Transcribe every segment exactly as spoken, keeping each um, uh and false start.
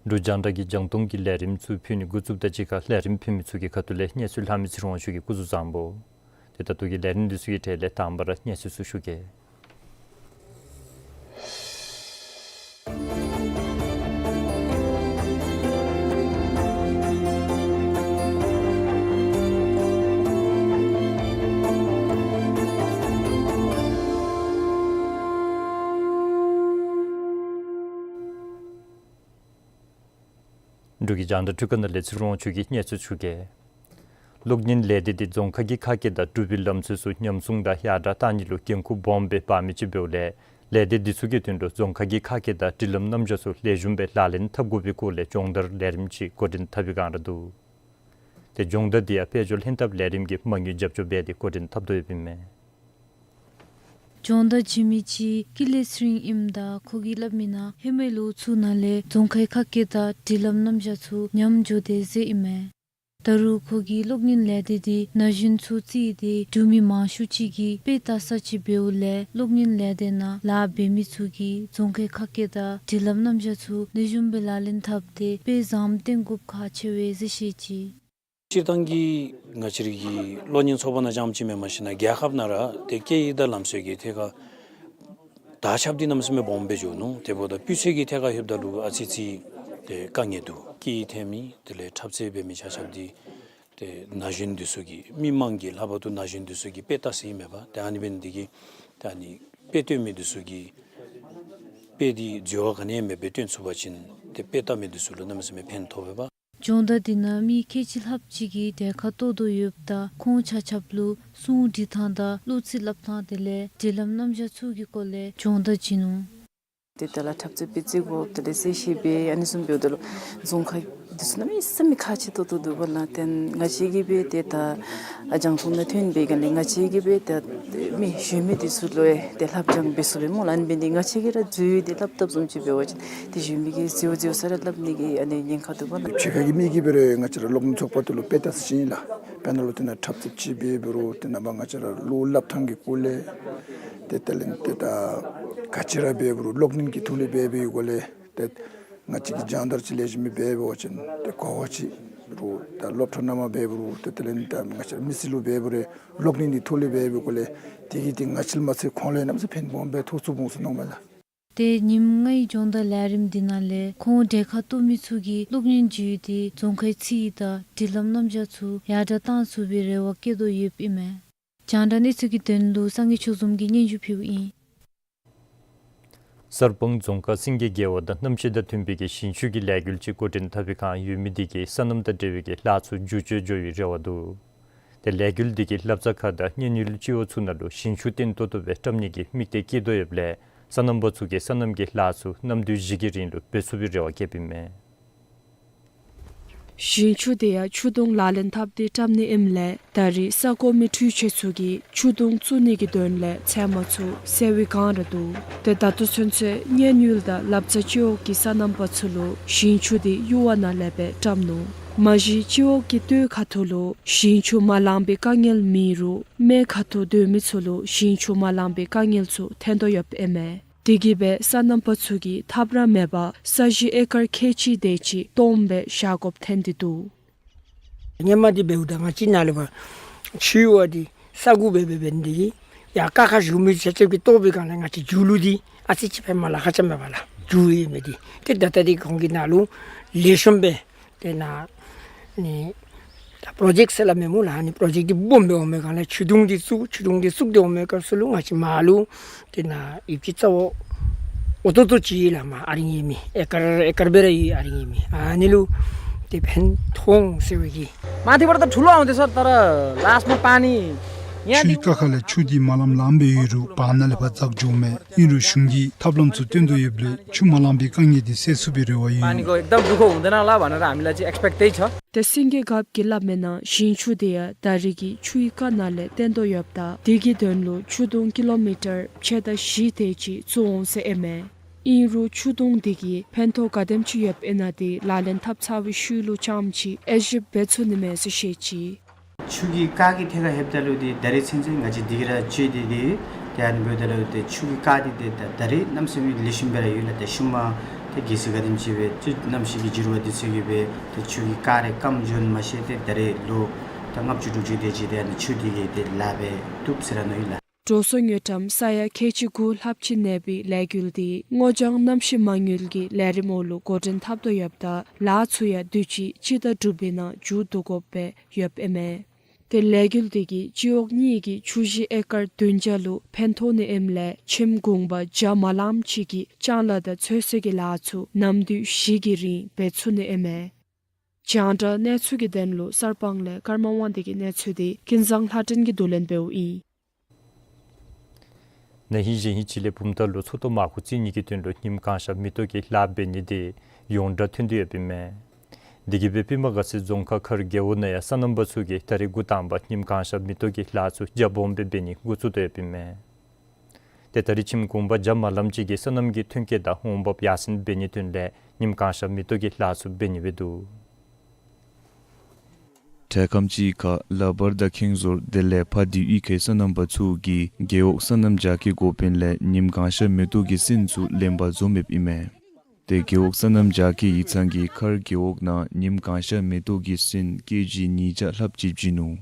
འབྲུག་རྒྱང་བསྒྲགས་ཀྱིས་རྒྱང་མཐོང་གི་ལས་རིམ་ཚུ་ཕུལ་ནི་འགོ་བཙུགསཔ་དང་གཅིག་ཁར་ལས་རིམ་ཕུལ་མི་ཚུ་གི་ཁ་ཐུག་ལས་གནས་ཚུལ་ལྷག་མི་ཚེ་རིང་དབང་ཕྱུག་གིས་སྐུ་གཟུགས་བཟང་པོ། ཏེ་ད་ལྟོ་གི་ལས་རིམ་འདི་ཚུ་གི་གྲས་ལས་དང་པ་ར་གནས་ཚུལ་ཚུ་ཞུ་གེ། འབྲུག་གི་རྒྱང་བསྒྲགས་འཕྲུལ་ཁང་ནང་ལས་ཚེ་རིང་དབང་ཕྱུག་གིས་གནས་ཚུལ་ཞུ་གེ། གློག་བརྙན་ལས་སྡེ་འདི་རྫོང་ཁག་གི་ཁ་སྐད་དང་འབྲུག་པའི་ལམ་སྲོལ་ཚུ་ཉམས་སྲུང་དང་ཡར་དྲག་གཏང་ནི་ལུ་འགན་ཁུར་སྦོམ་སྦེ་འབག་མི་ཅིག་འབདཝ་ལས་ལས་སྡེ་འདི་ཚུ་གི་དོན་ལུ་རྫོང་ཁག་གི་ཁ་སྐད་དང་སྒྲིག་ལམ་རྣམ་གཞག་ཚུ་ལེགས་ཤོམ་སྦེ་ལག་ལེན་འཐབ་དགོ་པའི་སྐོར་ལས་སྦྱོང་བརྡར་ལས་རིམ་ཅིག་འགོ་འདྲེན་འཐབ་པའི་བསྒང་ར་འདུག། ཏེ་སྦྱོང་བརྡར་འདི་ཡང་དཔལ་འབྱོར་ལྷན་ཐབས་ལས་རིམ་གྱིས་མ་དངུལ་རྒྱབ་སྐྱོར་འབད་དེ་འགོ་འདྲེན་འཐབ་དོ་ཡོདཔ་ཨིན་མས། སྦྱོང་བརྡར་བྱིན་མི་ཅིག་ཀུན་ལེགས་ཚེ་རིང་ཨིནམ་ད་ཁོ་གིས་སླབ་མིའི་ནང་ཧེ་མའི་ལོ་ཚུ་ནང་ལས་རྫོང་ཁའི་ཁ་སྐད་དང་སྒྲིག་ལམ་རྣམ་གཞག་ཚུ་ཉམས་འགྱོ་དེས་ཟེར་ཨིན་མས། ད་རུང་ཁོ་གིས་གློག་བརྙན་ལས་སྡེ་འདི་ན་གཞོན་ཚུ་བརྩིས་ཏེ་འབྲུག་མི་མང་ཤོས་ཅིག་གིས་དཔེ་ལྟ་ས་ཅིག་འབདཝ་ལས་གློག་བརྙན་ལས་སྡེ་ནང་ལཱ་འབད་མི་ཚུ་གིས་རྫོང་ཁའི་ཁ་སྐད་དང་སྒྲིག་ལམ་རྣམ་གཞག་ཚུ་ལེགས་ཤོམ་སྦེ་ལག་ལེན་འཐབ་སྟེ་དཔེ་བཟངམ་སྟོན་དགོཔ་ཁག་ཆེ་བས་ཟེར་བཤད་ཅི། སྤྱིར་བཏང་གི་ང་བཅས་རའི་གློག་བརྙན་ཚོགས་པ་ནང་རྐྱངམ་ཅིག་མེན་པར་ཞིན་ན་རྒྱལ་ཁབ་ནང་ར་ཏེ་སྐད་ཡིག་དང་ལམ་སྲོལ་གྱི་ཐད་ཁར་དར་ཁྱབ་འདི་གནམ་མེད་ས་མེད་སྦོམ་སྦེ་འགྱོ་ནུག། དེ་འབདཝ་ད་སྤུས་ཚད་ཀྱི་ཐད་ཁར་ལྷོདཔ་ད་ལུ་ཨ་ཙི་ཅིག་ཏེ་དཀའ་ངལ་འདུག། སྐད་ཡིག་འཐེན་མི་དེ་ལས་འཁྲབ་རྩེད་འབད་མི་ཆ་ཁྱབ་འདི་ཏེ་ན་གཞོན་འདི་ཚུ་གིས་མི་མང་གིས་ལྷག་པར་དུ་ན་གཞོན་འདི་ཚུ་གིས་དཔེ་ལྟ་ས་ཨིན་མས་པ། ཏེ་ཨ་ནི་འབད་ནི་འདི་གིས་ད་ཨ་ནི་དཔེ་སྟོན་མི་འདི་ཚུ་གིས་དཔེ་འདི་འཛོལ་བ་ག་ནི་ཡང་མེདཔ་སྦེ་སྟོན་ཚུགས་པ་ཅིན་ཏེ་དཔེ་ལྟ་མི་འདི་ཚུ་ལུ་གནམ་མེད་ས་མེད་ཕན་ཐོགས་པས་པ། སྦྱོང་བརྡར་འདི་ནང་མི་ཁལ་གཅིག་ལྷགཔ་ཅིག་གིས་གྲལ་ཁར་གཏོགས་དོ་ཡོདཔ་ད་ཁོང་ཆ་ཁྱབ་ལུ་གསུང་འབྲི་ཐངས་དང་གློག་རྩིས་སླབ་ཐངས་དེ་ལས་སྒྲིག་ལམ་རྣམ་གཞག་ཚུ་གི་སྐོར་ལས་སྦྱོང་བརྡར་བྱིན་ནུག། ཏེ་དེ་ལས་འཁྲབ་རྩེད་སྤེལ་རྩེད་དགོཔ་དེ་ལས་གསལ་བཤད་འབད་ཨ་ནི་བཟུམ་འབདཝ་ད་ལུ་རྫོང་ཁ་འདི་ཚུ་གནམ་མེད་ས་མེད་ཁག་ཆེ་ཏོག་ཏོ་འདུག་པ་ལགས། ཏེ་ང་བཅས་ཀྱིས་འབད་ཏེ་ད་ཨ་རྒྱང་མཐོང་ནང་ཐོན་པའི་སྒང་ལས་ང་བཅས་ཀྱིས་འབད་ཏེ་མི་གཞོན་མི་འདི་ཚུ་ལུ་ཡང་ཏེ་ལྷབ་སྦྱང་འབད་ཚུགས་པས་སྨོ་ལགས། ཨ་ནི་འབད་ནི་འདི་ང་བཅས་ཀྱིས་ར་འཛོལ་ཡི་འདི་སླབ་བཏུབ་བཟུམ་ཅིག་འབད་བ་ཅིན་ཏེ་གཞོན་མི་གིས་འཛོལ་འཛོལ་ས་ར་སླབ་ནི་གི་ཨ་ནི་ཉེན་ཁ་འདུག་པ་ལགས། ཕྱི་ཁ་གི་མི་གིས་འབད་རུང་ང་བཅས་ར་གློག་བརྙན་ཚོགས་པ་འདི་ལུ་དཔེ་ལྟ་ས་ཅིག་ཨིན་ལགས། དཔེར་ན་ལུ་ཏེ་ནཱ་འཁྲབ་རྩེདཔ་ཅིག་འབད་འབད་རུང་ཏེ་ནཱ་མར་ང་བཅས་ར་གློག་སླབ་ཐངས་ཀྱི་སྐོར་ལས་ཏེ་དེ་ལས་ཏེ་ད་ག་ཅི་ར་འབད་འབད་རུང་གློག་བརྙན་གྱི་ཐོག་ལས་འབད་བའི་སྒོ་ལས་ཏེ་ང་བཅས་ཀྱིས་སྦྱང་བརྡར་ཅིག་ལེགས་ཤོམ་སྦེ་འབད་བ་ཅིན་ཏེ་གོ་བ་ཅིག་རུང་ད་སློབ་གྲྭ་ནང་མར་འབད་འབད་རུང་ཏེ་དེ་ལས་ད་ང་བཅས་ར་མི་སེར་ལུ་འབད་འབད་རུང་གློག་བརྙན་འདི་ཐོག་ལས་འབད་བའི་སྒོ་ལས་དེ་གིས་ཏེ་ང་བཅས་མ་ཚད་ཁོང་ལུ་ཡང་གནམ་མེད་ས་མེད་ཕན་སྦོམ་སྦེ་ཐོགས་ཚུགས་འོང་ཟེར་མནོཝ་མས་ལགས། ཏེ་ཉིནམ་ལྔའི་སྦྱོང་བརྡར་ལས་རིམ་འདི་ནང་ལས་ཁོང་གྲལ་ཁར་གཏོགས་མི་ཚུ་གིས་གློག་བརྙན་བརྒྱུད་དེ་རྫོང་ཁའི་ཚིག་དང་སྒྲིག་ལམ་རྣམ་གཞག་ཚུ་ཡར་དྲག་གཏང་ཚུགས་པའི་རེ་བ་བསྐྱེད་དོ་ཡོདཔ་ཨིན་མས། རྒྱང་བསྒྲགས་གནས་ཚུལ་གྱི་དོན་ལུ་སངས་རྒྱས་ཆོས་འཛོམས་ཀྱིས་སྙན་ཞུ་ཕུལཝ་ཨིན། གསར་སྤང་རྫོང་ཁག་སེང་གེ་དགེ་བ་དང་གནམ་གཤིས་དང་མཐུན་པའི་གི་ཞིང་ཆུ་གི་ལས་འགུལ་ཅིག་འགོ་འདྲེན་འཐབ་པའི་བསྒང་ཡུལ་མི་འདི་གིས་སོ་ནམ་དང་འབྲེལ་བའི་གི་ལཱ་ཚུ་འགྱུར་བཅོས་འགྱོ་བའི་རེ་བ་འདུག། ཏེ་ལས་འགུལ་འདི་གིས་ལྷ་བྱ་ཁ་དང་གཉན་ཡུལ་སྤྱི་འོག་ཚུ་ནང་ལུ་ཞིང་ཆུ་བརྟན་ཏོག་ཏོ་སྦེ་བཀྲམ་ནི་གི་དམིགས་གཏད་བསྐྱེད་དོ་ཡོདཔ་ལས་སོ་ནམ་པ་ཚུ་གིས་སོ་ནམ་གྱི་ལཱ་ཚུ་ནམ་དུས་བཞི་གི་རིང་ལུ་འབད་ཚུགས་པའི་རེ་བ་བསྐྱེདཔ་ཨིན་མས། ཞིང་ཆུ་དེ་ཡང་ཆུ་དུང་ལག་ལེན་འཐབ་སྟེ་བཀྲམ་ནི་ཨིནམ་ལས་ད་རེས་ས་གོ་མི་འཕྲུལ་ཆས་ཚུ་གིས་ཆུ་དུང་བཙུགས་ནི་གི་དོན་ལས་ཚལ་མ་ཚུ་སེལ་བའི་བསྒང་ར་འདུག། ཏེ་ད་ལྟོ་ཚུན་ཚོད་མཉན་ཡོད་དང་ལབ་རྩ་སྤྱི་འོག་གི་སོ་ནམ་པ་ཚུ་ལུ་ཞིང་ཆུ་དེ་གཡུར་བ་ནང་ལས་སྦེ་བཀྲམ་ནུག། མ་གཞི་སྤྱི་འོག་གི་སྟོད་ཁ་ཐུག་ལུ་ཞིང་ཆུ་མ་ལང་པའི་དཀའ་ངལ་མེད་རུང་སྨད་ཁ་ཐུག་སྡོད་མི་ཚུ་ལུ་ཞིང་ཆུ་མ་ལང་པའི་དཀའ་ངལ་ཚུ་ཐོན་དོ་ཡོདཔ་ཨིན་མས། དེ་གིས་སྦེ་སོ་ནམ་པ་ཚུ་གིས་ཐབས་ར་མེད་པར་ས་གཞི་ཨེ་ཀར་ཁལ་གཅིག་དེ་ཅིག་སྟོངམ་སྦེ་བཞག་དགོཔ་ཐོན་ཏེ་འདུག། ཧེ་མ་འདི་འབདཝ་ད་ང་བཅས་ནཱ་ལས་ཕར་ཆུ་ཡོད་པ་འདི་ས་གུ་སྦེ་འབད་འབད་ནི་འདི་གིས་ཡར་ཀ་ཁར་བཞུགས་མི་ཆ་ཁྱབ་ཀྱིས་བལྟ་བའི་བསྒང་ལས་ང་བཅས་མཇུག་ལུ་འདི་ཨ་ཙི་ཅིག་ཕར་མར་ལཱ་ཁག་ཆེ་མེད་པར་ལཱ་མཇུག་ཡོད་མི་འདི་ཏེ་ད་ལྟོ་འདི་ཁོང་གིས་ནཱ་ལུ་ལེགས་ཤོམ་སྦེ་ཏེ་ནཱ་ནི་ད་པྲོ་ཇེཀཊ་ཟེར་སླབ་མས་སྨོ་ལགས། ཨ་ནི་པྲོ་ཇེཀཊ་འདི་སྦོམ་སྦེ་འོང་མི་སྒང་ལས་ཆུ་དུང་འདི་བཙུགས་ཆུ་དུང་འདི་བཙུགས་ཏེ་འོང་མི་སྐབས་སུ་ལུ་ང་བཅས་མར་ལུ་ཏེ་ནཱ་ཡུདཔ་ཅིག་རྩ་བོ་འོ་ཏོག་ཏོ་ཅིག་ལགས་མར་ཨ་རིང་ཡོད་མི་ཨེ་ཀར་ཨེ་ཀར་སྦེ་ར་ཡོད་ཨ་རིང་ཡོད་མི་ཨ་ནི་ལུ་ཏེ་ཕན་ཐོགས་འོང་ཟེར་བའི་གི། माथिबाट त ठुलो आउँदैछ तर लास्टमा पानी ཆུའི་ཀ་ཁ་ལས་ཆུ་འདི་མ་ལངམ་ལངམ་སྦེ་ཡོད་རུང་བར་ན་ལས་ཕར་འཛག་འགྱོཝ་མས། ཨིན་རུང་གཞུང་གིས་ཐབས་ལམ་ཚུ་སྟོན་དོ་ཡོདཔ་ལས་ཆུ་མ་ལང་པའི་དཀའ་ངལ་འདི་སེལ་ཚུགས་པའི་རེ་བ་ཡོད། पानीको एकदम दुःख हुँदैन होला भनेर हामीलाई चाहिँ एक्सपेक्ट त्यही छ। ཏེ་སེང་གེ་རྒཔོ་གིས་སླབ་མིའི་ནང་ཞིང་ཆུ་དེ་ཡང་ད་རེས་ཀྱི་ཆུའི་ཀ་ནང་ལས་བཏོན་དོ་ཡོདཔ་ད་དེ་གི་དོན་ལུ་ཆུ་དུང་ཀི་ལོ་མི་ཊར་ཕྱེད་དང་བཞི་དེ་ཅིག་བཙུགས་འོང་ཟེར་ཨིན་མས། ཨིན་རུང་ཆུ་དུང་དེ་གིས་ཕན་ཐོགས་ག་དེམ་ཅིག་ཡོདཔ་ཨིན་ན་དེ་ལག་ལེན་འཐབ་ཚར་བའི་ཤུལ་ལུ་རྐྱངམ་ཅིག་དབྱེ་ཞིབ་འབད་ཚུགས་ནི་མས་ཟེར་བཤད་ཅི། ཆུ་གི་ཀ་གི་ཐད་ཁར་ལྷོདཔ་ད་ལུ་ཏེ་ད་རེས་ཚུན་ཚོད་ང་བཅས་འདི་གིས་ར་ཅིག་འདི་འདི་ཏེ་ཨ་ནི་འབདཝ་ད་ལུ་ཏེ་ཆུ་གི་ཀ་འདི་ཏེ་ད་ད་རེས་གནམ་མེད་ས་མེད་ལེགས་ཤོམ་སྦེ་ར་ཡོད་ལགས། ཏེ་ཤུལ་མ་ཏེ་གལ་སྲིད་ག་དེམ་ཅིག་སྦེ་ཏེ་གནམ་གཤིས་ཀྱི་འགྱུར་བ་འདི་ཚུ་གིས་སྦེ་ཏེ་ཆུ་གི་ཀ་རེ་སྐམ་འགྱོ་ནི་མ་ཤེས། ཏེ་ད་རེས་ལོ་ད་ལྔ་བཅུ་དྲུག་ཅུ་དེ་ཅིག་ཏེ་ཨ་ནི་ཆུ་འདི་གིས་ཏེ་ལཱ་འབད་བཏུབ་ཟེར་ར་མནོ་ཡི་ལགས། འགྲོ་སོང་དངུལ་ཀྲམ་ས་ཡ་ཁལ་གཅིག་དགུ་ལྷགཔ་ཅིག་གནས་པའི་ལས་འགུལ་འདི་སྔོ་ལྗང་གནམ་གཤིས་མ་དངུལ་གྱི་ལས་རིམ་འོག་ལུ་འགོ་འདྲེན་འཐབ་དོ་ཡོདཔ་ད་ལཱ་ཚུ་ཡང་དུས་ཅི་ཅིག་ད་གྲུབ་པའི་ནང་མཇུག་བསྡུ་དགོཔ་སྦེ་ཡོདཔ་ཨིན་མས། ཏེ་ལས་འགུལ་འདི་གིས་སྤྱི་འོག་གཉིས་ཀྱི་ཆུ་གཞི་ཨེ་ཀར་བདུན་བརྒྱ་ལུ་ཕན་ཐོགས་ནི་ཨིནམ་ལས་ཁྱིམ་གུང་པ་བརྒྱ་མ་ལངམ་ཅིག་གིས་ལྕང་ལཱ་དང་ཚོད་བསྲེ་གི་ལཱ་ཚུ་ནམ་དུས་བཞི་གི་རིང་འབད་ཚུགས་ནི་ཨིན་མས། རྒྱང་བསྒྲགས་གནས་ཚུལ་གྱི་དོན་ལུ་གསར་སྤང་ལས་ཀརྨ་དབང་འདུས་ཀྱི་གནས་ཚུལ་འདི་ཀུན་བཟང་ལྷ་སྒྲོན་གྱིས་བསྡུ་ལེན་འབདཝ་ཨིན། ན་ཧིང་གཞེས་ཧིང་ཅིག་ལས་བུམ་ཐང་ལུ་མཚོ་ཐོག་མར་ཁུ་བརྩིག་ནི་གི་དོན་ལུ་ཉིམ་གང་ཤར་མེ་ཏོག་གི་ལཱ་འབད་ནི་དེ་ཡོངས་གྲགས་ཐོན་ཏེ་ཡོདཔ་ཨིན་མས། དེ་གིས་སྦེ་པདྨ་དགའ་ཚལ་རྫོང་ཁག་མཁར་རྒེད་འོག་ནང་ཡང་སོ་ནམ་པ་ཚུ་གིས་ད་རེས་འགོ་དང་པ་ཉིམ་གང་ཤར་མེ་ཏོག་གི་ལཱ་ཚུ་རྒྱ་སྦོམ་སྦེ་འབད་ནི་འགོ་བཙུགས་ཏེ་ཡོདཔ་ཨིན་མས། ཏེ་ད་རེས་ཁྱིམ་གུང་པ་བརྒྱ་མ་ལངམ་ཅིག་གིས་སོ་ནམ་གྱི་ཐོན་སྐྱེད་དང་འོང་འབབ་ཡར་སེང་འབད་ནིའི་དོན་ལས་ཉིམ་གང་ཤར་མེ་ཏོག་གི་ལཱ་ཚུ་འབད་ནི་སྦེ་འདུག། དྲེག་ཁམས་ཅིག་ཁར་ལག་པར་དང་ཁེངས་ཟོར་དེ་ལས་ཕ་དུས་ཡི་གེ་སོ་ནམ་པ་ཚུ་གིས་རྒེད་འོག་སོ་ནམ་རྒྱ་སྐྱེད་འགོ་དཔོན་ལས་ཉིམ་གང་ཤར་མེ་ཏོག་གི་སོན་ཚུ་ལེན་པར་འཛོམས་མི་ཨིན་མས། ཏེ་རྒེད་འོག་སོ་ནམ་རྒྱ་སྐྱེད་ཡིག་ཚང་གིས་མཁར་རྒེད་འོག་ནང་ཉིམ་གང་ཤར་མེ་ཏོག་གི་སོན་ཀེ་ཇི་ཉིས་བརྒྱ་ལྷགཔ་ཅིག་བྱིན་ནུག།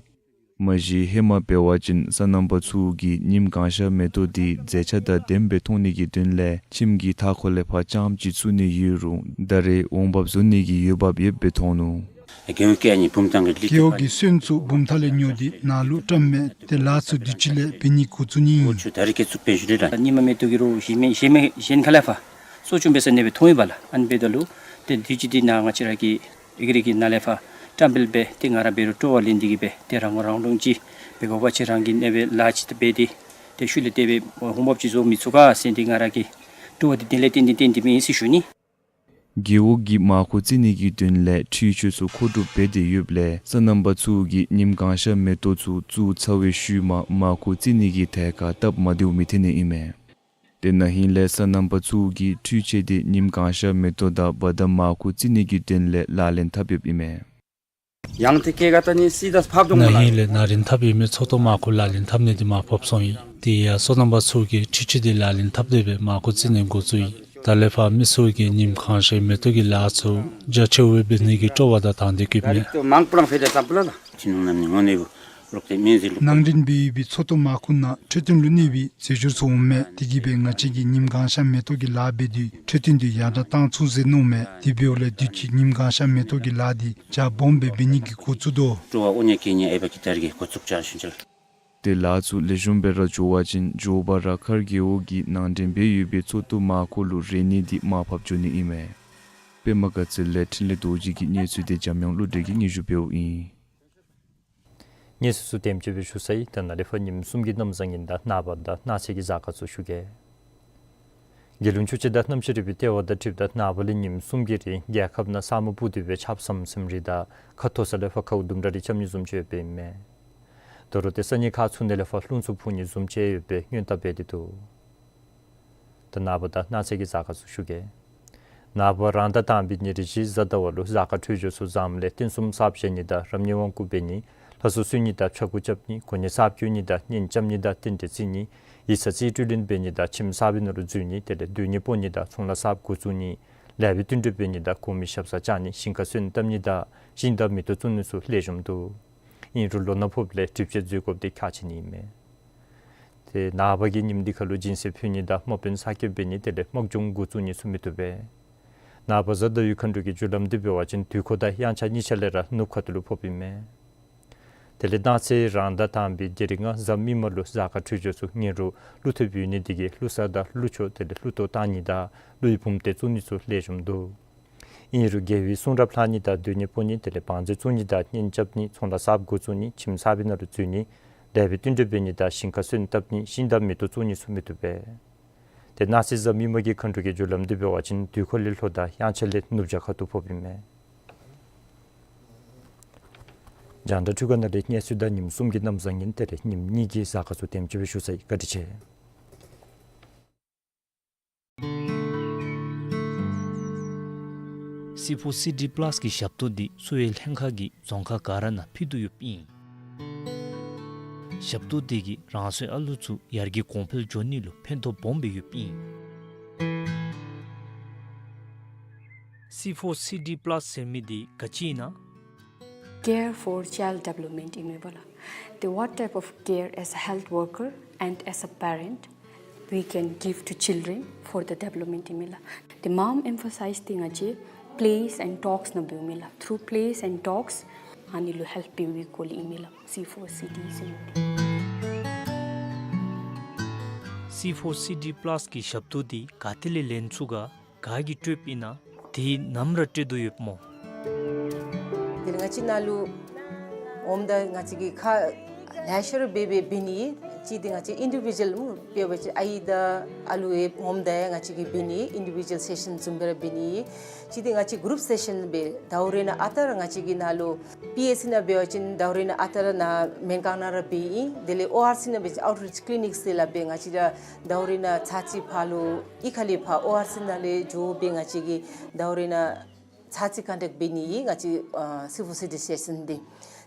མ་གཞི་ཧེ་མ་འབད་བ་ཅིན་སོ་ནམ་པ་ཚུ་གིས་ཉིམ་གང་ཤར་མེ་ཏོག་འདི་མཛེས་ཆ་དང་ལྡནམ་སྦེ་མཐོང་ནི་གི་དོན་ལས་ཁྱིམ་གྱི་མཐའ་འཁོར་ལས་ཕར་རྐྱངམ་ཅིག་བཙུགས་ནི་ཡོད་རུང་ད་རེས་འོང་འབབ་བཟོ་ནི་གི་འོས་འབབ་ཡོདཔ་སྦེ་མཐོང་ནུག། རྒེད་འོག་གི་སོན་ཚུ་བུམ་ཐང་ལས་ཉོ་སྟེ་ནཱ་ལུ་བཀྲམ་མས། ཏེ་ལཱ་ཚུ་དུས་ཅི་ལས་འབད་ནི་འགོ་བཙུགས་ནི་ཨིན། ཉིམ་མེ་ཏོག་གི་རོ་ཞིམ་མེ་ཞིམ་མེ་ཞིམ་ཁ་ལས་ཕར་གསོ་སྐྱོང་འབད་ས་ནི་སྦེ་མཐོང་ཡི་པ་ལགས། ཨ་ནི་འབདཝ་ད་ལུ་ཏེ་དུས་ཅི་འདི་ནཱ་ང་བཅས་ར་གི་ཨི་ཀ་རི་གི་ནང་ལས་ཕར་བཀྲམ་སྦེ་སྦེ་ཏེ་ང་ར་འབད་རུང་སྤྲོ་བ་ལེན་ཏེ་གིས་སྦེ་ཏེ་རང་ངོ་རང་སྲུང་ཅིག་འབད་དགོ་པ་ཅིན་རང་གིས་ཨ་ནི་སྦེ་ལཱ་ཅིག་འབད་དེ་ཏེ་ཤུལ་ལས་དེ་སྦེ་འོང་འབབ་ཅིག་བཟོ་མི་ཚུགས་ག་ཟེར་ཏེ་ང་ར་གི་སྤྲོ་བ་འདི་དེ་ལས་བརྟེན་ཏེ་བརྟེན་ཏེ་མེན་ཟེར་ཞུ་ནི། རྒེད་འོག་གིས་མར་ཁུ་བརྩིག་ནི་གི་དོན་ལས་འཕྲུལ་ཆས་ཚུ་མཁོ་སྒྲུབ་འབད་དེ་ཡོདཔ་ལས་སོ་ནམ་པ་ཚུ་གིས་ཉིམ་གང་ཤར་མེ་ཏོག་ཚུ་བཙུགས་ཚར་བའི་ཤུལ་མ་མར་ཁུ་བརྩིག་ནི་གི་ཐད་ཁར་སྟབས་མ་བདེཝ་མི་ཐོན་ནི་ཨིན་མས། ཏེ་ན་ཧིང་ལས་སོ་ནམ་པ་ཚུ་གིས་འཕྲུལ་ཆས་འདི་ཉིམ་གང་ཤར་མེ་ཏོག་དང་བ་དམ་མར་ཁུ་བརྩིག་ནི་གི་དོན་ལས་ལག་ལེན་འཐབ་ཡོདཔ་ཨིན་མས། ཡང་ཏེ་སྐྱེད་ཀ་ད་ནི་སི་ད་ཕབ་དོ་ན་ཧིང་ལས་ན་རིན་འཐབ་ཡོད་མི་མཚོ་ཐོག་མར་ཁུ་ལག་ལེན་འཐབ་ནི་འདི་མར་ཕབ་སོང་ཡི། དེ་ཡང་སོ་ནམ་པ་ཚུ་གིས་འཕྲུལ་ཆས་འདི་ལག་ལེན་འཐབ་སྟེ་སྦེ་མར་ཁུ་བརྩིག་ནི་འགོ་བཙུགས་ཡི། ད་ལས་ཕར་མི་ཚུ་གིས་ཉིམ་གང་ཤར་མེ་ཏོག་གི་ལཱ་ཚུ་རྒྱ་ཆེཝ་སྦེ་འབད་ནི་གི་སྤྲོ་བ་དང་དང་འདོད་བསྐྱེདཔ་མས། མང་པོ་རང་ཕེ་ད་ཙམ་པ་ལ་ལགས། ཁྱིམ་ནང་ནི་ངོ་ནས་ནང་འདྲེན་འབད་ཡོད་པའི་མཚོ་ཐོག་མར་ཁུ་ནང་འཕྲོད་བསྟེན་ལུ་གནོད་པའི་རྫས་སྦྱོར་ཚུ་འོང་མས། དེ་གིས་སྦེ་ང་བཅས་ཀྱིས་ཉིམ་གང་ཤར་མེ་ཏོག་གི་ལཱ་འབད་དུས་འཕྲོད་བསྟེན་འདི་ཡར་དྲག་བཏང་ཚུགས་ཟེར་མནོཝ་མས། དེ་འབདཝ་ལས་དུས་ཅི་ཉིམ་གང་ཤར་མེ་ཏོག་གི་ལཱ་འདི་རྒྱ་སྦོམ་སྦེ་འབད་ནི་གི་འགོ་བཙུགས་དོ། ཏེ་ལཱ་ཚུ་ལེགས་ཤོམ་སྦེ་ར་འགྱོ་བ་ཅིན་མགྱོགས་པ་ར་མཁར་རྒེད་འོག་གིས་ནང་འདྲེན་འབད་ཡོད་པའི་མཚོ་ཐོག་མར་ཁུ་ལུ་རན་ནི་འདི་མར་ཕབ་འགྱོ་ནི་ཨིན་མས། པདྨ་དགའ་ཚལ་ལས་འཕྲིན་ལས་རྡོ་རྗེ་གི་གནས་ཚུལ་འདི་འཇམ་དབྱངས་བློ་གྲོས་ཀྱིས་སྙན་ཞུ་འབདཝ་ཨིན། གནས་ཚུལ་ཚུ་དེམ་ཅིག་སྦེ་ཞུ་ཚར་ཡི། ད་ནཱ་ལས་ཕར་ཉིནམ་གསུམ་གྱི་གནམ་བཟང་ངན་དང་ནངས་པ་དང་གནངས་ཚེ་གི་གཟའ་སྐར་ཚུ་ཞུ་གེ། རྒྱལ་ཡོངས་ཆུ་སྤྱི་དང་གནམ་གཤིས་རིག་པའི་ལྟེ་བ་དང་འཁྲིལཝ་ད་ནངས་པ་ལས་ཉིནམ་གསུམ་གྱི་རིང་རྒྱལ་ཁབ་ནང་ས་སྨུག་སྤུབས་ཏེ་སྦེ་ཆརཔ་ཟམ་ཟིམ་རེ་དང་ཁ་མཐོ་ས་ལས་ཕར་ཁཝ་ལྡུམ་དྲགས་རེ་རྐྱབ་ནི་བཟུམ་ཅིག་ཡོདཔ་ཨིན་མས། དོ་རུང་ཏེ་ས་གཉིས་ཁ་ཚུ་ནང་ལས་ཕར་རླུང་འཚུབ་འཕུ་ནི་བཟུམ་ཅིག་ཡོད་པའི་སྔོན་བརྡ་འབད་དེ་འདུག། ད་ནངས་པ་དང་གནངས་ཚེ་གི་གཟའ་སྐར་ཚུ་ཞུ་གེ། ནངས་པ་རང་ཟླ་དང་པའི་ཉེར་བཞི་གཟའ་ཟླ་བ་ལུ་གཟའ་སྐར་འཕྲོད་སྦྱོར་ཚུ་བཟངམ་ལས་རྟེན་གསུམ་གསརཔ་བཞེངས་ནི་དང་རབ་གནས་དབང་བསྐུར་འབད་ནི། ལྷ་སྲུང་གསོལ་ནི་དང་ཕྱྭ་འགུགས་རྐྱབ་ནི། གོ་གནས་གསརཔ་བསྐོ་ནི་དང་གཉེན་རྐྱབ་ནི་དང་རྟེན་འབྲེལ་བརྩི་ནི། ཡིག་ཚང་རྩིས་སྤྲོད་ལེན་འབད་ནི་དང་ཁྱིམ་གསར་པའི་ནང་ལུ་འཛུལ་ནི། དེ་ལས་སྡོད་གནས་སྤོ་ནི་དང་ཚོང་ལཱ་གསརཔ་འགོ་བཙུགས་ནི། ལེགས་པའི་བསྟུན་གྲོས་འབད་ནི་དང་གོང་མའི་ཞབས་སར་བཅར་ནི། ཞིང་ཁར་སོན་བཏབ་ནི་དང་ཞིང་དང་མེ་ཏོག་བཙུགས་ནི་ཚུ་ལེགས་ཤོམ་འདུག། ཨིན་རུང་ལོ་ན་ཕོགཔ་ལས་གྲིབ་བཅད་འཛོལ་དགོཔ་འདི་ཁག་ཆེ་ནི་ཨིན་མས། ཏེ་ནངས་པ་གི་ཉིནམ་འདི་ཁར་ལུ་སྦྱིན་སྲེག་ཕུལ་ནི་དང་དམག་དཔོན་གསར་བསྐོ་འབད་ནི་དེ་ལས་དམག་སྦྱོང་འགོ་བཙུགས་ནི་ཚུ་མི་བཏུབ་པས། ནངས་པ་གཟའ་ཟླ་བའི་མཁའ་འགྲོ་གི་རྒྱུ་ལམ་འདི་འབད་བ་ཅིན་དུས་འཁོར་དང་དབྱངས་འཆར་གཉིས་ཆ་ལས་ར་ནུབ་ཁ་ཐུག་ལུ་ཕོགཔ་ཨིན་མས། དེ་ལས་གནངས་ཚེ་རང་ཟླ་དང་པའི་ཉེར་ལྔ་གཟའ་མིག་དམར་ལུ་གཟའ་སྐར་འཕྲོད་སྦྱོར་ཚུ་ངན་རུང་ཀླུ་ཐེབས་ཡོད་ནི་འདི་གིས་ཀླུ་གཟའ་དང་ཀླུ་མཆོག་དེ་ལས་ཀླུ་གཏོར་བཏང་ནི་དང་ཀླུ་ཡི་བུམ་གཏེར་བཙུགས་ནི་ཚུ་ལེགས་ཤོམ་འདུག། ཨིན་རུང་རྒྱལ་བའི་གསུང་རབ་ལྷག་ནི་དང་སྡོད་གནས་སྤོ་ནི་དེ་ལས་བང་མཛོད་བཙུགས་ནི་དང་གཉེན་རྐྱབ་ནི་ཚོང་ལཱ་གསརཔ་འགོ་བཙུགས་ནི་ཁྱིམ་གསར་པའི་ནང་ལུ་འཛུལ་ནི་ལེགས་པའི་བསྟུན་གྲོས་འབད་ནི་དང་ཞིང་ཁར་སོན་བཏབ་ནི་ཞིང་དང་མེ་ཏོག་བཙུགས་ནི་ཚུ་མི་བཏུབ་པས། ཏེ་གནངས་ཚེ་གཟའ་མིག་དམར་གྱི་མཁའ་འགྲོ་གི་རྒྱུ་ལམ་འདི་འབད་བ་ཅིན་དུས་འཁོར་ལས་ལྷོ་དང་དབྱངས་འཆར་ལས་ནུབ་བྱང་ཁ་ཐུག་ཕོགཔ་ཨིན་མས། རྒྱང་བསྒྲགས་འཕྲུལ་ཁང་ནང་ལས་གནས་ཚུལ་དང་ཉིནམ་གསུམ་གྱི་གནམ་བཟང་ངན་དེ་ལས་ཉིནམ་གཉིས་ཀྱི་གཟའ་སྐར་ཚུ་དེམ་ཅིག་སྦེ་ཞུ་ཚར་ཡི། བཀའ་དྲིན་ཆེ། སི་ཕོར་སི་ཌི་པ་ལཱས་ཀྱི་ཞབས་ཏོག་འདི་གསོ་བའི་ལྷན་ཁག་གིས་རྫོང་ཁག་ག་ར་ནང་ཕུལ་དོ་ཡོདཔ་ཨིན། ཞབས་ཏོག་འདི་གིས་རང་སོའི་ཨ་ལུ་ཚུ་ཡར་རྒྱས་གོང་འཕེལ་འགྱོ་ནི་ལུ་ཕན་ཐོགས་སྦོམ་སྦེ་ཡོདཔ་ཨིན། སི་ཕོར་སི་ཌི་པ་ལཱས་ཟེར་མི་འདི་ག་ཅི་ཨིན་ན། Care for child development ཨིན་མས་པ་ལགས། The what type of care as a health worker and as a parent we can give to children for the development ཨིན་མས་ལགས། The mom emphasize འདི་ང་བཅས་plays and talks ནང་འབདཝ་མས་ལགས། Through plays and talks ཨ་ནི་ལུ་ཧེལཔ་འབད་བའི་སྐོར་ལས་ཨིན་མས་ལགས། སི་ཕོར་སི་ཌི་ཟེར་མི་འདི། སི་ཕོར་སི་ཌི་པ་ལཱས་ཀྱི་ཞབས་ཏོག་འདི་ག་ཏེ་ལས་ལེན་ཚུགས་ག། ག་གིས་སྤྲོདཔ་ཨིན་ན། དེ་ནམ་ར་སྤྲོད་དོ་ཡོདཔ་སྨོ། དེ་ལས་ང་བཅས་ནང་ལུ་འོངམ་ད་ང་བཅས་ཀྱིས་ཁག་ལེ་ཤ་ར་འབད་འབད་འབད་ནི། གཅིག་འདི་ང་བཅས་ཨིན་ཌི་བི་ཇུ་ཨེལ་སྨོ། དཔེར་ན་ང་བཅས་ཨའི་དང་ཨ་ལུ་ཡང་འོངམ་ད་ཡང་ང་བཅས་ཀྱིས་འབད་ནི་ཨིན་ཌི་བི་ཇུ་ཨེལ་སེ་ཤཱན་བཟུམ་སྦེ་ར་འབད་ནི། གཅིག་འདི་ང་བཅས་གུ་རུབ་སེ་ཤཱན་འབད། ཟླཝ་རེ་ནང་ཨ་རྟག་ར་ང་བཅས་ཀྱི་ནང་ལུ་པི་ཨེཆ་སི་ནང་འབད་བ་ཅིན་ཟླཝ་རེ་ནང་ཨ་རྟག་ར་ནཱ་སྨན་ཁང་ནང་ར་འབད་ཨིན། དེ་ལས་ཨོ་ཨར་སི་ནང་འབད་བ་ཅིན་ཨའུཊ་རིཅ་ཀི་ལི་ནིཀ་ཟེར་སླབ་སྦེ་ང་བཅས་ར་ཟླཝ་རེ་ནང་ཚར་གཅིག་ཕར་ལུ་གཡུས་ཁ་ལས་ཕར་ཨོ་ཨར་སི་ནང་ལས་འགྱོ་སྦེ་ང་བཅས་ཀྱིས་ཟླཝ་རེ་ནང་ཚར་གཅིག་ཀོན་ཊེཀཊ་འབད་ནི་ཨིན་ང་བཅས་ཨ་སི་ཕོར་སི་ཌི་སི་ཊེ་ཤཱན་འདི།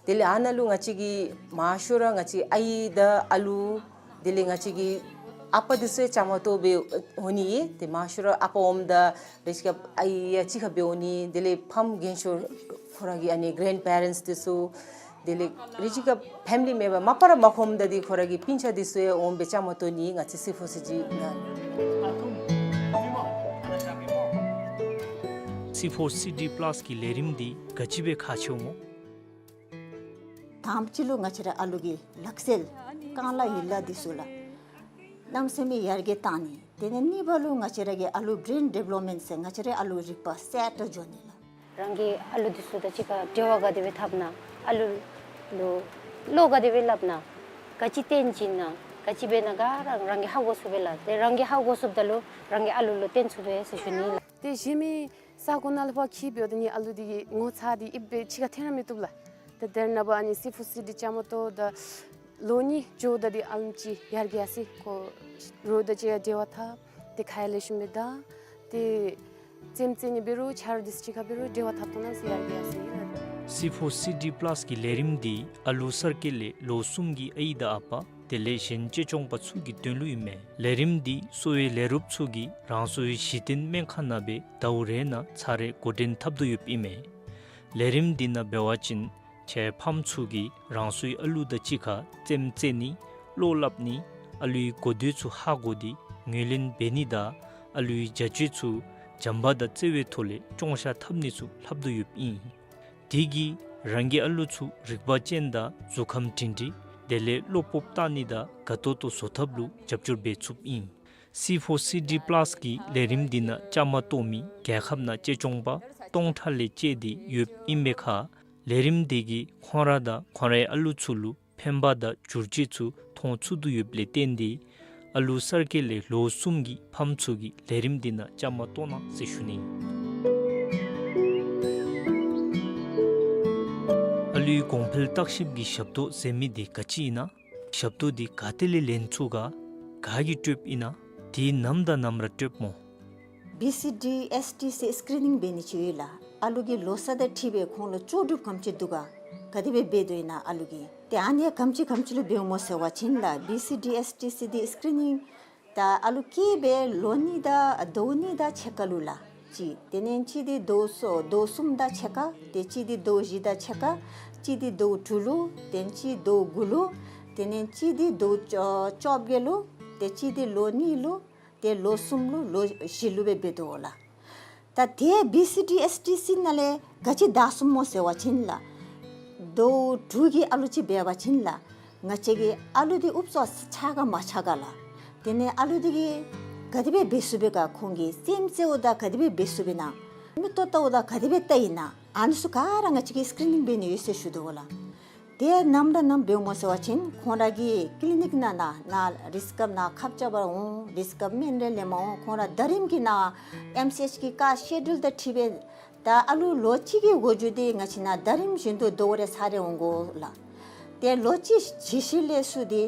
དེ་ལས་ཨ་ནཱ་ལུ་ང་བཅས་ཀྱིས་མང་ཤོས་ར་ང་བཅས་ཨའི་དང་ཨ་ལུ་དེ་ལས་ང་བཅས་ཀྱི་ཨ་པ་འདི་ཚུ་ཡང་བཅའ་མར་གཏོགས་སྦེ་འོང་ནི་ཨིན། ཏེ་མང་ཤོས་ར་ཨ་པ་འོངམ་ད་རེ་ཅིག་ཁར་ཨའི་ཡང་གཅིག་ཁར་སྦེ་འོང་ནི། དེ་ལས་ཕམ་རྒན་ཤོས་ཁོ་ར་གི་ཨ་ནི་གེ་རེནཌ་པེ་རེནཊསི་འདི་ཚུ་དེ་ལས་རེ་ཅིག་ཁར་ཕེ་མི་ལི་མེམ་བར་མ་པ་ར་མ་ཁོམ་ད་འདི་ཁོ་ར་གི་སྤུན་ཆ་འདི་ཚུ་ཡང་འོང་སྦེ་བཅའ་མར་གཏོགས་ནི་ང་བཅས་སི་ཕོར་སི་ཌི་ནང་། སི་ཕོར་སི་ཌི་པ་ལཱས་ཀྱི་ལས་རིམ་འདི་ག་ཅི་སྦེ་ཁག་ཆེཝ་སྨོ། དང་པ་ཅིག་ལུ་ང་བཅས་ར་ཨ་ལུ་གི་ལག་རྩལ་རྐང་ལག་ཡན་ལག་འདི་ཚུ་ལགས་གནམ་མེད་ས་མེད་ཡར་རྒྱས་བཏང་ནི། དེ་ལས་གཉིས་པ་ལུ་ང་བཅས་ར་གི་ཨ་ལུ་བེརེན་ཌི་བེ་ལོབ་མེནཊ་ཟེར་ང་བཅས་རའི་ཨ་ལུ་རིག་པ་གསལ་ཏོག་ཏོ་འགྱོ་ནི་ལགས། རང་གི་ཨ་ལུ་འདི་ཚུ་དང་གཅིག་ཁར་འབྲེལ་བ་ག་དེ་སྦེ་འཐབ་ན། ཨ་ལུ་ལུ་བློ་ག་དེ་སྦེ་སླབ་ན། ག་ཅི་སྟོན་བྱིན་ན། ག་ཅི་འབད་ན་ག་ར་རང་གིས་ཧ་གོ་ཚུགས་པས་ལགས། ཏེ་རང་གིས་ཧ་གོ་ཚུགསཔ་ད་ལུ་རང་གི་ཨ་ལུ་ལུ་སྟོན་ཚུགས་པས་ཟེར་ཞུ་ནི་ལགས། ཏེ་གཞན་མི་ས་གོ་ནང་ལུ་ཕར་འཁྱིད་འབདཝ་ད་ནི་ཨ་ལུ་འདི་གི་ངོ་ཚ་འདི་ཨིན་པས་ཕྱི་ཁར་འཐོན་ར་མི་བཏུབ་ལགས། ཏེ་དེ་ནངས་པ་ཨ་ནི་སི་ཕོར་སི་ཌི་བཅའ་མར་གཏོགས་ད་ལོ་གཉིས་འགྱོཝ་ད་འདི་ཨ་ལུ་ཅིག་ཡར་རྒྱས་ཡར་སོ་ཡི། ཁོ་རོགས་དང་གཅིག་ཁར་འབྲེལ་བ་འཐབ། ཏེ་ཁ་ཡང་ལེགས་ཤོམ་སྦེ་བརྡ། ཏེ་རྩེདམོ་རྩེ་ནི་འབད་རུང་ཆ་རོགས་འདི་ཚུ་གཅིག་ཁར་འབད་རུང་འབྲེལ་བ་འཐབ་ཐོག་ནང་ཡར་རྒྱས་ཡར་སོ་ཡི་ལགས། སི་ཕོར་སི་ཌི་པ་ལཱས་ཀྱི་ལས་རིམ་འདི་ཨ་ལུ་གསར་སྐྱེས་ལས་ལོ་གསུམ་གྱི་ཨའི་དང་ཨ་པ་དེ་ལས་གཞན་གཅེས་སྐྱོང་པ་ཚུ་གི་དོན་ལུ་ཨིན་མས། ལས་རིམ་འདི་གསོ་བའི་ལས་རོགསཔ་ཚུ་གིས་རང་སོའི་གཞི་རྟེན་སྨན་ཁང་ནང་སྦེ་ཟླཝ་རེ་ནང་ཚར་རེ་འགོ་འདྲེན་འཐབ་དོ་ཡོདཔ་ཨིན་མས། ལས་རིམ་འདི་ནང་འབད་བ་ཅིན་ཁྱེད་ཕམ་ཚུ་གིས་རང་སོའི་ཨ་ལུ་དང་གཅིག་ཁར་རྩེདམོ་རྩེ་ནི། བློ་སླབ་ནི། ཨ་ལུའི་གོ་ཐོས་ཚུ་ཧ་གོ་སྟེ་ངོས་ལེན་འབད་ནི་དང་ཨ་ལུའི་བྱ་སྤྱོད་ཚུ་བྱམས་པ་དང་བརྩེ་བའི་ཐོག་ལས་སྐྱོང་བཤད་འཐབ་ནི་ཚུ་ལྷབ་དོ་ཡོདཔ་ཨིན། དེ་གིས་རང་གི་ཨ་ལུ་ཚུ་རིག་པ་ཅན་དང་གཟུགས་ཁམས་སྒྲིང་སྒྲིང་དེ་ལས་བློ་སྤོབས་བཏང་ནི་དང་དགའ་ཏོག་ཏོ་བཟོ་ཐབས་ལུ་རྒྱབ་སྐྱོར་འབད་ཚུགསཔ་ཨིན། སི་ཕོར་སི་ཌི་པ་ལཱས་ཀྱི་ལས་རིམ་འདི་ནང་བཅའ་མར་གཏོགས་མི་རྒྱལ་ཁབ་ནང་གཅེས་སྐྱོང་པ་སྟོང་ཕྲག་ལས་བཅད་དེ་ཡོདཔ་ཨིན་པའི་ཁར་ལས་རིམ་འདི་གིས་ཁོང་ར་དང་ཁོང་རའི་ཨ་ལུ་ཚུ་ལུ་ཕན་པ་དང་བསྒྱུར་བཅོས་ཚུ་མཐོང་ཚུགས་དོ་ཡོདཔ་ལས་བརྟེན་ཏེ་ ཨ་ལུ་གསར་སྐྱེས་ལས་ལོ་གསུམ་གྱི་ཕམ་ཚུ་གིས་ལས་རིམ་འདི་ནང་བཅའ་མར་གཏོགས་གནང་ཟེར་ཞུ་ནི། ཨ་ལུའི་གོང་འཕེལ་བརྟག་ཞིབ་ཀྱི་ཞབས་ཏོག་ཟེར་མི་འདི་ག་ཅི་ཨིན་ན། ཞབས་ཏོག་འདི་ག་ཏེ་ལས་ལེན་ཚུགས་ག། ག་གིས་སྤྲོདཔ་ཨིན་ན། དེ་ནམ་དང་ནམ་ར་སྤྲོདཔ་སྨོ། བི་སི་ཌི་ཨེས་ཊི་སི་སི་ཀི་རི་ནིང་འབད་ནི་ཅིག་ཡོད་ལགས། ཨ་ལུ་གི་ལོ་ས་དང་འཁྲིལ་སྦེ་ཁོང་ལུ་ལྕོགས་གྲུབ་ག་དེམ་ཅིག་འདུག་ག། ག་དེ་སྦེ་འབད་དོ་ཨིན་ན་ཨ་ལུ་གིས། ཏེ་ཨ་ནི་ཡང་ག་དེམ་ཅིག་ག་དེམ་ཅིག་ལུ་འབདཝ་སྨོ་ཟེར་བ་ཅིན་ལགས། བི་སི་ཌི་ཨེས་ཊི་སི་སི་འདི་སི་ཀི་རི་ནིང་ད་ཨ་ལུ་སྐྱེས་སྦེ་ལོ་གཉིས་དང་ཟླཝ་གཉིས་དང་ཕྱེད་ཀ་ལུ་ལགས། གཅིག། དེ་ལས་གཅིག་འདི་ཟླཝ་གསུམ་ཟླཝ་གསུམ་དང་ཕྱེད་ཀ། ཏེ་གཅིག་འདི་ཟླཝ་བཞི་དང་ཕྱེད་ཀ། གཅིག་འདི་ཟླཝ་དྲུག་ལུ། ཏེ་གཅིག་ཟླཝ་དགུ་ལུ། དེ་ལས་གཅིག་འདི་ཟླཝ་བཅོ་བཅོ་བརྒྱད་ལུ། ཏེ་གཅིག་འདི་ལོ་གཉིས་ལུ། ཏེ་ལོ་གསུམ་ལུ་ལོ་བཞི་ལུ་སྦེ་འབད་དོ་ལགས། ད་ཏེ་བི་སི་ཌི་ཨེས་ཊི་སི་ནང་ལས་ག་ཅི་བདའ་ཚུགསཔ་སྨོ་ཟེར་བ་ཅིན་ལགས། ཟླཝ་དྲུག་གི་ཨ་ལུ་ཅིག་འབད་བ་ཅིན་ལགས། ང་བཅས་ཀྱི་ཨ་ལུ་འདི་ཨུབ་ཙམ་ཆགས་ག་མ་ཆགས་ག་ལགས། དེ་ལས་ཨ་ལུ་འདི་གིས་ག་དེ་སྦེ་འབད་ཚུགས་པས་ག། ཁོང་གི་སེམས་རྩ་བ་དང་ག་དེ་སྦེ་འབད་ཚུགས་པས་ན། མིག་ཏོ་བལྟཝ་ད་ག་དེ་སྦེ་བལྟ་ཡི་ན། ཨ་ནི་ཚུ་ག་ར་ང་བཅས་ཀྱིས་སི་ཀི་རི་ནིང་འབད་ནི་ཡོད་ཟེར་ཞུ་དོ་ལགས། ཏེ་ནམ་ར་ནམ་འབདཝ་སྨོ་ཟེར་བ་ཅིན་ཁོང་ར་གི་ཀི་ལི་ནིག་ནང་ན་ན་རིསི་ཀབ་ནང་ཁབ་རྐྱབ་པར་འོང་། རིསི་ཀབ་སྨན་རེ་ལེནམ་འོང་། ཁོང་ར་ཟླ་རིམ་གྱི་ནང་ཨེམ་སི་ཨེཆ་གི་ཀ་སི་ཀེ་ཌུལ་དང་འཁྲིལ་སྦེ་ད་ཨ་ལུ་ལོ་གཅིག་གི་འགོ་འགྱུར་འདི་ང་བཅས་ནང་ཟླ་རིམ་བཞིན་དུ་ཟླཝ་རེ་ཚར་རེ་འོང་དགོ་ལགས། ཏེ་ལོ་གཅིག་གི་ཤུལ་ལས་ཚུར་འདི་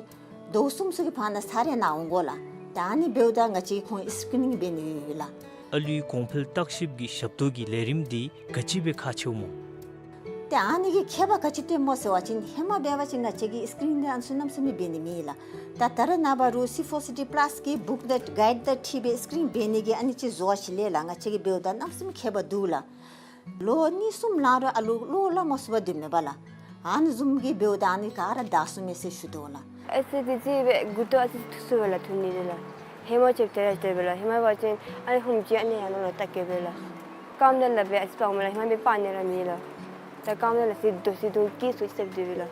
ཟླཝ་གསུམ་ཚུ་གི་བར་ན་ཚར་རེ་ནང་འོང་དགོ་ལགས། ད་ཨ་ནི་འབདཝ་ད་ང་བཅས་ཁོང་སི་ཀི་རི་ནིང་འབད་ནི་ཡོད་ལགས། ཨ་ལུའི་གོང་འཕེལ་བརྟག་ཞིབ་ཀྱི་ཞབས་ཏོག་གི་ལས་རིམ་འདི་ག་ཅི་སྦེ་ཁག་ཆེཝ་སྨོ། ཏེ་ཨ་ནི་གི་ཁྱད་པར་ག་ཅི་སྟོནམ་སྨོ་ཟེར་བ་ཅིན་ཧེ་མ་འབད་བ་ཅིན་ང་བཅས་ཀྱིས་སི་ཀི་རི་ནིང་འདི་ཨ་ནི་ཚུ་གནམ་མེད་ས་མེད་འབད་ནི་མེད་ལགས། ད་ད་རེས་ནངས་པ་རུང་སི་ཕོར་སི་ཌི་པ་ལཱས་ཀྱི་བུཀ་དང་གའིཌ་དང་འཁྲིལ་སྦེ་སི་ཀི་རི་ནིང་འབད་ནི་གི་ཨ་ནི་ཅིག་བཟོ་བ་ཅིག་ལས་ལགས། ང་བཅས་ཀྱིས་འབདཝ་ད་གནམ་མེད་ས་མེད་ཁྱད་པར་འདུག་ལགས། ལོ་གཉིས་གསུམ་ལང་རུང་ཨ་ལུ་བློ་སླབ་མ་ཚུགས་པར་སྡོདཔ་མས་པ་ལགས། ཨ་ནི་བཟུམ་གྱི་འབདཝ་ད་ཨ་ནི་ག་ར་བདའ་ཚུགས་མས་ཟེར་ཞུ་དོ་ལགས། ཨེ་ཙི་ཅིག་ཅིག་སྦེ་མགུ་ཏོ་ཨ་ཙི་ཐུག་སོང་པས་ལགས། ཐུག་ནི་འདི་ལགས། ཧེ་མ་ཅིག་དེ་ར་དེ་སྦེ་ལགས། ཧེ་མ་འབད་བ་ཅིན་ཨ་ནི་ཧུམ་ཅིག་ཨ་ནི་ཡར་ལོང་ལོང་བལྟ་གེ་པས་ལགས། རྐངམ་དེ་ལག་པས་ཨ་ཙི་སྤར་མས་ལགས། ཧེ་མ་སྦེ་སྤར་ནི་ར་མེད་ལགས། ད་རྐངམ་དེ་ལག་ཟི་དོ་ཟི་དོ་སྐྱིད་སུ་སེབ་སྡོད་པས་ལགས།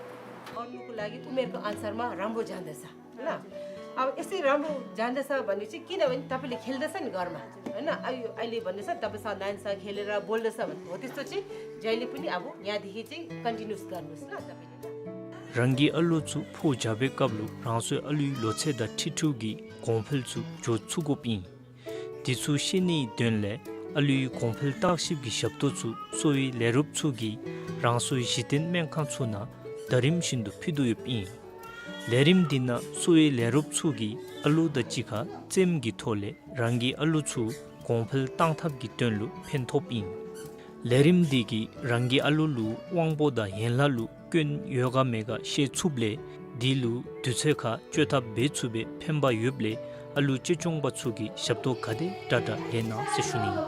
और लोग को लागि उमेरको अनुसारमा राम्रो जाँदैछ। होइन? अब यसै राम्रो जाँदैछ भनेपछि किनभने तपाईँले खेल्दैछ नि घरमा, होइन? अहिले, अहिले भन्दैछ, तपाईँ स-, नानीसँग खेलेर बोल्दैछ भने हो त्यस्तो चाहिँ जहिले पनि अब यहाँदेखि चाहिँ कन्टिन्युस गर्नुहोस् ल तपाईँले ल। རང་གི་ཨ་ལུ་ཚུ་ཕོ་རྒྱས་པའི་སྐབས་ལུ་རང་སོའི་ཨ་ལུའི་ལོ་ཚད་དང་འཁྲིལ་འཁྲིལཝ་གི་གོང་འཕེལ་ཚུ་འགྱོ་ཚུགས་དགོཔ་ཨིན། དེ་ཚུ་ཤེས་ནིའི་དོན་ལས་ཨ་ལུའི་གོང་འཕེལ་བརྟག་ཞིབ་ཀྱི་ཞབས་ཏོག་ཚུ་གསོ་བའི་ལས་རོགསཔ་ཚུ་གིས་རང་སོའི་གཞི་རྟེན་སྨན་ཁང་ཚུ་ནང་ཟླ་རིམ་བཞིན་དུ་ཕུལ་དོ་ཡོདཔ་ཨིན། ལས་རིམ་འདི་ནང་གསོ་བའི་ལས་རོགསཔ་ཚུ་གིས་ཨ་ལུ་དང་གཅིག་ཁར་རྩེདམོ་གི་ཐོག་ལས་རང་གི་ཨ་ལུ་ཚུ་གོང་འཕེལ་གཏང་ཐབས་ཀྱི་དོན་ལུ་ཕན་ཐོགསཔ་ཨིན། ལས་རིམ་འདི་གིས་རང་གི་ཨ་ལུ་ལུ་དབང་པོ་དང་ཡན་ལག་ལུ་སྐྱོན་ཡོད་ག་མེད་ག་ཤེས་ཚུགསཔ་ལས་དེ་ལུ་དུས་ཚོད་ཁར་བཅོས་ཐབས་འབད་ཚུགས་པའི་ཕན་པ་ཡོདཔ་ལས་ཨ་ལུ་གཅེས་སྐྱོང་པ་ཚུ་གིས་ཞབས་ཏོག་ག་དེ་དྲག་དྲག་ལེན་གནང་ཟེར་ཞུ་ནི། ང་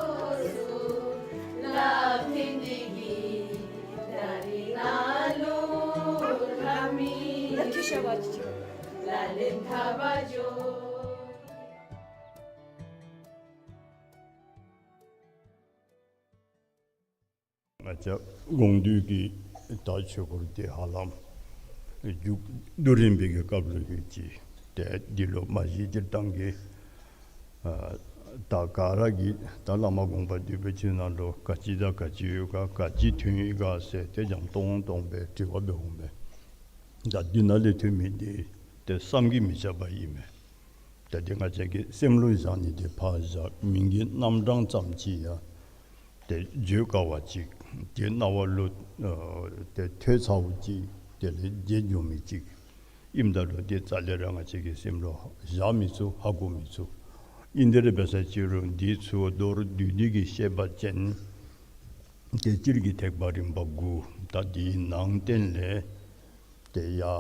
བཅས་དགོངས་འདུས་ཀྱི་ད་ཆོས་སྐོར་འདི་ཧ་ལམ་མཇུག་བསྡུ་རན་པའི་གི་སྐབས་ལུ་ཡོད་ཅི། ཏེ་འདི་ལུ་མ་གཞི་སྤྱིར་བཏང་གི་ཨ་ད་ག་ར་གིས་ད་བླ་མ་དགོངས་པ་འདུས་པའི་ཆོས་ནང་ལུ་ག་ཅི་དང་ག་ཅི་ཡོད་ག་ག་ཅི་ཐོན་ཡི་ག་ཟེར་ཏེ་འཇམ་ཏོང་ཏོ་སྦེ་དྲི་བ་འབད་འོང་པས། ད་འདི་ནང་ལས་ཐོན་མི་འདི་ཏེ་བསམ་གྱིས་མི་ཁྱབ་པ་ཨིན་མས། ཏེ་འདི་ང་བཅས་ཀྱི་སེམས་ལུ་བཞག་ནི་འདི་ཕར་བཞག་མིང་གི་རྣམ་གྲངས་ཙམ་ཅིག་ཡང་ཏེ་བརྗོད་དཀའ་བ་ཅིག་ཏེ་རྣ་བ་ལུ་ཨ་ཏེ་ཐོས་ཚརཝ་ཅིག་དེ་ལས་བརྗེད་འགྱོ་མི་ཅིག་ཨིནམ་ད་ལུ་ཏེ་རྩ་ལས་ར་ང་བཅས་ཀྱི་སེམས་ལུ་བཞག་མི་ཚུགས། ཧ་གོ་མི་ཚུགས། ཨིན་དེ་ར་འབད་ས་ཅིག་རུང་འདི་ཚུ་མདོར་བསྡུས་ཏེ་གི་བཤད་པ་ཅིན་ཏེ་སྤྱིར་གྱི་ཐེག་པ་རིམ་པ་དགུ། ད་འདིའི་ནང་བསྟན་ལས་ཏེ་ཡ་ཨ་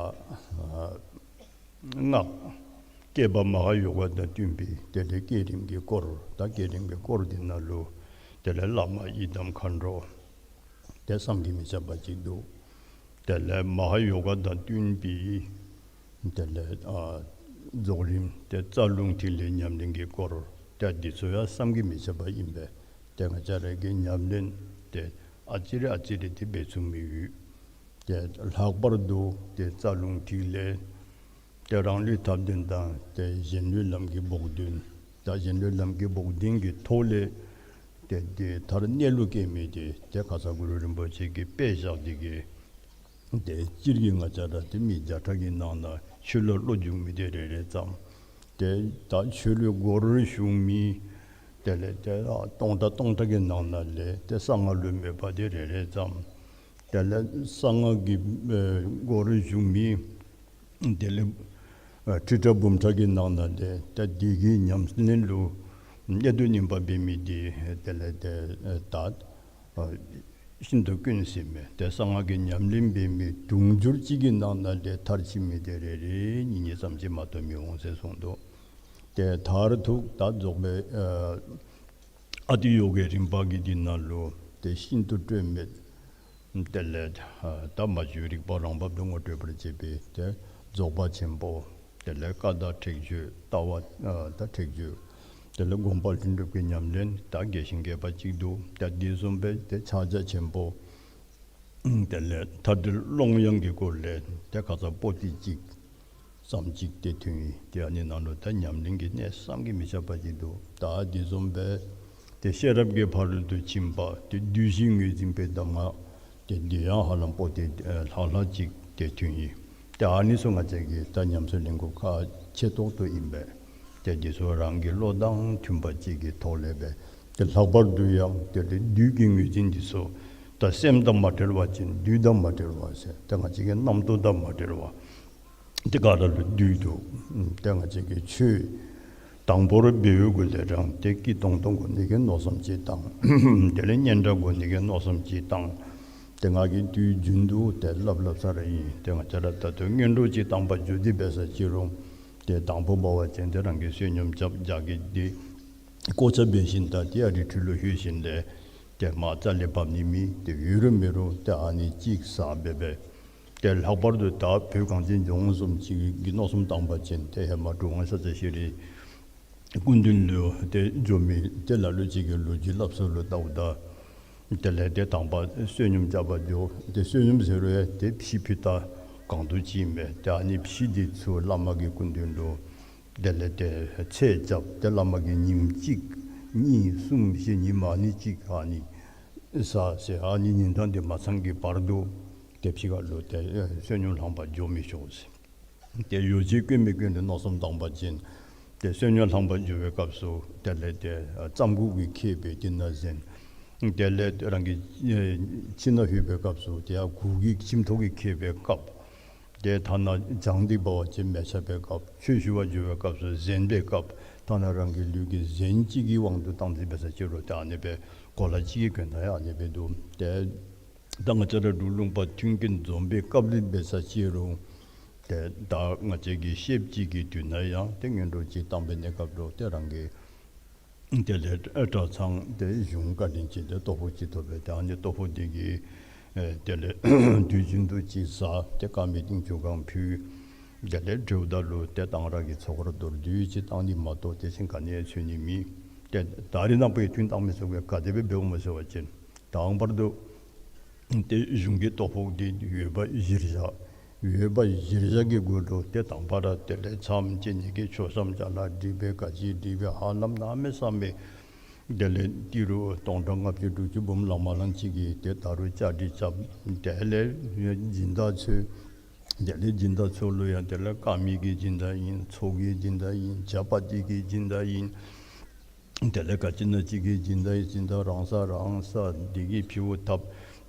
སྔགས་བསྐྱེད་པ་མ་ཧཱ་ཡོ་ག་དང་བསྟུན་པའི་དེ་ལས་བསྐྱེད་རིམ་གྱི་སྐོར། ད་བསྐྱེད་རིམ་གྱི་སྐོར་འདི་ནང་ལུ་དེ་ལས་བླ་མ་ཡི་དམ་མཁའ་འགྲོ་ཏེ་བསམ་གྱིས་མི་ཁྱབ་པ་ཅིག་འདུག། དེ་ལས་མ་ཧཱ་ཡོ་ག་དང་བསྟུན་པའི་དེ་ལས་ཨ་རྫོགས་རིམ་ཏེ་རྩ་རླུང་ཐིག་ལེ་ཉམས་ལེན་གྱི་སྐོར། ཏེ་འདི་ཚུ་ཡང་བསམ་གྱིས་མི་ཁྱབ་པ་ཨིན་པས། ཏེ་ང་བཅས་ར་གིས་ཉམས་ལེན་ཏེ་ཨ་ཙི་རེ་ཨ་ཙི་རེ་ཏེ་འབད་ཚུགས་མི་ཡོད། ཏེ་ལྷག་པར་དུ་ཏེ་རྩ་རླུང་ཐིག་ལེ་ཏེ་རང་ལུས་ཐབས་ལྡན་དང་ཏེ་གཞན་ལུས་ལམ་གྱི་བོགས་འདོན། ད་གཞན་ལུས་ལམ་གྱི་བོགས་འདོན་གྱི་ཐོག་ལས་ཏེ་འདི་མཐར་གནས་ལུགས་སྐྱེ་མི་འདི་ཏེ་ཁ་ཙ་གུ་རུ་རིན་པོ་ཆེ་གིས་དཔེ་བཞག་སྟེ་གི་ཏེ་སྤྱིར་གྱི་ང་བཅས་ར་ཏེ་མི་བརྒྱ་ཕྲག་གི་ནང་ན་ཆོས་ལུ་བློ་འཇུག་མི་འདི་རེ་རེ་ཙམ། ཏེ་ད་ཆོས་ལུ་སྒོར་ཞུགས་མི་དེ་ལས་ཏེ་ཨ་སྟོང་ཕྲག་སྟོང་ཕྲག་གི་ནང་ན་ལས་ཏེ་གསང་སྔགས་ལུ་མོས་པ་དེ་རེ་རེ་ཙམ། དེ་ལས་གསང་སྔགས་ཀྱི་ཨེ་སྒོར་ཞུགས་མི་དེ་ལས་ཨ་ཁྲི་ཕྲག་འབུམ་ཕྲག་གི་ནང་ན་ལས་ཏེ་དེ་གི་ཉམས་ལེན་ལུ་གནད་དུ་སྨིན་པ་འབད་མི་དེ་དེ་ལས་ཏེ་ཨེ་ད་ཨ་ཤིན་ཏུ་དཀོན་ཟེར་མས། ཏེ་གསང་སྔགས་ཀྱི་ཉམས་ལེན་འབད་མི་དུང་ཕྱུར་གཅིག་གི་ནང་ན་ལས་མཐར་ཕྱིན་མི་དེ་རེ་རེ་གཉིས་གཉིས་ཙམ་ཅིག་མ་གཏོགས་མི་འོང་ཟེར་གསུངས་འདུག། ཏེ་མཐར་ཐུག་ད་རྫོགས་པའི་ཨ་ཨ་ཏི་ཡོ་གའི་རིམ་པ་གི་འདི་ནང་ལུ་ཏེ་ཤིན་ཏུ་སྤྲོས་མེད། དེ་ལས་ཨ་ད་མ་བཅོས་རིག་པ་རང་བབས་སུ་ངོ་སྤྲོད་པར་བྱེད་པའི་ཏེ་རྫོགས་པ་ཆེན་པོ། དེ་ལས་བཀའ་དང་ཁྲེགས་ཆོད་ལྟ་བ་ཨ་ད་ཁྲེགས་ཆོད། དེ་ལས་སྒོམ་པ་ལྷུན་གྲུབ་ཀྱི་ཉམས་ལེན་ད་རྒྱས་ཤིང་རྒྱས་པ་ཅིག་འདུག། ད་འདི་བཟུམ་སྦེ་ཏེ་ཕྱག་རྒྱ་ཆེན་པོ། དེ་ལས་མཐར་ཐུག་ཀློང་ཡངས་ཀྱི་སྐོར་ལས་ཏེ་ཁ་ཙ་པོ་ཏི་གཅིག་ཙམ་ཅིག་ཏེ་ཐོན་ཡི། ཏེ་ཨ་ནི་ནང་ལུ་ད་ཉམས་ལེན་གྱི་གནད་བསམ་གྱིས་མི་ཁྱབ་པ་ཅིག་འདུག། ད་འདི་བཟུམ་སྦེ་ཏེ་ཤེས་རབ་ཀྱི་ཕ་རོལ་ཏུ་ཕྱིན་པ་ཏེ་བདུད་བཞི་ངོས་འཛིན་པའི་གདམས་ངག་ཏེ་འདི་ཡང་ཧ་ལམ་པོ་ཏི་ཨེ་ལྷག་ལྷག་ཅིག་ཏེ་ཐོན་ཡི། ཏེ་ཨ་ནི་ཚུ་ང་བཅས་ཀྱིས་ད་ཉམས་སུ་ལེན་དགོཔ་ཁག་ཆེ་ཏོག་ཏོ་ཨིན་པས། ཏེ་འདི་ཚུ་རང་གི་བློ་དང་མཐུན་པ་ཅིག་གི་ཐོག་ལས་སྦེ་ཏེ་ལྷག་པར་དུ་ཡང་ཏེ་བདུད་ཀྱི་ངོས་འཛིན་འདི་ཚུ་ད་སེམས་དང་མ་བྲལ་བ་ཅིན་བདུད་དང་མ་བྲལ་བ་ཟེར་ཏེ་ང་བཅས་ཀྱི་རྣམ་རྟོག་དང་མ་བྲལ་བ། ཏེ་ག་ར་ལུ་བདུད་འདུག། ཏེ་ང་བཅས་ཀྱིས་ཆོས་དང་པོར་འབད་བའི་གུ་ལས་རང་ཏེ་སྐྱིད་ཏོང་ཏོ་དགོ་ནི་གི་མནོ་བསམ་ཅིག་བཏང་། དེ་ལས་སྙན་གྲགས་དགོ་ནི་གི་མནོ་བསམ་ཅིག་བཏང་། ཏེ་ང་གིས་དུས་རྒྱུན་དུ་ཏེ་སླབ་སླབ་ས་ར་ཨིན། ཏེ་ང་བཅས་ར་ད་ལྟོ་སྔོན་འགྲོ་ཅིག་བཏང་པར་འགྱོ་སྟེ་འབད་ས་ཅིག་རུང་ཏེ་དང་པོ་འབད་བ་ཅིན་ཏེ་རང་གིས་བསོད་སྙོམས་རྐྱབ་རྒྱགས་ཀྱི་ཏེ་གོ་ཆ་འབད་ཞིནམ་ད་ཏེ་ཨ་རི་ཁྲོད་ལུ་ལྷོད་ཞིནམ་ལས་ཏེ་མར་རྩ་ལས་བབས་ནི་མེད། ཏེ་ཡོད་རུང་མེད་རུང་ཏེ་ཨ་ནི་གཅིག་ཟ་སྦེ་སྦེ། ཏེ་ལྷག་པར་དུ་ད་བོད་གངས་ཅན་ལྗོངས་བཟུམ་ཅིག་གི་མནོ་བསམ་བཏང་པ་ཅིན་ཏེ་ཧེ་མ་གྲུབ་དབང་ཤཱཀྱ་ཤྲཱི་སྐུ་མདུན་ལུ་ཏེ་འགྱོ་མི་ཏེ་ལ་ལུ་ཅིག་གི་ལོ་རྒྱུས་སླབ་ས་ལུ་བལྟཝ་ད་དེ་ལས་ཏེ་དང་པ་བསོད་སྙོམས་རྐྱབ་པར་འགྱོ། ཏེ་བསོད་སྙོམས་ཟེར་རུང་ཡང་ཏེ་ཕྱེ་ཕུད་ད་གང་དུ་ཅིག་མས། ཏེ་ཨ་ནི་ཕྱེ་འདི་ཚུ་བླ་མ་གི་སྐུ་མདུན་ལུ་དེ་ལས་ཏེ་ཚད་རྐྱབ། ཏེ་བླ་མ་གིས་ཉིནམ་གཅིག་གཉིས་གསུམ་བཞི་ཉིནམ་ཨ་ནི་གཅིག་ཨ་ནི་ཟ་ཟེར། ཨ་ནི་ཉིན་གྲངས་འདི་མ་ཚང་གི་བར་དུ་ཏེ་ཕྱི་ཁ་ལུ་ཏེ་ཨེ་བསོད་སྙོམས་ལེན་པར་འགྱོ་མི་ཆོག་ཟེར། ཏེ་ཡོ་བྱད་དཀོན་མི་དཀོན་ཏེ་མནོ་བསམ་བཏང་པ་ཅིན་ཏེ་བསོད་སྙོམས་ལེན་པར་འགྱོ་བའི་སྐབས་སུ་དེ་ལས་ཏེ་ཨ་རྩམ་གུག་གིས་ཁེབས་སྦེ་དེ་ནང་གཟན། དེ་ལས་རང་གི་ཨེ་ཁྱིམ་ནང་ལྷོད་པའི་སྐབས་སུ་ཏེ་ཡར་གུར་གྱི་ཁྱིམ་ཐོག་གིས་ཁེབས་པའི་སྐབས། ཏེ་ཐ་ན་གྱང་འདི་འབད་བ་ཅིན་མལ་ཆ་འབད་སྐབས། ཆོས་ཞུ་བར་འགྱོ་བའི་སྐབས་སུ་གཟན་འབད་སྐབས། ཐ་ན་རང་གི་ལུས་ཀྱི་གཟན་གཅིག་གི་དབང་དུ་བཏང་སྟེ་འབད་ས་ཅིག་རུང་ཏེ་ཨ་ནི་སྦེ་གོ་ལ་གཅིག་གི་གྱོན་ཐངས་ཡང་ཨ་ནི་སྦེ་འདུག། ཏེ་ད་ང་བཅས་ར་འབྲུག་ལུང་པ་མཐུན་རྐྱེན་འཛོམས་པའི་སྐབས་ལུ་འབད་ས་ཅིག་རུང་ཏེ་ད་ང་བཅས་ཀྱི་ཤེསཔ་ཅིག་གི་དུས་ན་ཡང་ཏེ་སྔོན་འགྲོ་ཅིག་བཏང་པའི་གནས་སྐབས་ལུ་ཏེ་རང་གི་དེ་ལས་གྲྭ་ཚང་དེ་གཞུང་བཀའ་དྲིན་ཅན་དེ་ལྟོ་ཕོགས་ཅིག་ཐོབ་པས། ཏེ་ཨ་ནི་ལྟོ་ཕོགས་དེ་གིས་ཨེ་དེ་ལས་དུས་རྒྱུན་དུ་ཅིག་ཟ། ཏེ་དཀར་མེ་ཏིང་ཆུ་གང་ཕུལ། དེ་ལས་འགྱོཝ་ད་ལུ་ཏེ་གཏང་རག་གི་ཚོགས་ར་མདོར་བསྡུས་ཅིག་བཏང་ནི་མ་གཏོགས་དེ་བཞིན་ག་ནི་ཡང་འཚོལ་ནི་མེད། ཏེ་ད་རེས་ནངས་པ་ཡང་ཐུན་བཏང་མི་ཚུ་གིས་ག་དེ་སྦེ་འབདཝ་སྨོ་ཟེར་བ་ཅིན་དང་པར་དུ་ཏེ་གཞུང་གི་ལྟོ་ཕོགས་འདི་ཡོད་པ་གཞིར་བཞག། ཡོད་པ་གཞིར་བཞག་གི་གུ་ལུ་ཏེ་དང་པ་ར་དེ་ལས་མཚམས་བཅད་ནི་གི་མཆོད་བཤམས་ཅ་ལ་སྒྲིག་སྦེ་ག་ཅི་སྒྲིག་སྦེ་ཧ་ལམ་གནམ་མེད་ས་མེད་དེ་ལས་ཏི་རུ་སྟོང་ཕྲག་ལྔ་བཅུ་དྲུག་ཅུ་འབུམ་ལང་མ་ལང་ཅིག་གི་ཏེ་ད་རུང་བཅའ་སྒྲིག་རྐྱབ། དེ་ལས་སྦྱིན་བདག་ཚུ་དེ་ལས་སྦྱིན་བདག་ཚུ་ལུ་ཡང་དེ་ལས་དཀར་མེ་གི་སྦྱིན་བདག་ཨིན། ཚོགས་ཀྱི་སྦྱིན་བདག་ཨིན། ཇ་པ་ཏི་གི་སྦྱིན་བདག་ཨིན། དེ་ལས་ག་ཅི་ན་ཅིག་གི་སྦྱིན་བདག་ཨིན། སྦྱིན་བདག་རང་ས་རང་ས་འདི་གིས་ཕྱེཝ་བཏབ།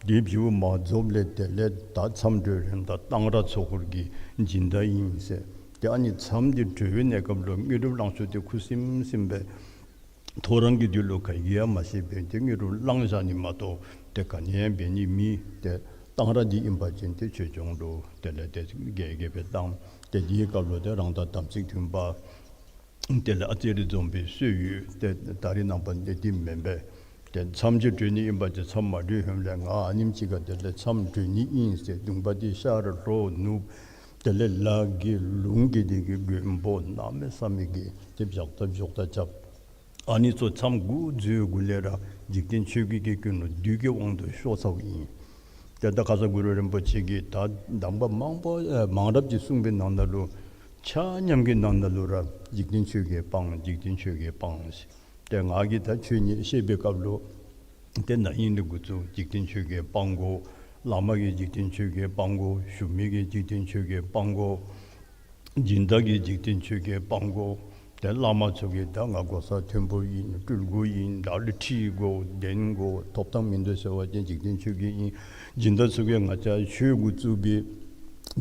འདི་ཕྱེཝ་མ་རྫོགསཔ་ལས་དེ་ལས་ད་མཚམས་གྲོལ་རན་ད་གཏང་རག་ཚོགས་འཁོར་གྱི་སྦྱིན་བདག་ཨིན་ཟེར། ཏེ་ཨ་ནི་མཚམས་འདི་གྲོལ་བའི་གནས་སྐབས་ལུ་དངོས་གྲུབ་བླང་ཚུལ་དེ་ཁུ་སིམ་སིམ་སྦེ་ཐོ་རངས་ཀྱི་དུས་ལུ་ག་གིས་ཡང་མ་ཤེས་པས། ཏེ་དངོས་གྲུབ་བླང་བཞག་ནི་མ་གཏོགས་ཏེ་ག་ནི་ཡང་འབད་ནི་མེད། ཏེ་གཏང་རག་འདི་ཨིན་པ་ཅིན་ཏེ་ཆོས་སྐྱོང་དུ་དེ་ལས་ཏེ་རྒྱས་རྒྱས་སྦེ་བཏང་། ཏེ་འདིའི་སྐབས་ལུ་ཏེ་རང་དང་དམ་ཚིག་མཐུན་པ། དེ་ལས་ཨ་ཙི་རེ་འཛོམས་པའི་སྲོལ་ཡོད། ཏེ་ད་རེས་ནངས་པ་འདི་འདི་མེན་པས། ཏེ་མཚམས་ཅིག་གྲོལ་ནི་ཨིན་པ་ཅིན་མཚམས་མ་གྲོལ་ཧེ་མ་ལས་ང་ཨ་ནེམ་ཅིག་ཁར་དེ་ལས་མཚམས་གྲོལ་ནི་ཨིན་ཟེར་གདུང་པ་འདི་ཤར་ལྷོ་ནུབ་དེ་ལས་ལ་གི་ལུང་གི་འདི་གི་མགོན་པོ་གནམ་མེད་ས་མེད་ཀྱི་ཏེ་བཞག་ད་བཞག་ད་རྐྱབ། ཨ་ནི་ཚུ་མཚམས་འགོ་འཛུལ་གུ་ལས་ར་འཇིག་རྟེན་ཆོས་བརྒྱད་ཀྱི་ཀུན་སློང་བདུད་ཀྱི་དབང་དུ་ཤོར་ཚརཝ་ཨིན། ཏེ་ད་ཁ་ཙ་གུ་རུ་རིན་པོ་ཆེ་གིས་ད་གདམས་པ་མང་པོ་ཨེ་མང་རབས་ཅིག་གསུངས་པའི་ནང་ན་ལུ་ཆ་མཉམ་གྱི་ནང་ན་ལུ་ར་འཇིག་རྟེན་ཆོས་བརྒྱད་སྤང་། འཇིག་རྟེན་ཆོས་བརྒྱད་སྤང་ཟེར། ཏེ་ང་གིས་ད་ཆོས་ཉིད་བཤད་པའི་སྐབས་ལུ་ཏེ་ན་ཧིང་ལས་འགོ་བཙུགས་འཇིག་རྟེན་ཆོས་བརྒྱད་སྤང་དགོ། བླ་མ་གིས་འཇིག་རྟེན་ཆོས་བརྒྱད་སྤང་དགོ། ཞུ་མི་གིས་འཇིག་རྟེན་ཆོས་བརྒྱད་སྤང་དགོ། སྦྱིན་བདག་གིས་འཇིག་རྟེན་ཆོས་བརྒྱད་སྤང་དགོ། ཏེ་བླ་མ་ཚུ་གིས་ད་ང་གོ་ས་མཐོན་པོ་ཨིན། སྤྲུལ་སྐུ་ཨིན། ད་ལུ་ཁྲི་དགོ་གདན་དགོ་ཐོབ་ཐང་མིན་འདུག་ཟེར་བ་ཅིན་འཇིག་རྟེན་ཆོས་བརྒྱད་ཨིན། སྦྱིན་བདག་ཚུ་གིས་ང་བཅས་ཆོས་འགོ་བཙུགས་པའི་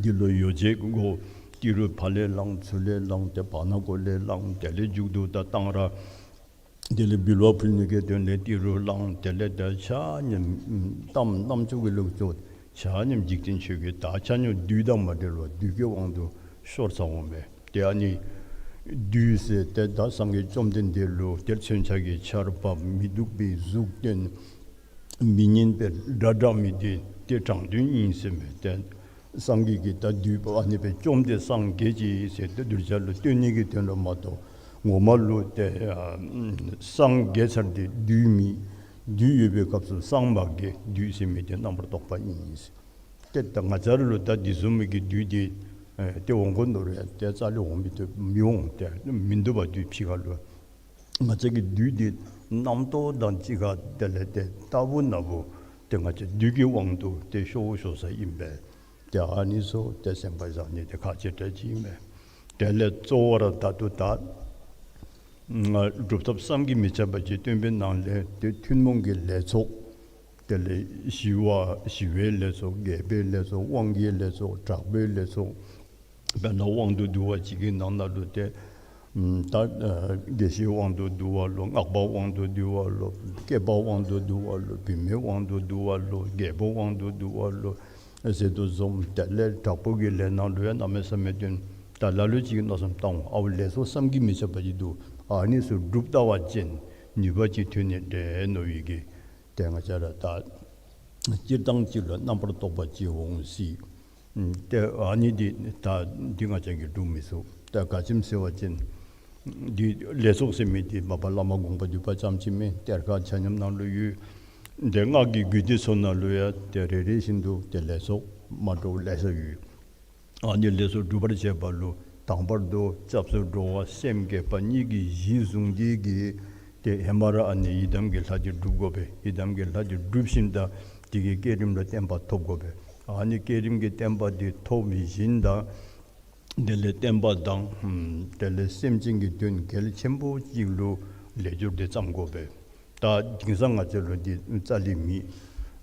འདི་ལུ་ཡོ་བྱད་དགོ། ཏི་རུ་ཕར་ལས་བླངས་ཚུར་ལས་བླངས་ཏེ་བར་ན་གོ་ལས་བླངས། དེ་ལས་མཇུག་ཏུ་ད་གཏང་རག་དེ་ལས་འབུལ་བ་ཕུལ་ནི་གི་དོན་ལས་ཏི་རུ་བླངས། དེ་ལས་ད་ཆ་མཉམ་གཏམ་རྣམ་ཅོ་གི་ལུགས་ཅོ། ཆ་མཉམ་འཇིག་རྟེན་ཆོས་བརྒྱད་ད་ཆ་མཉམ་བདུད་དང་མ་འབྲེལ་བར་བདུད་ཀྱི་དབང་དུ་ཤོར་ཚར་འོང་པས། ཏེ་ཨ་ནི་བདུད་ཟེར་ཏེ་ད་སངས་རྒྱས་བཅོམ་ལྡན་འདས་ལུ་ཏེ་མཚོན་ཆ་གི་ཆརཔ་མི་སྡུག་པའི་གཟུགས་སྟོན། མི་སྙན་པའི་སྒྲ་བསྒྲགས་མི་འདི་ཏེ་དྲང་དོན་ཨིན་ཟེར་མས། ཏེ་སངས་རྒྱས་ཀྱིས་ད་བདུད་པ་ཨ་ནི་སྦེ་བཅོམ་སྟེ་སངས་རྒྱས་ཅི་ཟེར་ཏེ་གདུལ་བྱ་ལུ་སྟོན་ནི་གི་དོན་ལུ་མ་གཏོགས་ངོ་མ་ལུ་ཏེ་ཨ་སངས་རྒྱས་ཚར་ཏེ་བདུད་མི་བདུད་ཡོད་པའི་སྐབས་སུ་སངས་མ་རྒྱས། བདུད་ཟེར་མི་འདི་རྣམ་པར་རྟོག་པ་ཨིན་ཟེར། ཏེ་ད་ང་བཅས་ར་ལུ་ད་འདི་བཟུམ་མའི་གི་བདུད་འདི་ཨེ་ཏེ་འོང་དགོ་མནོ་རུང་ཏེ་རྩ་ལས་འོང་མི་ཐུབ་མི་འོང་། ཏེ་མིན་འདུག་པ་བདུད་ཕྱི་ཁ་ལུ། ང་བཅས་ཀྱི་བདུད་འདི་རྣམ་རྟོག་དང་གཅིག་ཁར་དེ་ལས་ཏེ་རྟག་བུ་ན་བུ་ཏེ་ང་བཅས་བདུད་ཀྱི་དབང་དུ་ཏེ་ཤོར་ཤོར་ས་ཨིན་པས། ཏེ་ཨ་ནི་ཚུ་ཏེ་སེམས་ཁར་བཞག་ནི་དེ་ཁག་ཆེ་དྲགས་ཅིག་ཨིན་པས། དེ་ལས་གཙོ་བོ་ར་ད་ལྟོ་ད་ང་སྒྲུབ་ཐབས་བསམ་གྱིས་མི་ཁྱབ་པ་ཅིག་སྟོན་པའི་ནང་ལས་ཏེ་ཐུན་མོང་གི་ལས་ཚོགས། དེ་ལས་ཞི་བ་ཞི་བའི་ལས་ཚོགས། རྒྱས་པའི་ལས་ཚོགས། དབང་གི་ལས་ཚོགས། དྲག་པོའི་ལས་ཚོགས། དཔེར་ན་དབང་དུ་བསྡུ་བ་ཅིག་གི་ནང་ན་ལུ་ཏེ་ད་ཨ་དགེ་བཤེས་དབང་དུ་བསྡུ་བ་ལོ། སྔགས་པ་དབང་དུ་བསྡུ་བ་ལོ། སྐྱེས་པ་དབང་དུ་བསྡུ་བ་ལོ། བུད་མེད་དབང་དུ་བསྡུ་བ་ལོ། རྒྱལ་པོ་དབང་དུ་བསྡུ་བ་ལོ་ཟེར་དོ་བཟུམ། དེ་ལས་དྲག་པོ་གི་ལས་ནང་ལུ་ཡང་གནམ་མེད་ས་མེད་སྟོན། ད་ལ་ལུ་ཅིག་མནོ་བསམ་བཏང་འོང་། ཨའུ་ལས་ཚོགས་བསམ་གྱིས་མི་ཁྱབ་པ་ཅིག་འདུག། ཨ་ནི་ཚུ་སྒྲུབ་ལྟ་བ་ཅིན་ནུས་པ་ཅིག་ཐོན་ནི་འདྲས་མནོ་བའི་གི་ཏེ་ང་བཅས་ར་ད་སྤྱིར་བཏང་ཅིག་ལུ་རྣམ་པར་རྟོག་པ་ཅིག་འོང་སྲིད། ཏེ་ཨ་ནི་འདི་ད་འདི་ང་བཅས་ཀྱིས་སྒྲུབ་མི་ཚུགས། ད་ག་ཅི་སྨོ་ཟེར་བ་ཅིན་འདི་ལས་ཚོགས་ཟེར་མི་འདི་མ་པ་བླ་མ་དགོངས་པ་འདུས་པ་ཙམ་ཅིག་མེན། གཏེར་ཁ་ཆ་མཉམ་ནང་ལུ་ཡོད། ཏེ་སྔགས་ཀྱི་རྒྱུད་སྡེ་ཚུ་ནང་ལུ་ཡང་ཏེ་རེ་རེ་བཞིན་དུ་ཏེ་ལས་ཚོགས་མ་འདྲཝ་ལེ་ཤ་ཡོད། ཨ་ནི་ལས་ཚོགས་སྒྲུབ་པར་བྱེད་པ་ལུ་དང་པར་དུ་སྐྱབས་སུ་འགྲོ་བ་སེམས་བསྐྱེད་པ་གཉིས་ཀྱི་གཞི་བཟུང་སྟེ་གིས་ཏེ་ཧེ་མ་ར་ཨ་ནི་ཡི་དམ་གྱི་ལྷ་འདི་སྒྲུབ་དགོ་པས། ཡི་དམ་གྱི་ལྷ་འདི་སྒྲུབ་ཞིནམ་ད་དེ་གི་བསྐྱེད་རིམ་ལུ་བརྟན་པ་ཐོབ་དགོ་པས། ཨ་ནི་བསྐྱེད་རིམ་གྱི་བརྟན་པ་འདི་ཐོབ་ཞིནམ་ད་དེ་ལས་བསྟན་པ་དང་དེ་ལས་སེམས་ཅན་གྱི་དོན་གལ་ཆེན་པོ་ཅིག་ལུ་ལས་སྦྱོར་འདི་བརྩམ་དགོ་པས། ད་དེང་སང་ང་བཅས་ལུ་འདི་རྩ་ལས་མེད། ང་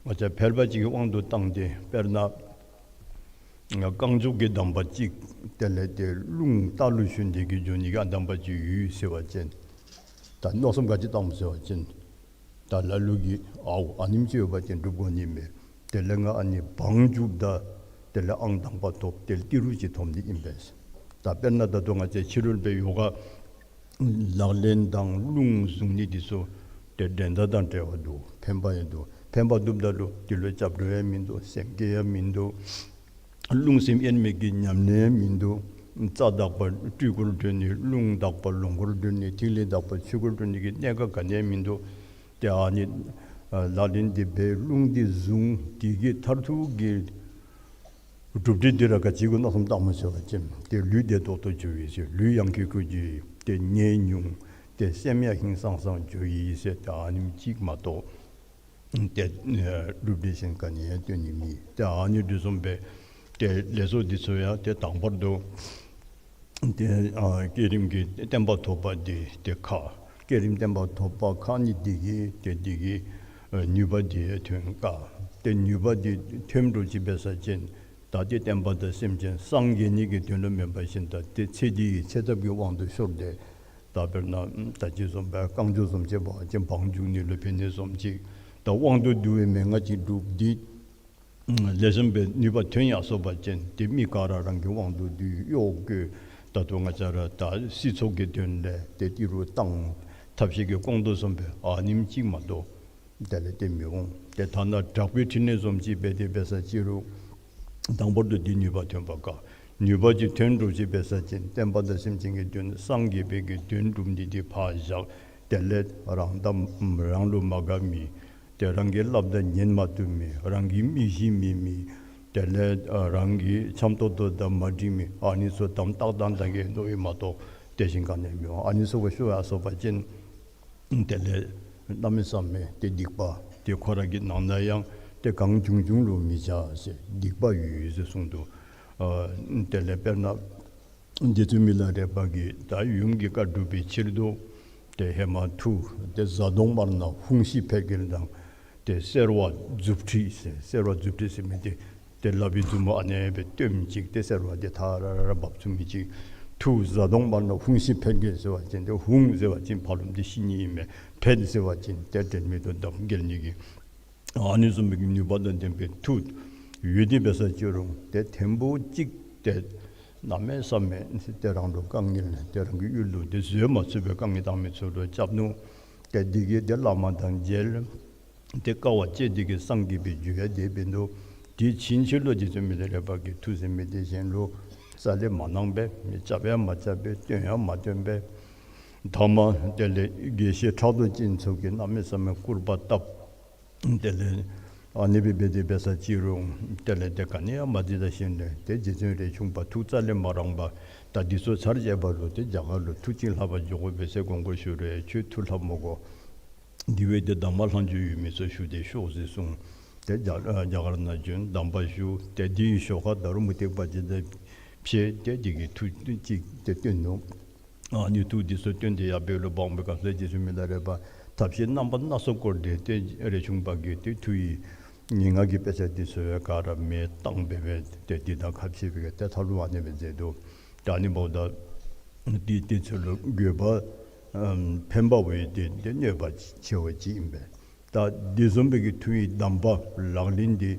བཅས་ཕལ་པ་ཅིག་གི་དབང་དུ་བཏང་སྟེ་དཔེར་ན་རྐང་མགྱོགས་ཀྱི་གདམས་པ་ཅིག་དེ་ལས་ཏེ་རླུང་རྟ་ལུ་ཞོན་ཏེ་གིས་འགྱོ་ནི་གི་ཨ་གདམས་པ་ཅིག་ཡོད་ཟེར་བ་ཅིན་ད་མནོ་བསམ་ག་ཅི་བཏངམ་ཟེར་བ་ཅིན་ད་ལ་ལུ་གིས་ཨའུ་ཨ་ནེམ་ཅིག་ཡོད་པ་ཅིན་སྒྲུབ་དགོ་ནི་མས། དེ་ལས་ང་ཨ་ནི་བང་རྒྱུགཔ་ད་དེ་ལས་ཨང་དང་པ་ཐོབ། དེ་ལས་ཏི་རུ་ཅིག་ཐོབ་ནི་ཨིན་པས། ད་དཔེར་ན་ད་ལྟོ་ང་བཅས་ཕྱི་རོལ་པའི་ཡོ་ག་ལག་ལེན་དང་རླུང་བཟུང་ནི་འདི་ཚུ་ཏེ་འགྲན་ཟླ་དང་བྲལ་བ་འདུག། ཕན་པ་ཡང་འདུག། ཕན་པ་འདུགཔ་ད་ལུ་འདི་ལུ་སྐྱབས་འགྲོ་ཡང་མིན་འདུག། སེམས་བསྐྱེད་ཡང་མིན་འདུག། རླུང་སེམས་དབྱེར་མེད་ཀྱི་ཉམས་ལེན་ཡང་མིན་འདུག། རྩ་དག་པ་སྤྲུལ་སྐུར་གྲོལ་ནི། རླུང་དག་པ་ལོངས་སྐུར་གྲོལ་ནི། ཐིག་ལེ་དག་པ་ཆོས་སྐུར་གྲོལ་ནི་གི་གནད་ཀ་ག་ནི་ཡང་མིན་འདུག། ཏེ་ཨ་ནི་ལག་ལེན་འདི་འབད་རླུང་འདི་བཟུང་། དེ་གི་མཐར་ཐུག་གི་གྲུབ་འབྲས་འདི་ར་ག་ཅི་གུ་མནོ་བསམ་བཏངམ་ཟེར་བ་ཅིན་ཏེ་ལུས་བདེ་ཏོག་ཏོ་འགྱོ་ཡི་ཟེར། ལུས་ཡང་ཁེ་ཁེ་འགྱོ་ཡི། ཏེ་ནད་ཉུང་། ཏེ་སེམས་ཡང་ཧིང་སངས་སངས་འགྱོ་ཡི་ཟེར། ཏེ་ཨ་ནེམ་ཅིག་མ་གཏོགས་ཏེ་གྲུབ་འབྲས་གཞན་ག་ནི་ཡང་སྟོན་ནི་མེད། ཏེ་ཨ་ནི་འདི་བཟུམ་སྦེ་ཏེ་ལས་ཚོགས་འདི་ཚུ་ཡང་ཏེ་དང་པར་དུ་ཏེ་ཨ་བསྐྱེད་རིམ་གྱི་བརྟན་པ་ཐོབ་པ་འདི་ཏེ་ཁག། བསྐྱེད་རིམ་བརྟན་པ་ཐོབ་པ་ཁག་ནི་འདི་གིས་ཏེ་འདི་གིས་ཨ་ནུས་པ་འདི་ཐོན་དཀའ། ཏེ་ནུས་པ་འདི་ཐོན་འགྲོ་ཅི་འབད་ས་ཅིན་ད་ཏེ་བསྟན་པ་དང་སེམས་ཅན་སངས་རྒྱས་ནི་གི་དོན་ལུ་མེན་པར་ཞིནམ་ད་ཏེ་ཚེ་འདི་ཡི་ཚེ་ཐབས་ཀྱི་དབང་དུ་ཤོར་ཏེ་ད་དཔེར་ན་ད་ཅི་བཟུམ་སྦེ་རྐང་མགྱོགས་བཟུམ་ཅིག་འབད་བ་ཅིན་བང་རྒྱུག་ནི་ལུ་ཕན་ནི་བཟུམ་ཅིག། ད་དབང་དུ་བསྡུ་བའི་མན་ངག་ཅིག་སྒྲུབ་སྟེ་ལེགས་ཤོམ་སྦེ་ནུས་པ་ཐོན་ཡར་སོང་པ་ཅིན་ཏེ་མི་ག་ར་རང་གི་དབང་དུ་བསྡུ་གཡོག་བཀོལ། ད་ལྟོ་ང་བཅས་ར་ད་སྲིད་ཚོགས་ཀྱི་དོན་ལས་ཏེ་ཏི་རུ་བཏང་། ཐབས་ཤེས་ཀྱིས་སྐོང་དོ་བཟུམ་སྦེ་ཨ་ནེམ་ཅིག་མ་གཏོགས་དེ་ལས་ཏེ་མི་འོང་། ཏེ་ཐ་ན་དྲག་པོའི་ཕྲིན་ལས་བཟུམ་ཅིག་འབད་དེ་འབད་ས་ཅི་རུང་དང་པོར་དུ་འདི་ནུས་པ་ཐོན་པ་དཀའ། ནུས་པ་ཅིག་ཐོན་འགྲོ་ཅི་འབད་ས་ཅིན་བསྟན་པ་དང་སེམས་ཅན་གྱི་དོན་སངས་རྒྱས་པའི་གི་དོན་སྒྲུབ་ནི་འདི་ཕར་བཞག། དེ་ལས་རང་དང་རང་ལུ་མ་དགའ་མི་ཏེ་རང་གི་སླབ་ད་ཉན་མ་བཏུབ་མི་རང་གི་མི་གཤིས་མེད་མི་དེ་ལས་ཨ་རང་གི་འཆམ་ཏོག་ཏོ་དང་མ་འགྲིག་མི་ཨ་ནི་ཚུ་དམ་ཏག་ཏག་ཏག་གི་མནོ་ཡི་མ་གཏོགས་དེ་བཞིན་ག་ནི་ཡང་མི་འོང་། ཨ་ནི་ཚུ་གུ་ཤོར་ཡར་སོང་པ་ཅིན་དེ་ལས་གནམ་མེད་ས་མེད་ཏེ་སྡིག་པ་ཏེ་ཁོ་ར་གི་ནང་ན་ཡང་ཏེ་གང་བྱུང་བྱུང་ལུ་མི་བྱ་ཟེར་སྡིག་པ་ཡོད་ཟེར་གསུངས་འདུག། ཨ་དེ་ལས་དཔེར་ན་ རྗེ་བཙུན་མི་ལ་རས་པ་གིས་ད་ཡུམ་གྱི་བཀའ་སྒྲུབ་པའི་ཕྱིར་དུ་ཏེ་ཧེ་མ་མཐུ་ཏེ་གཟའ་གདོང་དམར་ནག་ཧཱུྃ་ཤི་འཕེལ་རྒྱས་དང་ཏེ་སེར་བ་མཛུབ་ཁྲིད་ཟེར། སེར་བ་མཛུབ་ཁྲིད་ཟེར་མི་འདི་ཏེ་ལག་པའི་མཛུབ་མོ་ཨ་ནེ་སྦེ་སྟོནམ་ཅིག་ཏེ་སེར་བ་འདི་ཐ་ར་ར་ར་འབབ་ཚུགས་མི་ཅིག། མཐུ་གཟའ་གདོང་དམར་ནག་ཧཱུྃ་ཤི་འཕེལ་རྒྱས་ཟེར་བ་ཅིན་ཏེ་ཧཱུྃ་ཟེར་བ་ཅིན་ཕ་རོལ་ཏེ་ཤི་ནི་ཨིན་མས། འཕེལ་ཟེར་བ་ཅིན་ཏེ་དྲན་མེད་དུ་འདབ་འགྱེལ་ནི་གི་ཨ་ནི་བཟུམ་མའི་གི་ནུས་པ་དང་ལྡན་པའི་མཐུ་ཡོད་དེ་འབད་ས་ཅི་རུང་ཏེ་ཐེངས་པོ་གཅིག་ཏེ་གནམ་མེད་ས་མེད་ཏེ་རང་ལུ་དཀའ་ངལ་ཏེ་རང་གི་ཡུལ་ལུ་ཏེ་བཟོད་མ་ཚུགས་པའི་དཀའ་ངལ་བཏང་མི་ཚུ་ལུ་རྐྱབ་ནུག། ཏེ་འདི་གིས་ཏེ་བླ་མ་དང་མཇལ། ཏེ་དཀའ་བ་སྤྱད་དེ་གིས་སངས་རྒྱས་པའི་རྒྱུ་ཡང་དེ་འབད་ནུག། དེ་ཕྱིན་ཆད་ལུ་རྗེ་བཙུན་མི་ལ་རས་པ་གིས་མཐུ་ཟེར་མི་འདི་གཞན་ལུ་རྩ་ལས་མ་གནང་པས། མི་རྐྱབ་ཡང་མ་རྐྱབ་པས། སྟོན་ཡང་མ་སྟོན་པས། ཐ་མ་དེ་ལས་དགེ་བཤེས་ཕྲག་དོག་ཅན་ཚུ་གིས་གནམ་མེད་ས་མེད་སྐུར་པ་བཏབ། དེ་ལས་ཨ་ནི་སྦེ་འབད་དེ་འབད་ས་ཅི་རུང་དེ་ལས་ཏེ་ག་ནི་ཡང་མ་བྱིན་ད་ཞིནམ་ལས་ཏེ་རྗེ་བཙུན་རས་ཆུང་པ་ཐུགས་རྩ་ལས་མ་རངས་པར་ད་འདི་ཚུ་ཚར་བཅད་པ་ལུ་ཏེ་རྒྱ་གར་ལུ་མཐུ་བྱིན་ལྷབ་པར་འགྱོ་དགོ་པས་ཟེར་དགོངས་སྐོར་ཞུ་རུང་ཁྱོད་མཐུ་ལྷབ་མི་དགོ། འདི་བ་ཏེ་གདམས་པ་ལྷག་མཇུག་ཡོད་མི་ཚུ་ཞུ་སྟེ་ཤོག་ཟེར་གསུངས། ཏེ་རྒྱ་རྒྱ་གར་ནང་བྱོན། གདམས་པ་ཞུ། ཏེ་འདི་གི་ཞོར་ཁར་ད་རུང་མུ་སྟེགས་པ་ཅིག་དང་ཕྱད་དེ་འདི་གི་མཐུ་ཅིག་ཏེ་སྟོན་ནུག། ཨ་ནི་མཐུ་འདི་ཚུ་སྟོན་ཏེ་ཡར་འབད་ལུ་འབག་པའི་སྐབས་སུ་རྗེ་བཙུན་མི་ལ་རས་པ་ཐབས་ཤེས་རྣམ་པ་སྣ་ཚོགས་བསྐོར་ཏེ་ཏེ་རས་ཆུང་པ་གིས་ཏེ་མཐུ་ཡི་ངན་སྔགས་ཀྱི་དཔེ་ཆ་འདི་ཚུ་ག་ར་མེ་བཏང་སྦེ་སྦེ་ཏེ་འདི་དང་ཁ་ཕྱེ་སྦེ་ཏེ་མཐའ་ལུ་ཨ་ནི་སྦེ་མཛད་དོ། ད་ཨ་ནི་འབདཝ་ད་འདི་དེ་ཚུ་ལུ་དགོས་པ་ཨམ་ཕན་པ་བས་ཏེ་ཏེ་གནོད་པ་ཆེ་བ་ཅིག་ཨིན་པས། ད་འདི་བཟུམ་སྦེ་གི་མཐུ་ཡི་གདམས་པ་ལག་ལེན་འདི་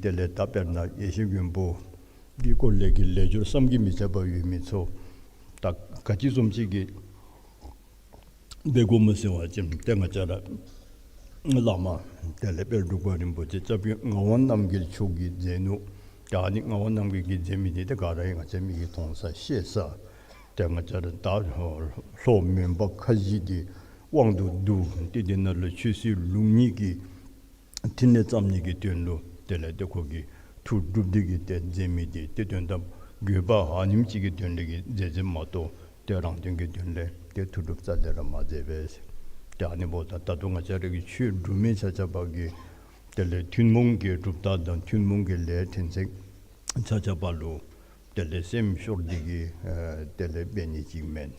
དེ་ལས་ད་དཔེར་ན་ཡེ་ཤེས་མགོན་པོ་གི་སྐོར་ལས་ཀྱི་ལས་སྦྱོར་བསམ་གྱིས་མི་ཁྱབ་པ་ཡོད་མི་ཚུ་ད་ག་ཅི་བཟུམ་ཅིག་གི་འབད་དགོ་མོ་ཟེར་བ་ཅིན་ཏེ་ང་བཅས་ར་བླ་མ་དེ་ལས་དཔལ་འབྲུག་པ་རིན་པོ་ཆེ་སྐྱབས་རྗེ་ངག་དབང་རྣམ་རྒྱལ་མཆོག་གིས་མཛད་ནུག། ད་ཨ་ནི་ངག་དབང་རྣམ་རྒྱལ་གྱིས་མཛད་མི་འདི་ཏེ་ག་ར་ཡང་ང་བཅས་མིག་གིས་མཐོང་ས་ཤེས་ས། ཏེ་ང་བཅས་ར་ད་ལྷོ་མོན་པ་ཁ་བཞི་འདི་དབང་དུ་བསྡུ་སྟེ་འདི་ནང་ལུ་ཆོས་སྲིད་ལུགས་གཉིས་ཀྱི་ཕྲིན་ལས་བརྩམ་ནི་གི་དོན་ལུ་དེ་ལས་ཏེ་ཁོ་གིས་མཐུ་སྒྲུབ་སྟེ་གིས་ཏེ་མཛད་མི་འདི་ཏེ་དོན་དམ་དགོས་པ་ཨ་ནེམ་ཅིག་གི་དོན་ལས་ཀྱི་མཛད་མཛདཔ་མ་གཏོགས་ཏེ་རང་དོན་གྱི་དོན་ལས་ཏེ་མཐུ་སྒྲུབ་རྩ་ལས་ར་མ་མཛད་པས། ཏེ་ཨ་ནི་འབདཝ་ད་ད་ལྟོ་ང་བཅས་ར་གི་ཆོས་སྒྲུབ་མི་ཆ་ཁྱབ་ཀྱིས་དེ་ལས་ཐུན་མོང་གི་གྲུབ་རྟགས་དང་ཐུན་མོང་གི་ལས་ཕྲན་ཚེགས་ཆ་ཁྱབ་ལུ་དེ་ལས་སེམས་ཤོར་ཏེ་གིས་ཨ་དེ་ལས་འབད་ནི་ཅིག་མེན།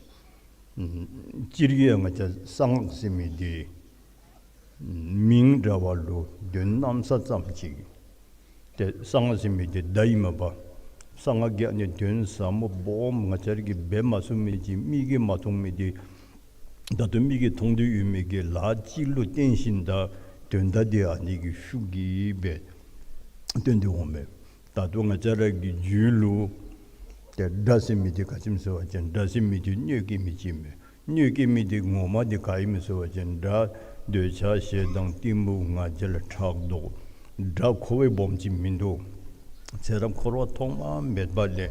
ཨམ་སྤྱིར་གྱིས་ང་བཅས་གསང་སྔགས་ཟེར་མི་འདི་མིང་འདྲ་བ་ལུ་དོན་གནམ་ས་ཙམ་ཅིག། ཏེ་གསང་སྔགས་ཟེར་མི་འདི་བརྡ་ཨིན་མས་པ། གསང་སྔགས་ཀྱི་ཨ་ནི་དོན་ཟབ་མོ་སྦོམ་ང་བཅས་ར་གིས་འབད་མ་ཚུགས་མི་ཅིག་མིག་གིས་མ་མཐོང་མི་འདི་ད་ལྟོ་མིག་གིས་མཐོང་སྟེ་ཡོད་མི་གི་ལཱ་ཅིག་ལུ་བརྟེན་ཞིནམ་ད་དོན་དག་འདི་ཨ་ནི་གི་ཤུགས་ཀྱིས་སྦེ་སྟོན་ཏེ་འོང་མས། ད་ལྟོ་ང་བཅས་ར་གི་རྒྱུད་ལུ་ཏེ་དགྲ་ཟེར་མི་འདི་ག་ཅི་སྨོ་ཟེར་བ་ཅིན་དགྲ་ཟེར་མི་འདི་གནོད་སྐྱེལ་མི་ཅིག་ཨིན་མས། གནོད་སྐྱེལ་མི་འདི་ངོ་མ་འདི་ག་ཨིན་མས་ཟེར་བ་ཅིན་དགྲ་འདོད་ཆགས་ཞེ་སྡང་གཏི་མུག་ང་རྒྱལ་ཕྲག་དོག། དགྲ་ཁོ་བ་སྦོམ་ཅིག་མིན་འདུག། ཚེ་རབས་འཁོར་བ་ཐོག་མ་མེད་པ་ལས་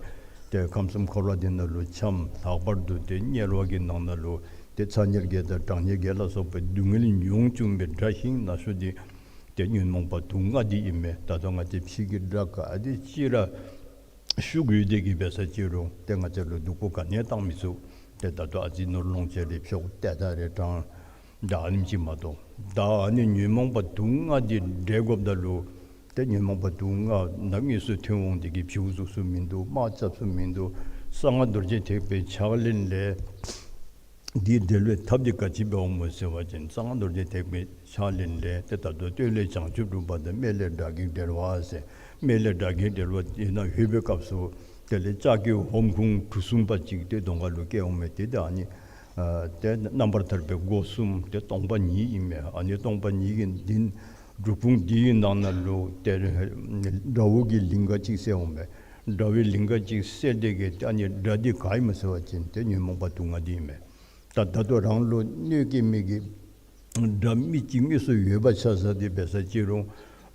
ཏེ་ཁམས་གསུམ་འཁོར་བ་འདི་ནང་ལུ་འཁྱམས། ལྷག་པར་དུ་ཏེ་དམྱལ་བ་གི་ནང་ན་ལུ་ཏེ་ཚ་དམྱལ་བརྒྱད་དང་གྲང་དམྱལ་བརྒྱད་ལ་སོགས་པའི་སྡུག་བསྔལ་མྱོང་བཅུག་པའི་དགྲ་ཤིང་ན་ཤོས་འདི་ཏེ་ཉོན་མོངས་པ་དུག་ལྔ་འདི་ཨིན་མས། ད་ལྟོ་ང་བཅས་ཕྱི་གི་དགྲ་ག་དེ་ཅིག་ར་ཤུགས་ཡོད་དེ་གིས་འབད་ས་ཅི་རུང་ཏེ་ང་བཅས་ལུ་སྡུག་པོ་ག་ནི་ཡང་བཏང་མི་ཚུགས། ཏེ་ད་ལྟོ་ཨ་ཙི་ནོར་ལོངས་སྤྱོད་རེ་འཕྱོག་ཏེ་ད་རེ་དྲང་ད་ཨ་ནེམ་ཅིག་མ་གཏོགས། ད་ཨ་ནི་ཉོན་མོངས་པ་དུག་ལྔ་འདི་བསྒྲལ་དགོཔ་ད་ལུ་ཏེ་ཉོན་མོངས་པ་དུག་ལྔ་ནམ་དངོས་སུ་ཐོན་འོང་དེ་གིས་བྱིའུ་བཙུགས་ས་མིན་འདུག། དམག་རྐྱབ་ས་མིན་འདུག། གསང་སྔགས་རྡོ་རྗེ་ཐེག་པའི་ཕྱག་ལེན་ལས་འདི་བསྒྲལ་བའི་ཐབས་འདི་ག་ཅི་འབད་འོང་མོ་ཟེར་བ་ཅིན་གསང་སྔགས་རྡོ་རྗེ་ཐེག་པའི་ཕྱག་ལེན་ལས་ཏེ་ད་ལྟོ་སྟོད་ལས་བྱང་ཆུབ་སྒྲུབ་པ་དང་སྨད་ལས་དགྲ་བགེགས་བསྒྲལ་བ་ཟེར། སྨད་ལས་དགྲ་བགེགས་བསྒྲལ་བ་ཡིན་ན་ལྷོད་པའི་སྐབས་སུ་དེ་ལས་ལྕགས་ཀྱི་ཧོམ་ཁུང་གྲུ་གསུམ་པ་ཅིག་ཏེ་གདོང་ཁ་ལུ་བཀལ་འོང་མས། ཏེ་ད་ཨ་ནི་ཨ་ཏེ་རྣམ་པར་ཐར་པའི་སྒོ་གསུམ་ཏེ་སྟོང་པ་ཉིད་ཨིན་མས། ཨ་ནི་སྟོང་པ་ཉིད་ཀྱི་འདི་སྒྲུབ་ཁུང་འདི་གི་ནང་ན་ལུ་ཏེ་དགྲ་བོ་གི་ལིང་ག་ཅིག་གསལ་འོང་མས། དགྲ་བོའི་ལིང་ག་ཅིག་གསལ་དེ་གིས་ཏེ་ཨ་ནི་དགྲ་འདི་ག་ཨིན་མོ་ཟེར་བ་ཅིན་ཏེ་ཉོན་མོངས་པ་དུག་ལྔ་འདི་ཨིན་མས། ད་ད་ལྟོ་རང་ལུ་གནོད་སྐྱེལ་མི་གི་དགྲ་མི་གཅིག་དངོས་སུ་ཡོད་པ་ཆ་བཞག་སྟེ་འབད་ས་ཅི་རུང་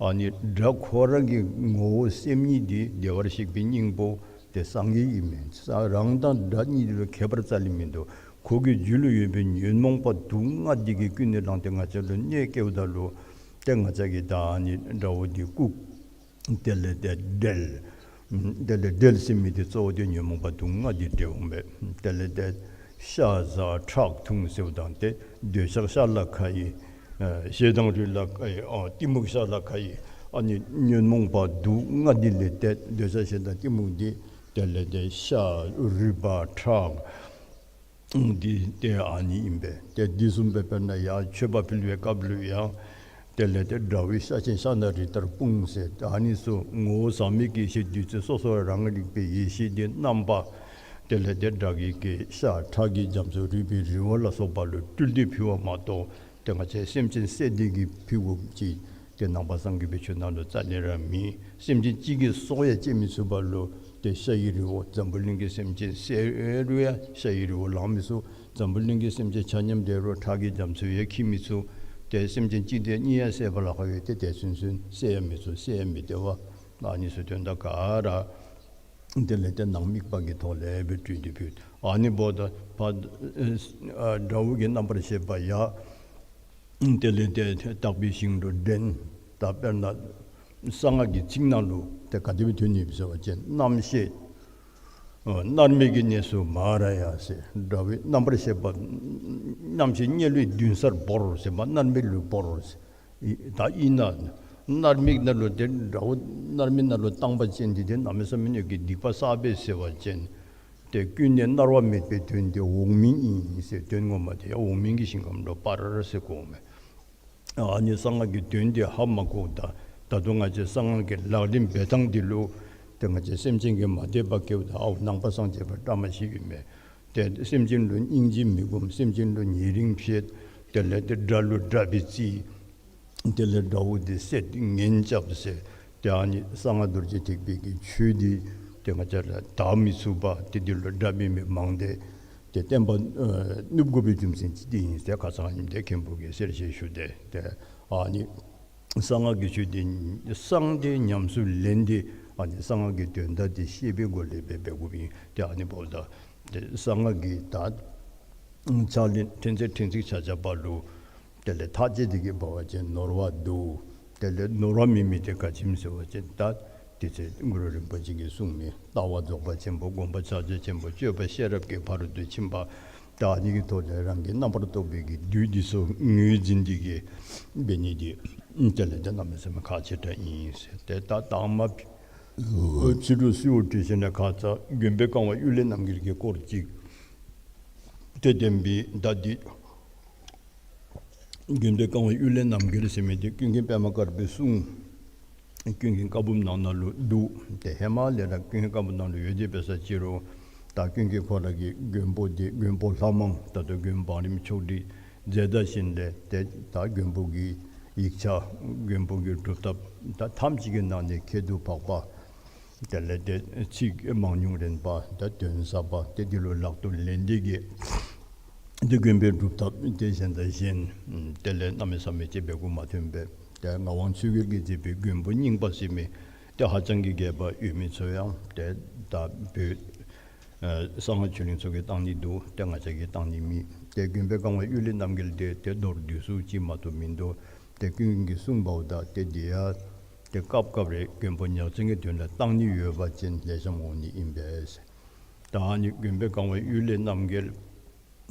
ཨ་ནི་དགྲ་ཁོ་རང་གི་ངོ་བོ་སེམས་ཉིད་འདི་བདེ་བར་གཤེགས་པའི་སྙིང་པོ་ཏེ་སངས་རྒྱས་ཨིན་མས། ས་རང་དང་དགྲ་གཉིས་ལུ་ཁྱད་པར་རྩ་ལས་མིན་འདུག། ཁོ་གི་རྒྱུད་ལུ་ཡོད་པའི་ཉོན་མོངས་པ་དུག་ལྔ་འདི་གིས་ཀུན་ནས་བསླངས་ཏེ་ང་བཅས་ལུ་གནོད་སྐྱེལཝ་ད་ལུ་ཏེ་ང་བཅས་ཀྱིས་ད་ཨ་ནི་དགྲ་བོ་འདི་བཀུག། དེ་ལས་ཏེ་བསྒྲལ། དེ་ལས་བསྒྲལ་ཟེར་མི་འདི་གཙོ་བོ་འདི་ཉོན་མོངས་པ་དུག་ལྔ་འདི་བསྒྲལ་འོང་པས། དེ་ལས་ཏེ་ཤ་ཟ་ཁྲག་འཐུང་ཟེརཝ་ད་ཏེ་འདོད་ཆགས་ཤ་ལ་ཁ་ཡི། ཨ་ཞེ་སྡང་རུས་ལ་ཁ་ཡི། ཨ་གཏི་མུག་ཤ་ལ་ཁ་ཡི། ཨ་ནི་ཉོན་མོངས་པ་དུག་ལྔ་འདི་ལས་ཏེ་འདོད་ཆགས་ཞེ་སྡང་གཏི་མུག་འདི་ དེ་ལས་ཏེ་ཤ་རུས་པ་ཁྲག་འདི་ཏེ་ཨ་ནི་ཨིན་པས། ཏེ་འདི་བཟུམ་སྦེ་དཔེར་ན་ཡང་མཆོད་པ་ཕུལ་བའི་སྐབས་ལུ་ཡང་དེ་ལས་ཏེ་དགྲ་བོའི་ཤ་ཆེན་ཤ་ནག་རི་ལྟར་སྤུངས་ཟེར། ཨ་ནི་ཚུ་ངོ་བོ་ཟག་མེད་ཀྱི་ཡེ་ཤེས་བདུད་རྩི་སོ་སོ་རང་རིག་པའི་ཡེ་ཤེས་འདི་རྣམ་པ་དེ་ལས་ཏེ་དགྲ་བགེགས་ཀྱི་ཤ་ཁྲག་གི་རྒྱ་མཚོ་རུས་པའི་རི་བོ་ལ་སོགས་པ་ལུ་སྤྲུལ་ཏེ་ཕུལ་བ་མ་གཏོགས་ཏེ་ང་བཅས་སེམས་ཅན་བསད་དེ་གིས་ཕུལ་དགོཔ་ཅིག་ཏེ་ནང་པ་སངས་རྒྱས་པའི་ཆོས་ནང་ལུ་རྩ་ལས་ར་མེད། སེམས་ཅན་གཅིག་གི་སྲོག་ཡང་བཅད་མི་ཚུགས་པ་ལུ་ཏེ་ཤ་ཡི་རི་བོ་འཛམ་བུ་གླིང་གི་སེམས་ཅན་བསད་རུང་ཡང་ཤ་ཡི་རི་བོ་ལང་མི་ཚུགས། འཛམ་བུ་གླིང་གི་སེམས་ཅན་ཆ་མཉམ་བསད་རུང་ཁྲག་གི་རྒྱ་མཚོ་ཡང་འཁྱིལ་མི་ཚུགས། ཏེ་སེམས་ཅན་གཅིག་དེ་གཉིས་ཡང་བསད་པ་ལ་ཁག་ཡོད་དེ། དེ་ཚུན་ཚོད་བསད་ཡང་མི་ཚུགས། བསད་ཡང་མི་བདེ་བ། ཨ་ནི་ཚུ་དོན་དག་ག་ར་དེ་ལས་ཏེ་ནང་དམིགས་པ་གི་ཐོག་ལས་སྦེ་སྤྲུལ་ཏེ་ཕུལ། ཨ་ནི་འབདཝ་ད་ཕར་ཨ་དགྲ་བོ་གི་རྣམ་པར་ཤེས་པ་ཡང་དེ་ལས་ཏེ་དག་པའི་ཞིང་དུ་འདྲེན། ད་དཔེར་ན་གསང་སྔགས་ཀྱི་ཚིག་ནང་ལུ་ཏེ་ག་དེ་སྦེ་ཐོན་ནི་ཡོད་ཟེར་བ་ཅིན་རྣམ་ཤེས་ཨ་མནར་མེད་ཀྱི་གནས་སུ་མ་ར་ཡ་ཟེར། དགྲ་བོའི་རྣམ་པར་ཤེས་པ་རྣམ་ཤེས་དམྱལ་བའི་མདུན་སར་བོར་ཟེར་མ་མནར་མེད་ལུ་བོར་ཟེར། ཨི་ད་ཨིན་ན་མནར་མེད་ནང་ལུ་ཏེ་དགྲ་བོ་མནར་མེད་ནང་ལུ་བཏང་པ་ཅིན་འདི་ཏེ་གནམ་མེད་ས་མེད་ཀྱི་སྡིག་པ་བསགས་པས་ཟེར་བ་ཅིན་ཏེ་ཀུན་ནས་མནར་བ་མེད་པའི་དོན་དེ་འོག་མིན་ཨིན་ཟེར། དོན་ངོ་མ་དེ་ཡང་འོག་མིན་གྱི་ཞིང་ཁམས་ལུ་སྤར་ཟེར་གོ་མས། ཨ་ནི་གསང་སྔགས་ཀྱི་དོན་དེ་ཧ་མ་གོ། ད་ད་དུང་ང་བཅས་གསང་སྔགས་ཀྱི་ལག་ལེན་འབད་ཐངས་འདི་ལུ་ཏེ་ང་བཅས་སེམས་ཅན་གྱིས་མ་དད་པ་སྐྱེཝ་ད་ཨའོ་ནང་པ་སངས་རྒྱས་པ་བཀྲ་མ་ཤིས་ཡོད་མས། ཏེ་སེམས་ཅན་ལུ་སྙིང་རྗེ་མི་སྒོམ། སེམས་ཅན་ལུ་ཉེ་རིང་བྱེད། དེ་ལས་ཏེ་དགྲ་ལུ་དགྲ་སྦེ་བརྩི། དེ་ལས་དགྲ་བོ་དེ་བསད་ངན་རྐྱབ་ཟེར། ཏེ་ཨ་ནི་གསང་སྔགས་རྡོ་རྗེ་ཐེག་པའི་གི་ཆོས་འདི་ཏེ་ང་བཅས་ར་དར་མི་ཚུགས་པ་ཏེ་འདི་ལུ་དགྲ་འབད་མི་མང་སྟེ་ཏེ་བསྟན་པ་ཨ་ནུབ་དགོ་པའི་རྒྱུ་མཚན་ཅིག་འདི་ཨིན་ཟེར་ཁ་ཙ་ཨ་ནི་འདི་མཁན་པོ་གིས་གསལ་བཤད་ཞུ་སྟེ། ཏེ་ཨ་ནི་གསང་སྔགས་ཀྱི་ཆོས་འདི་གསང་སྟེ་ཉམས་སུ་ལེན་ཏེ་ཨ་ནི་གསང་སྔགས་ཀྱི་དོན་དག་འདི་ཤེས་པའི་སྒོ་ལས་འབད་འབད་དགོཔ་ཨིན། ཏེ་ཨ་ནི་འབདཝ་ད་ཏེ་གསང་སྔགས་ཀྱི་ད་ཕྱག་ལེན་ཕྲན་ཚེགས་ཕྲན་ཚེགས་ཆ་ཁྱབ་པ་ལུ་དེ་ལས་ཐག་བཅད་དེ་གི་འབད་བ་ཅིན་ནོར་བ་འདུག། དེ་ལས་ནོར་བ་མེད་མི་དེ་ག་ཅི་སྨོ་ཟེར་བ་ཅིན་ད་དེ་ཚེ་གུ་རུ་རིན་པོ་ཆེ་གིས་གསུངས་མི་ལྟ་བ་རྫོགས་པ་ཆེན་པོ། སྒོམ་པ་ཕྱག་རྒྱ་ཆེན་པོ། སྤྱོད་པ་ཤེས་རབ་ཀྱི་ཕ་རོལ་ཏུ་ཕྱིན་པ། ད་ཨ་ནི་གི་ཐོག་ལས་རང་གི་རྣམ་པར་རྟོག་པའི་གི་བདུད་འདི་ཚུ་ངོས་འཛིན་ཏེ་གི་འབད་ནི་འདི་དེ་ལས་ཏེ་གནམ་མེད་ས་མེད་ཁག་ཆེ་དྲགས་ཨིན་ཟེར། ཏེ་ད་དང་མ་ཕྱི་རུ་སུ་ཡོད་དྲི་ཟེར་ན་ཁ་ཙ་མགོན་པོའི་བཀའ་དབང་གཡུལ་ལས་རྣམ་རྒྱལ་གྱི་སྐོར་ཅིག་ཏེ་བསྟན་པའི་ད་འདི་མགོན་པོའི་བཀའ་དབང་གཡུལ་ལས་རྣམ་རྒྱལ་ཟེར་མི་འདི་ཀུན་མཁྱེན་པདྨ་དཀར་པོའི་གསུང་ཀུན་མཁྱེན་བཀའ་འབུམ་ནང་ན་ལུ་འདུག། ཏེ་ཧེ་མ་ལས་ར་ཀུན་མཁྱེན་བཀའ་འབུམ་ནང་ལུ་ཡོད་དེ་འབད་ས་ཅི་རུང་ད་ཀུན་མཁྱེན་ཁོ་ར་གི་མགོན་པོ་འདི་མགོན་པོ་ལྷ་མང་ད་ལྟོ་མགོན་པོ་བང་རིམ་ཆོག་སྒྲིག་མཛད་ད་ཞིནམ་ལས་ཏེ་ད་མགོན་པོ་གི་ཡིག་ཆ་མགོན་པོ་གི་སྒྲུབ་ཐབས་ད་ཐམས་ཅད་ཀྱི་ནང་ནས་ཁྱད་དུ་འཕགས་པ་དེ་ལས་ཏེ་ཚིག་མང་ཉུང་རན་པ་ད་དོན་ཟབ་པ་ཏེ་འདི་ལུ་ལག་ཏུ་ལེན་ཏེ་གི་ཏེ་མགོན་པོའི་སྒྲུབ་ཐབས་ཏེ་གཞན་དང་གཞན་དེ་ལས་གནམ་མེད་ས་མེད་ཅིག་འབད་དགོ་མ་ཐོན་པས། ཏེ་ངག་དབང་ཆོས་རྒྱལ་གྱིས་མཛད་པའི་མགོན་པོ་རྙིང་པ་ཟེར་མི་ཏེ་ཧ་ཅང་གི་རྒྱས་པ་ཡོད་མི་ཚུ་ཡང་ཏེ་ད་བོད་ཨ་གསང་སྔགས་ཆོས་གླིང་ཚུ་གིས་བཏང་ནི་འདུག། ཏེ་ང་བཅས་ཀྱིས་བཏང་ནི་མེད། ཏེ་མགོན་པོའི་བཀའ་དབང་གཡུལ་ལས་རྣམ་རྒྱལ་འདི་ཏེ་མདོར་བསྡུས་སུ་ཅིག་མ་གཏོགས་མིན་འདུག། ཏེ་ཀུན་མཁྱེན་གྱིས་གསུངས་པ་འོ་ད་ཏེ་འདི་ཡང་ཏེ་སྐབས་སྐབས་རེ་མགོན་པོ་ཉག་ཅན་གྱི་དོན་ལུ་བཏང་ནི་ཡོད་པ་ཅིན་ལེགས་ཤོམ་འོང་ནི་ཨིན་པས། ད་ཨ་ནི་མགོན་པོའི་བཀའ་དབང་གཡུལ་ལས་རྣམ་རྒྱལ་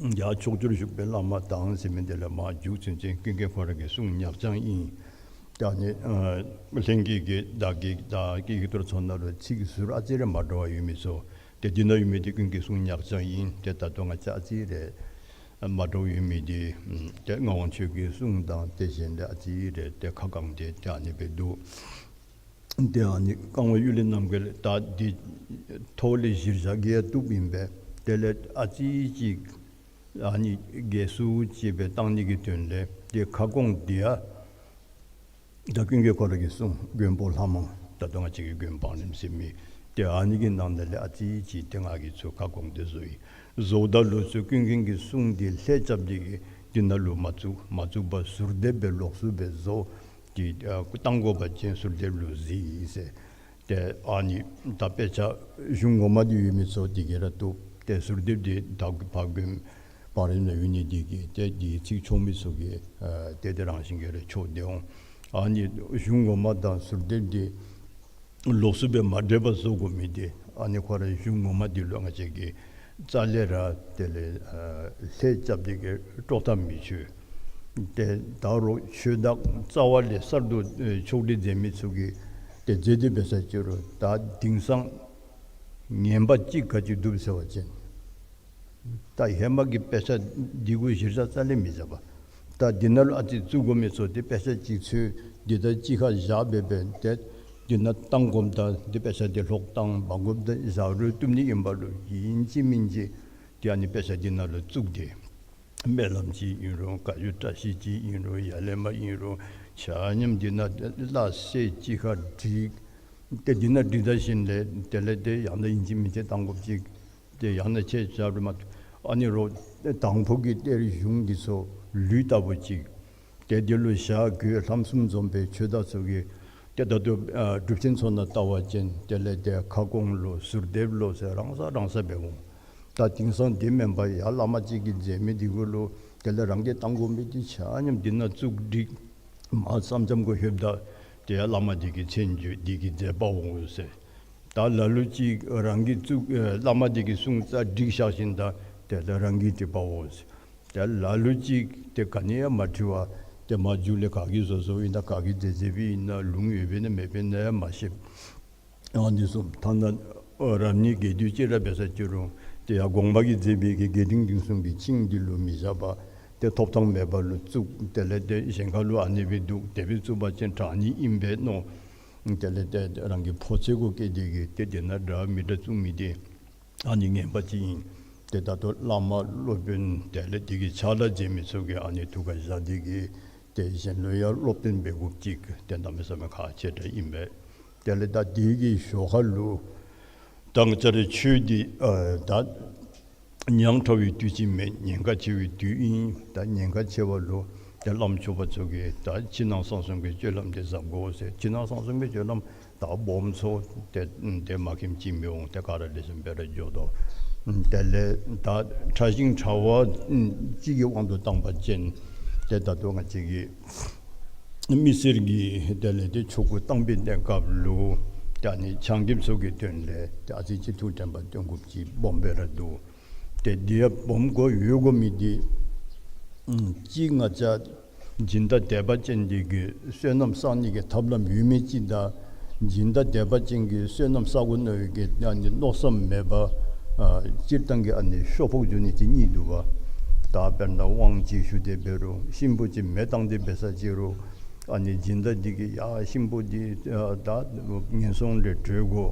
ཡར་ཕྱོགས་བཅུར་བཞུགས་པའི་བླ་མ་དང་ཟེར་མི་འདི་ལས་མར་མཇུག་ཚུན་ཚོད་ཀུན་མཁྱེན་ཁོ་ར་གིས་གསུང་ཉག་ཅན་ཨིན། ད་ཨ་ནི་ཨ་ལྷན་རྒྱས་ཀྱི་བདག་གི་བདག་གི་ཡིག་ཐོར་ཚུ་ནང་ལུ་ཚིག་ཟུར་ཨ་ཙི་རེ་མ་འདྲཝ་ཡོད་མི་ཚུ་ཏེ་འདི་ནང་ཡོད་མི་འདི་ཀུན་མཁྱེན་གསུང་ཉག་ཅན་ཨིན། ཏེ་ད་ལྟོ་ང་བཅས་ཨ་ཙི་རེ་མ་འདྲཝ་ཡོད་མི་འདི་ཏེ་ངག་དབང་ཆོས་ཀྱི་གསུང་དང་ཏེ་གཞན་ལས་ཨ་ཙི་རེ་ཏེ་ཁ་བསྐངས་ཏེ་ཏེ་ཨ་ནི་སྦེ་འདུག། ཏེ་ཨ་ནི་བཀའ་དབང་གཡུལ་ལས་རྣམ་རྒྱལ་ད་འདི་ཐོག་ལས་གཞིར་བཞག་གི་ཡང་བཏུབ་ཨིན་པས། དེ་ལས་ཨ་ཙི་ཅིག་ཨ་ནི་རྒྱས་སུ་ཅིག་སྦེ་བཏང་ནི་གི་དོན་ལས་ཏེ་ཁ་སྐོང་འདི་ཡང་ད་ཀུན་མཁྱེན་ཁོ་ར་གིས་གསུངས་མགོན་པོ་ལྷ་མང་ད་ལྟོ་ང་བཅས་ཀྱི་མགོན་པོ་བང་རིམ་ཟེར་མི་ཏེ་ཨ་ནི་གི་ནང་ན་ལས་ཨ་ཙི་ཅིག་ཏེ་ང་གིས་ཚུར་ཁ་སྐོང་སྟེ་བཟོ་ཡི། བཟོཝ་ད་ལུ་ཚུར་ཀུན་མཁྱེན་གྱི་གསུང་འདི་ལྷད་རྐྱབ་སྟེ་གི་འདི་ནང་ལུ་མ་བཙུགས། མ་བཙུགས་པར་ཟུར་འདེབས་སྦེ་ལོགས་སུ་སྦེ་བཟོ། ཏེ་ཨ་བཏང་དགོ་པ་ཅིན་ཟུར་འདེབས་ལུ་གཟིགས་ཟེར། ཏེ་ཨ་ནི་ད་དཔེ་ཆ་གཞུང་ངོ་མ་འདི་ཡོད་མི་ཚུ་འདི་གིས་ར་བཏུབ། ཏེ་ཟུར་འདེབས་འདི་ད་ཕར་མགོན་པོ་བང་རིམ་ནང་ཡོད་ནི་འདི་གིས་ཏེ་འདི་ཚིག་ཆོག་མི་ཚུ་གིས་ཨ་ཏེ་དེ་རང་བཞིན་གྱིས་ར་ཆོག་སྟེ་འོང་། ཨ་ནི་གཞུང་ངོ་མ་དང་ཟུར་འདེབས་འདི་ལོགས་སུ་སྦེ་མ་འདྲེས་པར་བཟོ་དགོ་མི་འདི་ཨ་ནི་ཁོ་ར་གཞུང་ངོ་མ་འདི་ལུ་ང་བཅས་ཀྱིས་རྩ་ལས་ར་དེ་ལས་ཨ་ལྷད་རྐྱབ་སྟེ་གི་དཀྲོག་ཐབས་མི་ཆོག། ཏེ་ད་རུང་ཆོས་བདག་རྩ་བ་ལས་གསར་དུ་ཨེ་ཕྱོགས་སྒྲིག་མཛད་མི་ཚུ་གིས་ཏེ་མཛད་དེ་འབད་ས་ཅི་རུང་ད་དེང་སང་ ངན་པ་ཅིག་ག་ཅི་འདུག་ཟེར་བ་ཅིན། ད་ཧེ་མ་གི་དཔེ་ཆ་འདི་གུ་གཞི་རྩ་རྩ་ལས་མི་བཞག་པ། ད་འདི་ནང་ལུ་ཨ་ཙི་བཙུགས་དགོ་མི་ཚུ་འདི་དཔེ་ཆ་ཅིག་འཚོལ། འདི་ད་གཅིག་ཁར་བཞག་སྦེ་སྦེ་ཏེ་འདི་ནང་བཏང་དགོཔ་ད་འདི་དཔེ་ཆ་འདི་ལྷོག་བཏང་འབག་དགོཔ་ད་བཞག་རུང་བཏུབ་ནི་ཨིན་པ་ལུ་ཨིན་ཅི་མིན་ཅི་ཏེ་ཨ་ནི་དཔེ་ཆ་འདི་ནང་ལུ་བཙུགས་ཏེ་སྨོན་ལམ་ཅིག་ཨིན་རུང་བཀའ་བརྒྱུད་བཀྲ་ཤིས་ཅིག་ཨིན་རུང་ཡར་ལས་མར་ཨིན་རུང་ཆ་མཉམ་འདི་ནང་ལ་གསལ་ཅིག་ཁར་བསྒྲིགས། ཏེ་འདི་ནང་བསྒྲིགས་ད་ཞིནམ་ལས་དེ་ལས་ཏེ་ཡང་ན་ཨིན་ཅི་མིན་ཅི་བཏང་དགོཔ་ཅིག་ཏེ་ཡང་ན་ཆེ་ཆ་རུ་མ་ཨ་ནི་རོགས་དང་ཕུ་གི་གཏེར་གཞུང་འདི་ཚུ་ལུད་ལྟ་བུ་ཅིག་ཏེ་འདི་ལུ་ཞག་དགོས་ལྷམ་གསུམ་འཛོམས་པའི་ཆོས་བདག་ཚུ་གིས་ཏེ་ད་ལྟོ་ཨ་སྒྲུབ་ཆེན་ཚུ་ནང་བལྟ་བ་ཅིན་དེ་ལས་ཏེ་ཁ་སྐོང་ལོ་ཟུར་འདེབས་ལོ་ཟེར་རང་ས་རང་ས་འབད་འོང་། ད་དེང་སང་འདི་མེན་པར་ཡར་བླ་མ་ཅིག་གིས་མཛད་མི་འདི་གུ་ལུ་དེ་ལས་རང་གིས་བཏང་དགོ་མི་འདི་ཆ་མཉམ་འདི་ནང་བཙུགས་བསྒྲིགས། མར་མཚམས་མཚམས་གུ་ལྷོདཔ་ད་ཏེ་ཡར་བླ་མ་འདི་གི་མཚན་བརྗོད་འདི་གིས་མཛད་པའོ་ཟེར། ད་ལ་ལུ་ཅིག་རང་གིས་བཙུགས་ཨེ་བླ་མ་འདི་གིས་གསུངས་རྩ་བསྒྲིགས་བཞག་ཞིནམ་ད་དེ་ལས་རང་གིས་འབྲི་པའོ་ཟེར། ཏེ་ལ་ལུ་ཅིག་ཏེ་ག་ནི་ཡང་མ་བྲི་བར་ཏེ་མར་མཇུག་ལས་ག་གིས་བཟོ་བཟོཝ་ཨིན་ན་ག་གིས་མཛད་མཛདཔ་ཨིན་ན་ལུང་ཡོདཔ་ཨིན་ན་མེདཔ་ཨིན་ན་ཡང་མ་ཤེས། ཨ་ནི་གསུངས། ཐ་ན་རབ་གནས་རྒྱས་བསྡུས་ཅིག་ར་འབད་ས་ཅི་རུང་ཏེ་ཡར་དགོངས་པ་གིས་མཛད་པའི་གི་རྒྱས་འབྲིང་བསྡུས་གསུམ་གྱི་ཆིངས་འདི་ལུ་མི་བཞག་པར་ཏེ་ཐོབ་ཐང་མེད་པ་ལུ་བཙུགས། དེ་ལས་ཏེ་གཞན་ཁ་ལུ་ཨ་ནི་སྦེ་འདུག་དེ་སྦེ་བཙུགས་པ་ཅིན་དྲག་ནི་ཨིན་པས་མནོ། དེ་ལས་ཏེ་རང་གི་ཕོ་ཚོད་གུ་བསྐྱེད་དེ་གིས་ཏེ་དེ་ནང་འདྲ་མི་འདྲ་བཙུགས་མི་འདི་ཨ་ནི་ངན་པ་ཅིག་ཨིན། ཏེ་ད་ལྟོ་བླ་མ་སློབ་དཔོན་དེ་ལས་དེ་གི་ཕྱག་ལཱ་མཛད་མི་ཚུ་གིས་ཨ་ནི་ཐུགས་ཁར་བཞག་སྟེ་གིས་ཏེ་གཞན་ལུ་ཡང་སློབ་སྟོན་འབད་དགོཔ་ཅིག་ཏེ་གནམ་མེད་ས་མེད་ཁག་ཆེ་དྲགས་ཨིན་པས། དེ་ལས་ད་དེ་གི་ཞོར་ཁ་ལུ་ད་ང་བཅས་རའི་ཆོས་འདི་ཨ་ད་ཉག་ཕྲ་བའི་དུས་ཅིག་མེན། ཉེན་ཁ་ཆེ་བའི་དུས་ཨིན། ད་ཉེན་ཁ་ཆེ་བ་ལུ་ཏེ་བླམ་ཆོསཔ་ཚུ་གིས་ད་ཕྱི་ནང་གསང་གསུམ་གྱི་སྤྱོད་ལམ་འདི་གཟབ་དགོ་ཟེར། ཕྱི་ནང་གསང་གསུམ་གྱི་སྤྱོད་ལམ་ད་སྦོམ་ཚུ་ཏེ་ཏེ་མ་མཁྱེནམ་ཅིག་མི་འོང་། ཏེ་ག་ར་ལེགས་ཤོམ་སྦེ་ར་འགྱོ་དོ། དེ་ལས་ད་ཕྲ་ཞིང་ཕྲ་བ་ཅིག་གི་དབང་དུ་བཏང་པ་ཅིན་ཏེ་ད་ལྟོ་ང་བཅས་ཀྱི་མི་སེར་གྱི་དེ་ལས་ཏེ་ཆོ་ག་བཏང་པའི་གནས་སྐབས་ལུ་ཏེ་ཨ་ནི་ཆ་མཉམ་ཚུ་གི་དོན་ལས་ཏེ་ཨ་ཙི་ཅིག་ཐུགས་དྲན་པ་བཏོན་དགོཔ་ཅིག་སྦོམ་སྦེ་ར་འདུག། ཏེ་འདི་ཡང་སྦོམ་དགོ་ཡོད་དགོ་མི་འདི་ཨམ་གཅིག་ང་བཅས་སྦྱིན་བདག་དད་པ་ཅན་འདི་གིས་བསོད་ནམས་བསག་ནི་གི་ཐབས་ལམ་ཡོད་མི་ཅིག་དང་སྦྱིན་བདག་དད་པ་ཅན་གྱིས་བསོད་ནམས་བསག་དགོ་མནོ་བའི་གི་ཨ་ནི་མནོ་བསམ་མེད་པར་ཨ་སྤྱིར་བཏང་གི་ཨ་ནི་ཤོ་ཕོག་འགྱོ་ནི་ཅིག་གཉིས་འདུག་པ། ད་དཔེར་ན་དབང་ཅིག་ཞུ་སྟེ་འབད་རུང་གཤིན་པོ་ཅིག་མེ་བཏང་སྟེ་འབད་ས་ཅི་རུང་ཨ་ནི་སྦྱིན་བདག་འདི་གིས་ཡ་གཤིན་པོ་འདི་ཨ་ད་ངན་སོང་ལས་གྲོལ་དགོ།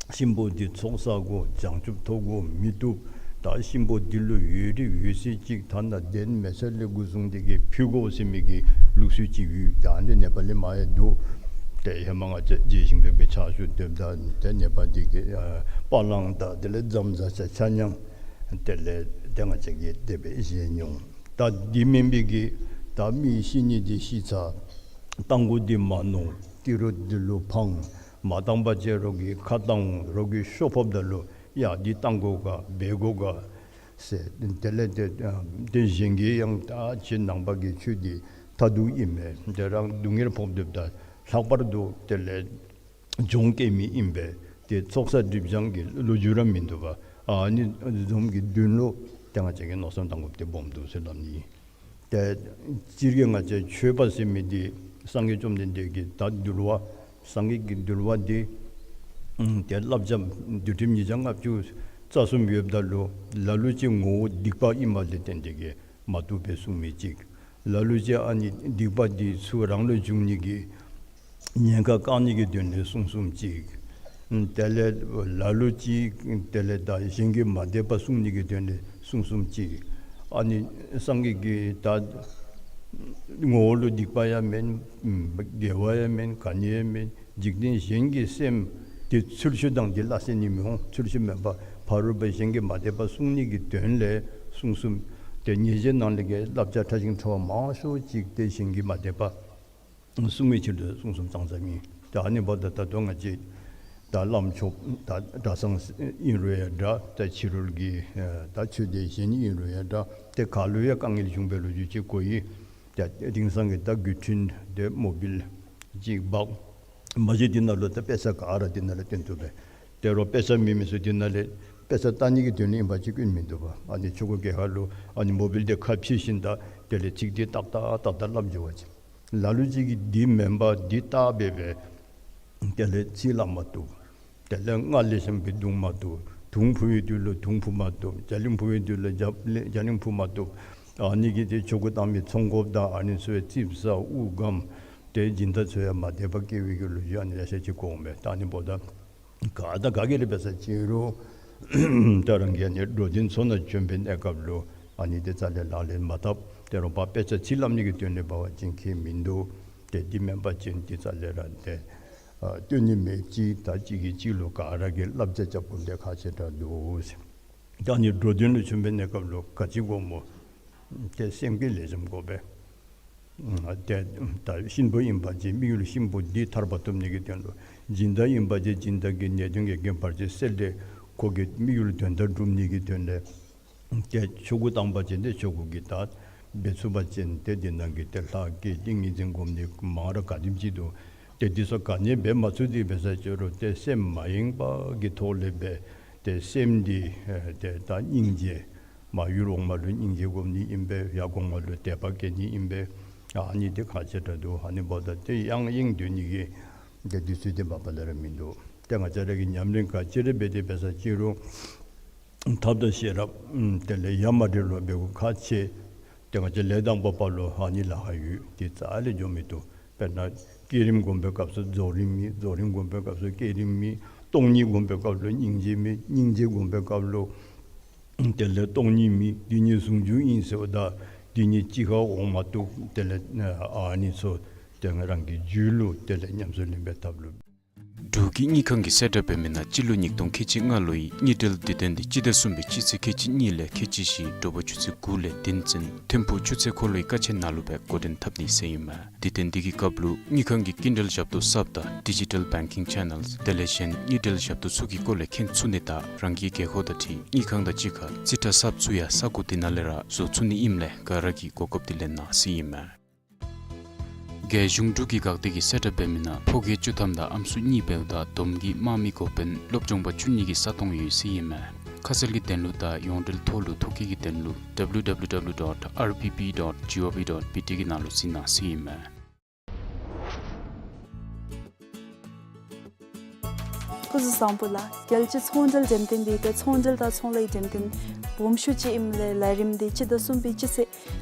གཤིན་པོ་འདི་ཚོགས་བསགས་དགོ། བྱང་ཆུབ་ཐོབ་དགོ་མི་བཏུབ། ད་གཤིན་པོ་འདི་ལུ་ཡོད་རིགས་ཡོད་ཚད་ཅིག་ཐ་ན་གདན་མེད་ས་ལས་འགོ་བཟུང་སྟེ་གིས་ཕུལ་དགོ་ཟེར་མི་གི་ལུགས་སྲོལ་ཅིག་ཡོད། ད་འདི་ནེ་པ་ལི་མ་ཡང་འདུག། ཏེ་ཧེ་མ་ང་བཅས་རྗེ་ཞིང་ཕེབས་ཀྱི་ཕྱག་ཞུ་སྡོདཔ་ད་ཏེ་ནེ་པ་འདི་གི་ཨ་པ་ལང་དང་དེ་ལས་རྫམ་ཟ་ཆ་ཆ་མཉམ་དེ་ལས་ཏེ་ང་བཅས་ཀྱིས་དེ་སྦེ་བཞེས་མྱོང་། ད་འདི་མེན་པའི་གི་ད་མི་ཤི་ནི་འདི་ཤི་ཚར། རྟ་མགོ་འདི་མ་ནོར། ཏི་རུ་འདི་ལུ་འཕང་། མ་བཏང་པ་ཅིན་རོགས་ཀྱིས་ཁ་བཏང་འོང་། རོགས་ཀྱིས་ཤོ་ཕོགཔ་ད་ལུ་ཡ་འདི་བཏང་དགོ་ག་འབད་དགོ་ག་ཟེར། དེ་ལས་ཏེ་ཏེ་གཞན་གྱིས་ཡང་ད་ཁྱེད་ནང་པ་གི་ཆོས་འདི་མཐར་ཐུག་ཨིན་མས། ཏེ་རང་སྡུག་བསྔལ་ཕོག་སྡོདཔ་ད་ལྷག་པར་དུ་དེ་ལས་གྱོང་བཀལ་མི་ཨིན་པས། ཏེ་ཚོགས་བསགས་སྒྲིབ་སྦྱང་གི་ལོ་རྒྱུས་ར་མིན་འདུག་པ། ཨ་ནི་བཟུམ་གྱི་དོན་ལུ་ཏེ་ང་བཅས་ཀྱིས་མནོ་བསམ་བཏང་དགོཔ་འདི་སྦོམ་འདུག་ཟེར་སླབ་ནི། ཏེ་སྤྱིར་གྱིས་ང་བཅས་ཆོས་པ་ཟེར་མི་འདི་སངས་རྒྱས་བཅོམ་ལྡན་འདས་ཀྱི་ད་འདུལ་བ་སངས་རྒྱས་ཀྱི་འདུལ་བ་འདི་ཨམ་ཏེ་བསླབ་བྱ་འདུལ་ཁྲིམས་ཉིས་བརྒྱ་ལྔ་བཅུ་རྩ་གསུམ་ཡོདཔ་ད་ལུ་ལ་ལུ་ཅིག་ངོ་བོ་སྡིག་པ་ཨིནམ་ལས་བརྟེན་ཏེ་གིས་མ་བཏུབ་པའི་གསུང་མི་ཅིག། ལ་ལུ་ཅིག་ཨ་ནི་སྡིག་པ་འདི་ཚུ་རང་ལུ་འབྱུང་ནི་གི་ཉེན་ཁ་བཀག་ནི་གི་དོན་ལས་གསུང་གསུངམ་ཅིག། ཨམ་དེ་ལས་ལ་ལུ་ཅིག་དེ་ལས་ད་གཞན་གྱི་མ་དད་པ་བསྲུང་ནི་གི་དོན་ལས་གསུང་གསུངམ་ཅིག། ཨ་ནི་སངས་རྒྱས་ཀྱིས་ད་ངོ་བོ་ལུ་སྡིག་པ་ཡང་མེན། ཨམ་དགེ་བ་ཡང་མེན། ག་ནི་ཡང་མེན། འཇིག་རྟེན་གཞན་གྱི་སེམས་འདི་ཚུལ་འཆོས་དང་འདི་སླ་བསྲེ་ནི་མི་འོང་། ཚུལ་འཆོས་མེད་པར་ཕ་རོལ་པོ་གཞན་གྱི་མ་དད་པ་བསྲུང་ནི་གི་དོན་ལས་གསུང་གསུངམ། ཏེ་ཉེས་བྱས་ནང་ལས་ཀྱི་བསླབ་བྱ་ཕྲ་ཞིང་ཕྲ་བ་མང་ཤོས་ཅིག་ཏེ་གཞན་གྱི་མ་དད་པ་བསྲུང་བའི་ཕྱིར་དུ་གསུང་གསུངམ་ཙང་ཙ་ཨིན། ཏེ་ཨ་ནི་འབདཝ་ད་ད་ལྟོ་ང་བཅས་ད་བླམ་ཆོསཔ་ད་གྲྭ་ཚང་ཨིན་རུང་ཡང་འདྲ། ད་ཕྱི་རོལ་གྱི་ད་ཆོས་སྡེ་གཞན་ཨིན་རུང་ཡང་འདྲ། ཏེ་ག་ལུ་ཡང་དཀའ་ངལ་བྱུང་བའི་ལོ་རྒྱུས་ཅིག་གོ་ཡི། ཏེ་དེང་སང་གི་ད་བརྒྱུད་འཕྲིན་དེ་མོ་བཱའིལ་ཅིག་འབག། མ་གཞི་འདི་ནང་ལུ་ད་དཔེ་ཆ་ག་ར་འདི་ནང་ལུ་སྟོན་ཚུགས་པས། ཏེ་རོགས་དཔེ་ཆ་མེད་མི་ཚུ་འདི་ནང་ལས་དཔེ་ཆ་ལྟ་ནི་གི་དོན་ལས་ཨིན་པ་ཅིན་སྐྱོན་མིན་འདུག་པ། ཨ་ནི་ཆོ་ག་གི་ཁ་ལུ་ཨ་ནི་མོ་བཱའིལ་དེ་ཁ་ཕྱེ་ཞིནམ་ད་དེ་ལས་ཚིག་དེ་ཏག་ཏག་ཏག་ཏག་སླབ་འགྱོ་བ་ཅིན། ལ་ལུ་ཅིག་གིས་འདི་མེན་པ་འདི་བལྟ་སྦེ་སྦེ་དེ་ལས་ཚིག་སླབ་མ་བཏུབ། དེ་ལས་སྔར་ལས་གཞན་པའི་དུང་མ་བཏུབ། དུང་འཕུ་བའི་དུས་ལུ་དུང་འཕུ་མ་བཏུབ། རྒྱ་གླིང་འཕུ་བའི་དུས་ལུ་རྒྱ་རྒྱ་གླིང་འཕུ་མ་བཏུབ། ཨ་ནི་གི་དེ་ཆོ་ག་བཏང་མི་ཚོང་དགོཔ་དང་ཨ་ནི་ཚུ་ཡང་རྩིགཔ་ཟ་དབུགས་སྒམ། དེ་སྦྱིན་བདག་ཚུ་ཡང་མ་དད་པ་སྐྱེ་བའི་གི་ལོ་རྒྱུས་ཨ་ནི་ཡང་ཤེས་ཅི་གོ་མས། ད་ཨ་ནི་འབདཝ་ད་ག་དང་ག་གིས་ར་འབད་ས་ཅི་རུང་ད་རང་གིས་ཨ་ནི་འགྲོ་དོན་ཚོགས་ནང་བྱོན་པའི་གནས་སྐབས་ལུ་ཨ་ནི་དེ་རྩ་ལས་ལག་ལེན་མ་འཐབ། དེ་རུང་ཕར་དཔེ་ཆ་ཚུ་ལྷབ་ནི་གི་དོན་ལས་འབད་བ་ཅིན་ཁྱད་མིན་འདུག། དེ་འདི་མེན་པ་ཅིན་དེ་རྩ་ལས་ར་དེ་ཨ་སྟོན་ནི་མེདཔ་ཅིག། ད་གཅིག་གིས་གཅིག་ལུ་ག་ར་གིས་བསླབ་བྱ་རྐྱབ་དགོཔ་དེ་ཁག་ཆེ་དྲགས་འདུག་ཟེར། ད་ཨ་ནི་འགྲོ་དོན་ལུ་བྱོན་པའི་གནས་སྐབས་ལུ་ག་ཅི་དགོཔ་སྨོ། དེ་སེམས་ཀྱིས་ལེགས་ཤོམ་དགོ་པས། དེ་ད་གཤིན་པོ་ཨིན་པ་ཅིན་དམིགས་ཡུལ་གཤིན་པོ་འདི་ཐར་པ་ཐོབ་ནི་གི་དོན་ལུ། སྦྱིན་བདག་ཨིན་པ་ཅིན་སྦྱིན་བདག་གི་ནད་གདོན་གྱི་རྐྱེན་བར་ཆད་སེལ་ཏེ་ཁོ་གི་དམིགས་ཡུལ་དོན་དག་སྒྲུབ་ནི་གི་དོན་ལས། དེ་ཆོ་གུ་བཏང་པ་ཅིན་དེ་ཆོ་གུ་གི་ད་འབད་ཚུགས་པ་ཅིན་དེ་འདི་ནང་གི་དེ་ལྷ་བསྐྱེད་ཏིང་ངེ་འཛིན་སྒོམ་ནི་མང་ར་ག་དེམ་ཅིག་འདུག། དེ་འདི་ཚུ་ག་ནི་འབད་མ་ཚུགས་ཏེ་འབད་ས་ཅི་རུང་དེ་སེམས་མ་ཡེངས་པ་གི་ཐོག་ལས་འབད། དེ་སེམས་འདི་ཨེ་དེ་ད་སྙིང་རྗེ། མ་ཡུལ་འོག་མ་ལུ་སྙིང་རྗེ་སྒོམ་ནི་ཨིན་པས། ཡར་གོང་མ་ལུ་དད་པ་བསྐྱེད་ནི་ཨིན་པས། ཨ་ནི་དེ་ཁག་ཆེ་དྲགས་འདུག། ཨ་ནི་འབདཝ་ད་དེ་ཡང་ཡེངས་སྡོད་ནི་གི་དེ་དུས་ཚོད་དེ་མ་པ་ལས་ར་མིན་འདུག། དེ་ང་བཅས་ར་གིས་ཉམས་ལེན་ག་ཅི་ར་འབད་དེ་འབད་ས་ཅི་རུང་ཐབས་དང་ཤེས་རབ་དེ་ལས་ཡ་མ་བྲལ་བར་འབད་དགོཔ་ཁག་ཆེ། དེ་ང་བཅས་ལས་དང་པོ་པ་ལུ་ཨ་ནི་ལཱ་ཁག་ཡོད། དེ་རྩ་ལས་འགྱོ་མི་བཏུབ། དཔེར་ན་བསྐྱེད་རིམ་སྒོམ་པའི་སྐབས་སུ་རྫོགས་རིམ་མེད། རྫོགས་རིམ་སྒོམ་པའི་སྐབས་སུ་བསྐྱེད་རིམ་མེད། སྟོང་ཉིད་སྒོམ་པའི་སྐབས་ལུ་སྙིང་རྗེ་མེད། སྙིང་རྗེ་སྒོམ་པའི་སྐབས་ལུ་དེ་ལས་སྟོང་ཉིད་མེད། འདི་གཉིས་ཟུང་འཇུག་ཨིན་ཟེརཝ་ད་འདི་གཉིས་གཅིག་ཁར་འོང་མ་བཏུབ། དེ་ལས་ཨ་ནི་ཚུ་དེ་རང་གི་རྒྱུད་ལུ་དེ་ལས་ཉམས་སུ་ལེན་པའི་ཐབས་ལུ། འབྲུག་གི་དངུལ་ཁང་གི་གསལ་བསྒྲགས་འབད་མི་ནང་སྤྱི་ལོ་ཉིས་སྟོང་ཁལ་གཅིག་ལྔ་ལོའི་དངུལ་འབྲེལ་དུས་སྟོན་འདི་སྤྱི་ཟླ་གསུམ་པའི་སྤྱི་ཚེས་ཁལ་གཅིག་གཉིས་ལས་ཁལ་གཅིག་བཞི་དྲོ་པ་ཆུ་ཚོད་དགུ་ལས་བདུན་ཚུན་ཐིམ་ཕུག་ཆུ་ཚོད་འཁོར་ལོའི་ཀ་ཆེན་ནང་ལུ་སྦེ་འགོ་འདྲེན་འཐབ་ནི་ཟེར་ཨིན་མས། དུས་སྟོན་འདི་གི་སྐབས་ལུ་དངུལ་ཁང་གི་སྐྱིན་འགྲུལ་ཞབས་ཏོག་གསརཔ་དང་ཌི་ཇི་ཊལ་བེང་ཀིང་ཆེ་ནཱལསི་དེ་ལས་གཞན་དངུལ་འབྲེལ་ཞབས་ཏོག་ཚུ་གི་སྐོར་ལས་མཁྱེན་ཚུགས་ནི་དང་རང་གི་རྒྱལ་ཁབ་དང་འཁྲིལ་དངུལ་ཁང་དང་གཅིག་ཁར་རྩིས་ཁྲ་གསརཔ་ཚུ་ཡང་ས་གོ་དེ་ནང་ལས་ར་བཟོ་ཚུགས་ནི་ཨིནམ་ལས་ག་ར་གིས་གོ་སྐབས་འདི་ལེན་གནང་ཟེར་ཨིན་མས། རྒྱལ་གཞུང་འབྲུག་གི་འགག་སྡེ་གི་གསལ་བསྒྲགས་འབད་མི་ནང་ཕོ་སྐྱེས་བཅུ་ཐམ་དང་ཨམ་སྲུ་གཉིས་འབདཝ་ད་བསྡོམས་ཀྱིས་དམག་མི་འགོ་དཔོན་སློབ་སྦྱོང་པ་བཅུ་གཉིས་ཀྱི་ས་སྟོང་ཡོད་ཟེར་ཨིན་མས། ཁ་གསལ་གྱི་དོན་ལུ་དང་ཡོངས་འབྲེལ་ཐོག་ལུ་ཐོ་བཀོད་ཀྱི་དོན་ལུ་W W W dot R P P dot G O V dot B T གི་ནང་ལུ་གཟིགས་གནང་ཟེར་ཨིན་མས། སྐུ་གཟུགས་བཟང་པོ་ལགས། རྒྱལ་སྤྱིའི་ཚོང་འབྲེལ་འགྲེམས་སྟོན་འདི་ཏེ་ཚོང་འབྲེལ་དང་ཚོང་ལས་འགྲེམས་སྟོན་སྦོམ་ཤོས་ཅིག་ཨིནམ་ལས་ལས་རིམ་འདི་སྤྱི་ཟླ་གསུམ་པའི་སྤྱི་ཚེས་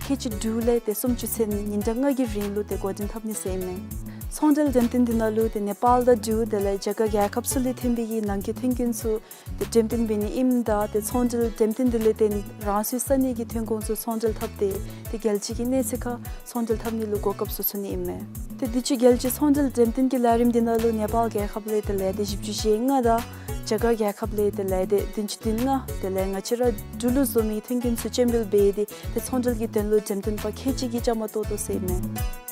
ཁལ་གཅིག་དྲུག་ལས་ཏེ་སུམ་ཅུ་ཚུན་ཉིན་གྲངས་ལྔ་གི་རིང་ལུ་ཏེ་འགོ་འདྲེན་འཐབ་ནི་ཟེར་ཨིན་མས། ཚོང་འབྲེལ་འགྲེམས་སྟོན་འདི་ནང་ལུ་ཏེ་ནེ་པཱལ་དང་འབྲུག་དེ་ལས་རྒྱ་གར་རྒྱལ་ཁབ་ཚུ་ལས་ཐོན་པའི་གི་ནང་འཁོད་མཐུན་རྐྱེན་ཚུ་ཏེ་འགྲེམས་སྟོན་འབད་ནི་ཨིནམ་ད་ཏེ་ཚོང་འབྲེལ་འགྲེམས་སྟོན་འདི་ལས་བརྟེན་རང་སོའི་ས་གནས་ཀྱི་ཐོན་ཁུངས་ཚུ་ཚོང་འབྲེལ་འཐབ་སྟེ་ཏེ་རྒྱལ་སྤྱི་གི་གནས་ཚད་ཁར་ཚོང་འབྲེལ་འཐབ་ནི་ལུ་གོ་སྐབས་ཚུ་ཚུད་ནི་ཨིན་མས། ཏེ་དུས་ཅི་རྒྱལ་སྤྱིའི་ཚོང་འབྲེལ་འགྲེམས་སྟོན་གྱི་ལས་རིམ་འདི་ནང་ལུ་ནེ་པཱལ་རྒྱལ་ཁབ་ལས་ཏེ་ལས་སྡེ་བཞི་བཅུ་ཞེ་ལྔ་དང་རྒྱ་གར་རྒྱལ་ཁབ་ལས་ཏེ་ལས་སྡེ་བདུན་ཅུ་དོན་ལྔ་དེ་ལས་ང་བཅས་ར་འབྲུག་ལུ་བཟོ་མི་མཐུན་རྐྱེན་ཚུ་སྤྱན་འབུལ་འབད་དེ་ཏེ་ཚོང་འབྲེལ་གྱི་དོན་ལུ་འགྲེམས་སྟོན་པ་ཁལ་གཅིག་གིས་བཅའ་མར་གཏོགས་དོ་ཟེར་ཨིན་མས།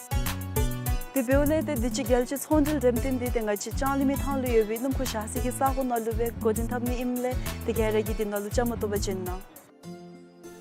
དེ་འབདཝ་ལས་ཏེ་དུས་ཅི་རྒྱལ་སྤྱིའི་ཚོང་འབྲེལ་འགྲེམས་སྟོན་འདི་ཏེ་ང་བཅས་ལྕང་གླིང་མི་ཐང་ལུ་ཡོད་པའི་སྣུམ་འཁོར་བཞག་ས་གི་ས་གོ་ནང་ལུ་སྦེ་འགོ་འདྲེན་འཐབ་ནི་ཨིནམ་ལས་ཏེ་ག་ར་གིས་འདི་ནང་ལུ་བཅའ་མར་གཏོགས་པར་བྱོན་གནང་།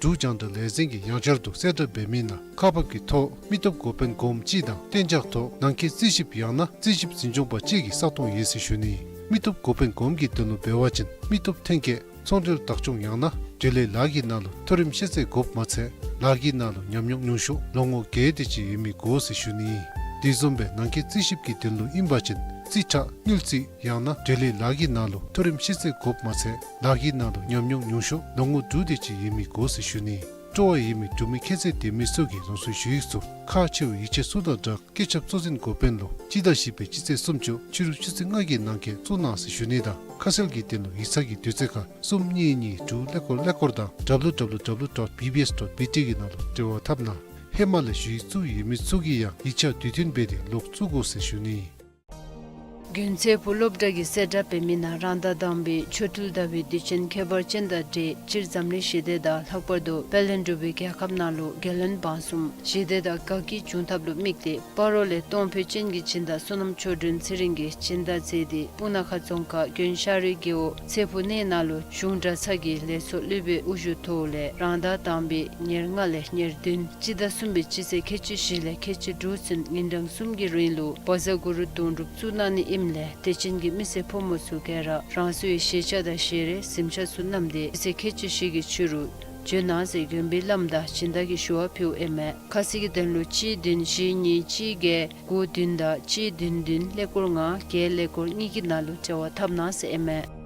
འབྲུག་རྒྱང་བསྒྲགས་ལས་འཛིན་གྱིས་ཡང་བསྐྱར་དུ་གསལ་བསྒྲགས་འབད་མི་ནང་ཁག་འབག་གི་ཐོག་མི་སྟོབས་འགོ་དཔོན་གོངམ་གཅིག་དང་གཏན་འཇགས་ཐོག་ནང་འཁོད་རྩིས་ཞིབ་ཡང་ན་རྩིས་ཞིབ་འཛིན་སྐྱོང་པ་གཅིག་གི་ས་སྟོང་ཡོད་ཟེར་ཞུ་ནི། མི་སྟོབས་འགོ་དཔོན་གོངམ་གྱི་དོན་ལུ་འབད་བ་ཅིན་མི་སྟོབས་ཐོན་སྐྱེད་ཚོང་འབྲེལ་བདག་སྐྱོང་ཡང་ན་འབྲེལ་ཡོད་ལཱ་གི་ནང་ལུ་མཐོ་རིམ་ཤེས་ཚད་དགོཔ་མ་ཚད་ལཱ་གི་ནང་ལུ་ཉམས་མྱོང་ཉུང་ཤོས་ལོ་ངོ་བརྒྱད་དེ་ཅིག་ཡོད་མི་དགོ་ཟེར་ཞུ་ནི། དེ་བཟུམ་སྦེ་ནང་འཁོད་རྩིས་ཞིབ་ཀྱི་དོན་ལུ་ཨིན་པ་ཅིན་རྩིས་ཁྲ་དངུལ་རྩིས་ཡང་ན་འབྲེལ་ཡོད་ལཱ་གི་ནང་ལུ་མཐོ་རིམ་ཤེས་ཚད་དགོཔ་མ་ཚད་ལཱ་གི་ནང་ལུ་ཉམས་མྱོང་ཉུང་ཤོས་ལོ་ངོ་དྲུག་དེ་ཅིག་ཡོད་མི་དགོ་ཟེར་ཞུ་ནི། སྤྲོ་བ་ཡོད་མི་འབྲུག་མི་ཁྱད་ཚད་ལྡན་མི་ཚུ་གིས་རང་སོའི་ཞུ་ཡིག་ཚུ་ཁག་ཆེ་བའི་ཡིག་ཆ་ཚུ་དང་སྦྲགས་སྐུ་ཚབ་གཙོ་འཛིན་འགོ་དཔོན་ལུ་སྤྱི་ཟླ་བཞི་པའི་སྤྱི་ཚེས་སུམ་ཅུ་ཕྱི་རུ་ཆུ་ཚོད་ལྔ་གི་ནང་འཁོད་བཙུགས་གནང་ཟེར་ཞུ་ནི་དང་ཁ་གསལ་གྱི་དོན་ལུ་ཡིག་ཚང་གི་དུས་ཚོད་ཁར་གསུམ་གཉིས་གཉིས་དྲུག་ཀླད་ཀོར་ཀླད་ཀོར་དང་W W W dot B B S dot B T གི་ནང་ལུ་འབྲེལ་བ་འཐབ་གནང་། ཧེ་མ་ལས་ཞུ་ཡིག་བཙུགས་ཡོད་མི་ཚུ་གིས་ཡང་ཡིག་ཆ་དུས་མཐུན་འབད་དེ་ལོག་བཙུགས་དགོ་ཟེར་ཞུ་ནི། དགོན་ཚེ་ཕུག་སློབ་གྲྭ་གི་གསལ་བསྒྲགས་འབད་མི་ནང་རང་ཟླ་དང་པའི་ཆོ་འཕྲུལ་ཟླ་བའི་དུས་ཆེན་ཁྱད་པར་ཅན་དང་འབྲེལ་སྤྱིར་འཛམ་གླིང་ཞི་བདེ་དང་ལྷག་པར་དུ་དཔལ་ལྡན་འབྲུག་པའི་རྒྱལ་ཁབ་ནང་ལུ་རྒྱལ་བློན་འབངས་གསུམ་ཞི་བདེ་དང་དགའ་སྐྱིད་འབྱུང་ཐབས་ལུ་དམིགས་ཏེ་སྤ་རོ་ལས་གཏོང་ཕོད་ཅན་གྱི་སྦྱིན་བདག་བསོད་ནམས་ཆོས་སྒྲོན་ཚེ་རིང་གིས་སྦྱིན་བདག་མཛད་དེ་སྤུ་ན་ཁ་རྫོང་ཁག་དགོན་ཤ་རུའི་རྒེད་འོག་ཚེ་ཕུག་གནས་ནང་ལུ་གཞུང་གྲྭ་ཚང་གི་ལས་ཚོགས་སློབ་དཔོན་དབུ་བཞུགས་ཐོག་ལས་རང་ཟླ་དང་པའི་ཉེར་ལྔ་ལས་ཉེར་བདུན་སྤྱི་ཟླ་གསུམ་པའི་སྤྱི་ཚེས་ཁལ་གཅིག་བཞི་ལས་ཁལ་གཅིག་དྲུག་ཚུན་ཉིན་གྲངས་གསུམ་གྱི་རིང་ལུ་བཛྲ་གུ་རུ་དོན་གྲུབ་བཙུགས་གནང་ནི་ཨིནམ་ལས་དད་ཅན་གྱི་མི་སེར་ཕོ་མོ་ཚུ་ག་ར་རང་སོའི་ཞལ་ཆས་དང་ཞལ་རས་གཟིམ་ཆས་ཚུ་བསྣམས་ཏེ་སྤྱི་ཚེས་ཁལ་གཅིག་བཞི་གི་ཕྱི་རུ་ བྱོན་གནང་ཟེར་མགོན་པོའི་བླམ་དང་སྦྱིན་བདག་གིས་ཞུ་བ་ཕུལཝ་ཨིན་མས། ཁ་གསལ་གྱི་དོན་ལུ་གཅིག་བདུན་བཞི་གཉིས་གཅིག་བརྒྱད་དགུ་བདུན་དང་གཅིག་བདུན་བདུན་ཀླད་ཀོར་ལྔ་བརྒྱད་ཀླད་ཀོར་གཉིས་ཀྱི་ནང་ལུ་འབྲེལ་བ་འཐབ་གནང་ཟེར་ཨིན་མས།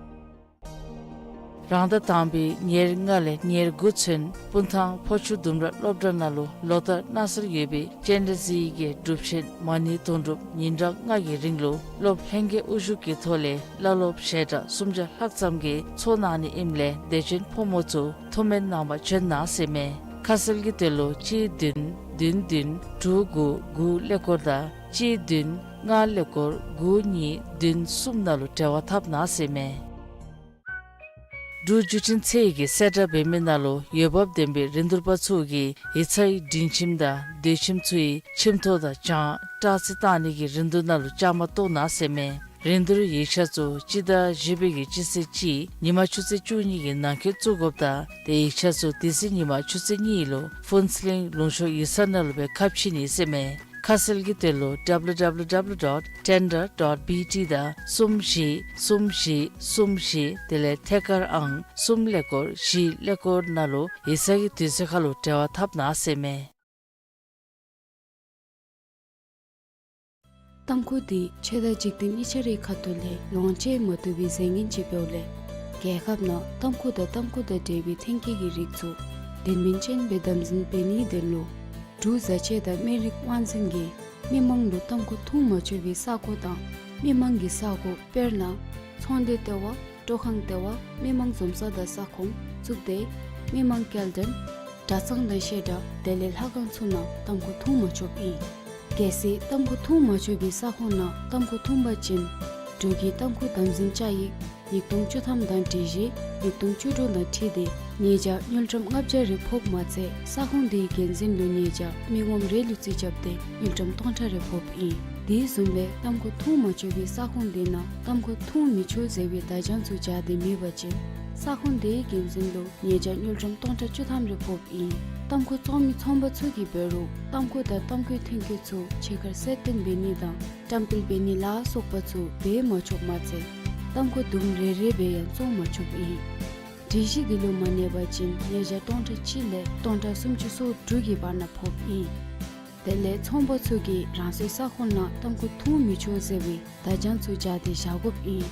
རང་ཟླ་དང་པའི་ཉེར་ལྔ་ལས་ཉེར་དགུ་ཚུན་སྤུངས་ཐང་ཕོ་ཆུ་ལྡུམ་ར་སློབ་གྲྭ་ནང་ལུ་ལོ་ལྟར་གནང་སྲོལ་ཡོད་པའི་ཅན་དྲ་ཟིའི་གི་སྒྲུབ་ཆེན་མ་ཎི་དུང་སྒྲུབ་ཉིན་གྲངས་ལྔ་གི་རིང་ལུ་སློབ་ལྷན་རྒྱས་དབུ་བཞུགས་ཀྱི་ཐོག་ལས་བླ་སློབ་ཞལ་གྲངས་སུམ་བརྒྱ་ལྷག་ཙམ་གྱིས་ཚོགས་གནང་ནི་ཨིནམ་ལས་དད་ཅན་ཕོ་མོ་ཚུ་ཐུགས་སྨོན་གནང་བར་བྱོན་གནང་ཟེར་ཨིན་མས། ཁ་གསལ་གྱི་དོན་ལུ་གཅིག་བདུན་བདུན་བདུན་དྲུག་དགུ་དགུ་ཀླད་ཀོར་དང་གཅིག་བདུན་ལྔ་ཀླད་ཀོར་དགུ་གཉིས་བདུན་གསུམ་ནང་ལུ་འབྲེལ་བ་འཐབ་གནང་ཟེར་ཨིན་མས། འབྲུག་བརྒྱུད་འཕྲིན་ཚད་ཀྱི་གསལ་བསྒྲགས་འབད་མི་ནང་ལུ་འོས་འབབ་ལྡན་པའི་རིན་བསྡུར་པ་ཚུ་གིས་ཡིག་ཚང་གི་སྒྲིང་ཁྱིམ་དང་སྡོད་ཁྱིམ་ཚུ་གི་ཁྱིམ་ཐོག་དང་གྱང་སྟག་རྩེ་བཏང་ནི་གི་རིན་བསྡུར་ནང་ལུ་བཅའ་མར་གཏོགས་གནང་ཟེར་ཨིན་མས། རིན་བསྡུར་ཡིག་ཆ་ཚུ་སྤྱི་ཟླ་བཞི་པའི་གི་སྤྱི་ཚེས་གཅིག་ཉིན་མ་ཆུ་ཚོད་བཅུ་གཉིས་ཀྱི་ནང་འཁོད་བཙུགས་དགོཔ་དང་དེ་ཡིག་ཆ་ཚུ་དེ་ཚེ་ཉིན་མ་ཆུ་ཚོད་གཉིས་ལུ་ཕུན་ཚོགས་གླིང་ལུང་ཕྱོགས་ཡིག་ཚང་ནང་ལུ་སྦེ་ཁ་ཕྱེ་ནི་ཟེར་ཨིན་མས། ཁ་གསལ་གྱི་དོན་ལུ་W W W dot tender dot B T དང་གསུམ་བཞི་གསུམ་བཞི་གསུམ་བཞི་དེ་ལས་ཐད་ཀར་ཨང་གསུམ་ཀླད་ཀོར་བཞི་ཀླད་ཀོར་ནང་ལུ་ཡིག་ཚང་གི་དུས་ཚོད་ཁར་ལུ་འབྲེལ་བ་འཐབ་གནང་ཟེར་ཨིན་མས། ཏམ་ཁུ་འདི་ཆོས་དང་འཇིག་རྟེན་གཉིས་ཆ་རའི་ཁ་ཐུག་ལས་ལོངས་སྤྱོད་མ་བཏུབ་པའི་རྫས་ངན་ཅིག་འབདཝ་ལས་རྒྱལ་ཁབ་ནང་ཏམ་ཁུ་དང་ཏམ་ཁུ་དང་འབྲེལ་བའི་ཐོན་སྐྱེད་ཀྱི་རིགས་ཚུ་དོན་སྨིན་ཅན་སྦེ་དམ་འཛིན་འབད་ནིའི་དོན་ལུ་འབྲུག་བཟའ་ཆས་དང་སྨན་རིགས་དབང་འཛིན་གྱིས་མི་མང་ལུ་ཏམ་ཁུ་འཐུང་མ་ཆོག་པའི་ས་གོ་དང་མི་མང་གི་ས་གོ་དཔེར་ན་ཚོང་སྡེ་ལྟེ་བ་སྤྲོ་ཁང་ལྟེ་བ་མི་མང་འཛོམས་ས་དང་ས་ཁོངས་བཙུགས་ཏེ་མི་མང་སྐྱེལ་འདྲེན་གྲྭ་ཚང་དང་བཤད་གྲྭ་དེ་ལས་ལྷ་ཁང་ཚུ་ནང་ཏམ་ཁུ་འཐུང་མ་ཆོགཔ་ཨིན། གལ་སྲིད་ཏམ་ཁུ་འཐུང་མ་ཆོག་པའི་ས་ཁོངས་ནང་ཏམ་ཁུ་འཐུང་པ་ཅིན་འབྲུག་གི་ཏམ་ཁུ་དམ་འཛིན་བཅའ་ཡིག་ཉིས་སྟོང་བཅུ་ཐམ་དང་སྒྲིག་གཞི་ཉིས་སྟོང་བཅུ་དྲུག་དང་འཁྲིལ་ཏེ་ཉེས་བྱ་དངུལ་ཀྲམ་ལྔ་བརྒྱ་རེ་ཕོགཔ་མ་ཚད་ས་ཁོངས་དེའི་འགན་འཛིན་ལུ་ཉེས་བྱ་མི་ངོམ་རེ་ལུ་རྩིས་རྐྱབ་སྟེ་དངུལ་ཀྲམ་སྟོང་ཕྲག་རེ་ཕོགཔ་ཨིན། དེ་བཟུམ་སྦེ་ཏམ་ཁུ་འཐུང་མ་ཆོག་པའི་ས་ཁོངས་དེ་ནང་ཏམ་ཁུ་འཐུང་མི་ཆོག་ཟེར་བའི་བརྡ་བྱང་ཚུ་སྦྱར་ཏེ་མེད་པ་ཅིན་ས་ཁོངས་དེའི་འགན་འཛིན་ལུ་ཉེས་བྱ་དངུལ་ཀྲམ་སྟོང་ཕྲག་བཅུ་ཐམ་རེ་ཕོགཔ་ཨིན། ཏམ་ཁུ་བཙོང་མི་ཚོང་པ་ཚུ་གིས་འབད་རུང་ཏམ་ཁུ་དང་ཏམ་ཁུའི་ཐོན་སྐྱེད་ཚུ་ཕྱི་ཁར་གསལ་སྟོན་འབད་ནི་དང་བཀྲམ་སྤེལ་འབད་ནི་ལ་སོགས་པ་ཚུ་འབད་མ་ཆོགཔ་མ་ཚད་ཏམ་ཁུ་དུམ་རེ་རེ་སྦེ་ཡང་བཙོང་མ་ཆོགཔ་ཨིན། སྒྲིག་གཞི་འདི་ལུ་མ་གནས་པ་ཅིན་ཉེས་བྱ་སྟོང་ཕྲག་གཅིག་ལས་སྟོང་ཕྲག་སུམ་ཅུ་སོ་དྲུག་གི་བར་ན་ཕོགཔ་ཨིན། དེ་ལས་ཚོང་པ་ཚུ་གིས་རང་སོའི་ས་ཁོངས་ནང་ཏམ་ཁུ་འཐུང་མི་ཆོག་ཟེར་བའི་བརྡ་བྱང་ཚུ་སྦྱར་ཏེ་བཞག་དགོཔ་ཨིན།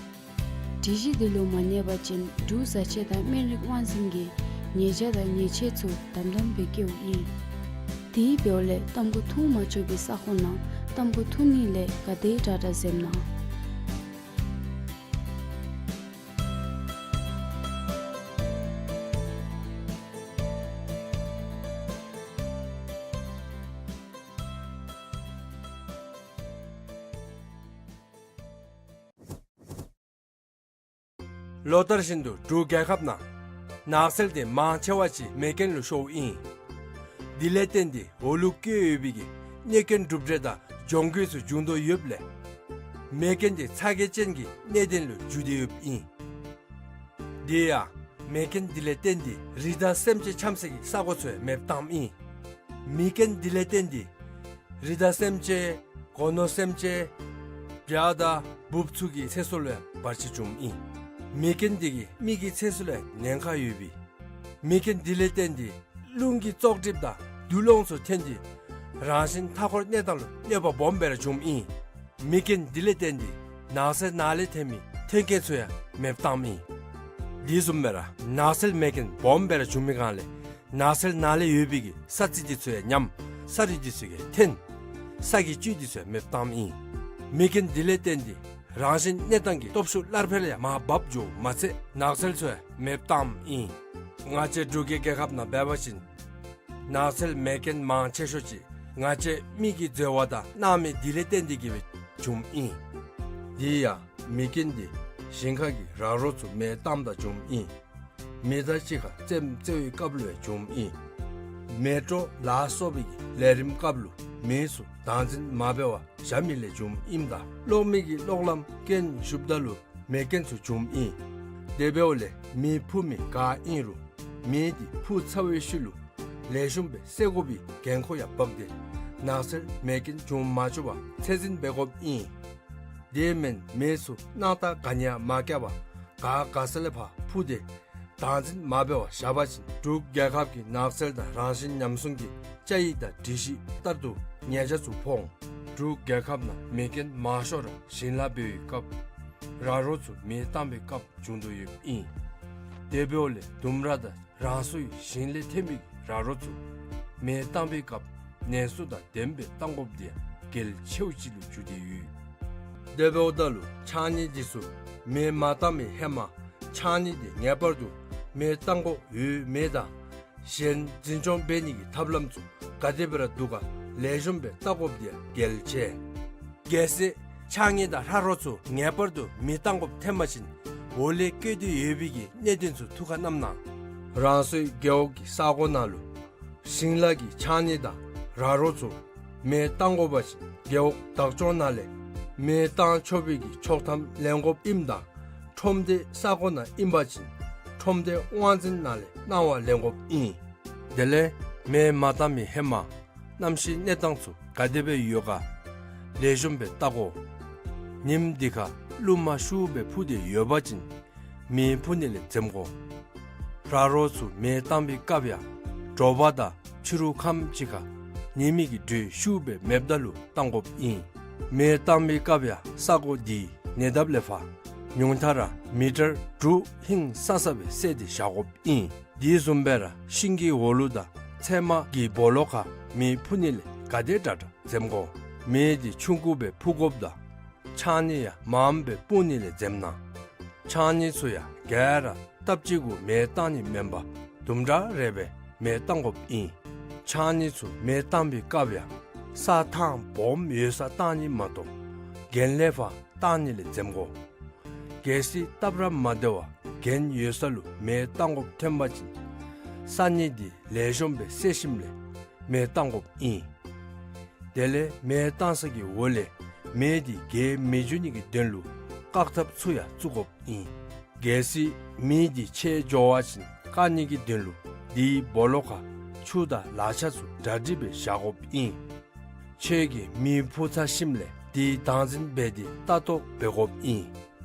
སྒྲིག་གཞི་འདི་ལུ་མ་གནས་པ་ཅིན་འབྲུག་བཟའ་ཆས་དང་སྨན་རིགས་དབང་འཛིན་གྱིས་ཉེས་བྱ་དང་ཉེས་ཆད་ཚུ་དམ་དམ་སྦེ་བཀལཝ་ཨིན། དེ་འབདཝ་ལས་ཏམ་ཁུ་འཐུང་མ་ཆོག་པའི་ས་ཁོངས་ནང་ཏམ་ཁུ་འཐུང་ནི་ལས་ག་དེ་དྲག་དྲག་འཛེམ་གནང་། ལོ་ལྟར་བཞིན་དུ་འབྲུག་རྒྱལ་ཁབ་ནང་ནགས་ཚལ་དེ་མང་ཆེ་བ་ཅིག་མེ་རྐྱེན་ལུ་ཤོརཝ་ཨིན། དེ་ལས་བརྟེན་ཏེ་འོ་ལུ་བཀོད་ཡོད་པའི་གི་གནོད་སྐྱོན་གྲུབ་འབྲས་དང་གྱོང་གུད་ཚུ་འབྱུང་དོ་ཡོདཔ་ལས་མེ་རྐྱེན་དེ་ཚ་གྱང་ཅན་གྱི་གནད་དོན་ལུ་འགྱུར་ཏེ་ཡོདཔ་ཨིན། དེ་ཡང་མེ་རྐྱེན་དེ་ལས་བརྟེན་ཏེ་རི་དྭགས་སེམས་ཅན་འཁྱམས་ས་གི་ས་གོ་ཚུ་ཡང་མེདཔ་བཏངམ་ཨིན། མེ་རྐྱེན་དེ་ལས་བརྟེན་ཏེ་རི་དྭགས་སེམས་ཅན་སྒོ་ནོར་སེམས་ཅན་བྱ་དང་འབུཔ་ཚུ་གི་ཚེ་སྲོག་ལུ་ཡང་བར་ཆད་བྱུངམ་ཨིན། མེ་རྐྱེན་དེ་གིས་མི་གི་ཚེ་སྲོག་ལུ་ཡང་ཉེན་ཁ་ཡོདཔ་ཨིན། མེ་རྐྱེན་དེ་ལས་བརྟེན་ཏེ་རླུང་གི་བཙོག་གྲིབ་དང་རྡུལ་སློང་ཚུ་ཐོན་ཏེ་རང་བཞིན་མཐའ་འཁོར་གནས་སྟངས་ལུ་གནོད་པ་སྦོམ་སྦེ་ར་བྱུངམ་ཨིན། མེ་རྐྱེན་དེ་ལས་བརྟེན་ཏེ་ནགས་ཚལ་ནང་ལས་ཐོན་མི་ཐོན་སྐྱེད་ཚུ་ཡང་མེདཔ་བཏངམ་ཨིན། དེ་བཟུམ་སྦེ་ར་ནགས་ཚལ་མེ་རྐྱེན་སྦོམ་སྦེ་ར་བྱུང་མི་སྒང་ལས་ནགས་ཚལ་ནང་ལས་ཡོད་པའི་གི་ས་རྩི་དེ་ཚུ་ཡང་ཉམས། ས་རུད་དེ་ཚུ་ཡང་ཐོན། ས་གི་བཅུད་དེ་ཚུ་ཡང་མེདཔ་བཏངམ་ཨིན། མེ་རྐྱེན་དེ་ལས་བརྟེན་ཏེ་རང་བཞིན་གནས་སྟངས་ཀྱི་སྟོབས་ཤུགས་སླར་འཕེལ་ཡང་མར་འབབ་འགྱོཝ་མ་ཚད་ནགས་ཚལ་ཚུ་ཡང་མེདཔ་བཏངམ་ཨིན། ང་བཅས་འབྲུག་གི་རྒྱལ་ཁབ་ནང་འབད་བ་ཅིན་ནགས་ཚལ་མེ་རྐྱེན་མང་ཆེ་ཤོས་ཅིག་ང་བཅས་མི་གི་འཛོལ་བ་དང་སྣང་མེད་དེ་ལས་བརྟེན་ཏེ་གིས་སྦེ་བྱུངམ་ཨིན། དེ་ཡང་མེ་རྐྱེན་དེ་ཞིང་ཁ་གི་ར་རོ་ཚུ་མེ་བཏངམ་ད་བྱུངམ་ཨིན། མེ་མདའ་གཅིག་ཁར་རྩེདམོ་རྩེ་བའི་སྐབས་ལུ་ཡང་བྱུངམ་ཨིན། མེ་དྲོད་ལ་སོགས་པའི་གི་ལས་རིམ་སྐབས་ལུ་མེ་ཚུ་བདག་འཛིན་མ་འབད་བར་བཞག་མི་ལས་བྱུངམ་ཨིནམ་ད་གློག་མེ་གི་གློག་ལམ་རྐྱེན་ཞུགསཔ་ད་ལུ་མེ་རྐྱེན་ཚུ་བྱུངམ་ཨིན། དེ་འབདཝ་ལས་མེ་ཕུ་མི་ག་ཨིན་རུང་མེ་དེ་ཕུ་ཚར་བའི་ཤུལ་ལུ་ལེགས་ཤོམ་སྦེ་བསལ་དགོ་པའི་འགན་ཁུར་ཡང་འབག་སྟེ་ནགས་ཚལ་མེ་རྐྱེན་འབྱུང་མ་བཅུག་པར་ཚད་འཛིན་འབད་དགོཔ་ཨིན། དེ་མེན་མེ་ཚུ་སྣང་ཐག་ག་ནི་ཡང་མ་བཀག་པར་ག་ག་ས་ལས་ཕར་ཕུ་སྟེ་ བདག་འཛིན་མ་འབད་བར་བཞག་པ་ཅིན་འབྲུག་རྒྱལ་ཁབ་ཀྱི་ནགས་ཚལ་དང་རང་བཞིན་ཉམས་སྲུང་གི་བཅའ་ཡིག་དང་སྒྲིག་གཞི་ལྟར་དུ་ཉེས་ཆད་ཚུ་ཕོག་འོང་། འབྲུག་རྒྱལ་ཁབ་ནང་མེ་རྐྱེན་མང་ཤོས་ར་ཞིང་ལཱ་འབད་བའི་སྐབས་ར་རོ་ཚུ་མེ་བཏང་བའི་སྐབས་བྱུང་དོ་ཡོདཔ་ཨིན། དེ་འབདཝ་ལས་ལྡུམ་ར་དང་རང་སོའི་ཞིང་ལས་ཐོན་མི་གི་ར་རོ་ཚུ་མེ་བཏང་བའི་སྐབས་ནན་སོ་དང་ལྡནམ་སྦེ་བཏང་དགོཔ་དེ་ཡང་གལ་ཆེཝ་ཅིག་ལུ་གྱུར་ཏེ་ཡོད། དེ་འབདཝ་ད་ལུ་ཕྱགས་སྙིགས་འདི་ཚུ་མེ་མ་བཏང་བའི་ཧེ་མ་ཕྱགས་སྙིགས་འདི་ངེས་པར་དུ་མེ་བཏང་དགོཔ་ཡོད་མེད་དང་གཞན་འཛིན་སྐྱོང་འབད་ནི་གི་ཐབས་ལམ་ཚུ་ག་དེ་སྦེ་ར་འདུག་ག་ལེགས་ཤོམ་སྦེ་བལྟ་དགོཔ་དེ་ཡང་གལ་ཆེ། གལ་སྲིད་ཕྱགས་སྙིགས་དང་ར་རོ་ཚུ་ངེས་པར་དུ་མེ་བཏང་དགོཔ་ཐོན་པ་ཅིན་འོག་ལས་བཀོད་དེ་ཡོད་པའི་གི་གནད་དོན་ཚུ་ཐུགས་ཁར་བསྣམས་གནང་། རང་སོའི་རྒེད་འོག་གི་ས་གོ་ནང་ལུ་ཞིང་ལཱ་གི་ཕྱགས་སྙིགས་དང་ར་རོ་ཚུ་མེ་བཏང་དགོ་པ་ཅིན་རྒེད་འོག་བདག་སྐྱོང་ནང་ལས་མེ་བཏང་ཆོག་པའི་གི་ཆོག་ཐམ་ལེན་དགོཔ་ཨིནམ་ད་ཁྲོམ་སྡེ་ས་གོ་ནང་ཨིན་པ་ཅིན་ཁྲོམ་སྡེ་དབང་འཛིན་ནང་ལས་གནང་བ་ལེན་དགོཔ་ཨིན། དེ་ལས་མེ་མ་བཏང་མི་ཧེ་མ་གནམ་གཤིས་གནས་སྟངས་ཚུ་ག་དེ་སྦེ་ཡོད་ག་ལེགས་ཤོམ་སྦེ་བལྟ་དགོ། ཉིམ་འདི་ཁར་རླུང་མ་ཤུགས་སྦེ་འཕུ་སྟེ་ཡོད་པ་ཅིན་མེ་འཕུ་ནི་ལས་འཛེམ་དགོ། ར་རོ་ཚུ་མེ་བཏང་བའི་སྐབས་ཡང་དྲོ་པ་དང་ཕྱི་རུ་ཁམས་ཅིག་ཁར་ཉི་མའི་གི་དྲོད་ཤུགས་སྦེ་མེདཔ་ད་ལུ་བཏང་དགོཔ་ཨིན། མེ་བཏང་བའི་སྐབས་ཡང་ས་གོ་འདི་ཉེ་འདབས་ལས་ཕར་ཉུང་མཐའ་ར་མི་ཊར་དྲུག་ཧིང་སང་ས་སྦེ་བསལ་ཏེ་བཞག་དགོཔ་ཨིན། དེ་བཟུམ་སྦེ་ར་ཤིང་གི་འོག་ལུ་དང་ཚལ་མ་གི་སྦོ་ལོགས་ཁར་མེ་འཕུ་ནི་ལས་ག་དེ་དྲག་དྲག་འཛེམ་དགོ། མེ་འདི་ཆུང་ཀུ་སྦེ་འཕུ་དགོཔ་དང་ཕྱགས་སྙིགས་ཡང་མངམ་སྦེ་སྤུངས་ནི་ལས་འཛེམ་གནང་། ཕྱགས་སྙིགས་ཚུ་ཡང་ག་ར་སྟབས་གཅིག་གུ་མེ་བཏང་ནི་མེན་པར་དུམ་གྲ་རེ་སྦེ་མེ་བཏང་དགོཔ་ཨིན། ཕྱགས་སྙིགས་ཚུ་མེ་བཏང་བའི་སྐབས་ཡང་ས་ཐང་སྦོམ་ཡོད་སར་བཏང་ནི་མ་གཏོགས་གྱེན་ལས་ཕར་བཏང་ནི་ལས་འཛེམ་དགོ། གལ་སྲིད་སྟབས་ར་མ་བདེ་བར་གྱེན་ཡོད་ས་ལུ་མེ་བཏང་དགོཔ་ཐོན་པ་ཅིན་ས་སྙིགས་འདི་ལེགས་ཤོམ་སྦེ་བསལ་ཞིནམ་ལས་མེ་བཏང་དགོཔ་ཨིན། དེ་ལས་མེ་བཏང་ས་གི་འོག་ལས་མེ་འདི་རྒྱས་མི་འགྱོ་ནི་གི་དོན་ལུ་བཀག་ཐབས་ཚུ་ཡང་བཙུགས་དགོཔ་ཨིན། གལ་སྲིད་མེ་འདི་ཆད་འགྱོ་བ་ཅིན་བཀག་ནི་གི་དོན་ལུ་དེའི་སྦོ་ལོགས་ཁར་ཆུ་དང་ལག་ཆ་ཚུ་གྲ་སྒྲིག་སྦེ་བཞག་དགོཔ་ཨིན། ཁྱོད་ཀྱིས་མེ་འཕུ་ཚར་ཞིནམ་ལས་དེ་བདག་འཛིན་འབད་དེ་ལྟ་རྟོག་འབད་དགོཔ་ཨིན།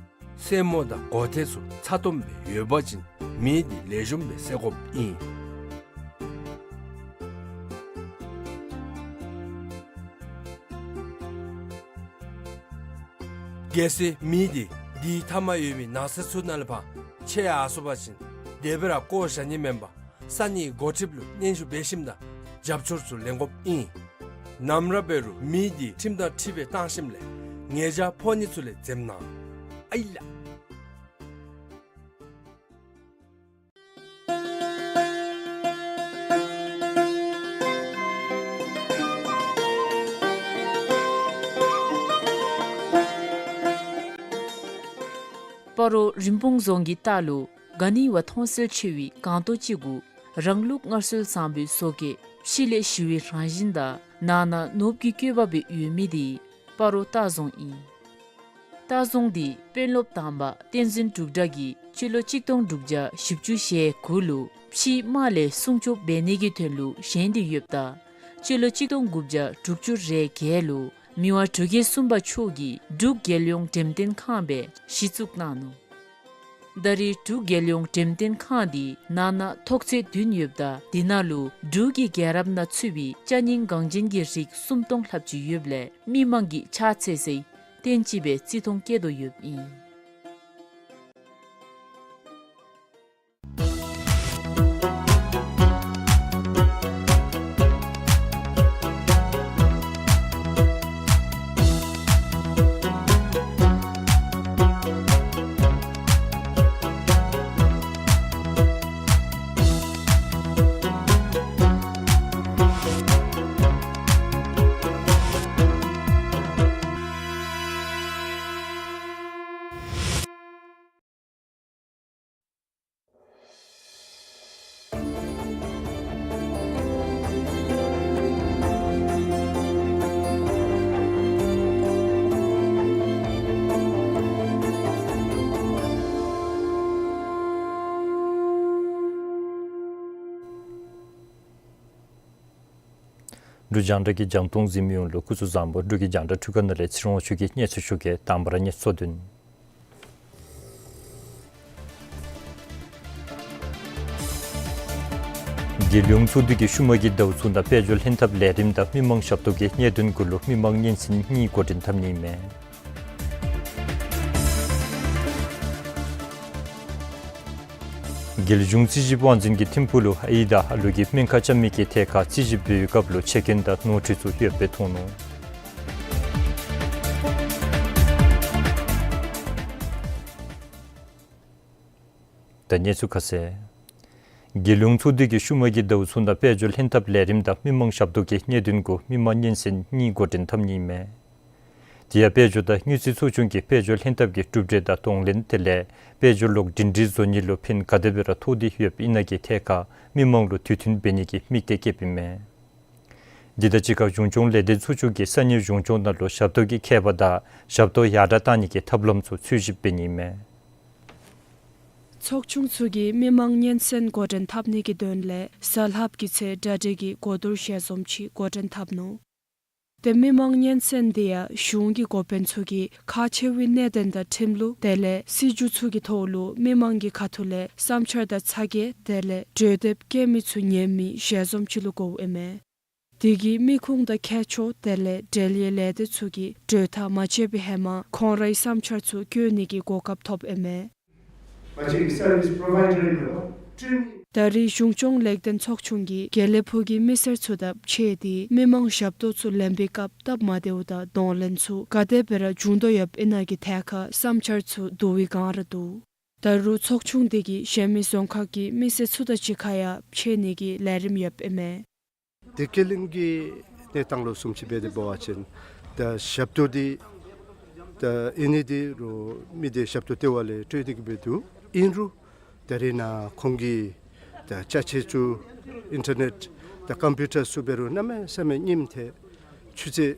སེན་མོ་དང་སྒོ་ཐེལ་ཚུ་ཚ་ཏོམ་སྦེ་ཡོད་པ་ཅིན་མེ་འདི་ལེགས་ཤོམ་སྦེ་བསད་དགོཔ་ཨིན། གལ་སྲིད་མེ་འདི་དེའི་མཐའ་མར་ཡོད་མི་ནགས་ཚལ་ཚུ་ནང་ལས་ཕར་ཆད་ཡར་སོང་པ་ཅིན་དེ་སྦེ་ར་བཀོ་བཞག་ནི་མེན་པར་ས་གནས་འགོ་ཁྲིདཔ་ལུ་སྙན་ཞུ་འབད་ཞིནམ་ད་རྒྱབ་སྐྱོར་ཚུ་ལེན་དགོཔ་ཨིན། ནམ་ར་འབད་རུང་མེ་འདི་ཁྲིམས་དང་འཁྲིལ་སྦེ་བཏང་ཞིནམ་ལས་ཉེས་ཆད་ཕོག་ནི་ཚུ་ལས་འཛེམ་གནང་། ཨའི་ལགས། སྤ་རོ་རིན་སྤུངས་རྫོང་གི་ལྟག་ལུ་ག་ནི་བ་མཐོང་གསལ་ཆེ་བའི་སྒང་ཏོག་ཅིག་གུ་རང་ལུགས་སྔར་སྲོལ་བཟང་པོའི་བཟོ་བཀོད་ཕྱི་ལས་ཞི་བའི་རང་བཞིན་དང་ནང་ན་ནོར་བུ་གི་བཀོད་པ་སྦེ་ཡོད་མི་འདི་སྤ་རོ་ལྟ་རྫོང་ཨིན། ལྟ་རྫོང་འདི་དཔོན་སློབ་དང་པ་བསྟན་འཛིན་འབྲུག་གྲགས་ཀྱིས་སྤྱི་ལོ་གཅིག་སྟོང་དྲུག་བརྒྱ་བཞི་བཅུ་ཞེ་དགུ་ལུ་ཕྱིའི་དམག་ལས་སྲུང་སྐྱོབ་འབད་ནི་གི་དོན་ལུ་བཞེངས་ཏེ་ཡོདཔ་ད་སྤྱི་ལོ་གཅིག་སྟོང་དགུ་བརྒྱ་དྲུག་ཅུ་རེ་བརྒྱད་ལུ་མི་དབང་འབྲུག་རྒྱལ་གསུམ་པ་མཆོག་གིས་འབྲུག་རྒྱལ་ཡོངས་འགྲེམས་སྟོན་ཁང་སྦེ་གཞི་བཙུགས་གནང་ནུག། ད་རེས་འབྲུག་རྒྱལ་ཡོངས་འགྲེམས་སྟོན་ཁང་འདི་ནང་ན་ཐོག་ཚད་བདུན་ཡོདཔ་ད་དེ་ནང་ལུ་འབྲུག་གི་རྒྱལ་རབས་ནང་ཚུད་པའི་ཅ་རྙིང་འགངས་ཅན་གྱི་རིགས་སུམ་སྟོང་ལྷགཔ་ཅིག་ཡོདཔ་ལས་མི་མང་གིས་ཕྱག་འཚལ་སའི་རྟེན་ཅིག་སྦེ་བརྩི་མཐོང་བསྐྱེད་དོ་ཡོདཔ་ཨིན། འབྲུག་རྒྱང་བསྒྲགས་ཀྱི་རྒྱང་མཐོང་གཟིགས་མི་ཡོངས་ལུ་སྐུ་གཟུགས་བཟང་པོ། འབྲུག་གི་རྒྱང་བསྒྲགས་འཕྲུལ་ཁང་ནང་ལས་ཚེ་རིང་དབང་ཕྱུག་གིས་སྙན་ཞུ་ཞུ་གེ། དང་པ་ར་གནས་ཚུལ་བདུན། རྒྱལ་ཡོངས་ཚོགས་འདུ་གིས་ཤུལ་མ་གི་ཟླཝ་ཚུ་ནང་དཔལ་འབྱོར་ལྷན་ཐབས་ལས་རིམ་དང་མི་མང་ཞབས་ཏོག་གི་གནད་དོན་གུ་ལུ་མི་མང་སྙན་གསན་གཉིས་འགོ་འདྲེན་འཐབ་ནི་ཨིན་མས། རྒྱལ་གཞུང་རྩིས་ཞིབ་དབང་འཛིན་གྱིས་ཐིམ་ཕུག་ལུ་ཨའི་དང་ཨ་ལུ་གིས་སྨན་ཁང་རྐྱབ་མི་གི་ཐད་ཁར་རྩིས་ཞིབ་འབད་བའི་སྐབས་ལུ་ཆད་སྐྱོན་དང་ནོར་འཁྲུལ་ཚུ་ཡོདཔ་སྦེ་མཐོང་ནུག། ད་གནས་ཚུལ་ཁ་གསལ། རྒྱལ་ཡོངས་ཚོགས་འདུ་གིས་ཤུལ་མ་གི་ཟླཝ་ཚུ་ནང་དཔལ་འབྱོར་ལྷན་ཐབས་ལས་རིམ་དང་མི་མང་ཞབས་ཏོག་གི་གནད་དོན་གུ་མི་མང་སྙན་གསན་གཉིས་འགོ་འདྲེན་འཐབ་ནི་ཨིན་མས། དེ་ཡང་དཔལ་འབྱོར་དང་དངུལ་རྩིས་ཚོགས་ཆུང་གིས་དཔལ་འབྱོར་ལྷན་ཐབས་ཀྱི་གྲུབ་འབྲས་དང་གདོང་ལེན་དེ་ལས་དཔལ་འབྱོར་ལོག་སྒྲིང་སྒྲིང་བཟོ་ནི་ལུ་ཕན་ག་དེ་སྦེ་ར་ཐོགས་ཏེ་ཡོདཔ་ཨིན་ན་གི་ཐད་ཁར་མི་མང་ལུ་དུས་མཐུན་འབད་ནི་གི་དམིགས་གཏད་བསྐྱེདཔ་ཨིན་མས། དེ་དང་གཅིག་ཁར་གཞུང་སྐྱོང་ལས་སྡེ་ཚོགས་ཆུང་གིས་ས་གནས་གཞུང་སྐྱོང་ནང་ལུ་ཞབས་ཏོག་གི་ཁྱད་པར་དང་ཞབས་ཏོག་ཡར་དྲག་གཏང་ནི་གི་ཐབས་ལམ་ཚུ་འཚོལ་ཞིབ་འབད་ནི་ཨིན་མས། ཚོགས་ཆུང་ཚུ་གིས་མི་མང་སྙན་གསན་འགོ་འདྲེན་འཐབ་ནི་གི་དོན་ལས་གཟའ་ལྷགཔ་གི་ཚེ་གྲ་སྒྲིག་གི་གོ་བསྡུར་ཞལ་འཛོམས་ཅིག་འགོ་འདྲེན་འཐབ་ནུག། ཏེ་མི་མང་སྙན་གསན་དེ་ཡང་གཞུང་གི་འགོ་དཔོན་ཚུ་གིས་ཁག་ཆེ་བའི་གནད་དོན་དང་ཁྲིམས་ལུགས་དེ་ལས་སྲིད་བྱུས་ཚུ་གི་ཐོག་ལུ་མི་མང་གི་ཁ་ཐུག་ལས་བསམ་འཆར་དང་ཚ་གྱང་དེ་ལས་གྲོས་འདེབས་བཀོད་མི་ཚུ་ཉན་མི་ཞལ་འཛོམས་ཅིག་ལུ་གོཝ་ཨིན་མས། དེ་གིས་མི་ཁུངས་དང་ཁྱད་ཆོས་དེ་ལས་འབྲེལ་ཡོད་ལས་སྡེ་ཚུ་གིས་གྲོས་ཐག་མ་བཅད་པའི་ཧེ་མ་ཁོང་རའི་བསམ་འཆར་ཚུ་བཀོད་ནི་གི་གོ་སྐབས་ཐོབ་ཨིན་མས། ང་བཅས་ཀྱི་སར་བིསི་པོ་རོ་བའི་ཌར་ཨིན་པ་ལགས། ད་རེས་གཞུང་སྐྱོང་ལེགས་ལྡན་ཚོགས་ཆུང་གིས་དགེ་ལེགས་ཕུག་གི་མི་སེར་ཚུ་དང་ཕྱད་དེ་མི་མང་ཞབས་ཏོག་ཚུ་ལེན་པའི་སྐབས་སྟབས་མ་བདེཝ་དང་གདོང་ལེན་ཚུ་ག་དེ་སྦེ་ར་འབྱུང་དོ་ཡོདཔ་ཨིན་ན་གི་ཐད་ཁར་བསམ་འཆར་ཚུ་བསྡུ་བའི་སྒང་ར་འདུག། ད་རུང་ཚོགས་ཆུང་དེ་གིས་གཞན་མི་རྫོང་ཁག་གི་མི་སེར་ཚུ་དང་གཅིག་ཁར་ཡང་ཕྱད་ནི་གི་ལས་རིམ་ཡོདཔ་ཨིན་མས། དེ་ཀེ་ལིང་གི་གནས་སྟངས་ལུ་བཟུམ་ཅིག་འབད་དེ་འབད་བ་ཅིན་ད་ཞབས་ཏོག་འདི་ད་ཨིན་ནི་འདི་རུང་མི་སྡེ་ཞབས་ཏོག་ལྟེ་བ་ལས་སྤྲོད་དེ་གི་སྦེ་འདུག། ཨིན་རུང་ད་རེས་ནཱ་ཁོང་གི་ད་ཅ་ཆས་ཚུ་ཨིན་ཊར་ནེཊ་ད་ཀམ་པིའུ་ཊར་ཚུ་འབད་རུང་གནམ་མེད་ས་མེད་རྙིངམ་ཐལ། ཆུ་ཚོད་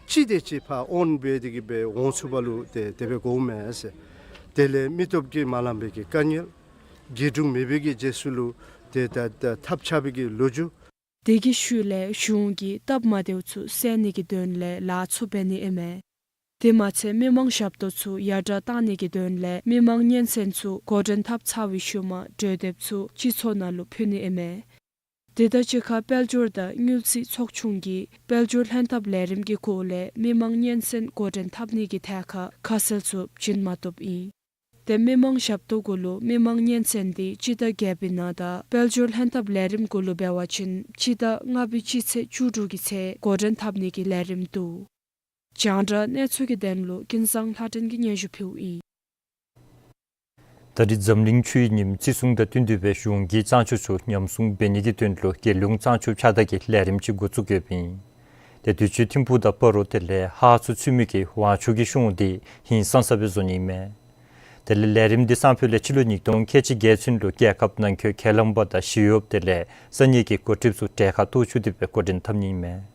གཅིག་དེ་ཅིག་ཕར་ཨོན་འབད་དེ་གི་སྦེ་འོང་ཚུགས་པ་ལུ་ཏེ་དེ་སྦེ་དགོ་མས་ཟེར། དེ་ལས་མི་སྟོབས་ཀྱིས་མ་ལང་པའི་གི་དཀའ་ངལ། འགྱིར་སྒྲུང་མེད་པའི་གི་རྗེས་སུ་ལུ་ཏེ་ད་ད་ཐབས་ཆག་པའི་གི་ལོ་རྒྱུས། དེ་གི་ཤུལ་ལས་གཞུང་གིས་སྟབས་མ་བདེཝ་ཚུ་སེལ་ནི་གི་དོན་ལས་ལཱ་ཚུ་འབད་ནི་ཨིན་མས། དེ་མ་ཚད་མི་མང་ཞབས་ཏོག་ཚུ་ཡར་དྲག་གཏང་ནི་གི་དོན་ལས་མི་མང་སྙན་གསན་ཚུ་འགོ་འདྲེན་འཐབ་ཚར་བའི་ཤུལ་མ་གྲོས་འདེབས་ཚུ་སྤྱི་ཚོགས་ནང་ལུ་ཕུལ་ནི་ཨིན་མས། དེ་དང་གཅིག་ཁར་དཔལ་འབྱོར་དང་དངུལ་རྩིས་ཚོགས་ཆུང་གིས་དཔལ་འབྱོར་ལྷན་ཐབས་ལས་རིམ་གྱི་སྐོར་ལས་མི་མང་སྙན་གསན་འགོ་འདྲེན་འཐབ་ནི་གི་ཐད་ཁར་ཁ་གསལ་ཚུ་བྱིན་མ་བཏུབ་ཨིན། ཏེ་མི་མང་ཞབས་ཏོག་གུ་ལུ་མི་མང་སྙན་གསན་འདི་སྤྱི་ཟླ་བརྒྱད་པའི་ནང་དང་དཔལ་འབྱོར་ལྷན་ཐབས་ལས་རིམ་གུ་ལུ་འབད་བ་ཅིན་སྤྱི་ཟླ་ལྔ་པའི་སྤྱི་ཚེས་བཅུ་དྲུག་གི་ཚེ་འགོ་འདྲེན་འཐབ་ནི་གི་ལས་རིམ་འདུག། རྒྱང་བསྒྲགས་གནས་ཚུལ་གྱི་དོན་ལུ་ཀུན་བཟང་ལྷ་སྒྲོན་གྱིས་སྙན་ཞུ་ཕུལཝ་ཨིན། ད་རེས་འཛམ་གླིང་ཆུའི་ཉིནམ་བརྩི་སྲུང་དང་བསྟུན་ཏེ་སྦེ་གཞུང་གིས་གཙང་ཆུ་ཚུ་ཉམས་སྲུང་འབད་ནི་གི་དོན་ལུ་རྒྱལ་ཡོངས་གཙང་ཆུ་ཕྱག་བདར་གྱི་ལས་རིམ་ཅིག་འགོ་བཙུགས་ཡོདཔ་ཨིན། ཏེ་དུས་ཅི་ཐིམ་ཕུག་དང་སྤ་རོ་དེ་ལས་ཧཱ་ཚུ་ཚུད་མི་གི་ཝང་ཆུ་གི་གཤོང་འདི་ཧིང་སངས་ས་སྦེ་བཟོ་ནི་ཨིན་མས། དེ་ལས་ལས་རིམ་འདི་སང་ཕོད་ལས་སྤྱི་ལོ་ཉིས་སྟོང་ཁལ་གཅིག་བརྒྱད་ཚུན་ལུ་རྒྱལ་ཁབ་ནང་འཁོད་ཁས་བླངས་པ་དང་ཞི་གཡོགཔ་དེ་ལས་ས་གནས་ཀྱི་འགོ་ཁྲིདཔ་ཚུ་གྲལ་ཁར་གཏོགས་བཅུག་སྟེ་སྦེ་འགོ་འདྲེན་འཐབ་ནི་ཨིན་མས།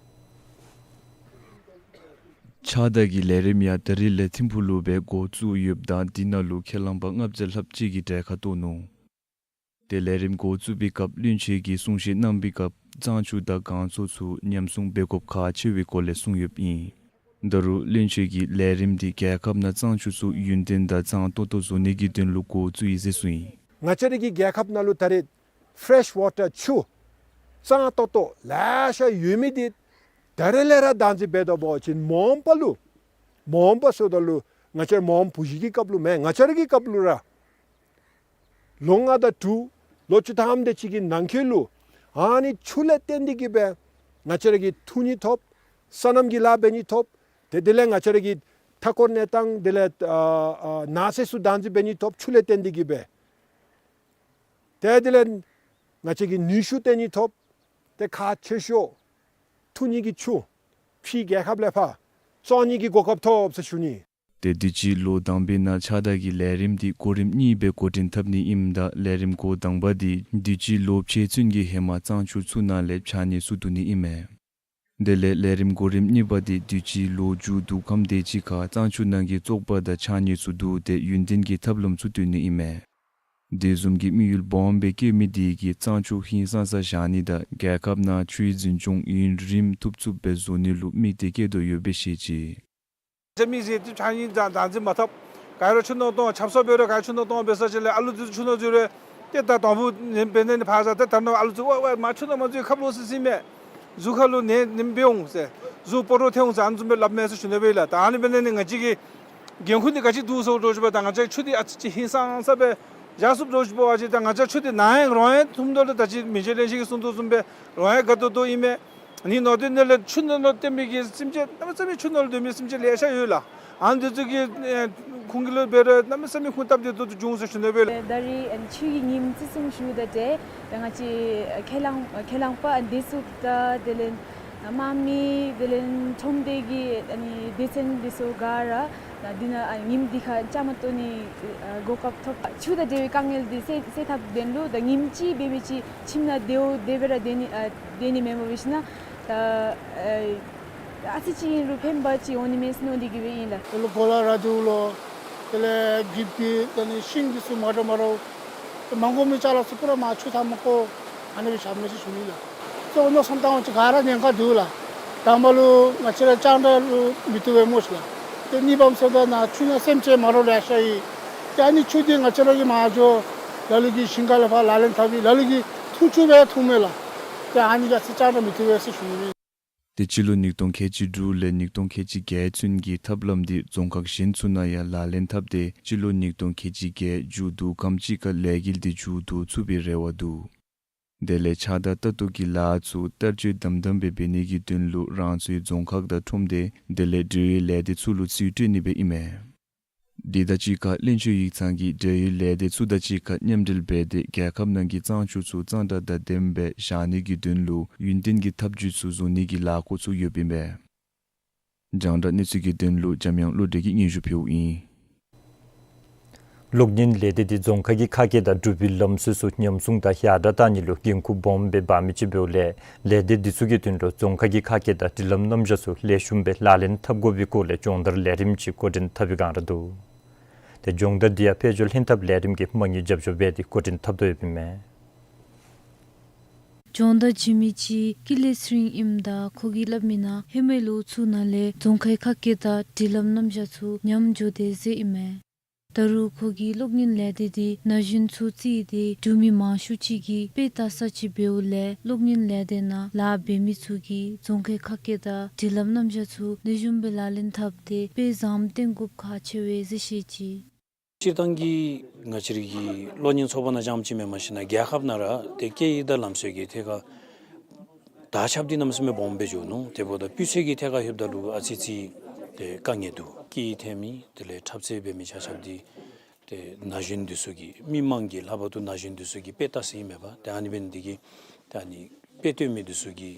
ཕྱག་བདར་གྱི་ལས་རིམ་ཡང་ད་རིས་ལས་ཐིམ་ཕུག་ལུ་སྦེ་འགོ་བཙུགས་ཡོདཔ་ད་འདི་ནང་ལུ་ཁས་བླངས་པ་ལྔ་བརྒྱ་ལྷགཔ་ཅིག་གིས་གྲལ་ཁར་གཏོགས་ནུག། ཏེ་ལས་རིམ་འགོ་བཙུགས་པའི་སྐབས་བློན་ཆེན་གྱིས་གསུང་བཤད་གནང་བའི་སྐབས་གཙང་ཆུ་དང་སྒང་ཚོགས་ཚུ་ཉམས་སྲུང་འབད་དགོཔ་ཁག་ཆེ་བའི་སྐོར་ལས་གསུངས་ཡོདཔ་ཨིན། ད་རུང་བློན་ཆེན་གྱིས་ལས་རིམ་འདི་རྒྱལ་ཁབ་ནང་གཙང་ཆུ་ཚུ་ཡུན་བརྟན་དང་གཙང་ཏོག་ཏོ་བཟོ་ནི་གི་དོན་ལུ་འགོ་བཙུགས་ཡི་ཟེར་གསུངས་ཡི། ང་བཅས་ར་གི་རྒྱལ་ཁབ་ནང་ལུ་ད་རེས་ཕེ་རེཤ་ཝ་ཊར་ཆུ་གཙང་ཏོག་ཏོ་ལེ་ཤ་ཡོད་མི་འདི་ད་རེས་ལས་ར་བདག་འཛིན་འབད་དོ་འབད་བ་ཅིན་མ་འོངས་པ་ལུ་མ་འོངས་པ་ཟེརཝ་ད་ལུ་ང་བཅས་ར་མ་འོངས་བུ་གཞི་གི་སྐབས་ལུ་མེན། ང་བཅས་ར་གི་སྐབས་ལུ་ར་ལོ་ལྔ་དང་དྲུག་ལོ་བཅུ་ཐམ་དེ་ཅིག་གི་ནང་འཁོད་ལུ་ཨ་ནི་ཆུ་ལས་བརྟེན་ཏེ་གི་སྦེ་ང་བཅས་ར་གིས་འཐུང་ནི་ཐོབ། སོ་ནམ་གྱི་ལཱ་འབད་ནི་ཐོབ། ཏེ་དེ་ལས་ང་བཅས་ར་གི་མཐའ་འཁོར་གནས་སྟངས་དེ་ལས་ཨ་ཨ་ནགས་ཚལ་ཚུ་བདག་འཛིན་འབད་ནི་ཐོབ། ཆུ་ལས་བརྟེན་ཏེ་གི་སྦེ། ཏེ་དེ་ལས་ང་བཅས་ཀྱིས་ནུས་ཤུགས་བཏོན་ནི་ཐོབ། ཏེ་ཁག་ཆེ་ཤོས་འཐུང་ནི་གི་ཆུ་ཕྱི་རྒྱལ་ཁབ་ལས་ཕར་བཙོང་ནི་གི་གོ་སྐབས་ཐོབ་ཟེར་ཞུ་ནི། ཏེ་དུས་ཅི་ལོ་དང་པའི་ནང་ཕྱག་བདར་གྱི་ལས་རིམ་འདི་གོ་རིམ་གཉིས་སྦེ་འགོ་འདྲེན་འཐབ་ནི་ཨིནམ་ད་ལས་རིམ་འགོ་དང་པ་འདི་དུས་ཅི་ལོ་ཕྱེད་ཚུན་གྱི་ཧེ་མ་གཙང་ཆུ་ཚུ་ནང་ལས་ཕྱགས་སྙིགས་ཚུ་བསྡུ་ནི་ཨིན་མས། དེ་ལས་ལས་རིམ་གོ་རིམ་གཉིས་པ་འདི་དུས་ཅི་ལོ་མཇུག་བསྡུ་ཁམས་དེ་ཅིག་ཁར་གཙང་ཆུ་ནང་གི་བཙོག་པ་དང་ཕྱགས་སྙིགས་ཚུ་བསྡུ་སྟེ་ཡུན་བརྟན་གྱི་ཐབས་ལམ་ཚུ་བཏོན་ནི་ཨིན་མས། དེ་བཟུམ་གྱི་དམིགས་ཡུལ་སྦོམ་སྦེ་བསྐྱེད་མི་དེ་གིས་གཙང་ཆུ་ཧིང་སངས་ས་བཞག་ནི་དང་རྒྱལ་ཁབ་ནང་ཆུའི་འཛིན་སྐྱོང་ཡུན་རིངམོ་ཐུབ་ཚུགསཔ་སྦེ་བཟོ་ནི་ལུ་དམིགས་གཏད་བསྐྱེད་དོ་ཡོདཔ་སྦེ་བཤད་ཅི། ཏེ་མི་ཟེར་ཏེ་ཕྱགས་སྙིགས་བདག་བདག་འཛིན་མ་འཐབ། ག་ར་ཆུ་ནང་གཏོང་ཆབ་གསང་འབད་རུང་ག་ར་ཆུ་ནང་གཏོང་འབད་ས་ཅིག་ལས་ཨ་ལུ་འདི་ཚུ་ཆུ་ནང་འཛུལ་རུང་ ཏེ་ད་དང་ཕུ་ནེམ་འབད་ནི་ནི་ཕར་ས་ཏེ་ད་ནོ་ཨ་ལུ་ཚུ་ཝ་ཝ་མ་ཆུ་ནང་མ་འཛུལ་ཁབ་ལོག་སི་སི་མས། གཟུགས་ཁ་ལུ་ནད་ནེམ་འབད་འོང་ཟེར། གཟུགས་སྤོ་རོ་ཐལ་འོང་ཟེར་ཨ་ནི་བཟུམ་སྦེ་སླབ་མས་ཟེར་ཞུ་ནི་སྦེ་ལགས། ད་ཨ་ནི་འབད་ནི་ནི་ང་བཅས་ཀྱི་འགན་ཁུར་འདི་ག་ཅི་འདུག་ཟེར་འདྲཝ་ཅིག་འབད་ད་ང་བཅས་ཆུ་འདི་ཨ་ཙི་ཅིག་ཧིང་སངས་ས་སྦེ་བཞག་ཚུགསཔ་འདྲཝ་ཅིག་འབད་བ་ཅིན་ད་ང་བཅས་ཆུ་འདི་ནཱ་ཡང་རོང་ཡང་འཐུང་དོ་ལགས། ད་ཅི་མི་རྗེ་ལེགས་བཤད་ཀྱིས་གསུངས་དོ་བཟུམ་སྦེ་རོང་ཡང་དགའ་ཏོག་ཏོ་ཨིན་མས། ཨ་ནི་ནང་དོན་ནང་ལས་ཆུ་ནང་ལུ་སྡོད་མི་གི་སེམས་ཅན་གནམ་མེད་ས་མེད་ཆུ་ནང་ལུ་སྡོད་མི་སེམས་ཅན་ལེ་ཤ་ཡོད་ལགས། ཨ་ནི་འདི་ཚུ་གི་ཨེ་ཁོང་གི་ལུ་འབད་རུང་གནམ་མེད་ས་མེད་ཁུངས་སྟབས་བདེ་ཏོག་ཏོ་བྱུང་ཟེར་ཞུ་ནི་སྦེ་ལགས། ད་རེས་ཨ་ནི་ཆུ་གི་ཉིམ་བརྩི་སྲུང་ཞུ་དང་འབྲེལ་ད་ང་བཅས་ཁས་བླངས་ཁས་བླངས་པ་ཨ་ནི་བདེ་སྲུངཔ་དང་དེ་ལས་དམག་མི་དེ་ལས་ཁྲོམ་སྡེ་གི་ཨ་ནི་སྡེ་ཚན་འདི་ཚུ་ག་ར་ད་འདི་ནང་ཨ་ཉིམ་འདི་ཁར་བཅའ་མར་གཏོགས་ནི་ཨ་གོ་སྐབས་ཐོབ། ཆུ་དང་འབྲེལ་བའི་དཀའ་ངལ་འདི་སེལ་སེལ་ཐབས་དོན་ལུ་ད་ཉིམ་ཅིག་འབད་མི་ཅིག་ཁྱིམ་ནང་བདེཝ་བདེ་སྦེ་ར་སྡོད་ནི་ཨ་སྡོད་ནི་མེན་པར་འབད་ཞིན་ན་ད་ཨ་ཨ་ཙི་ཅིག་ཨིན་རུང་ཕན་པ་ཅིག་འོང་ནི་མས་ཟེར་མནོ་སྟེ་གི་སྦེ་ཨིན་ལགས། དེ་ལུ་གོ་ལ་ར་འདུག་ལོ། དེ་ལས་གྲིབ་ཀྱི་དེ་ནི་ཤིང་འདི་ཚུ་མ་འདྲཝ་མ་འདྲཝ་མ་དགོ་མི་ཅ་ལ་ཚུ་པུ་ར་མར་ཆུ་ཐང་མར་བཀོ་ཨ་ནི་སྦེ་བཞག་མས་ཟེར་ཞུ་ནི་ལགས། གཙོ་བོ་མནོ་བསམ་བཏང་བ་ཅིན་ག་ར་ཉེན་ཁ་འདུག་ལགས། དང་པ་ལུ་ང་བཅས་ར་རྐྱང་དྲགས་ལུ་མི་བཏུབ་པས་སྨོ་ཤི་ལགས། དེ་གཉིས་པམ་ཟེརཝ་ད་ནཱ་ཆུ་ནང་སེམས་ཅན་མ་འདྲཝ་ལེ་ཤ་ཡོད། ཏེ་ཨ་ནི་ཆུ་འདི་ང་བཅས་ར་གིས་མར་འགྱོ་ལ་ལུ་གིས་ཞིང་ཁ་ལས་ཕར་ལག་ལེན་འཐབ་པའི་ལ་ལུ་གིས་འཐུང་ཆུ་སྦེ་འཐུང་མས་ལགས། ཏེ་ཨ་ནི་ག་ཅི་རྐྱང་དྲགས་མི་བཏུབ་པས་ཟེར་ཞུ་ནི་ཨིན། ཏེ་སྤྱི་ལོ་ཉིས་སྟོང་ཁལ་གཅིག་དྲུག་ལས་ཉིས་སྟོང་ཁལ་གཅིག་བརྒྱད་ཚུན་གྱི་ཐབས་ལམ་འདི་རྫོང་ཁག་གཞན་ཚུ་ནང་ཡང་ལག་ལེན་འཐབ་སྟེ་སྤྱི་ལོ་ཉིས་སྟོང་ཁལ་གཅིག་བརྒྱད་མཇུག་བསྡུ་གམ་ཅིག་ཁར་ལས་འགུལ་འདི་མཇུག་བསྡུ་ཚུགས་པའི་རེ་བ་འདུག། དེ་ལས་ཆགས་སྡང་ལྟ་རྟོག་གི་ལཱ་ཚུ་བསྟར་སྤྱོད་དམ་དམ་སྦེ་འབད་ནི་གི་དོན་ལུ་རང་སོའི་རྫོང་ཁག་དང་ཁྲོམ་སྡེ་དེ་ལས་འབྲེལ་ཡོད་ལས་སྡེ་ཚུ་ལུ་རྩིས་སྤྲོད་ནི་སྦེ་ཨིན་མས། དེ་དང་གཅིག་ཁར་བློན་ཆེན་ཡིག་ཚང་གིས་འབྲེལ་ཡོད་ལས་སྡེ་ཚུ་དང་གཅིག་ཁར་མཉམ་འབྲེལ་འབད་དེ་རྒྱལ་ཁབ་ནང་གི་གཙང་ཆུ་ཚུ་གཙང་སྦྲ་དང་ལྡནམ་སྦེ་བཞག་ནི་གི་དོན་ལུ་ཡུན་བརྟན་གྱི་ཐབས་ཇུས་ཚུ་བཟུང་ནི་གི་ལཱ་འགོ་བཙུགས་ཡོདཔ་ཨིན་པས། རྒྱང་བསྒྲགས་གནས་ཚུལ་གྱི་དོན་ལུ་འཇམ་དབྱངས་བློ་གྲོས་ཀྱིས་སྙན་ཞུ་ཕུལཝ་ཨིན། གློག་བརྙན་ལས་སྡེ་འདི་རྫོང་ཁག་གི་ཁ་སྐད་དང་འབྲུག་པའི་ལམ་སྲོལ་ཚུ་ཉམས་སྲུང་དང་ཡར་དྲག་གཏང་ནི་ལུ་འགན་ཁུར་སྦོམ་སྦེ་འབག་མི་ཅིག་འབདཝ་ལས་ལས་སྡེ་འདི་ཚུ་གི་དོན་ལུ་རྫོང་ཁག་གི་ཁ་སྐད་དང་སྒྲིག་ལམ་རྣམ་གཞག་ཚུ་ལེགས་ཤོམ་སྦེ་ལག་ལེན་འཐབ་དགོ་པའི་སྐོར་ལས་སྦྱོང་བརྡར་ལས་རིམ་ཅིག་འགོ་འདྲེན་འཐབ་པའི་བསྒང་ར་འདུག། ཏེ་སྦྱོང་བརྡར་འདི་ཡང་དཔལ་འབྱོར་ལྷན་ཐབས་ལས་རིམ་གྱིས་མ་དངུལ་རྒྱབ་སྐྱོར་འབད་དེ་འགོ་འདྲེན་འཐབ་དོ་ཡོདཔ་ཨིན་མས། སྦྱོང་བརྡར་བྱིན་མི་ཅིག་ཀི་ལེ་ཚེ་རིང་ཨིནམ་ད་ཁོ་གིས་སླབ་མིའི་ནང་ཧེ་མའི་ལོ་ཚུ་ནང་ལས་རྫོང་ཁག་ཁ་སྐད་དང་སྒྲིག་ལམ་རྣམ་གཞག་ཚུ་ཉམས་འགྱོ་དེས་ཟེར་ཨིན་མས། ད་རུང་ཁོ་གིས་གློག་བརྙན་ལས་སྡེ་འདི་ན་གཞོན་ཚུ་བརྩིས་ཏེ་འབྲུག་མི་མང་ཤོས་ཅིག་གིས་དཔེ་ལྟ་ས་ཅིག་འབདཝ་ལས་གློག་བརྙན་ལས་སྡེ་ནང་ལཱ་འབད་མི་ཚུ་གིས་རྫོང་ཁག་ཁ་སྐད་དང་སྒྲིག་ལམ་རྣམ་གཞག་ཚུ་ལེགས་ཤོམ་སྦེ་ལག་ལེན་འཐབ་སྟེ་དཔེ་བཟངམ་སྟོན་དགོཔ་ཁག་ཆེ་བས་ཟེར་བཤད་ཅི། སྤྱིར་བཏང་གི་ང་བཅས་རའི་གློག་བརྙན་ཚོགས་པ་ནང་རྐྱངམ་ཅིག་མེན་པར་ཞིན་ན་རྒྱལ་ཁབ་ནང་ར་ཏེ་སྐད་ཡིག་དང་ལམ་སྲོལ་གྱི་ཐད་ཁར་དར་ཁྱབ་འདི་གནམ་མེད་ས་མེད་སྦོམ་སྦེ་འགྱོ་ནུག། དེ་འབདཝ་ད་སྤུས་ཚད་ཀྱི་ཐད་ཁར་ལྷོདཔ་ད་ལུ་ཨ་ཙི་ཅིག་ཏེ་དཀའ་ངལ་འདུག། སྐད་ཡིག་འཐེན་མི་དེ་ལས་འཁྲབ་རྩེད་འབད་མི་ཆ་ཁྱབ་འདི་ཏེ་ན་གཞོན་འདི་ཚུ་གིས་མི་མང་གིས་ལྷག་པར་དུ་ན་གཞོན་འདི་ཚུ་གིས་དཔེ་ལྟ་ས་ཨིན་མས་པ། ཏེ་ཨ་ནི་འབད་ནི་འདི་གིས་ཏེ་ཨ་ནི་དཔེ་སྟོན་མི་འདི་ཚུ་གིས་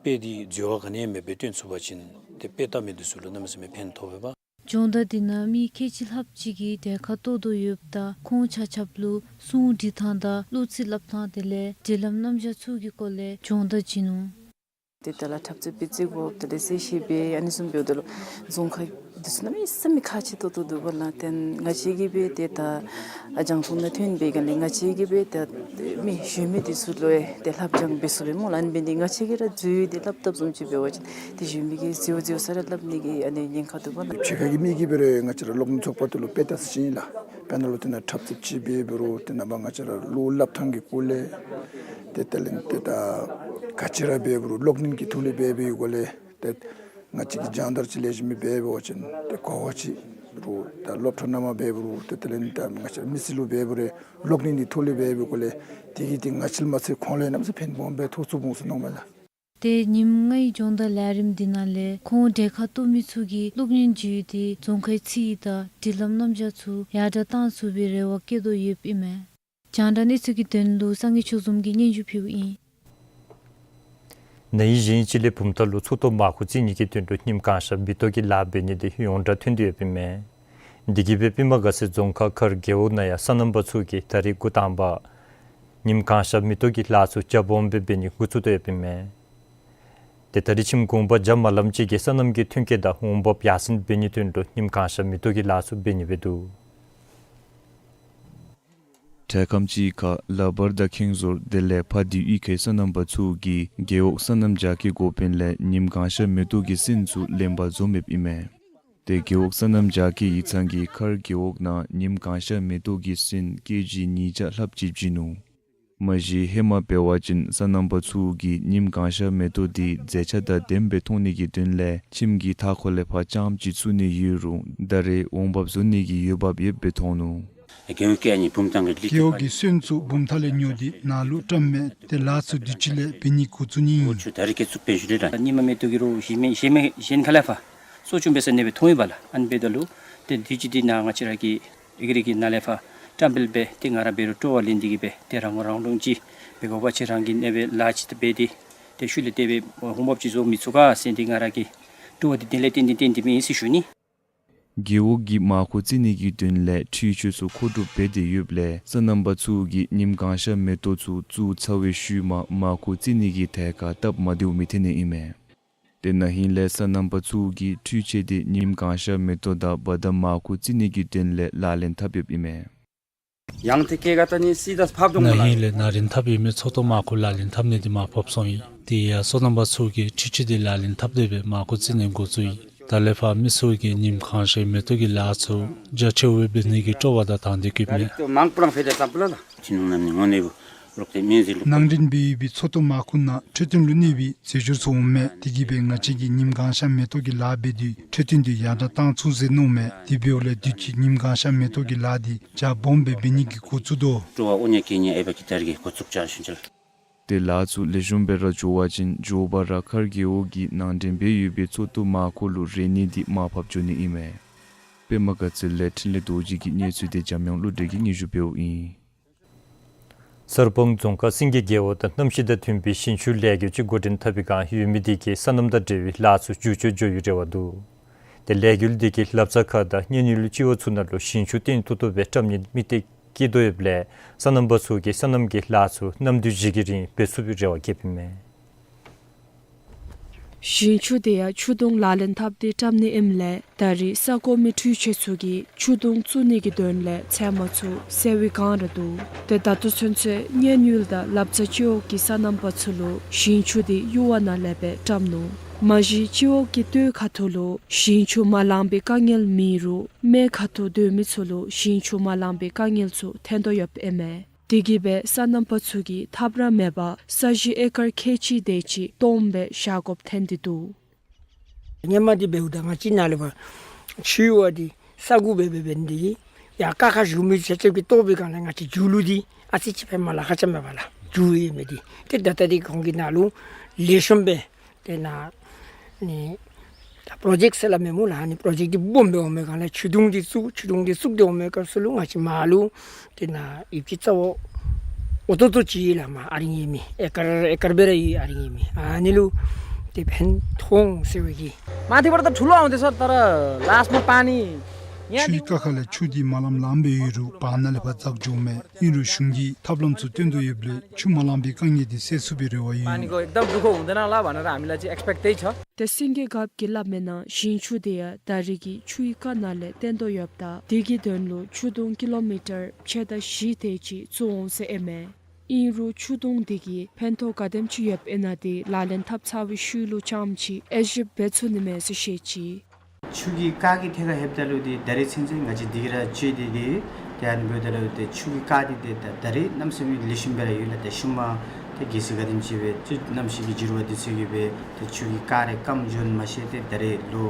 དཔེ་འདི་འཛོལ་བ་ག་ནི་ཡང་མེདཔ་སྦེ་སྟོན་ཚུགས་པ་ཅིན་ཏེ་དཔེ་ལྟ་མི་འདི་ཚུ་ལུ་གནམ་མེད་ས་མེད་ཕན་ཐོགས་པས་པ། སྦྱོང་བརྡར་འདི་ནང་མི་ཁལ་གཅིག་ལྷགཔ་ཅིག་གིས་གྲལ་ཁར་གཏོགས་དོ་ཡོདཔ་ད་ཁོང་ཆ་ཁྱབ་ལུ་གསུང་འབྲི་ཐངས་དང་གླུ་ཚིག་སླབ་ཐངས་དེ་ལས་སྒྲིག་ལམ་རྣམ་གཞག་ཚུ་གི་སྐོར་ལས་སྦྱོང་བརྡར་བྱིན་ནུག། ཏེ་དེ་ལས་འཁྲབ་རྩེད་སྤེལ་རྩེད་དགོཔ་དེ་ལས་གསལ་བཤད་འབད་ཨ་ནི་བཟུམ་འབདཝ་ད་ལུ་རྫོང་ཁག་འདི་ཚུ་གནམ་མེད་ས་མེད་ཁག་ཆེ་ཏོག་ཏོ་འདུག་པ་ལགས། ཏེ་ང་བཅས་ཀྱིས་འབད་ཏེ་ད་ཨ་རྒྱང་མཐོང་ནང་ཐོན་པའི་སྒང་ལས་ང་བཅས་ཀྱིས་འབད་ཏེ་མི་གཞན་མི་འདི་ཚུ་ལུ་ཡང་ཏེ་ལྷབ་སྦྱང་འབད་ཚུགས་པས་སྨོ་ལགས། ཨ་ནི་འབད་ནི་འདི་ང་བཅས་ཀྱིས་ར་འཛོལ་ཡོད་དེ་སླབ་བཏུབ་བཟུམ་ཅིག་འབད་བ་ཅིན་ཏེ་གཞན་མི་གིས་འཛོལ་འཛོལ་ས་ར་སླབ་ནི་གི་ཨ་ནི་ཉེན་ཁ་འདུག་པ་ལགས། ཕྱི་ཁ་གི་མི་གིས་འབད་རུང་ང་བཅས་ར་གློག་བརྙན་ཚོགས་པ་འདི་ལུ་དཔེ་ལྟ་ས་ཅིག་ཨིན་ལགས། དཔེར་ན་ལུ་དེ་ནང་འཁྲབ་རྩེདཔ་ཅིག་འབད་འབད་རུང་དེ་ནང་པ་ང་བཅས་ར་གླུ་སླབ་ཐངས་ཀྱི་སྐོར་ལས་ཏེ་དེ་ལས་ཏེ་ད་ག་ཅི་ར་འབད་འབད་རུང་གློག་བརྙན་གྱི་ཐོག་ལས་འབད་འབདཝ་ལས་ཏེ་ང་བཅས་ཀྱིས་སྦྱང་བརྡར་ཅིག་ལེགས་ཤོམ་སྦེ་འབད་འབད་བ་ཅིན་ཏེ་གོ་བ་ཅིག་རུང་ད་སློབ་ཕྲུག་ནང་མ་འབད་འབད་རུང་ཏེ་དེ་ལས་ད་ང་བཅས་ར་མི་སེར་ལུ་འབད་འབད་རུང་གློག་བརྙན་གྱི་ཐོག་ལས་འབད་འབདཝ་ལས་དེ་གིས་ཏེ་ང་བཅས་མ་ཚད་ཁོང་ལུ་ཡང་གནམ་མེད་ས་མེད་ཕན་སྦོམ་སྦེ་ཐོགས་ཚུགས་འོང་ཟེར་མནོཝ་མས་ལགས། ཏེ་ཉིནམ་ལྔའི་སྦྱོང་བརྡར་ལས་རིམ་འདི་ནང་ལས་ཁོང་གྲལ་ཁར་གཏོགས་མི་ཚུ་གིས་གློག་བརྙན་བརྒྱུད་དེ་རྫོང་ཁའི་ཚིག་དང་སྒྲིག་ལམ་རྣམ་གཞག་ཚུ་ཡར་དྲག་གཏང་ཚུགས་པའི་རེ་བ་བསྐྱེད་དོ་ཡོདཔ་ཨིན་མས། རྒྱང་བསྒྲགས་གནས་ཚུལ་གྱི་དོན་ལུ་སངས་རྒྱས་ཆོས་འཛོམས་ཀྱིས་སྙན་ཞུ་ཕུལཝ་ཨིན། ན་ཧིང་གཞེས་ནིང་སྤྱི་ལོའི་བུམ་ཐང་ལུ་ཚོགས་གཏོར་མར་ཁུ་བརྩི་ནི་གི་དོན་ལུ་ཉིམ་གང་ཤར་མེ་ཏོག་གི་ལཱ་འབད་ནི་འདི་ཡོངས་གྲགས་ཐོན་ཏེ་ཡོདཔ་ཨིན་མས། འདི་གིས་འབད་པདྨ་དགའ་ཚལ་རྫོང་ཁག་མཁར་རྒེད་འོག་ནང་ཡང་སོ་ནམ་པ་ཚུ་གིས་ད་རིས་འགོ་དང་པ་ཉིམ་གང་ཤར་མེ་ཏོག་གི་ལཱ་ཚུ་རྒྱ་སྦོམ་སྦེ་འབད་ནི་འགོ་བཙུགས་དོ་ཡོདཔ་ཨིན་མས། ཏེ་ད་རིས་ཁྱིམ་གུང་པ་བརྒྱ་མ་ལམ་ཅིག་གིས་སོ་ནམ་གྱི་ཐོན་སྐྱེད་དང་འོང་འབབ་ཡར་སེང་འབད་ནིའི་དོན་ལུ་ཉིམ་གང་ཤར་མེ་ཏོག་གི་ལཱ་ཚུ་འབད་ནི་སྦེ་འདུག། འཕྲལ་ཁམས་ཅིག་ཁར་ལ་བར་དང་ཁེངས་ཟོར་དེ་ལས་ཕ་དི་གཡུས་ཁའི་སོ་ནམ་པ་ཚུ་གིས་རྒེད་འོག་སོ་ནམ་རྒྱགས་ཀྱི་འགོ་དཔོན་ལས་ཉིམ་གང་ཤར་མེ་ཏོག་གི་སོན་ཚུ་ལེན་པར་འཛོམས་ཡོདཔ་ཨིན་མས། ཏེ་རྒེད་འོག་སོ་ནམ་རྒྱ་སྐྱེད་ཡིག་ཚང་གིས་མཁར་རྒེད་འོག་ནང་ཉིམ་གང་ཤར་མེ་ཏོག་གི་སོན་ཀེ་ཇི་ཉིས་བརྒྱ་ལྷགཔ་ཅིག་བྱིན་ནུག། མ་གཞི་ཧེ་མ་འབད་བ་ཅིན་སོ་ནམ་པ་ཚུ་གིས་ཉིམ་གང་ཤར་མེ་ཏོག་འདི་མཛེས་ཆ་དང་ལྡནམ་སྦེ་མཐོང་ནི་གི་དོན་ལས་ཁྱིམ་གྱི་མཐའ་འཁོར་ལས་ཕར་རྐྱངམ་ཅིག་བཙུགས་ནི་ཡོད་རུང་ད་རེས་འོང་འབབ་བཟོ་ནི་གི་འོས་འབབ་ཡོདཔ་སྦེ་མཐོང་ནུག། རྒེད་འོག་གི་ཨ་ནི་བུམ་ཐང་གི་ལི་རྒེད་འོག་གི་སོན་ཚུ་བུམ་ཐང་ལས་ཉོ་སྟེ་ནཱ་ལུ་བཀྲམ་མས། ཏེ་ལཱ་ཚུ་དུས་ཅི་ལས་འབད་ནི་འགོ་བཙུགས་ནི་ཨིན། ད་རེས་ཀྱི་བཙུགས་པའི་ཤུལ་ལས་ར་ཉིམ་མེ་ཏོག་གི་རོ་གཞན་མི་གཞན་མི་གཞན་ཁ་ལས་ཕར་གསོ་སྐྱོང་འབད་ས་ནི་སྦེ་མཐོང་ཡི་པ་ལགས། ཨ་ནི་འབདཝ་ད་ལུ་ཏེ་དུས་ཅི་འདི་ནཱ་ང་བཅས་ར་གི་ཨི་ཀ་རི་གི་ནང་ལས་ཕར་བཀྲམ་སྤེལ་འབད་དེ་ང་ར་འབད་རུང་སྤྲོ་བ་ལེན་ཏེ་གིས་སྦེ་ཏེ་རང་མགོ་རང་འདྲོངས་ཅིག་འབད་དགོ་པ་ཅིན་རང་གི་གནས་པའི་ལཱ་ཅིག་ཏེ་འབད་དེ་ཏེ་ཤུལ་ལས་དེ་སྦེ་འོང་འབབ་ཅིག་བཟོ་མི་ཚུགས་ག་ཟེར་ཏེ་ང་ར་གི་སྤྲོ་བ་འདི་དེ་ལས་བརྟེན་ཏེ་བརྟེན་ཏེ་མེན་ཟེར་ཞུ་ནི། རྒེད་འོག་གིས་མར་ཁུ་བཙིར་ནི་གི་དོན་ལས་འཕྲུལ་ཆས་ཚུ་མཁོ་སྒྲུབ་འབད་དེ་ཡོདཔ་ལས་སོ་ནམ་པ་ཚུ་གིས་ཉིམ་གང་ཤར་མེ་ཏོག་ཚུ་བཙུགས་ཚར་བའི་ཤུལ་མ་མར་ཁུ་བཙིར་ནི་གི་ཐད་ཁར་སྟབས་མ་བདེཝ་མི་ཐོན་ནི་ཨིན་མས། ཏེ་ན་ཧིང་ལས་སོ་ནམ་པ་ཚུ་གིས་འཕྲུལ་ཆས་འདི་ཉིམ་གང་ཤར་མེ་ཏོག་དང་བ་དམ་མར་ཁུ་བཙིར་ནི་གི་དོན་ལས་ལག་ལེན་འཐབ་ཡོདཔ་ཨིན་མས། ཡང་ཏེ་སྐྱེ་རྒ་ད་ནི་སི་ད་ཕབ་འདུག་ན་ཧིང་ལས་ན་རིན་འཐབ་ཡོད་མི་ཚོགས་གཏོགས་མར་ཁུ་ལག་ལེན་འཐབ་ནི་འདི་མར་ཕབ་སོང་ཡི། དེ་ཡང་སོ་ནམ་པ་ཚུ་གིས་འཕྲུལ་ཆས་འདི་ལག་ལེན་འཐབ་སྟེ་སྦེ་མར་ཁུ་བཙིར་ནི་འགོ་བཙུགས་ཡི། ད་ལས་ཕར་མི་ཚུ་གིས་ཉིམ་གང་ཤར་མེ་ཏོག་གི་ལཱ་ཚུ་རྒྱ་ཆེཝ་སྦེ་འབད་ནི་གི་སྤྲོ་བ་དང་དང་འདོད་བསྐྱེདཔ་མས། མང་པོ་རང་ཕེ་ཏེ་སམ་པུ་ལ་ལ། ཅི་ནུང་ནམ་ནི་ངོ་ནེ་བུ། ནང་འདྲེན་འབད་ཡོད་པའི་ཚོགས་གཏོགས་མར་ཁུ་ནང་འཕྲོད་བསྟེན་ལུ་གནོད་པའི་རྫས་སྦྱོར་ཚུ་འོང་མས། དེ་གིས་སྦེ་ང་བཅས་ཀྱིས་ཉིམ་གང་ཤར་མེ་ཏོག་གི་ལཱ་འབད་དུས་འཕྲོད་བསྟེན་འདི་ཡར་དྲག་བཏང་ཚུགས་ཟེར་མནོཝ་མས། དེ་འབདཝ་ལས་དུས་ཅི་ཉིམ་གང་ཤར་མེ་ཏོག་གི་ལཱ་འདི་རྒྱ་སྦོམ་སྦེ་འབད་ནི་གི་འགོ་བཙུགས་དོ། ཏེ་ལཱ་ཚུ་ལེགས་ཤོམ་སྦེ་ར་འགྱོ་བ་ཅིན་མགྱོགས་པ་ར་མཁར་རྒེད་འོག་གིས་ནང་འདྲེན་འབད་ཡོད་པའི་ཚོགས་གཏོགས་མར་ཁུ་ལུ་རེ་ནི་འདི་མར་ཕབ་འགྱོ་ནི་ཨིན་མས། པདྨ་དཀར་ཚལ་ལས་འཕྲིན་ལས་རྡོ་རྗེ་གི་གནས་ཚུལ་འདི་འཇམ་དབྱངས་བློ་གྲོས་ཀྱིས་སྙན་ཞུ་འབདཝ་ཨིན། གསར་སྤང་རྫོང་ཁག་སེང་གེ་རྒེད་འོག་དང་གནམ་གཤིས་དང་མཐུན་པའི་ཞིང་ཆུ་ལས་འགུལ་ཅིག་འགོ་འདྲེན་འཐབ་པའི་བསྒང་ཡོད་མི་དེ་གིས་སོ་ནམ་དང་འབྲེལ་བའི་ལཱ་ཚུ་འགྱུར་བཅོས་འགྱོ་བའི་རེ་བ་འདུག། ཏེ་ལས་འགུལ་དེ་གིས་ལབ་རྩ་ཁ་དང་གཉན་ཡུལ་སྤྱི་འོག་ཚུ་ནང་ལུ་ཞིང་ཆུ་བརྟན་ཏོག་ཏོ་སྦེ་བཀྲམ་ནིའི་དམིགས་གཏད་བསྐྱེད་དོ་ཡོདཔ་ལས་སོ་ནམ་པ་ཚུ་གིས་སོ་ནམ་གྱི་ལཱ་ཚུ་ནམ་དུས་བཞི་གི་རིང་འབད་ཚུགས་པའི་རེ་བ་བསྐྱེདཔ་ཨིན་མས། ཞིང་ཆུ་དེ་ཡང་ཆུ་དུང་ལག་ལེན་འཐབ་སྟེ་བཀྲམ་ནི་ཨིནམ་ལས་ད་རེས་ས་གོ་མི་འཕྲུལ་ཆས་ཚུ་གིས་ཆུ་དུང་བཙུགས་ནི་གི་དོན་ལས་ཚལ་མ་ཚུ་སེལ་བའི་བསྒང་ར་འདུག། ཏེ་ད་ལྟོ་ཚུན་ཚོད་གཉན་ཡུལ་དང་ལབ་རྩ་སྤྱི་འོག་གི་སོ་ནམ་པ་ཚུ་ལུ་ཞིང་ཆུ་དེ་གཡུར་བ་ནང་ལས་སྦེ་བཀྲམ་ནུག། མ་གཞི་སྤྱི་འོག་གི་སྟོད་ཁ་ཐུག་ལུ་ཞིང་ཆུ་མ་ལང་པའི་དཀའ་ངལ་མེད་རུང་སྨད་ཁ་ཐུག་སྡོད་མི་ཚུ་ལུ་ཞིང་ཆུ་མ་ལང་པའི་དཀའ་ངལ་ཚུ་ཐོན་དོ་ཡོདཔ་ཨིན་མས། དེ་གིས་སྦེ་སོ་ནམ་པ་ཚུ་གིས་ཐབས་ར་མེད་པར་ས་གཞི་ཨེ་ཀར་ཁལ་གཅིག་དེ་ཅིག་སྟོངམ་སྦེ་བཞག་དགོཔ་ཐོན་ཏེ་འདུག། སྔོན་མ་འདི་འབདཝ་ད་ང་བཅས་ནཱ་ལས་ཕར་ཆུ་ཡུར་བ་འདི་ས་གུ་སྦེ་འབད་འབད་ནི་དེ་གིས་ཡར་ཀ་ཁར་བཞུགས་མི་ཆ་ཁྱབ་ཀྱིས་བཏོག་པའི་བསྒང་ལས་ང་བཅས་རྒྱུག་ལུགས་འདི་ཨ་ཙི་ཅིག་ཕར་མར་ལཱ་ཁག་ཆེ་མས་པ་ལགས། རྒྱུག་ཡོད་མི་འདི་ཏེ་ད་ལྟོ་འདི་ཁོང་གིས་ནཱ་ལུ་ལེགས་ཤོམ་སྦེ་ཏེ་ནཱ་ནི་ད་པྲོ་ཇེཀཊ་ཟེར་སླབ་མས་སྨོ་ལགས། ཨ་ནི་པྲོ་ཇེཀཊ་འདི་སྦོམ་སྦེ་འོང་མི་སྒང་ལས་ཆུ་དུང་འདི་བཙུགས། ཆུ་དུང་འདི་བཙུགས་ཏེ་འོང་མི་སྐབས་སུ་ལུ་ང་བཅས་མར་ལུ་ཏེ་ནཱ་ཡུདཔ་ཅིག་རྩ་བོ་འོ་ཏོག་ཏོ་ཅིག་ལགས་མར་ཨ་རིང་ཡོད་མི་ཨེ་ཀར་ཨེ་ཀར་སྦེ་ར་ཡོད་ཨ་རིང་ཡོད་མི་ཨ་ནི་ལུ་ཏེ་ཕན་ཐོགས་འོང་ཟེར་བའི་གི། माथिबाट त ठुलो आउँदैछ तर लास्टमा पानी ཆུའི་ཀ་ཁ་ལས་ཆུ་འདི་མ་ལངམ་ལངམ་སྦེ་ཡོད་རུང་བར་ན་ལས་ཕར་འཛག་འགྱོཝ་མས། ཨིན་རུང་གཞུང་གིས་ཐབས་ལམ་ཚུ་སྟོན་དོ་ཡོདཔ་ལས་ཆུ་མ་ལང་པའི་དཀའ་ངལ་འདི་སེལ་ཚུགས་པའི་རེ་བ་ཡོད། पानीको एकदम दुःख हुँदैन होला भनेर हामीलाई चाहिँ एक्सपेक्ट त्यही छ। ཏེ་སེང་གེ་རྒཔོ་གིས་སླབ་མིའི་ནང་ཞིང་ཆུ་དེ་ཡང་ད་རེས་ཀྱི་ཆུའི་ཀ་ནང་ལས་བཏོན་དོ་ཡོདཔ་ད་དེ་གི་དོན་ལུ་ཆུ་དུང་ཀི་ལོ་མི་ཊར་ཕྱེད་དང་བཞི་དེ་ཅིག་བཙུགས་འོང་ཟེར་ཨིན་མས། ཨིན་རུང་ཆུ་དུང་དེ་གིས་ཕན་ཐོགས་ག་དེམ་ཅིག་ཡོདཔ་ཨིན་ན་དེ་ལག་ལེན་འཐབ་ཚར་བའི་ཤུལ་ལུ་རྐྱངམ་ཅིག་དབྱེ་ཞིབ་འབད་ཚུགས་ནི་མས་ཟེར་བཤད་ཅི། ཆུ་གི་ཀ་གི་ཐད་ཁར་ལྷོདཔ་ད་ལུ་ཏེ་ད་རེས་ཚུན་ཚོད་ང་བཅས་འདི་གིས་ར་ཅིག་འདི་འདི་ཏེ་ཨ་ནི་འབདཝ་ད་ལུ་ཏེ་ཆུ་གི་ཀ་འདི་ཏེ་ད་ད་རེས་གནམ་མེད་ས་མེད་ལེགས་ཤོམ་སྦེ་ར་ཡོད་ལགས། ཏེ་ཤུལ་མ་ཏེ་གལ་སྲིད་ག་དེམ་ཅིག་སྦེ་ཏེ་གནམ་གཤིས་ཀྱི་འགྱུར་བ་འདི་ཚུ་གིས་སྦེ་ཏེ་ཆུ་གི་ཀ་རེ་སྐམ་འགྱོ་ནི་མ་ཤེས། ཏེ་ད་རེས་ལོ་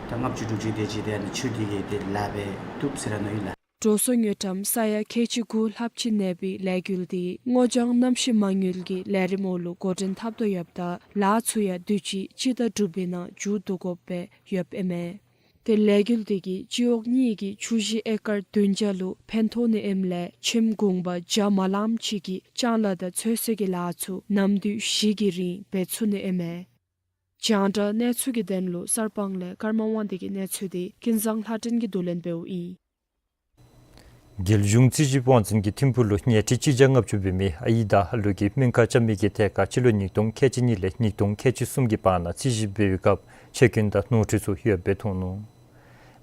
ཏེ་ལྔ་བཅུ་དྲུག་ཅུ་དེ་ཅིག་ཏེ་ཨ་ནི་ཆུ་འདི་གིས་ཏེ་ལཱ་འབད་བཏུབ་ཟེར་ར་མནོ་ཡི་ལགས། འགྲོ་སོང་དངུལ་ཀྲམ་ས་ཡ་ཁལ་གཅིག་དགུ་ལྷགཔ་ཅིག་གནས་པའི་ལས་འགུལ་འདི་སྔོ་ལྗང་གནམ་གཤིས་མ་དངུལ་གྱི་ལས་རིམ་འོག་ལུ་འགོ་འདྲེན་འཐབ་དོ་ཡོདཔ་ད་ལཱ་ཚུ་ཡང་དུས་ཅི་སྤྱི་ཟླ་དྲུག་པའི་ནང་མཇུག་བསྡུ་དགོཔ་སྦེ་ཡོདཔ་ཨིན་མས། ཏེ་ལས་འགུལ་འདི་གིས་སྤྱི་འོག་གཉིས་ཀྱི་ཆུ་བཞི་ཨེ་ཀར་བདུན་བརྒྱ་ལུ་ཕན་ཐོགས་ནི་ཨིནམ་ལས་ཁྱིམ་གུང་པ་བརྒྱ་མ་ལངམ་ཅིག་གིས་ལྕང་ལཱ་དང་ཚོད་བསྲེ་གི་ལཱ་ཚུ་ནམ་དུས་བཞི་གི་རིང་འབད་ཚུགས་ནི་ཨིན་མས། རྒྱང་བསྒྲགས་གནས་ཚུལ་གྱི་དོན་ལུ་གསར་སྤང་ལས་ཀརྨ་དབང་འདུས་ཀྱི་གནས་ཚུལ་འདི་ཀུན་བཟང་ལྷ་སྒྲོན་གྱིས་བསྡུ་ལེན་འབདཝ་ཨིན། རྒྱལ་གཞུང་རྩིས་ཞིབ་དབང་འཛིན་གྱིས་ཐིམ་ཕུག་ལུ་ཉལ་ཁྲི་གཅིག་བརྒྱ་ལྔ་བཅུ་འབད་མི་ཨའི་དང་ཨ་ལུ་གིས་སྨན་ཁང་རྐྱབ་མི་གི་ཐད་ཁར་སྤྱི་ལོ་ཉིས་སྟོང་ཁལ་གཅིག་གཉིས་ལས་ཉིས་སྟོང་ཁལ་གཅིག་གསུམ་གྱི་བར་ན་རྩིས་ཞིབ་འབད་བའི་སྐབས་ཆད་སྐྱོན་དང་ནོར་འཁྲུལ་ཚུ་ཡོདཔ་སྦེ་མཐོང་ནུག།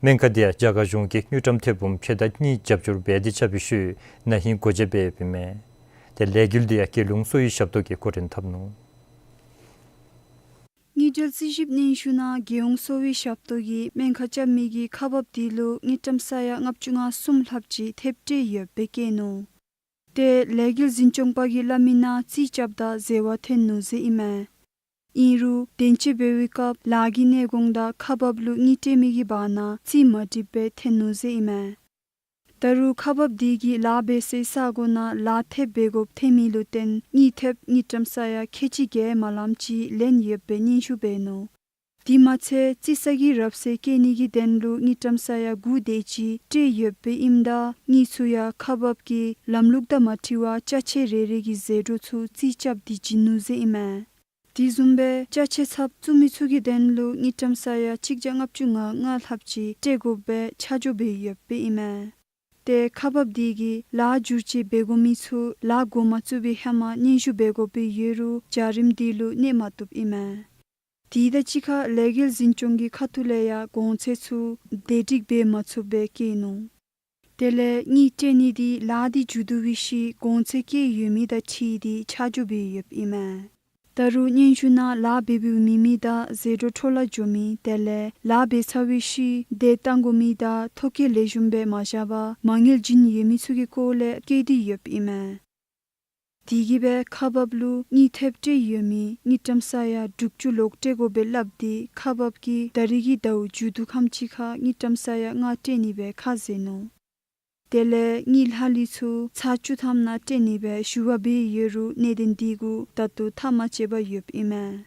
སྨན་ཁང་དེ་ཡང་རྒྱ་གར་གཞུང་གིས་དངུལ་ཀྲམ་ཐེར་འབུམ་ཕྱེད་དང་གཉིས་རྒྱབ་སྐྱོར་འབད་དེ་རྐྱབ་པའི་ཤུལ་ན་ཧིང་སྒོ་འབྱེད་འབད་ཡོདཔ་ཨིན་མས། ཏེ་ལས་འགུལ་དེ་ཡང་རྒྱལ་ཡོངས་གསོ་བའི་ཞབས་ཏོག་གིས་འགོ་འདྲེན་འཐབ་ནུག། དངུལ་འབྲེལ་རྩིས་ཞིབ་སྙན་ཞུ་ནང་རྒྱལ་ཡོངས་གསོ་བའི་ཞབས་ཏོག་གིས་སྨན་ཁང་རྐྱབ་མི་གི་ཁག་འབགཔ་དེ་ལུ་དངུལ་ཀྲམ་ས་ཡ་ལྔ་བཅུ་ང་གསུམ་ལྷགཔ་ཅིག་ཐེབས་སྤྲོད་ཡོདཔ་སྦེ་བཀོད་ནུག། ཏེ་ལས་འགུལ་འཛིན་སྐྱོང་པ་གིས་སླབ་མི་ནང་རྩིས་རྐྱབ་ད་ཟེར་བ་ཐོན་ནུག་ཟེར་ཨིན་མས། ཨིན་རུང་དོན་གཅོད་འབད་བའི་སྐབས་ལཱ་གི་གནད་འགོ་དང་ཁག་འབགཔ་ལུ་དངུལ་སྤྲོད་མི་གི་བར་ན་རྩིས་མ་འགྲིགཔ་སྦེ་ཐོན་ནུག་ཟེར་ཨིན་མས། ད་རུང་ཁག་འབགཔ་དེ་གིས་ལཱ་འབད་སའི་ས་གོ་ནང་ལཱ་ཐེབས་འབད་དགོཔ་ཐོན་མི་ལུ་བརྟེན་དངུལ་ཐེབས་དངུལ་ཀྲམ་ས་ཡ་ཁལ་གཅིག་བརྒལ་མ་ལངམ་ཅིག་ལེན་ཡོདཔ་སྦེ་སྙན་ཞུ་འབད་ནུག། དེ་མ་ཚད་རྩིས་ས་གི་རབས་ཚད་བཀོད་ནི་གི་དོན་ལུ་དངུལ་ཀྲམ་ས་ཡ་དགུ་དེ་ཅིག་སྤྲོད་ཡོདཔ་སྦེ་ཨིནམ་ད་དངུལ་ཚུ་ཡང་ཁག་འབགཔ་གིས་ལམ་ལུགས་དང་མ་འཁྲིལ་བར་ཅ་ཆས་རེ་རེ་གི་ཟད་འགྲོ་ཚུ་རྩིས་རྐྱབ་སྟེ་བྱིན་ནུག་ཟེར་ཨིན་མས། དེ་བཟུམ་སྦེ་ཅ་ཆས་ཚབ་བཙུགས་མི་ཚུ་གི་དོན་ལུ་དངུལ་ཀྲམ་ས་ཡ་གཅིག་བརྒྱ་ལྔ་བཅུ་ང་ལྔ་ལྷགཔ་ཅིག་སྤྲོད་དགོཔ་སྦེ་ཆ་འཇོག་འབད་ཡོདཔ་སྦེ་ཨིན་མས། ཏེ་ཁག་འབགཔ་དེ་གིས་ལཱ་བསྒྱུར་བཅོས་འབད་དགོ་མི་ཚུ་ལཱ་འགོ་མ་བཙུགས་པའི་ཧེ་མ་སྙན་ཞུ་འབད་དགོཔ་སྦེ་ཡོད་རུང་བྱ་རིམ་དེ་ལུ་གནས་མ་བཏུབ་ཨིན་མས། དེ་དང་གཅིག་ཁར་ལས་འགུལ་འཛིན་སྐྱོང་གི་ཁ་ཐུག་ལས་ཡང་གོང་ཚད་ཚུ་བདེ་སྒྲིག་འབད་མ་ཚུགསཔ་སྦེ་བཀོད་ནུག། དེ་ལས་དངུལ་སྤྲོད་ནི་དེ་ལཱ་དེ་མཇུག་བསྡུ་བའི་ཤུལ་གོང་ཚད་བཀོད་ཡོད་མི་དང་འཁྲིལ་ཏེ་ཆ་འཇོག་འབད་ཡོདཔ་ཨིན་མས། ད་རུང་སྙན་ཞུ་ནང་ལཱ་འབད་འབདཝ་མེད་མི་དང་ཟད་འགྲོ་འཕྲོ་བརླག་འགྱོ་མི་དེ་ལས་ལཱ་འབད་ཚར་བའི་ཤུལ་དེ་བཏང་དགོ་མི་དང་ཐོ་བཀོད་ལེགས་ཤོམ་སྦེ་མ་བཞག་པར་མ་དངུལ་བྱིན་ཡོད་མི་ཚུ་གི་སྐོར་ལས་བཀོད་དེ་ཡོདཔ་ཨིན་མས། དེ་གིས་སྦེ་ཁག་འབགཔ་ལུ་དངུལ་ཐེབས་སྤྲོད་ཡོད་མི་དངུལ་ཀྲམ་ས་ཡ་དྲུག་ཅུ་ལོག་སྤྲོད་དགོ་པས་སླབ་སྟེ་ཁག་འབགཔ་གིས་ད་རིས་ཀྱི་ཟླཝ་མཇུག་བསྡུ་ཁམས་ཅིག་ཁར་དངུལ་ཀྲམ་ས་ཡ་ལྔ་སྤྲོད་ནི་སྦེ་ཁ་བཟེད་ནུག། དེ་ལས་དངུལ་ལྷག་ལུས་ཚུ་ཚར་བཅུ་ཐམ་ནང་སྤྲོད་ནི་སྦེ་ཞུ་བ་འབད་ཡོད་རུང་གནད་དོན་དེ་གུ་ད་ལྟོ་ཐག་མ་བཅད་པར་ཡོདཔ་ཨིན་མས།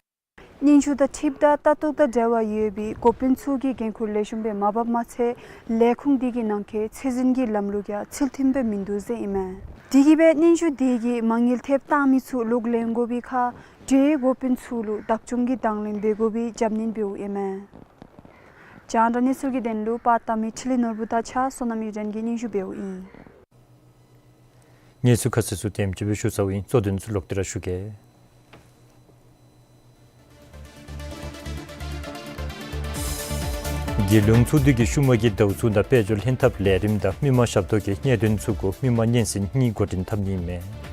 སྙན་ཞུ་དང་འཁྲིལཝ་ད་ལྟ་རྟོག་དང་འབྲེལ་བ་ཡོད་པའི་འགོ་དཔོན་ཚུ་གིས་འགན་ཁུར་ལེགས་ཤོམ་སྦེ་མ་འབགཔ་མ་ཚད་ལས་ཁུངས་དེ་གི་ནང་འཁོད་ཚད་འཛིན་གྱི་ལམ་ལུགས་ཡང་ཚུལ་མཐུན་སྦེ་མིན་འདུག་ཟེར་ཨིན་མས། དེ་གིས་སྦེ་སྙན་ཞུ་དེ་གིས་མ་དངུལ་ཐེབས་བཏང་མི་ཚུ་ལོག་ལེན་དགོ་པའི་ཁར་འབྲེལ་ཡོད་འགོ་དཔོན་ཚུ་ལུ་བདག་སྐྱོང་གི་དང་ལེན་འབད་དགོ་པའི་རྒྱབ་སྣོན་འབདཝ་ཨིན་མས། རྒྱང་བསྒྲགས་གནས་ཚུལ་གྱི་དོན་ལུ་པར་བཏབ་མི་འཕྲིན་ལས་ནོར་བུ་དང་གཅིག་ཁར་བསོད་ནམས་གཡུ་སྒྲོན་གྱིས་སྙན་ཞུ་འབདཝ་ཨིན། གནས་ཚུལ་ཁ་གསལ་ཚུ་དེམ་ཅིག་སྦེ་ཞུ་ཚརཝ་ཨིན། གཙོ་དོན་ཚུ་ལོག་སྟེ་ར་ཞུ་གེ། རྒྱལ་ཡོངས་ཚོགས་འདུ་གི་ཤུལ་མ་གི་ཟླཝ་ཚུ་ནང་དཔལ་འབྱོར་ལྷན་ཐབས་ལས་རིམ་དང་མི་མང་ཞབས་ཏོག་གི་གནད་དོན་ཚུ་གུ་མི་མང་སྙན་གསན་གཉིས་འགོ་འདྲེན་འཐབ་ནི་ཨིན་མས།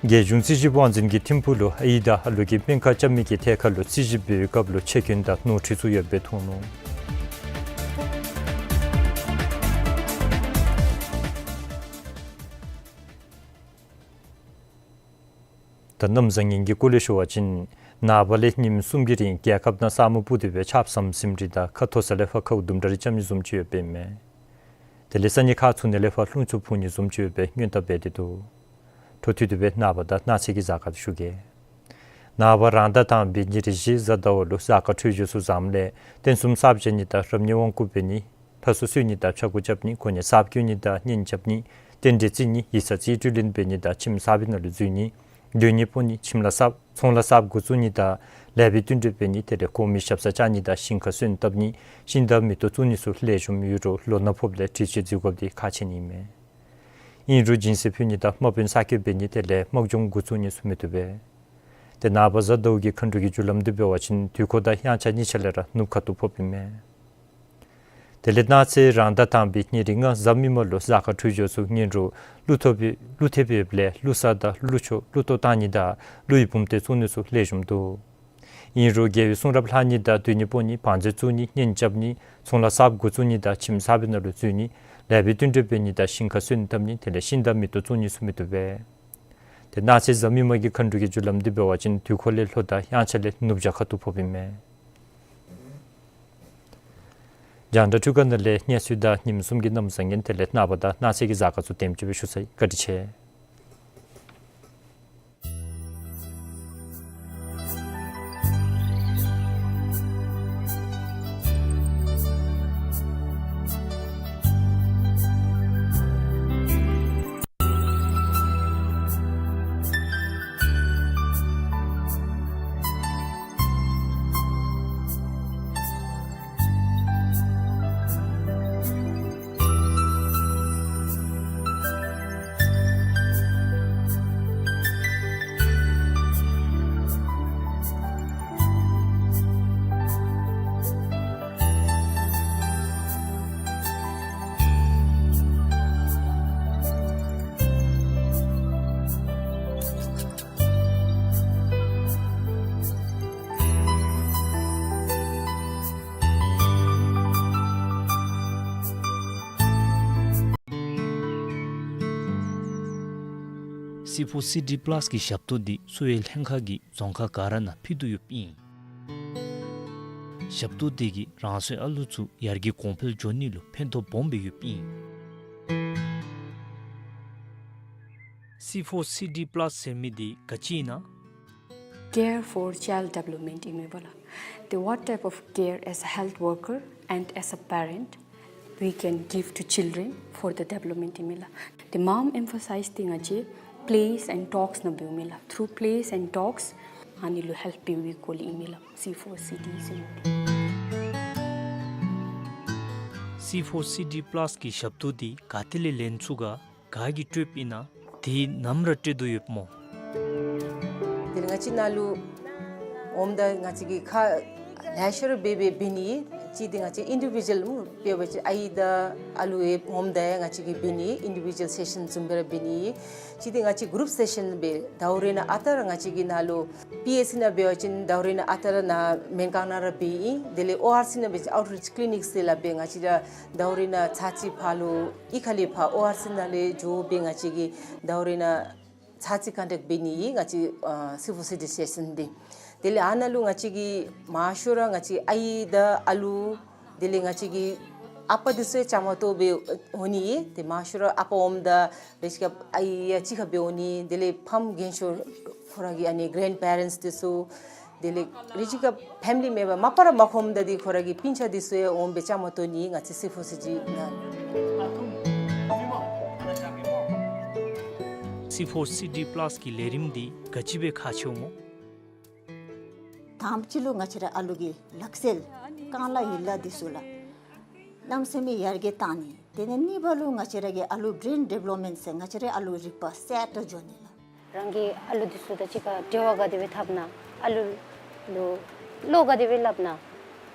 རྒྱལ་གཞུང་རྩིས་ཞིབ་དབང་འཛིན་གྱི་ཐིམ་ཕུག་ལུ་ཨའི་དང་ཨ་ལུ་གི་སྨན་ཁང་རྐྱབ་མི་གི་ཐད་ཁར་ལུ་རྩིས་ཞིབ་འབད་བའི་སྐབས་ལུ་ཆད་སྐྱོན་དང་ནོར་འཁྲུལ་ཚུ་ཡོདཔ་སྦེ་མཐོང་ནུག། ད་གནམ་བཟང་ངན་གྱི་སྐོར་ལས་ཞུ་བ་ཅིན་ནངས་པ་ལས་ཉིནམ་གསུམ་གྱི་རིང་རྒྱལ་ཁབ་ནང་ས་སྨུག་སྤུབས་ཏེ་སྦེ་ཆརཔ་ཟམ་ཟིམ་རེ་དང་ཁ་མཐོ་ས་ལས་ཕར་ཁཝ་དུམ་གྲ་རེ་རྐྱབ་ནི་བཟུམ་ཅིག་ཡོདཔ་ཨིན་མས། དེ་ལས་ས་གནས་ཁག་ཚུ་ནང་ལས་ཕར་རླུང་འཚུབ་འཕུ་ནི་བཟུམ་ཅིག་ཡོདཔ་སྦེ་སྔོན་བརྡ་འབད་དེ་འདུག། འཕྲོ་མཐུད་དེ་སྦེ་ནངས་པ་དང་གནངས་ཚེ་གི་གཟའ་སྐར་ཞུ་གེ། ནངས་པ་རང་ཟླ་དང་པའི་ཉེར་བཞི་གཟའ་ཟླ་བ་ལུ་གཟའ་སྐར་འཕྲོད་སྦྱོར་ཚུ་བཟངམ་ལས་རྟེན་གསུམ་གསརཔ་མཇལ་ནི་དང་རབ་གནས་དབང་བསྐུར་འབད་ནི། ཕ་སུ་གསོལ་ནི་དང་ཕྱག་གུ་རྐྱབ་ནི། གོ་གནས་གསརཔ་བསྐོ་ནི་དང་གཉེན་རྐྱབ་ནི། རྟེན་འབྲེལ་བརྩི་ནི། ཡིག་ཚང་རྩིས་སྤྲོད་ལེན་འབད་ནི་དང་ཁྱིམ་གསར་པའི་ནང་ལུ་འཛུལ་ནི། སྡོད་གནས་སྤོ་ནི། ཁྱིམ་ལཱ་གསརཔ་ཚོང་ལཱ་གསརཔ་འགོ་བཙུགས་ནི་དང་ལེགས་པའི་བསྟུན་གྲོས་འབད་ནི། དེ་ལས་གོང་མའི་ཞབས་སར་བཅར་ནི་དང་ཞིང་ཁར་སོན་བཏབ་ནི། ཤིང་རྟ་མེ་ཏོག་བཙུགས་ནི་ཚུ་ལེགས་ཤོམ་ཡོད་རུང་ལོ་ན་ཕོགཔ་ལས་དྲི་ཆུ་འཛུལ་དགོཔ་འདི་ཁག་ཆེ་ནི་ཨིན་མས། ཨིན་རུང་སྦྱིན་སྲེག་ཕུལ་ནི་དང་དམག་དཔོན་གསར་བསྐོ་འབད་ནི་དེ་ལས་དམག་སྦྱོང་འགོ་བཙུགས་ནི་ཚུ་མི་བཏུབ་པས། ཏེ་ནངས་པ་གཟའ་ཟླཝ་གི་མཁའ་འགྲོ་གི་རྒྱུ་ལམ་འདི་འབད་བ་ཅིན་དུས་འཁོར་དང་དབྱངས་འཆར་གཉིས་ཆ་ལས་ར་ནུབ་ཁ་ཐུག་ཕོགཔ་ཨིན་མས། དེ་ལས་གནངས་ཚེ་རང་ཟླ་དང་པའི་ཉེར་ལྔ་གཟའ་མིག་དམར་ལུ་གཟའ་སྐར་འཕྲོད་སྦྱོར་ཚུ་ངན་རུང་ཀླུ་ཐོབ་པའི་ཀླུ་ཐེབས་ཡོདཔ་ལས་ཀླུ་གསར་དང་ཀླུ་མཆོག་ཀླུ་གཏོར་བཏང་ནི་དང་ཀླུ་ཡི་བུམ་སྡེ་བཙུགས་ནི་ཚུ་ལེགས་ཤོམ་འདུག། ཨིན་རུང་རྒྱལ་བའི་གསུང་རབ་ལྷག་ནི་དང་སྡོད་གནས་སྤོ་ནི། བང་མཛོད་བཙུགས་ནི། གཉེན་རྐྱབ་ནི། ཚོང་ལཱ་གསརཔ་འགོ་བཙུགས་ནི་དང་ཁྱིམ་གསར་པའི་ནང་ལུ་འཛུལ་ནི། ལེགས་པའི་བསྟུན་གྲོས་འབད་ནི་དང་ཞིང་ཁར་སོན་བཏབ་ནི། དེ་ལས་ཤིང་རྟ་མེ་ཏོག་བཙུགས་ནི་ཚུ་མི་བཏུབ་པས། ཏེ་གནངས་ཚེ་གཟའ་མིག་དམར་གྱི་མཁའ་འགྲོ་གི་རྒྱུ་ལམ་འདི་འབད་བ་ཅིན་དུས་འཁོར་ལས་ལྷོ་དང་དབྱངས་འཆར་ལས་ནུབ་བྱང་ཁ་ཐུག་ཕོགཔ་ཨིན་མས། རྒྱང་བསྒྲགས་འཕྲུལ་ཁང་ནང་ལས་གནས་ཚུལ་དང་ཉིནམ་གསུམ་གྱི་གནམ་བཟང་ངན་དེ་ལས་ནངས་པ་དང་གནངས་ཚེ་གི་གཟའ་སྐར་ཚུ་དེམ་ཅིག་སྦེ་ཞུ་ཚར་ཡི། བཀའ་དྲིན་ཆེ། སི་ཕོར་སི་ཌི་པ་ལཱསི་གི་ཞབས་ཏོག་འདི་གསོ་བའི་ལྷན་ཁག་གིས་རྫོང་ཁག་ག་ར་ནང་ཕུལ་དོ་ཡོདཔ་ཨིན། ཞབས་ཏོག་འདི་གིས་རང་སོའི་ཨ་ལུ་ཚུ་ཡར་རྒྱས་གོང་འཕེལ་འགྱོ་ནི་ལུ་ཕན་ཐོགས་སྦོམ་སྦེ་ཡོདཔ་ཨིན། སི་ཕོར་སི་ཌི་པ་ལཱསི་ཟེར་མི་འདི་ག་ཅི་ཨིན་ན། Care for child development ཨིན་མས་པ་ལགས། The what type of care as a health worker and as a parent we can give to children for the development ཨིན་མས་ལགས། The མངམ་ཨེམ་ཕ་སའིཛ་འདི་ང་བཅས་པེ་ལེས་ཨེནཌ་ཊོགསི་ནང་འབདཝ་ཨིན་མས་ལགས། Through plays and talks ཨ་ནི་ལུ་ཧེལཔ་འབདཝ་གི་སྐོར་ལས་ཨིན་མས་ལགས། སི་ཕོར་སི་ཌི་ཟེར་མི་འདི། སི་ཕོར་སི་ཌི་པ་ལཱསི་གི་ཞབས་ཏོག་འདི་ག་ཏེ་ལས་ལེན་ཚུགས་ག། ག་གིས་སྤྲོདཔ་ཨིན་ན། དེ་ནམ་ར་སྤྲོད་དོ་ཡོདཔ་སྨོ། དེ་ལས་ང་བཅས་ནཱ་ལུ་འོངམ་ད་ང་བཅས་ཀྱིས་ཁ་ལེ་ཤ་ར་འབད་འབད་འབད་ནི། གཅིག་འདི་ང་བཅས་ཨིན་ཌི་བི་ཌུ་ཨལ་སྨོ། དཔེ་འབད་བ་ཅིན་ཨའི་དང་ཨ་ལུ་ཡང་འོངམ་ད་ཡང་ང་བཅས་ཀྱིས་འབད་ནི། ཨིན་ཌི་བི་ཌུ་ཨལ་སེ་ཤཱན་བཟུམ་སྦེ་ར་འབད་ནི། གཅིག་འདི་ང་བཅས་གུ་རུབ་སེ་ཤཱན་འབད། ཟླཝ་རེ་ནང་ཨ་རྟག་ར་ང་བཅས་ཀྱིས་ནཱ་ལུ་པི་ཨེཆ་སི་ནང་འབད་བ་ཅིན་ཟླཝ་རེ་ནང་ཨ་རྟག་ར་ནཱ་མེན་ཀང་ནང་ར་འབད་ཨིན། དེ་ལས་ཨོ་ཨར་སི་ནང་འབད་བ་ཅིན་ཨའུཊ་རིཆ་ཀི་ལི་ནིཀ་ཟེར་སླབ་སྦེ་ང་བཅས་ར་ཟླཝ་རེ་ནང་ཚར་གཅིག་ཕར་ལུ་གཡུས་ཁ་ལས་ཕར་ཨོ་ཨར་སི་ནང་ལས་འགྱོ་སྦེ་ང་བཅས་ཀྱིས་ཟླཝ་རེ་ནང་ཚར་གཅིག་ཀོན་ཊེཀཊ་འབད་ནི་ཨིན། ང་བཅས་ཨ་སི་ཕོར་སི་ཌི་སེ་ཤཱན་འདི། དེ་ལས་ཨ་ནཱ་ལུ་ང་བཅས་ཀྱིས་མང་ཤོས་ར་ང་བཅས་ཨའི་དང་ཨ་ལུ་དེ་ལས་ང་བཅས་ཀྱི་ཨ་པ་འདི་ཚུ་ཡང་བཅའ་མར་གཏོགས་སྦེ་འོང་ནི་ཨིན། ཏེ་མང་ཤོས་ར་ཨ་པ་འོངམ་ད་རེ་ཅིག་ཁར་ཨའི་ཡང་གཅིག་ཁར་སྦེ་འོང་ནི། དེ་ལས་ཕམ་རྒན་ཤོས་ཁོ་ར་གི་ཨ་ནི་གེ་རེནཌ་པེ་རེནཊསི་འདི་ཚུ། དེ་ལས་རེ་ཅིག་ཁར་ཕེ་མི་ལི་མེམ་བར་མ་པ་ར་མ་ཁོམ་ད་འདི་ཁོ་ར་གི་སྤུན་ཆ་འདི་ཚུ་ཡང་འོང་སྦེ་བཅའ་མར་གཏོགས་ནི་ང་བཅས་སི་ཕོར་སི་ཌི་ནང་། སི་ཕོར་སི་ཌི་པ་ལཱསི་གི་ལས་རིམ་འདི་ག་ཅི་སྦེ་ཁག་ཆེཝ་སྨོ། དང་པ་ཅིག་ལུ་ང་བཅས་ར་ཨ་ལུ་གི་ལག་རྩལ་རྐང་ལག་ཡན་ལག་འདི་ཚུ་ལགས་གནམ་མེད་ས་མེད་ཡར་རྒྱས་བཏང་ནི། དེ་ལས་གཉིས་པ་ལུ་ང་བཅས་ར་གི་ཨ་ལུ་བེ་རེན་ཌི་བེ་ལོབ་མེནཊ་ཟེར་ང་བཅས་ར་ཨ་ལུ་རིག་པ་སད་དེ་འགྱོ་ནི་ལགས། རང་གི་ཨ་ལུ་འདི་ཚུ་དང་གཅིག་ཁར་འབྲེལ་བ་ག་དེ་སྦེ་འཐབ་ན། ཨ་ལུ་ལུ་བློ་ག་དེ་སྦེ་སླབ་ན།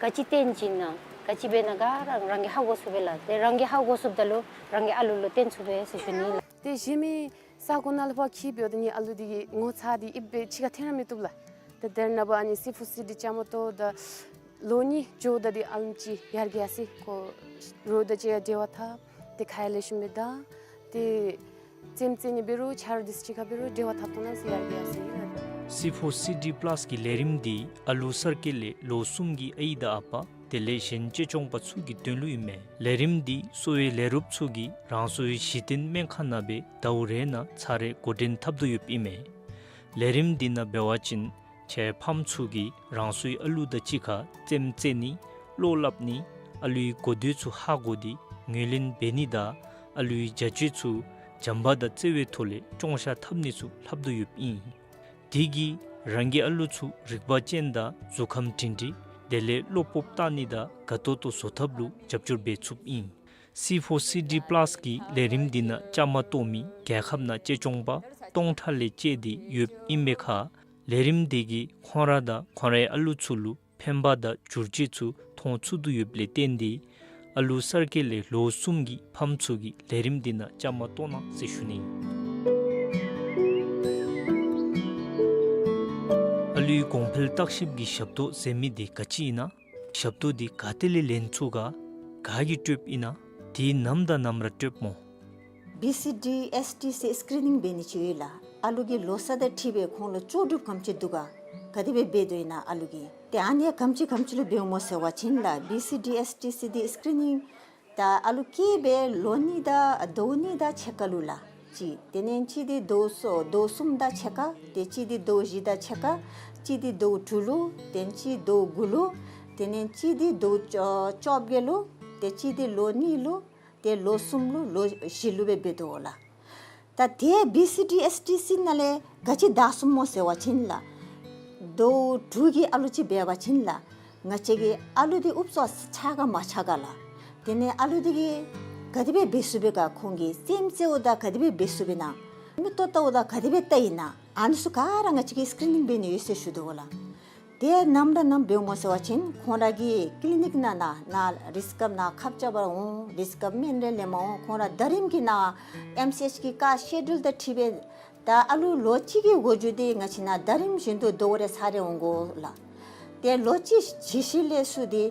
ག་ཅི་སྟོན་བྱིན་ན། ག་ཅི་འབད་ན་ག་ར་རང་གིས་ཧ་གོ་ཚུགས་པས་ལགས། ཏེ་རང་གིས་ཧ་གོ་ཚུགསཔ་ད་ལུ་རང་གི་ཨ་ལུ་ལུ་སྟོན་ཚུགས་པས་ཟེར་ཞུ་ནི་ལགས། ཏེ་གཞན་མི་ས་གོ་ནང་ལས་ཕར་འཁྱིད་འབདཝ་ད་ནི་ཨ་ལུ་འདི་གི་ངོ་ཚ་འདི་ཨིབ་སྦེ་གཅིག་ཁར་འཐོན་ར་མི་བཏུབ་ལགས། ཏེ་དེ་ནང་ཕར་ཨ་ནི་སི་ཕོར་སི་ཌི་བཅའ་མར་གཏོགས་ད་ལོ་གཉིས་འགྱོཝ་ད་འདི་ཨ་ལུ་ཅིག་ཡར་རྒྱས་ཡར་སོ་ཡི། ཁོ་རོགས་དང་གཅིག་ཁར་འབྲེལ་བ་འཐབ། ཏེ་ཁ་ཡང་ལེགས་ཤོམ་སྦེ་བརྡ། ཏེ་རྩེདམོ་རྩེ་ནི་འབད་རུང་ཆ་རོགས་འདི་ཚུ་གཅིག་ཁར་འབད་རུང་འབྲེལ་བ་འཐབ་ཐོག་ནང་ཡར་རྒྱས་ཡར་སོ་ཡི་ལགས། སི་ཕོར་སི་ཌི་པ་ལཱསི་གི་ལས་རིམ་འདི་ཨ་ལུ་གསར་སྐྱེས་ལས་ལོ་གསུམ་གྱི་ཨའི་དང་ཨ་པ་དེ་ལས་གཞན་གཅེས་སྐྱོང་པ་ཚུ་གི་དོན་ལུ་ཨིན་མས། ལས་རིམ་འདི་གསོ་བའི་ལས་རོགསཔ་ཚུ་གིས་རང་སོའི་གཞི་རྟེན་སྨན་ཁང་ནང་སྦེ་ཟླཝ་རེ་ནང་ཚར་རེ་འགོ་འདྲེན་འཐབ་དོ་ཡོདཔ་ཨིན་མས། ལས་རིམ་འདི་ནང་འབད་བ་ཅིན་ཁྱེད་ཕམ་ཚུ་གིས་རང་སོའི་ཨ་ལུ་དང་གཅིག་ཁར་རྩེདམོ་རྩེ་ནི། བློ་སླབ་ནི། ཨ་ལུའི་གོ་ཐོས་ཚུ་ཧ་གོ་སྟེ་ངོས་ལེན་འབད་ནི་དང་ཨ་ལུའི་བྱ་སྤྱོད་ཚུ་བྱམས་པ་དང་བརྩེ་བའི་ཐོག་ལས་སྐྱོང་བཞག་འཐབ་ནི་ཚུ་ལྷབ་དོ་ཡོདཔ་ཨིན། དེ་གིས་རང་གི་ཨ་ལུ་ཚུ་རིག་པ་ཅན་དང་གཟུགས་ཁམས་སྒྲིང་སྒྲིང་དེ་ལས་བློ་སྤོབས་བཏང་ནི་དང་དགའ་ཏོག་ཏོ་བཟོ་ཐབས་ལུ་རྒྱབ་སྐྱོར་འབད་ཚུགསཔ་ཨིན། སི་ཕོར་སི་ཌི་པ་ལཱསི་གི་ལས་རིམ་འདི་ནང་བཅའ་མར་གཏོགས་མི་རྒྱལ་ཁབ་ནང་གཅེས་སྐྱོང་པ་སྟོང་ཕྲག་ལས་བཅད་དེ་ཡོདཔ་ཨིན་པའི་ཁར་ལས་རིམ་འདི་གིས་ཁོང་ར་དང་ཁོང་རའི་ཨ་ལུ་ཚུ་ལུ་ཕན་པ་དང་བསྒྱུར་བཅོས་ཚུ་མཐོང་ཚུགས་དོ་ཡོདཔ་ལས་བརྟེན་ཏེ་ཨ་ལུ་གསར་སྐྱེས་ལས་ལོ་གསུམ་གྱི་ཕམ་ཚུ་གིས་ལས་རིམ་འདི་ནང་བཅའ་མར་གཏོགས་གནང་ཟེར་ཞུ་ནི། ཨ་ལུའི་གོང་འཕེལ་བརྟག་ཞིབ་ཀྱི་ཞབས་ཏོག་ཟེར་མི་འདི་ག་ཅི་ཨིན་ན། ཞབས་ཏོག་འདི་ག་ཏེ་ལས་ལེན་ཚུགས་ག། ག་གིས་སྤྲོདཔ་ཨིན་ན། དེ་ནམ་དང་ནམ་ར་སྤྲོདཔ་སྨོ། བི་སི་ཌི་ཨེསི་ཊི་སི་སི་ཀི་རི་ནིང་འབད་ནི་ཅིག་ཡོད་ལགས། ཨ་ལུ་གི་ལོ་ས་དང་འཁྲིལ་སྦེ་ཁོང་ལུ་ལྕོགས་གྲུབ་ག་དེམ་ཅིག་འདུག་ག། ག་དེ་སྦེ་འབད་དོ་ཨིན་ན་ཨ་ལུ་གི། ཏེ་ཨ་ནི་ག་དེམ་ཅིག་ག་དེམ་ཅིག་ལུ་འབདཝ་སྨོ་ཟེར་བ་ཅིན་ལགས་བི་སི་ཌི་ཨེསི་ཊི་སི་འདི་སི་ཀི་རི་ནིང་ད་ཨ་ལུ་སྐྱེས་སྦེ་ལོ་གཉིས་དང་ཟླཝ་གཉིས་དང་ཕྱེད་ཀ་ལུ་ལགས། གཅིག། དེ་ལས་གཅིག་འདི་ཟླཝ་གསུམ་ཟླཝ་གསུམ་དང་ཕྱེད་ཀ། ཏེ་གཅིག་འདི་ཟླཝ་བཞི་དང་ཕྱེད་ཀ། གཅིག་འདི་ཟླཝ་དྲུག་ལུ། ཏེ་གཅིག་ཟླཝ་དགུ་ལུ། དེ་ལས་གཅིག་འདི་ཟླཝ་བཅོ་བཅོ་བརྒྱད་ལུ། ཏེ་གཅིག་འདི་ལོ་གཉིས་ལུ། ཏེ་ལོ་གསུམ་ལུ་ལོ་བཞི་ལུ་སྦེ་འབད་དོ་ལགས། ད་དེ་བི་སི་ཌི་ཨེསི་ཊི་སི་ནང་ལས་ག་ཅི་དྲག་སོང་སྨོ་ཟེར་བ་ཅིན་ལགས། ཟླཝ་དྲུག་གི་ཨ་ལུ་ཅིག་འབད་བ་ཅིན་ལགས། ང་བཅས་ཀྱི་ཨ་ལུ་འདི་ཨུབ་ཙམ་ཆགས་ག་མ་ཆགས་ག་ལགས། དེ་ལས་ཨ་ལུ་འདི་གིས་ག་དེ་སྦེ་འབད་ཚུགས་པས་ག། ཁོང་གིས་རྩེདམོ་རྩེཝ་ད་ག་དེ་སྦེ་འབད་ཚུགས་པས་ན། མིག་ཏོ་བལྟཝ་ད་ག་དེ་སྦེ་བལྟ་ཡི་ན། ཨ་ནི་ཚུ་ག་ར་ང་བཅས་ཀྱིས་སི་ཀི་རི་ནིང་འབད་ནི་ཡོད་ཟེར་ཞུ་དོ་ལགས། དེ་ནམ་ར་ནམ་འབདཝ་སྨོ་ཟེར་བ་ཅིན་ཁོང་ར་གི་ཀི་ལི་ནིཀ་ནང་ན་ན་རི་སི་ཀབ་ནང་ཁབ་རྐྱབ་པར་འོང་། རི་སི་ཀབ་སྨན་རེ་ལེན་པར་འོང་། ཁོང་ར་ཟླ་རིམ་གྱི་ནང་ཨེམ་སི་ཨེཆ་གི་ཀ་སི་ཀེ་ཌུལ་དང་འཁྲིལ་སྦེ་ད་ཨ་ལུ་ལོ་གཅིག་གི་འགོ་འགྱུར་འདི་ང་བཅས་ནང་ཟླ་རིམ་བཞིན་དུ་ཟླཝ་རེ་ཚར་རེ་འོང་དགོ་ལགས། ཏེ་ལོ་གཅིག་གཞི་ལས་ཚུར་འདི་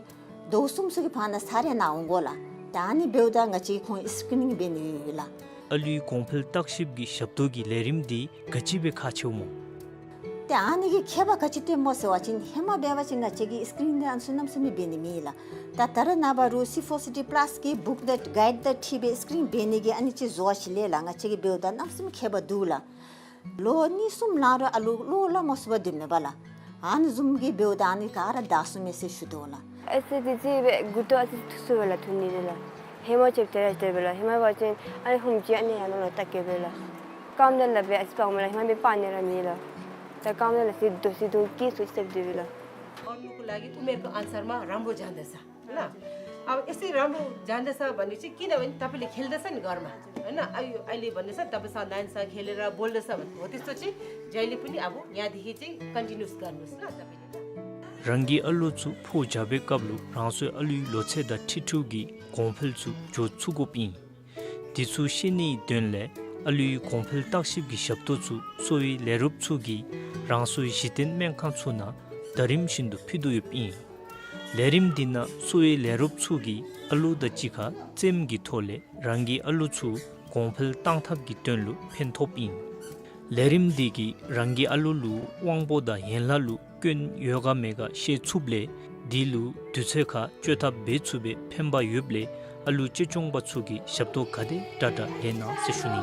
ཟླཝ་གསུམ་ཚུ་གི་བར་ན་ཚར་རེ་ནང་འོང་དགོ་ལགས། ད་ཨ་ནི་འབདཝ་ད་ང་བཅས་ཁོང་སི་ཀི་རི་ནིང་འབད་ནི་ཡོད་ལགས། ཨ་ལུའི་གོང་འཕེལ་བརྟག་ཞིབ་ཀྱི་ཞབས་ཏོག་གི་ལས་རིམ་འདི་ག་ཅི་སྦེ་ཁག་ཆེཝ་སྨོ། ཏེ་ཨ་ནི་གི་ཁྱད་པར་ག་ཅི་སྟོནམ་སྨོ་ཟེར་བ་ཅིན་ཧེ་མ་འབད་བ་ཅིན་ང་བཅས་ཀྱིས་སི་ཀི་རིན་འདི་ཨ་ནི་ཚུ་གནམ་མེད་ས་མེད་འབད་ནི་མེད་ལགས། ད་ད་རེས་ནངས་པ་རུང་སི་ཕོར་སི་ཌི་པ་ལཱས་ཀྱི་བུཀ་ལེཊ་གའིཌ་དང་འཁྲིལ་སྦེ་སི་ཀི་རིན་འབད་ནི་གི་ཨ་ནི་ཅིག་བཟོ་བ་ཅིག་ལས་ལགས། ང་བཅས་ཀྱིས་འབདཝ་ད་གནམ་མེད་ས་མེད་ཁྱད་པར་འདུག་ལགས། ལོ་གཉིས་གསུམ་ལང་རུང་ཨ་ལུ་བློ་སླབ་མ་ཚུགས་པར་སྡོདཔ་མས་པ་ལགས། ཨ་ནི་བཟུམ་གྱི་འབདཝ་ད་ཨ་ནི་ག་ར་དག་སོང་མས་ཟེར་ཞུ་དོ་ལགས། ཨེ་སི་ཌི་སི་སྦེ་མགུ་ཏོ་ཨ་ཙི་ཐུག་སོང་པས་ལགས། ཐུག་ནི་རེ་ལགས། ཧེ་མ་ཆེ་ཏེ་ར་ཏེ་སྦེ་ལགས། ཧེ་མ་འབད་བ་ཅིན་ཨ་ནི་ཧུམ་ཅིག་ཨ་ནི་ཡར་ལོང་ལུ་བལྟ་གེ་པས་ལགས། རྐངམ་དེ་ལས་སྦེ་ཨ་ཙི་སྤར་མས་ལགས། ཧེ་མ་འབད་སྤར་ནི་ར་མེད་ལགས། ད་རྐངམ་དེ་ལས་ཟི་དོ་ཟི་དོ་སྐྱེས་སོ་ཅི་ཟེར་སྡོདཔ་ལགས། और उनको लागि उमेरको अनुसारमा राम्रो जाँदैछ। ल, अब यसै राम्रो जाँदैछ भने चाहिँ किनभने तपाईँले खेल्दैछ नि घरमा, होइन? अहिले, अहिले भन्दैछ, तपाईँ स-, नानीसँग खेलेर बोल्दैछ भने हो, त्यस्तो चाहिँ जहिले पनि अब यहाँदेखि चाहिँ कन्टिन्युस गर्नुहोस् ल तपाईँले। རང་གི་ཨ་ལོ་ཚུ་ཕོ་རྒྱས་པའི་སྐབས་ལུ་རང་སོའི་ཨ་ལུའི་ལོ་ཚད་དང་འཁྲིལ་འཁྲིལཝ་གི་གོང་འཕེལ་ཚུ་འགྱོ་ཚུགས་དགོཔ་ཨིན། དེ་ཚུ་ཤེས་ནིའི་དོན་ལས་ཨ་ལུའི་གོང་འཕེལ་བརྟག་ཞིབ་ཀྱི་ཞབས་ཏོག་ཚུ་གསོ་བའི་ལས་རོགསཔ་ཚུ་གིས་རང་སོའི་གཞི་རྟེན་སྨན་ཁང་ཚུ་ནང་ཟླ་རིམ་བཞིན་དུ་ཕུལ་དོ་ཡོདཔ་ཨིན། ལས་རིམ་འདི་ནང་གསོ་བའི་ལས་རོགསཔ་ཚུ་གིས་ཨ་ལོ་དང་གཅིག་ཁར་རྩེདམོ་གི་ཐོག་ལས་རང་གི་ཨ་ལོ་ཚུ་གོང་འཕེལ་གཏང་ཐབས་ཀྱི་དོན་ལུ་ཕན་ཐོགསཔ་ཨིན། ལས་རིམ་འདི་གིས་རང་གི་ཨ་ལོ་ལུ་དབང་པོ་དང་ཡན་ལག་ལུ་སྐྱོན་ཡོད་ག་མེད་ག་ཤེས་ཚུགསཔ་ལས་དེ་ལུ་དུས་ཚོད་ཁར་བཅོས་ཐབས་འབད་ཚུགས་པའི་ཕན་པ་ཡོདཔ་ལས་ཨ་ལོ་གཅེས་སྐྱོང་པ་ཚུ་གིས་ཞབས་ཏོག་ག་དེ་དྲག་དྲག་ལེན་གནང་ཟེར་ཞུ་ནི།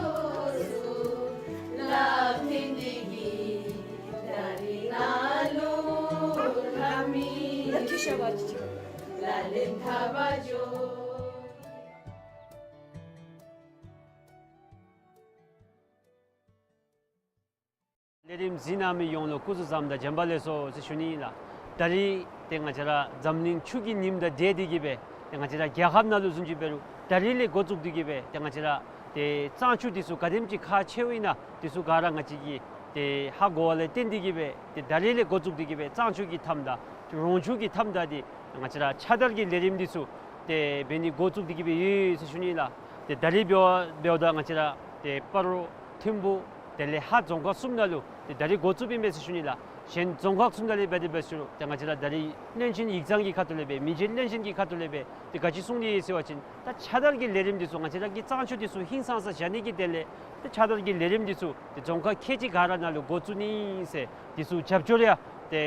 ལས་རིམ་གཟིགས་གནང་མི་ཡོངས་ལུ་སྐུ་གཟུགས་བཟང་དང་བྱོན་པ་ལེགས་སོ་ཟེར་ཞུ་ནི་ཨིན་ལགས། ད་རིས་ཏེ་ང་བཅས་ར་འཛམ་གླིང་ཆུ་གི་ཉིནམ་དང་འབྲེལ་ཏེ་གི་སྦེ་ཏེ་ང་བཅས་ར་རྒྱལ་ཁབ་ནང་ལུ་བཟུམ་ཅིག་འབད་རུང་ད་རིས་ལས་འགོ་བཙུགས་ཏེ་གི་སྦེ་ཏེ་ང་བཅས་ར་ཏེ་གཙང་ཆུ་འདི་ཚུ་ག་དེམ་ཅིག་ཁག་ཆེཝ་ཨིན་ན་འདི་ཚུ་ག་ར་ང་བཅས་ཀྱིས་ཏེ་ཧ་གོ་བ་ལས་བརྟེན་ཏེ་གི་སྦེ་ཏེ་ད་རིས་ལས་འགོ་བཙུགས་ཏེ་གི་སྦེ་གཙང་ཆུ་གི་ཐབས་དང་རོང་ཆུ་གི་ཐབས་དང་འདི་ང་བཅས་ར་ཕྱག་བདར་གྱི་ལས་རིམ་འདི་ཚུ་ཏེ་འབད་ནི་འགོ་བཙུགས་ཏེ་གི་སྦེ་ཡོད་ཟེར་ཞུ་ནི་ལགས། ཏེ་ད་རིས་འབདཝ་འབདཝ་ད་ང་བཅས་ར་ཏེ་སྤ་རོ་ཐིམ་ཕུ་དེ་ལས་ཧཱ་རྫོང་ཁག་གསུམ་ནང་ལུ་ཏེ་ད་རིས་འགོ་བཙུགསཔ་ཨིན་པས་ཟེར་ཞུ་ནི་ལགས། གཞན་རྫོང་ཁག་གསུམ་ནང་ལས་འབད་དེ་འབད་ཞུ་རུང་ཏེ་ང་བཅས་ར་ད་རིས་བློན་ཆེན་ཡིག་ཚང་གི་ཁ་ཐུག་ལས་སྦེ་མི་རྗེ་བློན་ཆེན་གྱི་ཁ་ཐུག་ལས་སྦེ་ཏེ་ག་ཅི་གསུངས་ཏེ་ཡོད་ཟེར་བ་ཅིན་ད་ཕྱག་བདར་གྱི་ལས་རིམ་འདི་ཚུ་ང་བཅས་ར་གི་གཙང་ཆུ་འདི་ཚུ་ཧིང་སངས་ས་བཞག་ནི་གི་དོན་ལས་ཏེ་ཕྱག་བདར་གྱི་ལས་རིམ་འདི་ཚུ་ཏེ་རྫོང་ཁག་ཁལ་གཅིག་ག་ར་ནང་ལུ་འགོ་བཙུགས་ནི་ཨིན་ཟེར་འདི་ཚུ་རྒྱབ་སྐྱོར་ཡང་ཏེ་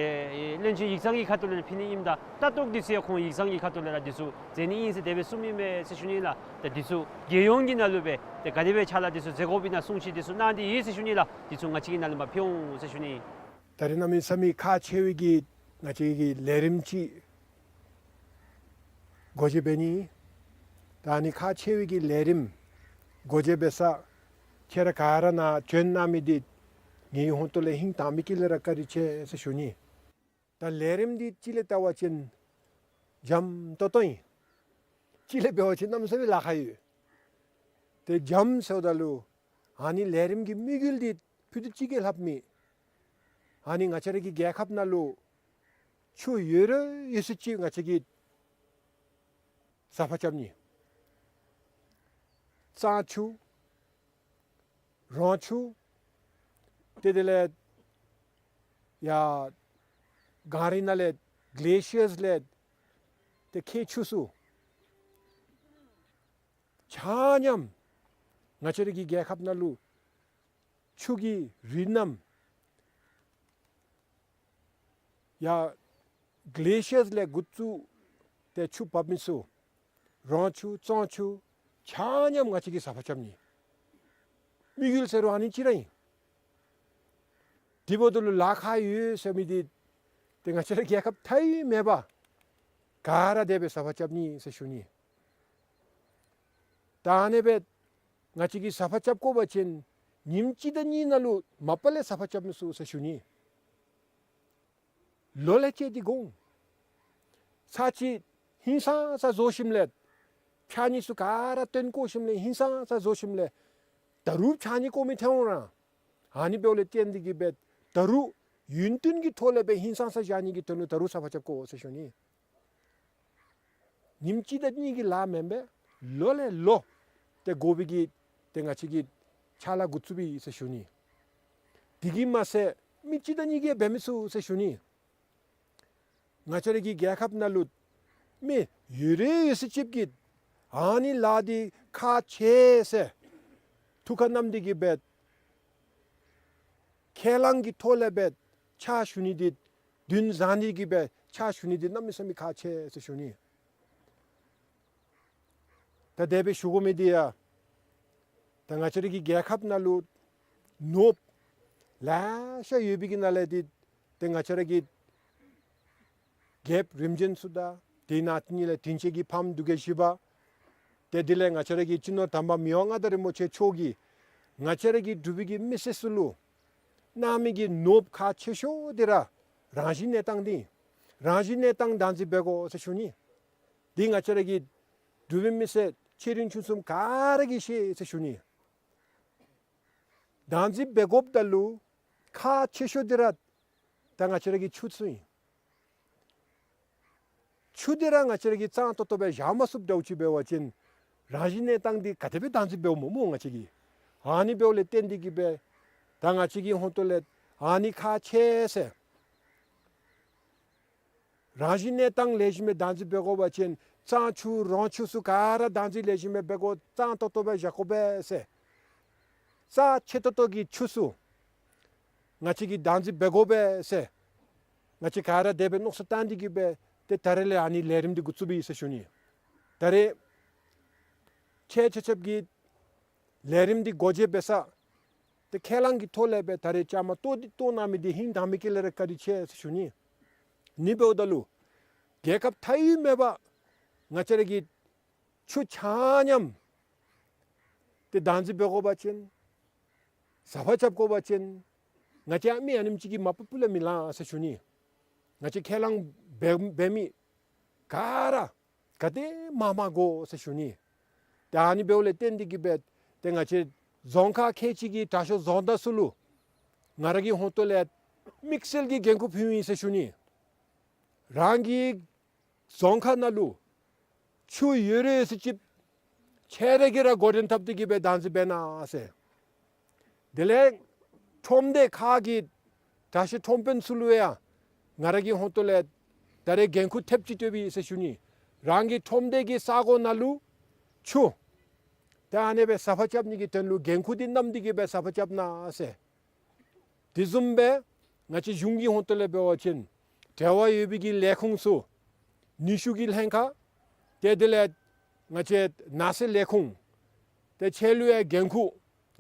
བློན་ཆེན་ཡིག་ཚང་གི་ཁ་ཐུག་ལས་ཕུལ་ནི་ཨིནམ་ད་ལྟ་རྟོག་འདི་ཚུ་ཡང་ཁོང་ཡིག་ཚང་གི་ཁ་ཐུག་ལས་ར་འདི་ཚུ་མཛད་ནི་ཨིན་ཟེར་དེ་སྦེ་གསུངམ་ཨིན་མས་ཟེར་ཞུ་ནི་ལགས། ཏེ་འདི་ཚུ་རྒྱལ་ཡོངས་ཀྱི་ནང་ལུ་སྦེ་ཏེ་ག་དེ་སྦེ་ཕྱག་ལཱ་འདི་ཚུ་མཛད་དགོཔ་ཨིན་ན་གསུང་བཤད་འདི་ཚུ་གནང་སྟེ་ཡོད་ཟེར་ཞུ་ནི་ལགས། འདི་ཚུ་ང་བཅས་ཀྱི་ནང་ལུ་མར་ཕུལ་འོང་ཟེར་ཞུ་ནི། ད་རིས་གནམ་མེད་ས་མེད་ཁག་ཆེ་བའི་གི་ང་བཅས་ཀྱི་ལས་རིམ་ཅིག་སྒོ་འབྱེད་འབད་ནི། ད་ཨ་ནི་ཁག་ཆེ་བའི་གི་ལས་རིམ་སྒོ་འབྱེད་འབད་ས་ཁྱེད་ར་ག་ར་ནཱ་བྱོན་གནང་མི་འདི་ངེའི་ཧོངས་ཏོ་ལས་ཧིང་དྭངས་མའི་དཀྱིལ་ལས་ར་བཀའ་དྲིན་ཆེ་ཟེར་ཞུ་ནི། ད་ལས་རིམ་འདི་ཅིག་ལས་བལྟ་བ་ཅིན་འཇམ་ཏོང་ཏོ་ཨིན། ཅིག་ལས་འབད་བ་ཅིན་གནམ་མེད་ས་མེད་ལཱ་ཁག་ཡོད། ཏེ་འཇམ་ཟེརཝ་ད་ལུ་ཨ་ནི་ལས་རིམ་གྱི་དམིགས་ཡུལ་འདི་ཕུད་རྡོག་ཅིག་གིས་ལྷགཔ་མེད། ཨ་ནི་ང་བཅས་ར་གི་རྒྱལ་ཁབ་ནང་ལུ་ཆུ་ཡོད་ར་ཡོད་ཚད་ཅིག་ང་བཅས་ཀྱིས་ཟ་ཕག་རྐྱབ་ནི། གཙང་ཆུ་རོང་ཆུ་ཏེ་དེ་ལས་ཡར་གངས་རི་ནང་ལས་གེ་ལེ་ཤི་ཡརས་ལས་ཏེ་ཁྱེགས་ཆུ་ཚུ་ཆ་མཉམ་ང་བཅས་ར་གི་རྒྱལ་ཁབ་ནང་ལུ་ཆུ་གི་རིགས་རྣམས་ཡར་གེ་ལེ་ཤི་ཡརས་ལས་འགོ་བཙུགས་ཏེ་ཆུ་འབབ་མི་ཚུ་རོང་ཆུ་གཙང་ཆུ་ཆ་མཉམ་ང་བཅས་ཀྱིས་ཟ་ཕག་རྐྱབ་ནི། དམིགས་ཡུལ་ཟེར་རུང་ཨ་ནི་ཅིག་ར་ཨིན། དེ་འབདཝ་ད་ལུ་ལཱ་ཁག་ཡོད་ཟེར་མི་འདི་ཏེ་ང་བཅས་ར་རྒྱལ་ཁབ་མཐའ་ཡས་མེད་པར་ག་ར་དེ་སྦེ་ཟ་ཕག་རྐྱབ་ནི་ཟེར་ཞུ་ནི། ད་ཨ་ནེ་སྦེ་ང་བཅས་ཀྱིས་ཟ་ཕག་རྐྱབ་དགོ་པ་ཅིན་ཉིནམ་གཅིག་དང་གཉིས་ནང་ལུ་མ་པ་ལས་ཟ་ཕག་རྐྱབ་མི་ཚུགས་ཟེར་ཞུ་ནི། ལོ་ལས་བཅད་དེ་དགོ་འོང་། ཚར་གཅིག་ཧིང་སངས་ས་བཟོ་ཞིནམ་ལས་ཕྱགས་སྙིགས་ཚུ་ག་ར་བཏོན་བཀོ་ཞིནམ་ལས་ཧིང་སངས་ས་བཟོ་ཞིནམ་ལས་ད་རུང་ཕྱགས་སྙིགས་བཀོ་མི་ཐོན་འོང་ར། ཨ་ནི་འབདཝ་ལས་བརྟེན་ཏེ་གི་སྦེ་ད་རུང་ཡུན་བརྟན་གྱི་ཐོག་ལས་སྦེ་ཧིང་སངས་ས་བཞག་ནི་གི་དོན་ལུ་ད་རུང་ཟ་ཕག་རྐྱབ་དགོ་ཟེར་ཞུ་ནི། ཉིནམ་གཅིག་དང་གཉིས་ཀྱི་ལཱ་མེན་པས། ལོ་ལས་ལོ་ཏེ་དགོ་པའི་གི་ཏེ་ང་བཅས་ཀྱིས་ཕྱག་ལཱ་འགོ་བཙུགསཔ་ཨིན་ཟེར་ཞུ་ནི། དེ་གིས་མ་ཚད་མི་གཅིག་དང་གཉིས་ཀྱིས་འབད་མི་ཚུགས་ཟེར་ཞུ་ནི། ང་བཅས་ར་གི་རྒྱལ་ཁབ་ནང་ལུ་མི་ཡོད་ར་ཡོད་ཚད་ཅིག་གིས་ཨ་ནི་ལཱ་འདི་ཁག་ཆེ་ཟེར་ ཐུགས་ཁར་བསྣམས་ཏེ་གི་སྦེ་ཁས་བླངས་ཀྱི་ཐོག་ལས་སྦེ་ཕྱག་ཞུ་ནི་འདི་དུས་བཟང་ནི་གི་སྦེ་ཕྱག་ཞུ་ནི་འདི་གནམ་མེད་ས་མེད་ཁག་ཆེ་ཟེར་ཞུ་ནི། ད་དེ་སྦེ་ཞུ་དགོ་མི་འདི་ཡང་ད་ང་བཅས་ར་གི་རྒྱལ་ཁབ་ནང་ལུ་ནོར་བུ་ལེ་ཤ་ཡོད་པའི་གི་ནང་ལས་འདི་ཏེ་ང་བཅས་ར་གི་རྒྱལཔོ་རིམ་བྱོན་ཚུ་དང་དེ་ནང་ལས་དྲིན་ཅན་གྱི་ཕམ་འབྲུག་རྒྱལ་བཞི་པ་ཏེ་དེ་ལས་ང་བཅས་ར་གི་སྤྱི་ནོར་དམ་པ་མི་དབང་མངའ་བདག་རིན་པོ་ཆེ་མཆོག་གིས་ང་བཅས་ར་གི་འབྲུག་པའི་གི་མི་སེར་ཚུ་ལུ་གནང་མི་གི་ནོར་བུ་ཁག་ཆེ་ཤོས་འདི་ར་རང་བཞིན་གནས་སྟངས་འདི་རང་བཞིན་གནས་སྟངས་བདག་འཛིན་འབད་དགོ་ཟེར་ཞུ་ནི། འདི་ང་བཅས་ར་གི་འབྲུག་པའི་མི་སེར་ཆེ་འབྲིང་ཆུང་གསུམ་ག་ར་གིས་ཤེས་ཟེར་ཞུ་ནི། བདག་འཛིན་འབད་དགོཔ་ད་ལུ་ཁག་ཆེ་ཤོས་འདི་ར་ད་ང་བཅས་ར་གི་ཆུ་ཚུ་ཨིན། ཆུ་འདི་ར་ང་བཅས་ར་གིས་གཙང་ཏོག་ཏོ་སྦེ་བཞག་མ་ཚུགསཔ་འདྲཝ་ཅིག་འབད་བ་ཅིན་རང་བཞིན་གནས་སྟངས་འདི་ག་དེ་སྦེ་བདག་འཛིན་འབདཝ་སྨོ་སྨོ་ང་བཅས་ཀྱིས། ཨ་ནི་འབདཝ་ལས་བརྟེན་ཏེ་གི་སྦེ་ད་ང་བཅས་ཀྱི་ཧོངས་ཏོ་ལས་ཨ་ནི་ཁག་ཆེ་ཟེར། རང་བཞིན་གནས་སྟངས་ལེགས་ཤོམ་སྦེ་བདག་འཛིན་འབད་དགོ་པ་ཅིན་གཙང་ཆུ་རོང་ཆུ་ཚུ་ག་ར་བདག་འཛིན་ལེགས་ཤོམ་སྦེ་འབད་དགོ། གཙང་ཏོག་ཏོ་སྦེ་བཞག་དགོ་པས་ཟེར། རྩ་ཆེ་ཏོག་ཏོ་གི་ཆུ་ཚུ་ང་བཅས་ཀྱིས་བདག་འཛིན་འབད་དགོ་པས་ཟེར། ང་བཅས་ག་ར་དེ་སྦེ་མནོ་བསམ་བཏང་སྟེ་གི་སྦེ་ཏེ་ད་རེས་ལས་ཨ་ནི་ལས་རིམ་འདི་འགོ་བཙུགསཔ་ཨིན་ཟེར་ཞུ་ནི། ད་རེས་ཁྱེད་ཆ་ཁྱབ་ཀྱིས་ལས་རིམ་འདི་སྒོ་འབྱེད་འབད་ས་ཏེ་ཁས་བླངས་ཀྱི་ཐོག་ལས་སྦེ་ད་རེས་བཅའ་མར་གཏོགས་ཏེ་གཏོགས་གནང་མི་འདི་ཧིང་དྭངས་མི་དཀྱིལ་ལས་ར་བཀའ་དྲིན་ཆེ་ཟེར་ཞུ་ནི། ཨ་ནི་འབདཝ་ད་ལུ་རྒྱལ་ཁབ་མཐའ་དབུས་མེད་པར་ང་བཅས་ར་གི་ཆུ་ཆ་མཉམ་ཏེ་བདག་འཛིན་འབད་དགོ་པ་ཅིན་ཟ་ཕག་རྐྱབ་དགོ་པ་ཅིན་ང་བཅས་མི་ཨ་ནེམ་ཅིག་གིས་མ་པ་པ་ལས་མི་ལང་ཟེར་ཞུ་ནི། ང་བཅས་ཁས་བླངས་འབད་འབད་མི་ག་ར་ག་དེ་མང་མང་དགོ་ཟེར་ཞུ་ནི། ཏེ་ཨ་ནི་འབདཝ་ལས་བརྟེན་ཏེ་གི་སྦེ་ཏེ་ང་བཅས་རྫོང་ཁག་ཁལ་གཅིག་གི་དྲག་ཤོས་རྫོང་བདག་ཚུ་ལུ་ང་ར་གི་ཧོངས་ཏོ་ལས་དམིགས་བསལ་གྱི་འགན་ཁུར་ཕུལཝ་ཨིན་ཟེར་ཞུ་ནི། རང་གི་རྫོང་ཁག་ནང་ལུ་ཆུ་ཡོད་རུང་ཡོད་ཚད་ཅིག་ཁྱེད་ར་གིས་ར་འགོ་འདྲེན་འཐབ་སྟེ་གི་སྦེ་བདག་འཛིན་འབད་གནང་ཟེར། དེ་ལས་ཁྲོམ་སྡེ་ཁག་གི་དྲག་ཤོས་ཁྲོམ་དཔོན་ཚུ་ལུ་ཡང་ང་ར་གི་ཧོངས་ཏོ་ལས་ད་རེས་འགན་ཁུར་ཐེབས་ཅིག་སྤྲོདཔ་ཨིན་ཟེར་ཞུ་ནི། རང་གི་ཁྲོམ་སྡེ་གི་ས་གོ་ནང་ལུ་ཆུ་ཏེ་ཨ་ནེ་སྦེ་ཟ་ཕག་རྐྱབ་ནི་གི་དོན་ལུ་འགན་ཁུར་འདི་བསྣམས་ཏེ་གི་སྦེ་ཟ་ཕག་རྐྱབ་གནང་ཟེར། དེ་བཟུམ་སྦེ་ང་བཅས་གཞུང་གི་ཧོངས་ཏོ་ལས་འབད་བ་ཅིན་འབྲེལ་བ་ཡོད་པའི་གི་ལས་ཁུངས་ཚུ་ནུས་ཤུགས་ཀྱི་ལྷན་ཁག་ཏེ་དེ་ལས་ང་བཅས་ནགས་ཚལ་ལས་ཁུངས་ཏེ་ཁྱེད་ལུ་ཡང་འགན་ཁུར་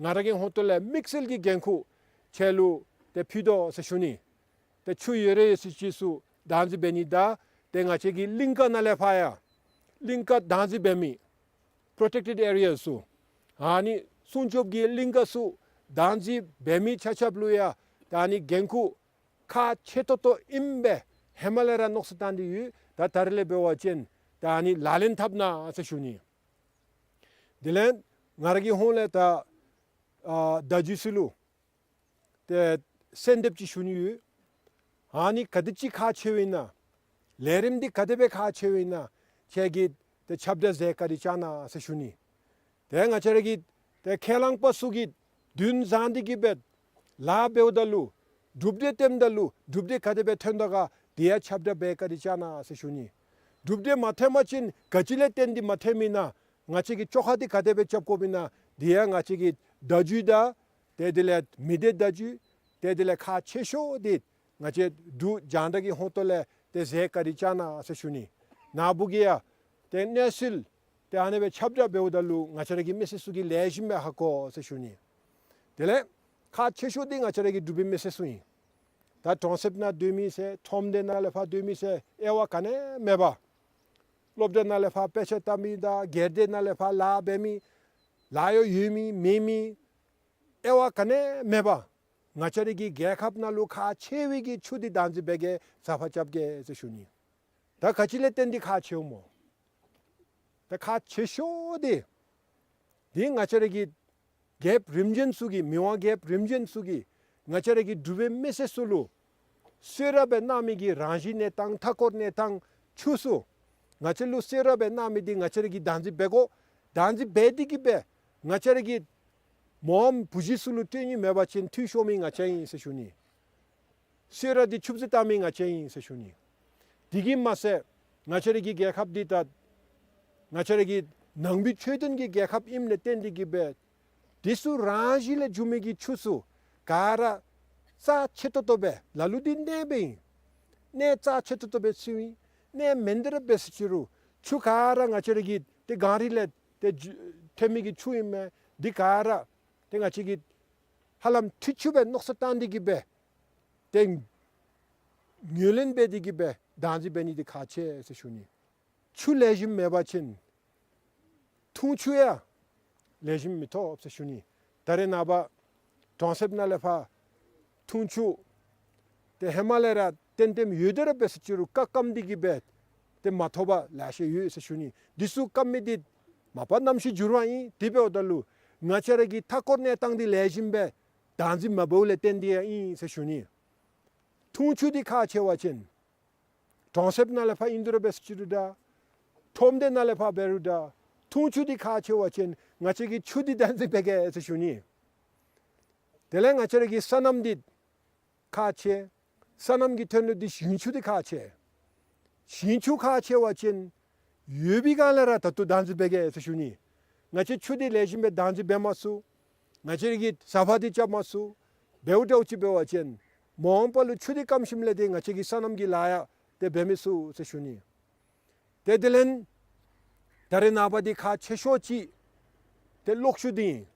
ང་ར་གི་ཧོངས་ཏོ་ལས་དམིགས་བསལ་གྱི་འགན་ཁུར་ཁྱེད་ལུ་ཏེ་ཕུལ་དོ་ཟེར་ཞུ་ནི། ཏེ་ཆུ་ཡོད་རུང་ཡོད་ཚད་ཅིག་ཚུ་བདག་འཛིན་འབད་ནི་དང་ཏེ་ང་བཅས་ཀྱི་གླིང་ཀ་ནང་ལས་ཕར་ཡང་གླིང་ཀ་བདག་འཛིན་འབད་མི་པྲོ་ཊེཀ་ཊེཌ་ཨེ་རི་ཡཱ་ཚུ་ཨ་ནི་སྲུང་སྐྱོབ་ཀྱི་གླིང་ཀ་ཚུ་བདག་འཛིན་འབད་མི་ཆ་ཁྱབ་ལུ་ཡང་ད་ཨ་ནི་འགན་ཁུར་ཁག་ཆེ་ཏོག་ཏོ་ཨིནམ་སྦེ་ཧེ་མ་ལས་ར་མནོ་བསམ་བཏང་སྟེ་ཡོད། ད་ད་རེས་ལས་འབད་བ་ཅིན་ད་ཨ་ནི་ལག་ལེན་འཐབ་གནང་ཟེར་ཞུ་ནི། དེ་ལས་ང་ར་གི་ཧོངས་ལས་ད་ཨ་བརྡ་བརྒྱུད་ཚུ་ལུ་ཏེ་གསོལ་འདེབས་ཅིག་ཞུ་ནི་ཡོད། ཨ་ནི་ག་དེ་ཅིག་ཁག་ཆེཝ་ཨིན་ན་ལས་རིམ་འདི་ག་དེ་སྦེ་ཁག་ཆེཝ་ཨིན་ན་ཁྱེད་ཀྱིས་ཏེ་ཁྱབ་བསྒྲགས་མཛད་བཀའ་དྲིན་བསྐྱང་གནང་ཟེར་ཞུ་ནི། ཏེ་ང་བཅས་ར་གི་ཏེ་ཁས་བླངས་པ་ཚུ་གིས་དུས་བཟང་སྟེ་གི་སྦེ་ལཱ་འབདཝ་ད་ལུ་གྲུབ་འབྲས་ཐོནམ་ད་ལུ་གྲུབ་འབྲས་ག་དེ་སྦེ་ཐོན་དོ་ག་དེ་ཡང་ཁྱབ་བསྒྲགས་འབད་བཀའ་དྲིན་བསྐྱང་གནང་ཟེར་ཞུ་ནི། གྲུབ་འབྲས་མ་ཐོན་པ་ཅིན་ག་ཅི་ལས་བརྟེན་ཏེ་མ་ཐོནམ་ཨིན་ན་ང་བཅས་ཀྱིས་བཅོ་ཁ་འདི་ག་དེ་སྦེ་རྐྱབ་དགོཔ་ཨིན་ན་དེ་ཡང་ང་བཅས་ཀྱིས་བརྡ་བརྒྱུད་དང་ཏེ་དེ་ལས་མི་སྡེ་བརྡ་བརྒྱུད་ཏེ་དེ་ལས་ཁག་ཆེ་ཤོས་འདི་ང་བཅས་འབྲུག་རྒྱང་བསྒྲགས་ཀྱི་ཧོངས་ཏོ་ལས་ཏེ་མཛད་བཀའ་དྲིན་བསྐྱང་གནང་ཟེར་ཞུ་ནི། ནཱ་བུ་གིས་ཡང་ཏེ་གནས་ཚུལ་ཏེ་ཨ་ནེ་སྦེ་ཁྱབ་བསྒྲགས་འབདཝ་ད་ལུ་ང་བཅས་ར་གི་མི་སེར་ཚུ་གིས་ལེགས་ཤོམ་སྦེ་ཧ་གོ་ཟེར་ཞུ་ནི། དེ་ལས་ཁག་ཆེ་ཤོས་འདི་ང་བཅས་ར་གི་འབྲུག་པའི་མི་སེར་ཚུ་ཨིན། ད་གྲོང་གསེབ་ནང་སྡོད་མི་ཟེར་ཁྲོམ་སྡེ་ནང་ལས་ཕར་སྡོད་མི་ཟེར་དབྱེ་བ་ག་ནི་མེད་པར་སློབ་གྲྭ་ནང་ལས་ཕར་དཔེ་ཆ་ལྟ་མི་དང་སྒེར་སྡེ་ནང་ལས་ཕར་ལཱ་འབད་མི་ལཱ་གཡོག་ཡོད་མི་མེད་མི་དབྱེ་བ་ག་ནི་མེད་པར་ང་བཅས་ར་གི་རྒྱལ་ཁབ་ནང་ལུ་ཁག་ཆེ་བའི་གི་ཆུ་འདི་བདག་འཛིན་འབད་གེ་ཟ་ཕག་རྐྱབ་གེ་ཟེར་ཞུ་ནི། ད་ག་ཅི་ལས་བརྟེན་ཏེ་ཁག་ཆེཝ་སྨོ། ད་ཁག་ཆེ་ཤོས་འདི་འདི་ང་བཅས་ར་གི་རྒྱལཔོ་རིམ་བྱོན་ཚུ་གིས་མི་དབང་རྒྱལཔོ་རིམ་བྱོན་ཚུ་གིས་ང་བཅས་ར་གི་འབྲུག་པའི་མི་སེར་ཚུ་ལུ་གསོལ་རས་སྦེ་གནང་མི་གི་རང་བཞིན་གནས་སྟངས་མཐའ་འཁོར་གནས་སྟངས་ཆུ་ཚུ་ང་བཅས་ལུ་གསོལ་རས་སྦེ་གནང་མི་འདི་ང་བཅས་ར་གིས་བདག་འཛིན་འབད་དགོ། བདག་འཛིན་འབད་དེ་གི་སྦེ་ང་བཅས་ར་གི་མོ་འམ་བུ་གཞི་ཚུ་ལུ་སྤྲོད་ནི་མེད་པ་ཅིན་འཐུས་ཤོར་མི་ང་བཅས་ཨིན་ཟེར་ཞུ་ནི། གསོལ་རས་འདི་ཆུད་ཟོས་བཏང་མི་ང་བཅས་ཨིན་ཟེར་ཞུ་ནི། དེ་གིས་མ་ཚད་ང་བཅས་ར་གི་རྒྱལ་ཁབ་འདི་ད་ང་བཅས་ར་གི་ནང་པའི་ཆོས་ལྡན་གྱི་རྒྱལ་ཁབ་ཨིནམ་ལས་བརྟེན་ཏེ་གི་སྦེ་ དེ་ཚུ་རང་བཞིན་ལས་འབྱུང་མི་གི་ཆུ་ཚུ་ག་ར་རྩ་ཆེ་ཏོག་ཏོ་སྦེ་ལ་ལུ་འདི་གནས་སྦེ་ཨིན། གནས་རྩ་ཆེ་ཏོག་ཏོ་སྦེ་ཚུ་ཨིན། གནས་མེན་ཏེ་ར་འབད་ཟེར་ཅི་རུང་ཆུ་ག་ར་ང་བཅས་ར་གི་ཏེ་གངས་རི་ལས་ཏེ་འཇུ་ཐོན་མི་གི་ཆུ་ཨིན་མས། འདི་ག་ར་ཏེ་ང་བཅས་ཀྱིས་ཧ་ལམ་འཕྲུལ་ཆུ་སྦེ་མནོ་བསམ་བཏང་སྟེ་གི་སྦེ་ཏེ་ངོས་ལེན་འབད་དེ་གི་སྦེ་བདག་འཛིན་འབད་ནི་འདི་ཁག་ཆེ་ཟེར་ཞུ་ནི། ཆུ་ལེགས་ཤོམ་མེད་པ་ཅིན་འཐུང་ཆུ་ཡང་ལེགས་ཤོམ་མི་ཐོབ་ཟེར་ཞུ་ནི། ད་རེས་ནངས་པ་གྲོང་གསེབ་ནང་ལས་ཕར་འཐུང་ཆུ་ཏེ་ཧེ་མ་ལས་ར་ཏན་ཏན་ཡོད་དེ་ར་འབད་ཟེར་ཅི་རུང་ཀ་སྐམ་སྟེ་གི་སྦེ་ཏེ་མ་ཐོབ་པ་ལེ་ཤ་ཡོད་ཟེར་ཞུ་ནི། འདི་ཚུ་སྐམ་མི་འདི་མ་པ་གནམ་གཤིས་འགྱུར་བ་ཨིན། དེ་འབདཝ་ད་ལུ་ང་བཅས་ར་གི་མཐའ་འཁོར་གནས་སྟངས་འདི་ལེགས་ཤོམ་སྦེ་བདག་འཛིན་མ་འབདཝ་ལས་བརྟེན་ཏེ་ཡང་ཨིན་ཟེར་ཞུ་ནི། འཐུང་ཆུ་འདི་ཁག་ཆེ་བ་ཅིན་གྲོང་གསེབ་ནང་ལས་ཕར་ཨིན་དུ་ར་འབད་ཟེར་ཅི་རུང་འདྲ། ཁྲོམ་སྡེ་ནང་ལས་ཕར་འབད་རུང་འདྲ། འཐུང་ཆུ་འདི་ཁག་ཆེ་བ་ཅིན་ང་བཅས་ཀྱིས་ཆུ་འདི་བདག་འཛིན་འབད་གེ་ཟེར་ཞུ་ནི། དེ་ལས་ང་བཅས་ར་གི་སོ་ནམ་འདི་ཁག་ཆེ། སོ་ནམ་གྱི་དོན་ལུ་འདི་ཞིང་ཆུ་འདི་ཁག་ཆེ། ཞིང་ཆུ་ཁག་ཆེ་བ་ཅིན་ཡོད་པའི་སྒང་ལས་ར་ད་ལྟོ་བདག་འཛིན་འབད་གེ་ཟེར་ཞུ་ནི། ང་བཅས་ཆུ་འདི་ལེགས་ཤོམ་སྦེ་བདག་འཛིན་འབད་མ་ཚུགས། ང་བཅས་ར་གིས་ཟ་ཕག་འདི་རྐྱབ་མ་ཚུགས། འབདཝ་འདྲཝ་ཅིག་འབད་བ་ཅིན་མ་འོངས་པ་ལུ་ཆུ་འདི་སྐམ་ཞིནམ་ལས་ཏེ་ང་བཅས་ཀྱིས་སོ་ནམ་གྱི་ལཱ་ཡང་ཏེ་འབད་མི་ཚུགས་ཟེར་ཞུ་ནི། ཏེ་དེ་ལས་ད་རེས་ནངས་པ་འདི་ཁག་ཆེ་ཤོས་ཅིག་ཏེ་གློག་ཤུགས་འདི་ཨིན།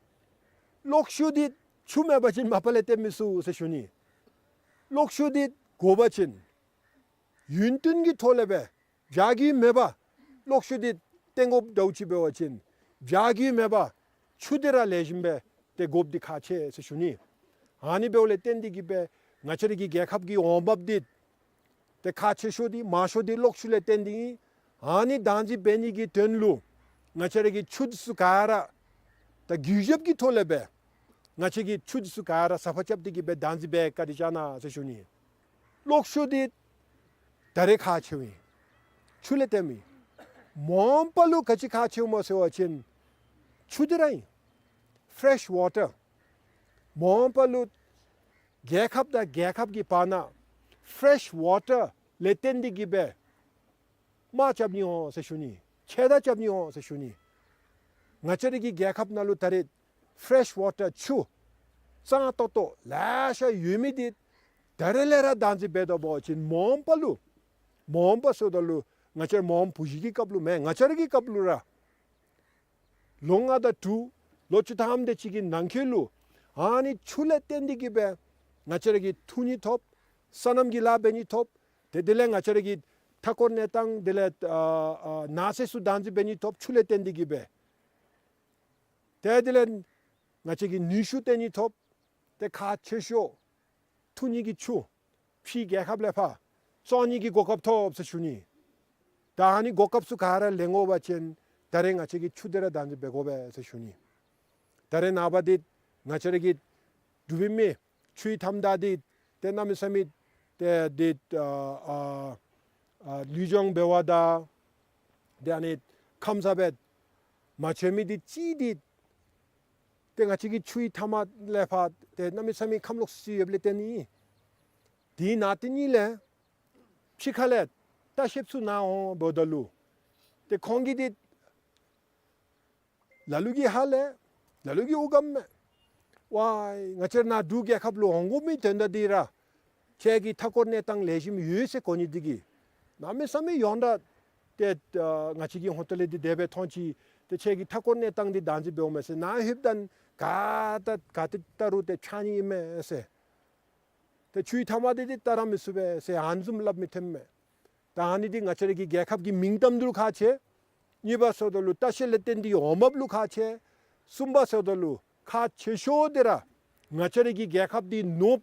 གློག་ཤུགས་འདི་ཆུ་མེད་པ་ཅིན་མ་པ་ལས་བཏོན་མི་ཚུགས་ཟེར་ཞུ་ནི། གློག་ཤུགས་འདི་དགོ་པ་ཅིན་ཡུན་བརྟན་གྱི་ཐོག་ལས་སྦེ་བྱ་རྒྱུ་མེད་པར་གློག་ཤུགས་འདི་བཏོན་དགོཔ་འདྲཝ་ཅིག་འབད་བ་ཅིན་བྱ་རྒྱུ་མེད་པར་ཆུ་འདི་ར་ལེགས་ཤོམ་སྦེ་ཏེ་དགོཔ་འདི་ཁག་ཆེ་ཟེར་ཞུ་ནི། ཨ་ནི་འབདཝ་ལས་བརྟེན་ཏེ་གི་སྦེ་ང་བཅས་ར་གི་རྒྱལ་ཁབ་ཀྱི་འོང་འབབ་འདི་ཏེ་ཁག་ཆེ་ཤོས་འདི་མང་ཤོས་འདི་གློག་ཤུགས་ལས་བརྟེན་ཏེ་ཨིན། ཨ་ནི་བདག་འཛིན་འབད་ནི་གི་དོན་ལུ་ང་བཅས་ར་གི་ཆུ་འདི་ཚུ་ག་ར་ད་གུས་ཞབས་ཀྱི་ཐོག་ལས་སྦེ་ང་བཅས་ཀྱིས་ཆུ་འདི་ཚུ་ག་ར་ཟ་ཕག་རྐྱབ་སྟེ་གི་སྦེ་བདག་འཛིན་འབད་བཀའ་དྲིན་བསྐྱང་གནང་ཟེར་ཞུ་ནི། གློག་ཤུགས་འདི་ད་རེས་ཁག་ཆེཝ་ཨིན། ཆུ་ལས་བཏོནམ་ཨིན། མ་འོངས་པ་ལུ་ག་ཅི་ཁག་ཆེཝ་སྨོ་ཟེར་བ་ཅིན་ཆུ་འདི་ར་ཨིན། ཕེ་རེཤ་ཝ་ཊར། མ་འོངས་པ་ལུ་རྒྱལ་ཁབ་དང་རྒྱལ་ཁབ་ཀྱི་བར་ན་ཕེ་རེཤ་ཝ་ཊར་ལས་བརྟེན་ཏེ་གི་སྦེ་དམག་རྐྱབ་ནི་འོང་ཟེར་ཞུ་ནི། ཆེ་ད་རྐྱབ་ནི་འོང་ཟེར་ཞུ་ནི། ང་བཅས་ར་གི་རྒྱལ་ཁབ་ནང་ལུ་ད་རེས་ཕེ་རེཤ་ཝ་ཊར་ཆུ་གཙང་ཏོག་ཏོ་ལེ་ཤ་ཡོད་མི་འདི་ད་རེས་ལས་ར་བདག་འཛིན་འབད་དོ་འབད་བ་ཅིན་མ་འོངས་པ་ལུ་མ་འོངས་པ་ཟེརཝ་ད་ལུ་ང་བཅས་ར་མ་འོངས་བུ་གཞི་གི་སྐབས་ལུ་མེན་ང་བཅས་ར་གི་སྐབས་ལུ་ར་ལོ་ལྔ་དང་དྲུག་ལོ་བཅུ་ཐམ་དེ་ཅིག་གི་ནང་འཁོད་ལུ་ཨ་ནི་ཆུ་ལས་བརྟེན་ཏེ་གི་སྦེ་ང་བཅས་ར་གིས་འཐུང་ནི་ཐོབ། སོ་ནམ་གྱི་ལཱ་འབད་ནི་ཐོབ། ཏེ་དེ་ལས་ང་བཅས་ར་གི་མཐའ་འཁོར་གནས་སྟངས་དེ་ལས་ཨ་ཨ་ནགས་ཚལ་ཚུ་བདག་འཛིན་འབད་ནི་ཐོབ་ཆུ་ལས་བརྟེན་ཏེ་གི་སྦེ། ཏེ་དེ་ལས་ང་བཅས་ཀྱིས་ནུས་ཤུགས་བཏོན་ནི་ཐོབ། ཏེ་ཁག་ཆེ་ཤོས་འཐུང་ནི་གི་ཆུ་ཕྱིའི་རྒྱལ་ཁབ་ལས་ཕར་བཙོང་ནི་གི་གོ་སྐབས་ཐོབ་ཟེར་ཞུ་ནི། ད་ཨ་ནི་གོ་སྐབས་ཚུ་ག་ར་ལེན་དགོ་པ་ཅིན་ད་རེས་ང་བཅས་ཀྱིས་ཆུ་འདི་ར་བདག་འཛིན་འབད་དགོ་པས་ཟེར་ཞུ་ནི། ད་རེས་ནངས་པ་འདི་ང་བཅས་ར་གི་འབྲུག་པའི་མི་ཆུའི་མཐའམ་བདའ་སྟེ་ཏེ་གནམ་མེད་ས་མེད་ཏེ་འདི་ཨ་ཨ་ཨ་ལུས་སྦྱོང་འབད་བ་དང་ཏེ་ཨ་ནི་ཁམས་སངས་སྦེ་མ་བྱོན་མི་འདི་ཅིག་འདི་ཏེ་ང་བཅས་ཀྱི་ཆུའི་མཐའམ་ལས་ཕར་ཏེ་གནམ་མེད་ས་མེད་ཁམས་ལོག་སི་ཡོདཔ་ལས་བརྟེན་ནི། དེ་ནང་དེ་ནི་ལས་ཕྱི་ཁ་ལས་ལྟ་བཤལཔ་ཚུ་ནཱ་འོང་འབདཝ་ད་ལུ་ཏེ་ཁོང་གིས་འདི་ལ་ལུ་གིས་ཧ་ལས་ལ་ལུ་གིས་དབུགས་སྒམ་མས། ཝའི་ང་བཅས་ནཱ་འབྲུག་རྒྱལ་ཁབ་ལུ་འོང་དགོ་མི་དོན་དག་འདི་ར་ཁྱེད་ཀྱི་མཐའ་འཁོར་གནས་སྟངས་ལེགས་ཤོམ་ཡོད་ཟེར་གོ་ནི་འདི་གིས་གནམ་མེད་ས་མེད་ཡོངས་གྲགས་ཏེ་ཨ་ང་བཅས་ཀྱི་ཧོང་ཏོ་ལས་འདི་དེ་སྦེ་མཐོང་ཅི། ཏེ་ཁྱེད་ཀྱི་མཐའ་འཁོར་གནས་སྟངས་འདི་བདག་འཛིན་འབདཝ་མས་ཟེར། ནཱ་ལྷོདཔ་ད་ག་ད་ག་ཏེ་ལྟ་རུང་ཏེ་ཕྱགས་སྙིགས་ཨིན་མས་ཟེར། ཏེ་ཆུའི་མཐའམ་འདི་ཏེ་ལྟ་ར་མི་ཚུགས་པས་ཟེར་ཨ་ནི་བཟུམ་སླབ་མི་ཐོནམ་མས། ད་ཨ་ནི་འདི་ང་བཅས་ར་གི་རྒྱལ་ཁབ་ཀྱི་མིང་གཏམ་འདི་ལུ་ཁག་ཆེ། གཉིས་པ་ཟེརཝ་ད་ལུ་ལྟ་བཤལ་ལས་བརྟེན་ཏེ་འོང་འབབ་ལུ་ཁག་ཆེ། གསུམ་པ་ཟེརཝ་ད་ལུ་ཁག་ཆེ་ཤོས་འདི་ར་ང་བཅས་ར་གི་རྒྱལ་ཁབ་འདི་ནོར་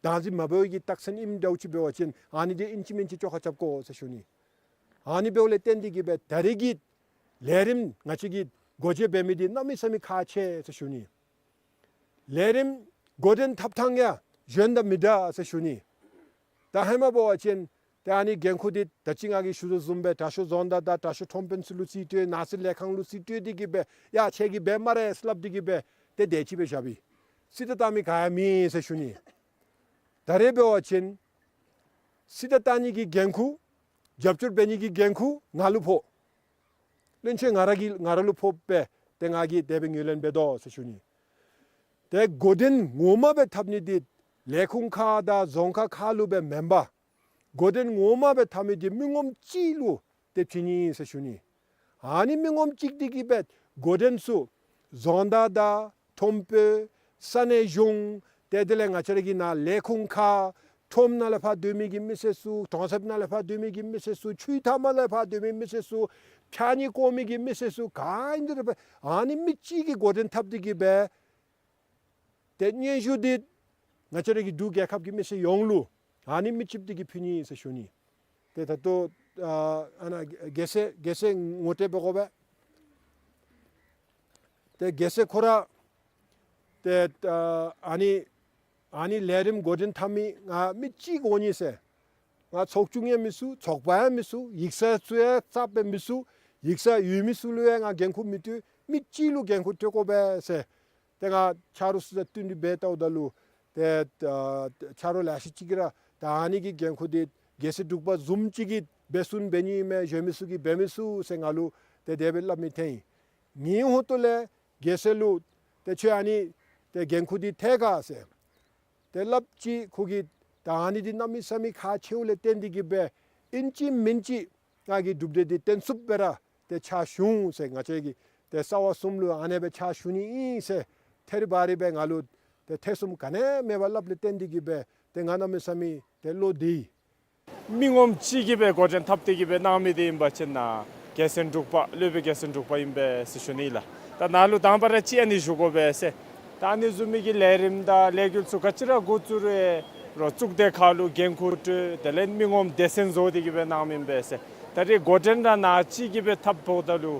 བདག་འཛིན་མ་འབད་བའི་གི་རྟགས་མཚན་ཨིནམ་འདྲཝ་ཅིག་འབད་བ་ཅིན་ཨ་ནི་འདི་ཨིན་ཅི་མིན་ཅི་བཅོ་ཁ་རྐྱབ་དགོ་ཟེར་ཞུ་ནི། ཨ་ནི་འབདཝ་ལས་བརྟེན་ཏེ་གི་སྦེ་ད་རེས་ཀྱི་ལས་རིམ་ང་བཅས་ཀྱིས་སྒོ་འབྱེད་འབད་མི་འདི་གནམ་མེད་ས་མེད་ཁག་ཆེ་ཟེར་ཞུ་ནི། ལས་རིམ་འགོ་འདྲེན་འཐབ་ཐངས་ཡང་གཞན་དང་མི་འདྲ་ཟེར་ཞུ་ནི། ད་ཧེ་མ་འབད་བ་ཅིན་ཏེ་ཨ་ནི་འགན་ཁུར་འདི་ད་ཅི་ང་གིས་ཞུ་དོ་བཟུམ་སྦེ་དྲག་ཤོས་རྫོང་བདག་དང་དྲག་ཤོས་ཁྲོམ་དཔོན་ཚུ་ལུ་རྩིས་སྤྲོད་ནགས་ཚལ་ལས་ཁང་ལུ་རྩིས་སྤྲོད་དེ་གི་སྦེ་ཡ་ཁྱེད་ཀྱིས་འབད་སྨ་རེ་སླབ་དེ་གི་སྦེ་ཏེ་དེ་ཅིག་སྦེ་བཞགཔ་ཨིན། རྩིས་ཏེ་བལྟ་མི་ག་ཡང་མེད་ཟེར་ཞུ་ནི། ད་རེས་འབད་བ་ཅིན་རྩིས་ཏེ་བལྟ་ནི་གི་འགན་ཁུར་རྒྱབ་སྐྱོར་འབད་ནི་གི་འགན་ཁུར་ང་ལུ་ཕོག། བློན་ཆེན་ང་ར་གི་ང་ར་ལུ་ཕོགཔ་སྦེ་ཏེ་ང་གིས་དེ་སྦེ་ངོས་ལེན་འབད་དོ་ཟེར་ཞུ་ནི། ཏེ་འགོ་འདྲེན་ངོ་མ་སྦེ་འཐབ་ནི་འདི་ལས་ཁུངས་ཁག་དང་རྫོང་ཁག་ཁག་ལུ་སྦེ་མེན་པར་འགོ་འདྲེན་ངོ་མ་སྦེ་འཐབ་མི་འདི་མི་ངོམ་གཅིག་ལུ་ཏེ་བྱིན་ནི་ཟེར་ཞུ་ནི། ཨ་ནི་མི་ངོམ་གཅིག་འདི་གིས་སྦེ་འགོ་འདྲེན་ཚུ་རྫོང་བདག་དང་ཁྲོམ་དཔོན་ས་གནས་གཞུང་ཏེ་དེ་ལས་ང་བཅས་ར་གི་ནཱ་ལས་ཁུངས་ཁག་ཁྲོམ་ནང་ལས་ཕར་སྡོད་མི་གི་མི་སེར་ཚུ་གྲོང་གསེབ་ནང་ལས་ཕར་སྡོད་མི་གི་མི་སེར་ཚུ་ཆུ་ཡི་མཐའ་མ་ལས་ཕར་སྡོད་མི་མི་སེར་ཚུ་ཕྱགས་སྙིགས་བཀོ་མི་གི་མི་སེར་ཚུ་ག་ཨིན་དེ་ར་སྦེ་ཨ་ནི་མི་གཅིག་གིས་འགོ་འདྲེན་འཐབ་སྟེ་གིས་སྦེ་ཏེ་སྙན་ཞུ་འདི་ང་བཅས་ར་གི་འབྲུག་རྒྱལ་ཁབ་ཀྱི་མི་སེར་ཡོངས་ལུ་ཨ་ནི་མི་གཅིག་འདི་གིས་ཕུལ་ནི་ཟེར་ཞུ་ནི། ཏེ་ད་ལྟོ་ཨ་ཨ་ནཱ་རྒྱལ་སྲས་རྒྱལ་སྲས་ངོ་སྤྲོད་འབད་དགོ་པས། ཏེ་རྒྱལ་སྲས་ཁོ་ར་ཏེ་ཨ་ཨ་ནི་ཨ་ནི་ལས་རིམ་འགོ་འདྲེན་འཐབ་མི་ང་མི་གཅིག་འོང་ནི་ཟེར། ང་ཚོགས་ཆུང་ཡང་མི་ཚུགས། ཚོགས་པ་ཡང་མི་ཚུགས། ཡིག་ཚང་ཚུ་ཡང་རྩ་བའི་མི་ཚུགས། ཡིག་ཚང་ཡོད་མི་ཚུ་ལུ་ཡང་ང་འགན་ཁུར་མི་སྤྲོད། མི་གཅིག་ལུ་འགན་ཁུར་སྤྲོད་དགོ་པས་ཟེར། ཏེ་ང་ཆ་རོགས་ཚུ་དང་བསྟུན་ཏེ་འབད་བལྟཝ་ད་ལུ་ཏེ་ཨ་ཆ་རོགས་ལེ་ཤ་ཅིག་གིས་ར་ད་ཨ་ནི་གི་འགན་ཁུར་འདི་རྒྱལ་སྲས་འབྲུག་པ་བཟུམ་ཅིག་གིས་འབད་ཚུགས་འབད་ནི་མས། གཞན་མི་ཚུ་གིས་འབད་མི་ཚུགས་ཟེར་ང་ལུ་ཏེ་དེ་སྦེ་སླབ་མི་ཐོན་ཡི། ངེའི་ཧོངས་ལས་རྒྱལ་སྲས་ལུ་ཏེ་ཁྱོད་ཨ་ནི་ཏེ་འགན་ཁུར་འདི་ཐལ་ག་ཟེར། ཏེ་སླབ་ཅི། ཁོ་གིས་ད་ཨ་ནི་འདི་གནམ་མེད་ས་མེད་ཁག་ཆེཝ་ལས་བརྟེན་ཏེ་གིས་སྦེ་ཨིན་ཅི་མིན་ཅི་ང་གིས་གྲུབ་འབྲས་འདི་སྟོན་ཚུགསཔ་སྦེ་ར་ཏེ་ཕྱག་ཞུ་འོང་ཟེར། ང་བཅས་ཀྱིས་ཏེ་རྩ་བ་གསུམ་ལུ་ཨ་ནེ་སྦེ་ཕྱག་ཞུ་ནི་ཨིན་ཟེར་ཐད་རི་བ་རི་སྦེ་ང་ལུ་ཏེ་ཐེ་ཚོམ་ག་ནི་མེད་པར་སླབ་ལས་བརྟེན་ཏེ་གིས་སྦེ་ཏེ་ང་གནམ་མེད་ས་མེད་ཏེ་བློ་བདེ་ཡི། མི་ངོམ་གཅིག་གིས་སྦེ་འགོ་འདྲེན་འཐབ་སྟེ་གིས་སྦེ་གནང་མི་འདི་ཨིན་པ་ཅིན་ན་རྒྱལ་མཚན་འབྲུག་པ་སློབ་དཔོན་རྒྱལ་མཚན་འབྲུག་པ་ཨིན་པས་ཟེར་ཞུ་ནི་ལགས། ད་ནཱ་ལུ་དང་པ་ར་ཅིག་ཨ་ནི་ཞུ་དགོ་པས་ཟེར། ད་ཨ་ནི་བཟུམ་མའི་གི་ལས་རིམ་དང་ལས་འགུལ་ཚུ་ག་ཅི་ར་འགོ་བཙུགས་རུང་རོགས་གཙུག་སྡེ་ཁག་ལུ་འགན་ཁུར་སྤྲོད། དེ་ལས་མི་ངོམ་སྡེ་ཚན་བཟོ་སྟེ་གིས་སྦེ་གནངམ་ཨིན་པས་ཟེར། ད་རེས་འགོ་འདྲེན་ར་ནཱ་གཅིག་གིས་སྦེ་འཐབ་འོངམ་ད་ལུ་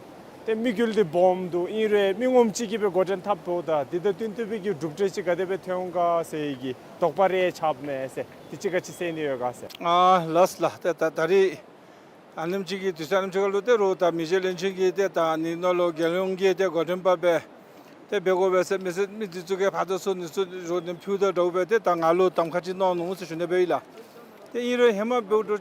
ཏེ་དམིགས་ཡུལ་འདི་སྦོམ་འདུག། ཨིན་རུང་མི་ངོམ་གཅིག་གིས་སྦེ་འགོ་འདྲེན་འཐབ་འོངམ་ད་འདི་དང་བསྟུན་ཏེ་སྦེ་གི་གྲུབ་འབྲས་ཅིག་ག་དེ་སྦེ་ཐོན་འོང་ག་ཟེར་གྱི་དོགས་པ་རེ་ཆགསཔ་མས་ཟེར། དེ་ཅིག་ག་ཅི་ཟེར་ནི་ཡོད་ག་ཟེར། ཨ་ལགས་ལགས། ཏེ་ད་ད་རེས་ཨ་ནེམ་ཅིག་གི་དུས་ཚོད་ཨ་ནེམ་ཅིག་ཁར་ལུ་ཏེ་རོགས་ད་མི་རྗེ་བློན་ཆེན་གྱིས་ཏེ་ད་ཨ་ནི་ནང་ལུ་རྒྱལ་ཡོངས་ཀྱི་ཏེ་འགོ་འདྲེན་པ་སྦེ་ཏེ་འབད་དགོ་པས་ཟེར་མི་སེར་མི་འདི་ཚུ་གིས་ཕར་དང་ཚུར་འདི་ཚུ་རོགས་ནི་ཕུལཝ་ད་འདྲཝ་སྦེ་ཏེ་ད་ང་ལུ་གདམ་ཁ་ཅིག་གནང་ནུག་ཟེར་ཞུ་ནི་སྦེ་ཨིན་ལགས། ཏེ་ཨིན་རུང་ཧེ་མ་འབདཝ་འདྲཝ་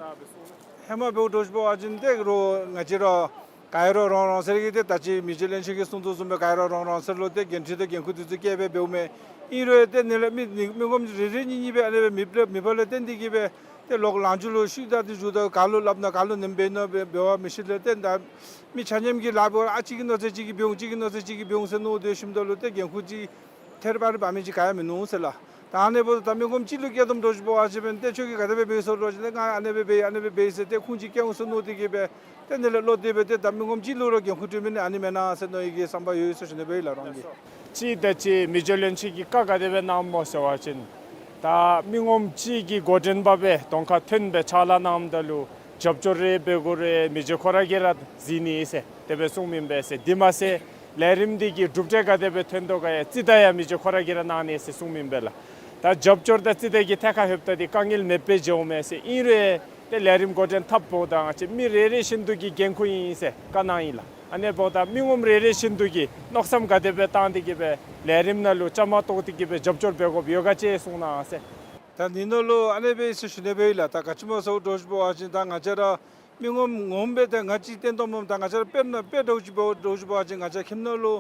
ཧེ་མ་འབདཝ་འདྲཝ་ཅིག་འབད་བ་ཅིན་ཏེ་རོགས་ང་བཅས་ར་ག་ར་རང་རང་སོའི་གི་ཏེ་ད་ཅི་མི་རྗེ་བློན་ཆེན་གྱིས་གསུང་དོ་བཟུམ་སྦེ་ག་ར་རང་རང་སོ་ལུ་ཏེ་འགན་འཁྲི་དང་འགན་ཁུར་འདི་ཚུ་བཀལ་སྦེ་འབདཝ་མས། ཨིན་རུང་ཏེ་ཨ་ནི་ལས་མི་མི་ངོམ་རེ་རེ་གཉིས་གཉིས་སྦེ་ཨ་ནི་སྦེ་མེདཔ་ལས་མེདཔ་ལས་བརྟེན་ཏེ་གིས་སྦེ་ཏེ་ལོག་ལང་ཚོ་ལུ་ཤུལ་ད་འདི་འགྱོཝ་ད་ག་ལུ་སླབ་ན་ག་ལུ་ནེམ་འབད་ནི་འབད་འབད་བ་མི་ཤེས་ལས་ཏེ་ད་མི་ཆ་མཉམ་གྱིས་ལཱ་འབད་བ་ཨ་གཅིག་གི་མནོ་ཚད་གཅིག་གིས་འབད་འོང་གཅིག་གི་མནོ་ཚད་གཅིག་གིས་འབད་འོང་ཟེར་མནོ་སྡོད་ཞིནམ་ད་ལུ་ཏེ་འགན་ཁུར་ཅིག་ཐད་རི་བ་རི་འབག་མི་ཅིག་ག་ཡང་མིན་ནུག་ཟེར་ལགས། ད་ཨ་ནི་འབདཝ་ད་མི་ངོམ་གཅིག་ལུ་བཀལ་དོ་འདྲཝ་ཅིག་འབད་བ་ཅིན་ཏེ་ཁྱོད་ཀྱིས་ག་དེ་སྦེ་འབད་ཟེར་འདྲཝ་ཅིག་ལས་ང་ཨ་ནི་སྦེ་འབད་ཨ་ནི་སྦེ་འབད་ཟེར་ཏེ་ཁུངས་ཅིག་བཀལ་འོང་ཟེར་མནོ་སྟེ་གིས་སྦེ་ཏེ་ཨ་ནི་ལས་བློ་བདེ་སྦེ་ཏེ་ད་མི་ངོམ་གཅིག་ལུ་ར་འགན་ཁུར་སྤྲོད་མི་ནི་ཨ་ནི་མེན་ན་ཟེར་མནོ་བའི་གི་བསམ་པ་ཡོད་ཟེར་ཞུ་ནི་སྦེ་ཨིན་ལགས་རང་གིས། ཅིག་ད་ཅི་མི་རྗེ་བློན་ཆེན་གྱིས་བཀའ་ག་དེ་སྦེ་གནངམ་སྨོ་ཟེར་བ་ཅིན་ད་མི་ངོམ་གཅིག་གི་འགོ་འདྲེན་པ་སྦེ་གདོང་ཁར་ཐོན་སྦེ་ཕྱག་ལཱ་གནངམ་ད་ལུ་རྒྱབ་སྐྱོར་རེ་འབད་དགོ་རུང་མི་རྗེ་ཁོ་ར་གིས་ར་གཟིགས་ནི་ཟེར་དེ་སྦེ་གསུངམ་ཨིན་པས་ཟེར། དེ་མ་ཚད་ལས་རིམ་འདི་གི་གྲུབ་འབྲས་ག་དེ་སྦེ་ཐོན་དོ་ག་ཡང་རྩིས་བལྟ་ཡང་མི་རྗེ་ཁོ་ར་གིས་ར་གནང་ནི་ཟེར་གསུངམ་ཨིན་པས་ལགས། ད་རྒྱབ་སྐྱོར་དང་རྩིས་བལྟ་གི་ཐད་ཁར་ལྷོདཔ་ད་འདི་དཀའ་ངལ་མེདཔ་སྦེ་འགྱོཝ་མས་ཟེར། ཨིན་རུང་ཏེ་ལས་རིམ་འགོ་འདྲེན་འཐབ་འོངམ་ད་ང་བཅས་མི་རེ་རེ་བཞིན་དུ་གི་འགན་ཁུར་ཨིན་ཟེར་བཀའ་གནང་ཡི་ལགས། ཨ་ནི་འབདཝ་ད་མི་ངོམ་རེ་རེ་བཞིན་དུ་གིས་མནོ་བསམ་ག་དེ་སྦེ་བཏང་སྟེ་གིས་སྦེ་ལས་རིམ་ནང་ལུ་བཅའ་མར་གཏོགས་ཏེ་གིས་སྦེ་རྒྱབ་སྐྱོར་འབད་དགོཔ་ཡོད་ག་ཅིག་གསུང་གནང་ཟེར། ད་ཨ་ནི་ནང་ལུ་ཨ་ནི་སྦེ་ཟེར་ཞུ་ནི་སྦེ་ཨིན་ལགས། ད་ག་ཅི་སྨོ་ཟེར་འདྲཝ་ཅིག་འབད་བ་ཅིན་ད་ང་བཅས་ར་མི་ངོམ་ངོམ་སྦེ་ཏེ་ང་བཅས་བསྟན་དོ་སྨོ། ད་ང་བཅས་ར་དཔེར་ན་དཔེ་འདྲཝ་ཅིག་འབད་འདྲཝ་ཅིག་འབད་བ་ཅིན་ང་བཅས་ཁྱིམ་ནང་ལུ་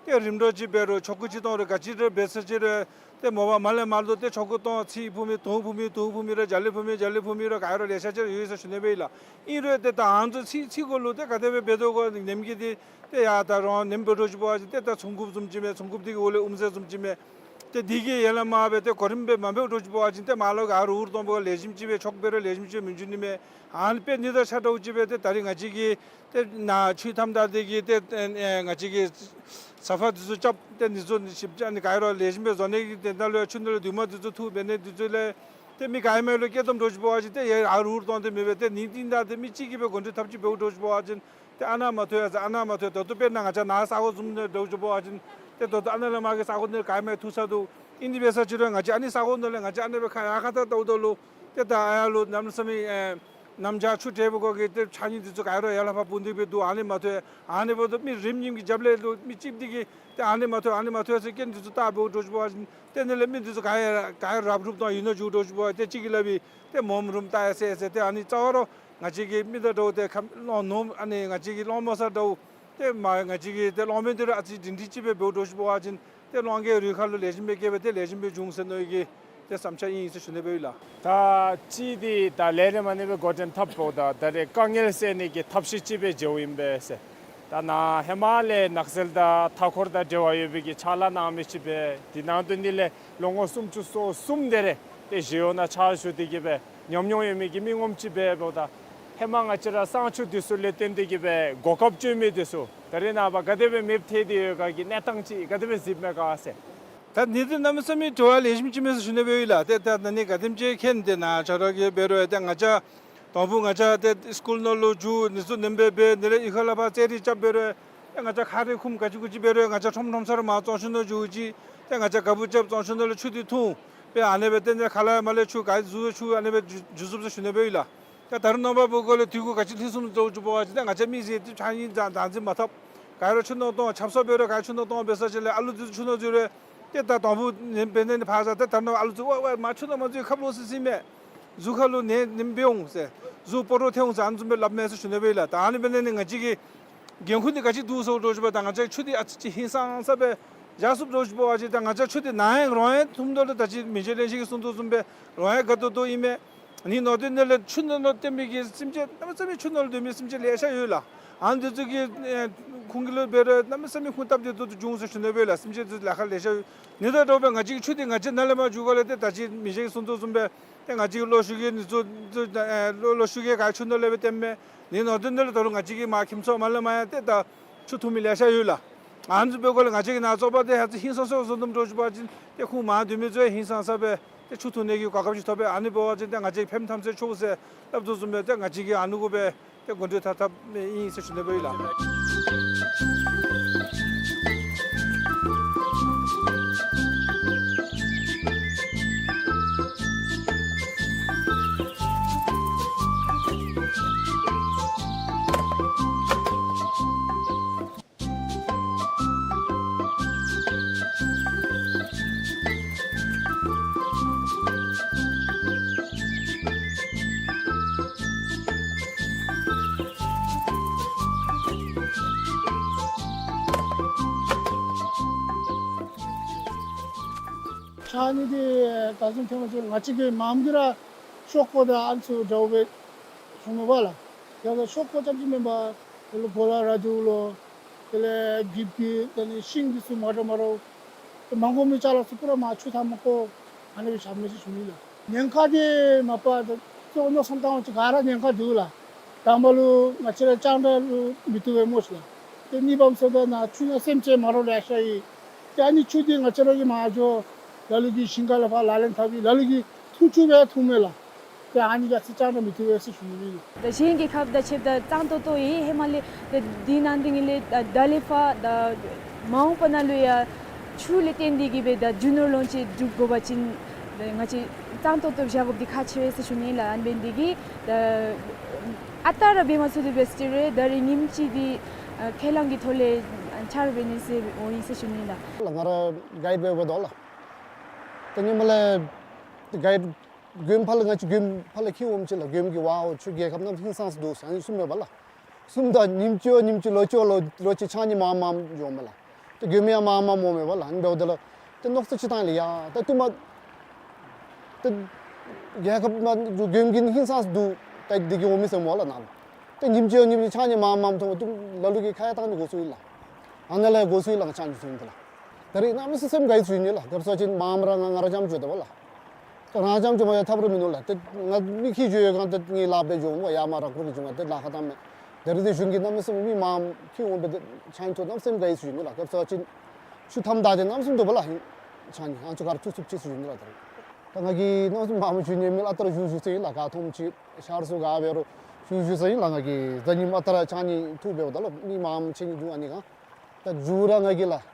ཏེ་རིམ་གྲོ་ཅིག་འབད་རུང་ཆོ་ག་ཅིག་གཏང་རུང་ག་ཅི་ར་འབད་ས་ཅིག་རུང་ཏེ་མོ་པ་མར་ལས་མར་ལུ་ཏེ་ཆོ་ག་གཏང་ཚིག་ཕུལ་མི་དུང་ཕུལ་མི་དུང་ཕུལ་མི་ར་འཇའ་ལུས་ཕུལ་མི་འཇའ་ལུས་ཕུལ་མི་ར་ག་ར་ལེ་ཤ་ཅིག་ར་ཡོད་ཟེར་ཞུ་ནི་སྦེ་ཨིན་ལགས། ཨིན་རུང་ཏེ་ད་ཨ་ནི་ཚུ་ཚིག་ཚིག་གུ་ལུ་ཏེ་ག་དེ་སྦེ་འབད་དོ་གོ་ནེམ་གི་འདི་ཏེ་ཡ་ད་རུང་ནེམ་འབད་འདྲཝ་ཅིག་འབད་བ་ཅིན་ཏེ་ད་ཚོང་འགུགཔ་བཟུམ་ཅིག་མས། ཚོང་འགུགཔ་འདི་གི་འོག་ལས་དབུ་མཛད་བཟུམ་ཅིག་མས། ཏེ་འདི་གིས་ཡར་ལས་མར་སྦེ་ཏེ་གོ་རིམ་སྦེ་མ་འབདཝ་འདྲཝ་ཅིག་འབད་བ་ཅིན་ཏེ་མར་ལུ་ག་ར་འུར་བཏང་འབདཝ་ལེགས་ཤོམ་ཅིག་སྦེ་ཆོ་ག་འབད་རུང་ལེགས་ཤོམ་ཅིག་སྦེ་མི་འགྱོ་ནི་མས། ཨ་ནི་དཔེ་ཨ་ནི་དང་ཆ་འདྲཝ་ཅིག་སྦེ་ཏེ་ད་རེས་ང་བཅས་ཀྱི་ཏེ་ནཱ་ཆུ་མཐའམ་བདའ་སྟེ་གིས་ཏེ་ཨེ་ང་བཅས་ཀྱིས་ས་ཕག་འདི་ཚུ་རྐྱབ་སྟེ་འདི་ཚུ་ཞིབ་ཅིག་ཨ་ནི་ག་ར་ལེགས་ཤོམ་སྦེ་བཟོ་ནི་གི་དོན་དག་ལུ་ཡང་ཆུ་ནང་ལུ་དུ་མ་འདི་ཚུ་འཐུ་འབད་ནི་འདི་ཚུ་ལས་ཏེ་མི་ག་ཡོད་མི་ལུ་བཀལ་དོ་འདྲཝ་ཅིག་འབད་བ་ཅིན་ཏེ་ཡ་ཨ་རུ་འུར་བཏང་སྟེ་མེད་པར་ཏེ་ནི་ཏིང་ད་ཏེ་མི་གཅིག་གིས་སྦེ་འགོ་འདྲེན་འཐབ་ཅིག་འབདཝ་འདྲཝ་ཅིག་འབད་བ་ཅིན་ཏེ་ཨ་ནཱ་མ་ཐོན་ཡ་ཟེར་ཨ་ནཱ་མ་ཐོན། ད་ལྟོ་དཔེར་ན་ང་བཅས་ནཱ་ས་གོ་བཟུམ་འདྲཝ་ཅིག་འབད་བ་ཅིན་ཏེ་ད་ལྟོ་ཨ་ནཱ་ལས་མར་གྱི་ས་གོ་འདི་ག་ཡོད་མི་ཐུག་ས་འདུག། ཨིན་དེ་འབད་ས་ཅིག་རུང་ང་བཅས་ཨ་ནི་ས་གོ་ནང་ལས་ང་བཅས་ཨ་ནི་སྦེ་ཁ་ཡར་ཁ་ཐུག་བལྟཝ་ད་ལུ་ཏེ་ད་ཨ་ཡར་ལུ་གནམ་མེད་ས་མེད་ཨེ་གནམ་བྱཱར་ཆུ་དྲག་པའི་སྒོ་གིས་ཏེ་ཆ་གཉིས་འདི་ཚུ་ག་ར་ཡར་ལས་ཕར་སྤུངས་ཏེ་སྦེ་འདུག། ཨ་ནི་མ་ཐོན། ཨ་ནི་འབདཝ་ད་མི་རིམ་གཉིས་ཀྱི་རྒྱབ་ལས་ལུ་མི་གཅིག་འདི་གིས་ཏེ་ཨ་ནི་མ་ཐོན་ཨ་ནི་མ་ཐོན་ཟེར་རྐྱེན་འདི་ཚུ་བལྟ་འབདཝ་འདྲཝ་ཅིག་འབད་བ་ཅིན་ཏེ་ཨ་ནི་ལས་མི་འདི་ཚུ་ག་ཡ་ག་ཡ་རབ་རུབ་དང་ཡུལ་ནང་འགྱོ་འདྲཝ་ཅིག་འབད་བ་ཏེ་གཅིག་གིས་སླབ་ཨིན། ཏེ་མོམ་རུམ་བལྟ་ཡ་ཟེར་ཟེར་ཏེ་ཨ་ནི་རྩ་བ་ར་ང་བཅས་ཀྱི་མི་དང་འདྲཝ་ཏེ་ཁམས་ལོང་ནོམ་ཨ་ནི་ང་བཅས་ཀྱི་སློང་མོ་ས་འདྲཝ་ཏེ་མ་ང་བཅས་ཀྱི་ཏེ་སློང་མོ་འདི་ར་ཨ་ཙི་སྒྲིང་སྒྲིང་ཅིག་སྦེ་འབདཝ་འདྲཝ་ཅིག་འབད་བ་ཅིན་ ཏེ་གླང་གི་རུས་ཁ་ལུ་ལེགས་ཤོམ་སྦེ་སྐྱེས་པ་ཏེ་ལེགས་ཤོམ་སྦེ་འབྱུང་ཟེར་མནོ་ཡི་གི་ཏེ་བསམ་འཆར་ཨིན་ཟེར་ཞུ་ནི་སྦེ་ཡོད་ལགས། ད་ཅི་འདི་ད་ལས་རིམ་ཨ་ནི་སྦེ་འགོ་འདྲེན་འཐབ་འོངམ་ད་ད་རེས་དཀའ་ངལ་སེལ་ནི་གི་ཐབས་ཤེས་ཅིག་སྦེ་མཇལཝ་ཨིན་པས་ཟེར། ད་ནཱ་ཧེ་མ་ལས་ནགས་ཚལ་དང་མཐའ་འཁོར་དང་འབྲེལ་བ་ཡོད་པའི་གི་ཕྱག་ལཱ་གནང་མི་ཅིག་སྦེ་འདི་ནང་དོན་འདི་ལས་ལོ་ངོ་སུམ་ཅུ་སོ་གསུམ་དེ་རེ་ཏེ་གཞི་གཡོག་ནང་ཕྱག་ཞུ་སྟེ་གི་སྦེ་ཉམས་མྱོང་ཡོད་མི་གི་མི་ངོམ་ཅིག་སྦེ་འབདཝ་ད་ཧེ་མ་ང་བཅས་ར་གཙང་ཆུ་འདི་ཚུ་ལས་བརྟེན་ཏེ་གི་སྦེ་གོ་སྐབས་སྤྱོད་མི་འདི་ཚུ་ད་རེས་ནངས་པ་ག་དེ་སྦེ་མེདཔ་ཐལ་ཏེ་ཡོད་ག་གི་གནས་སྟངས་ཅིག་ག་དེ་སྦེ་གཟིགསཔ་མས་ག་ཟེར། ད་ནི་འདི་གནམ་མེད་ས་མེད་དྲི་བ་ལེགས་ཤོམ་ཅིག་མས་ཟེར་ཞུ་ནི་སྦེ་ཡོད་ལགས། ཏེ་ད་ནི་ག་དེམ་ཅིག་མཁྱེན་ཏེ་ནཱ་ཆ་རོགས་ཀྱིས་འབད་རུང་ཏེ་ང་བཅས་དང་ཕུ་ང་བཅས་ཏེ་སི་ཀུལ་ནང་ལུ་འགྱོ་ནི་ཚུ་ནེམ་སྦེ་འབད་ནི་རེ་གཡུས་ཁ་ལས་ཕར་རྩེད་རིགས་རྐྱབ་འབད་རུང་ཏེ་ང་བཅས་ཁ་རས་ཁུམ་ག་ཅི་གུ་ཅི་འབད་རུང་ང་བཅས་ཁྲོམ་ཁྲོམ་སར་མར་གཙང་ཆུ་ནང་འགྱོ་ཅི། ཏེ་ང་བཅས་ག་བུ་རྐྱབ་གཙང་ཆུ་ནང་ལུ་ཆུ་འདི་འཐུང་སྦེ་ཨ་ནི་སྦེ་ཏེ་ནི་ཁ་ལས་མར་ལས་ཆུ་ག་འཛུལ་ཆུ་ཨ་ནི་སྦེ་འགྱོ་འགྱོ་ཚུགས་ཟེར་ཞུ་ནི་སྦེ་ཡོད་ལགས། ད་ད་རུང་ནངས་པ་འབདཝ་ལས་དུས་འཁོར་ག་ཅི་ལྷིང་སུམ་འདྲཝ་ཅིག་འབད་བ་ཅིན་ཏེ་ང་བཅས་མི་ཟེར་ཏེ་ཆ་ཡི་ད་ད་འཛིན་མ་ཐབས། ག་ར་ཆུ་ནང་གཏོང་ཆབ་གསང་འབད་རུང་ག་ར་ཆུ་ནང་གཏོང་འབད་ས་ཅིག་ལས་ཨ་ལུ་འདི་ཚུ་ཆུ་ནང་འཛུལ་རུང་ཏེ་ད་དང་ཕུ་ནེམ་འབད་ནི་ནི་ཕར་ཟ་ཏེ་ད་ནཱ་ཨ་ལུ་ཚུ་ཝ་ཝ་མར་ཆུ་ནང་མ་འཛུལ་ཁབ་ལོག་སི་སི་མས། གཟུགས་ཁ་ལུ་ནད་ནེམ་འབད་འོང་ཟེར། གཟུགས་སྤོ་རོ་ཐལ་འོང་ཟེར་ཨ་ནི་བཟུམ་སྦེ་སླབ་མས་ཟེར་ཞུ་ནི་སྦེ་ཡོད་ལགས། ད་ཨ་ནི་འབད་ནི་ནི་ང་བཅས་ཀྱི་འགན་ཁུར་འདི་ག་ཅི་འདུག་ཟེར་འདྲཝ་ཅིག་འབདཝ་ད་ང་བཅས་ཆུ་འདི་ཨ་ཙི་ཅིག་ཧིང་སངས་ས་སྦེ་བཞག་ཚུགསཔ་འདྲཝ་ཅིག་འབད་བ་ཅིན་ད་ང་བཅས་ཆུ་འདི་ནཱ་ཡང་རོགས་ཡང་འཐུངམ་ད་ལུ་ད་ཅི་མི་རྗེ་བློན་ཆེན་གྱིས་གསུངས་དོ་བཟུམ་སྦེ་རོགས་ཡང་དགའ་ཏོག་ཏོ་ཨིན་མས། ནི་ནང་དོན་འདི་ལས་ཆུ་ནང་ལུ་བརྟེན་པའི་གི་སེམས་ཅན་གནམ་མེད་ས་མེད་ཆུ་ནང་ལུ་སྡོད་མི་སེམས་ཅན་ལེ་ཤ་ཡོད་ལགས། ཨ་ནི་འདི་ཚུ་གིས་ཨེ་ཁོང་གི་ལུ་འབད་རུང་གནམ་མེད་ས་མེད་ཁུངས་སྟབས་བདེ་ཏོག་ཏོ་འབྱུང་ཟེར་ཞུ་ནི་སྦེ་ཡོད་ལགས། སེམས་ཅན་འདི་ལཱ་ཁག་ལེ་ཤ་ཡོད། ནི་དང་འདྲཝ་སྦེ་ང་བཅས་ཀྱི་ཆུ་འདི་ང་བཅས་ནཱ་ལས་མར་འགྱོ་ག་ལས་ཏེ་ད་ཅི་མི་རྗེ་གིས་གསུངས་དོ་བཟུམ་སྦེ་ཏེ་ང་བཅས་ཀྱི་གློག་ཤུགས་ཀྱི་ནི་ཚུ་ཨེ་གློག་གློག་ཤུགས་ཀྱི་ག་ཆུ་ནང་ལས་སྦེ་བརྟེན་མས། ནི་ནང་དོན་འདི་ལུ་ད་རུང་ང་བཅས་ཀྱི་མར་ཁྱིམ་ཚང་མར་ལས་མར་ཡང་ཏེ་ད་ཆུ་འཐུང་མི་ལེ་ཤ་ཡོད་ལགས། ཨ་ནི་ཚུ་འབདཝ་ལས་ང་བཅས་ཀྱི་ནཱ་བཙོག་པ་འདི་ཧ་ཅང་ཧིང་སངས་ས་བཟོ་དོ་བཟུམ་འདྲཝ་ཅིག་འབད་བ་ཅིན་ཏེ་ཁོང་མར་སྡོད་མི་ཚུ་ཡང་ཧིང་སངས་ས་སྦེ་ཏེ་ཆུ་འཐུང་ནི་གི་གོ་སྐབས་ཅིག་ཐོབ་པས། ཨ་ནི་འབད་བ་ཅིན་ཏེ་ང་བཅས་ཕནམ་ཐམས་ཅད་ཆོག་ཟེར་སླབ་དོ་བཟུམ་སྦེ་ཏེ་ང་བཅས་ཀྱིས་ཨ་ནི་གུ་སྦེ་ཏེ་གོ་སྒྲིག་འཐབ་འཐབ་ཨིན་ཟེར་ཞུ་ནི་སྦེ་ཡོད་ལགས། ཕྱགས་སྙིགས་འདི་ད་གཟིམ་ཐེངས་མ་ཅིག་ང་བཅས་ཀྱི་མངམ་གིས་ར་ཤོག་ཀོ་དང་ཨ་ནི་ཚུ་འདྲཝ་སྦེ་བྱུང་མས་པ་ལགས། ཡང་ན་ཤོག་ཀོ་རྐྱངམ་ཅིག་མེན་པར་དེ་ལུ་གོ་ལ་ར་དུ་ལོ་དེ་ལས་གིབ་ཀྱི་དེ་ནི་ཤིང་འདི་ཚུ་མ་འདྲཝ་མ་འདྲཝ་མ་དགོ་མི་ཅ་ལ་ཚུ་པུ་ར་མར་ཆུ་ཐང་མ་བཀོ་ཨ་ནི་སྦེ་བཞག་མས་ཟེར་ཞུ་ནི་ལགས། ཉེན་ཁ་འདི་མ་པ་ད་གཙོ་བོ་མནོ་བསམ་བཏང་བ་ཅིན་ག་ར་ཉེན་ཁ་འདུག་ལགས། དང་པ་ལུ་ང་བཅས་ར་རྐྱང་དྲགས་ལུ་མི་བཏུབ་པས་སྨོ་ཟེར་ལགས། ཏེ་གཉིས་པ་མ་ཚད་ད་ནཱ་ཆུ་ནང་སེམས་ཅན་མ་འདྲཝ་ལེ་ཤ་ཡོད། ཏེ་ཨ་ནི་ཆུ་འདི་ང་བཅས་ར་གིས་མར་འགྱོ་ལ་ལུ་གིས་ཞིང་ཁ་ལས་ཕར་ལག་ལེན་འཐབ་ཡི། ལ་ལུ་གིས་འཐུང་ཆུ་སྦེ་འཐུང་མས་ལགས། ཏེ་ཨ་ནི་ག་ཅི་རྐྱང་དྲགས་མི་བཏུབ་པས་ཟེར་ཞུ་ནི་ཨིན། ད་གཞན་རྒྱལ་ཁབ་དང་ཕྱདཔ་ད་གཙང་ཏོག་ཏོ་ཨིན། ཧེ་མ་ལས་ད་འདི་ནང་འདི་ངེ་ལས་ད་ད་ལས་ཕར་ད་མ་འོངས་པ་ནང་ལུ་ཡང་ཆུ་ལས་བརྟེན་ཏེ་གི་སྦེ་ད་རྒྱུ་ནོར་ལོངས་སྤྱོད་སྒྲུབ་དགོ་པ་ཅིན་ད་ང་བཅས་གཙང་ཏོག་ཏོ་བཞག་དགོཔ་འདི་ཁག་ཆེ་བས་ཟེར་ཞུ་ནི་ལགས། ཨ་ནི་འབད་ནི་འདི་གིས་ད་ཨ་རྟག་ར་འབད་མ་ཚུགས་ཏེ་འབད་ཟེར་རུང་ད་རེས་ཉིནམ་གཅིག་འདི་ཁས་བླངས་ཀྱི་ཐོག་ལས་འཆར་འབད་ནི་ཟེར་འོང་ཡི་ཟེར་ཞུ་ནི་ལགས། ང་ར་གཱའིཌ་འབདཝ་ད་ལགས། ད་ཉིནམ་ལས་གཱའིཌ་མགྱོནམ་ཕར་ལས་ང་བཅས་མགྱོནམ་ཕར་ལས་འཁྱིད་འོངམ་ཅིག་ལགས། མགྱོནམ་གྱིས་ཝའོ་ཆུ་རྒྱལ་ཁབ་གནམ་ཧིང་སངས་ས་འདུག་ཟེར་ཨ་ནི་གསུངམ་མས་པ་ལགས། གསུངམ་ད་ཉིནམ་གཅིག་ཉིནམ་གཅིག་ལོ་གཅིག་ལོ་ལོ་གཅིག་ཕྱགས་སྙིགས་མངམ་མངམ་འགྱོཝ་མས་ལགས། ཏེ་མགྱོནམ་ཡང་མངམ་མངམ་འོངམ་མས་པ་ལགས། ཨ་ནི་འབདཝ་ད་ལགས་ཏེ་མནོ་བསམ་ཅིག་བཏང་ཡི་ལགས། ཡ་ད་ལྟོ་མ་ཏེ་རྒྱལ་ཁབ་མ་མགྱོནམ་གྱིས་ཧིང་སངས་ས་འདུག། ད་འདི་གིས་འོང་མི་ཟེརཝ་མས་ལགས་ནཱ་ལུ། ཏེ་ཉིནམ་གཅིག་ཉིནམ་གཅིག་ཕྱགས་སྙིགས་མངམ་མངམ་འཐུང་བ་ཏེ་ལ་ལུ་གིས་ཁ་ཡང་བཏང་ནི་དགོ་ཚུགས་ཡི་ལགས། ཨ་ནཱ་ལས་དགོ་ཚུགས་ཡི་ལགས་ཕྱགས་སྙིགས་འཐུང་ད་ལགས། ད་རེས་གནམ་མེད་ས་མེད་སེམས་དགའ་ཡི་ཟེར་ཞུ་ནི་ལགས། ག་ཅི་སྦེ་ཟེར་བ་ཅིན་མངམ་ར་ང་ང་ར་རྐྱངམ་འགྱོ་དོ་བ་ལགས། ང་རྐྱངམ་འགྱོ་མ་ཡང་ཐབས་ར་མིན་ནུག་ལགས། ཏེ་ང་མི་འཁྱིད་འགྱོ་ཡོད་ག་ཏེ་ངེའི་ལཱ་འབད་འགྱོ་འོང་ཡར་མར་ར་ཁུར་གྱིས་འགྱོ་མ་ཏེ་ལཱ་ཁག་བཏངམ་མས། ད་རེས་འདི་གཞུང་གིས་གནམ་མེད་ས་མེད་མི་མངམ་འཁྱིད་འོང་སྦེ་ཏེ་ཕྱགས་སྙིགས་འཐུང་གནམ་མེད་ས་མེད་དགའ་ཡི་ཟེར་ཞུ་ནི་ལགས། ག་ཅི་སྦེ་ཟེར་བ་ཅིན་ཆུ་མཐའམ་བདའ་སྟེ་གནམ་མེད་ས་མེད་འདུག་པ་ལགས། ཕྱགས་སྙིགས་ཨ་ནི་ཚུ་ག་ར་འཐུང་ཚུགསཔ་ཅིག་ཟེར་ཞུ་ནི་ལགས། ད་རེས་ད་ང་གིས་གནམ་མེད་ས་མེད་མངམ་ཞུ་ནི་མེད་ལགས། ཨ་རྟག་ར་ཞུ་ཚར་ཡི་ལགས། ག་ཐོནམ་ཅིག་ཤར་སུ་ག་འབད་རུང་ཞུ་ཞུ་ཚར་ཡི་ལགས། ང་གིས་གཟའ་ཉིམ་ཨ་རྟག་ར་ཕྱགས་སྙིགས་འཐུ་འབདཝ་ད་ལུ་མི་མངམ་ཕྱགས་སྙིགས་འཐུ་ཨ་ནི་ག་ད་མཇུག་ར་ང་གིས་ལགས་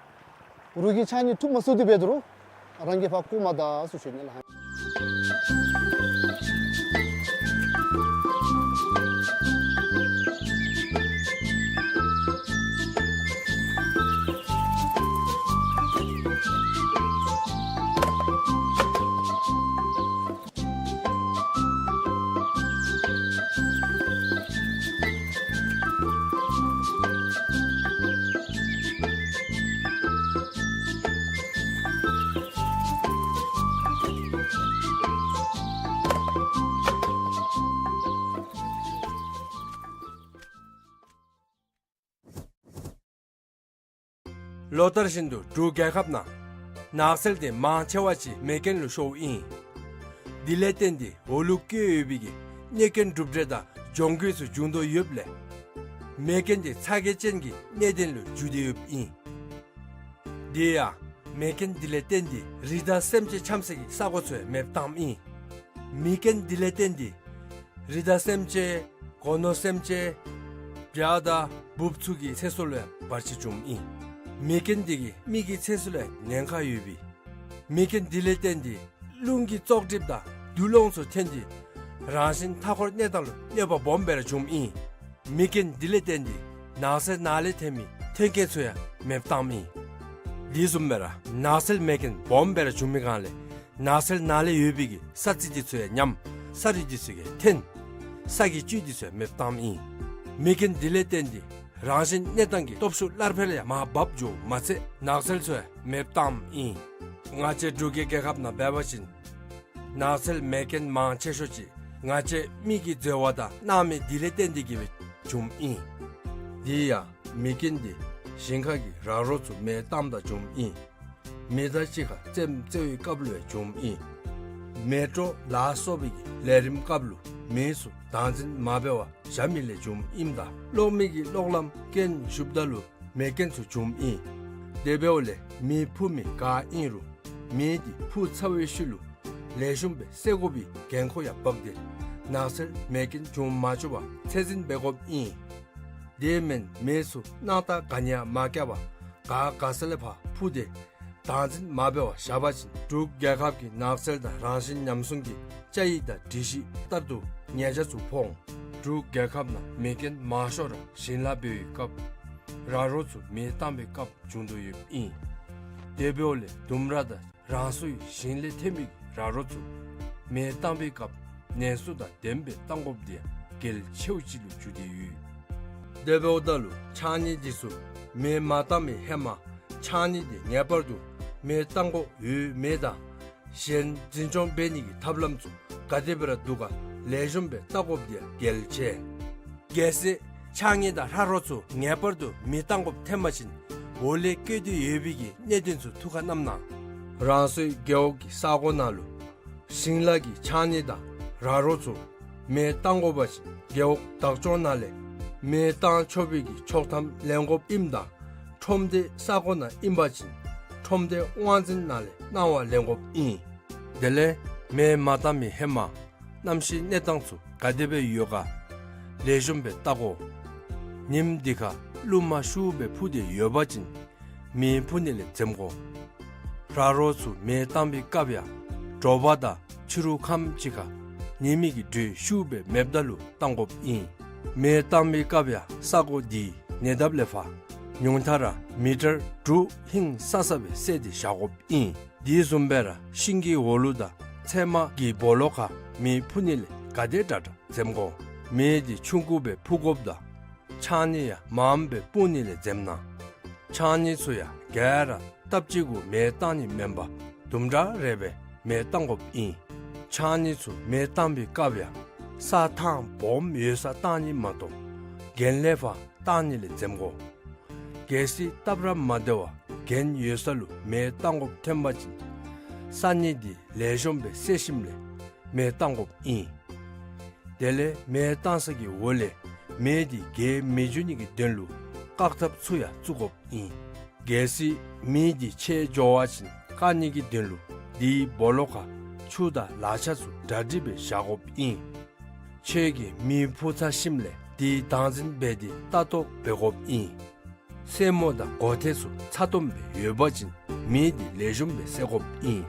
རོགས་ཀྱིས་ཕྱགས་སྙིགས་འཐུ་མ་ཚུགས་ཏེ་འབད་རུང་རང་གིས་ཕར་བཀོ་མ་ད་ཟེར་ཞུ་ནི་ལགས། ལོ་ལྟར་བཞིན་དུ་འབྲུག་རྒྱལ་ཁབ་ནང་ནགས་ཚལ་དེ་མང་ཆེ་བ་ཅིག་མེ་རྐྱེན་ལུ་ཤོརཝ་ཨིན། དེ་ལས་བརྟེན་ཏེ་འོག་ལུ་བཀོད་ཡོད་པའི་གི་གནོད་སྐྱོན་གྲུབ་འབྲས་དང་གྱོང་གུད་ཚུ་འབྱུང་དོ་ཡོདཔ་ལས་མེ་རྐྱེན་དེ་ཚ་གྱང་ཅན་གྱི་གནད་དོན་ལུ་འགྱུར་ཏེ་ཡོདཔ་ཨིན། དེ་ཡང་མེ་རྐྱེན་དེ་ལས་བརྟེན་ཏེ་རི་དྭགས་སེམས་ཅན་འཁྱམས་སའི་གི་ས་གོ་ཚུ་ཡང་མེདཔ་བཏངམ་ཨིན། མེ་རྐྱེན་དེ་ལས་བརྟེན་ཏེ་རི་དྭགས་སེམས་ཅན་སྒོ་ནོར་སེམས་ཅན་བྱ་དང་འབུཔ་ཚུ་གི་ཚེ་སྲོག་ལུ་ཡང་བར་ཆད་བྱུངམ་ཨིན། མེ་རྐྱེན་དེ་གིས་མི་གི་ཚེ་སྲོག་ལུ་ཡང་ཉེན་ཁ་ཡོད་པས། མེ་རྐྱེན་དེ་ལས་བརྟེན་ཏེ་རླུང་གི་བཙོག་གྲིབ་དང་རྡུལ་སློང་ཚུ་ཐོན་ཏེ་རང་བཞིན་མཐའ་འཁོར་གནས་སྟངས་ལུ་གནོད་པ་སྦོམ་སྦེ་ར་བྱུངམ་ཨིན། མེ་རྐྱེན་དེ་ལས་བརྟེན་ཏེ་ནགས་ཚལ་ནང་ལས་ཐོན་མི་ཐོན་སྐྱེད་ཚུ་ཡང་མེདཔ་བཏངམ་ཨིན། དེ་བཟུམ་སྦེ་ར་ནགས་ཚལ་མེ་རྐྱེན་སྦོམ་སྦེ་ར་བྱུང་མི་སྒང་ལས་ནགས་ཚལ་ནང་ལས་ཡོད་པའི་གི་ས་རྩི་དེ་ཚུ་ཡང་ཉམས། ས་རུད་དེ་ཚུ་ཡང་ཐོན། ས་གི་བཅུད་དེ་ཚུ་ཡང་མེདཔ་བཏངམ་ཨིན། མེ་རྐྱེན་དེ་ལས་བརྟེན་ཏེ་རང་བཞིན་གནས་སྟངས་ཀྱི་སྟོབས་ཤུགས་སླར་འཕེལ་ཡང་མར་བབས་འགྱོཝ་མ་ཚད་ནགས་ཚལ་ཚུ་ཡང་མེདཔ་བཏངམ་ཨིན། ང་བཅས་འབྲུག་གི་རྒྱལ་ཁབ་ནང་འབད་བ་ཅིན་ནགས་ཚལ་མེ་རྐྱེན་མང་ཆེ་ཤོས་ཅིག་ང་བཅས་མི་གིས་བཟོ་བ་དང་གནང་མི་དེ་ལས་བརྟེན་ཏེ་གིས་སྦེ་བྱུངམ་ཨིན། དེ་ཡང་མེ་རྐྱེན་དེ་ཞིང་ཁ་གི་ར་རོ་ཚུ་མེ་བཏངམ་ད་བྱུངམ་ཨིན། མེ་མདའ་གཅིག་ཁར་རྩེདམོ་རྩེ་བའི་སྐབས་ལུ་ཡང་བྱུངམ་ཨིན། མེ་དྲོད་ལ་སོགས་པའི་གི་ལས་རིམ་སྐབས་ལུ་མེ་ཚུ་བདག་འཛིན་མ་འབད་བར་བཞག་མི་ལས་བྱུངམ་ཨིནམ་ད་གློག་མེ་གི་གློག་ལམ་རྐྱེན་ཞུགསཔ་ད་ལུ་མེ་རྐྱེན་ཚུ་བྱུངམ་ཨིན། དེ་འབདཝ་ལས་མེ་འཕུ་མི་ག་ཨིན་རུང་མེ་དེ་འཕུ་ཚར་བའི་ཤུལ་ལུ་ལེགས་ཤོམ་སྦེ་བསད་དགོ་པའི་འགན་ཁུར་ཡང་འབག་སྟེ་ནགས་ཚལ་མེ་རྐྱེན་འབྱུང་མ་བཅུག་པར་ཚད་འཛིན་འབད་དགོཔ་ཨིན། དེ་མེན་མེ་ཚུ་སྣང་ཐག་ག་ནི་ཡང་མ་བཀལ་བར་ག་དགའ་ས་ལས་ཕར་འཕུ་སྟེ་བདག་འཛིན་མ་འབད་བར་བཞག་པ་ཅིན་འབྲུག་རྒྱལ་ཁབ་ཀྱི་ནགས་ཚལ་དང་རང་བཞིན་ཉམས་སྲུང་གི་བཅའ་ཡིག་དང་སྒྲིག་གཞི་ལྟར་དུ་ཉེས་ཆད་ཚུ་ཕོག་འོང་། འབྲུག་རྒྱལ་ཁབ་ནང་མེ་རྐྱེན་མང་ཤོས་ར་ཞིང་ལཱ་འབད་བའི་སྐབས་ར་རོ་ཚུ་མེ་བཏང་བའི་སྐབས་བྱུང་དོ་ཡོདཔ་ཨིན། དེ་འབདཝ་ལས་ལྡུམ་ར་དང་རང་སོའི་ཞིང་ལས་ཐོན་མི་ར་རོ་ཚུ་མེ་བཏང་བའི་སྐབས་ནན་སོ་དང་ལྡནམ་སྦེ་བཏང་དགོཔ་དེ་ཡང་གལ་ཆེཝ་ཅིག་ལུ་གྱུར་ཏེ་ཡོད། དེ་འབདཝ་ད་ལུ་ཕྱགས་སྙིགས་དེ་ཚུ་མེ་མ་བཏང་བའི་ཧེ་མ་ཕྱགས་སྙིགས་དེ་ངེས་པར་དུ་མེ་བཏང་དགོཔ་ཡོད་མེད་དང་གཞན་འཛིན་སྐྱོང་འབད་ནི་གི་ཐབས་ལམ་ཚུ་ག་དེ་སྦེ་ར་འདུག་ག་ལེགས་ཤོམ་སྦེ་བལྟ་དགོཔ་དེ་ཡང་གལ་ཆེ། གལ་སྲིད་ཕྱགས་སྙིགས་དང་ར་རོ་ཚུ་ངེས་པར་དུ་མེ་བཏང་དགོཔ་ཐོན་པ་ཅིན་འོག་ལས་བཀོད་དེ་ཡོད་པའི་གི་གནད་དོན་ཚུ་ཐུགས་ཁར་བསྣམ་གནང་། རང་སོའི་རྒེད་འོག་གི་ས་གོ་ནང་ལུ་ཞིང་ལཱ་གི་ཕྱགས་སྙིགས་དང་ར་རོ་ཚུ་མེ་བཏང་དགོ་པ་ཅིན་རྒེད་འོག་བདག་སྐྱོང་ནང་ལས་མེ་བཏང་ཆོག་པའི་གི་ཆོག་ཐམ་ལེན་དགོཔ་ཨིནམ་ད་ཁྲོམ་སྡེ་ས་གོ་ནང་ཨིན་པ་ཅིན་ཁྲོམ་སྡེ་དབང་འཛིན་ནང་ལས་གནང་བ་ལེན་དགོཔ་ཨིན། དེ་ལས་མེ་མ་བཏང་མི་ཧེ་མ་གནམ་གཤིས་གནས་སྟངས་ཚུ་ག་དེ་སྦེ་ཡོད་ག་ལེགས་ཤོམ་སྦེ་བལྟ་དགོ། ཉིནམ་དེ་ཁར་རླུང་མ་ཤུགས་སྦེ་འཕུ་སྟེ་ཡོད་པ་ཅིན་མེ་འཕུ་ནི་ལས་འཛེམ་དགོ། ར་རོ་ཚུ་མེ་བཏང་བའི་སྐབས་ཡང་དྲོ་པ་དང་ཕྱི་རུ་ཁམས་ཅིག་ཁར་ཉི་མའི་གི་དྲོད་ཤུགས་སྦེ་མེདཔ་ད་ལུ་བཏང་དགོཔ་ཨིན། མེ་བཏང་བའི་སྐབས་ཡང་ས་གོ་དེའི་ཉེ་འདབས་ལས་ཕར་ཉུང་མཐའ་ར་མི་ཊར་དྲུག་ཧིང་སང་ས་སྦེ་བསལ་ཏེ་བཞག་དགོཔ་ཨིན། དེ་བཟུམ་སྦེ་ར་ཤིང་གི་འོག་ལུ་དང་ཚལ་མ་གི་སྦོ་ལོགས་ཁར་མེ་འཕུ་ནི་ལས་ག་དེ་དྲག་དྲག་འཛེམ་དགོ། མེ་དེ་ཆུང་ཀུ་སྦེ་འཕུ་དགོཔ་དང་ཕྱགས་སྙིགས་ཡང་མངམ་སྦེ་སྤུངས་ནི་ལས་འཛེམ་གནང་། ཕྱགས་སྙིགས་ཚུ་ཡང་ག་ར་སྟབས་གཅིག་གུ་མེ་བཏང་ནི་མེན་པར་དུམ་གྲ་རེ་སྦེ་མེ་བཏང་དགོཔ་ཨིན། ཕྱགས་སྙིགས་ཚུ་མེ་བཏང་བའི་སྐབས་ཡང་ས་ཐང་སྦོམ་ཡོད་སར་བཏང་ནི་མ་གཏོགས་གྱེན་ལས་ཕར་བཏང་ནི་ལས་འཛེམ་དགོ། གལ་སྲིད་སྟབས་ར་མ་བདེ་བར་གྱེན་ཡོད་ས་ལུ་མེ་བཏང་དགོཔ་ཐོན་པ་ཅིན་ས་སྙིགས་དེ་ལེགས་ཤོམ་སྦེ་བསལ་ཞིནམ་ལས་མེ་བཏང་དགོཔ་ཨིན། དེ་ལས་མེ་བཏང་ས་གི་འོག་ལས་མེ་དེ་རྒྱས་མི་འགྱོ་ནི་གི་དོན་ལུ་བཀག་ཐབས་ཚུ་ཡང་བཙུགས་དགོཔ་ཨིན། གལ་སྲིད་མེ་དེ་ཆད་འགྱོ་བ་ཅིན་བཀག་ནི་གི་དོན་ལུ་དེའི་སྦོ་ལོགས་ཁར་ཆུ་དང་ལག་ཆ་ཚུ་གྲ་སྒྲིག་སྦེ་བཞག་དགོཔ་ཨིན། ཁྱོད་ཀྱིས་མེ་འཕུ་ཚར་ཞིནམ་ལས་དེ་བདག་འཛིན་འབད་དེ་ལྟ་རྟོག་འབད་དགོཔ་ཨིན། སེན་མོ་དང་སྒོ་ཐེལ་ཚུ་ཚ་ཏོམ་སྦེ་ཡོད་པ་ཅིན་མེ་དེ་ལེགས་ཤོམ་སྦེ་བསད་དགོཔ་ཨིན།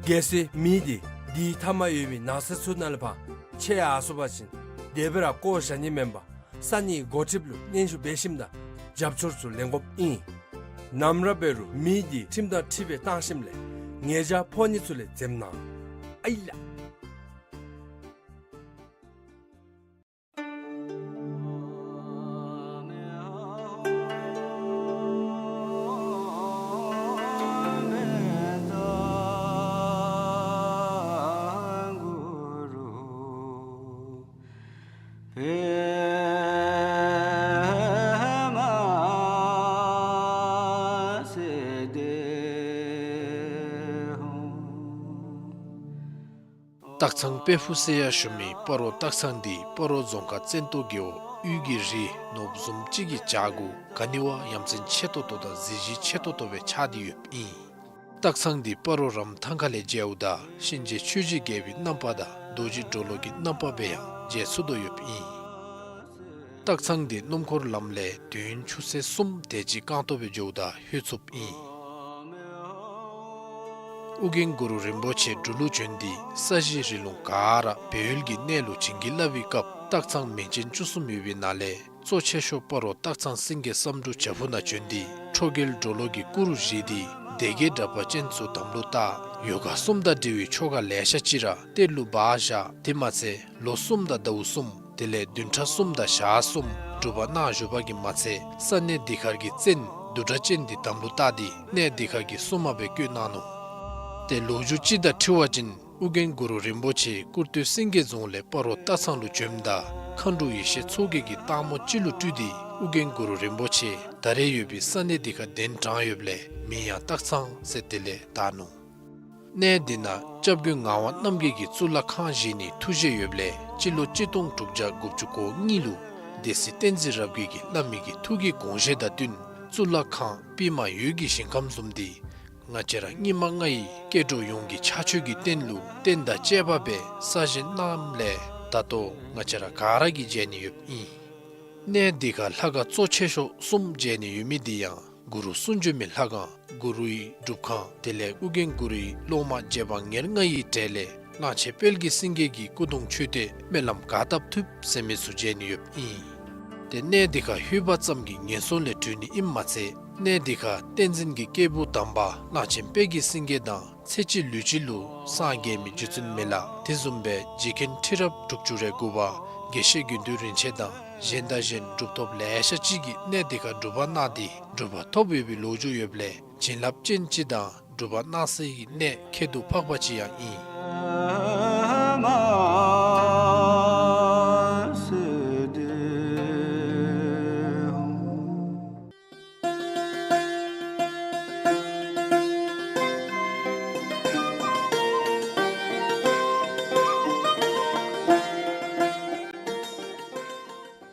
གལ་སྲིད་མེ་དེ་དེའི་མཐའ་མར་ཡོད་པའི་ནགས་ཚལ་ཚུ་ནང་ལས་ཕར་ཆད་ཡར་སོང་པ་ཅིན་དེ་སྦེ་ར་བཀོ་བཞག་ནི་མེན་པར་ས་གནས་འགོ་ཁྲིདཔ་ལུ་སྙན་ཞུ་འབད་ཞིནམ་ད་རྒྱབ་སྐྱོར་ཚུ་ལེན་དགོཔ་ཨིན། ནམ་ར་འབད་རུང་མེ་དེ་ཁྲིམས་དང་འཁྲིལ་སྦེ་བཏང་ཞིནམ་ལས་ཉེས་བྱ་ཕོག་ནི་ཚུ་ལས་འཛེམ་གནང་། ཨའི་ལགས། སྟག་ཚང་དཔལ་ཕུག་ཟེར་ཡང་ཞུ་མི་སྤ་རོ་སྟག་ཚང་འདི་སྤ་རོ་རྫོང་ཁག་བཙན་ཏོ་རྒེད་འོག་དབུས་ཀྱི་རི་ནོར་བུ་བཟུམ་ཅིག་གི་བྱག་གུ་ག་ནི་བ་ཡ་མཚན་ཆེ་ཏོག་ཏོ་དང་གཟི་བརྗིད་ཆེ་ཏོག་ཏོ་སྦེ་ཆགས་ཏེ་ཡོདཔ་ཨིན། སྟག་ཚང་འདི་སྤ་རོ་རམ་ཐང་ཁ་ལས་མཇལཝ་ད་གཤིན་རྗེ་ཆོས་ཀྱི་རྒྱལ་པོའི་རྣམ་པ་དང་རྡོ་རྗེ་གྲོ་ལོད་ཀྱི་རྣམ་པ་སྦེ་ཡང་མཇལ་ཚུགས་དོ་ཡོདཔ་ཨིན། སྟག་ཚང་འདི་སྣུམ་འཁོར་ལམ་ལས་དུས་ཡུན་ཆུ་ཚོད་གསུམ་དེ་ཅིག་རྐང་སྟོང་སྦེ་འགྱོཝ་ད་ལྷོད་ཚུགསཔ་ཨིན། ཨོ་རྒྱན་གུ་རུ་རིན་པོ་ཆེ་འབྲུག་ལུ་བྱོན་ཏེ་ས་གཞི་རི་ལུང་ག་ར་སྦས་ཡུལ་གྱི་གནས་ལུ་བྱིན་གྱིས་བརླབས་པའི་སྐབས་སྟག་ཚང་མིང་ཅན་བཅུ་གསུམ་ཡོད་པའི་ནང་ལས་གཙོ་ཆེ་ཤོས་སྤ་རོ་སྟག་ཚང་སེང་གེ་བསམ་འགྲུབ་བྱག་ཕུག་ནང་བྱོན་ཏེ་ཁྲོ་རྒྱལ་གྲོ་ལོད་ཀྱི་སྐུ་རུ་བཞེངས་ཏེ་སྡེ་བརྒྱད་དྲེགས་པ་ཅན་ཚུ་དམ་ལུ་བཏགས། ཡོ་ག་གསུམ་དང་འབྲེལ་བའི་ཆོ་ག་ལེ་ཤ་ཅིག་ར་གཏེར་ལུ་སྦ་བཞག། དེ་མ་ཚད་ལོ་གསུམ་དང་ཟླཝ་གསུམ་དེ་ལས་བདུན་ཕྲག་གསུམ་དང་ཞག་གསུམ་སྒྲུབ་པ་གནང་བཞུགས་པ་གིས་མ་ཚད་ས་གནས་འདི་ཁར་གྱི་བཙན་བདུད་དྲེགས་ཅན་འདི་དམ་ལུ་བཏགས་ཏེ་གནས་འདི་ཁར་གྱི་སྲུང་མ་སྦེ་བསྐོས་གནང་ནུག། ཏེ་ལོ་རྒྱུས་ཅིག་དང་འཁྲིལ་བ་ཅིན་ཨོ་རྒྱན་གུ་རུ་རིན་པོ་ཆེ་ཀུར་སྟོད་སེང་གེ་རྫོང་ལས་སྤ་རོ་སྟག་ཚང་ལུ་བྱོནམ་ད་མཁའ་འགྲོ་ཡེ་ཤེས་མཚོ་རྒྱལ་གྱིས་སྟག་མོ་ཅིག་ལུ་སྤྲུལ་ཏེ་ཨོ་རྒྱན་གུ་རུ་རིན་པོ་ཆེ་ད་རེས་ཡོད་པའི་ས་གནས་འདི་ཁར་གདན་དྲངས་ཡོདཔ་ལས་མིང་ཡང་སྟག་ཚང་ཟེར་དེ་ལས་བཏགས་ནུག། གནས་འདི་ནང་སྐྱབས་མགོན་ངག་དབང་རྣམ་རྒྱལ་གྱིས་གཙུག་ལག་ཁང་བཞེངས་ནིའི་ཐུགས་བཞེད་ཡོདཔ་ལས་སྤྱི་ལོ་གཅིག་སྟོང་དྲུག་བརྒྱ་དགུ་བཅུ་གོ་གཉིས་ལུ་སྡེ་སྲིད་བསྟན་འཛིན་རབ་རྒྱས་ཀྱིས་བླ་མའི་གི་ཐུགས་ཀྱི་དགོངས་བཞེད་དང་བསྟུན་གཙུག་ལག་ཁང་པདྨ་འོད་ཀྱི་ཞིང་ཁམས་བཟུམ་འདི་ང་བཅས་ར་སྙིགས་མ་ལྔ་ཡི་སྐྱེ་འགྲོ་ཡོངས་ཀྱི་ཕྱག་མཆོད་ཀྱི་རྟེན་ལུ་རྟེན་དང་བཅས་པ་སྦེ་གསར་བཞེངས་གནངམ་ལས་ད་ལྟོ་ང་བཅས་ར་ག་ར་གིས་མཇལ་ནི་ཡོདཔ་ཨིན། གནས་འདི་ཁར་ལྷ་ཁང་གཙོ་ཆེ་ཤོས་གསུམ་མཇལ་ནི་ཡོད་མི་འདི་ཡང་གུ་རུ་གསུང་བྱོན་མའི་ལྷ་ཁང་གུ་རུའི་སྒྲུབ་ཁང་དེ་ལས་ཨོ་རྒྱན་གུ་རུའི་སློབ་མ་རྗེ་འབངས་ཉེར་ལྔ་ཡི་གྲས་ལས་གླང་ཆེན་དཔལ་གྱི་སེང་གེ་གི་སྐུ་གདུང་མཆོད་རྟེན་སྨོན་ལམ་ག་བཏབ་ཐུབ་ཟེར་མི་ཚུ་མཇལ་ནི་ཡོདཔ་ཨིན། ཏེ་གནས་འདི་ཁར་ལྷོད་པ་ཙམ་གྱིས་ངན་སོང་ལས་གྲོལ་ནི་ཨིནམ་མ་ཚད་གནས་འདི་ཁར་བསྟན་འཛིན་གྱི་སྐྱེས་བུ་དམ་པ་གླང་ཆེན་དཔལ་གྱི་སེང་གེ་དང་ཚེ་གཅིག་ལུས་གཅིག་ལུ་སངས་རྒྱས་མི་རྗེ་བཙུན་མི་ལ་དེ་བཟུམ་སྦེ་རྗེ་མཁན་ཁྲི་རབས་དྲུག་ཅུ་རེ་དགུ་པ་དགེ་བཤེས་དགེ་འདུན་རིན་ཆེན་དང་གཞན་དང་གཞན་གྲུབ་ཐོབ་ལེ་ཤ་ཅིག་གིས་གནས་འདི་ཁར་སྒྲུབ་པ་གནང་སྟེ་གྲུབ་པ་ཐོབ་ཡོད་པའི་ལོ་རྒྱུས་ཡོདཔ་ལས་བྱིན་རླབས་ཅན་ཅིག་དང་གྲུབ་པ་གནང་སའི་གནས་ཁྱད་དུ་འཕགས་པ་ཅིག་ཡང་ཨིན།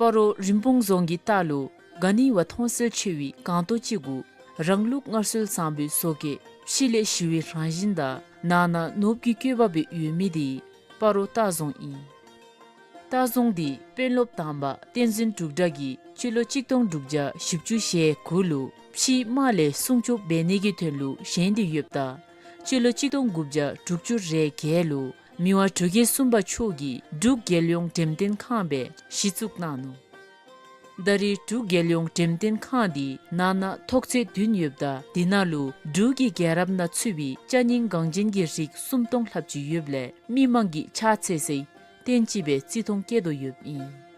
སྤ་རོ་རིན་སྤུངས་རྫོང་གི་ལྟག་ལུ་ག་ནི་བ་མཐོང་གསལ་ཆེ་བའི་སྒང་ཏོག་ཅིག་གུ་རང་ལུགས་སྔར་སྲོལ་བཟང་པོའི་བཟོ་བཀོད་ཕྱི་ལས་ཞི་བའི་རང་བཞིན་དང་ནང་ན་ནོར་བུ་གི་བཀོད་པ་སྦེ་ཡོད་མི་འདི་སྤ་རོ་སྟག་རྫོང་ཨིན། སྟག་རྫོང་འདི་དཔོན་སློབ་དམ་པ་བསྟན་འཛིན་འབྲུག་གྲགས་ཀྱིས་སྤྱི་ལོ་གཅིག་སྟོང་དྲུག་བརྒྱ་བཞི་བཅུ་ཞེ་དགུ་ལུ་ཕྱིའི་དམག་ལས་སྲུང་སྐྱོབ་འབད་ནི་གི་དོན་ལུ་བཞེངས་ཏེ་ཡོདཔ་ད་སྤྱི་ལོ་གཅིག་སྟོང་དགུ་བརྒྱ་དྲུག་ཅུ་རེ་བརྒྱད་ལུ་མི་དབང་འབྲུག་རྒྱལ་གསུམ་པ་མཆོག་གིས་འབྲུག་རྒྱལ་ཡོངས་འགྲེམས་སྟོན་ཁང་སྦེ་གཞི་བཙུགས་གནང་ནུག། ད་རེས་འབྲུག་རྒྱལ་ཡོངས་འགྲེམས་སྟོན་ཁང་འདི་ནང་ན་ཐོག་ཚད་བདུན་ཡོདཔ་ད་དེ་ནང་ལུ་འབྲུག་གི་རྒྱལ་རབས་ནང་ཚུད་པའི་ཅ་རྙིང་འགངས་ཅན་གྱི་རིགས་སུམ་སྟོང་ལྷགཔ་ཅིག་ཡོདཔ་ལས་མི་མང་གིས་ཕྱག་འཚལ་སའི་རྟེན་ཅིག་སྦེ་བརྩི་མཐོང་བསྐྱེད་དོ་ཡོདཔ་ཨིན།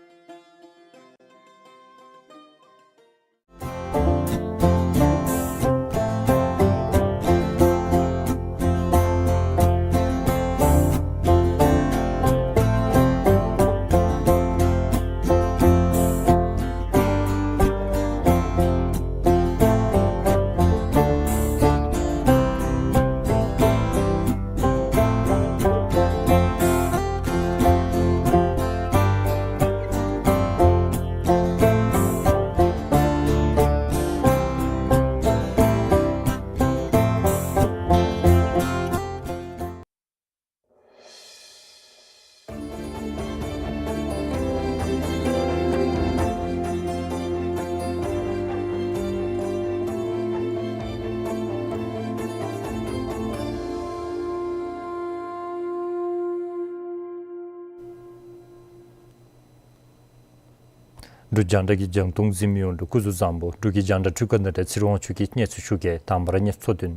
འབྲུག་རྒྱང་བསྒྲགས་ཀྱི་རྒྱང་མཐོང་གཟིགས་མི་ཡོངས་ལུ་སྐུ་གཟུགས་བཟང་པོ། འབྲུག་གི་རྒྱང་བསྒྲགས་འཕྲུལ་ཁང་ནང་ལས་ཚེ་རིང་དབང་ཕྱུག་གིས་གནས་ཚུལ་ཞུ་གེ། དང་པ་ར་གནས་ཚུལ་དོན།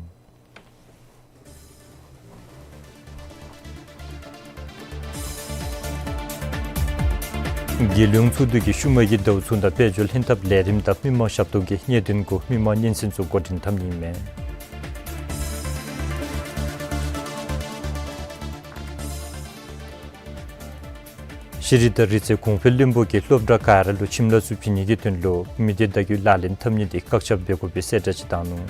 རྒྱལ་ཡོངས་ཚོགས་འདུ་གིས་ཤུལ་མའི་ཟླཝ་ཚུན་དང་དཔལ་འབྱོར་ལྷན་ཐབས་ལས་རིམ་དང་མི་མང་ཞབས་ཏོག་གི་གནད་དོན་གུ་མི་མང་སྙན་གསན་ཚུ་འགོ་འདྲེན་འཐབ་ནི་ཨིན་མས། ཤེས་རིག་དང་རིག་རྩལ་གོང་འཕེལ་བློན་པོ་གིས་སློབ་གྲྭ་ག་ར་ལུ་ཁྱིམ་ལཱ་ཚུ་བྱིན་ནི་གི་དོན་ལུ་མི་སྡེ་བརྡ་བརྒྱུད་ལག་ལེན་འཐབ་ནི་འདི་བཀག་ཆ་འབད་དགོ་པའི་གསལ་བསྒྲགས་ཅིག་བཏང་ནུག།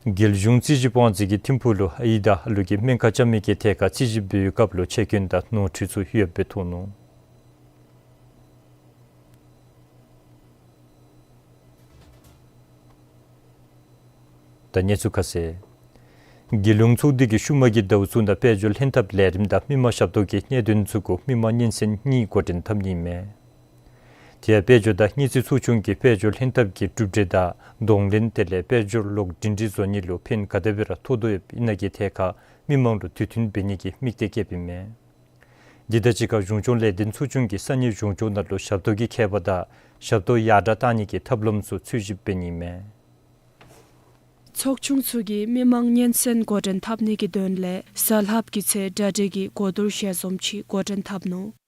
རྒྱལ་གཞུང་རྩིས་ཞིབ་དབང་འཛིན་གྱིས་ཐིམ་ཕུག་ལུ་ཨའི་དང་ཨ་ལུ་གི་སྨན་ཁང་རྐྱབ་མི་གི་ཐད་ཁར་རྩིས་ཞིབ་འབད་བའི་སྐབས་ལུ་ཆད་སྐྱོན་དང་ནོར་འཁྲུལ་ཚུ་ཡོདཔ་སྦེ་ཐོན་ནུག། ད་གནས་ཚུལ་ཁ་གསལ། རྒྱལ་ཡོངས་ཚོགས་སྡེ་གིས་ཤུལ་མ་གི་ཟླཝ་ཚུ་ནང་དཔལ་འབྱོར་ལྷན་ཐབས་ལས་རིམ་དང་མི་མང་ཞབས་ཏོག་གི་གནད་དོན་ཚུ་གུ་མི་མང་སྙན་གསན་གཉིས་འགོ་འདྲེན་འཐབ་ནི་ཨིན་མས། དེ་ཡང་དཔལ་འབྱོར་དང་དངུལ་རྩིས་ཚོགས་ཆུང་གིས་དཔལ་འབྱོར་ལྷན་ཐབས་ཀྱི་གྲུབ་འབྲས་དང་གདོང་ལེན་དེ་ལས་དཔལ་འབྱོར་ལོག་སྒྲིང་སྒྲིང་བཟོ་ནི་ལུ་ཕན་ག་དེ་སྦེ་ར་ཐོགས་དོ་ཡོདཔ་ཨིན་ན་གི་ཐད་ཁར་མི་མང་ལུ་དུས་མཐུན་འབད་ནི་གི་དམིགས་གཏད་བསྐྱེདཔ་ཨིན་མས། འདི་དང་གཅིག་ཁར་གཞུང་སྐྱོང་ལས་དོན་ཚོགས་ཆུང་གིས་ས་གནས་གཞུང་སྐྱོང་ནང་ལུ་ཞབས་ཏོག་གི་ཁྱད་པར་དང་ཞབས་ཏོག་ཡར་དྲག་གཏང་ནི་གི་ཐབས་ལམ་ཚུ་འཚོལ་ཞིབ་འབད་ནི་ཨིན་མས། ཚོགས་ཆུང་ཚུ་གིས་མི་མང་སྙན་གསན་འགོ་འདྲེན་འཐབ་ནི་གི་དོན་ལས་གཟའ་ལྷགཔ་གི་ཚེས་གྲ་སྒྲིག་གི་གོ་བསྡུར་ཞལ་འཛོམས་ཅིག་འགོ་འདྲེན་འཐབ་ནུག།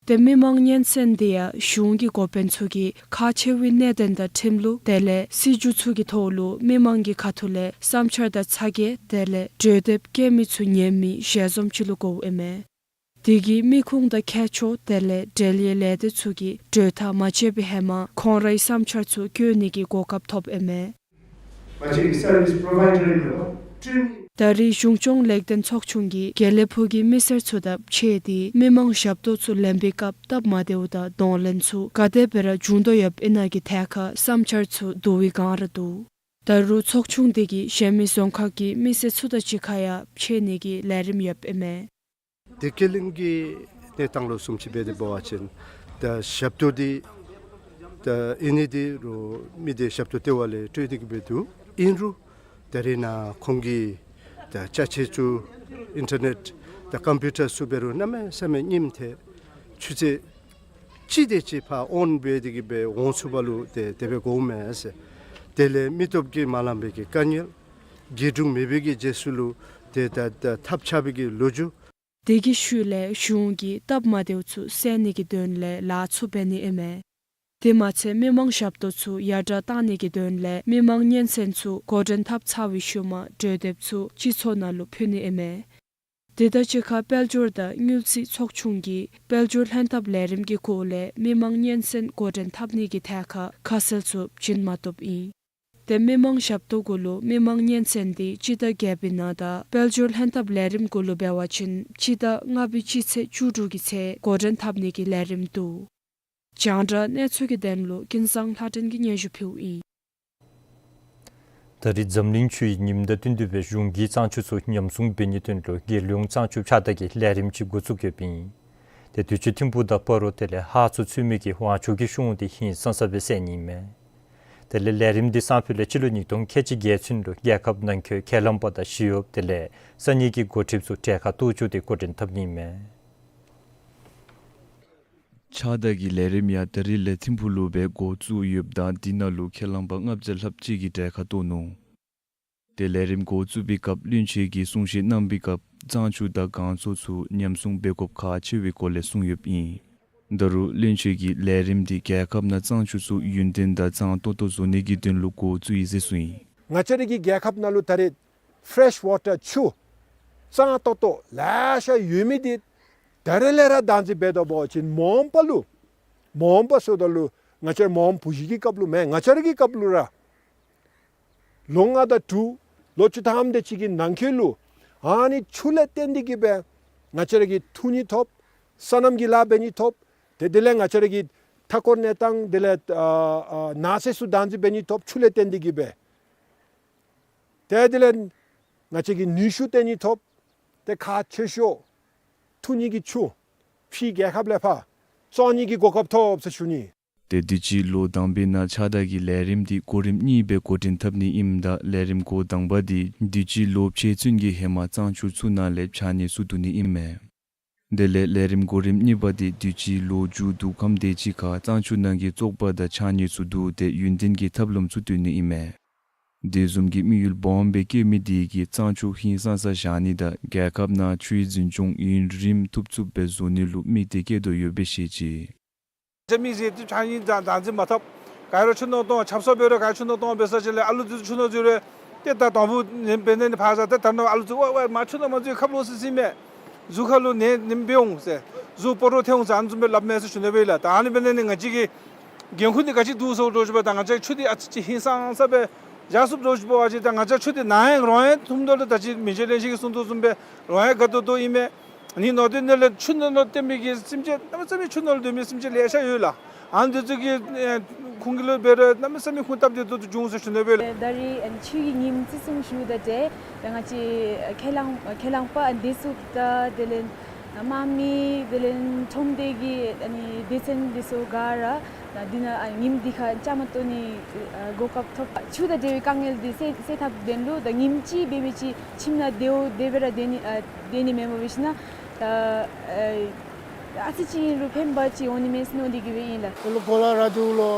ཏེ་མི་མང་སྙན་གསན་འདི་ཡང་གཞུང་གི་འགོ་དཔོན་ཚུ་གིས་ཁག་ཆེ་བའི་གནད་དོན་དང་ཁྲིམས་ལུགས་དེ་ལས་སྲིད་བྱུས་ཚུ་གི་ཐོག་ལུ་མི་མང་གི་ཁ་ཐུག་ལས་བསམ་འཆར་དང་ཚ་གྱང་དེ་ལས་གྲོས་འདེབས་བཀོད་མི་ཚུ་ཉན་མི་ཞལ་འཛོམས་ཅིག་ལུ་གོཝ་ཨིན་མས། དེ་གིས་མི་ཁུངས་དང་ཁྱད་ཆོས་དེ་ལས་འབྲེལ་ཡོད་ལས་སྡེ་ཚུ་གིས་གྲོས་ཐག་མ་བཅད་པའི་ཧེ་མ་ཁོང་རའི་བསམ་འཆར་ཚུ་བཀོད་ནི་གི་གོ་སྐབས་ཐོབ་ཨིན་མས། ང་བཅས་ཀྱི་སར་བིསི་པྲོ་བའི་ཌར་ཨིན་རུང་བསྐྲུན། ད་རེས་གཞུང་སྐྱོང་ལེགས་ལྡན་ཚོགས་ཆུང་གིས་དགེ་ལེགས་ཕུག་གི་མི་སེར་ཚུ་དང་ཕྱད་དེ་མི་མང་ཞབས་ཏོག་ཚུ་ལེན་པའི་སྐབས་སྟབས་མ་བདེཝ་དང་གདོང་ལེན་ཚུ་ག་དེ་སྦེ་ར་བྱུང་དོ་ཡོདཔ་ཨིན་ན་གི་ཐད་ཁར་བསམ་འཆར་ཚུ་བསྡུ་བའི་སྒང་ར་འདུག། ད་རུང་ཚོགས་ཆུང་དེ་གིས་གཞན་མི་རྫོང་ཁག་གི་མི་སེར་ཚུ་དང་གཅིག་ཁར་ཡང་ཕྱད་ནི་གི་ལས་རིམ་ཡོདཔ་ཨིན་མས། དེ་ཁས་ལེན་གྱི་གནས་སྟངས་ལུ་བཟུམ་ཅིག་འབད་དེ་འབད་བ་ཅིན་ད་ཞབས་ཏོག་འདི་ད་ཨིན་ནི་འདི་རུང་མི་འདི་ཞབས་ཏོག་སྟེར་བ་ལས་སྤྲོད་དེ་གི་སྦེ་འདུག། ཨིན་རུང་ད་རེས་ནངས་ཁོང་གི་ད་ཅ་ཆས་ཚུ་ཨིན་ཊར་ནེཊ་དང་ཀམ་པིའུ་ཊར་ཚུ་འབད་རུང་གནམ་མེད་ས་མེད་ཉིནམ་ཐེངས་ཆུ་ཚོད་གཅིག་དེ་ཅིག་ཕར་ཨོན་འབད་དེ་གི་སྦེ་འོང་ཚུགས་པ་ལུ་ཏེ་དེ་སྦེ་དགོཔ་མས་ཟེར། དེ་ལས་མི་སྟོབས་ཀྱིས་མ་ལང་པའི་གི་དཀའ་ངལ་འགྱེད་འཕྲོ་མེད་པའི་གི་རྗེས་སུ་ལུ་ཏེ་ད་ད་ཐབས་ཆག་པའི་གི་ལོ་རྒྱུས། དེ་གི་ཤུལ་ལས་གཞུང་གིས་སྟབས་མ་བདེཝ་ཚུ་སེལ་ནི་གི་དོན་ལས་ལཱ་ཚུ་འབད་ནི་ཨིན་མས། དེ་མ་ཚད་མི་མང་ཞབས་ཏོག་ཚུ་ཡར་དྲག་གཏང་ནི་གི་དོན་ལས་མི་མང་སྙན་གསན་ཚུ་འགོ་འདྲེན་འཐབ་ཚར་བའི་ཤུལ་མ་གྲོས་འདེབས་ཚུ་སྤྱི་ཚོགས་ནང་ལུ་ཕུལ་ནི་ཨིན་མས། དེ་དང་གཅིག་ཁར་དཔལ་འབྱོར་དང་དངུལ་རྩིས་ཚོགས་ཆུང་གིས་དཔལ་འབྱོར་ལྷན་ཐབས་ལས་རིམ་གྱི་སྒོ་ལས་མི་མང་སྙན་གསན་འགོ་འདྲེན་འཐབ་ནི་གི་ཐད་ཁར་ཁ་གསལ་ཚུ་བྱིན་མ་བཏུབ་ཨིན། ཏེ་མི་མང་ཞབས་ཏོག་གུ་ལུ་མི་མང་སྙན་གསན་འདི་སྤྱི་ཟླ་བརྒྱད་པའི་ནང་དང་དཔལ་འབྱོར་ལྷན་ཐབས་ལས་རིམ་གུ་ལུ་འབད་བ་ཅིན་སྤྱི་ཟླ་ལྔ་པའི་སྤྱི་ཚེས་བཅུ་དྲུག་གི་ཚེ་འགོ་འདྲེན་འཐབ་ནི་གི་ལས་རིམ་འདུག། རྒྱང་བསྒྲགས་གནས་ཚུལ་གྱི་དོན་ལུ་ཀུན་བཟང་ལྷ་སྒྲོན་གྱིས་སྙན་ཞུ་ཕུལཝ་ཨིན། ད་རེས་འཛམ་གླིང་ཆུ་ཡི་ཉིནམ་དང་བསྟུན་ཏེ་སྦེ་གཞུང་གིས་གཙང་ཆུ་ཚུ་ཉམས་སྲུང་འབད་ནིའི་དོན་ལུ་རྒྱལ་ཡོངས་གཙང་ཆུ་ཕྱགས་བདར་གྱི་ལས་རིམ་ཅིག་འགོ་བཙུགས་ཡོདཔ་ཨིན། ཏེ་དུས་ཅི་ཐིམ་ཕུག་དང་སྤ་རོ་དེ་ལས་ཧཱ་ཚུ་ཚུད་མི་གི་དབང་ཆ་གི་ཤོང་འདི་ཧིང་སངས་ས་སྦེ་སེལ་ནི་ཨིན་མས། དེ་ལས་ལས་རིམ་འདི་སང་ཕོད་ལས་སྤྱི་ལོ་ཉིས་སྟོང་ཁལ་གཅིག་བརྒྱད་ཚུན་ལུ་རྒྱལ་ཁབ་ནང་འཁོད་ཁས་བླངས་པ་དང་ཞི་གཡོགཔ་དེ་ལས་ས་གནས་ཀྱི་འགོ་ཁྲིདཔ་ཚུ་གྲལ་ཁར་གཏོགས་བཅུག་སྟེ་འགོ་འདྲེན་འཐབ་ནི་ཨིན་མས། ཕྱགས་བདར་གྱི་ལས་རིམ་ཡང་ད་རིས་ལས་ཐིམ་ཕུག་ལུ་སྦེ་འགོ་བཙུགས་ཡོདཔ་ད་འདི་ནང་ལུ་ཁས་བླངས་པ་ལྔ་བརྒྱ་ལྷགཔ་ཅིག་གིས་གྲལ་ཁར་གཏོགས་ནུག། ཏེ་ལས་རིམ་འགོ་བཙུགས་པའི་སྐབས་བློན་ཆེན་གྱིས་གསུང་བཤད་གནང་བའི་སྐབས་གཙང་ཆུ་དང་སྒང་ཚོགས་ཚུ་ཉམས་སྲུང་འབད་དགོཔ་ཁག་ཆེ་བའི་སྐོར་ལས་གསུངས་ཡོདཔ་ཨིན། ད་རུང་བློན་ཆེན་གྱིས་ལས་རིམ་འདི་རྒྱལ་ཁབ་ནང་གཙང་ཆུ་ཚུ་ཡུན་བརྟན་དང་གཙང་ཏོག་ཏོ་བཟོ་ནི་གི་དོན་ལུ་འགོ་བཙུགས་ཡི་ཟེར་གསུངས་ཡི། ང་བཅས་ར་གི་རྒྱལ་ཁབ་ནང་ལུ་ད་རེས་ཕེ་རེཤ་ཝ་ཊར་ཆུ་གཙང་ཏོག་ཏོ་ལེ་ཤ་ཡོད་མི་འདི་ད་རེས་ལས་ར་བདག་འཛིན་འབད་དོ་འབད་བ་ཅིན་མ་འོངས་པ་ལུ་མ་འོངས་པ་ཟེརཝ་ད་ལུ་ང་བཅས་ར་མ་འོངས་བུ་གཞི་གི་སྐབས་ལུ་མེན། ང་བཅས་ར་གི་སྐབས་ལུ་ར་ལོ་ལྔ་དང་དྲུག་ལོ་བཅུ་ཐམ་དེ་ཅིག་གི་ནང་འཁོད་ལུ་ཨ་ནི་ཆུ་ལས་བརྟེན་ཏེ་གི་སྦེ་ང་བཅས་ར་གིས་འཐུང་ནི་ཐོབ། སོ་ནམ་གྱི་ལཱ་འབད་ནི་ཐོབ། ཏེ་དེ་ལས་ང་བཅས་ར་གི་མཐའ་འཁོར་གནས་སྟངས་དེ་ལས་ཨ་ཨ་ནགས་ཚལ་ཚུ་བདག་འཛིན་འབད་ནི་ཐོབ། ཆུ་ལས་བརྟེན་ཏེ་གི་སྦེ། ཏེ་དེ་ལས་ང་བཅས་ཀྱིས་ནུས་ཤུགས་བཏོན་ནི་ཐོབ། ཏེ་ཁག་ཆེ་ཤོས་འཐུང་ནི་གི་ཆུ་ཕྱི་རྒྱལ་ཁབ་ལས་ཕར་བཙོང་ནི་གི་གོ་སྐབས་ཐོབ་ཟེར་ཞུ་ནི། ཏེ་དུས་ཅི་ལོ་དང་པའི་ནང་ཕྱགས་བདར་གྱི་ལས་རིམ་འདི་གོ་རིམ་གཉིས་སྦེ་འགོ་འདྲེན་འཐབ་ནི་ཨིནམ་ད་ལས་རིམ་འགོ་དང་པ་འདི་དུས་ཅི་ལོ་ཕྱེད་ཚུན་གྱི་ཧེ་མ་གཙང་ཆུ་ཚུ་ནང་ལས་ཕྱགས་སྙིགས་ཚུ་བསྡུ་ནི་ཨིན་མས། དེ་ལས་ལས་རིམ་གོ་རིམ་གཉིས་པ་འདི་དུས་ཅི་ལོ་མཇུག་བསྡུ་ཁམས་དེ་ཅིག་ཁར་གཙང་ཆུ་ནང་གི་བཙོག་པ་དང་ཕྱགས་སྙིགས་ཚུ་བསྡུ་སྟེ་ཡུན་བརྟན་གྱི་ཐབས་ལམ་ཚུ་བཏོན་ནི་ཨིན་མས། དེ་བཟུམ་གྱི་དམིགས་ཡུལ་སྦོམ་སྦེ་བསྐྱེད་མི་འདི་གིས་གཙང་ཆུ་ཧིང་སངས་ས་བཞག་ནི་དང་རྒྱལ་ཁབ་ནང་ཆུའི་འཛིན་སྐྱོང་ཡུན་རིངམོ་ཐུབ་ཚུགསཔ་སྦེ་བཟོ་ནི་ལུ་དམིགས་གཏད་བསྐྱེད་དོ་ཡོདཔ་སྦེ་བཤད་ཅི། ཅ་མིག་ཟེར་དུས་ཕྱགས་སྙིགས་བདག་བདག་འཛིན་མ་ཐོབ། ག་ར་ཆུ་ནང་གཏོང་ཆབ་གསང་འབད་རུང་ག་ར་ཆུ་ནང་གཏོང་འབད་ས་ཅིག་ལས་ཨ་ལུ་འདི་ཆུ་ནང་འཛུལ་རུང་ཏེ་ད་དང་ཕུ་ནི་འབད་ནི་ནི་ཕར་ཟ་ཏེ་ད་ནོ་ཨ་ལུ་འཛུལ་ཝའི་ཝའི་མ་ཆུ་ནང་མ་འཛུལ་ཁབ་ལོག་སི་སི་མས། གཟུགས་ཁར་ལུ་ནད་ནི་འབད་འོང་ཟེར། གཟུགས་སྤོ་རོ་ཐལ་འོང་ཟེར་ཨ་ནི་བཟུམ་སྦེ་སླབ་མས་ཟེར་ཞུ་ནི་སྦེ་ལགས། ད་ཨ་ནི་འབད་ནི་ནི་ང་བཅས་ཀྱི་འགན་ཁུར་འདི་ག་ཅི་འདུག་ཟེར་འདྲཝ་ཅིག་འབད་ད་ང་བཅས་ཆུ་འདི་ཨ་ཙི་ཅིག་ཧིང་སངས་ས་སྦེ་ ཇ་སུབ་འདྲཝ་ཅིག་འབད་བ་ཅིན་ད་ང་བཅས་ཆུ་དེ་ནཱ་ཡང་རོགས་ཡང་འཐུང་དོ་ལགས། ད་ཅི་མི་རྗེ་ལྷན་རྒྱས་ཀྱིས་གསུང་དོ་བཟུམ་སྦེ་རོགས་ཡང་དགའ་ཏོག་ཏོ་ཨིན་མས། ནི་ནོར་དེ་ནང་ལས་ཆུ་ནང་ལུ་བརྟེན་པའི་གི་སེམས་ཅན་གནམ་མེད་ས་མེད་ཆུ་ནང་ལུ་སྡོད་མི་སེམས་ཅན་ལེ་ཤ་ཡོད་ལགས། ཨ་ནི་དེ་ཚུ་གིས་ཨེ་ཁོང་གི་ལུ་འབད་རུང་གནམ་མེད་ས་མེད་ཁུངས་སྟབས་བདེ་ཏོག་ཏོ་བྱུང་ཟེར་ཞུ་ནི་སྦེ་ལགས། ད་རིས་ཨ་ནི་ཆུ་གི་ཉིམ་བརྩི་སྲུང་ཞུཝ་ད་ཏེ་ད་ང་བཅས་ཁས་བླངས་ཁས་བླངས་པ་འདི་ཚུ་དང་དེ་ལས་དམག་མི་དེ་ལས་ཁྲོམ་སྡེ་གི་ཨ་ནི་སྡེ་ཚན་འདི་ཚུ་ག་ར་ད་འདི་ནང་ཨ་ཉིམ་འདི་ཁར་བཅའ་མར་གཏོགས་ནི་ཨ་གོ་སྐབས་ཐོབ། ཆུ་དང་འབྲེལ་བའི་དཀའ་ངལ་འདི་སེལ་སེལ་ཐབས་དོན་ལུ་ད་ཉིམ་ཅིག་འབད་མི་ཅིག་ཁྱིམ་ནང་དེ་བ་དེ་སྦེ་ར་སྡོད་ནི་ཨ་སྡོད་ནི་མེན་པར་འབད་ཞིན་ན་ད་ཨ་ཨ་ཙི་ཅིག་ཨིན་རུང་ཕན་པ་ཅིག་འོང་ནི་མས་ཟེར་མནོ་སྟེ་གི་སྦེ་ཨིན་ལགས། དེ་ལུ་གོ་ལ་ར་འདུག་ལོ།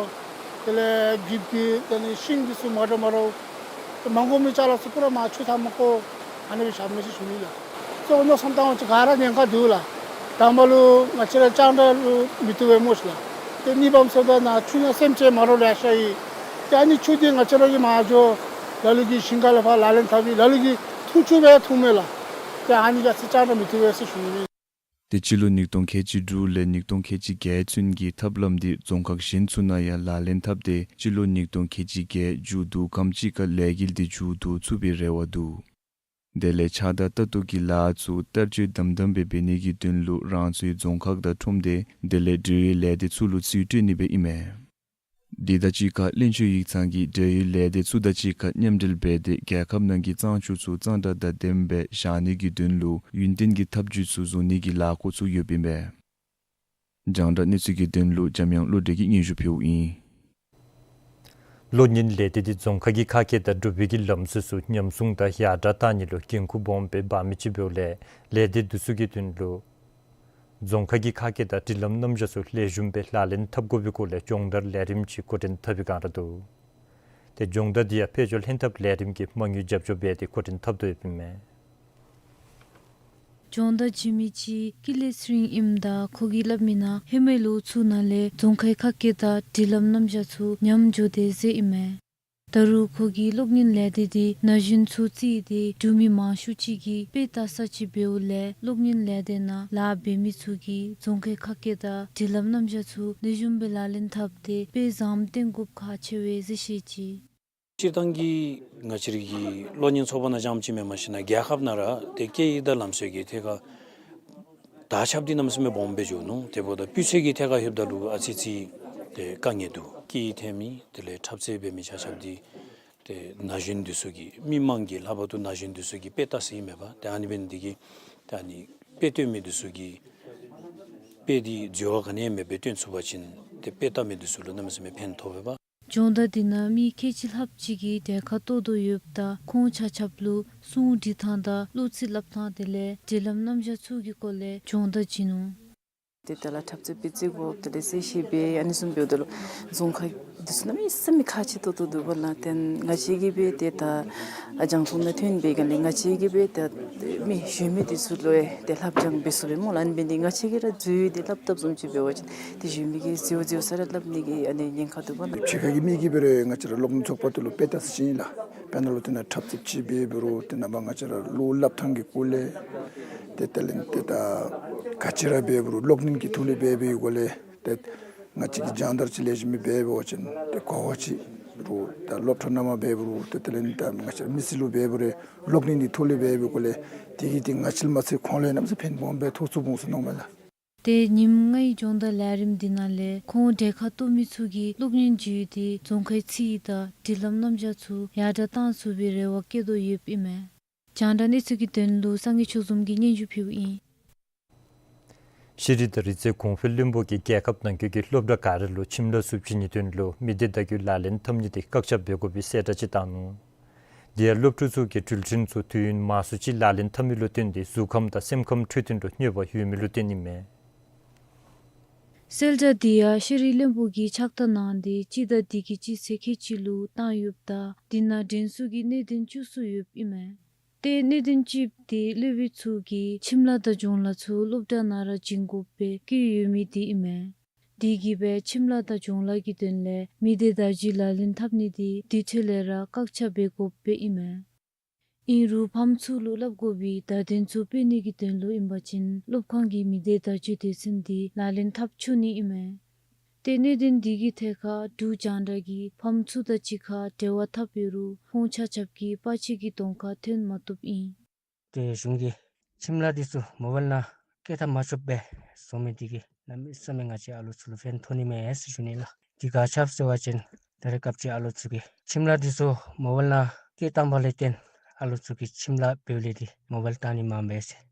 དེ་ལས་འགྲིབ་ཀྱི་དེ་ནི་ཤིང་འདི་ཚུ་མ་འདྲཝ་མ་འདྲཝ་མ་དགོ་མི་ཅ་ལ་ཚུ་པུ་ར་མར་ཆུ་མཐའ་མར་བཀོ་ཨ་ནི་སྦེ་བཞག་མས་ཟེར་ཞུ་ནི་ལགས། གཙོ་བོ་མནོ་བསམ་བཏང་བ་ཅིན་ག་ར་ཉེན་ཁ་འདུག་ལགས། དང་པ་ལུ་ང་བཅས་ར་རྐྱང་དྲགས་ལུ་མི་བཏུབ་པས་སྨོ་ཤིག་ལགས། ཏེ་གཉིས་པམ་ཟེརཝ་ད་ནཱ་ཆུ་ནང་སེམས་ཅན་མ་འདྲཝ་ལེ་ཤ་ཡོད། ཏེ་ཨ་ནི་ཆུ་འདི་ང་བཅས་ར་གིས་མར་འགྱོ་ལ་ལུ་གིས་ཞིང་ཁ་ལས་ཕར་ལག་ལེན་འཐབ་ཡི། ལ་ལུ་གིས་འཐུང་ཆུ་སྦེ་འཐུང་མས་ལགས། ཏེ་ཨ་ནི་ཡང་ཅིག་རྐྱང་དྲགས་མི་བཏུབ་པས་ཟེར་ཞུ་ནི། ཏེ་སྤྱི་ལོ་ཉིས་སྟོང་ཁལ་གཅིག་དྲུག་ལས་ཉིས་སྟོང་ཁལ་གཅིག་བརྒྱད་ཚུན་གྱི་ཐབས་ལམ་འདི་རྫོང་ཁག་གཞན་ཚུ་ནང་ཡང་ལག་ལེན་འཐབ་སྟེ་སྤྱི་ལོ་ཉིས་སྟོང་ཁལ་གཅིག་བརྒྱད་མཇུག་བསྡུ་ཁམས་ཅིག་ཁར་ལས་འགུལ་འདི་མཇུག་བསྡུ་ཚུགས་པའི་རེ་བ་འདུག། དེ་ལས་ཕྱགས་བདའ་ལྟ་རྟོག་གི་ལཱ་ཚུ་བསྟར་སྤྱོད་དམ་དམ་སྦེ་འབད་ནི་གི་དོན་ལུ་རང་སོའི་རྫོང་ཁག་དང་ཁྲོམ་སྡེ་དེ་ལས་འབྲེལ་ཡོད་ལས་སྡེ་ཚུ་ལུ་རྩིས་སྤྲོད་ནི་སྦེ་ཨིན་མས། དེ་དང་གཅིག་ཁར་བློན་ཆེན་ཡིག་ཚང་གིས་འབྲེལ་ཡོད་ལས་སྡེ་ཚུ་དང་གཅིག་ཁར་མཉམ་འབྲེལ་འབད་དེ་རྒྱལ་ཁབ་ནང་གི་གཙང་ཆུ་ཚུ་གཙང་སྦྲ་དང་ལྡནམ་སྦེ་བཞག་ནི་གི་དོན་ལུ་ཡུན་བརྟན་གྱི་ཐབས་བྱུས་ཚུ་བཟོ་ནི་གི་ལཱ་འགོ་བཙུགས་ཡོདཔ་ཨིན་པས། རྒྱང་བསྒྲགས་གནས་ཚུལ་གྱི་དོན་ལུ་འཇམ་དབྱངས་བློ་གྲོས་ཀྱིས་སྙན་ཞུ་ཕུལཝ་ཨིན། གློག་བརྙན་ལས་སྡེ་འདི་རྫོང་ཁག་གི་ཁ་སྐད་དང་འབྲུག་པའི་གི་ལམ་སྲོལ་ཚུ་ཉམས་སྲུང་དང་ཡར་དྲག་གཏང་ནི་ལུ་འགན་ཁུར་སྦོམ་སྦེ་འབག་མི་ཅིག་འབདཝ་ལས་ལས་སྡེ་འདི་ཚུ་གི་དོན་ལུ་རྫོང་ཁག་གི་ཁ་སྐད་དང་འབྲི་ལམ་རྣམ་གཞག་ཚུ་ལེགས་ཤོམ་སྦེ་ལག་ལེན་འཐབ་དགོ་པའི་སྐོར་ལས་སྦྱོང་བརྡར་ལས་རིམ་ཅིག་འགོ་འདྲེན་འཐབ་པའི་བསྒང་ར་འདུག། ཏེ་སྦྱོང་བརྡར་འདི་ཡང་དཔལ་འབྱོར་ལྷན་ཐབས་ལས་རིམ་གྱིས་མ་དངུལ་རྒྱབ་སྐྱོར་འབད་དེ་འགོ་འདྲེན་འཐབ་དོ་ཡོདཔ་ཨིན་མས། སྦྱོང་བརྡར་བྱིན་མི་ཅིག་ཀི་ལེ་སི་རིང་ཨིནམ་ད་ཁོ་གིས་སླབ་མིའི་ནང་ཧེ་མའི་ལོ་ཚུ་ནང་ལས་རྫོང་ཁའི་ཁ་སྐད་དང་འབྲི་ལམ་རྣམ་གཞག་ཚུ་ཉམས་འགྱོ་དེས་ཟེར་ཨིན་མས། ད་རུང་ཁོ་གིས་གློག་བརྙན་ལས་སྡེ་འདི་ན་གཞོན་ཚུ་བརྩིས་ཏེ་འབྲུག་མི་མང་ཤོས་ཅིག་གིས་དཔེ་ལྟ་ས་ཅིག་འབདཝ་ལས་གློག་བརྙན་ལས་སྡེ་ནང་ལཱ་འབད་མི་ཚུ་གིས་རྫོང་ཁའི་ཁ་སྐད་དང་འབྲི་ལམ་རྣམ་གཞག་ཚུ་ལེགས་ཤོམ་སྦེ་ལག་ལེན་འཐབ་སྟེ་དཔེ་བཟངམ་སྟོན་དགོཔ་ཁག་ཆེ་བས་ཟེར་བཤད་ཅི། སྤྱིར་བཏང་གི་ང་བཅས་རའི་གི་གློག་བརྙན་ཚོགས་པ་ནང་རྐྱངམ་ཅིག་མེན་པར་ཞིན་ན་རྒྱལ་ཁབ་ནང་ར་ཏེ་སྐད་ཡིག་དང་ལམ་སྲོལ་གྱི་ཐད་ཁར་དར་ཁྱབ་འདི་གནམ་མེད་ས་མེད་སྦོམ་སྦེ་འགྱོ་ནུག། དེ་འབདཝ་ད་སྤུས་ཚད་ཀྱི་ཐད་ཁར་ལྷོདཔ་ད་ལུ་ཨ་ཙི་ཙི་ཏེ་དཀའ་ངལ་འདུག། སྐད་ཡིག་འཐེན་མི་དེ་ལས་འཁྲབ་རྩེད་འབད་མི་ཆ་ཁྱབ་འདི་ཏེ་ན་གཞོན་འདི་ཚུ་གིས་མི་མང་གི་ལྷག་པར་དུ་ན་གཞོན་འདི་ཚུ་གིས་དཔེ་ལྟ་ས་ཨིན་མས་པ། ཏེ་ཨ་ནི་འབད་ནི་འདི་གིས་ཏེ་ཨ་ནི་དཔེ་སྟོན་མི་འདི་ཚུ་གིས་དཔེ་འདི་འཛོལ་བ་ག་ནི་ཡང་མེདཔ་སྦེ་སྟོན་ཚུགས་པ་ཅིན་ཏེ་དཔེ་ལྟ་མི་འདི་ཚུ་ལུ་གནམ་མེད་ས་མེད་ཕན་ཐོགས་པས་པ། སྦྱོང་བརྡར་འདི་ནང་མི་ཁལ་གཅིག་ལྷགཔ་ཅིག་གིས་གྲལ་ཁར་གཏོགས་དོ་ཡོདཔ་ད་ཁོང་ཆ་ཁྱབ་ལུ་སྲུང་འབྲི་ཐངས་དང་གློག་རྩིས་སླབ་ཐངས་དེ་ལས་འབྲི་ལམ་རྣམ་གཞག་ཚུ་གི་སྐོར་ལས་སྦྱོང་བརྡར་བྱིན་ནུག། ཏེ་ད་ལཱ་འཁྲབ་རྩེད་སྤེལ་རྩེད་དགོཔ་དེ་ལས་གསལ་བཤད་འབད་ཨ་ནི་བཟུམ་འབདཝ་ད་ལུ་རྫོང་ཁག་འདི་ཚུ་གནམ་མེད་ས་མེད་ཁག་ཆེ་ཏོག་ཏོ་འདུག་པ་ལགས། ཏེ་ང་བཅས་ཀྱིས་འབད་ཏེ་ད་ཨ་རྒྱང་མཐོང་ནང་ཐོན་པའི་སྒང་ལས་ང་བཅས་ཀྱིས་འབད་ཏེ་མི་གཞན་མི་འདི་ཚུ་ལུ་ཡང་ཏེ་སླབ་སྦྱང་འབད་ཚུགས་པས་སྨོ་ལགས། ཨ་ནི་འབད་ནི་ང་བཅས་ཀྱིས་ར་འཛོལ་ཡི་ཏེ་སླབ་བཏབ་བཟུམ་ཅིག་འབད་བ་ཅིན་ཏེ་གཞན་མི་གིས་འཛོལ་འཛོལ་ས་ར་སླབ་ནི་གི་ཨ་ནི་ཉེན་ཁ་འདུག་པ་ལགས། ཕྱི་ཁ་གི་མི་གིས་འབད་རུང་ང་བཅས་ར་གློག་བརྙན་ཚོགས་པ་འདི་ལུ་དཔེ་ལྟ་ས་ཅིག་ཨིན་ལགས། དཔེར་ན་ལུ་ཏེ་ནཱ་འཁྲབ་རྩེདཔ་ཅིག་འབད་འབད་རུང་ཏེ་ནཱ་མར་ང་བཅས་ར་གློག་སླབ་ཐངས་ཀྱི་སྐོར་ལས་ཏེ་དེ་ལས་ཏེ་ད་ག་ཅི་ར་འབད་འབད་རུང་གློག་བརྙན་གྱི་ཐོག་ལས་འབད་འབདཝ་ལས་ཏེ་ང་བཅས་ཀྱིས་སྦྱང་བརྡར་ཅིག་ལེགས་ཤོམ་སྦེ་འབད་འབད་བ་ཅིན་ཏེ་གོ་བ་ཅིག་རུང་ད་སློབ་གྲྭ་ནང་མར་འབད་འབད་རུང་ཏེ་དེ་ལས་ད་ང་བཅས་ར་མི་སེར་ལུ་འབད་འབད་རུང་གློག་བརྙན་གྱི་ཐོག་ལས་འབད་འབདཝ་ལས་དེ་གིས་ཏེ་ང་བཅས་མ་ཚད་ཁོང་ལུ་ཡང་གནམ་མེད་ས་མེད་ཕན་སྦོམ་སྦེ་ཐོགས་ཚུགས་འོང་ཟེར་མནོཝ་མས་ལགས། ཏེ་ཉིནམ་ལྔའི་སྦྱོང་བརྡར་ལས་རིམ་འདི་ནང་ལས་ཁོང་གྲལ་ཁར་གཏོགས་མི་ཚུ་གིས་གློག་བརྙན་བརྒྱུད་དེ་རྫོང་ཁའི་ཚིག་དང་འབྲི་ལམ་རྣམ་གཞག་ཚུ་ཡར་དྲག་གཏང་ཚུགས་པའི་རེ་བ་བསྐྱེད་དོ་ཡོདཔ་ཨིན་མས། རྒྱང་བསྒྲགས་གནས་ཚུལ་གྱི་དོན་ལུ་སངས་རྒྱས་ཆོས་འཛོམས་ཀྱིས་སྙན་ཞུ་ཕུལཝ་ཨིན། ཤེས་རིག་དང་རིག་རྩལ་གོང་འཕེལ་བློན་པོ་གིས་རྒྱལ་ཁབ་ནང་འཁོད་ཀྱི་སློབ་གྲྭ་ག་ར་ལུ་ཁྱིམ་ལཱ་ཚུ་བྱིན་ནིའི་དོན་ལུ་མི་སྡེ་བརྡ་བརྒྱུད་ལག་ལེན་འཐབ་ནི་དེ་བཀག་ཆ་འབད་དགོ་པའི་གསལ་བསྒྲགས་ཅིག་བཏང་ནུག། དེ་ཡང་སློབ་ཕྲུག་ཚུ་གིས་འགྲུལ་འཕྲིན་ཚུ་དུས་ཡུན་མང་སུ་ཅིག་ལག་ལེན་འཐབ་མི་ལུ་བརྟེན་ཏེ་གཟུགས་ཁམས་དང་སེམས་ཁམས་འཕྲོད་བསྟེན་ལུ་གནོད་པ་ཡོད་མི་ལུ་བརྟེན་ཨིན་མས། གསལ་བསྒྲགས་འདི་ཡང་ཤེས་རིག་བློན་པོ་གིས་ཕྱག་བསྟར་གནང་སྟེ་སྤྱི་ཟླ་འདི་གི་སྤྱི་ཚེས་ཁལ་གཅིག་ལུ་བཏང་ཡོདཔ་ད་འདི་ནང་དྲན་གསོའི་གནད་དོན་བཅུ་གསུམ་ཡོདཔ་ཨིན་མས། ཏེ་གནད་དོན་གཅིག་འདི་སློབ་དཔོན་ཚུ་གིས་ཁྱིམ་ལཱ་དང་སྦྱོང་ལཱ་ཚུ་སློབ་གྲྭ་ནང་ར་བྱིན་དགོཔ་སྦེ་བཀོད་ཡོད་མི་འདི་ཨིན་མས། དེ་གིས་སྦེ་ཁྱིམ་ལཱ་དང་སྦྱོང་ལཱ་གི་དོན་ལས་མི་སྡེ་བརྡ་བརྒྱུད་ལག་ལེན་འཐབ་ནི་འདི་དེ་འཕྲོ་ལས་ར་བཀག་ཆ་འབད་དགོཔ་སྦེ་ཨིན་མས། ཨིན་རུང་ཕམ་ཚུ་ལུ་སླབ་དགོ་པའི་བརྡ་དོན་ཚུ་སྤེལ་ནི་གི་དོན་ལུ་ཨིན་པ་ཅིན་སློབ་ཁང་གི་མི་སྡེ་བརྡ་བརྒྱུད་སྡེ་ཚན་འདི་ལག་ལེན་འཐབ་ཆོག་ནི་ཨིན་མས། ཏེ་གནད་དོན་འདི་གི་ཐད་ཁར་འབྲུག་རྒྱང་བསྒྲགས་ཀྱིས་ཕམ་ཚུ་དང་གཅིག་ཁར་འབྲེལ་བ་འཐབ་ཡོད་རུང་ཁོང་ཆ་ཁྱབ་ཀྱིས་པར་ཆས་ཀྱི་གདོང་ཁར་ཐོན་མ་བཏུབ་ཨིན། ཏེ་གཞུང་གིས་ཁྱིམ་ལཱ་འདི་ཚུ་མོ་བཱའིལ་ནང་བཀལ་བཏང་མ་ཆོགཔ་སྦེ་བཟོ་མི་འདི་གིས་གནམ་མེད་ས་མེད་ང་བཅས་ཨ་ལོ་ཚུ་ལུ་ཕན་ཐོགས་ནི་མས་ཟེར་ཞུ་ནི་ལགས། དེ་ག་ཅི་སྦེ་ཟེར་བ་ཅིན་ད་རེས་སྐབས་ཅིག་ཨ་ལོ་ཚུ་གིས་ཁྱིམ་ལཱ་འདི་ཚུ་མོ་བཱའིལ་ནང་བཀལ་བཏང་བ་ལས་བརྟེན་ཨ་ལོ་ཚུ་གིས་ཁྱིམ་ལཱ་འབདཝ་ལས་ཏེ་མོ་བཱའིལ་བཏང་ནི་མངམ་སྦེ་ཟེར།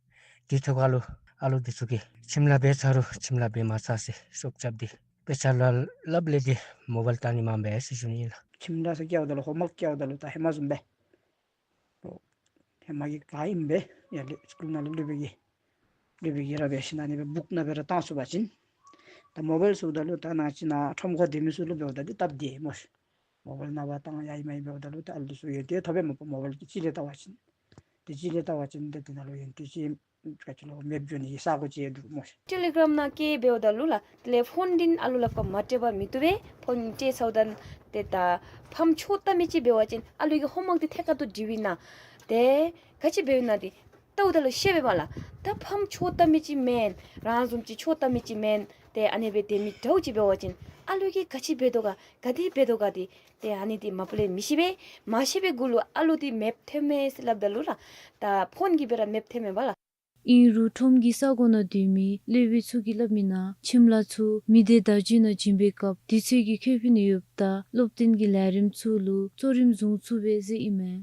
དེ་ཐོག་ཁར་ལུ་ཨ་ལོ་འདི་ཚུ་གིས་ཁྱིམ་ལཱ་འབད་ཚར་རུང་ཁྱིམ་ལཱ་འབད་མ་ཚར་ཟེར་ཤོབ་རྐྱབ་སྟེ་དཔེ་ཆ་ལཱ་སླབ་ལས་ཏེ་མོ་བཱའིལ་བཏང་ནི་མངམ་སྦེ་ཟེར་ཞུ་ནི་ཨིན་ལགས། ཁྱིམ་ལཱ་ཟེར་བཀལཝ་ད་ལུ་ཧོམ་ཝརཀ་བཀལཝ་ད་ལུ་ད་ཧེ་མ་བཟུམ་སྦེ་ཧེ་མ་གི་ག་ཨིནམ་སྦེ་ཡར་ལས་སི་ཀུལ་ནང་ལུ་སློབ་དཔོན་གྱིས་སློབ་དཔོན་གྱིས་ར་འབད་ཞིནམ་ཨ་ནི་སྦེ་བུཀ་ནང་སྦེ་ར་བཏང་ཚུགས་པ་ཅིན། ད་མོ་བཱའིལ་ཟེརཝ་ད་ལུ་ད་ནང་ཅིག་ནང་ཁྲོམ་ཁར་སྡོད་མི་ཚུ་ལུ་འབདཝ་ད་འདི་སྟབས་བདེ་སྨོ་ཤིག། མོ་བཱའིལ་ནང་འབག་བཏང་ཡར་ཨིན་མས་འབདཝ་ད་ལུ་ད་ཨ་ལོ་འདི་ཚུ་ཡོན་ཏན་ཐོབ་པས་མ་པ་མོ་བཱའིལ་གྱིས་ཅིག་ལས་བལྟ་བ་ཅིན། ཏེ་ཅིག་ལས་བལྟ་བ་ཅིན་ཏེ་དེ་ནང་ལུ་ཡོན་ཏན་ཅིག་ག་ཅི་ལོ་མེདཔ་འགྱོ་ནི་གི་ས་གོ་ཅིག་ཡང་འདུག་སྨོ་ཤིག། ཊེ་ལི་གརམ་ནང་བཀལ་འབདཝ་ད་ལུ་ལགས། དེ་ལས་ཕོན་འདི་ཨ་ལོ་ལག་པར་མ་སྤྲོད་པར་མི་བཏུབ་པས། ཕོན་སྤྲོད་ཚརཝ་ད་ཏེ་ད་ཕམ་ཆོས་ལྟ་མི་ཅིག་འབད་བ་ཅིན་ཨ་ལོ་གི་ཧོམ་ཝརཀ་འདི་ཐད་ཀར་དུ་འབྲི་བའི་ནང་ཏེ་ག་ཅི་འབདཝ་ཨིན་ན་འདི་བལྟཝ་ད་ལུ་ཤེས་པས་མས་ལགས། ད་ཕམ་ཆོས་ལྟ་མི་ཅིག་མེན། རང་བཟུམ་ཅིག་ཆོས་ལྟ་མི་ཅིག་མེན། ཏེ་ཨ་ནི་སྦེ་སྡོད་མི་འདྲཝ་ཅིག་འབད་བ་ཅིན་ཨ་ལོ་གིས་ག་ཅི་འབད་དོ་ག་ག་དེ་འབད་དོ་ག་འདི་ཏེ་ཨ་ནི་འདི་མ་པ་ལས་མི་ཤེས་པས། མ་ཤེས་པའི་གུ་ལུ་ཨ་ལོ་འདི་མེདཔ་ཐོནམ་མས་ཟེར་སླབ་ད་ལུ་ལགས། ད་ཕོན་གྱིས་སྦེ་ར་མེདཔ་ཐོནམ་མས་པ་ལགས། ཨིན་རུང་ཁྲོམ་གྱི་ས་གོ་ནང་སྡོད་མི་སློབ་དཔོན་ཚུ་གིས་སླབ་མི་ནང་ཁྱིམ་ལཱ་ཚུ་མི་སྡེ་བརྡ་བརྒྱུད་ནང་བྱིན་པའི་སྐབས་དུས་ཚོད་ཀྱི་ཁེ་ཕན་ཡོདཔ་དང་སློབ་སྟོན་གྱི་ལས་རིམ་ཚུ་ལུ་གཙོ་རིམ་བཟུང་ཚུགས་པས་ཟེར་ཨིན་མས།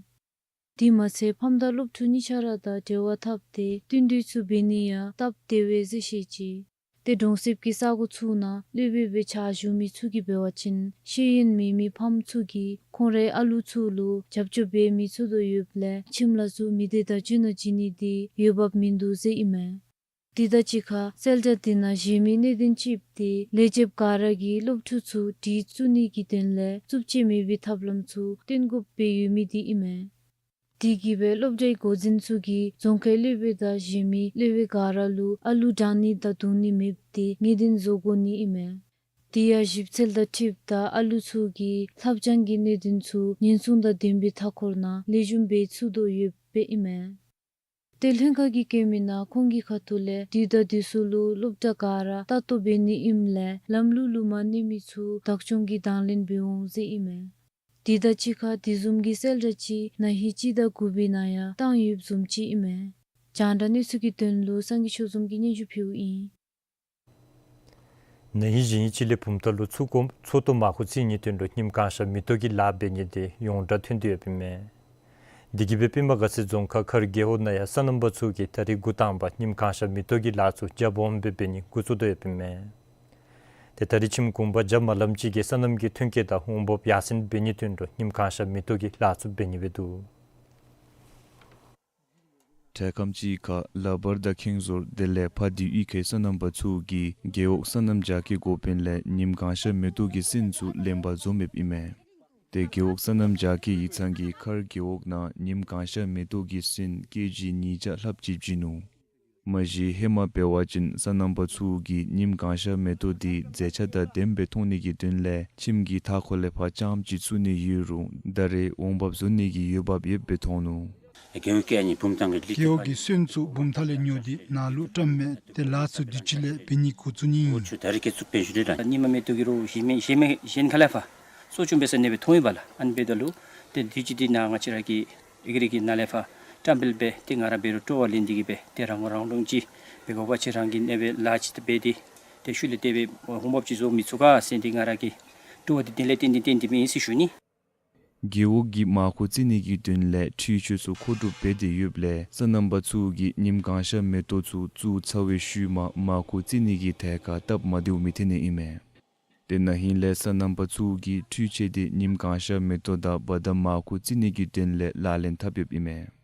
དེ་མ་ཚད་ཕམ་དང་སློབ་ཕྲུག་གཉིས་ཆ་ར་དང་འབྲེལ་བ་འཐབ་སྟེ་བསྟུན་གྲོས་ཚུ་འབད་ནི་ཡང་སྟབས་བདེ་བས་ཟེར་བཤད་ཅི། ཏེ་གྲོང་གསེབ་ཀྱི་ས་གོ་ཚུ་ནང་སློབ་དཔོན་སྦེ་ཕྱག་ཞུ་མི་ཚུ་གིས་འབད་བ་ཅིན་ཤེས་ཡོན་མེད་མི་ཕམ་ཚུ་གིས་ཁོང་རའི་ཨ་ལུ་ཚུ་ལུ་རྒྱབ་སྐྱོར་འབད་མི་ཚུགས་དོ་ཡོདཔ་ལས་ཁྱིམ་ལཱ་ཚུ་མི་སྡེ་བརྡ་བརྒྱུད་ནང་བྱིན་ནི་འདི་འོས་འབབ་མིན་འདུག་ཟེར་ཨིན་མས། དེ་དང་གཅིག་ཁར་གསལ་བསྒྲགས་འདི་ནང་གཞན་མི་གནད་དོན་ཅིག་འདི་ལས་བྱེདཔ་ག་ར་གིས་སློབ་ཕྲུག་ཚུ་གྲལ་བཙུགས་ནི་གི་དོན་ལས་རྩུབ་སྤྱོད་མེད་པའི་ཐབས་ལམ་ཚུ་སྟོན་དགོཔ་སྦེ་ཡོད་མི་འདི་ཨིན་མས། དེ་གིས་སྦེ་སློབ་གྲྭའི་འགོ་འཛིན་ཚུ་གིས་རྫོང་ཁའི་སློབ་དཔོན་དང་གཞན་མི་སློབ་དཔོན་ག་ར་ལུ་ཨ་ལུ་དྲང་ནི་དང་བརྡུང་ནི་མེདཔ་འདི་ངེས་གཏན་བཟོ་དགོ་ནི་ཨིན་མས། དེ་ཡང་ཞིབ་འཚོལ་དང་འཁྲིལཝ་ད་ཨ་ལུ་ཚུ་གི་ལྷབ་སྦྱང་གི་གནད་དོན་ཚུ་ཉེན་སྲུང་དང་ལྡན་པའི་མཐའ་འཁོར་ནང་ལེགས་ཤོམ་འབད་ཚུགས་དོ་ཡོདཔ་སྦེ་ཨིན་མས། ཏེ་ལྷན་ཁག་གིས་བཀོད་མི་ནང་ཁོང་གི་ཁ་ཐུག་ལས་དུས་དང་དུས་སུ་ལུ་སློབ་གྲྭ་ག་ར་ལྟ་རྟོག་འབད་ནི་ཨིནམ་ལས་ལམ་ལུགས་ལུ་མ་གནས་མི་ཚུ་བདག་སྐྱོང་གིས་དང་ལེན་འབད་འོང་ཟེར་ཨིན་མས། དེ་དང་གཅིག་ཁར་དེ་བཟུམ་གྱི་གསལ་བསྒྲགས་ཅིག་ན་ཧིང་སྤྱི་ཟླ་དགུ་པའི་ནང་ཡང་བཏང་ཡོདཔ་བཟུམ་ཅིག་ཨིན་མས། རྒྱང་བསྒྲགས་གནས་ཚུལ་གྱི་དོན་ལུ་སངས་རྒྱས་ཆོས་འཛོམས་ཀྱིས་སྙན་ཞུ་ཕུལཝ་ཨིན། ན་ཧིང་གཞེས་ནིང་སྤྱི་ལོ་བུམ་ཐང་ལུ་ཚོགས་གཙོ་མར་ཁུ་རྩེ་ནིའི་དོན་ལུ་ཉིམ་གང་ཤར་མེ་ཏོག་གི་ལཱ་འབད་ནི་དེ་ཡོངས་གྲགས་ཐོན་ཏེ་ཡོདཔ་ཨིན་མས། དེ་གིས་སྦེ་པདྨ་དགའ་ཚལ་རྫོང་ཁག་མཁར་རྒེད་འོག་ནང་ཡང་སོ་ནམ་པ་ཚུ་གིས་ད་རིས་འགོ་དང་པ་ཉིམ་གང་ཤར་མེ་ཏོག་གི་ལཱ་ཚུ་རྒྱ་སྦོམ་སྦེ་འབད་ནི་འགོ་བཙུགས་ཏེ་ཡོདཔ་ཨིན་མས། ཏེ་ད་རིས་ཁྱིམ་གུང་པ་བརྒྱ་མ་ལམ་ཅིག་གིས་སོ་ནམ་གྱི་ཐོན་སྐྱེད་དང་འོང་འབབ་ཡར་སེང་འབད་ནིའི་དོན་ལུ་ཉིམ་གང་ཤར་མེ་ཏོག་གི་ལཱ་ཚུ་འབད་ནི་སྦེ་འདུག། འཕྲལ་ཁམས་ཅིག་ཁར་ལག་པར་དང་ཁེངས་ཟོར་དེ་ལས་ཕ་དི་ཡུལ་ཁའི་སོ་ནམ་པ་ཚུ་གིས་རྒེད་འོག་སོ་ནམ་རྒྱ་སྐྱེད་འགོ་དཔོན་ལས་ཉིམ་གང་ཤར་མེ་ཏོག་གི་སོན་ཚུ་ལེན་པར་འཛོམས་ཡོདཔ་ཨིན་མས། ཏེ་རྒེད་འོག་སོ་ནམ་རྒྱ་སྐྱེད་ཡིག་ཚང་གིས་མཁར་རྒེད་འོག་ནང་ཉིམ་གང་ཤར་མེ་ཏོག་གི་སོན་ཀེ་ཇི་ཉིས་བརྒྱ་ལྷགཔ་ཅིག་བྱིན་ནུག། མ་གཞི་ཧེ་མ་འབད་བ་ཅིན་སོ་ནམ་པ་ཚུ་གིས་ཉིམ་གང་ཤར་མེ་ཏོག་འདི་མཛེས་ཆ་དང་ལྡནམ་སྦེ་མཐོང་ནི་གི་དོན་ལས་ཁྱིམ་གྱི་མཐའ་འཁོར་ལས་ཕར་རྐྱངམ་ཅིག་བཙུགས་ནི་ཡོད་རུང་ད་རེས་འོང་འབབ་བཟོ་ནི་གི་འོས་འབབ་ཡོདཔ་སྦེ་མཐོང་ནུག། རྒེད་འོག་གི་སོན་ཚུ་བུམ་ཐང་ལས་ཉོ་སྟེ་ནཱ་ལུ་བཀྲམ་མས། ཏེ་ལཱ་ཚུ་དུས་ཅི་ལས་འབད་ནི་འགོ་བཙུགས་ནི་ཨིན། ད་རིས་ཀྱི་ཚུགས་པའི་ཞུ་རེ་ར་ཉིམ་མེ་ཏོག་གི་རོ་གཞན་མི་གཞན་མི་གཞན་ཁ་ལས་ཕར་གཙོ་ཆུང་འབད་ས་ཨ་ནི་སྦེ་མཐོང་ཡོདཔ་ལགས། ཨ་ནི་འབདཝ་ད་ལུ་ཏེ་དུས་ཅི་འདི་ནང་ང་བཅས་ར་གི་ཨི་ཀ་རི་གི་ནང་ལས་ཕར་བཀྲམ་སྤེལ་འབད་དེ་ང་ར་འབད་རུང་སྤྲོ་བ་ལེན་ཏེ་གིས་སྦེ་ཏེ་རང་ངོ་རང་སློང་ཅིག་འབད་དགོ་པ་ཅིན་རང་གིས་ཨ་ནི་སྦེ་ལཱ་ཅིག་འབད་དེ་ཏེ་ཤུལ་ལས་དེ་སྦེ་འོང་འབབ་ཅིག་བཟོ་མི་ཚུགས་ག་ཟེར་ཏེ་ང་ར་གིས་སྤྲོ་བ་འདི་དེ་ལས་བརྟེན་ཏེ་བརྟེན་ཏེ་མེན་ཟེར་ཞུ་ནི། རྒེད་འོག་གིས་མར་ཁུ་བཙིར་ནི་གི་དོན་ལས་འཕྲུལ་ཆས་ཚུ་མཁོ་སྒྲུབ་འབད་དེ་ཡོདཔ་ལས་སོ་ནམ་པ་ཚུ་གིས་ཉིམ་གང་ཤར་མེ་ཏོག་ཚུ་བཙུགས་ཚར་བའི་ཤུལ་མ་མར་ཁུ་བཙིར་ནི་གི་ཐད་ཁར་སྟབས་མ་བདེཝ་མི་ཐོན་ནི་ཨིན་མས། ཏེ་ན་ཧིང་ལས་སོ་ནམ་པ་ཚུ་གིས་འཕྲུལ་ཆས་འདི་ཉིམ་གང་ཤར་མེ་ཏོག་དང་འབའ་དང་མར་ཁུ་བཙིར་ནི་གི་དོན་ལས་ལག་ལེན་འཐབ་ཡོདཔ་ཨིན་མས།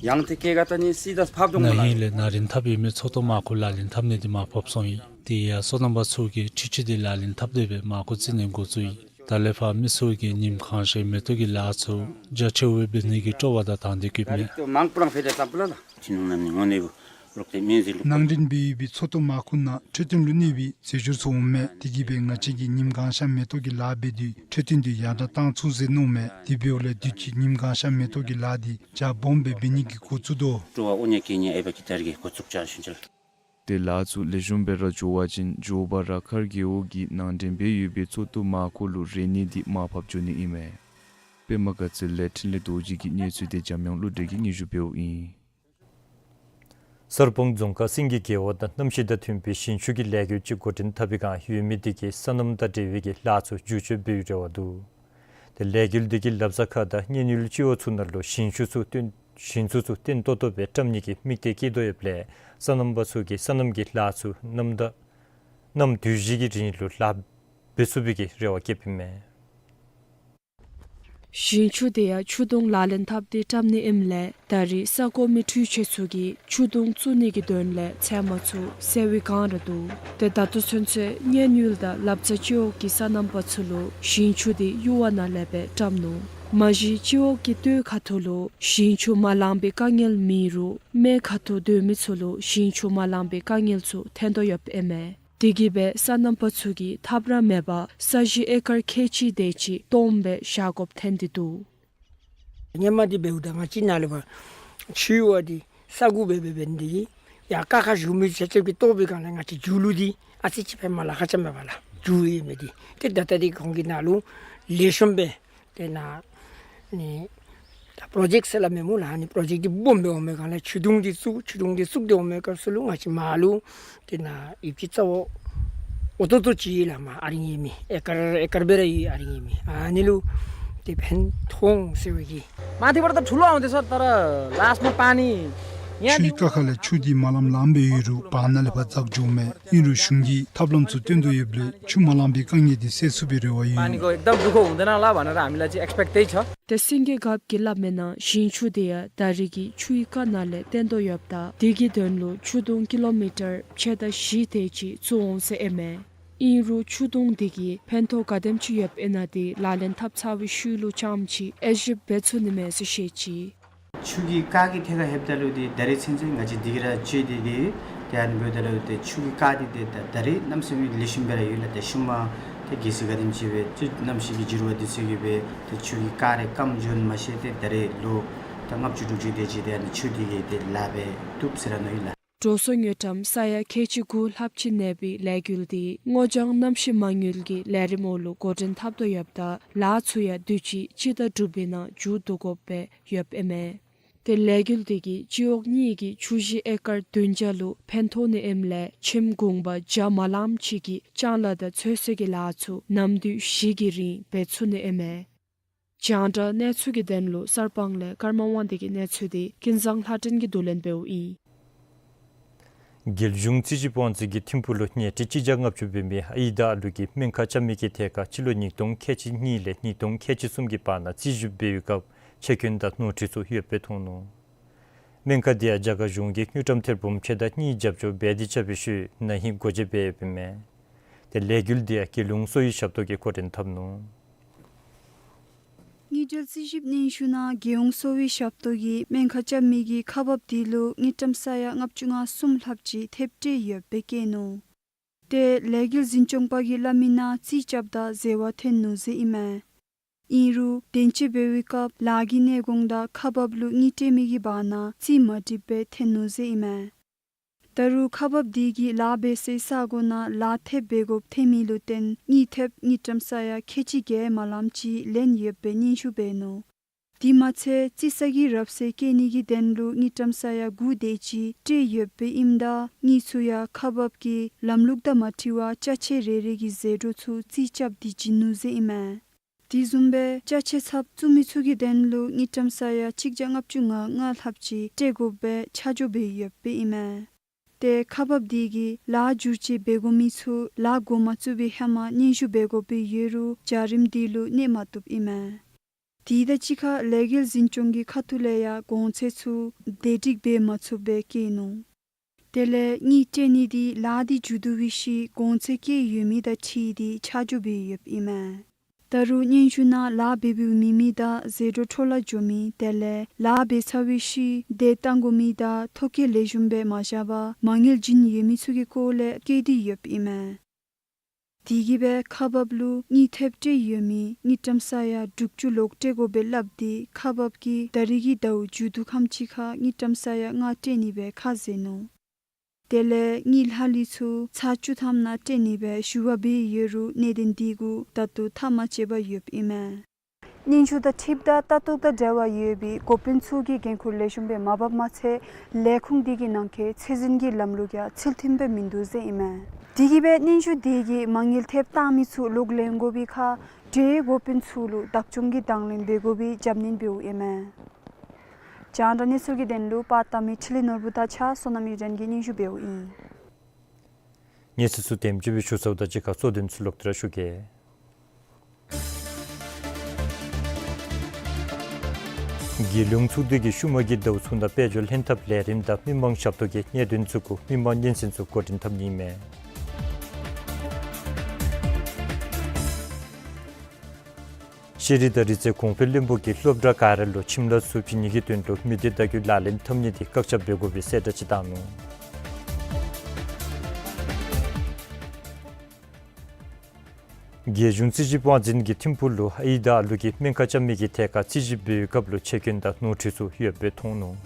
ཡང་ཏེ་སྐྱེ་རྒ་ད་ནི་སི་ད་ཕབ་འོང་ན་ཧིང་ལས་ན་རིན་འཐབ་ཡོད་མི་ཚོགས་གཏོགས་མར་ཁུ་ལག་ལེན་འཐབ་ནི་འདི་མར་ཕབ་སོང་ཡི། དེ་ཡང་སོ་ནམ་པ་ཚུ་གིས་འཕྲུལ་ཆས་འདི་ལག་ལེན་འཐབ་སྟེ་སྦེ་མར་ཁུ་བཙིར་ནི་འགོ་བཙུགས་ཡི། ད་ལས་ཕར་མི་ཚུ་གིས་ཉིམ་གང་ཤར་མེ་ཏོག་གི་ལཱ་ཚུ་རྒྱ་ཆེཝ་སྦེ་འབད་ནི་གི་སྤྲོ་བ་དང་དང་འདོད་བསྐྱེདཔ་མས། མང་པོ་རང་ཕེ་ཏེ་ལྟ་བུ་ལ་ལ། ཅི་ནུང་ནམ་ནི་ངོ་ནས་བུ་རོགས་ཏེ་མིན་ཟེར་ལུགས། ནང་འདྲེན་འབད་ཡོད་པའི་ཚོགས་གཏོགས་མར་ཁུ་ནང་འཕྲོད་བསྟེན་ལུ་གནོད་པའི་རྫས་སྦྱོར་ཚུ་འོང་མས། དེ་གིས་སྦེ་ང་བཅས་ཀྱིས་ཉིམ་གང་ཤར་མེ་ཏོག་གི་ལཱ་འབད་དུས་འཕྲོད་བསྟེན་འདི་ཡར་དྲག་བཏང་ཚུགས་ཟེར་མནོཝ་མས། དེ་འབདཝ་ལས་དུས་ཅི་ཉིམ་གང་ཤར་མེ་ཏོག་གི་ལཱ་འདི་རྒྱ་སྦོམ་སྦེ་འབད་ནི་གི་འགོ་བཙུགས་དོ། སྤྲོ་བ་ཨོ་ཉེ་ཀེ་ཉེ་ཨའི་བ་ཀི་ད་རིས་ཀྱི་འགོ་བཙུགས་ཅ་ཞུ་ཅལ། ཏེ་ལཱ་ཚུ་ལེགས་ཤོམ་སྦེ་ར་འགྱོ་བ་ཅིན་མགྱོགས་པ་ར་མཁར་རྒེད་འོག་གི་ནང་འདྲེན་འབད་ཡོད་པའི་ཚོགས་འདུ་མང་ཁོག་ལུ་རེ་ནི་འདི་མར་ཕབ་འགྱོ་ནི་ཨིན་མས། པདྨ་དགའ་ཚལ་ལས་འཕྲིན་ལས་རྡོ་རྗེ་གི་གནས་ཚུལ་འདི་འཇམ་དབྱངས་བློ་གྲོས་ཀྱིས་སྙན་ཞུ་འབདཝ་ཨིན། གསར་སྤང་རྫོང་ཁག་སེང་གེ་རྒེད་འོག་ནང་གནམ་གཤིས་དང་མཐུན་པའི་ཞིང་ཆུ་གི་ལས་འགུལ་ཅིག་འགོ་འདྲེན་འཐབ་པའི་བསྒང་ཡོད་མི་འདི་གིས་སོ་ནམ་དང་འབྲེལ་བའི་གི་ལཱ་ཚུ་འགྱུར་བཅོས་འབད་བའི་རེ་བ་འདུག། ཏེ་ལས་འགུལ་འདི་གིས་ལབ་ཙ་ཁ་དང་མཉན་ཡུལ་སྤྱི་འོག་ཚུ་ནང་ལུ་ཞིང་ཆུ་ཚུ་བཏོན་ཞིང་ཆུ་ཚུ་བརྟན་ཏོག་ཏོ་སྦེ་བཀྲམ་ནི་གི་དམིགས་གཏད་བསྐྱེད་དོ་ཡོདཔ་ལས་སོ་ནམ་པ་ཚུ་གིས་སོ་ནམ་གྱི་ལཱ་ཚུ་གནམ་ད་གནམ་དུས་བཞི་གི་རིང་ལུ་ལཱ་འབད་ཚུགས་པའི་གི་རེ་བ་བསྐྱེདཔ་ཨིན་མས། ཞིང་ཆུ་དེ་ཡང་ཆུ་དུང་ལག་ལེན་འཐབ་སྟེ་བཀྲམ་ནི་ཨིནམ་ལས་ད་རེས་ས་གོ་མི་འཕྲུལ་ཆས་ཚུ་གིས་ཆུ་དུང་བཙུགས་ནི་གི་དོན་ལས་ཚལ་མ་ཚུ་སེལ་བའི་བསྒང་ར་འདུག། ཏེ་ད་ལྟོ་ཚུན་ཚོད་མཉན་ཡུལ་དང་ལབ་ཙ་སྤྱི་འོག་གི་སོ་ནམ་པ་ཚུ་ལུ་ཞིང་ཆུ་དེ་གཡུར་བ་ནང་ལས་སྦེ་བཀྲམ་ནུག། མ་གཞི་སྤྱི་འོག་གི་སྟོད་ཁ་ཐུག་ལུ་ཞིང་ཆུ་མ་ལང་པའི་དཀའ་ངལ་མེད་རུང་སྨད་ཁ་ཐུག་སྡོད་མི་ཚུ་ལུ་ཞིང་ཆུ་མ་ལང་པའི་དཀའ་ངལ་ཚུ་ཐོན་དོ་ཡོདཔ་ཨིན་མས། དེ་གིས་སྦེ་སོ་ནམ་པ་ཚུ་གིས་ཐབས་ར་མེད་པར་ས་གཞི་ཨེ་ཀར་ཁལ་གཅིག་དེ་ཅིག་སྟོངམ་སྦེ་བཞག་དགོཔ་ཐོན་ཏེ་འདུག། ཧེ་མ་འདི་འབདཝ་ད་ང་བཅས་ནཱ་ལས་ཕར་ཆུ་ཡུར་བ་འདི་ས་གུ་སྦེ་འབད་འབད་ནི་དེ་གིས་ཡར་ཀ་ཁར་བཞུགས་མི་ཆ་ཁྱབ་ཀྱིས་བལྟ་བའི་བསྒང་ལས་ང་བཅས་མཇུག་ལུ་འདི་ཨ་ཙི་ཅིག་ཕར་མར་ལཱ་ཁག་ཆེ་མས་པ་ལགས། མཇུག་ཡོད་མི་འདི། ཏེ་ད་ལྟོ་འདི་ཁོང་གིས་ནཱ་ལུ་ལེགས་ཤོམ་སྦེ་ཏེ་ནཱ་ནི་ད་པྲོ་ཇེཀཊ་ཟེར་སླབ་མས་སྨོ་ལགས། ཨ་ནི་པྲོ་ཇེཀཊ་འདི་སྦོམ་སྦེ་འོང་མི་སྒང་ལས་ཆུ་དུང་འདི་བཙུགས། ཆུ་དུང་འདི་བཙུགས་ཏེ་འོང་མི་སྐབས་སུ་ལུ་ང་བཅས་མར་ལུ་ཏེ་ནཱ་ཡུདཔ་ཅིག་རྩ་བོ་འོ་ཏོག་ཏོ་ཅིག་ལགས། མར་ཨ་རིང་ཡོད་མི་ཨེ་ཀར་ཨེ་ཀར་སྦེ་ར་ཡོད། ཨ་རིང་ཡོད་མི་ཨ་ནི་ལུ་ཏེ་ཕན་ཐོགས་འོང་ཟེར་བའི་གི། མ་ཐིག་པར་ད་འཁྲུལ་ལོང་འོང་དེ་སོ་ད་ར་ལཱསཊ་མ་པ་ནི་ཡང་ཆུའི་ཀ་ཁ་ལས་ཆུ་འདི་མ་ལངམ་ལངམ་སྦེ་ཡོད་རུང་བར་ན་ལས་ཕར་འཛག་འགྱོཝ་མས། ཨིན་རུང་གཞུང་གིས་ཐབས་ལམ་ཚུ་སྟོན་དོ་ཡོདཔ་ལས་ཆུ་མ་ལང་པའི་དཀའ་ངལ་འདི་སེལ་ཚུགས་པའི་རེ་བ་ཡོད། པ་ནི་གོ་ཨེག་དམ་དུ་ཁོ་འོང་དེ་ནང་ལཱ་བ་ན་ར་ཨ་མི་ལ་ཅིག་ཨེགསི་པེཀཊ་ཏེ་ཆོ། ཏེ་སེང་གེ་རྒཔོ་གིས་སླབ་མིའི་ནང་ཞིང་ཆུ་དེ་ཡང་ད་རེས་ཀྱི་ཆུའི་ཀ་ནང་ལས་བཏོན་དོ་ཡོདཔ་ད་དེ་གི་དོན་ལུ་ཆུ་དུང་ཀི་ལོ་མི་ཊར་ཕྱེད་དང་བཞི་དེ་ཅིག་བཙུགས་འོང་ཟེར་ཨིན་མས། ཨིན་རུང་ཆུ་དུང་དེ་གིས་ཕན་ཐོགས་ག་དེམ་ཅིག་ཡོདཔ་ཨིན་ན་དེ་ལག་ལེན་འཐབ་ཚར་བའི་ཤུལ་ལུ་རྐྱངམ་ཅིག་དབྱེ་ཞིབ་འབད་ཚུགས་ནི་མས་ཟེར་བཤད་ཅི། ཆུ་གི་ཀ་གི་ཐད་ཁར་ལྷོདཔ་ད་ལུ་ཏེ་ད་རེས་ཚུན་ཚོད་ང་བཅས་འདི་གིས་ར་ཅིག་ཏེ་ཏེ་ཏེ་ཨ་ནི་འབདཝ་ད་ལུ་ཏེ་ཆུ་གི་ཀ་འདི་ཏེ་ད་ད་རེས་གནམ་མེད་ས་མེད་ལེགས་ཤོམ་སྦེ་ར་ཡོད་ལགས། ཏེ་ཤུལ་མ་ཏེ་གལ་སྲིད་ག་དེམ་ཅིག་སྦེ་ཏེ་གནམ་གཤིས་ཀྱི་འགྱུར་བ་འདི་ཚུ་གིས་སྦེ་ཏེ་ཆུ་གི་ཀ་རེ་སྐམ་འགྱོ་ནི་མ་ཤེས། ཏེ་ད་རེས་ལོ་ད་ལྔ་བཅུ་དྲུག་ཅུ་དེ་ཅིག་ཏེ་ཨ་ནི་ཆུ་འདི་གིས་ཏེ་ལཱ་འབད་བཏུབ་ཟེར་ར་མནོ་ཡི་ལགས། འགྲོ་སོང་དངུལ་ཀྲམ་ས་ཡ་ཁལ་གཅིག་དགུ་ལྷགཔ་ཅིག་གནས་པའི་ལས་འགུལ་འདི་སྔོ་ལྗང་གནམ་གཤིས་མ་དངུལ་གྱི་ལས་རིམ་འོག་ལུ་འགོ་འདྲེན་འཐབ་དོ་ཡོདཔ་ད་ལཱ་ཚུ་ཡང་དུས་ཅི་སྤྱི་ཟླ་དྲུག་པའི་ནང་མཇུག་བསྡུ་དགོཔ་སྦེ་ཡོདཔ་ཨིན་མས། ཏེ་ལས་འགུལ་འདི་གིས་སྤྱི་འོག་གཉིས་ཀྱི་ཆུ་གཞི་ཨེ་ཀར་བདུན་བརྒྱ་ལུ་ཕན་ཐོགས་ནི་ཨིནམ་ལས་ཁྱིམ་གུང་པ་བརྒྱ་མ་ལངམ་ཅིག་གི་ལྕང་ལཱ་དང་ཚོད་བསྲེ་གི་ལཱ་ཚུ་ནམ་དུས་བཞི་གི་རིང་འབད་ཚུགས་ནི་ཨིན་མས། རྒྱང་བསྒྲགས་གནས་ཚུལ་གྱི་དོན་ལུ་གསར་སྤང་ལས་ཀརྨ་དབང་འདུས་ཀྱི་གནས་ཚུལ་འདི་ཀུན་བཟང་ལྷ་སྒྲོན་གྱིས་བསྡུ་ལེན་འབདཝ་ཨིན། རྒྱལ་གཞུང་རྩིས་ཞིབ་དབང་འཛིན་གྱི་ཐིམ་ཕུག་ལུ་ཉལ་ཁྲི་གཅིག་བརྒྱ་ལྔ་བཅུ་འབད་མི་ཨའི་དང་ཨ་ལུ་གིས་སྨན་ཁང་རྐྱབ་མི་གི་ཐད་ཁར་སྤྱི་ལོ་ཉིས་སྟོང་ཁལ་གཅིག་གཉིས་ལས་ཉིས་སྟོང་ཁལ་གཅིག་གསུམ་གྱི་བར་ན་རྩིས་ཞིབ་འབད་བའི་སྐབས་ཆད་སྐྱོན་དང་ནོར་འཁྲུལ་ཚུ་ཡོདཔ་སྦེ་མཐོང་ནུག། སྨན་ཁང་འདི་ཡང་རྒྱ་གར་གཞུང་གིས་དངུལ་ཀྲམ་ཐེར་འབུམ་ཕྱེད་དང་གཉིས་རྒྱབ་སྐྱོར་འབད་དེ་རྐྱབ་པའི་ཤུལ་ན་ཧིང་སྒོ་འབྱེད་འབད་ཡོདཔ་ཨིན་མས། ཏེ་ལས་འགུལ་འདི་ཡང་རྒྱལ་ཡོངས་གསོ་བའི་ཞབས་ཏོག་གིས་འགོ་འདྲེན་འཐབ་ནུག། དངུལ་འབྲེལ་རྩིས་ཞིབ་སྙན་ཞུ་ནང་རྒྱལ་ཡོངས་གསོ་བའི་ཞབས་ཏོག་གིས་སྨན་ཁང་རྐྱབ་མི་གི་ཁག་འབགཔ་འདི་ལུ་དངུལ་ཀྲམ་ས་ཡ་ལྔ་བཅུ་ང་གསུམ་ལྷགཔ་ཅིག་ཐེབས་སྤྲོད་ཡོདཔ་སྦེ་བཀོད་ནུག། ཏེ་ལས་འགུལ་འཛིན་སྐྱོང་པ་གིས་སླབ་མིའི་ནང་རྩིས་རྐྱབ་ད་ཟེར་བ་ཐོན་ནུག་ཟེར་ཨིན་མས། ཨིན་རུང་བདེན་དཔྱད་འབད་བའི་སྐབས་ལཱ་གི་གནས་གོང་དང་ཁག་འབགཔ་ལུ་དངུལ་སྤྲོད་མི་གི་བར་ན་རྩིས་མ་འགྲིགཔ་སྦེ་ཐོན་ནུག་ཟེར་ཨིན་མས། ད་རུང་ཁག་འབགཔ་འདི་གིས་ལཱ་འབད་སའི་ས་གོ་ནང་ལཱ་ཐེབས་འབད་དགོཔ་ཐོན་མི་ལུ་བརྟེན་དངུལ་ཐེབས་དངུལ་ཀྲམ་ས་ཡ་ཁལ་གཅིག་བརྒྱད་མ་ལངམ་ཅིག་ལེན་ཡོདཔ་སྦེ་སྙན་ཞུ་འབད་ནུག། དེ་མ་ཚད་རྩིས་ས་གི་རབ་གསལ་བཀོད་ནི་གི་དོན་ལུ་དངུལ་ཀྲམ་ས་ཡ་དགུ་དེ་ཅིག་སྤྲོད་ཡོདཔ་སྦེ་ཨིནམ་ད་དངུལ་ཚུ་ཡང་ཁག་འབགཔ་གིས་ལམ་ལུགས་དང་མ་འཁྲིལ་བར་ཅ་ཆས་རེ་རེ་གི་ཟད་འགྲོ་ཚུ་རྩིས་རྐྱབ་སྟེ་བྱིན་ནུག་ཟེར་ཨིན་མས། དེ་བཟུམ་སྦེ་ཅ་ཆས་ཚབ་བཙུགས་མི་ཚུ་གི་དོན་ལུ་དངུལ་ཀྲམ་ས་ཡ་གཅིག་བརྒྱ་ལྔ་བཅུ་ང་ལྔ་ལྷགཔ་ཅིག་སྤྲོད་དགོཔ་སྦེ་ཆ་འཇོག་འབད་ཡོདཔ་སྦེ་ཨིན་མས། ཏེ་ཁག་འབགཔ་འདི་གིས་ལཱ་བསྒྱུར་བཅོས་འབད་དགོ་མི་ཚུ་ལཱ་འགོ་མ་བཙུགས་པའི་ཧེ་མ་སྙན་ཞུ་འབད་དགོཔ་སྦེ་ཡོད་རུང་བྱ་རིམ་འདི་ལུ་གནས་མ་བཏུབ་ཨིན་མས། དེ་དང་གཅིག་ཁར་ལས་འགུལ་འཛིན་སྐྱོང་གི་ཁ་ཐུག་ལས་ཡང་གོང་ཚད་ཚུ་བདེ་སྒྲིག་འབད་མ་ཚུགསཔ་སྦེ་བཀོད་ནུག། དེ་ལས་དངུལ་སྤྲོད་ནི་འདི་ལཱ་འདི་མཇུག་བསྡུ་བའི་ཤུལ་གོང་ཚད་བཀོད་ཡོད་མི་དང་འཁྲིལ་ཏེ་ཆ་འཇོག་འབད་ཡོདཔ་ཨིན་མས། ད་རུང་སྙན་ཞུ་ནང་ལཱ་འབད་འབདཝ་མེད་མི་དང་ཟད་འགྲོ་འཕྲོ་བརླག་འགྱོ་མི་དེ་ལས་ལཱ་འབད་ཚར་བའི་ཤུལ་བདེ་བཏང་དགོ་མི་དང་ཐོ་བཀོད་ལེགས་ཤོམ་སྦེ་མ་བཞག་པར་མ་དངུལ་བྱིན་ཡོད་མི་ཚུ་གི་སྐོར་ལས་བཀོད་དེ་ཡོདཔ་ཨིན་མས། དེ་གིས་སྦེ་ཁག་འབགཔ་ལུ་དངུལ་ཐེབས་སྤྲོད་ཡོད་མི་དངུལ་ཀྲམ་ས་ཡ་དྲུག་ཅུ་ལོག་སྤྲོད་དགོ་པས་སླབ་སྟེ་ཁག་འབགཔ་གིས་ད་རིས་ཀྱི་ཟླཝ་མཇུག་བསྡུ་ཁམས་ཅིག་ཁར་དངུལ་ཀྲམ་ས་ཡ་ལྔ་སྤྲོད་ནི་སྦེ་ཁ་བཟེད་ནུག། དེ་ལས་དངུལ་ལྷག་ལུས་ཚུ་ཚར་བཅུ་ཐམ་ནང་སྤྲོད་ནི་སྦེ་ཞུ་བ་འབད་ཡོད་རུང་གནད་དོན་འདི་གུ་ད་ལྟོ་ཐག་མ་བཅད་པར་ཡོདཔ་ཨིན་མས། སྙན་ཞུ་དང་འཁྲིལཝ་ད་ལྟ་རྟོག་དང་འབྲེལ་བ་ཡོད་པའི་འགོ་དཔོན་ཚུ་གིས་འགན་ཁུར་ལེགས་ཤོམ་སྦེ་མ་འབགཔ་མ་ཚད་ལས་ཁུངས་འདི་གི་ནང་འཁོད་ཚད་འཛིན་གྱི་ལམ་ལུགས་ཡང་ཚུལ་མཐུན་སྦེ་མིན་འདུག་ཟེར་ཨིན་མས། དེ་གིས་སྦེ་སྙན་ཞུ་དེ་གིས་མ་དངུལ་ཐེབས་བཏང་མི་ཚུ་ལོག་ལེན་དགོ་པའི་ཁར་འབྲེལ་ཡོད་འགོ་དཔོན་ཚུ་ལུ་བདག་སྐྱོང་གི་དང་ལེན་འབད་དགོ་པའི་རྒྱབ་སྣོན་འབདཝ་ཨིན་མས། རྒྱང་བསྒྲགས་གནས་ཚུལ་གྱི་དོན་ལུ་པར་བཏབ་མི་འཕྲིན་ལས་ནོར་བུ་དང་གཅིག་ཁར་བསོད་ནམས་གཡུ་སྒྲོན་གྱིས་སྙན་ཞུ་འབདཝ་ཨིན། གནས་ཚུལ་ཚུ་དེམ་ཅིག་སྦེ་ཞུ་ཚརཝ་དང་གཅིག་ཁར་གཙོ་དོན་ཚུ་ལོག་སྟེ་ར་ཞུ་གེ། རྒྱལ་ཡོངས་ཚོགས་སྡེ་གིས་ཤུལ་མ་གི་ཟླཝ་ཚུ་ནང་དཔལ་འབྱོར་ལྷན་ཐབས་ལས་རིམ་དང་མི་མང་ཞབས་ཏོག་གི་གནད་དོན་ཚུ་གུ་མི་མང་སྙན་གསན་ཚུ་འགོ་འདྲེན་འཐབ་ནི་ཨིན་མས། ཤེས་རིག་དང་རིག་རྩལ་གོང་འཕེལ་བློན་པོ་གིས་སློབ་གྲྭ་ག་ར་ལུ་ཁྱིམ་ལཱ་ཚུ་བྱིན་ནི་གི་དོན་ལུ་མི་སྡེ་བརྡ་བརྒྱུད་ལག་ལེན་འཐབ་ནི་དེ་བཀག་ཆ་འབད་དགོ་པའི་གསལ་བསྒྲགས་ཅིག་བཏང་ནུག། རྒྱལ་གཞུང་རྩིས་ཞིབ་དབང་འཛིན་གྱིས་ཐིམ་ཕུག་ལུ་ཨའི་དང་ཨ་ལུ་གི་སྨན་ཁང་རྐྱབ་མི་གི་ཐད་ཁར་རྩིས་ཞིབ་འབད་བའི་སྐབས་ལུ་ཆད་སྐྱོན་དང་ནོར་འཁྲུལ་ཚུ་ཡོདཔ་སྦེ་མཐོང་ནུག།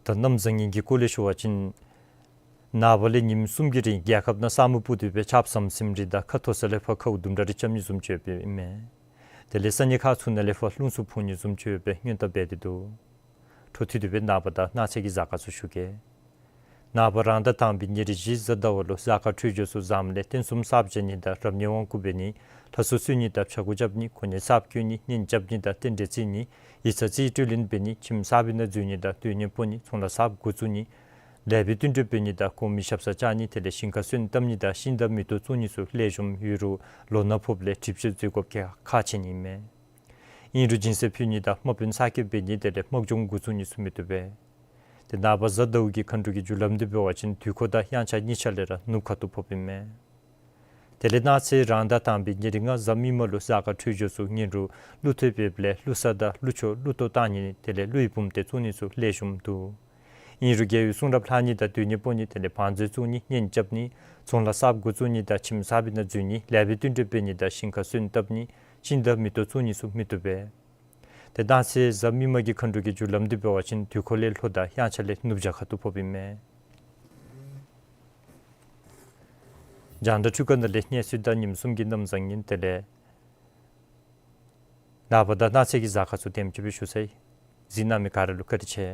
ད་གནམ་བཟང་ངན་གྱི་སྐོར་ལས་ཞུ་བ་ཅིན་ནངས་པ་ལས་ཉིནམ་གསུམ་གྱི་རིང་རྒྱལ་ཁབ་ནང་ས་སྨུག་སྤུབས་ཏེ་སྦེ་ཆརཔ་ཟམ་ཟིམ་རེ་དང་ཁ་མཐོ་ས་ལས་ཕར་ཁཝ་དུམ་གྲ་རེ་རྐྱབ་ནི་བཟུམ་ཅིག་ཡོདཔ་ཨིན་མས། དེ་ལས་ས་གནས་ཁག་ཚུ་ནང་ལས་ཕར་རླུང་འཚུབ་འཕུ་ནི་བཟུམ་ཅིག་ཡོདཔ་སྦེ་སྔོན་བརྡ་འབད་དེ་འདུག། འཕྲོ་མཐུད་དེ་སྦེ་ནངས་པ་དང་གནངས་ཚེ་གི་གཟའ་སྐར་ཚུ་ཞུ་གེ། ནངས་པ་རང་ཟླ་དང་པའི་ཉེར་བཞི་གཟའ་ཟླ་བ་ལུ་གཟའ་སྐར་འཕྲོད་སྦྱོར་ཚུ་བཟངམ་ལས་རྟེན་གསུམ་གསརཔ་བཞེངས་ནི་དང་རབ་གནས་དབང་བསྐུར་འབད་ནི། ལྷ་གསོལ་གསོལ་ནི་དང་ཕྱག་སྐོར་རྐྱབ་ནི། གོ་གནས་གསརཔ་བསྐོ་ནི། གཉེན་རྐྱབ་ནི་དང་རྟེན་འབྲེལ་བརྩི་ནི། ཡིག་ཚང་རྩིས་སྤྲོད་ལེན་འབད་ནི། ཁྱིམ་གསར་པའི་ནང་འཛུལ་ནི་དང་སྡོད་གནས་སྤོ་ནི། ཚོང་ལཱ་གསརཔ་འགོ་བཙུགས་ནི། ལེགས་པའི་བསྟུན་གྲོས་འབད་ནི་དང་གོང་མའི་ཞབས་སར་བཅར་ནི། དེ་ལས་ཞིང་ཁར་སོན་བཏབ་ནི་དང་ཤིང་དང་མེ་ཏོག་བཙུགས་ནི་ཚུ་ལེགས་ཤོམ་ཡོད་རུང་ལོ་ན་ཕོགཔ་ལས་གྲིབ་བཅོས་མཛད་དགོཔ་ཁག་ཆེ་ནི་ཨིན་མས། ཨིན་རུང་སྦྱིན་སྲེག་ཕུལ་ནི་དང་དམག་དཔོན་གསར་བསྐོ་འབད་ནི་དེ་ལས་དམག་སྦྱོང་འགོ་བཙུགས་ནི་ཚུ་མི་བཏུབ་པས། ཏེ་ནངས་པ་གཟའ་ཟླཝ་གི་མཁའ་འགྲོ་གི་རྒྱུ་ལམ་འདི་འབད་བ་ཅིན་དུས་འཁོར་དང་དབྱངས་འཆར་གཉིས་ཆ་ལས་ར་ནུབ་ཁ་ཐུག་ཕོགཔ་ཨིན་མས། དེ་ལས་གནངས་ཚེ་རང་ཟླ་དང་པའི་ཉེར་ལྔ་གཟའ་མིག་དམར་ལུ་གཟའ་སྐར་འཕྲོད་སྦྱོར་ཚུ་ངན་རུང་ཀླུ་ཐེབས་ཡོདཔ་ལས་ཀླུ་གཟའ་དང་ཀླུ་མཆོག་ཀླུ་གཏོར་བཏང་ནི་དེ་ལས་ཀླུ་ཡི་བུམ་སྡེ་བཙུགས་ནི་ཚུ་ལེགས་ཤོམ་འདུག། ཨིན་རུང་རྒྱལ་བའི་གསུང་རབ་ལྷག་ནི་དང་སྡོད་གནས་སྤོ་ནི་དེ་ལས་བང་མཛོད་བཙུགས་ནི་གཉེན་རྐྱབ་ནི་ཚོང་ལཱ་གསརཔ་འགོ་བཙུགས་ནི་དང་ཁྱིམ་གསར་པའི་ནང་འཛུལ་ནི་ལེགས་པའི་བསྟུན་གྲོས་འབད་ནི་དང་ཞིང་ཁར་སོན་བཏབ་ནི་ཤིང་དང་མེ་ཏོག་བཙུགས་ནི་ཚུ་མི་བཏུབ་པས། ཏེ་གནངས་ཚེ་གཟའ་མིག་དམར་གྱི་མཁའ་འགྲོ་གི་རྒྱུ་ལམ་འདི་འབད་བ་ཅིན་དུས་འཁོར་ལས་ལྷོ་དང་དབྱངས་འཆར་ལས་ནུབ་བྱང་ཁ་ཐུག་ཕོགཔ་ཨིན་མས། རྒྱང་བསྒྲགས་འཕྲུལ་ཁང་ནང་ལས་གནས་ཚུལ་དང་ཉིནམ་གསུམ་གྱི་གནམ་བཟང་ངན་དེ་ལས་ནངས་པ་དང་གནངས་ཚེ་གི་གཟའ་སྐར་ཚུ་དེམ་ཅིག་སྦེ་ཞུ་ཚར་ཡི། གཟིགས་གནང་མི་ག་ར་ལུ་བཀའ་དྲིན་ཆེ།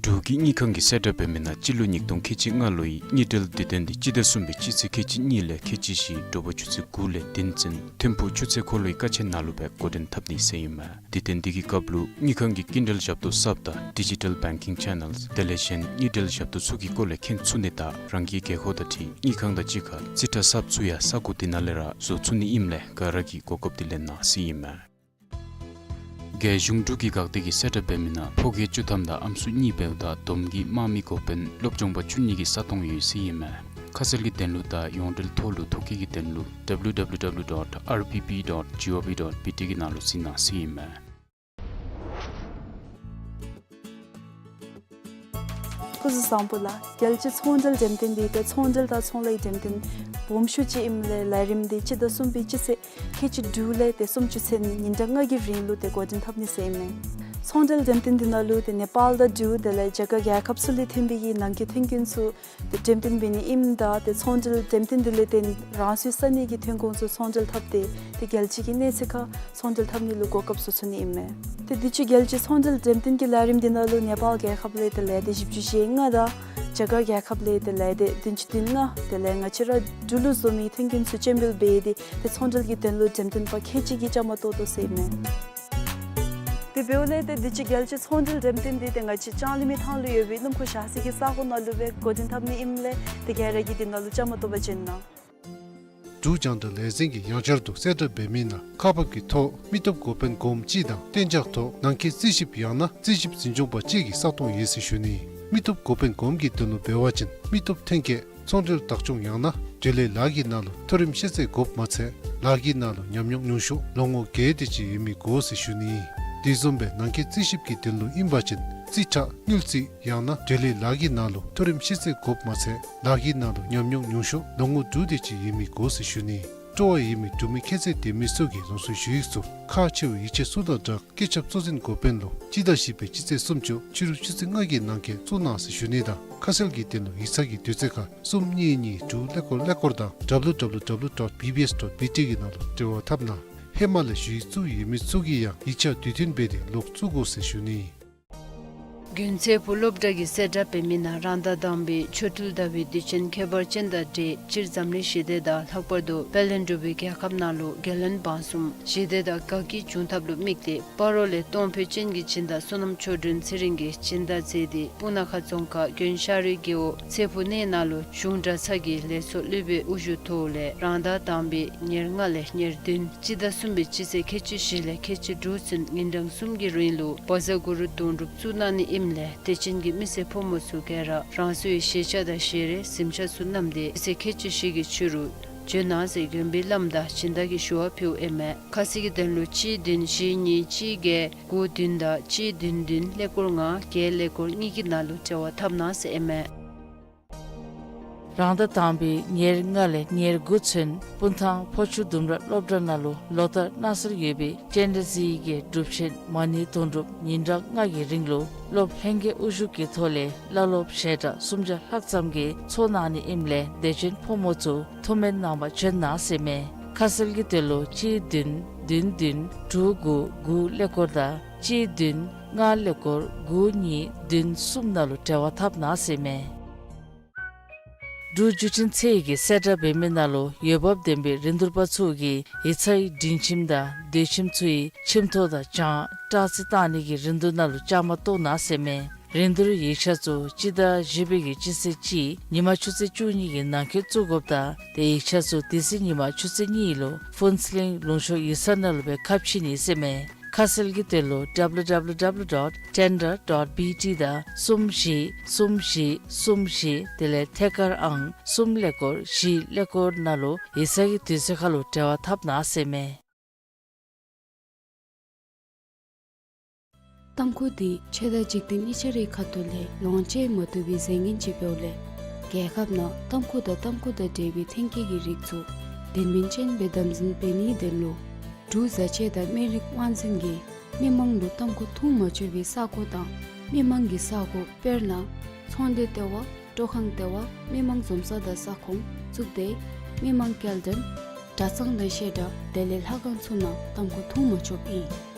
འབྲུག་གི་དངུལ་ཁང་གིས་གསལ་བསྒྲགས་འབད་མི་ནང་སྤྱི་ལོ་ཉིས་སྟོང་ཁལ་གཅིག་ལྔ་ལོའི་དངུལ་འབྲེལ་དུས་སྟོན་འདི་སྤྱི་ཟླ་གསུམ་པའི་སྤྱི་ཚེས་ཁལ་གཅིག་གཉིས་ལས་ཁལ་གཅིག་བཞི་དྲོ་པ་ཆུ་ཚོད་དགུ་ལས་བདུན་ཚུན་ཐིམ་ཕུག་ཆུ་ཚོད་འཁོར་ལོའི་ཀ་ཆེན་ནང་ལུ་སྦེ་འགོ་འདྲེན་འཐབ་ནི་ཟེར་ཨིན་མས། དུས་སྟོན་འདི་གི་སྐབས་ལུ་དངུལ་ཁང་གི་སྐྱིན་འགྲུལ་ཞབས་ཏོག་གསརཔ་དང་ཌི་ཇི་ཊལ་བེང་ཀིང་ཆེ་ནཱལ་དེ་ལས་གཞན་དངུལ་འབྲེལ་ཞབས་ཏོག་ཚུ་གི་སྐོར་ལས་མཁྱེན་ཚུགས་ནི་དང་རང་གི་རྒྱལ་ཁབ་དང་འཁྲིལ་དངུལ་ཁང་དང་གཅིག་ཁར་རྩིས་ཁྲ་གསརཔ་ཚུ་ཡང་ས་གོ་འདི་ནང་ལས་ར་བཟོ་ཚུགས་ནི་ཨིནམ་ལས་ག་ར་གིས་གོ་སྐབས་འདི་ལེན་གནང་ཟེར་ཨིན་མས། རྒྱལ་གཞུང་འབྲུག་གི་འགག་སྡེ་གིས་གསལ་བསྒྲགས་འབད་མི་ནང་ཕོ་སྐྱེས་བཅུ་ཐམ་དང་ཨམ་སྲུ་གཉིས་འབདཝ་ད་བསྡོམས་ཀྱིས་དམག་མི་འགོ་དཔོན་སློབ་སྦྱོང་པ་བཅུ་གཉིས་ཀྱི་ས་སྟོང་ཡོད་ཟེར་ཨིན་མས། ཁ་གསལ་གྱི་དོན་ལུ་དང་ཡོངས་འབྲེལ་ཐོག་ལུ་ཐོ་བཀོད་ཀྱི་དོན་ལུ་W W W dot R P P dot G O V dot B T གི་ནང་ལུ་གཟིགས་གནང་ཟེར་ཨིན་མས། སྐུ་གཟུགས་བཟང་པོ་ལགས། རྒྱལ་སྤྱིའི་ཚོང་འབྲེལ་འགྲེམས་སྟོན་འདི་ཏེ་ཚོང་འབྲེལ་དང་ཚོང་ལཱའི་འགྲེམས་སྟོན་སྦོམ་ཤོས་ཅིག་ཨིནམ་ལས་ལས་རིམ་འདི་སྤྱི་ཟླ་གསུམ་པའི་སྤྱི་ཚེས་ཁལ་གཅིག་དྲུག་ལས་ཏེ་སུམ་ཅུ་ཚུན་ཉིན་གྲངས་ལྔ་གི་རིང་ལུ་ཏེ་འགོ་འདྲེན་འཐབ་ནི་ཟེར་ཨིན་མས། ཚོང་འབྲེལ་འགྲེམས་སྟོན་འདི་ནང་ལུ་ཏེ་ནེ་པཱལ་དང་འབྲུག་དེ་ལས་རྒྱ་གར་རྒྱལ་ཁབ་ཚུ་ལས་ཐོན་པའི་གི་ནང་འཁོད་ཐོན་ཁུངས་ཚུ་ཏེ་འགྲེམས་སྟོན་འབད་ནི་ཨིནམ་ད་ཏེ་ཚོང་འབྲེལ་འགྲེམས་སྟོན་འདི་ལས་ཏེ་རང་སོའི་ས་གནས་ཀྱི་ཐོན་ཁུངས་ཚུ་ཚོང་འབྲེལ་འཐབ་སྟེ་ཏེ་རྒྱལ་སྤྱི་གི་གནས་ཚད་ཁར་ཚོང་འབྲེལ་འཐབ་ནི་ལུ་གོ་སྐབས་ཚུ་ཚུད་ནི་ཨིན་མས། ཏེ་དུས་ཅི་རྒྱལ་སྤྱིའི་ཚོང་འབྲེལ་འགྲེམས་སྟོན་གྱི་ལས་རིམ་འདི་ནང་ལུ་ནེ་པཱལ་རྒྱལ་ཁབ་ལས་ཏེ་ལས་སྡེ་བཞི་བཅུ་ཞེ་ལྔ་དང་རྒྱ་གར་རྒྱལ་ཁབ་ལས་ཏེ་ལས་སྡེ་བདུན་ཅུ་དོན་ལྔ་དེ་ལས་ང་བཅས་ར་འབྲུག་ལུ་བཟོ་མི་ཐོན་ཁུངས་ཚུ་སྤྱན་འབུལ་འབད་དེ་ཏེ་ཚོང་འབྲེལ་གྱི་དོན་ལུ་འགྲེམས་སྟོན་པ་ཁལ་གཅིག་གིས་བཅའ་མར་གཏོགས་དོ་ཟེར་ཨིན་མས། དེ་འབདཝ་ལས་ཏེ་དུས་ཅི་རྒྱལ་སྤྱིའི་ཚོང་འབྲེལ་འགྲེམས་སྟོན་འདི་ཏེ་ང་བཅས་ལྕང་གླིང་མི་ཐང་ལུ་ཡོད་པའི་སྣུམ་འཁོར་བཞག་ས་གི་ས་གོ་ནང་ལུ་སྦེ་འགོ་འདྲེན་འཐབ་ནི་ཨིནམ་ལས་ཏེ་ག་ར་གིས་འདི་ནང་ལུ་བཅའ་མར་གཏོགས་པར་བྱོན་གནང་། འབྲུག་རྒྱང་བསྒྲགས་ལས་འཛིན་གྱིས་ཡང་བསྐྱར་དུ་གསལ་བསྒྲགས་འབད་མི་ནང་ཁག་འབག་གི་ཐོག་མི་སྟོབས་འགོ་དཔོན་གོངམ་གཅིག་དང་གཏན་འཇགས་ཐོག་ནང་འཁོད་རྩིས་ཞིབ་ཡང་ན་རྩིས་ཞིབ་འཛིན་སྐྱོང་པ་གཅིག་གི་ས་སྟོང་ཡོད་ཟེར་ཞུ་ནི། མི་སྟོབས་འགོ་དཔོན་གོངམ་གྱི་དོན་ལུ་འབད་བ་ཅིན་མི་སྟོབས་ཐོན་སྐྱེད་ཚོང་འབྲེལ་བདག་སྐྱོང་ཡང་ན་འབྲེལ་ཡོད་ལཱ་གི་ནང་ལུ་མཐོ་རིམ་ཤེས་ཚད་དགོཔ་མ་ཚད་ལཱ་གི་ནང་ལུ་ཉམས་མྱོང་ཉུང་ཤོས་ལོ་ངོ་བརྒྱད་དེ་ཅིག་ཡོད་མི་དགོ་ཟེར་ཞུ་ནི། དེ་བཟུམ་སྦེ་ནང་འཁོད་རྩིས་ཞིབ་ཀྱི་དོན་ལུ་ཨིན་པ་ཅིན་རྩིས་ཁྲ་དངུལ་རྩིས་ཡང་ན་འབྲེལ་ཡོད་ལཱ་གི་ནང་ལུ་མཐོ་རིམ་ཤེས་ཚད་དགོཔ་མ་ཚད་ལཱ་གི་ནང་ལུ་ཉམས་མྱོང་ཉུང་ཤོས་ལོ་ངོ་དྲུག་དེ་ཅིག་ཡོད་མི་དགོ་ཟེར་ཞུ་ནི། སྤྲོ་བ་ཡོད་མི་འབྲུག་མི་ཁྱད་ཚད་ལྡན་མི་ཚུ་གིས་རང་སོའི་ཞུ་ཡིག་ཚུ་ཁག་ཆེ་བའི་ཡིག་ཆ་ཚུ་དང་སྦྲགས་སྐུ་ཚབ་གཙོ་འཛིན་འགོ་དཔོན་ལུ་སྤྱི་ཟླ་བཞི་པའི་སྤྱི་ཚེས་སུམ་ཅུ་ཕྱི་རུ་ཆུ་ཚོད་ལྔ་གི་ནང་འཁོད་བཙུགས་གནང་ཟེར་ཞུ་ནི་དང་ཁ་གསལ་གྱི་དོན་ལུ་ཡིག་ཚང་གི་དུས་ཚོད་ཁར་གསུམ་གཉིས་གཉིས་དྲུག་ཀླད་ཀོར་ཀླད་ཀོར་དང་W W W dot B B S dot B T གི་ནང་ལུ་འབྲེལ་བ་འཐབ་གནང་། ཧེ་མ་ལས་ཞུ་ཡིག་བཙུགས་ཡོད་མི་ཚུ་གིས་ཡང་ཡིག་ཆ་དུས་མཐུན་འབད་དེ་ལོག་བཙུགས་དགོ་ཟེར་ཞུ་ནི། དགུན་ཚེ་ཕོག་སློབ་གྲྭ་གིས་གསལ་བསྒྲགས་འབད་མི་ནང་རང་ཟླ་དང་པའི་ཆོ་འཕྲུལ་ཟླ་བའི་དུས་ཆེན་ཁྱད་པར་ཅན་དང་འབྲེལ་སྤྱིར་འཛམ་གླིང་ཞི་བདེ་དང་ལྷག་པར་དུ་དཔལ་ལྡན་འབྲུག་པའི་རྒྱལ་ཁབ་ནང་ལུ་རྒྱལ་བློན་འབངས་གསུམ་ཞི་བདེ་དང་དགའ་སྐྱིད་འབྱུང་ཐབས་ལུ་དམིགས་ཏེ་སྤ་རོ་ལས་གཏོང་ཕོད་ཅན་གྱི་སྦྱིན་བདག་བསོད་ནམས་ཆོས་སྒྲོན་ཚེ་རིང་གིས་སྦྱིན་བདག་མཛད་དེ་སྤུ་ན་ཁ་རྫོང་ཁག་དགོན་ཤ་རུའི་རྒེད་འོག་ཚེ་ཕོག་གནས་ནང་ལུ་གཞུང་གྲྭ་ཚང་གི་ལས་ཚོགས་སློབ་དཔོན་དབུ་བཞུགས་ཐོག་ལས་རང་ཟླ་དང་པའི་ཉེར་ལྔ་ལས་ཉེར་བདུན་སྤྱི་ཟླ་གསུམ་པའི་སྤྱི་ཚེས་ཁལ་གཅིག་བཞི་ལས་ཁལ་གཅིག་དྲུག་ཚུན་ཉིན་གྲངས་གསུམ་གྱི་རིང་ལུ་བཛྲ་གུ་རུ་དོན་གྲུབ་བཙུགས་གནང་ནི་ཨིནམ་ལས་དད་ཅན་གྱི་མི་སེར་ཕོ་མོ་ཚུ་ག་ར་རང་སོའི་ཤེས་བྱ་དང་ཤེས་རིག་གཟིམ་ཆ་ཚུ་བསྣམས་ཏེ་སྤྱི་ཚེས་ཁལ་གཅིག་བཞི་གི་ཕྱི་རུ་བྱོན་གནང་ཟེར་དགོན་པའི་བླམ་དང་སྦྱིན་བདག་གིས་ཞུ་བ་ཕུལཝ་ཨིན་མས། ཁ་གསལ་གྱི་དོན་ལུ་གཅིག་བདུན་བཞི་གཉིས་གཅིག་བརྒྱད་དགུ་བདུན་དང་གཅིག་བདུན་བདུན་ཀླད་ཀོར་ལྔ་བརྒྱད་ཀླད་ཀོར་གཉིས་ཀྱི་ནང་ལུ་འབྲེལ་བ་འཐབ་གནང་ཟེར་ཨིན་མས། རང་ཟླ་དང་པའི་ཉེར་ལྔ་ལས་ཉེར་དགུ་ཚུན་སྤུངས་ཐང་ཕོ་ཆུ་ལྡུམ་ར་སློབ་གྲྭ་ནང་ལུ་ལོ་ལྟར་གནང་སྲོལ་ཡོད་པའི་སྤྱན་རས་གཟིགས་ཀྱི་སྒྲུབ་ཆེན་མ་ཎི་དོན་གྲུབ་ཉིན་གྲངས་ལྔ་གི་རིང་ལུ་སློབ་ལྷན་རྒྱས་དབུ་བཞུགས་ཀྱི་ཐོག་ལས་བླ་སློབ་ཞལ་གྲངས་སུམ་བརྒྱ་ལྷག་ཙམ་གྱིས་ཚོགས་གནང་ནི་ཨིནམ་ལས་དད་ཅན་ཕོ་མོ་ཚུ་ཐུགས་སྨོན་གནང་པར་བྱོན་གནང་ཟེར་མས། ཁ་གསལ་གྱི་དོན་ལུ་གཅིག་བདུན་བདུན་བདུན་དྲུག་དགུ་དགུ་ཀླད་ཀོར་དང་གཅིག་བདུན་ལྔ་ཀླད་ཀོར་དགུ་གཉིས་བདུན་གསུམ་ནང་ལུ་འབྲེལ་བ་འཐབ་གནང་ཟེར་མས། འབྲུག་བརྒྱུད་འཕྲིན་ཚད་ཀྱིས་གསལ་བསྒྲགས་འབད་མི་ནང་ལུ་འོས་འབབ་ལྡན་པའི་རིན་བསྡུར་པ་ཚུ་གིས་ཡིག་ཚང་གི་སྒྲིང་ཁྱིམ་དང་སྡོད་ཁྱིམ་ཚུ་གི་ཁྱིམ་ཐོག་དང་གྱང་སྐྲག་རྩི་བཏང་ནི་གི་རིན་བསྡུར་ནང་ལུ་བཅའ་མར་གཏོགས་གནང་ཟེར་མས། རིན་བསྡུར་ཡིག་ཆ་ཚུ་སྤྱི་ཟླ་བཞི་པའི་གི་སྤྱི་ཚེས་གཅིག་ཉིན་མ་ཆུ་ཚོད་བཅུ་གཉིས་ཀྱི་ནང་འཁོད་བཙུགས་དགོཔ་དང་དེ་ཡིག་ཆ་ཚུ་དེ་ཚེ་ཉིན་མ་ཆུ་ཚོད་གཉིས་ལུ་ཕུན་ཚོགས་གླིང་ལུང་ཕྱོགས་ཡིག་ཚང་ནང་ལུ་སྦེ་ཁ་ཕྱེ་ནི་ཟེར་མས། ཁ་གསལ་གྱི་དོན་ལུ་W W W dot tender dot B T དང་གསུམ་བཞི་གསུམ་བཞི་གསུམ་བཞི་དེ་ལས་ཐད་ཀར་ཨང་གསུམ་ཀླད་ཀོར་བཞི་ཀླད་ཀོར་ནང་ལུ་ཡིག་ཚང་གི་དུས་ཚོད་ཁར་ལུ་འབྲེལ་བ་འཐབ་གནང་ཟེར་མས། ཏམ་ཁུ་འདི་ཆོས་དང་འཇིག་རྟེན་གཉིས་ཆ་རའི་ཁ་ཐུག་ལས་ལོངས་སྤྱོད་མ་བཏུབ་པའི་རྫས་ངན་ཅིག་འབདཝ་ལས་རྒྱལ་ཁབ་ནང་ཏམ་ཁུ་དང་ཏམ་ཁུ་དང་འབྲེལ་བའི་ཐོན་སྐྱེད་ཀྱི་རིགས་ཚུ་དོན་སྨིན་ཅན་སྦེ་དམ་འཛིན་འབད་ནིའི་དོན་ལུ་འབྲུག་བཟའ་ཆས་དང་སྨན་རིགས་དབང་འཛིན་གྱིས་མི་མང་ལུ་ཏམ་ཁུ་འཐུང་མ་ཆོག་པའི་ས་གོ་དང་མི་མང་གི་ས་གོ་དཔེར་ན་ཚོང་སྡེ་ལྟེ་བ་སྤྲོ་ཁང་ལྟེ་བ་མི་མང་འཛོམས་ས་དང་ས་ཁོངས་བཙུགས་ཏེ་མི་མང་སྐྱེལ་འདྲེན་གྲྭ་ཚང་དང་བཤད་གྲྭ་དེ་ལས་ལྷ་ཁང་ཚུ་ནང་ཏམ་ཁུ་འཐུང་མ་ཆོགཔ་ཨིན།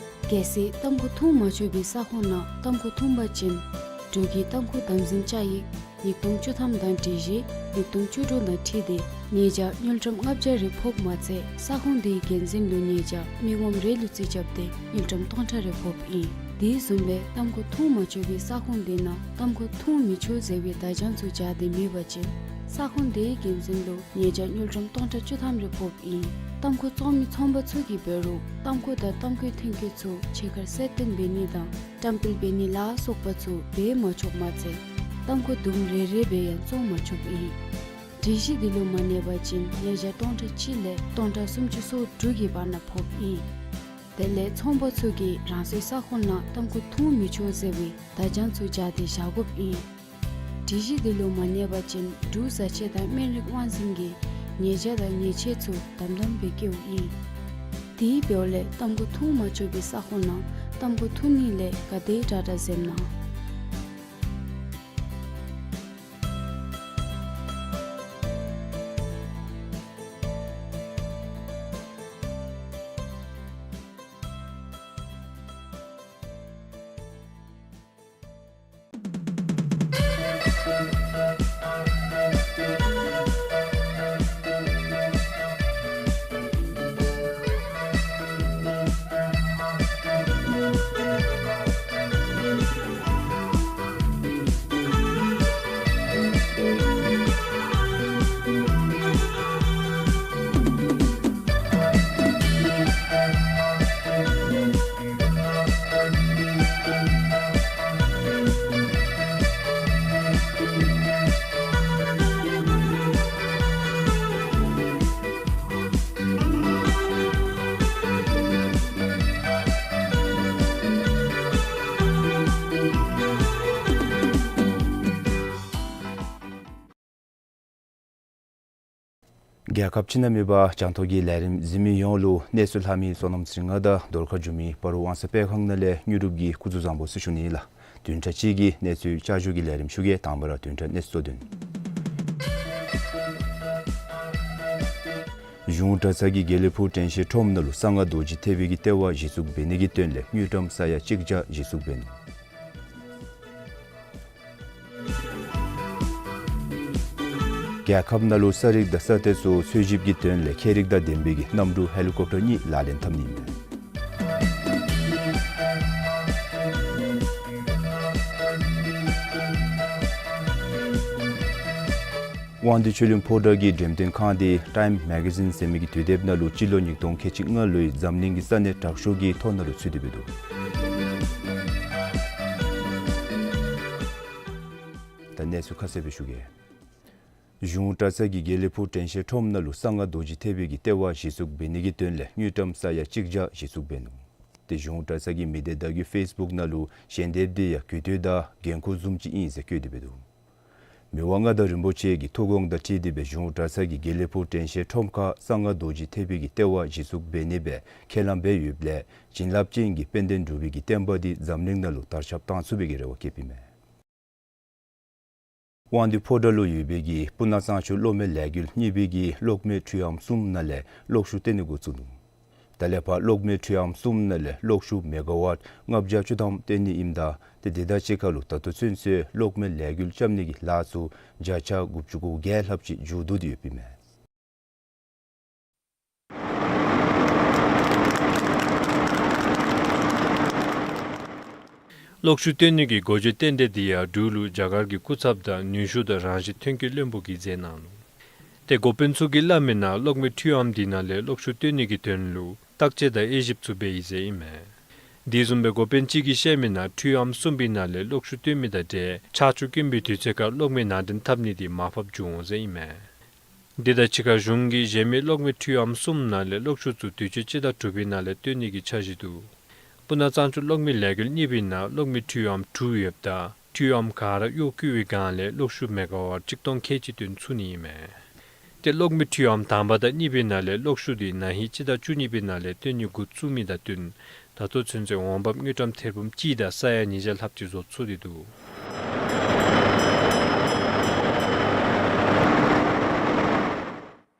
གལ་སྲིད་ཏམ་ཁུ་འཐུང་མ་ཆོག་པའི་ས་ཁོངས་ནང་ཏམ་ཁུ་འཐུང་པ་ཅིན་འབྲུག་གི་ཏམ་ཁུ་དམ་འཛིན་བཅའ་ཡིག་ཉིས་སྟོང་བཅུ་ཐམ་དང་སྒྲིག་གཞི་ཉིས་སྟོང་བཅུ་དྲུག་དང་འཁྲིལ་ཏེ་ཉེས་བྱ་དངུལ་ཀྲམ་ལྔ་བརྒྱ་རེ་ཕོགཔ་མ་ཚད་ས་ཁོངས་དེའི་འགན་འཛིན་ལུ་ཉེས་བྱ་མི་ངོམ་རེ་ལུ་རྩིས་རྐྱབ་སྟེ་དངུལ་ཀྲམ་སྟོང་ཕྲག་རེ་ཕོགཔ་ཨིན། དེ་བཟུམ་སྦེ་ཏམ་ཁུ་འཐུང་མ་ཆོག་པའི་ས་ཁོངས་དེ་ནང་ཏམ་ཁུ་འཐུང་མི་ཆོག་ཟེར་བའི་བརྡ་བྱང་ཚུ་སྦྱར་ཏེ་མེད་པ་ཅིན་ས་ཁོངས་དེའི་འགན་འཛིན་ལུ་ཉེས་བྱ་དངུལ་ཀྲམ་སྟོང་ཕྲག་བཅུ་ཐམ་རེ་ཕོགཔ་ཨིན། ཏམ་ཁུ་བཙོང་མི་ཚོང་པ་ཚུ་གིས་འབད་རུང་ཏམ་ཁུ་དང་ཏམ་ཁུའི་ཐོན་སྐྱེད་ཚུ་ཕྱི་ཁར་གསལ་སྟོན་འབད་ནི་དང་བཀྲམ་སྤེལ་འབད་ནི་ལ་སོགས་པ་ཚུ་འབད་མ་ཆོགཔ་མ་ཚད་ཏམ་ཁུ་དུམ་རེ་རེ་སྦེ་ཡང་བཙོང་མ་ཆོགཔ་ཨིན། སྒྲིག་གཞི་འདི་ལུ་མ་གནས་པ་ཅིན་ཉེས་བྱ་སྟོང་ཕྲག་གཅིག་ལས་སྟོང་ཕྲག་སུམ་ཅུ་སོ་དྲུག་གི་བར་ན་ཕོགཔ་ཨིན། དེ་ལས་ཚོང་པ་ཚུ་གིས་རང་སོའི་ས་ཁོངས་ནང་ཏམ་ཁུ་འཐུང་མི་ཆོག་ཟེར་བའི་བརྡ་བྱང་ཚུ་སྦྱར་ཏེ་བཞག་དགོཔ་ཨིན། སྒྲིག་གཞི་འདི་ལུ་མ་གནས་པ་ཅིན་འབྲུག་བཟའ་ཆས་དང་སྨན་རིགས་དབང་འཛིན་གྱིས་ཉེས་བྱ་དང་ཉེས་ཆད་ཚུ་དམ་དམ་སྦེ་བཀལཝ་ཨིན། དེ་འབདཝ་ལས་ཏམ་ཁུ་འཐུང་མ་ཆོག་པའི་ས་ཁོངས་ནང་ ཏམ་ཀུ་ཐུང་ནི་ལས་ག་དེ་དྲག་དྲག་འཛེམ་གནང་། རྒྱལ་ཁབ་ཕྱི་ན་མི་པ་རྒྱང་མཐོང་གི་ལས་རིམ་གཟིགས་མི་ཡོངས་ལུ་གནས་ཚུལ་ལྷག་མི་བསོད་ནམས་ཚེ་རིང་ང་དང་རྡོར་ཁ་འགྱུར་མི་སྤ་རོ་དབང་ས་སྤེལ་ཁང་ནང་ལས་དངོས་གྲུབ་ཀྱིས་སྐུ་གཟུགས་བཟང་པོ་ཟེར་ཞུ་ནི་ལགས། བདུན་ཕྲག་གཅིག་གི་གནས་ཚུལ་བསྐྱར་ཞུ་གི་ལས་རིམ་ཞུ་གེ། དང་པ་ར་བདུན་ཕྲག་གནས་ཚུལ་གཙོ་དོན། གཞུང་གྲྭ་ཚང་གིས་དགེ་ལེགས་ཕུག་དྲན་ཤེས་ཁྲོམ་ནང་ལུ་གསང་སྔགས་རྡོ་རྗེ་ཐེག་པའི་གི་ལྟེ་བ་གཞི་བཙུགས་འབད་ནི་གི་དོན་ལས་དངུལ་ཀྲམ་ས་ཡ་གཅིག་བརྒྱ་གཞི་བཙུགས་འབད་ནུག། རྒྱལ་ཁབ་ནང་ལུ་ས་རིགས་དང་ས་གཏེར་ཚུ་འཚོལ་ཞིབ་ཀྱི་དོན་ལས་ཁྱད་རིག་དང་ལྡན་པའི་གི་གནམ་གྲུ་ཧེ་ལི་ཀོབ་ཊར་གཉིས་ལག་ལེན་འཐབ་ནི་ཨིན། དབང་འདུས་ཆོས་གླིང་ཕོ་བྲང་གི་འགྲེམས་སྟོན་ཁང་འདི་ཊའིམ་མེ་ག་ཛིན་ཟེར་མི་གི་དུས་དེབ་ནང་ལུ་སྤྱི་ལོ་ཉིས་སྟོང་ཁལ་གཅིག་ལྔ་ལོའི་འཛམ་གླིང་གི་ས་གནས་དྲག་ཤོས་ཀྱི་ཐོ་ནང་ལུ་ཚུད་དེ་འབད་འདུག། ད་གནས་ཚུལ་ཁ་གསལ་སྦེ་ཞུ་གེ། གཞུང་གྲྭ་ཚང་གིས་དགེ་ལེགས་ཕུག་དྲན་ཤེས་ཁྲོམ་ནང་ལུ་གསང་སྔགས་རྡོ་རྗེ་ཐེག་པའི་གི་ལྟེ་བ་གཞི་བཙུགས་འབད་ནི་གི་དོན་ལས་དངུལ་ཀྲམ་ས་ཡ་གཅིག་བརྒྱ་གཞི་བཙུགས་འབད་ནུག། ཏེ་གཞུང་གྲྭ་ཚང་གི་མི་སྡེ་བརྡ་བརྒྱུད་ཕེསི་བུཀ་ནང་ལུ་ཞལ་འདེབས་འདི་ཡང་གུས་བཏུད་དང་འགན་ཁུར་བཟུམ་ཅིག་ཨིན་ཟེར་བཀོད་དེ་འབད་འདུག། མི་དབང་མངའ་བདག་རིན་པོ་ཆེ་གི་ཐུགས་དགོངས་དང་འཁྲིལ་ཏེ་སྦེ་གཞུང་གྲྭ་ཚང་གིས་དགེ་ལེགས་ཕུག་དྲན་ཤེས་ཁྲོམ་ཁར་གསང་སྔགས་རྡོ་རྗེ་ཐེག་པའི་གི་ལྟེ་བ་གཞི་བཙུགས་འབད་ནི་སྦེ་ཁས་བླངས་འབད་ཡོདཔ་ལས་བྱིན་རླབས་ཅན་གྱི་དཔལ་ལྡན་འབྲུག་པའི་གི་བསྟན་པ་འདི་འཛམ་གླིང་ནང་ལུ་དར་ཁྱབ་བཏང་ཚུགས་པའི་གི་རེ་བ་བསྐྱེདཔ་ཨིན་མས། དབང་འདུས་ཕོ་བྲང་ལུ་ཡོད་པའི་གི་སྤུ་ན་གཙང་ཆུ་གློག་མེ་ལས་འགུལ་གཉིས་པའི་གི་གློག་མེ་འཕྲུལ་ཨམ་གསུམ་ནང་ལས་གློག་ཤུགས་བཏོན་ནི་འགོ་བཙུགས་ནུག། ད་ལས་ཕར་གློག་མེ་འཕྲུལ་ཨམ་གསུམ་ནང་ལས་གློག་ཤུགས་མེ་ག་ཝཊ་ལྔ་བརྒྱ་བཅུ་ཐམ་བཏོན་ནི་ཨིནམ་ད་ཏེ་དེ་དང་གཅིག་ཁར་ལུ་ད་ལྟོ་ཚུན་ཚོད་གློག་མེ་ལས་འགུལ་རྐྱབ་ནི་གི་ལཱ་ཚུ་བརྒྱ་ཆ་དགུ་བཅུ་གོ་བརྒྱད་ལྷགཔ་ཅིག་མཇུག་བསྡུ་སྟེ་ཡོདཔ་ཨིན་མས། གློག་ཤུགས་བཏོན་ནི་གི་འགོ་བརྗོད་རྟེན་འབྲེལ་འདི་ཡང་འབྲུག་ལུ་རྒྱ་གར་གྱི་སྐུ་ཚབ་དང་ནུས་ཤུགས་དང་རང་བཞིན་ཐོན་སྐྱེད་བློན་པོ་གིས་མཛད་གནང་ནུག། ཏེ་འགོ་དཔོན་ཚུ་གིས་སླབ་མིའི་ནང་གློག་མེ་འཕྲུལ་ཨམ་འདི་ནང་ལས་གློག་ཤུགས་བཏོན་ནི་གི་དོན་ལུ་བརྟག་དཔྱད་དང་དབྱེ་ཞིབ་ཚུ་འབད་ཡི་ཟེར་ཨིན་མས། དེ་བཟུམ་སྦེ་འགོ་དཔོན་ཅིག་གིས་བཤད་མིའི་ནང་འཕྲུལ་ཨམ་གསུམ་པའི་ནང་ལས་གློག་ཤུགས་བཏོན་མི་དང་འབྲེལ་ཆར་ཆུ་དཀོན་པའི་དུས་ཚོད་ཁར་གློག་མེ་ནང་འདྲེན་འཐབ་ནི་འདི་མར་ཕབ་འགྱོ་འོང་ཟེར་ཨིན་མས། དེ་དང་གཅིག་ཁར་གཞུང་གིས་གཞན་མི་གློག་མེ་འཕྲུལ་ཨམ་གསུམ་ནང་ལས་གློག་ཤུགས་ཚུ་དུས་ཅི་སྤྱི་ཟླ་དྲུག་པའི་ནང་ལས་བཏོན་ནི་གི་འཆར་གཞི་འདུག། སྤུ་ན་གཙང་ཆུ་གློག་མེ་ལས་འགུལ་གཉིས་པའི་ནང་གློག་མེ་འཕྲུལ་ཨམ་དྲུག་ཡོདཔ་ད་འཕྲུལ་ཨམ་ག་ར་གཡོག་བཀོལ་བའི་སྒང་ལས་གློག་ཤུགས་མེ་ག་ཝཊ་གཅིག་སྟོང་ཁལ་གཅིག་བཏོན་ཚུགས་ནི་ཨིན་མས། ཏེ་གློག་མེ་འཕྲུལ་ཨམ་དང་པ་དང་གཉིས་པའི་ནང་ལས་གློག་ཤུགས་འདི་ན་ཧིང་སྤྱི་ཟླ་བཅུ་གཉིས་པའི་ནང་ལས་བཏོན་ནི་འགོ་བཙུགས་མི་དང་བསྟུན་ད་ལྟོ་ཚུན་ཚོད་འོང་འབབ་དངུལ་ཀྲམ་ཐེར་འབུམ་གཅིག་དང་ས་ཡ་ཉིས་བརྒྱ་ལྷགཔ་ཅིག་བཟོ་ཚུགས་ཏེ་འདུག།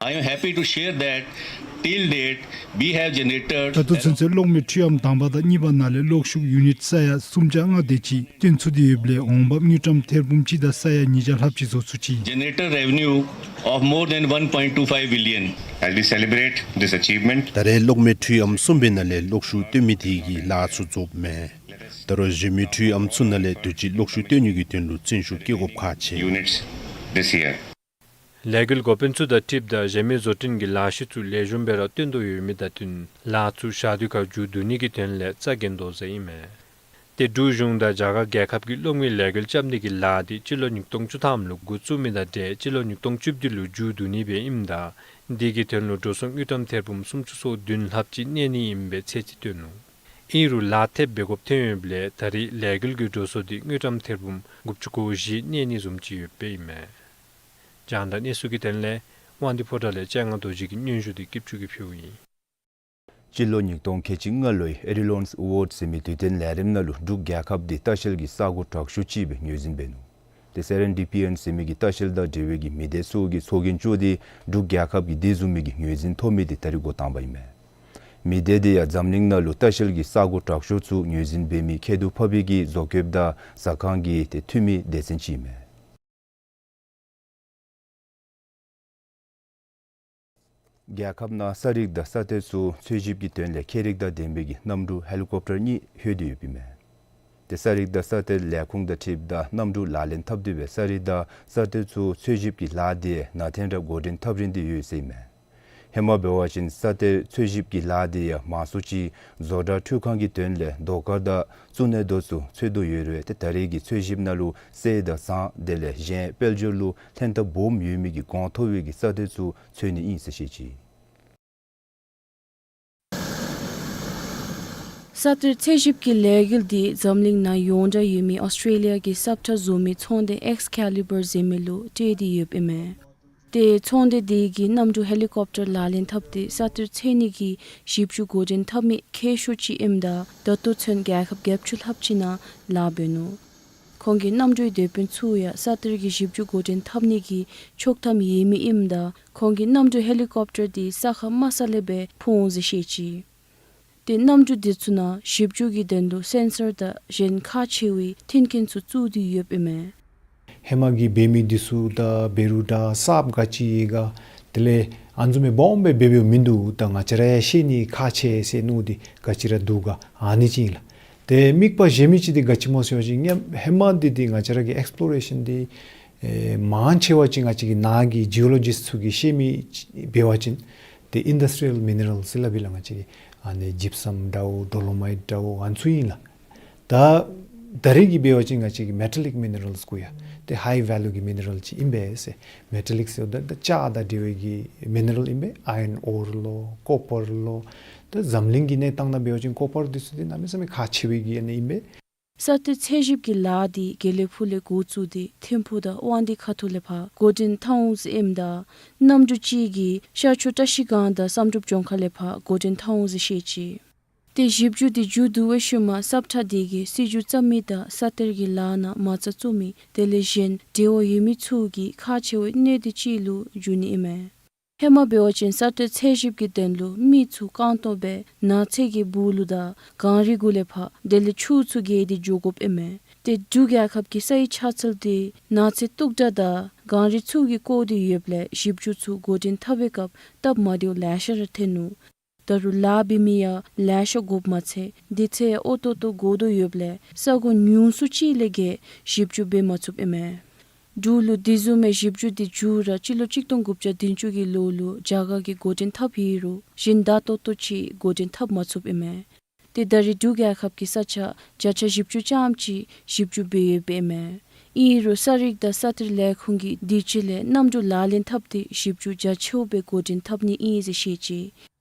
I am happy to share that till date we have generated ད་ལྟོ་ཚུན་ཚོད་གློག་མེ་འཕྲུལ་ཨམ་དང་པ་དང་གཉིས་པ་ནང་ལས་གློག་ཤུགས་ཡུ་ནིཊ་ས་ཡ་སུམ་བརྒྱ་ལྔ་དེ་ཅིག་བཏོན་ཚུགས་ཏེ་ཡོདཔ་ལས་འོང་འབབ་དངུལ་ཀྲམ་ཐེར་འབུམ་གཅིག་དང་ས་ཡ་ཉིས་བརྒྱ་ལྷགཔ་ཅིག་བཟོ་ཚུགས་ཅི། Generated revenue of more than one point two five billion. As we celebrate this achievement, ད་རེས་གློག་མེ་འཕྲུལ་ཨམ་གསུམ་པའི་ནང་ལས་གློག་ཤུགས་བཏོན་མི་དེ་གི་ལཱ་ཚུ་རྫོགསཔ་མས། ད་རུང་གཞན་མི་འཕྲུལ་ཨམ་ཚུ་ནང་ལས་དུས་ཅི་གློག་ཤུགས་བཏོན་ནི་གི་དོན་ལུ་བརྩོན་ཤུགས་བསྐྱེད་དགོཔ་ཁག་ཆེ། Units this year. ལས་འགུལ་འགོ་དཔོན་ཚུ་དང་འཁྲིལཝ་ད་གཞན་མི་བཟོ་སྐྲུན་གྱི་ལཱ་གཞི་ཚུ་ལེགས་ཤོམ་སྦེ་ར་བཏོན་དོ་ཡོད་མི་དང་བསྟུན་ལཱ་ཚུ་ཞག་དུས་ཁར་མཇུག་བསྡུ་ནི་གི་དོན་ལས་རྩ་འགེངས་དོ་ཟེར་ཨིན་མས། ཏེ་འབྲུག་གཞུང་དང་རྒྱ་གར་རྒྱལ་ཁབ་ཀྱིས་གློག་མེ་ལས་འགུལ་རྐྱབ་ནི་གི་ལཱ་འདི་སྤྱི་ལོ་ཉིས་སྟོང་བཅུ་ཐམ་ལུ་འགོ་བཙུགས་མི་དང་འབྲེལ་སྤྱི་ལོ་ཉིས་སྟོང་བཅུ་བདུན་ལུ་མཇུག་བསྡུ་ནི་སྦེ་ཨིནམ་ད་འདི་གི་དོན་ལུ་འགྲོ་སོང་དངུལ་ཀྲམ་ཐེར་འབུམ་སུམ་ཅུ་སོ་བདུན་ལྷགཔ་ཅིག་གནས་ནི་ཨིན་པའི་ཚད་ཅིག་བཏོན་ནུག། ཨིན་རུང་ལཱ་ཐེབས་འབད་དགོཔ་ཐོན་ཡོདཔ་ལས་ད་རེས་ལས་འགུལ་གྱི་འགྲོ་སོང་འདི་དངུལ་ཀྲམ་ཐེར་འབུམ་དགུ་བཅུ་གོ་བཞི་གནས་ནི་བཟུམ་ཅིག་ཡོདཔ་ཨིན་མས། རྒྱང་བསྒྲགས་གནས་ཚུལ་གྱི་དོན་ལས་དབང་འདུས་ཕོ་བྲང་ལས་སྤྱན་སྔ་རྡོ་རྗེ་གི་སྙན་ཞུ་འདི་སྐྱིད་ཆུ་གིས་ཕུལཝ་ཨིན། སྤྱི་ལོ་ཉིས་སྟོང་ཁལ་གཅིག་ལྔ་ལོའི་ཨེ་རི་ལོན་ཨེ་ཝཱཌ་ཟེར་མི་དུས་སྟོན་ལས་རིམ་ནང་ལུ་འབྲུག་རྒྱལ་ཁབ་འདི་ལྟ་བཤལ་གྱི་ས་གོ་དྲག་ཤོས་ཅིག་སྦེ་ངོས་འཛིན་འབད་ནུག། ཏེ་སེ་རེན་ཌི་པི་ཨེན་ཟེར་མི་གི་ལྟ་བཤལ་དང་འབྲེལ་བའི་གི་མི་སྡེ་ཚུ་གི་ཚོགས་རྒྱན་བཙུགས་ཏེ་འབྲུག་རྒྱལ་ཁབ་ཀྱི་དེ་བཟུམ་མའི་གི་ངོས་འཛིན་ཐོབ་མི་འདི་ད་རིས་འགོ་དང་པ་ཨིན་མས། མི་སྡེ་འདི་ཡང་འཛམ་གླིང་ནང་ལུ་ལྟ་བཤལ་གྱི་ས་གོ་དྲག་ཤོས་ཚུ་ངོས་འཛིན་འབད་མི་ཁྱད་དུ་འཕགས་པའི་གི་བཟོ་བཀོད་དང་ཟ་ཁང་གི་ཏེ་འཐུས་མི་སྡེ་ཚན་ཅིག་ཨིན་མས། རྒྱལ་ཁབ་ནང་ས་རིགས་དང་ས་གཏེར་ཚུ་འཚོལ་ཞིབ་ཀྱི་དོན་ལས་ཁྱད་རིག་དང་ལྡན་པའི་གི་གནམ་གྲུ་ཧེ་ལི་ཀོབ་ཊར་གཉིས་ལྷོད་དེ་ཡོདཔ་ཨིན་མས། ཏེ་ས་རིགས་དང་ས་གཏེར་ལས་ཁུངས་དང་འཁྲིལཝ་ད་གནམ་གྲུ་ལག་ལེན་འཐབ་སྟེ་སྦེ་ས་རིགས་དང་ས་གཏེར་ཚུ་འཚོལ་ཞིབ་ཀྱི་ལཱ་འདི་ནང་ཐོན་ར་འགོ་འདྲེན་འཐབ་རན་ཏེ་ཡོད་ཟེར་ཨིན་མས། ཧེ་མ་འབད་བ་ཅིན་ས་གཏེར་འཚོལ་ཞིབ་ཀྱི་ལཱ་འདི་ཡང་མང་སུ་ཅིག་བཟོ་གྲྭ་འཕྲུལ་ཁང་གི་དོན་ལས་རྡོ་དཀར་དང་གཙུག་ནག་རྡོ་ཚུ་འཚོལ་དོ་ཡོད་རུང་ཏེ་ད་རེས་ཀྱི་འཚོལ་ཞིབ་ནང་ལུ་གསེར་དང་ཟངས་དེ་ལས་གཞན་དཔལ་འབྱོར་ལུ་ལྷན་ཐབས་སྦོམ་ཡོད་མི་གི་གོང་མཐོ་བའི་གི་ས་གཏེར་ཚུ་འཚོལ་ནི་ཨིན་ཟེར་བཤད་ཅི། ས་གཏེར་འཚོལ་ཞིབ་ཀྱི་ལས་འགུལ་འདི་འཛམ་གླིང་ནང་ཡོངས་གྲགས་ཡོད་མི་ཨོསི་ཊྲེ་ལི་ཡ་གི་ས་ཁྲ་བཟོ་མི་ཚོང་སྡེ་ཨེགསི་ཀེ་ལི་བར་ཟེར་མི་ལུ་སྤྲོད་དེ་ཡོདཔ་ཨིན་མས། ཏེ་ཚོང་སྡེ་འདི་གིས་གནམ་གྲུ་ཧེ་ལི་ཀོབ་ཊར་ལག་ལེན་འཐབ་སྟེ་ས་གཏེར་འཚོལ་ནི་གི་ཞིབ་འཇུག་འགོ་འདྲེན་འཐབ་མི་མཁས་ཤོས་ཅིག་ཨིནམ་ད་ད་ལྟོ་ཚུན་རྒྱལ་ཁབ་བརྒྱད་ཅུ་ལྷགཔ་ཅིག་ནང་ལཱ་འབད་ནུག། ཁོང་གིས་གནམ་གྲུའི་སྡེ་དཔོན་ཚུ་ཡང་ས་གཏེར་གྱི་ཞིབ་འཇུག་འགོ་འདྲེན་འཐབ་ནི་གི་ཆོག་ཐམ་ཡོད་མི་ཨིནམ་ད་ཁོང་གིས་གནམ་གྲུ་ཧེ་ལི་ཀོབ་ཊར་འདི་ས་ཁར་དམའ་ས་ལས་སྦེ་འཕུར་འོང་ཟེར་བཤད་ཅི། ཏེ་གནམ་གྲུ་འདི་ཚུ་ནང་ཞིབ་འཇུག་གི་དོན་ལུ་སེན་སར་དང་གཞན་ཁག་ཆེ་བའི་མཐུན་རྐྱེན་ཚུ་བཙུགས་ཏེ་ཡོདཔ་ཨིན་མས། ཧེ་མ་གི་འབད་མི་འདི་ཚུ་དང་འབད་རུང་འདྲ་གསརཔ་ག་ཅི་ཡོད་ག། དེ་ལས་ཨ་ནི་བཟུམ་མའི་སྦོམ་སྦེ་འབད་འབདཝ་མིན་འདུག། ད་ང་བཅས་ར་ཡང་ཤེས་ནི་ཁག་ཆེ་ཟེར་མནོ་སྟེ་ག་ཅི་ར་འདུག་ག་ཨ་ནི་ཅིག་ཨིན་ལགས། ཏེ་དམིགས་པ་བཞེས་མི་ཅིག་འདི་ག་ཅི་སྨོ་ཟེར་བ་ཅིན་ཧེ་མ་འདི་འདི་ང་བཅས་ར་གི་ཨེགསི་པོ་རེ་ཤཱན་འདི་ཨེ་མང་ཆེ་བ་ཅིག་ང་བཅས་ཀྱི་ནཱ་གི་ཇི་ཨོ་ལོ་ཇིསཊ་ཚུ་གིས་ཤེས་མི་ཅིག་འབད་བ་ཅིན་ཏེ་ཨིན་ཌསི་ཊི་རི་ཡཱལ་མི་ནི་རཱལ་ཟེར་སླབ་ཨིན་ལགས། ང་བཅས་ཀྱི་ཨ་ནི་ཇིབ་སམ་འདྲཝ་ཌོ་ལོ་མའིཊ་འདྲཝ་ཨ་ནི་ཚུ་ཨིན་ལགས། ད་ད་རེས་ཀྱི་འབད་བ་ཅིན་ང་བཅས་ཀྱི་མེ་ཊ་ལིག་མི་ནི་རཱལསི་གུ་ཡང་ཏེ་ཧའི་ཝེ་ལུ་གི་མི་ནི་རཱལ་ཅིག་ཨིན་པས་ཟེར། མེ་ཊ་ལིག་ཟེརཝ་ད་ད་ལྕགས་དང་འབྲེལ་བའི་གི་མི་ནི་རཱལ་ཨིན་པས། ཨའི་རཱན་ཨོར་ལོ་ཀོ་པར་ལོ། ད་འཛམ་གླིང་གི་གནས་སྟངས་ནང་འབད་བ་ཅིན་ཀོ་པར་འདི་ཚུ་འདི་གནམ་མེད་ས་མེད་ཁག་ཆེ་བའི་གི་ཨ་ནི་ཨིན་པས། ས་གཏེར་འཚོལ་ཞིབ་ཀྱི་ལཱ་འདི་དགེ་ལེགས་ཕུག་ལས་འགོ་བཙུགས་ཏེ་ཐིམ་ཕུག་དང་དབང་འདུས་ཁ་ཐུག་ལས་ཕར་འགོ་འདྲེན་འཐབ་འོང་ཟེར་ཨིནམ་ད་གནམ་གྲུ་གཅིག་གིས་ཤར་ཕྱོགས་བཀྲ་ཤིས་སྒང་དང་བསམ་གྲུབ་ལྗོངས་མཁར་ལས་ཕར་འགོ་འདྲེན་འཐབ་འོང་ཟེར་བཤད་ཅི། ཏེ་ཞིབ་འཇུག་འདི་མཇུག་བསྡུ་བའི་ཤུལ་མ་ས་ཁྲ་འདི་གིས་སྲིད་བྱུས་བརྩམ་མི་དང་ས་གཏེར་གྱི་ལཱ་ནང་མ་རྩ་བཙུགས་མི་དེ་ལས་གཞན་འབྲེལ་བ་ཡོད་མི་ཚུ་གི་ཁག་ཆེ་བའི་གནད་དོན་ཅིག་ལུ་འགྱུར་ནི་ཨིན་མས། ཧེ་མ་འབད་བ་ཅིན་ས་གཏེར་འཚོལ་ཞིབ་ཀྱི་དོན་ལུ་མི་ཚུ་རྐང་སྟོང་སྦེ་ནགས་ཚལ་གྱི་སྦུག་ལུ་དང་གངས་རི་གུ་ལས་ཕར་དེ་ལས་ཆུ་ཚུ་བརྒལ་ཏེ་འགྱོ་དགོཔ་ཨིན་མས། ཏེ་འབྲུག་རྒྱལ་ཁབ་ཀྱི་ས་ཡི་ཆ་ཚད་འདི་ནགས་ཚལ་སྟུག་དྲགས་དང་གངས་རི་ཚུ་གིས་བསྐོར་ཏེ་ཡོདཔ་ལས་ཞིབ་འཇུག་ཚུ་འགོ་འདྲེན་འཐབ་པའི་སྐབས་སྟབས་མ་བདེཝ་ལེ་ཤ་ར་ཐོན་ནུག། ད་རུང་ལཱ་འབད་མི་ཡང་ལེ་ཤ་དགོཔ་མ་ཚད་དུས་ཚོད་ཡང་འོ་ཏོག་ཏོ་འགོར་དོ་ཡོདཔ་ལས་ས་གོ་ཉུང་སུ་ཅིག་ལས་བརྒལ་ཞིབ་འཇུག་འབད་མ་ཚུགསཔ་ཨིན་མས། འབྲུག་ལུ་དེ་བཟུམ་མའི་ཞིབ་འཇུག་འདི་མཇུག་ར་སྤྱི་ལོ་གཅིག་སྟོང་དགུ་བརྒྱ་བདུན་ཅུ་གི་ལོ་ལུ་རྒྱ་གར་གྱིས་འགོ་འདྲེན་འཐབ་ཡི་རུང་གཞན་དག་ཏོག་ཏོ་ཅིག་འགོ་འདྲེན་འཐབ་མ་ཚུགསཔ་ཨིན་མས། ཏེ་ད་རེས་འབྲུག་རྒྱལ་ཁབ་ཀྱི་ས་ཆ་བརྒྱ་ཆ་བཞི་བཅུ་ཙམ་ཅིག་ཞིབ་འཇུག་འབད་ཡོདཔ་ཨིན་མས། ཨིན་རུང་ས་རིག་དང་ས་གཏེར་ལས་ཁུངས་ཀྱིས་དུས་ཅི་ལས་གནམ་གྲུ་ལག་ལེན་འཐབ་སྟེ་ཞིབ་འཇུག་རྒྱ་ཆེཝ་སྦེ་འགོ་འདྲེན་འཐབ་ནི་ཨིན་ཟེར་བཤད་ཅི།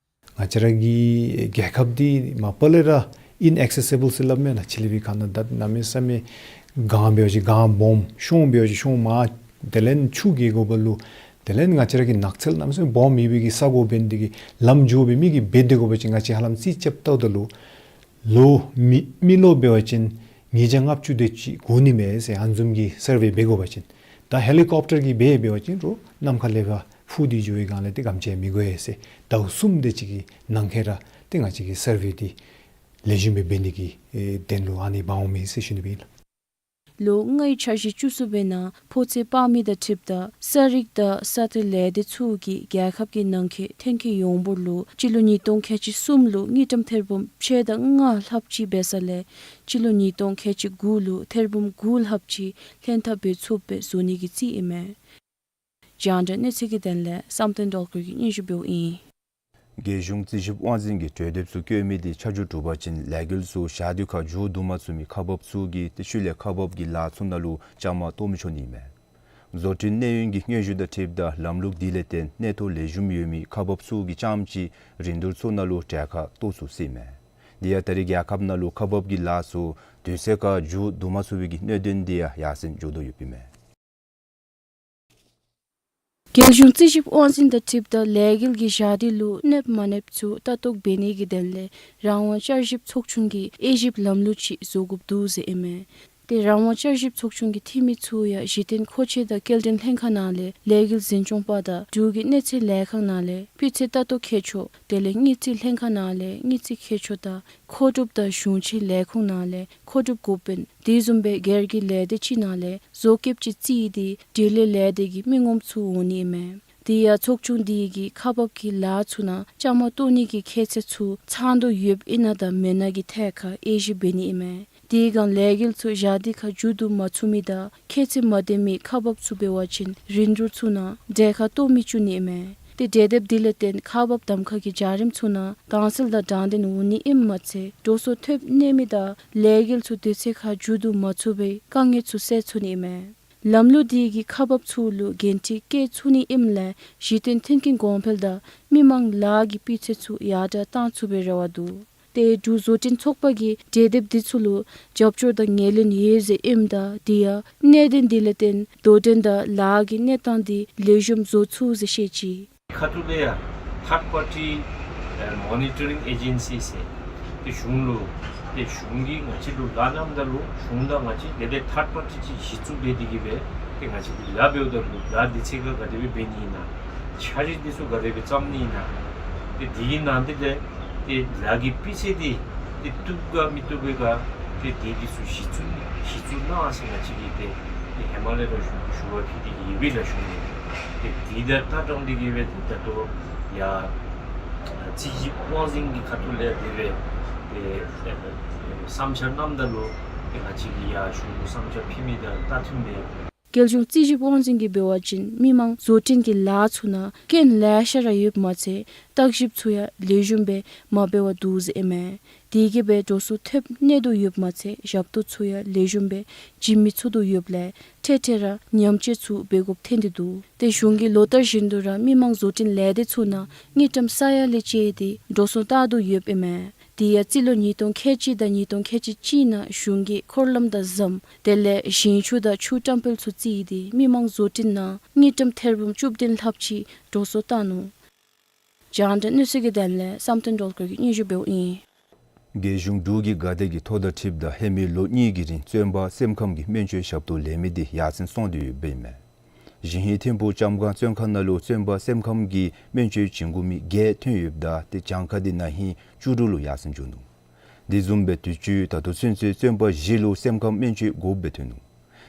ང་བཅས་ར་གི་རྒྱལ་ཁབ་འདི་མ་པ་ལས་ར་ཨིན་ཨེག་སེ་སི་བཱལ་ཟེར་སླབ་མས་ལགས། ཕྱི་གླིང་པའི་ཁ་ནང་ད་གནམ་མེད་ས་མེད་གངས་འབད་བ་ཅིན་གངས་སྦོམ། གཤོང་འབད་བ་ཅིན་གཤོང་མང་། དེ་ལས་ཆུ་བརྒལ་དགོཔ་ལུ་དེ་ལས་ང་བཅས་ར་གི་ནགས་ཚལ་གནམ་མེད་ས་མེད་སྦོམ་ཡོད་པའི་གི་ས་གོ་འབད་ནི་འདི་གིས་ལམ་མཇུག་སྦེ་མི་གིས་འབད་སྡོད་དགོ་པ་ཅིན་ང་བཅས་ཧ་ལམ་རྩིས་རྐྱབ་བལྟཝ་ད་ལུ་ལོ་མི་མི་ལོ་འབད་བ་ཅིན་ཉིས་བརྒྱ་ལྔ་བཅུ་དེ་ཅིག་འགོར་ནི་མས་ཟེར། ཨ་ནི་བཟུམ་གྱི་སར་ཝེ་འབད་དགོ་པ་ཅིན། ད་ཧེ་ལི་ཀོབ་ཊར་གྱིས་འབད་འབད་བ་ཅིན་རུང་གནམ་ཁ་ལས་ཕར་འཕུར་ཏེ་འགྱོ་བའི་སྒང་ལས་ཏེ་གམ་ཅིག་མི་དགོ་ཟེར། ཟླཝ་གསུམ་དེ་ཅིག་གི་ནང་འཁོད་ར་ཏེ་ང་བཅས་ཀྱི་སར་ཝེ་འདི་ལེགས་ཤོམ་སྦེ་འབད་ནི་གི་ཨེ་དོན་ལུ་ཨ་ནི་འབག་འོང་མས་ཟེར་ཞུ་ནི་སྦེ་ཨིན་ལགས། ལོ་ལྔའི་འཆར་གཞི་བཅུ་གསུམ་པའི་ནང་ཕོ་ཚོད་སྤར་མི་དང་འཁྲིལཝ་ད་ས་རིག་དང་ས་གཏེར་ལས་སྡེ་ཚུ་གིས་རྒྱལ་ཁབ་ཀྱི་ནང་འཁོད་ཐོན་སྐྱེད་ཡོངས་འབོར་ལུ་སྤྱི་ལོ་ཉིས་སྟོང་ཁལ་གཅིག་གསུམ་ལུ་དངུལ་ཀྲམ་ཐེར་འབུམ་ཕྱེད་དང་ལྔ་ལྷགཔ་ཅིག་འབད་ས་ལས་སྤྱི་ལོ་ཉིས་སྟོང་ཁལ་གཅིག་དགུ་ལུ་ཐེར་འབུམ་དགུ་ལྷགཔ་ཅིག་ལྷན་ཐབས་འབད་ཚུགསཔ་སྦེ་བཟོ་ནི་གི་རྩིས་ཨིན་མས། རྒྱང་བསྒྲགས་གནས་ཚུལ་གྱི་དོན་ལས་བསམ་གཏན་སྒྲོལ་དཀར་གྱིས་སྙན་ཞུ་འབདཝ་ཨིན། རྒྱལ་གཞུང་རྩིས་ཞིབ་དབང་འཛིན་གྱིས་གྲོས་འདེབས་ཚུ་བཀོད་མི་འདི་ཆ་འཇོག་གྲུབ་པ་ཅིན་ལས་འགུལ་ཚུ་ཞག་དུས་ཁར་མཇུག་བསྡུ་མ་ཚུགས་མི་ཁག་འབགཔ་ཚུ་གིས་ཏེ་ཤུལ་ལས་ཁག་འབག་གི་ལཱ་ཚུ་ནང་ལུ་བཅའ་མར་གཏོགས་མི་ཆོག་ནི་ཨིན་མས། བཟོ་སྐྲུན་གནས་ཡུན་གྱི་སྙན་ཞུ་དང་འཁྲིལཝ་ད་ལམ་ལུགས་འདི་ལས་བརྟེན་གནས་ཐོག་ལེགས་ཤོམ་ཡོད་མི་ཁག་འབགཔ་ཚུ་གིས་རྐྱངམ་ཅིག་རིན་བསྡུར་ཚུ་ནང་ལུ་གྲལ་ཁར་གཏོགས་ཚུགས་ཟེར་ཨིན་མས། དེ་ཡང་ད་རེས་རྒྱལ་ཁབ་ནང་ལུ་ཁག་འབག་གི་ལཱ་ཚུ་དུས་ཚོད་ཁར་མཇུག་བསྡུ་མ་ཚུགས་པའི་གི་གནད་དོན་འདི་ཡང་ཡར་སེང་འགྱོ་དོ་ཡོདཔ་ཨིན་མས། རྒྱལ་གཞུང་རྩིས་ཞིབ་དབང་འཛིན་དང་འཁྲིལཝ་ད་ལས་འགུལ་གྱི་བཞག་སྒྲིག་ལུ་གནསཔ་མ་གནསཔ་ཚུ་ལྟ་རྟོག་འབད་ནིའི་དོན་ལས་རང་དབང་བསྐྱར་ཞིབ་ཚོགས་ཆུང་གིས་དབྱེ་ཞིབ་ལམ་ལུགས་ཅིག་བཟོ་དགོཔ་འདུག་ཟེར་ཨིན་མས། ཏེ་རང་དབང་བསྐྱར་ཞིབ་ཚོགས་ཆུང་གི་འཐུས་མི་ཚུ་ཡང་གཞི་རྟེན་མཁོ་ཆས་དང་སྐྱེལ་འདྲེན་ལྷན་ཁག་ནང་ལས་ལས་འགུལ་འཛིན་སྐྱོང་པ་དང་འབྲུག་གི་གནས་ཚད་ལས་ཁང་ནང་ལས་སྤུས་ཚད་ལྟ་རྟོག་མཁས་མཆོག་དེ་ལས་དངུལ་རྩིས་ལྷན་ཁག་ནང་ལས་དངུལ་རྩིས་མཁས་མཆོག་དང་མཁོ་སྒྲུབ་དང་གཞུང་ཆེན་ལས་ཁུངས་ནང་ལས་མཁོ་སྒྲུབ་འགོ་དཔོན་དེ་བཟུམ་སྦེ་སྒེར་གྱི་ལས་སྡེ་ཅིག་ནང་ལས་བཟོ་བཀོདཔ་ཅིག་བརྩིས་ཏེ་འབྲེལ་ཡོད་ལས་སྡེ་གི་མི་ངོམ་ཚུ་འོང་ནི་ཨིན་མས། དེ་ཡང་ཚོགས་ཆུང་དེ་གིས་ཁག་འབག་གི་ལཱ་ཚུ་ནང་བཅའ་མར་གཏོགས་ནི་གི་ཁྱད་ཚད་ཚུ་ཚང་དོ་ཡོདཔ་ཨིན་ན་དང་མེན་ན་གི་ཐད་ཁར་དབྱེ་ཞིབ་འབད་ནི་ཨིན་མས། དེ་སྒང་ལས་འགུལ་ཚུ་བཞག་སྒྲིག་ཁར་མཇུག་བསྡུ་མ་ཚུགས་མི་དང་ཁྱད་ཚད་མ་ལྡན་མི་ཁག་འབག་ཚུ་འབད་བ་ཅིན་རིན་བསྡུར་ཚུ་ནང་གྲལ་ཁར་གཏོགས་མི་བཅུག་ནི་ཨིན་མས། ཏེ་གྲལ་འདེབས་དེ་ལས་བརྟེན་ཁག་འབག་གདམ་ཁ་གི་བྱ་རིམ་ཚུ་ནང་དྭངས་གསལ་དང་དྲང་བདེན་འོང་ནི་ཨིནམ་མ་ཚད་འགྲོ་སོང་ཐོབ་གནས་མི་དང་ལས་འགུལ་ཚུ་དུས་ཚོད་ཁར་མཇུག་བསྡུ་མ་ཚུགས་པའི་དཀའ་ངལ་ཚུ་སེལ་ཚུགས་ནི་ཨིན་མས། ལམ་ལུགས་དེ་གིས་ཁག་འབག་ཚུ་ལུ་འགན་འཁྲི་བཀལ་ཚུགས་ནི་ཨིནམ་ལས་གཞི་རྟེན་མཐུན་རྐྱེན་གོང་འཕེལ་དང་མི་མང་ལཱ་གི་སྤུས་ཚད་ཚུ་ཡར་དྲག་གཏང་ཚུགས་པའི་རེ་བ་འདུག། ཏེ་འབྲུག་བཟོ་སྐྲུན་ཚོགས་པ་གིས་གྲལ་འདེབས་དེ་ཚུ་ལུ་རྒྱབ་སྐྱོར་དང་ངོས་ལེན་ཡོད་ཟེར་ཨིནམ་ད་དེ་ཡང་གནད་དོན་དེ་ལས་བརྟེན་དོ་འགྲན་དང་ལཱ་གི་གནས་སྟངས་དེ་ལེགས་ཤོམ་བཟོ་ཚུགས་ཟེར་བཤད་ཅི། ཁ་ཐུག་ལས་ཡང་ཐཱརཌ་པར་ཊི་ཨེ་མོ་ནི་ཊ་རིང་ཨེ་ཇེན་སི་ཟེར་ཏེ་གཞུང་ལུ་ཏེ་གཞུང་གིས་ང་བཅས་ལུ་ལཱ་གནངམ་ད་ལུ་གཞུང་དང་ང་བཅས་དེ་ལས་ཐཱརཌ་པར་ཊི་ཅིག་གཞི་བཙུགས་འབད་དེ་གིས་སྦེ་ཏེ་ང་བཅས་ཀྱིས་ལཱ་འབདཝ་ད་ལུ་ལཱ་དུས་ཚོད་ཁར་ག་དེ་སྦེ་འབད་ནི་ཨིན་ན། འཆར་གཞི་འདི་ཚུ་ག་དེ་སྦེ་བརྩམ་ནི་ཨིན་ན། ཏེ་དེ་གི་ནང་དེ་ལས་ཏེ་ལཱ་གི་སྤུས་ཚད་འདི་ཏེ་བཏུབ་ག་མི་བཏུབ་པས་ག་ཏེ་དེ་འདི་ཚུ་གཞི་བཙུགས་གཞི་བཙུགས་གནང་ཟེར་ང་བཅས་ཀྱིས་ཏེ་ཏེ་ཧེ་མ་ལས་ར་ཞུ་ཞུ་བ་ཕུལ་ཏེ་གིས་ཡོད་པས་ལགས་གཞུང་ལུ། ཏེ་དེ་དང་ལྟ་སྟངས་འདི་གིས་སྦེ་ཏེ་ད་ལྟོ་ཡང་རྩིས་ཞིབ་དབང་འཛིན་གྱི་ཁ་ཐུག་ལས་དེ་སྦེ་ཏེ་ཨེ་བསམ་འཆར་གནངམ་ད་ལུ་ཏེ་ང་བཅས་ཀྱིས་ཡར་གཞུང་ལུ་བསམ་འཆར་ཕུལ་མི་དང་ལྟ་མཐུན་མས། རྒྱལ་གཞུང་རྩིས་ཞིབ་དབང་འཛིན་གྱིས་འབད་བ་ཅིན་མི་མང་བཟོ་སྐྲུན་གྱི་ལཱ་ཚུ་ནང་རྐྱེན་ལེ་ཤ་ར་ཡོདཔ་མ་ཚད་བརྟག་ཞིབ་ཚུ་ཡང་ལེགས་ཤོམ་སྦེ་མ་འབད་བར་འདུག་ཟེར་ཨིན་མས། དེ་གིས་སྦེ་འགྲོ་སོང་ཐོབ་གནས་དོ་ཡོདཔ་མ་ཚད་ཞབས་ཏོག་ཚུ་ཡང་ལེགས་ཤོམ་སྦེ་བྱིན་མི་ཚུགས་དོ་ཡོདཔ་ལས་འཕྲལ་འཕྲལ་ར་ཉམས་བཅོས་ཚུ་འབད་དགོཔ་ཐོན་ཏེ་འདུག། ཏེ་གཞུང་གིས་ལོ་ལྟར་བཞིན་དུ་ར་མི་མང་བཟོ་སྐྲུན་ལས་སྡེ་ཚུ་ནང་དངུལ་ཀྲམ་ས་ཡ་ལས་བཅད་དེ་འགྲོ་སོང་བཏང་དོ་ཡོདཔ་ཨིན་མས། དེ་ཡང་རྩིས་ལོ་ཉིས་སྟོང་ཁལ་གཅིག་དང་ཉིས་སྟོང་ཁལ་གཅིག་གཅིག་ནང་གཞུང་གིས་འཁོར་ལམ་དང་ཟམ་དེ་ལས་ཞིང་ཆུ་དང་ཆུ་བཀྲམ་སྤེལ་ཚུ་བརྩིས་ཏེ་མི་མང་བཟོ་སྐྲུན་ནང་དངུལ་ཀྲམ་ཐེར་འབུམ་བཅུ་བདུན་ལྷགཔ་ཅིག་འགྲོ་སོང་བཏང་ནུག། རྒྱང་བསྒྲགས་གནས་ཚུལ་གྱི་དོན་ལས་བསམ་གཏན་སྒྲོལ་དཀར་གྱིས་སྙན་ཞུ་འབདཝ་ཨིན། རྒྱལ་གཞུང་འབྲུག་གི་དགའ་དད་ཀྱི་ཐོ་དང་འཁྲིལཝ་ད་ཧེ་མའི་ལོ་གཉིས་ཀྱི་རིང་བཙོན་པ་སེམས་ཁམས་ཀྱི་སྨན་བཅོས་ཞབས་ཏོག་ལེན་མི་འདི་ཡར་སེང་སོང་སྟེ་ཡོདཔ་ཨིན་མས། གཞེས་ཧིང་ཐིམ་ཕུག་ལྕམ་སྒང་བཙོན་ཁང་ནང་ལུ་བཙོན་པ་སེམས་ཁམས་ཀྱི་སྨན་བཅོས་བྱིན་དགོ་མི་བརྒྱད་ཐོན་ཡོདཔ་ད་ཏེ་གྱངས་ཁ་འདི་ན་ཧིང་བཅུ་དྲུག་ལུ་ཡར་སེང་འགྱོ་ནུག། དེ་བཟུམ་སྦེ་དུས་ཅི་ད་ལྟོ་ཚུན་ཚོད་བཙོན་པ་བཞི་ལུ་སེམས་ཁམས་སྨན་བཅོས་དགོཔ་སྦེ་ཐོན་ནུག།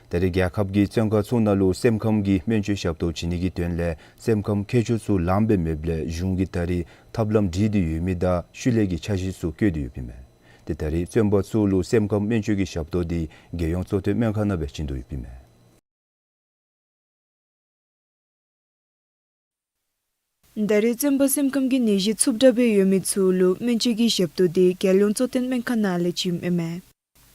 ད་རེས་རྒྱལ་ཁབ་ཀྱི་བཙོན་ཁང་ཚུ་ནང་ལུ་སེམས་ཁམས་ཀྱི་སྨན་བཅོས་ཞབས་ཏོག་བྱིན་ནི་གི་དོན་ལས་སེམས་ཁམས་མཁས་མཆོག་ཚུ་ལངམ་སྦེ་མེདཔ་ལས་གཞུང་གིས་ད་རེས་ཐབས་ལམ་སྒྲིག་སྟེ་ཡོད་མི་དང་ཤུལ་ལས་ཀྱི་འཆར་གཞི་ཚུ་བཀོད་དེ་ཡོདཔ་ཨིན་མས། ཏེ་ད་རེས་བཙོན་པ་ཚུ་ལུ་སེམས་ཁམས་སྨན་བཅོས་ཀྱི་ཞབས་ཏོག་འདི་རྒྱལ་ཡོངས་གཙོ་བསྟེན་སྨན་ཁང་ནང་སྦེ་བྱིན་དོ་ཡོདཔ་ཨིན་མས། ད་རེས་བཙོན་པ་སེམས་ཁམས་ཀྱི་ནད་གཞི་ཚུབ་དྲགས་སྦེ་ཡོད་མི་ཚུ་ལུ་སྨན་བཅོས་ཀྱི་ཞབས་ཏོག་འདི་རྒྱལ་ཡོངས་གཙོ་བསྟེན་སྨན་ཁང་ནང་ལས་བྱིནམ་ཨིན་མས།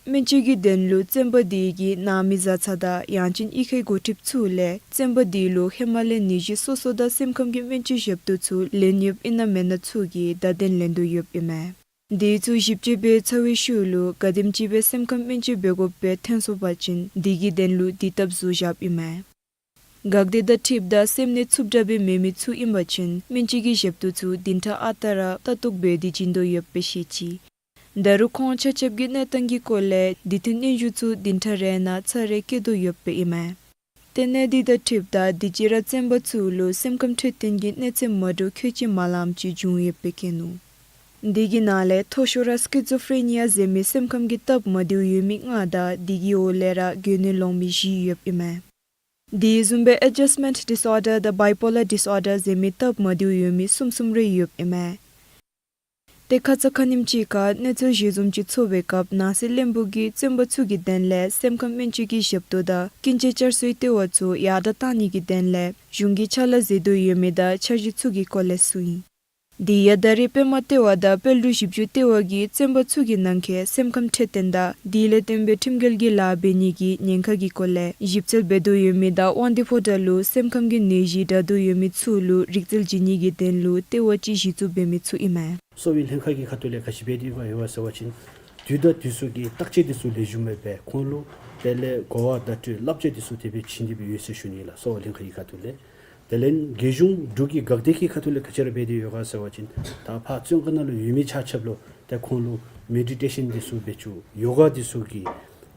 སྨན་བཅོས་ཀྱི་དོན་ལུ་བཙོན་པ་དེ་གི་ནང་མི་བཟའ་ཚང་དང་ཡང་ཅིན་གཡུས་ཁའི་འགོ་ཁྲིདཔ་ཚུ་ལས་བཙོན་པ་དེ་ལུ་ཧེ་མ་ལས་ནད་གཞི་སོ་སོ་དང་སེམས་ཁམས་ཀྱི་སྨན་བཅོས་ཞབས་ཏོག་ཚུ་ལེན་ཡོདཔ་ཨིན་ན་མེན་ན་ཚུ་གི་བརྡ་དོན་ལེན་དོ་ཡོདཔ་ཨིན་མས། དེ་ཚུ་ཞིབ་དཔྱད་འབད་ཚར་བའི་ཤུལ་ལུ་ག་དེམ་ཅིག་སྦེ་སེམས་ཁམས་སྨན་བཅོས་འབད་དགོཔ་སྦེ་ཐོན་སོང་པ་ཅིན་དེ་གི་དོན་ལུ་དེ་ལྟབ་བཟོ་བཞགཔ་ཨིན་མས། འགག་སྡེ་དང་འཁྲིལཝ་ད་སེམས་ནད་ཚུབ་དྲགས་སྦེ་མེད་མི་ཚུ་ཨིན་པ་ཅིན་སྨན་བཅོས་ཀྱི་ཞབས་ཏོག་ཚུ་བདུན་ཕྲག་ཨ་རྟག་ར་ལྟ་རྟོག་འབད་དེ་བྱིན་དོ་ཡོདཔ་སྦེ་བཤད་ཅི། ད་རུང་ཁོང་ཆ་ཁྱབ་ཀྱི་གནས་སྟངས་ཀྱི་སྐོར་ལས་དེ་ཐོན་སྙན་ཞུ་ཚུ་བདུན་ཕྲག་རེ་ནང་ཚར་རེ་བཀོད་དོ་ཡོདཔ་ཨིན་མས། ཏེ་གནད་དོན་དང་འཁྲིལཝ་ད་དུས་ཅི་ར་བཙོན་པ་ཚུ་ལུ་སེམས་ཁམས་འཕྲོད་བསྟེན་གྱི་གནས་ཚད་མ་འདྲཝ་ཁྱད་ཅིག་མ་ལངམ་ཅིག་བྱུང་ཡོདཔ་སྦེ་བཀོད་ནུག། དེ་གི་ནང་ལས་མཐོ་ཤོས་ར་སི་ཀི་ཛོ་ཕེ་རེ་ནི་ཡ་ཟེར་མི་སེམས་ཁམས་ཀྱི་སྟབས་མ་བདེཝ་ཡོད་མི་ལྔ་དང་དེ་གི་འོག་ལས་ར་རྒོད་ནད་ལོང་མི་བཞི་ཡོདཔ་ཨིན་མས། དེ་བཟུམ་སྦེ་ཨེ་ཇཱསཊ་མེནཊ་ཌིསི་ཨོར་ཌར་དང་བའི་པོ་ལར་ཌིསི་ཨོར་ཌར་ཟེར་མི་སྟབས་མ་བདེཝ་ཡོད་མི་གསུམ་གསུམ་རེ་ཡོདཔ་ཨིན་མས། ཏེ་ཁ་ཙ་ཁ་ཉིནམ་ཅིག་ཁར་གནས་ཚུལ་གཞིར་བཟུམ་ཅིག་ཚོར་བའི་སྐབས་ནང་སྲིད་བློན་པོ་གིས་བཙོན་པ་ཚུ་གི་དོན་ལས་སེམས་ཁམས་སྨན་བཅོས་ཀྱི་ཞབས་ཏོག་དང་ཀུན་སྤྱོད་བསྐྱར་གསོའི་ལྟེ་བ་ཚུ་ཡར་དྲག་གཏང་ནི་གི་དོན་ལས་གཞུང་གིས་ཕྱག་ལཱ་མཛད་དོ་ཡོད་མི་དང་འཆར་གཞི་ཚུ་གི་སྐོར་ལས་གསུངས་ཡི། དེ་ཡང་ད་རེས་པདྨ་ལྟེ་བ་དང་དཔལ་འབྲུག་ཞིབ་འཇུག་ལྟེ་བ་གིས་བཙོན་པ་ཚུ་གི་ནང་འཁོད་སེམས་ཁམས་འཕྲོད་བསྟེན་དང་དེ་ལས་བརྟེན་པའི་ཁྲིམས་འགལ་གྱི་ལཱ་འབད་ནི་གི་ཉེན་ཁ་གི་སྐོར་ལས་ཞིབ་འཚོལ་འབད་དོ་ཡོད་མི་དང་དབང་འདུས་ཕོ་བྲང་ལུ་སེམས་ཁམས་ཀྱི་ནད་གཞི་དྲག་དོ་ཡོད་མི་ཚུ་ལུ་རིག་རྩལ་བྱིན་ནི་གི་དོན་ལུ་ལྟེ་བ་ཅིག་གཞི་བཙུགས་འབད་མི་ཚུ་ཨིན་མས། གསོ་བའི་ལྷན་ཁག་གི་ཁ་ཐུག་ལས་ག་ཅི་འབད་དེ་ཡོད་ག་ཟེར་བ་ཅིན་དུས་དང་དུས་སུ་གི་བརྟག་དཔྱད་དེ་ཚུ་ལེགས་ཤོམ་སྦེ་འབད་ཁོང་ལུ་དེ་ལས་གོ་བ་བརྡ་སྤྲོད་བསླབ་བྱ་དེ་ཚུ་དེ་སྦེ་བྱིན་ཏེ་སྦེ་ཡོད་ཟེར་ཞུ་ནི་ལགས། གསོ་བ་ལྷན་ཁག་གི་ཁ་ཐུག་ལས། དེ་ལས་རྒྱལ་གཞུང་འབྲུག་གི་འགག་སྡེ་གི་ཁ་ཐུག་ལས་ག་ཅི་ར་འབད་དེ་ཡོད་ག་ཟེར་བ་ཅིན་ད་ཕར་བཙོན་ཁང་ནང་ལུ་ཡོད་མི་ཆ་ཁྱབ་ལུ་ཏེ་ཁོང་ལུ་མེ་ཌི་ཊེ་ཤཱན་འདི་ཚུ་འབད་བཅུག། ཡོ་ག་འདི་ཚུ་གི་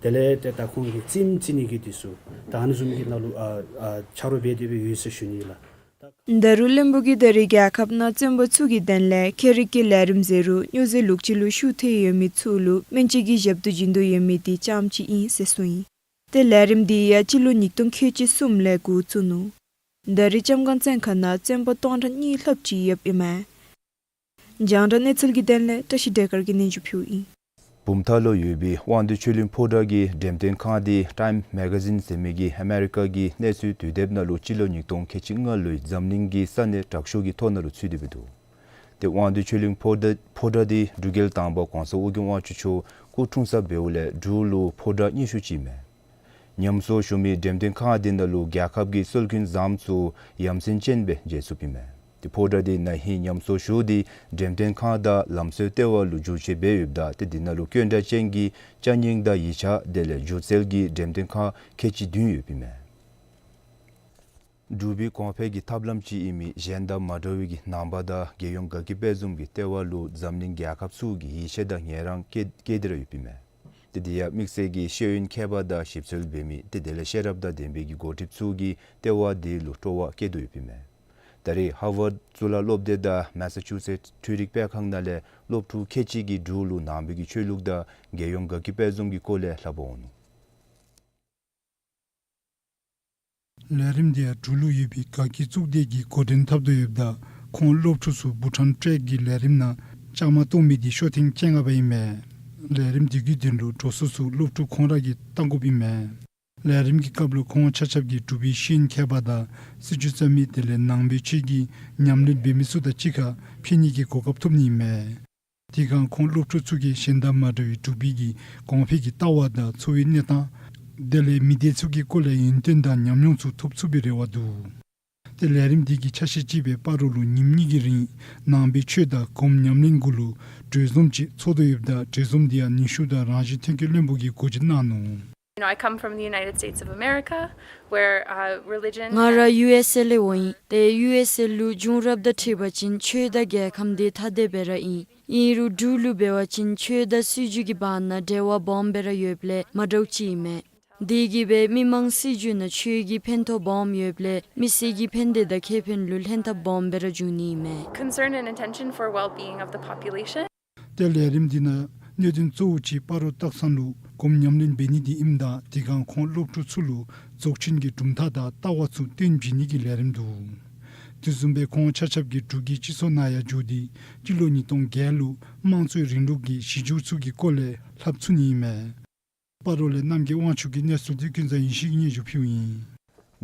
དེ་ལས་ཏེ་ད་ཁོང་གི་རྩེདམོ་རྩེ་ནི་གི་འདི་ཚུ་ད་ཨ་ནི་བཟུམ་གྱི་ནང་ལུ་ཨ་ཨ་ཆ་རོགས་འབད་དེ་སྦེ་ཡོད་ཟེར་ཞུ་ནི་ལགས། ད་རུང་བློན་པོ་གིས་ད་རེས་རྒྱལ་ཁབ་ནང་བཙོན་པ་ཚུ་གི་དོན་ལས་ཁྱད་རིག་གི་ལས་རིམ་ཟེར་རུང་སྨྱོ་རྫས་ལོག་སྤྱོད་ལུ་ཤུགས་ཐེབས་ཡོད་མི་ཚུ་ལུ་སྨན་བཅོས་ཀྱི་ཞབས་ཏོག་བྱིན་དོ་ཡོད་མི་འདི་རྐྱངམ་ཅིག་ཨིན་ཟེར་གསུངས་ཡི། ཏེ་ལས་རིམ་འདི་ཡང་སྤྱི་ལོ་ཉིས་སྟོང་ཁལ་གཅིག་གསུམ་ལས་འགོ་བཙུགས་ནུག། ད་རེས་ལྕམ་སྒང་བཙོན་ཁང་ནང་བཙོན་པ་སྟོང་ཕྲག་གཉིས་ལྷགཔ་ཅིག་ཡོདཔ་ཨིན་མས། རྒྱང་བསྒྲགས་གནས་ཚུལ་གྱི་དོན་ལས་བཀྲ་ཤིས་བདེ་དཀར་གྱིས་སྙན་ཞུ་ཕུལཝ་ཨིན། བུམ་ཐང་ལུ་ཡོད་པའི་དབང་འདུས་ཆོས་གླིང་ཕོ་བྲང་གི་འགྲེམས་སྟོན་ཁང་འདི་ཊའིམ་མེ་ག་ཟིན་ཟེར་མི་གི་ཨ་མེ་རི་ཀ་གི་གནས་ཚུལ་དུས་དེབ་ནང་ལུ་སྤྱི་ལོ་ཉིས་སྟོང་ཁལ་གཅིག་ལྔ་ལོའི་འཛམ་གླིང་གི་ས་གནས་དྲག་ཤོས་ཀྱི་ཐོ་ནང་ལུ་ཚུད་དེ་སྦེ་འདུག། ཏེ་དབང་འདུས་ཆོས་གླིང་ཕོ་བྲང་ཕོ་བྲང་འདི་འབྲུག་རྒྱལ་དང་པ་གོང་ས་ཨོ་རྒྱན་དབང་ཕྱུག་མཆོག་སྐུ་འཁྲུངས་ས་འབདཝ་ལས་འབྲུག་ལུ་ཕོ་བྲང་རྙིང་ཤོས་ཅིག་ཨིན་མས། ཉམས་གསོ་ཞུ་མི་འགྲེམས་སྟོན་ཁང་འདི་ནང་ལུ་རྒྱལ་ཁབ་ཀྱི་སྲོལ་རྒྱུན་བཟངམ་ཚུ་ཡ་མཚན་ཅན་སྦེ་མཇལ་ཚུགསཔ་ཨིན་མས། ཏེ་ཕོ་བྲང་འདི་ན་ཧིང་ཉམས་གསོ་ཞུ་སྟེ་འགྲེམས་སྟོན་ཁང་དང་ལམ་སྲོལ་ལྟེ་བ་ལུ་བསྒྱུར་བཅོས་འབད་ཡོདཔ་ད་ཏེ་འདི་ནང་ལུ་དཀོན་དྲགས་ཅན་གྱི་ཅ་རྙིང་དང་ཡིག་ཆ་དེ་ལས་སྒྱུ་རྩལ་གྱི་འགྲེམས་སྟོན་ཁང་ཁལ་གཅིག་བདུན་ཡོདཔ་ཨིན་མས། འབྲུག་པའི་གོང་འཕེལ་གྱི་ཐབས་ལམ་ཅིག་ཨིན་མི་གཞན་དང་མ་འདྲ་བའི་གི་ནང་པ་དང་རྒྱལ་ཡོངས་དགའ་སྐྱིད་དཔལ་འཛོམས་ཀྱི་ལྟེ་བ་ལུ་འཛམ་གླིང་རྒྱལ་ཁབ་ཚུ་གི་ཡིད་ཆེས་དང་ངལ་རངས་བསྐྱེད་བསྐྱེད་དེ་ར་ཡོདཔ་ཨིན་མས། ཏེ་དེ་ཡང་དམིགས་བསལ་གྱི་ཤེས་ཡོན་མཁས་པ་དང་ཞིབ་འཚོལ་འབད་མི་ཏེ་དེ་ལས་ཤེས་རབ་དང་ལྡན་པའི་གི་འགོ་ཁྲིདཔ་ཚུ་གིས་ལྟེ་བ་འདི་ལུ་སྤྲོ་བ་བསྐྱེད་དོ་ཡོདཔ་ཨིན་མས། ད་རེས་ཧར་ཝརཌ་གཙུག་ལག་སློབ་སྡེ་དང་མེ་ས་ཅུ་སེཊ་འཕྲུལ་རིག་སྤེལ་ཁང་ནང་ལས་སློབ་ཕྲུག་ཁལ་གཅིག་གིས་འབྲུག་ལུ་ནང་པའི་གི་ཆོས་ལུགས་དང་རྒྱལ་ཡོངས་དགའ་སྐྱིད་དཔལ་འཛོམས་ཀྱི་སྐོར་ལས་ལྷབ་པར་འོང་ནུག། ལས་རིམ་འདི་ཡང་འབྲུག་ལུ་ཡོད་པའི་དགའ་སྐྱིད་གཙུག་སྡེ་གིས་འགོ་འདྲེན་འཐབ་དོ་ཡོདཔ་ད་ཁོང་སློབ་ཕྲུག་ཚུ་བྷུ་ཊཱན་ཊེཀ་གི་ལས་རིམ་ནང་བཅའ་མར་གཏོགས་མི་འདི་ཤོ་ཐེངས་བཅོ་ལྔ་པ་ཨིན་མས། ལས་རིམ་འདི་གི་དོན་ལུ་འགྲོ་སོང་ཚུ་སློབ་ཕྲུག་ཁོང་ར་གིས་བཏང་དགོཔ་ཨིན་མས། ལས་རིམ་གྱི་སྐབས་ལུ་ཁོང་ཆ་ཁྱབ་ཀྱིས་འབྲུག་པའི་ཤེས་ཡོན་མཁས་པ་དང་སྲིད་བྱུས་བརྩམ་མི་དེ་ལས་ནང་པའི་ཆོས་ཀྱི་ཉམས་ལེན་འབད་མི་ཚུ་དང་གཅིག་ཁར་ཕྱད་ནི་གི་གོ་སྐབས་ཐོབ་ནི་ཨིན་མས། དེ་སྒང་ཁོང་སློབ་ཕྲུག་ཚུ་གིས་གཞན་དང་མ་འདྲ་བའི་འབྲུག་པའི་གི་གོང་འཕེལ་གྱི་ལྟ་བ་དང་འཚོ་བའི་གནས་སྟངས་དེ་ལས་མི་སྡེ་ཚུ་གི་སྐོར་ལས་ཡོན་ཏན་དང་ཉམས་མྱོང་ཚུ་ཐོབ་ཚུགས་པའི་རེ་བ་འདུག། ཏེ་ལས་རིམ་འདི་གི་ཆ་ཤས་ཅིག་སྦེ་སྤ་རོ་ལུ་ཉིནམ་གཉིས་ཀྱི་རིང་ནང་པའི་ཆོས་དང་སྒོམ་ཉམས་ལེན་གུ་ལུ་གྲོས་འཛོམས་ཅིག་ཚོགས་དོ་ཡོདཔ་ད་གྲོས་འཛོམས་འདི་ཡང་ནུས་ཤུགས་དང་རང་བཞིན་ཐོན་སྐྱེད་བློན་པོ་གིས་གོ་སྒྲིག་གནང་ནུག། You know, I come from the United States of America, where, uh, religion ང་ར་ཡུ་ཨེས་ཨེ་ལས་འོང་ཡི། ཏེ་ཡུ་ཨེས་ཨེ་ལུ་བྱུང་རབས་དང་འཁྲིལ་བ་ཅིན་ཆོས་དང་རྒྱལ་ཁམས་འདི་ཐ་དད་སྦེ་ར་ཨིན། ཨིན་རུང་འབྲུག་ལུ་འབད་བ་ཅིན་ཆོས་དང་སྲིད་བྱུས་ཀྱི་བར་ན་འབྲེལ་བ་སྦོམ་སྦེ་ར་ཡོདཔ་ལས་མ་འདྲཝ་ཅིག་ཨིན་མས། དེ་གིས་སྦེ་མི་མང་སྲིད་བྱུས་ནང་ཆོས་ཀྱི་ཕན་ཐོགས་སྦོམ་ཡོདཔ་ལས་མི་སེར་གྱི་ཕན་བདེ་དང་ཁེ་ཕན་ལུ་ལྷན་ཐབས་སྦོམ་སྦེ་ར་འབྱུང་ནི་ཨིན་མས། Concern and intention for well-being of the population. ཏེ་ལས་རིམ་འདི་ནང་གནད་དོན་གཙོ་བོ་ཅིག་སྤ་རོ་སྟག་ཚང་ལུ་སྒོམ་ཉམས་ལེན་འབད་ནི་འདི་ཨིནམ་ད་དེ་སྒང་ཁོང་སློབ་ཕྲུག་ཚུ་ལུ་རྫོགས་ཆེན་གྱི་གྲུབ་མཐའ་དང་ལྟ་བ་ཚུ་སྟོན་བྱིན་ནི་གི་ལས་རིམ་འདུག། དེ་བཟུམ་སྦེ་ཁོང་ཆ་ཁྱབ་ཀྱིས་འབྲུག་གི་སྤྱི་ཚོགས་ནང་ཡང་འགྱོ་སྟེ་སྤྱི་ལོ་ཉིས་སྟོང་བརྒྱད་ལུ་དམངས་གཙོའི་རིང་ལུགས་ཀྱི་གཞི་འགྱུར་ཚུ་གི་སྐོར་ལས་ལྷབ་ཚུགས་ནི་ཨིན་མས། སྤ་རོ་ལས་རྣམ་རྒྱལ་དབང་ཕྱུག་གི་གནས་ཚུལ་འདི་ཀུན་བཟང་ཡེ་ཤེས་ཀྱིས་སྙན་ཞུ་ཕུལཝ་ཨིན།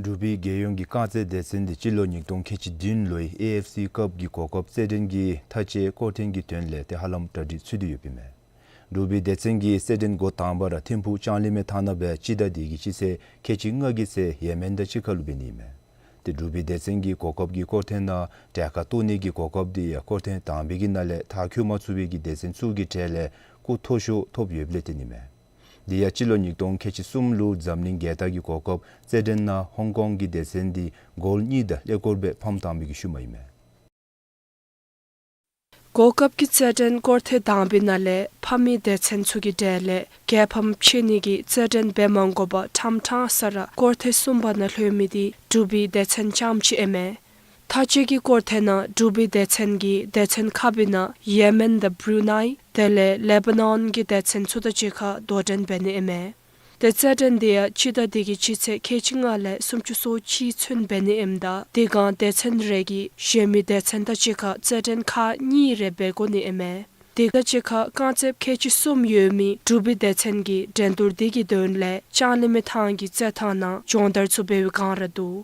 འབྲུག་པའི་རྒྱལ་ཡོངས་ཀྱི་རྐང་རྩེད་སྡེ་ཚན་འདི་སྤྱི་ལོ་ཉིས་སྟོང་ཁལ་གཅིག་བདུན་ལོའི་ཨེ་ཨེཕ་སི་ཀབ་ཀྱི་གོ་སྐབས་རྩེད་འགྲན་གྱི་མཐའ་དཔྱད་སྐོར་ཐེངས་ཀྱི་དོན་ལས་ཏེ་ཧ་ལམ་གྲ་སྒྲིག་ཚུད་དེ་ཡོདཔ་ཨིན་མས། འབྲུག་པའི་སྡེ་ཚན་གྱི་རྩེད་འགྲན་འགོ་དང་པ་ར་ཐིམ་ཕུག་ལྕང་གླིང་མའི་ཐང་ནང་སྦེ་སྤྱི་ཟླ་འདི་གི་སྤྱི་ཚེས་ཁལ་གཅིག་ལྔ་གི་ཚེ་ཡེ་མེན་དང་གཅིག་ཁར་ལུ་འབད་ནི་ཨིན་མས། ཏེ་འབྲུག་པའི་སྡེ་ཚན་གྱི་གོ་སྐབས་ཀྱི་སྐོར་ཐེངས་ནང་གྲལ་ཁར་གཏོགས་ནི་གི་གོ་སྐབས་འདི་ཡང་སྐོར་ཐེངས་དང་པའི་གི་ནང་ལས་མཐར་འཁྱོལ་མ་ཚུགས་པའི་གི་སྡེ་ཚན་ཚུ་གི་གྲས་ལས་སྐུ་མཐོ་ཤོས་ཐོབ་ཡོདཔ་ལས་བརྟེན་ཨིན་མས། འདི་ཡང་སྤྱི་ལོ་ཉིས་སྟོང་ཁལ་གཅིག་གསུམ་ལུ་འཛམ་གླིང་རྒྱལ་རྟགས་ཀྱི་གོ་སྐབས་རྩེད་འགྲན་ནང་ཧོང་ཀོང་གི་སྡེ་ཚན་འདི་གོལ་གཉིས་དང་ཀླད་ཀོར་སྦེ་ཕམ་བཏང་མི་གི་ཤུལ་མ་ཨིན་མས། གོ་སྐབས་ཀྱི་རྩེད་འགྲན་སྐོར་ཐེངས་དང་པའི་ནང་ལས་ཕམ་མི་སྡེ་ཚན་ཚུ་གི་གྲས་ལས་རྒྱལ་ཕམ་ཕྱེ་ནི་གི་རྩེད་འགྲན་འབད་མ་དགོ་པར་ཕྲང་ཕྲང་ས་ར་སྐོར་ཐེངས་གསུམ་པ་ནང་ལྷོད་མི་འདི་འབྲུག་པའི་སྡེ་ཚན་རྐྱངམ་ཅིག་ཨིན་མས། མཐའ་དཔྱད་ཀྱི་སྐོར་ཐེངས་ནང་འབྲུག་པའི་སྡེ་ཚན་གྱིས་སྡེ་ཚན་ཁག་པའི་ནང་ཡེ་མེན་དང་བུ་རུ་ནཱི་དེ་ལས་ལེ་བྷ་ནཱན་གྱི་སྡེ་ཚན་ཚུ་དང་གཅིག་ཁར་དོ་འགྲན་འབད་ནི་ཨིན་མས། ཏེ་རྩེད་འགྲན་འདི་ཡང་སྤྱི་ཟླ་འདི་གི་སྤྱི་ཚེས་ཁལ་གཅིག་ལྔ་ལས་སུམ་ཅུ་སོ་གཅིག་ཚུན་འབད་ནི་ཨིནམ་ད་དེ་སྒང་སྡེ་ཚན་རེ་གིས་གཞན་མི་སྡེ་ཚན་དང་གཅིག་ཁར་རྩེད་འགྲན་ཁག་གཉིས་རེ་འབད་དགོ་ནི་ཨིན་མས། དེ་དང་གཅིག་ཁར་རྐང་རྩེད་ཁལ་གཅིག་གསུམ་ཡོད་མི་འབྲུག་པའི་སྡེ་ཚན་གྱི་འགྲན་བསྡུར་འདི་གི་དོན་ལས་ལྕང་གླིང་མའི་ཐང་གི་རྩེད་ཐང་ནང་སྦྱོང་བརྡར་ཚུ་འབད་བའི་བསྒང་ར་འདུག།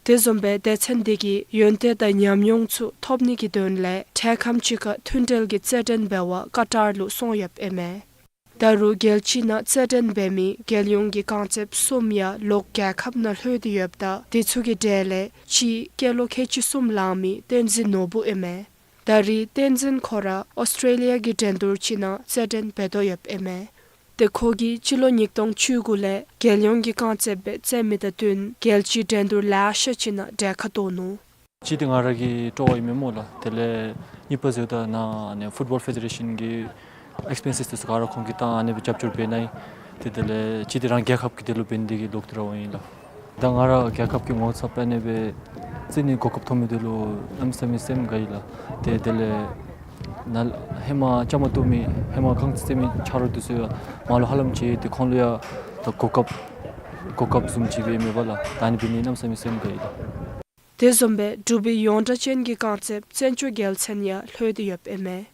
དེ་བཟུམ་སྦེ་སྡེ་ཚན་འདི་གིས་ཡོན་ཏན་དང་ཉམས་མྱོང་ཚུ་ཐོབ་ནི་གི་དོན་ལས་འཕྲལ་ཁམས་ཅིག་ཁར་མཐུན་འབྲེལ་གྱི་རྩེད་འགྲན་འབད་བར་ཀ་ཏར་ལུ་སོང་ཡོདཔ་ཨིན་མས། ད་རུང་རྒྱལ་སྤྱི་ནང་རྩེད་འགྲན་འབད་མི་རྒྱལ་ཡོངས་ཀྱི་རྐང་རྩེདཔ་གསུམ་ཡང་ལོག་རྒྱལ་ཁབ་ནང་ལྷོད་དེ་ཡོདཔ་ད་དེ་ཚུ་གི་གྲས་ལས་གཅིག་སྐྱེས་ལོ་ཁལ་གཅིག་གསུམ་ལང་མི་བསྟན་འཛིན་ནོར་བུ་ཨིན་མས། ད་རེས་བསྟན་འཛིན་ཁོ་ར་ཨོསི་ཊྲེ་ལི་ཡ་གི་འགྲན་བསྡུར་ཅིག་ནང་རྩེད་འགྲན་འབད་དོ་ཡོདཔ་ཨིན་མས། ཏེ་ཁོ་གིས་སྤྱི་ལོ་ཉིས་སྟོང་བཅུ་དགུ་ལས་རྒྱལ་ཡོངས་ཀྱི་རྐང་རྩེད་སྦེ་རྩེད་མི་དང་བསྟུན་རྒྱལ་སྤྱིའི་འགྲན་བསྡུར་ལེ་ཤ་ཅིག་ནང་གྲལ་ཁར་གཏོགས་ནུག། གཅིག་འདི་ང་ར་གི་སྤྲོ་བ་ཨིན་མས་སྨོ་ལགས། དེ་ལས་གཉིས་པ་ཟེརཝ་ད་ནཱ་ཨ་ནི་ཕུཊ་བཱོལ་ཕེ་ཌེ་རེ་ཤཱན་གྱི་ཨེགསི་པེན་སིས་དེ་ཚུ་ག་ར་ཁོང་གིས་བཏང་ཨ་ནི་སྦེ་རྒྱབ་སྐྱོར་འབད་གནང་ཡི། ཏེ་དེ་ལས་གཅིག་འདི་རང་རྒྱལ་ཁབ་ཀྱི་དོན་ལུ་འབད་ནི་དེ་གི་ལོག་སྟེ་ར་འོང་ཡི་ལགས། ད་ང་ར་རྒྱལ་ཁབ་ཀྱི་ངོ་ཚབ་ཨ་ནི་སྦེ་རྩེ་ནིའི་གོ་སྐབས་ཐོབ་མི་དེ་ལུ་གནམ་མེད་ས་མེད་སེམས་དགའ་ཡི་ལགས། ཏེ་དེ་ལས་ནཱ་ཧེ་མ་བཅའ་མར་གཏོགས་མི་ཧེ་མ་རྐང་རྩེད་རྩེད་མི་ཆ་རོགས་དེ་ཚུ་ཡང་མར་ལུ་ཧ་ལམ་བྱོན་ཏེ་ཁོང་ལུ་ཡང་ད་གོ་སྐབས་གོ་སྐབས་བཟུམ་ཅིག་སྦེ་མེད་པ་ལགས། ད་ཨ་ནི་འབད་ནི་གནམ་མེད་ས་མེད་སེམས་དགའ་ཡི་ལགས། དེ་བཟུམ་སྦེ་འབྲུག་པའི་ཡོངས་གྲགས་ཅན་གྱི་རྐང་རྩེདཔ་བཙན་སྐྱོགས་རྒྱལ་མཚན་ཡང་ལྷོད་དེ་ཡོདཔ་ཨིན་མས།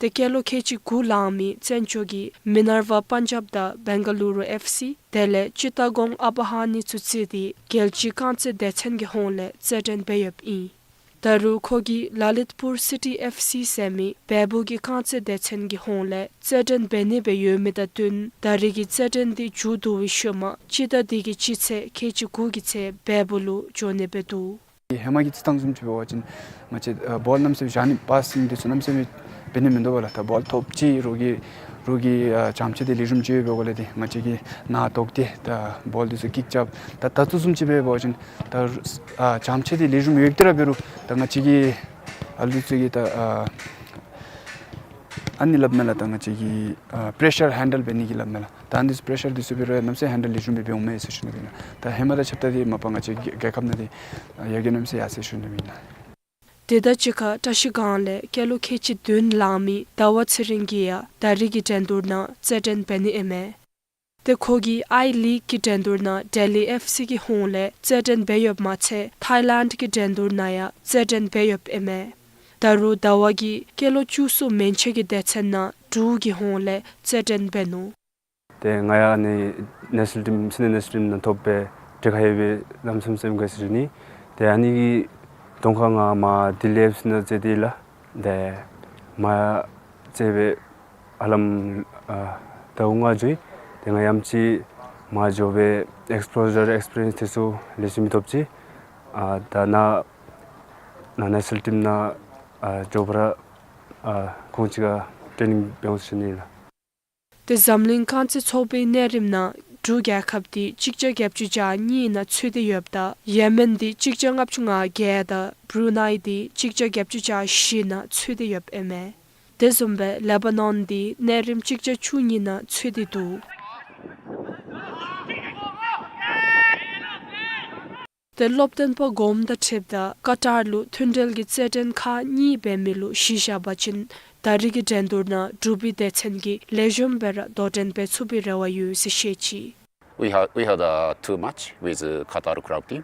ཏེ་སྐྱེས་ལོ་ཁལ་གཅིག་དགུ་ལང་མི་བཙན་སྐྱོགས་ཀྱིས་མི་ནར་ཝ་པན་ཇབ་དང་བེང་ག་ལུ་རུ་ཨེཕ་སི་དེ་ལས་ཅི་ཏ་གོང་ཨ་བ་ཧ་ནི་ཚུ་རྩིས་ཏེ་རྒྱལ་སྤྱིའི་རྐང་རྩེད་སྡེ་ཚན་གྱི་ཧོངས་ལས་རྩེད་འགྲན་འབད་ཡོདཔ་ཨིན། ད་རུང་ཁོ་གིས་ལ་ལིཊ་པུར་སི་ཊི་ཨེཕ་སི་ཟེར་མི་བལ་པོ་གི་རྐང་རྩེད་སྡེ་ཚན་གྱི་ཧོངས་ལས་རྩེད་འགྲན་འབད་ནི་སྦེ་ཡོད་མི་དང་བསྟུན་ད་རེས་ཀྱི་རྩེད་འགྲན་འདི་མཇུག་བསྡུ་བའི་ཤུལ་མ་སྤྱི་ཟླ་འདི་གི་སྤྱི་ཚེས་ཁལ་གཅིག་དགུ་གི་ཚེ་བལ་པོ་ལུ་འགྱོ་ནི་སྦེ་འདུག། ཧེ་མ་གི་རྩིས་ཐངས་བཟུམ་ཅིག་འབད་བ་ཅིན་ང་བཅས་ཨ་བཱོལ་གནམ་མེད་ས་མེད་བཞག་ནི་པཱས་སིང་དེ་ཚུ་གནམ་མེད་ས་མེད་འབད་ནི་མིན་འདུག་པ་ལགས། ད་བཱོལ་ཐོབ་ཅི་རོགས་ཀྱི་རོགས་ཀྱི་ཨ་བྱམས་བརྩེ་དེ་ལེགས་ཤོམ་ཅིག་ཡོད་པའི་སྒོ་ལས་ཏེ་ང་བཅས་ཀྱིས་ནཱ་བཏོག་སྟེ་ད་བཱོལ་དེ་ཚུ་ཀིག་རྐྱབ། ད་ད་ལྟོ་བཟུམ་ཅིག་འབད་བ་ཅིན་ད་ཨ་བྱམས་བརྩེ་དེ་ལེགས་ཤོམ་ཡོད་དེ་ར་འབད་རུང་ད་ང་བཅས་ཀྱིས་ཨ་ལུ་ཚུ་གིས་ད་ཨ་ཨ་ནི་སླབ་མས་ལགས། ད་ང་བཅས་ཀྱིས་ཨ་པེ་རེ་ཤར་ཧེན་ཌལ་འབད་ནི་གི་སླབ་མས་ལགས། ད་ཨ་ནི་པེ་རེ་ཤར་དེ་ཚུ་འབད་རུང་གནམ་མེད་ས་མེད་ཧེན་ཌལ་ལེགས་ཤོམ་སྦེ་འབད་འོང་མས་ཟེར་ཞུ་ནི་ཨིན་ལགས། ད་ཧེ་མ་དང་ཆ་བཞག་སྟེ་མ་པ་ང་བཅས་རྒྱལ་ཁབ་ནང་འདི་ཡར་རྒྱས་གནམ་མེད་ས་མེད་ཡར་སོང་ཟེར་ཞུ་ནི་ཨིན་ལགས། དེ་དང་གཅིག་ཁར་བཀྲ་ཤིས་སྒང་ལས་སྐྱེས་ལོ་ཁལ་གཅིག་བདུན་ལང་མི་ཟླ་བ་ཚེ་རིང་གིས་ཡང་ད་རེས་ཀྱི་འགྲན་བསྡུར་ནང་རྩེད་འགྲན་འབད་ནི་ཨིན་མས། ཏེ་ཁོ་གིས་ཨའི་ལིག་གི་འགྲན་བསྡུར་ནང་ཌེལ་ཧི་ཨེཕ་སི་གི་ཧོངས་ལས་རྩེད་འགྲན་འབད་ཡོདཔ་མ་ཚད་ཐའི་ལེནཌ་གི་འགྲན་བསྡུར་ནང་ཡང་རྩེད་འགྲན་འབད་ཡོདཔ་ཨིན་མས། ད་རུང་ཟླ་བ་གིས་སྐྱེས་ལོ་བཅུ་གསུམ་མན་ཆད་ཀྱི་སྡེ་ཚན་ནང་འབྲུག་གི་ཧོངས་ལས་རྩེད་འགྲན་འབད་ནུག། ཏེ་ང་ཡང་ཨ་ནི་ནེ་ཤ་ནཱལ་ཊིམ་སི་ནིཡར་ནེ་ཤ་ནཱལ་ཊིམ་ནང་ཐོབ་སྦེ་གྲལ་ཁར་ཡོད་པའི་གནམ་མེད་ས་མེད་སེམས་དགའ་ཟེར་ཞུ་ནི། ཏེ་ཨ་ནི་གི་གདོང་ཁར་ང་མར་ཌེལ་ཧི་ཨེཕ་སི་ནང་རྩེད་དེ་ལགས། ཏེ་མར་རྩེད་སྦེ་ཧ་ལམ་ཨ་ཟླཝ་ལྔ་འགྱོ་ཡི། ཏེ་ང་ཡང་ཅིག་མར་འགྱོ་སྦེ་ཨེགསི་པོ་ཞར་ཨེགསི་པི་རི་ཡེནསི་དེ་ཚུ་ལེགས་ཤོམ་སྦེ་ཐོབ་ཅི། ཨ་ད་ནཱ་ནཱ་ནེ་ཤ་ནཱལ་ཊིམ་ནང་ཨ་འགྱོ་བར་ཨ་ཁོང་ཅིག་ཁར་ཊེ་ནིང་འབད་འོང་ཟེར་ཞུ་ནི་ལགས། ཏེ་འཛམ་གླིང་རྐང་རྩེད་ཚོགས་པའི་གནས་རིམ་ནང་འབྲུག་རྒྱལ་ཁབ་འདི་གཅིག་བརྒྱ་བརྒྱད་ཅུ་གྱ་གཉིས་ནང་ཚུད་དེ་ཡོདཔ་ད་ཡེ་མེན་འདི་གཅིག་བརྒྱ་ལྔ་བཅུ་ང་བརྒྱད་དང་བུ་རུ་ནཱི་འདི་གཅིག་བརྒྱ་བརྒྱད་ཅུ་གྱ་བཞི་ནང་ཚུད་དེ་ཡོདཔ་ཨིན་མས། དེ་བཟུམ་སྦེ་ལེ་བ་ནོན་འདི་གནས་རིམ་གཅིག་བརྒྱ་བཅུ་གཉིས་ནང་ཚུད་དེ་འདུག། ཏེ་སློབ་སྟོན་པ་གོངམ་དང་འཁྲིལཝ་ད་ཀ་ཏར་ལུ་མཐུན་འབྲེལ་གྱི་རྩེད་འགྲན་ཁག་གཉིས་འབད་མི་ལུ་གཞི་བཞག་པ་ཅིན་ད་རེས་ཀྱི་འགྲན་བསྡུར་ནང་འབྲུག་པའི་སྡེ་ཚན་གྱིས་ལེགས་ཤོམ་སྦེ་ར་དོ་འགྲན་འབད་ཚུགས་པའི་རེ་བ་ཡོད་ཟེར་བཤད་ཅི། We had, we had a two match with uh, Qatar club team.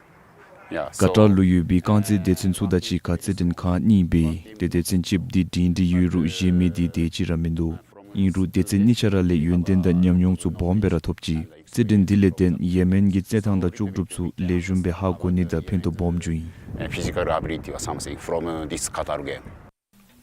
Yeah, ཀ་ཏར་so ལུ་ཡོད་པའི་རྐང་རྩེད་སྡེ་ཚན་ཚུ་དང་གཅིག་ཁར་རྩེད་འགྲན་ཁག་གཉིས་འབད་ཡི། ཏེ་སྡེ་ཚན་གཅིགཔོ་འདི་སྒྲིང་སྒྲི་ཡོད་རུང་གཞན་མི་འདི་དེ་ཅིག་ར་མིན་འདུག། ཨིན་རུང་སྡེ་ཚན་གཉིས་ཆ་ར་ལས་ཡོན་ཏན་དང་ཉམས་མྱོང་ཚུ་སྦོམ་སྦེ་ར་ཐོབ་ཅི། རྩེད་འགྲན་འདི་ལས་བརྟེན་ཡེ་མེན་གྱི་རྩེད་ཐངས་དང་ལྕོགས་གྲུབ་ཚུ་ལེགས་ཤོམ་སྦེ་ཧ་གོ་ནི་དང་ཕན་ཐོགས་སྦོམ་བྱུང་ཡི། And physical ability or something from uh, this Qatar game.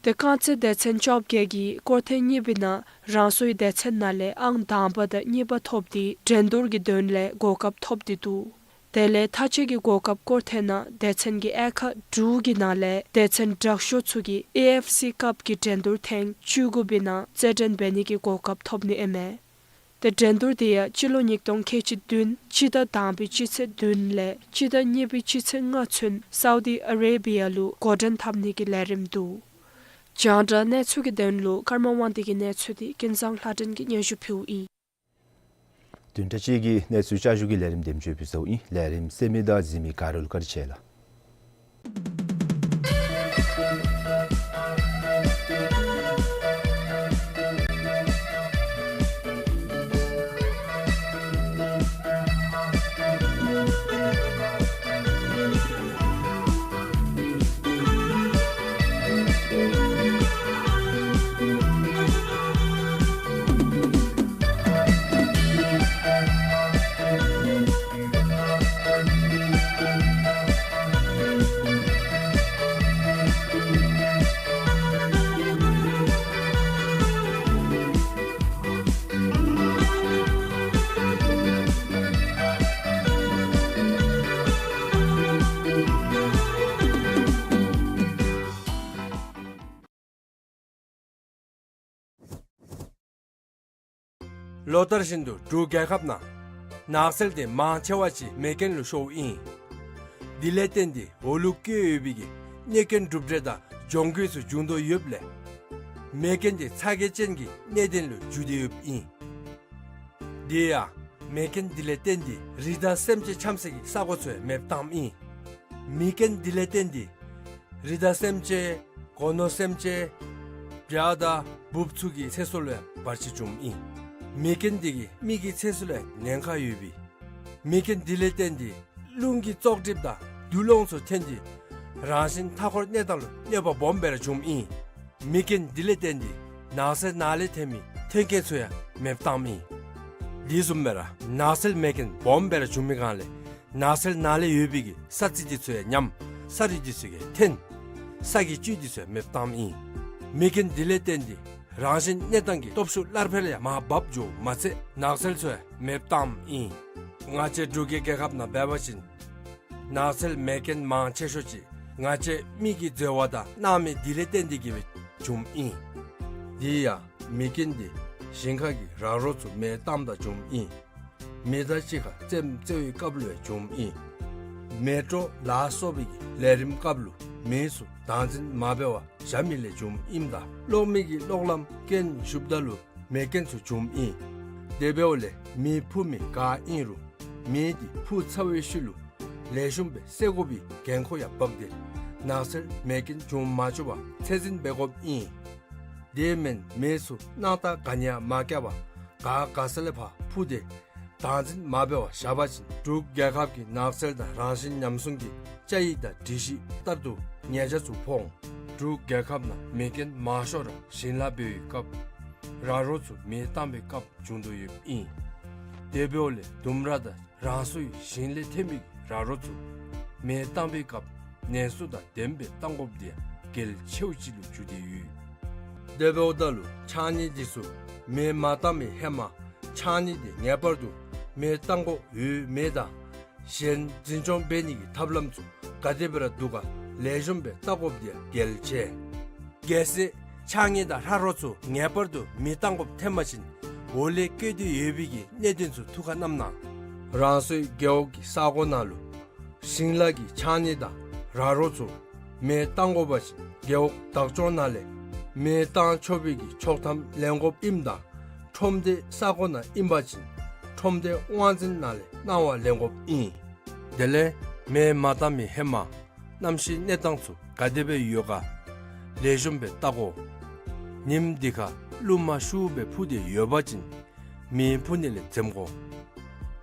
ཏེ་རྐང་རྩེད་སྡེ་ཚན་བཅོ་བརྒྱད་ཀྱིས་སྐོར་ཐེངས་གཉིས་པའི་ནང་རང་སོའི་སྡེ་ཚན་ནང་ལས་ཨང་དང་པ་དང་གཉིས་པ་ཐོབ་སྟེ་འགྲན་བསྡུར་གྱི་དོན་ལས་གོ་སྐབས་ཐོབ་སྟེ་འདུག། དེ་ལས་མཐའ་དཔྱད་ཀྱི་གོ་སྐབས་སྐོར་ཐེངས་ནང་སྡེ་ཚན་གྱི་དབྱེ་ཁག་དྲུག་གི་ནང་ལས་སྡེ་ཚན་དྲག་ཤོས་ཚུ་གིས་ཨེ་ཨེཕ་སི་ཀབ་ཀྱི་འགྲན་བསྡུར་ཐེངས་བཅུ་དགུ་པའི་ནང་རྩེད་འགྲན་འབད་ནི་གི་གོ་སྐབས་ཐོབ་ནི་ཨིན་མས། ཏེ་འགྲན་བསྡུར་དེ་ཡང་སྤྱི་ལོ་ཉིས་སྟོང་ཁལ་གཅིག་བདུན་སྤྱི་ཟླ་དང་པའི་སྤྱི་ཚེས་བདུན་ལས་སྤྱི་ཟླ་གཉིས་པའི་སྤྱི་ཚེས་ལྔ་ཚུན་སའུ་དི་ཨ་རེ་བི་ཡ་ལུ་འགོ་འདྲེན་འཐབ་ནི་གི་ལས་རིམ་འདུག། རྒྱང་བསྒྲགས་གནས་ཚུལ་གྱི་དོན་ལུ་ཀརྨ་དབང་འདུས་ཀྱི་གནས་ཚུལ་འདི་ཀུན་བཟང་ལྷ་སྒྲོན་གྱིས་སྙན་ཞུ་ཕུལཝ་ཨིན། བདུན་ཕྲག་གཅིག་གི་གནས་ཚུལ་བསྐྱར་ཞུ་གི་ལས་རིམ་འདེམས་ཞུ་ཕུལ་ཚརཝ་ཨིན། ལས་རིམ་གསན་མི་དང་གཟིགས་མི་ག་ར་ལུ་བཀའ་དྲིན་ཆེ་ལགས། ལོ་ལྟར་བཞིན་དུ་འབྲུག་རྒྱལ་ཁབ་ནང་ནགས་ཚལ་དེ་མང་ཆེ་བ་ཅིག་མེ་རྐྱེན་ལུ་ཤོརཝ་ཨིན། དེ་ལས་བརྟེན་ཏེ་འོག་ལུ་བཀོད་ཡོད་པའི་གི་གནོད་སྐྱོན་གྲུབ་འབྲས་དང་གྱོང་གུད་ཚུ་འབྱུང་དོ་ཡོདཔ་ལས་མེ་རྐྱེན་དེ་ཚ་གྱང་ཅན་གྱི་གནད་དོན་ལུ་འགྱུར་ཏེ་ཡོདཔ་ཨིན། དེ་ཡང་མེ་རྐྱེན་དེ་ལས་བརྟེན་ཏེ་རི་དྭགས་སེམས་ཅན་འཁྱམས་སའི་གི་ས་གོ་ཚུ་ཡང་མེདཔ་བཏངམ་ཨིན། མེ་རྐྱེན་དེ་ལས་བརྟེན་ཏེ་རི་དྭགས་སེམས་ཅན་སྒོ་ནོར་སེམས་ཅན་བྱ་དང་འབུཔ་ཚུ་གི་ཚེ་སྲོག་ལུ་ཡང་བར་ཆད་བྱུངམ་ཨིན། མེ་རྐྱེན་དེ་གིས་མི་གི་ཚེ་སྲོག་ལུ་ཡང་ཉེན་ཁ་ཡོད་པས། མེ་རྐྱེན་དེ་ལས་བརྟེན་ཏེ་རླུང་གི་བཙོག་གྲིབ་དང་རྡུལ་སློང་ཚུ་ཐོན་ཏེ་རང་བཞིན་མཐའ་འཁོར་གནས་སྟངས་ལུ་གནོད་པ་སྦོམ་སྦེ་ར་བྱུངམ་ཨིན། མེ་རྐྱེན་དེ་ལས་བརྟེན་ཏེ་ནགས་ཚལ་ནང་ལས་ཐོན་མི་ཐོན་སྐྱེད་ཚུ་ཡང་མེདཔ་བཏངམ་ཨིན། དེ་བཟུམ་སྦེ་ར་ནགས་ཚལ་མེ་རྐྱེན་སྦོམ་སྦེ་ར་བྱུང་མི་སྒང་ལས་ནགས་ཚལ་ནང་ལས་ཡོད་པའི་གི་ས་རྩི་དེ་ཚུ་ཡང་ཉམས། ས་རུད་དེ་ཚུ་ཡང་ཐོན། ས་གི་བཅུད་དེ་ཚུ་ཡང་མེདཔ་བཏངམ་ཨིན། མེ་རྐྱེན་དེ་ལས་བརྟེན་ཏེ་རང་བཞིན་གནས་སྟངས་ཀྱི་སྟོབས་ཤུགས་སླར་འཕེལ་ཡང་མར་བབས་འགྱོ་མ་ཚད་ནགས་ཚལ་ཚུ་ཡང་མེདཔ་བཏངམ་ཨིན། ང་བཅས་འབྲུག་གི་རྒྱལ་ཁབ་ནང་འབད་བ་ཅིན་ནགས་ཚལ་མེ་རྐྱེན་མང་ཆེ་ཤོས་ཅིག་ང་བཅས་མི་གིས་བཟོ་བ་དང་གནང་མི་དེ་ལས་བརྟེན་ཏེ་གིས་སྦེ་བྱུངམ་ཨིན། དེ་ཡང་མེ་རྐྱེན་དེ་ཞིང་ཁ་གི་ར་རོ་ཚུ་མེ་བཏངམ་ད་བྱུངམ་ཨིན། མེ་མདའ་གཅིག་ཁར་རྩེདམོ་རྩེ་བའི་སྐབས་ལུ་ཡང་བྱུངམ་ཨིན། མེ་སྤྲོ་ལ་སོགས་པའི་གི་ལས་རིམ་སྐབས་ལུ་མེ་ཚུ་བདག་འཛིན་མ་འབད་བར་བཞག་མི་ལས་བྱུངམ་ཨིནམ་ད་གློག་མེ་གི་གློག་ལམ་རྐྱེན་ཞུགསཔ་ད་ལུ་མེ་རྐྱེན་ཚུ་བྱུངམ་ཨིན། དེ་འབདཝ་ལས་མེ་འཕུ་མི་ག་ཨིན་རུང་མེ་དེ་འཕུ་ཚར་བའི་ཤུལ་ལུ་ལེགས་ཤོམ་སྦེ་བསད་དགོ་པའི་འགན་ཁུར་ཡང་བབས་ཏེ་ནགས་ཚལ་མེ་རྐྱེན་འབྱུང་མ་བཅུག་པར་ཚད་འཛིན་འབད་དགོཔ་ཨིན། དེ་མེན་མེ་ཚུ་སྣང་ཐག་ག་ནི་ཡང་མ་བཀལ་བར་ག་དགའ་ས་ལས་ཕར་འཕུ་སྟེ་བདག་འཛིན་མ་འབད་བར་བཞག་པ་ཅིན་འབྲུག་རྒྱལ་ཁབ་ཀྱི་ནགས་ཚལ་དང་རང་བཞིན་ཉམས་སྲུང་གི་བཅའ་ཡིག་དང་སྒྲིག་གཞི་ལྟར་དུ་ཉེས་ཆད་ཚུ་ཕོག་འོང་། འབྲུག་རྒྱལ་ཁབ་ནང་མེ་རྐྱེན་མང་ཤོས་ར་ཞིང་ལཱ་འབད་བའི་སྐབས་ར་རོ་ཚུ་མེ་བཏང་བའི་སྐབས་བྱུང་དོ་ཡོདཔ་ཨིན། དེ་འབདཝ་ལས་ལྡུམ་ར་དང་རང་སོའི་ཞིང་ལས་ཐོན་མི་ར་རོ་ཚུ་མེ་བཏང་བའི་སྐབས་ནན་སུ་དང་ལྡནམ་སྦེ་བཏང་དགོཔ་དེ་ཡང་གལ་ཆེཝ་ཅིག་ལུ་གྱུར་ཏེ་ཡོད། དེ་འབདཝ་ད་ལུ་ཕྱགས་སྙིགས་དེ་ཚུ་མེ་མ་བཏང་བའི་ཧེ་མ་ཕྱགས་སྙིགས་དེ་ངེས་པར་དུ་མེ་བཏང་དགོཔ་ཡོད་མེད་དང་གཞན་འཛིན་སྐྱོང་འབད་ནི་གི་ཐབས་ལམ་ཚུ་ག་དེ་སྦེ་ར་འདུག་ག་ལེགས་ཤོམ་སྦེ་བལྟ་དགོཔ་དེ་ཡང་གལ་ཆེ། གལ་སྲིད་ཕྱགས་སྙིགས་དང་ར་རོ་ཚུ་ངེས་པར་དུ་མེ་བཏང་དགོཔ་ཐོན་པ་ཅིན་འོག་ལས་བཀོད་དེ་ཡོད་པའི་གི་གནད་དོན་ཚུ་ཐུགས་ཁར་བསྣམ་གནང་། རང་སོའི་རྒེད་འོག་གི་ས་གོ་ནང་ལུ་ཞིང་ལཱ་གི་ཕྱགས་སྙིགས་དང་ར་རོ་ཚུ་མེ་བཏང་དགོ་པ་ཅིན་རྒེད་འོག་བདག་སྐྱོང་ནང་ལས་མེ་བཏང་ཆོག་པའི་གི་ཆོག་ཐམ་ལེན་དགོཔ་ཨིནམ་ད་ཁྲོམ་སྡེ་ས་གོ་ནང་ཨིན་པ་ཅིན་ཁྲོམ་སྡེ་དབང་འཛིན་ནང་ལས་གནང་བ་ལེན་དགོཔ་ཨིན། དེ་ལས་མེ་མ་བཏང་མི་ཧེ་མ་གནམ་གཤིས་གནས་སྟངས་ཚུ་ག་དེ་སྦེ་ཡོད་ག་ལེགས་ཤོམ་སྦེ་བལྟ་དགོ། ཉིནམ་དེ་ཁར་རླུང་མ་ཤུགས་སྦེ་འཕུ་སྟེ་ཡོད་པ་ཅིན་མེ་འཕུ་ནི་ལས་འཛེམ་དགོ།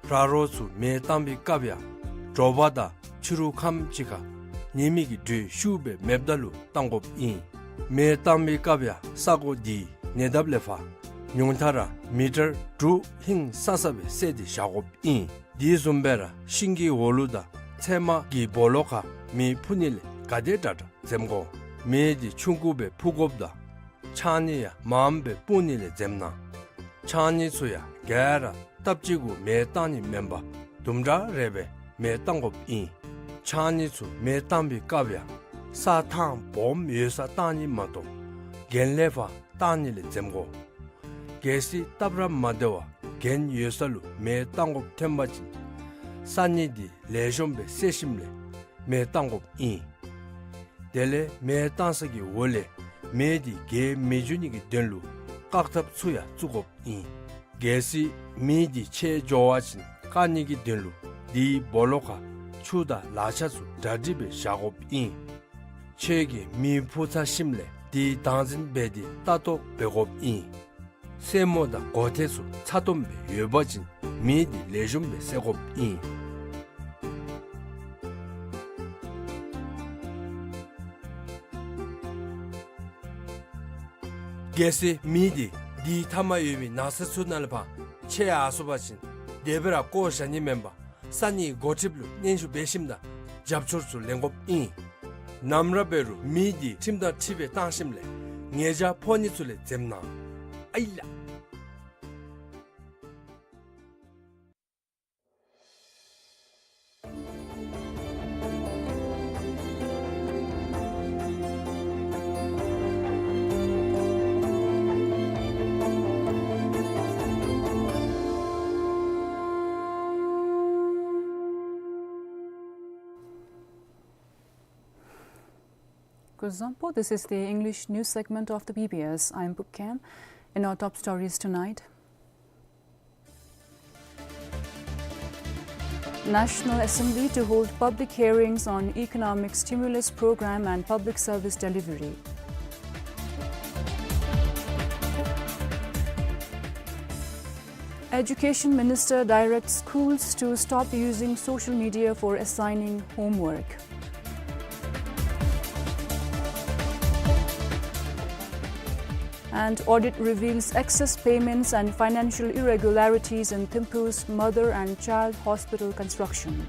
ར་རོ་ཚུ་མེ་བཏང་བའི་སྐབས་ཡང་དྲོ་པ་དང་ཕྱི་རུ་ཁམས་ཅིག་ཁར་ཉི་མའི་གི་དྲོད་ཤུགས་སྦེ་མེདཔ་ད་ལུ་བཏང་དགོཔ་ཨིན། མེ་བཏང་བའི་སྐབས་ཡང་ས་གོ་དེའི་ཉེ་འདབས་ལས་ཕར་ཉུང་མཐའ་ར་མི་ཊར་དྲུག་ཧིང་སང་ས་སྦེ་བསལ་ཏེ་བཞག་དགོཔ་ཨིན། དེ་བཟུམ་སྦེ་ར་ཤིང་གི་འོག་ལུ་དང་ཚལ་མ་གི་སྦོ་ལོགས་ཁར་མེ་འཕུ་ནི་ལས་ག་དེ་དྲག་དྲག་འཛེམ་དགོ། མེ་དེ་ཆུང་ཀུ་སྦེ་འཕུ་དགོཔ་དང་ཕྱགས་སྙིགས་ཡང་མངམ་སྦེ་སྤུངས་ནི་ལས་འཛེམ་གནང་། ཕྱགས་སྙིགས་ཚུ་ཡང་ག་ར་སྟབས་གཅིག་གུ་མེ་བཏང་ནི་མེན་པར་དུམ་གྲ་རེ་སྦེ་མེ་བཏང་དགོཔ་ཨིན། ཕྱགས་སྙིགས་ཚུ་མེ་བཏང་བའི་སྐབས་ཡང་ས་ཐང་སྦོམ་ཡོད་སར་བཏང་ནི་མ་གཏོགས་གྱེན་ལས་ཕར་བཏང་ནི་ལས་འཛེམ་དགོ། གལ་སྲིད་སྟབས་ར་མ་བདེ་བར་གྱེན་ཡོད་ས་ལུ་མེ་བཏང་དགོཔ་ཐོན་པ་ཅིན་ས་སྙིགས་དེ་ལེགས་ཤོམ་སྦེ་བསལ་ཞིནམ་ལས་མེ་བཏང་དགོཔ་ཨིན། དེ་ལས་མེ་བཏང་ས་གི་འོག་ལས་མེ་དེ་རྒྱས་མི་འགྱོ་ནི་གི་དོན་ལུ་བཀག་ཐབས་ཚུ་ཡང་བཙུགས་དགོཔ་ཨིན། གལ་སྲིད་མེ་དེ་ཆད་འགྱོ་བ་ཅིན་བཀག་ནི་གི་དོན་ལུ་དེའི་སྦོ་ལོགས་ཁར་ཆུ་དང་ལག་ཆ་ཚུ་གྲ་སྒྲིག་སྦེ་བཞག་དགོཔ་ཨིན། ཁྱོད་ཀྱིས་མེ་འཕུ་ཚར་ཞིནམ་ལས་དེའི་བདག་འཛིན་འབད་དེ་ལྟ་རྟོག་འབད་དགོཔ་ཨིན། སེན་མོ་དང་གོ་ཐེར་ཚུ་ཚ་ཏོམ་སྦེ་ཡོད་པ་ཅིན་མེ་དེ་ལེགས་ཤོམ་སྦེ་བསད་དགོཔ་ཨིན། གལ་སྲིད་མེ་དེ་དེའི་མཐའ་མར་ཡོད་པའི་ནགས་ཚལ་ཚུ་ནང་ལས་ཕར་ཆད་ཡར་སོང་པ་ཅིན་དེ་སྦེ་ར་བཀོ་བཞག་ནི་མེན་པར་ས་གནས་འགོ་ཁྲིདཔ་ལུ་སྙན་ཞུ་འབད་ཞིནམ་དང་རྒྱབ་སྐྱོར་ཚུ་ལེན་དགོཔ་ཨིན། ནམ་ར་འབད་རུང་མེ་དེ་ཁྲིམས་དང་འཁྲིལ་སྦེ་བཏང་ཞིནམ་ལས་ཉེས་བྱ་ཕོག་ནི་ཚུ་ལས་འཛེམ་གནང་། ཨའི་ལགས། Kuzuzangpo, this is the English news segment of the B B S. I'm Pukkem. In our top stories tonight, National Assembly to hold public hearings on economic stimulus program and public service delivery. Education Minister directs schools to stop using social media for assigning homework. And audit reveals excess payments and financial irregularities in Thimphu's mother and child hospital construction.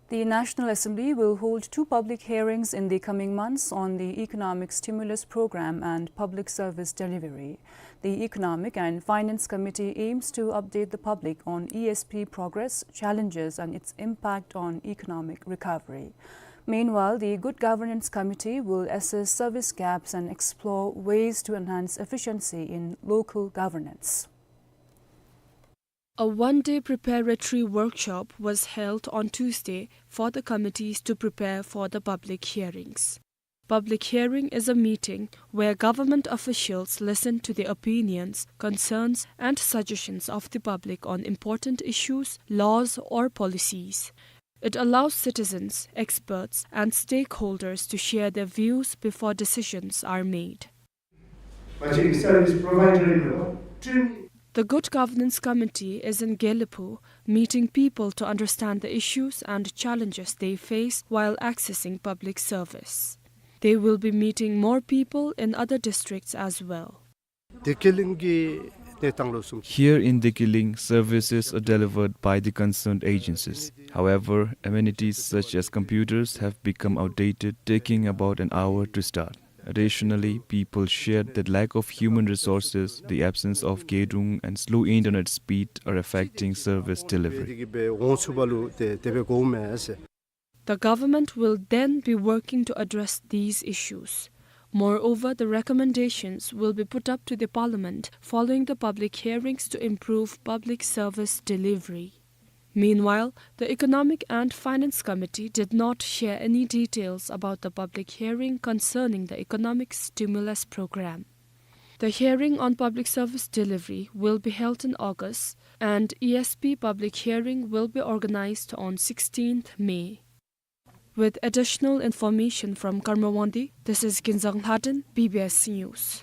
The National Assembly will hold two public hearings in the coming months on the economic stimulus program and public service delivery. The Economic and Finance Committee aims to update the public on E S P progress, challenges, and its impact on economic recovery. Meanwhile, the Good Governance Committee will assess service gaps and explore ways to enhance efficiency in local governance. A one-day preparatory workshop was held on Tuesday for the committees to prepare for the public hearings. Public hearing is a meeting where government officials listen to the opinions, concerns, and suggestions of the public on important issues, laws, or policies. It allows citizens, experts, and stakeholders to share their views before decisions are made. Public service provider in the world. The Good Governance Committee is in Gelephu, meeting people to understand the issues and challenges they face while accessing public service. They will be meeting more people in other districts as well. ཏེ་ཀི་ལིང་གི་གནས་སྟངས་ལུ་སོང་། Here in Dekiling, services are delivered by the concerned agencies. However, amenities such as computers have become outdated, taking about an hour to start. Additionally, people shared that lack of human resources, the absence of gedung, and slow internet speed are affecting service delivery. The government will then be working to address these issues. Moreover, the recommendations will be put up to the parliament following the public hearings to improve public service delivery. Meanwhile, the Economic and Finance Committee did not share any details about the public hearing concerning the economic stimulus program. The hearing on public service delivery will be held in August, and E S P public hearing will be organized on sixteenth May. With additional information from Karma Wangdi, this is Ginzang Lhaden, B B S News.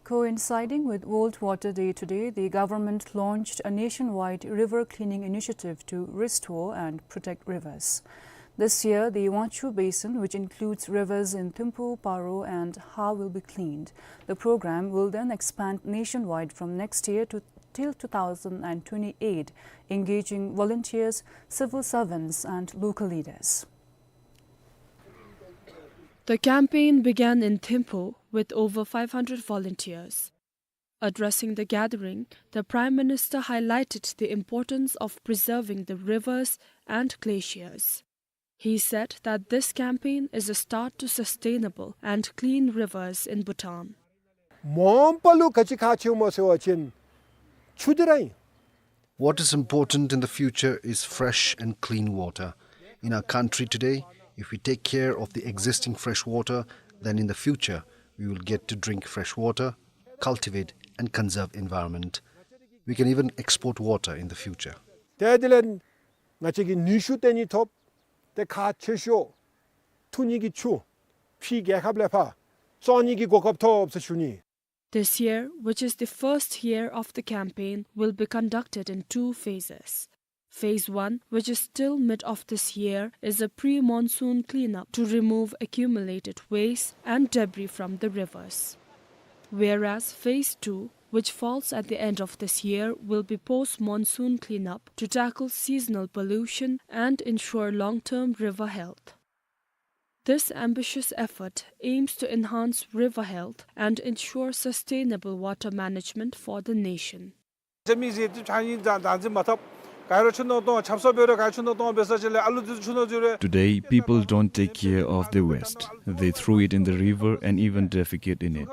Coinciding with World Water Day today, the government launched a nationwide river cleaning initiative to restore and protect rivers. This year, the Wangchhu Basin, which includes rivers in Thimphu, Paro, and Ha, will be cleaned. The program will then expand nationwide from next year to till two thousand and twenty-eight, engaging volunteers, civil servants, and local leaders. The campaign began in Thimphu with over five hundred volunteers. Addressing the gathering, the Prime Minister highlighted the importance of preserving the rivers and glaciers. He said that this campaign is a start to sustainable and clean rivers in Bhutan. མ་འོངས་པ་ལུ་ག་ཅི་ཁག་ཆེཝ་སྨོ་ཟེར་བ་ཅིན་ཆུ་འདི་ར་ཨིན། What is important in the future is fresh and clean water. In our country today, if we take care of the existing fresh water, then in the future, we will get to drink fresh water, cultivate and conserve environment. We can even export water in the future. ཏེ་དེ་ལས་ང་བཅས་ཀྱིས་ནུས་ཤུགས་བཏོན་ནི་ཐོབ། ཏེ་ཁག་ཆེ་ཤོས་འཐུང་ནི་གི་ཆུ་ཕྱི་རྒྱལ་ཁབ་ལས་ཕར་བཙོང་ནི་གི་གོ་སྐབས་ཐོབ་ཟེར་ཞུ་ནི། This year, which is the first year of the campaign, will be conducted in two phases. Phase one, which is till mid of this year, is a pre-monsoon cleanup to remove accumulated waste and debris from the rivers. Whereas phase two, which falls at the end of this year, will be post-monsoon cleanup to tackle seasonal pollution and ensure long-term river health. This ambitious effort aims to enhance river health and ensure sustainable water management for the nation. ཏེ་མི་ཟེར་ཏེ་ཆ་ཡིན་ཙང་བདག་འཛིན་མ་འཐབ། ག་ར་ཆུ་ནང་གཏོང་། ཆབ་གསང་འབད་རུང་ག་ར་ཆུ་ནང་གཏོང་འབད་ས་ཅིག་ལས་ཨ་ལུ་འདི་ཆུ་ནང་འཛུལ་རུང་། Today, people don't take care of the waste. They throw it in the river and even defecate in it.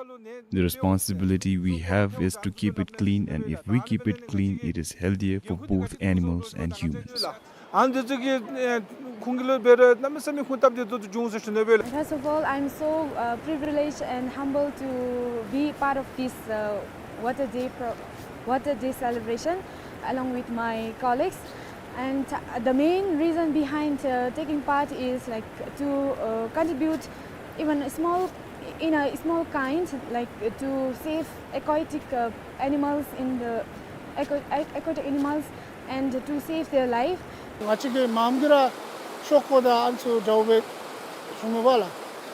The responsibility we have is to keep it clean, and if we keep it clean, it is healthier for both animals and humans. ཨ་ནི་འདི་ཚུ་གིས་ཨེ་ཁོང་གི་ལུ་འབད་རུང་གནམ་མེད་ས་མེད་ཁུངས་སྟབས་བདེ་ཏོག་ཏོ་བྱུང་ཟེར་ཞུ་ནི་ཨིན་པས་ལགས། First of all, I'm so uh, privileged and humbled to be part of this uh, Water Day pro- Water Day celebration along with my colleagues. And uh, the main reason behind uh, taking part is like to uh, contribute even a small, in a small kind, like to save aquatic uh, animals in the aqua- aquatic animals and to save their life. ང་བཅས་ཀྱི་མངམ་གིས་ར་ཤོག་ཀོ་དང་ཨ་ནི་ཚུ་འདྲཝ་སྦེ་བྱུང་མས་པ་ལགས།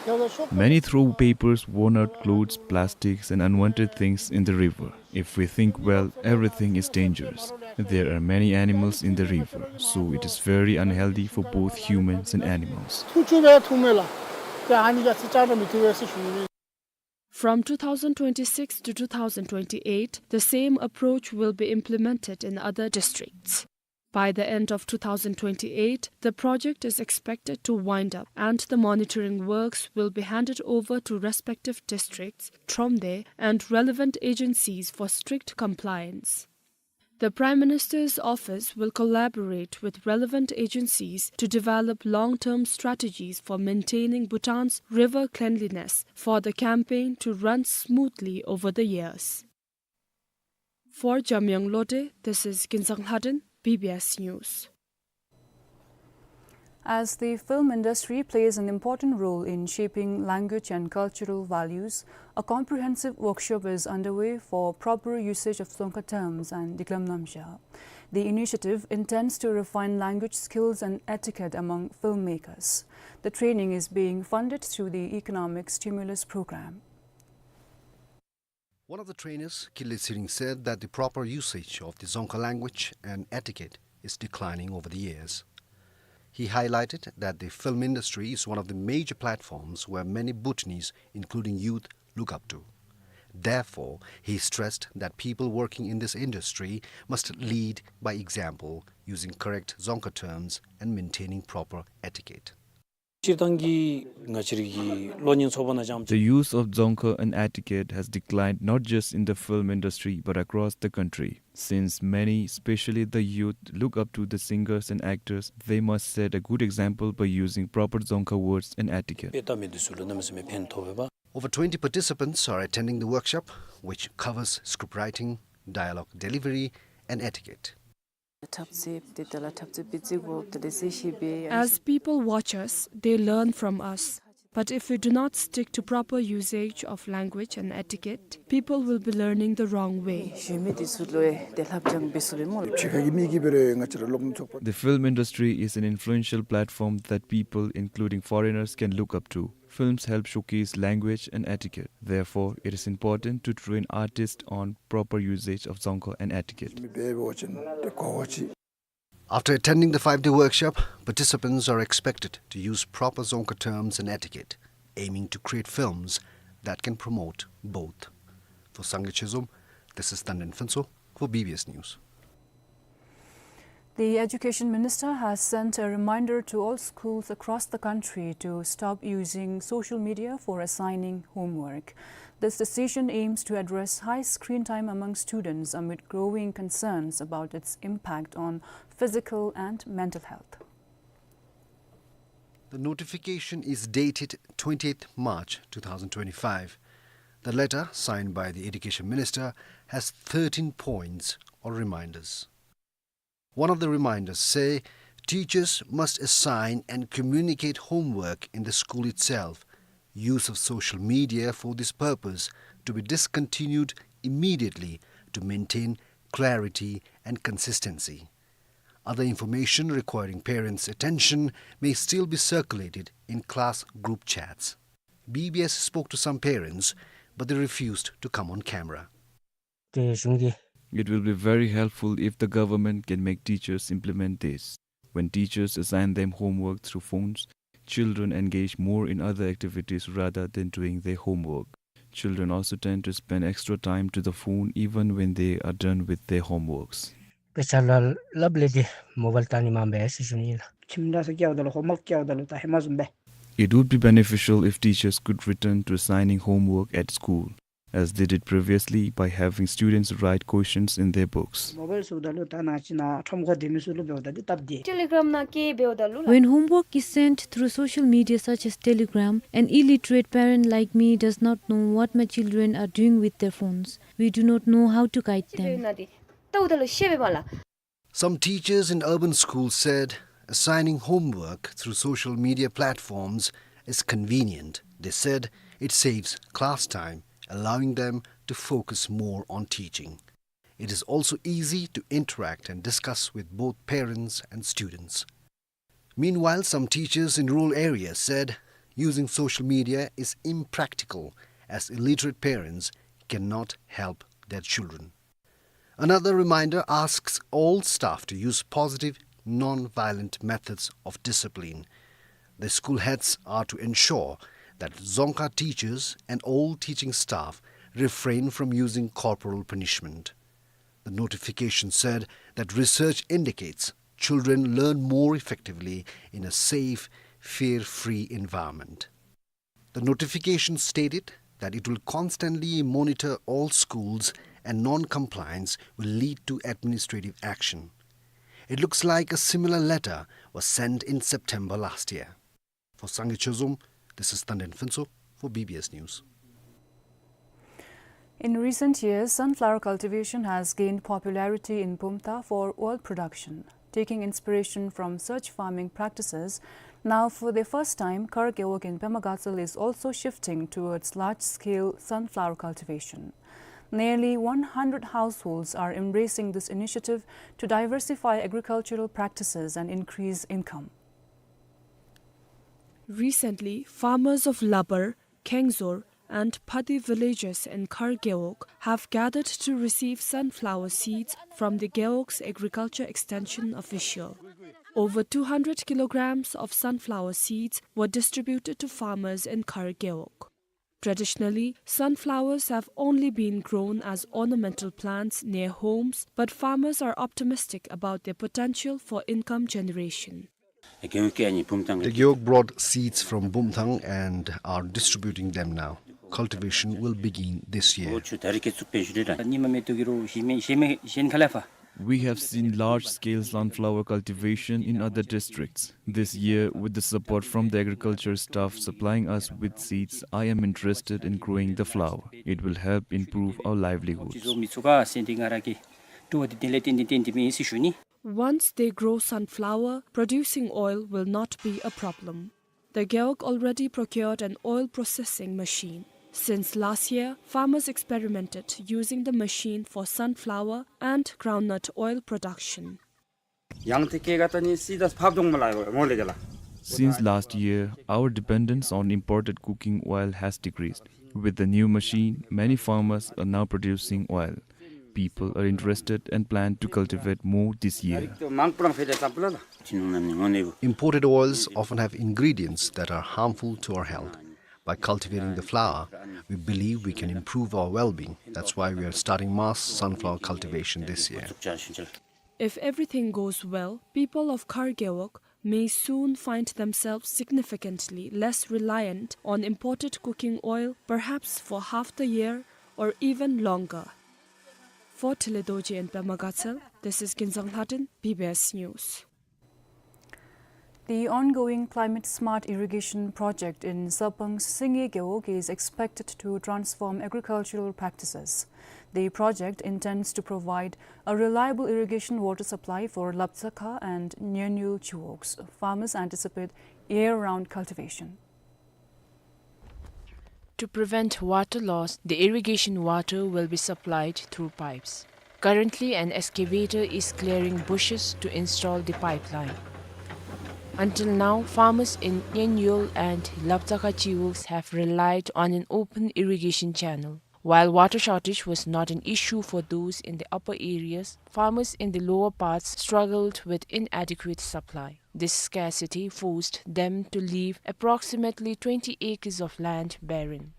དེ་ལས་ཤོག་ཀོ། Many throw papers, worn-out clothes, plastics, and unwanted things in the river. If we think well, everything is dangerous. There are many animals in the river, so it is very unhealthy for both humans and animals. འཐུང་ཆུ་སྦེ་འཐུང་མས་ལགས། ཏེ་ཨ་ནི་ག་ཅི་ཅང་ར་མི་འཐུང་བས་ཟེར་ཞུ་ནི། From two thousand twenty-six to two thousand twenty-eight, the same approach will be implemented in other districts. By the end of two thousand twenty-eight, the project is expected to wind up and the monitoring works will be handed over to respective districts, Thromde, and relevant agencies for strict compliance. The Prime Minister's office will collaborate with relevant agencies to develop long-term strategies for maintaining Bhutan's river cleanliness for the campaign to run smoothly over the years. For Jamyang Lode, this is Kinzang Lhaden, B B S News. As the film industry plays an important role in shaping language and cultural values, a comprehensive workshop is underway for proper usage of Dzongkha terms and Diklam Namsha. The initiative intends to refine language skills and etiquette among filmmakers. The training is being funded through the Economic Stimulus Program. One of the trainers, Kile Tsiring, said that the proper usage of the Dzongkha language and etiquette is declining over the years. He highlighted that the film industry is one of the major platforms where many Bhutanese, including youth, look up to. Therefore, he stressed that people working in this industry must lead by example, using correct Dzongkha terms and maintaining proper etiquette. སྤྱིར་བཏང་གི་ང་བཅས་རའི་གི་གློག་བརྙན་ཚོགས་པ་ནང་འཇམ། The use of Dzongkha and etiquette has declined not just in the film industry but across the country. Since many, especially the youth, look up to the singers and actors, they must set a good example by using proper Dzongkha words and etiquette. དཔེ་ལྟ་མི་འདི་ཚུ་ལུ་གནམ་མེད་ས་མེད་ཕན་ཐོགས་པས་པ། Over twenty participants are attending the workshop, which covers script writing, dialogue delivery, and etiquette. འཁྲབ་རྩེད་དེ་དག་ལ་འཁྲབ་རྩེད་སྤེལ་རྩེད་དགོ་དེ་ལས་ཟེར་ཞུ་བས། As people watch us, they learn from us. But if we do not stick to proper usage of language and etiquette, people will be learning the wrong way. ཞུ་མི་འདི་ཚུ་ལུ་ཡང་དེ་ལྷབ་སྦྱང་འབད་ཚུགས་པས་སྨོ། ཕྱི་ཁ་གི་མི་གིས་འབད་རུང་ང་བཅས་ར་སློབ་མ་ཚོགས་པ། The film industry is an influential platform that people, including foreigners, can look up to. Films help showcase language and etiquette. Therefore, it is important to train artists on proper usage of Dzongkha and etiquette. After attending the five-day workshop, participants are expected to use proper Dzongkha terms and etiquette, aiming to create films that can promote both. For Sangay Chezom, this is Tanden Phuntsho for B B S News. The Education Minister has sent a reminder to all schools across the country to stop using social media for assigning homework. This decision aims to address high screen time among students amid growing concerns about its impact on physical and mental health. The notification is dated twentieth March two thousand twenty-five. The letter, signed by the Education Minister, has thirteen points or reminders. One of the reminders say teachers must assign and communicate homework in the school itself. Use of social media for this purpose to be discontinued immediately to maintain clarity and consistency. Other information requiring parents' attention may still be circulated in class group chats. B B S spoke to some parents, but they refused to come on camera. དེ་གཞུང་གི། It will be very helpful if the government can make teachers implement this. When teachers assign them homework through phones, children engage more in other activities rather than doing their homework. Children also tend to spend extra time to the phone even when they are done with their homeworks. དཔེ་ཆ་ལ་ལབ་ལས་ཏེ་མོ་བཱལ་བལྟ་ནི་མ་འབད་ཟེར་ཞུ་ནི་ཨིན་ལགས། ཁྱིམ་བདག་ས་སྐྱེལ་བ་ད་ལུ་ཧོམ་ཝརཀ་སྐྱེལ་བ་ད་ལུ་ད་ཧེ་མ་བཟུམ་སྦེ། It would be beneficial if teachers could return to assigning homework at school. as they did previously by having students write questions in their books. མོ་བཱལ་ཚུ་ད་ལུ་ད་ནཱ་ཅིག་ནང་ཁྲོམ་ཁར་སྡོད་མི་ཚུ་ལུ་འབདཝ་ད་འདི་སྟབས་བདེ། ཊེ་ལི་གཱརམ་ནང་བཀོད་འབདཝ་ད་ལུ་ལགས། When homework is sent through social media such as Telegram, an illiterate parent like me does not know what my children are doing with their phones. We do not know how to guide them. ཤེས་པའི་ནང་དེ་ལྟཝ་ད་ལུ་ཤེས་པའི་མ་ལགས། Some teachers in urban schools said assigning homework through social media platforms is convenient. They said it saves class time, allowing them to focus more on teaching. It is also easy to interact and discuss with both parents and students. Meanwhile, some teachers in rural areas said using social media is impractical as illiterate parents cannot help their children. Another reminder asks all staff to use positive, non-violent methods of discipline. The school heads are to ensure that Dzongkha teachers and all teaching staff refrain from using corporal punishment. The notification said that research indicates children learn more effectively in a safe, fear-free environment. The notification stated that it will constantly monitor all schools and non-compliance will lead to administrative action. It looks like a similar letter was sent in September last year. For Sangay Chozom, this is Tanden Phuntsho for B B S News. In recent years, sunflower cultivation has gained popularity in Bumthang for oil production. Taking inspiration from such farming practices, now for the first time, Khar Gewog in Pema Gatshel is also shifting towards large-scale sunflower cultivation. Nearly one hundred households are embracing this initiative to diversify agricultural practices and increase income. Recently, farmers of Labar, Khengzor, and Phadi villages in Khar Gewog have gathered to receive sunflower seeds from the Gewog's agriculture extension official. Over two hundred kilograms of sunflower seeds were distributed to farmers in Khar Gewog. Traditionally, sunflowers have only been grown as ornamental plants near homes, but farmers are optimistic about their potential for income generation. The Gewog brought seeds from Bumthang and are distributing them now. Cultivation will begin this year. We have seen large-scale sunflower cultivation in other districts. This year, with the support from the agriculture staff supplying us with seeds, I am interested in growing the flower. It will help improve our livelihoods. Once they grow sunflower, producing oil will not be a problem. The Gewog already procured an oil processing machine. Since last year, farmers experimented using the machine for sunflower and groundnut oil production. Since last year, our dependence on imported cooking oil has decreased. With the new machine, many farmers are now producing oil. People are interested and plan to cultivate more this year. Imported oils often have ingredients that are harmful to our health. By cultivating the flower, we believe we can improve our well-being. That's why we are starting mass sunflower cultivation this year. If everything goes well, people of Khar Gewog may soon find themselves significantly less reliant on imported cooking oil, perhaps for half the year or even longer. For Tele Dorji in Pema Gatshel, this is Kinzang Lhaden, B B S News. The ongoing climate smart irrigation project in Sabang Singye Gewog is expected to transform agricultural practices. The project intends to provide a reliable irrigation water supply for Lapchakha and Nyenyul Chiwogs. Farmers anticipate year-round cultivation. To prevent water loss, the irrigation water will be supplied through pipes. Currently, an excavator is clearing bushes to install the pipeline. Until now, farmers in Nyenyul and Lapchakha Chiwogs have relied on an open irrigation channel. While water shortage was not an issue for those in the upper areas, farmers in the lower parts struggled with inadequate supply. This scarcity forced them to leave approximately twenty acres of land barren.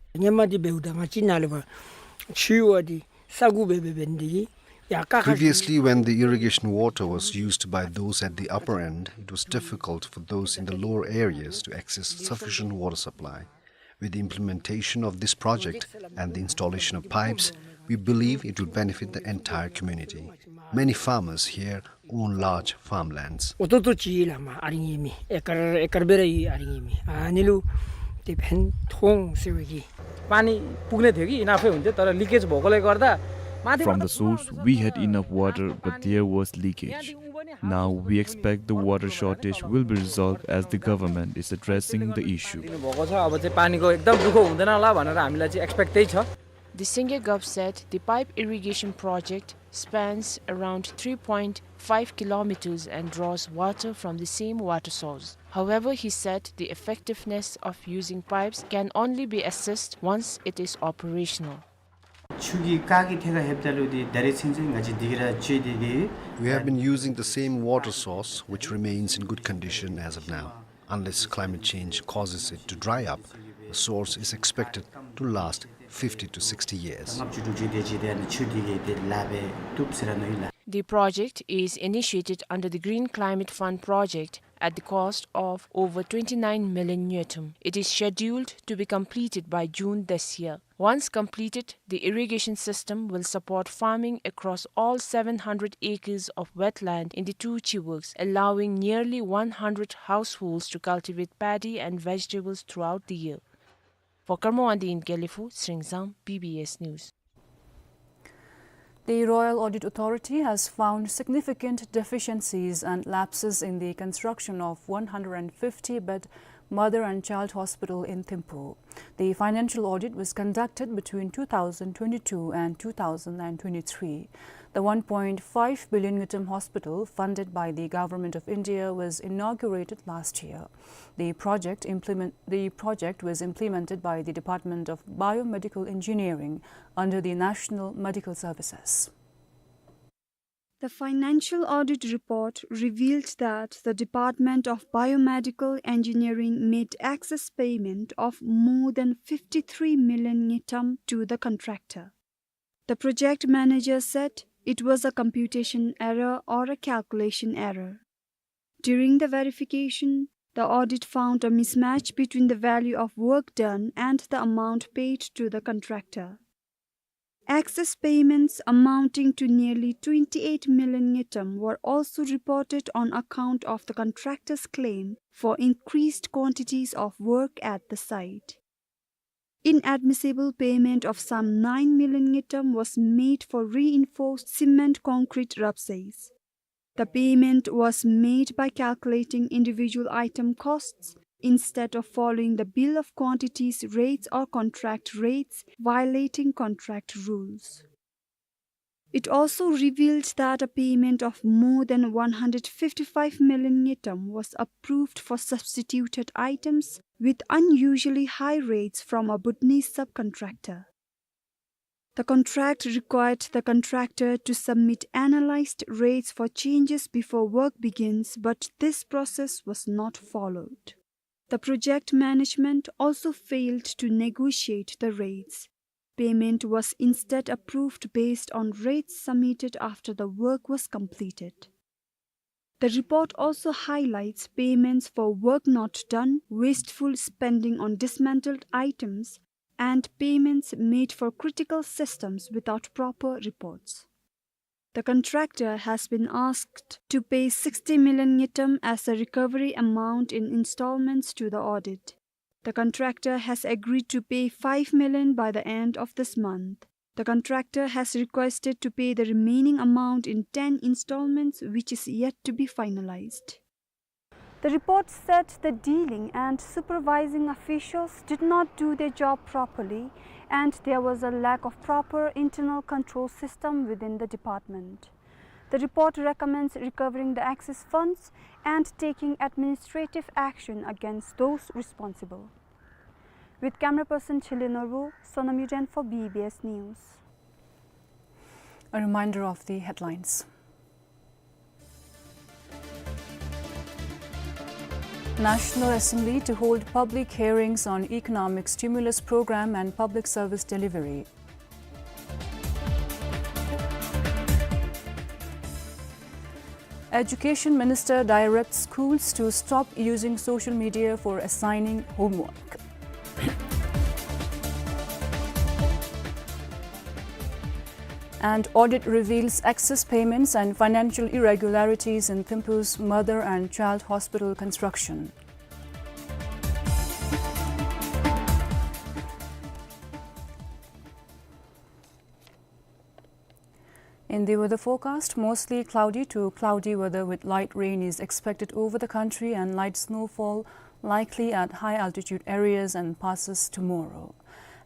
Previously, when the irrigation water was used by those at the upper end, it was difficult for those in the lower areas to access sufficient water supply. With the implementation of this project and the installation of pipes, we believe it will benefit the entire community. Many farmers here own large farmlands. ཨོ་ཏོ་ཏོ་ཅིག་ལས་མར་ཨ་རིང་ཡོད་མི་ཨེ་ཀར་ཨེ་ཀར་སྦེ་ར་ཨ་རིང་ཡོད་མི་ཨ་ནི་ལུ་ཏེ་ཕན་ཐོགས་ཟེར་བའི་གི། पानी पुग्ने थियो कि इनाफ हुन्थ्यो, तर लिकेज भएकोले गर्दा माथि From the source, we had enough water, but there was leakage. Now we expect the water shortage will be resolved as the government is addressing the issue. दिनुभएको छ। अब चाहिँ पानीको एकदम दुःख हुँदैन होला भनेर हामीलाई चाहिँ एक्सपेक्ट त्यही छ। The Singye Gop said the pipe irrigation project spans around three point five kilometers and draws water from the same water source. However, he said the effectiveness of using pipes can only be assessed once it is operational. ཆུ་གི་རྐ་གི་ཐད་ཁར་ལྷོདཔ་ད་ལུ་འདི་ད་རེས་ཚུན་ཚོད་ང་བཅས་འདི་གིས་ར་སྤྱོད་དེ་གི། We have been using the same water source, which remains in good condition as of now. Unless climate change causes it to dry up, the source is expected to last fifty to sixty years. ལྔ་བཅུ་དྲུག་ཅུ་དེ་ཅིག་དེ་ནི་ཆུ་འདི་གིས་དེ་ལཱ་འབད་བཏུབ་ཟེར་ར་མནོ་ཡི་ལགས། The project is initiated under the Green Climate Fund project at the cost of over twenty-nine million ngultrum. It is scheduled to be completed by June this year. Once completed, the irrigation system will support farming across all seven hundred acres of wetland in the two chiwuks, allowing nearly one hundred households to cultivate paddy and vegetables throughout the year. For Karmo Wangdi in Gelephu, Sringzang, B B S News. The Royal Audit Authority has found significant deficiencies and lapses in the construction of one hundred fifty bed mother and child hospital in Thimphu. The financial audit was conducted between two thousand twenty-two and two thousand twenty-three. The one point five billion ngultrum hospital, funded by the Government of India, was inaugurated last year. The project implement-, the project was implemented by the Department of Biomedical Engineering under the National Medical Services. The financial audit report revealed that the Department of Biomedical Engineering made excess payment of more than fifty-three million ngultrum to the contractor. The project manager said it was a computation error or a calculation error. During the verification, the audit found a mismatch between the value of work done and the amount paid to the contractor. Excess payments amounting to nearly twenty-eight million ngultrum were also reported on account of the contractor's claim for increased quantities of work at the site. Inadmissible payment of some nine million ngultrum was made for reinforced cement concrete rupsays. The payment was made by calculating individual item costs instead of following the bill of quantities rates or contract rates, violating contract rules. It also revealed that a payment of more than one hundred fifty-five million ngultrum was approved for substituted items with unusually high rates from a Bhutanese subcontractor. The contract required the contractor to submit analyzed rates for changes before work begins, but this process was not followed. The project management also failed to negotiate the rates. Payment was instead approved based on rates submitted after the work was completed. The report also highlights payments for work not done, wasteful spending on dismantled items, and payments made for critical systems without proper reports. The contractor has been asked to pay sixty million ngultrum as a recovery amount in installments to the audit. The contractor has agreed to pay five million by the end of this month. The contractor has requested to pay the remaining amount in ten installments, which is yet to be finalized. The report said the dealing and supervising officials did not do their job properly, and there was a lack of proper internal control system within the department. The report recommends recovering the excess funds and taking administrative action against those responsible. With camera person Chile Norbu, Sonam Yuden for B B S News. A reminder of the headlines. National Assembly to hold public hearings on economic stimulus program and public service delivery. Education Minister directs schools to stop using social media for assigning homework. And audit reveals excess payments and financial irregularities in Thimphu's mother and child hospital construction. In the weather forecast, mostly cloudy to cloudy weather with light rain is expected over the country and light snowfall likely at high altitude areas and passes tomorrow.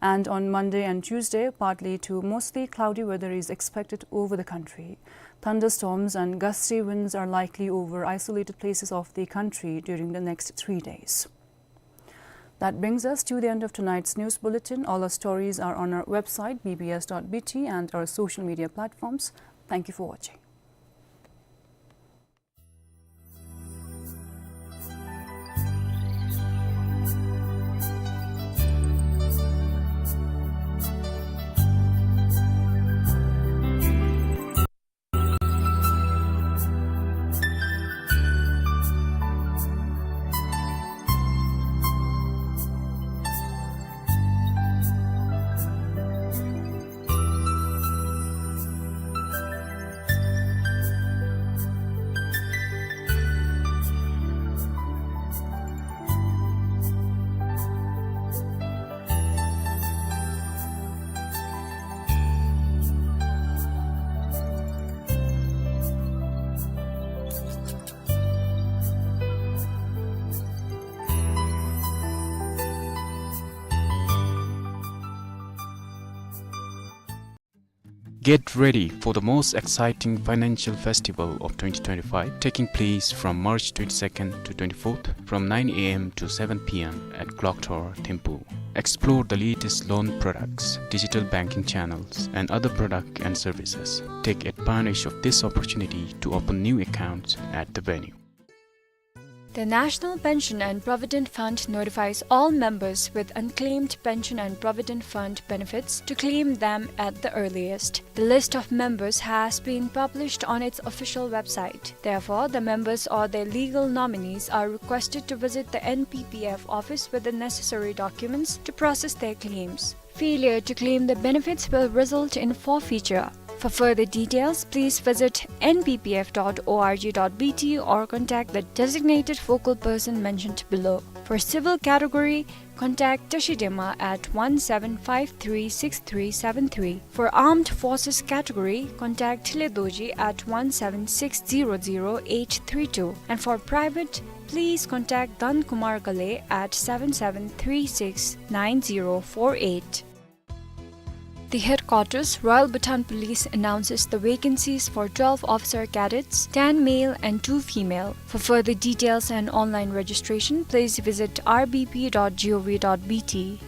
And on Monday and Tuesday, partly to mostly cloudy weather is expected over the country. Thunderstorms and gusty winds are likely over isolated places of the country during the next three days. That brings us to the end of tonight's news bulletin. All our stories are on our website, B B S dot B T, and our social media platforms. Thank you for watching. Get ready for the most exciting financial festival of twenty twenty-five, taking place from March twenty-second to twenty-fourth, from nine A M to seven P M at Clock Tower, Thimphu. Explore the latest loan products, digital banking channels, and other products and services. Take advantage of this opportunity to open new accounts at the venue. The National Pension and Provident Fund notifies all members with unclaimed pension and provident fund benefits to claim them at the earliest. The list of members has been published on its official website. Therefore, the members or their legal nominees are requested to visit the N P P F office with the necessary documents to process their claims. Failure to claim the benefits will result in forfeiture. For further details, please visit N P P F dot O R G dot B T or contact the designated focal person mentioned below. For civil category, contact Tashi Dema at one seven five three six three seven three. For armed forces category, contact Thile Dorji at one seven six zero zero eight three two. And for private, please contact Dhan Kumar Ghale at seven seven three six nine zero four eight. The headquarters, Royal Bhutan Police, announces the vacancies for twelve officer cadets, ten male and two female. For further details and online registration, please visit R B P dot gov dot B T.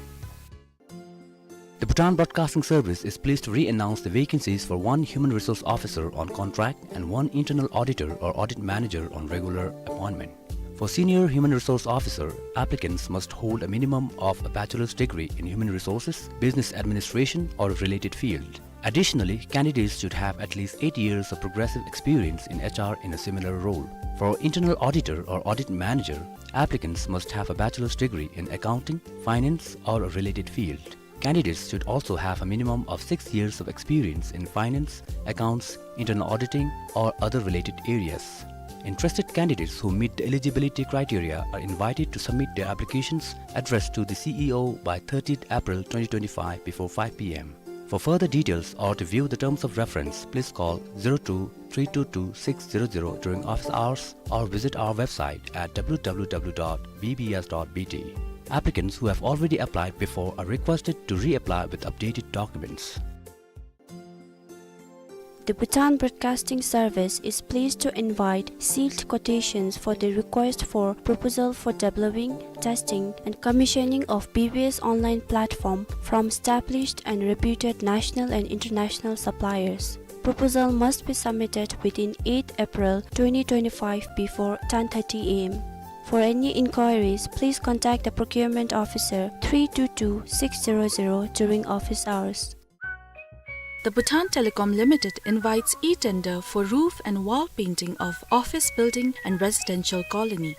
The Bhutan Broadcasting Service is pleased to re-announce the vacancies for one human resource officer on contract and one internal auditor or audit manager on regular appointment. For senior human resource officer, applicants must hold a minimum of a bachelor's degree in human resources, business administration, or a related field. Additionally, candidates should have at least eight years of progressive experience in H R in a similar role. For internal auditor or audit manager, applicants must have a bachelor's degree in accounting, finance, or a related field. Candidates should also have a minimum of six years of experience in finance, accounts, internal auditing, or other related areas. Interested candidates who meet the eligibility criteria are invited to submit their applications addressed to the C E O by thirtieth April twenty twenty-five before five P M. For further details or to view the terms of reference, please call zero two three two two six zero zero during office hours or visit our website at W W W dot B B S dot B T. Applicants who have already applied before are requested to reapply with updated documents. The Bhutan Broadcasting Service is pleased to invite sealed quotations for the request for proposal for developing, testing, and commissioning of B B S online platform from established and reputed national and international suppliers. Proposal must be submitted within eighth April twenty twenty-five before ten thirty A M. For any inquiries, please contact the procurement officer three two two six zero zero during office hours. The Bhutan Telecom Limited invites e-tender for roof and wall painting of office building and residential colony.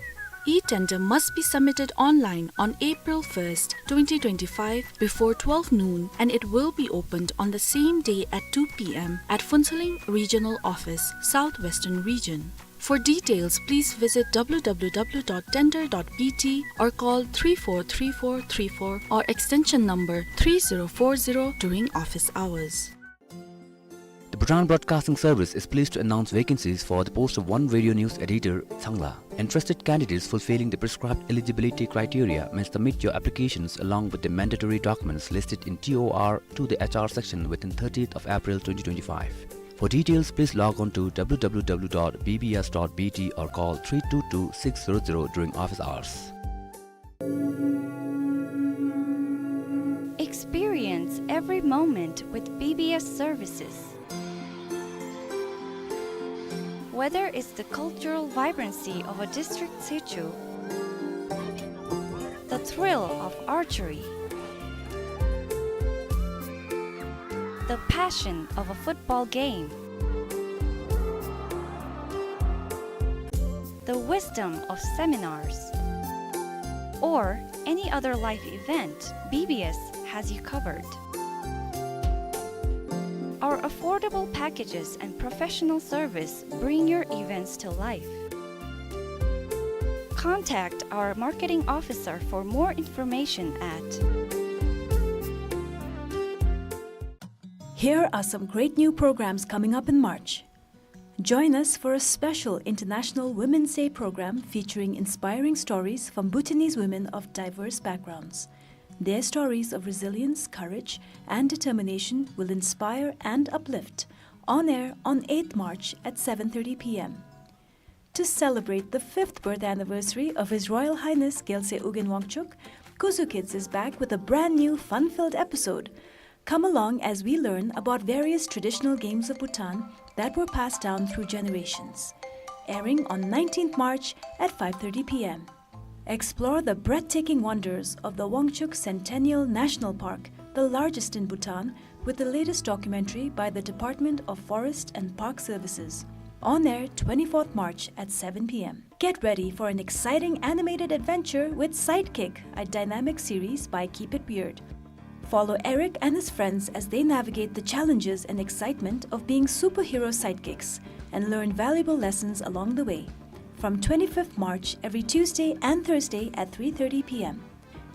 E-tender must be submitted online on April first, twenty twenty-five, before twelve noon, and it will be opened on the same day at two P M at Phuentsholing Regional Office, South Western Region. For details, please visit W W W dot tender dot B T or call three four three four three four or extension number three zero four zero during office hours. The Bhutan Broadcasting Service is pleased to announce vacancies for the post of one radio news editor, Tsangla. Interested candidates fulfilling the prescribed eligibility criteria may submit your applications along with the mandatory documents listed in T O R to the H R section within thirtieth of April twenty twenty-five. For details, please log on to W W W dot B B S dot B T or call three two two six zero zero during office hours. Experience every moment with B B S services. Whether it's the cultural vibrancy of a district sichu, the thrill of archery, the passion of a football game, the wisdom of seminars, or any other life event, B B S has you covered. Our affordable packages and professional service bring your events to life. Contact our marketing officer for more information at. Here are some great new programs coming up in March. Join us for a special International Women's Day program featuring inspiring stories from Bhutanese women of diverse backgrounds. Their stories of resilience, courage, and determination will inspire and uplift. On air on eighth March at seven thirty P M. To celebrate the fifth birth anniversary of His Royal Highness Gyaltsuen Ugyen Wangchuck, Kuzu Kids is back with a brand new fun-filled episode. Come along as we learn about various traditional games of Bhutan that were passed down through generations. Airing on nineteenth March at five thirty P M. Explore the breathtaking wonders of the Wangchuck Centennial National Park, the largest in Bhutan, with the latest documentary by the Department of Forest and Park Services. On air twenty-fourth March at seven P M. Get ready for an exciting animated adventure with Sidekick, a dynamic series by Keep It Weird. Follow Eric and his friends as they navigate the challenges and excitement of being superhero sidekicks and learn valuable lessons along the way. From twenty-fifth March, every Tuesday and Thursday at three thirty P M.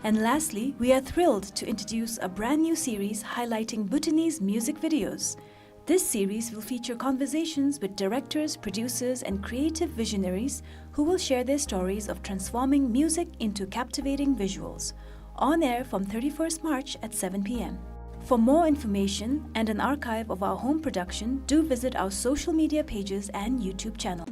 And lastly, we are thrilled to introduce a brand new series highlighting Bhutanese music videos. This series will feature conversations with directors, producers, and creative visionaries who will share their stories of transforming music into captivating visuals. On air from thirty-first March at seven P M. For more information and an archive of our home production, do visit our social media pages and YouTube channel.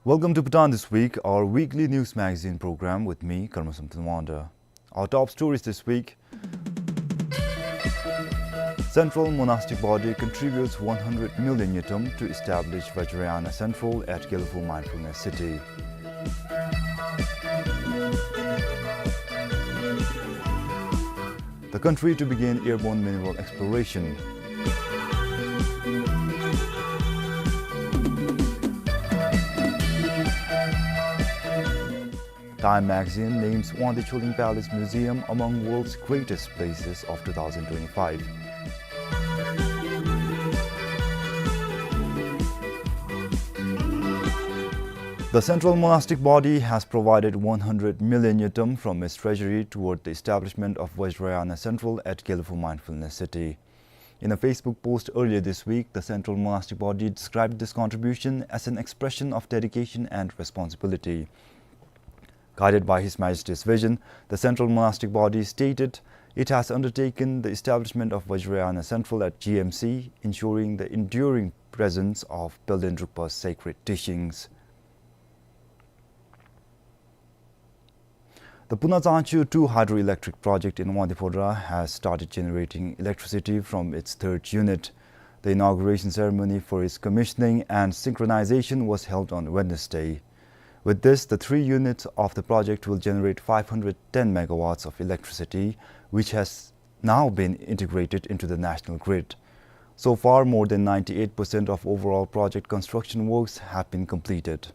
Welcome to Bhutan This Week, our weekly news magazine program with me, Karma Samten Wanda. Our top stories this week. Central Monastic Body contributes one hundred million ngultrum to establish Vajrayana Central at Gelephu Mindfulness City. The country to begin airborne mineral exploration. Time magazine names Wangdue Chuling Palace Museum among world's greatest places of two thousand twenty-five. The Central Monastic Body has provided one hundred million ngultrum from its treasury toward the establishment of Vajrayana Central at Gelephu Mindfulness City. In a Facebook post earlier this week, the Central Monastic Body described this contribution as an expression of dedication and responsibility. Guided by His Majesty's vision, the Central Monastic Body stated it has undertaken the establishment of Vajrayana Central at G M C, ensuring the enduring presence of Pelden Drukpa's sacred teachings. The Puna Tsangchu two hydroelectric project in Wangdue Phodrang has started generating electricity from its third unit. The inauguration ceremony for its commissioning and synchronization was held on Wednesday. With this, the three units of the project will generate five hundred ten megawatts of electricity, which has now been integrated into the national grid. So far, more than ninety-eight percent of overall project construction works have been completed.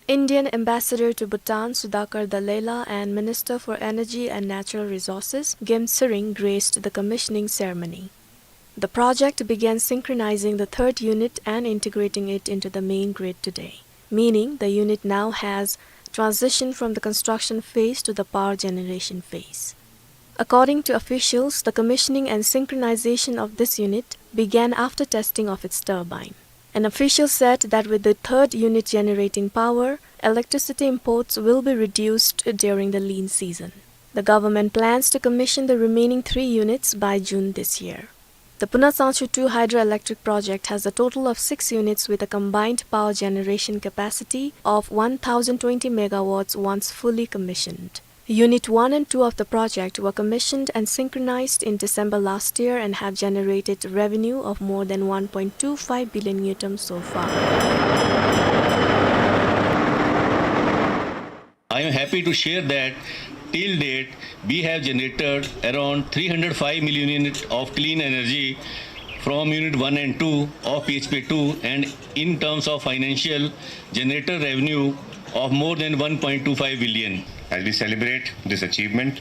Indian Ambassador to Bhutan, Sudhakar Dallela, and Minister for Energy and Natural Resources, Gem Tsering, graced the commissioning ceremony. The project began synchronizing the third unit and integrating it into the main grid today, meaning the unit now has transitioned from the construction phase to the power generation phase. According to officials, the commissioning and synchronization of this unit began after testing of its turbine. An official said that with the third unit generating power, electricity imports will be reduced during the lean season. The government plans to commission the remaining three units by June this year. The Puna Tsangchu two hydroelectric project has a total of six units with a combined power generation capacity of one thousand twenty megawatts once fully commissioned. Unit one and two of the project were commissioned and synchronized in December last year and have generated revenue of more than one point two five billion ngultrum so far. I am happy to share that till date we have generated around three hundred five million units of clean energy from unit one and two of P H P two, and in terms of financial, generated revenue of more than one point two five billion. As we celebrate this achievement,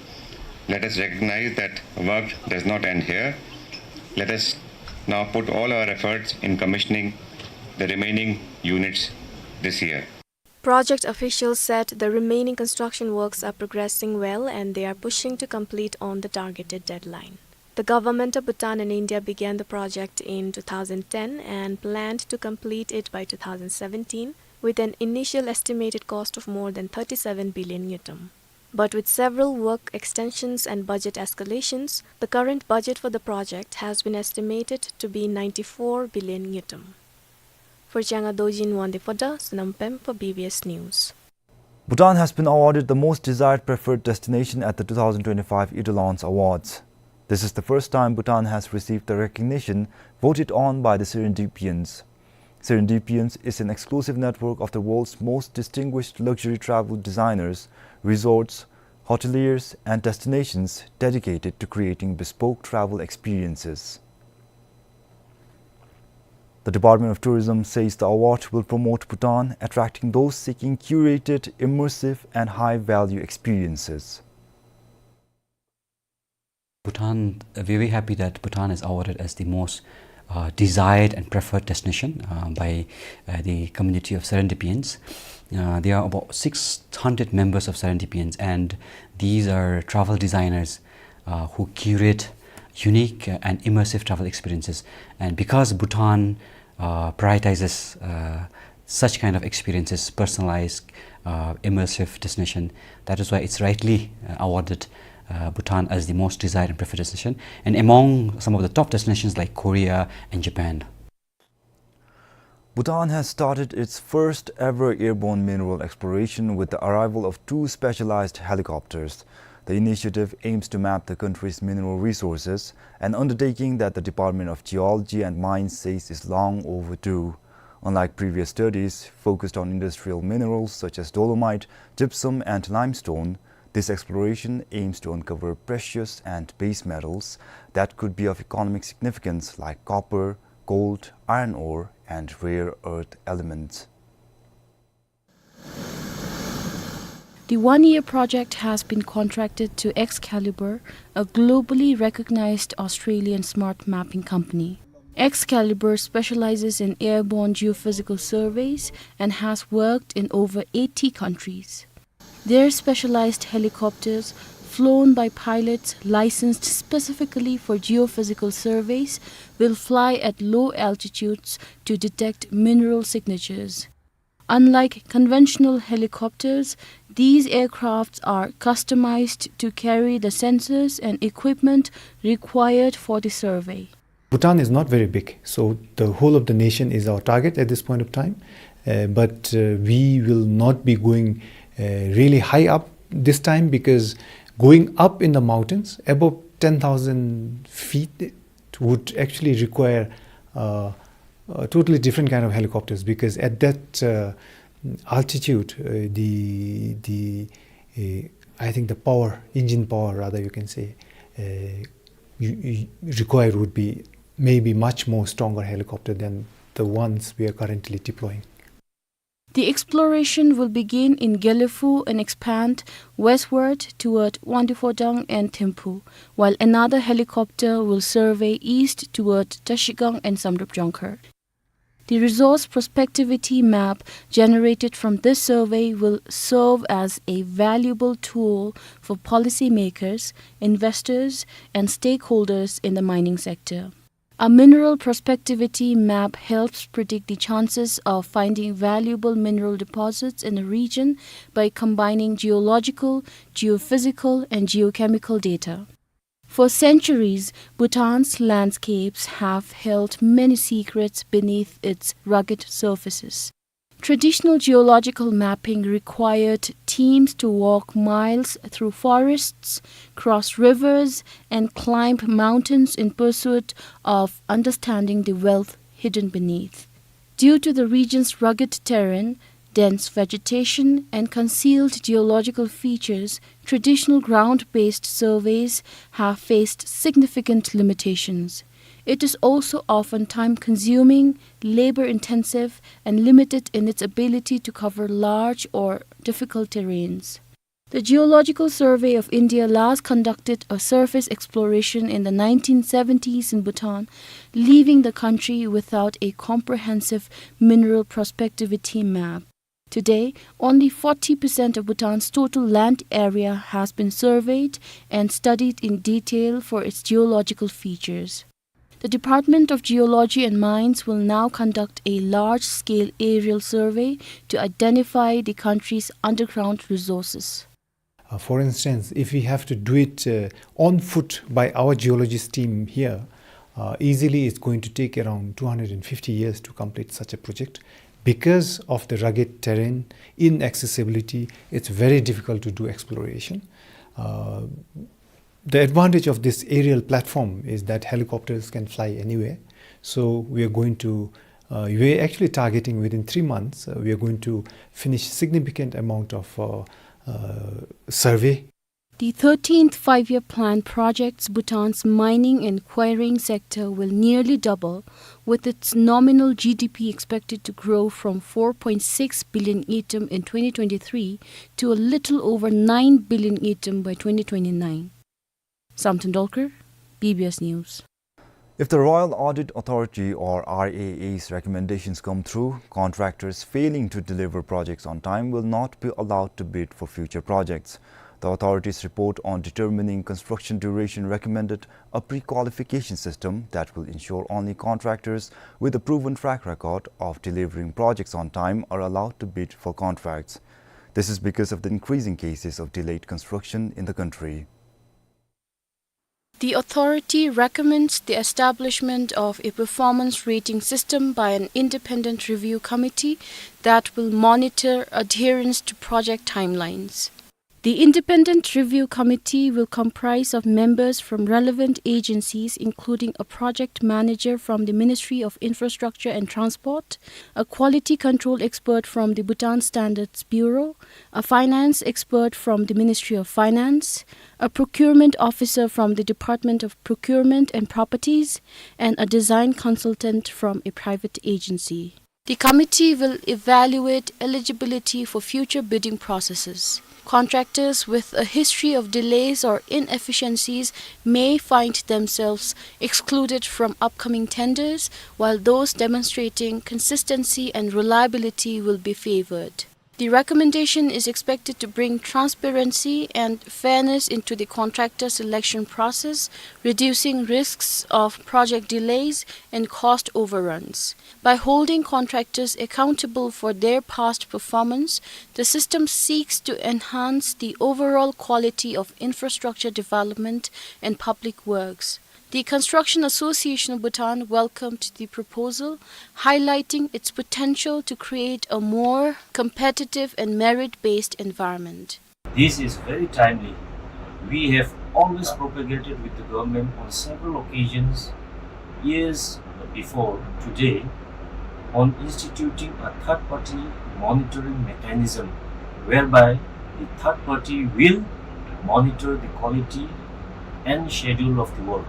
let us recognize that work does not end here. Let us now put all our efforts in commissioning the remaining units this year. Project officials said the remaining construction works are progressing well and they are pushing to complete on the targeted deadline. The government of Bhutan and India began the project in two thousand ten and planned to complete it by two thousand seventeen, with an initial estimated cost of more than thirty-seven billion ngultrum. But with several work extensions and budget escalations, the current budget for the project has been estimated to be ninety-four billion ngultrum. For Changa Dorji in Wangdue Phodrang, Sonam Pempa, B B S News. Bhutan has been awarded the Most Desired Preferred Destination at the two thousand twenty-five Edelons Awards. This is the first time Bhutan has received the recognition voted on by the Serendipians. Serendipians is an exclusive network of the world's most distinguished luxury travel designers, resorts, hoteliers, and destinations dedicated to creating bespoke travel experiences. The Department of Tourism says the award will promote Bhutan, attracting those seeking curated, immersive, and high-value experiences. Bhutan, uh, we're very happy that Bhutan is awarded as the most, uh, desired and preferred destination, uh, by, uh, the community of Serendipians. Uh, there are about six hundred members of Serendipians, and these are travel designers, uh, who curate unique, uh, and immersive travel experiences. And because Bhutan, uh, prioritizes, uh, such kind of experiences, personalized, uh, immersive destination, that is why it's rightly, uh, awarded, uh, Bhutan as the most desired and preferred destination, and among some of the top destinations like Korea and Japan. Bhutan has started its first ever airborne mineral exploration with the arrival of two specialized helicopters. The initiative aims to map the country's mineral resources, an undertaking that the Department of Geology and Mines says is long overdue. Unlike previous studies focused on industrial minerals such as dolomite, gypsum, and limestone, this exploration aims to uncover precious and base metals that could be of economic significance, like copper, gold, iron ore, and rare earth elements. The one-year project has been contracted to Excalibur, a globally recognized Australian smart mapping company. Excalibur specializes in airborne geophysical surveys and has worked in over eighty countries. Their specialized helicopters, flown by pilots licensed specifically for geophysical surveys, will fly at low altitudes to detect mineral signatures. Unlike conventional helicopters, these aircrafts are customized to carry the sensors and equipment required for the survey. Bhutan is not very big, so the whole of the nation is our target at this point of time. Uh, but, uh, we will not be going, uh, really high up this time, because going up in the mountains above ten thousand feet, it would actually require, uh, a totally different kind of helicopters, because at that, uh, altitude, uh, the, the, uh, I think the power, engine power rather, you can say, uh, you, you required would be maybe much more stronger helicopter than the ones we are currently deploying. The exploration will begin in Gelephu and expand westward toward Wangdue Phodrang and Thimphu, while another helicopter will survey east toward Trashigang and Samdrup Jongkhar. The resource prospectivity map generated from this survey will serve as a valuable tool for policymakers, investors, and stakeholders in the mining sector. A mineral prospectivity map helps predict the chances of finding valuable mineral deposits in a region by combining geological, geophysical, and geochemical data. For centuries, Bhutan's landscapes have held many secrets beneath its rugged surfaces. Traditional geological mapping required teams to walk miles through forests, cross rivers, and climb mountains in pursuit of understanding the wealth hidden beneath. Due to the region's rugged terrain, dense vegetation, and concealed geological features, traditional ground-based surveys have faced significant limitations. It is also often time-consuming, labor-intensive, and limited in its ability to cover large or difficult terrains. The Geological Survey of India last conducted a surface exploration in the nineteen seventies in Bhutan, leaving the country without a comprehensive mineral prospectivity map. Today, only forty percent of Bhutan's total land area has been surveyed and studied in detail for its geological features. The Department of Geology and Mines will now conduct a large-scale aerial survey to identify the country's underground resources. Uh, for instance, if we have to do it, uh, on foot by our geologist team here, uh, easily it's going to take around two hundred and fifty years to complete such a project. Because of the rugged terrain, inaccessibility, it's very difficult to do exploration. Uh, the advantage of this aerial platform is that helicopters can fly anywhere. So we are going to, uh, we're actually targeting within three months, uh, we are going to finish significant amount of, uh, uh, survey. The thirteenth Five-Year Plan projects Bhutan's mining and quarrying sector will nearly double, with its nominal G D P expected to grow from four point six billion ngultrum in twenty twenty-three to a little over nine billion ngultrum by twenty twenty-nine. Samten Dolkar, B B S News. If the Royal Audit Authority or R A A's recommendations come through, contractors failing to deliver projects on time will not be allowed to bid for future projects. The authority's report on determining construction duration recommended a pre-qualification system that will ensure only contractors with a proven track record of delivering projects on time are allowed to bid for contracts. This is because of the increasing cases of delayed construction in the country. The authority recommends the establishment of a performance rating system by an independent review committee that will monitor adherence to project timelines. The independent review committee will comprise of members from relevant agencies, including a project manager from the Ministry of Infrastructure and Transport, a quality control expert from the Bhutan Standards Bureau, a finance expert from the Ministry of Finance, a procurement officer from the Department of Procurement and Properties, and a design consultant from a private agency. The committee will evaluate eligibility for future bidding processes. Contractors with a history of delays or inefficiencies may find themselves excluded from upcoming tenders, while those demonstrating consistency and reliability will be favored. The recommendation is expected to bring transparency and fairness into the contractor selection process, reducing risks of project delays and cost overruns. By holding contractors accountable for their past performance, the system seeks to enhance the overall quality of infrastructure development and public works. The Construction Association of Bhutan welcomed the proposal, highlighting its potential to create a more competitive and merit-based environment. This is very timely. We have always propagated with the government on several occasions years before today on instituting a third-party monitoring mechanism whereby the third party will monitor the quality and schedule of the work.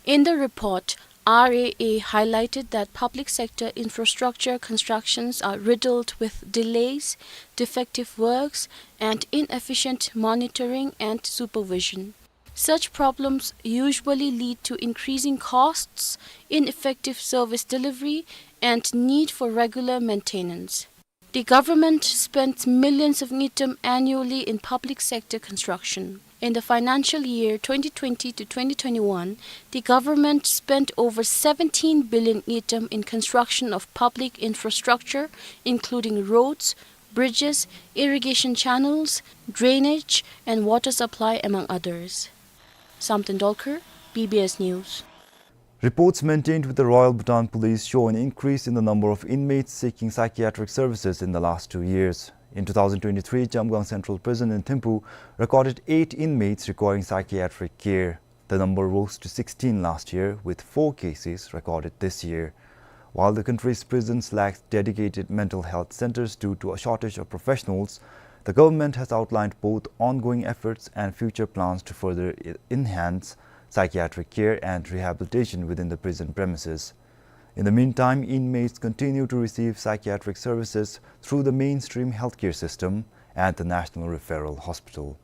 In the report, R A A highlighted that public sector infrastructure constructions are riddled with delays, defective works, and inefficient monitoring and supervision. Such problems usually lead to increasing costs, ineffective service delivery, and need for regular maintenance. The government spends millions of ngultrum annually in public sector construction. In the financial year twenty twenty to twenty twenty-one, the government spent over seventeen billion ngultrum in construction of public infrastructure, including roads, bridges, irrigation channels, drainage, and water supply, among others. Samten Dolkar, B B S News. Reports maintained with the Royal Bhutan Police show an increase in the number of inmates seeking psychiatric services in the last two years. In two thousand twenty-three, Chamgang Central Prison in Thimphu recorded eight inmates requiring psychiatric care. The number rose to sixteen last year, with four cases recorded this year. While the country's prisons lack dedicated mental health centers due to a shortage of professionals, the government has outlined both ongoing efforts and future plans to further e-, enhance psychiatric care and rehabilitation within the prison premises. In the meantime, inmates continue to receive psychiatric services through the mainstream healthcare system and the National Referral Hospital.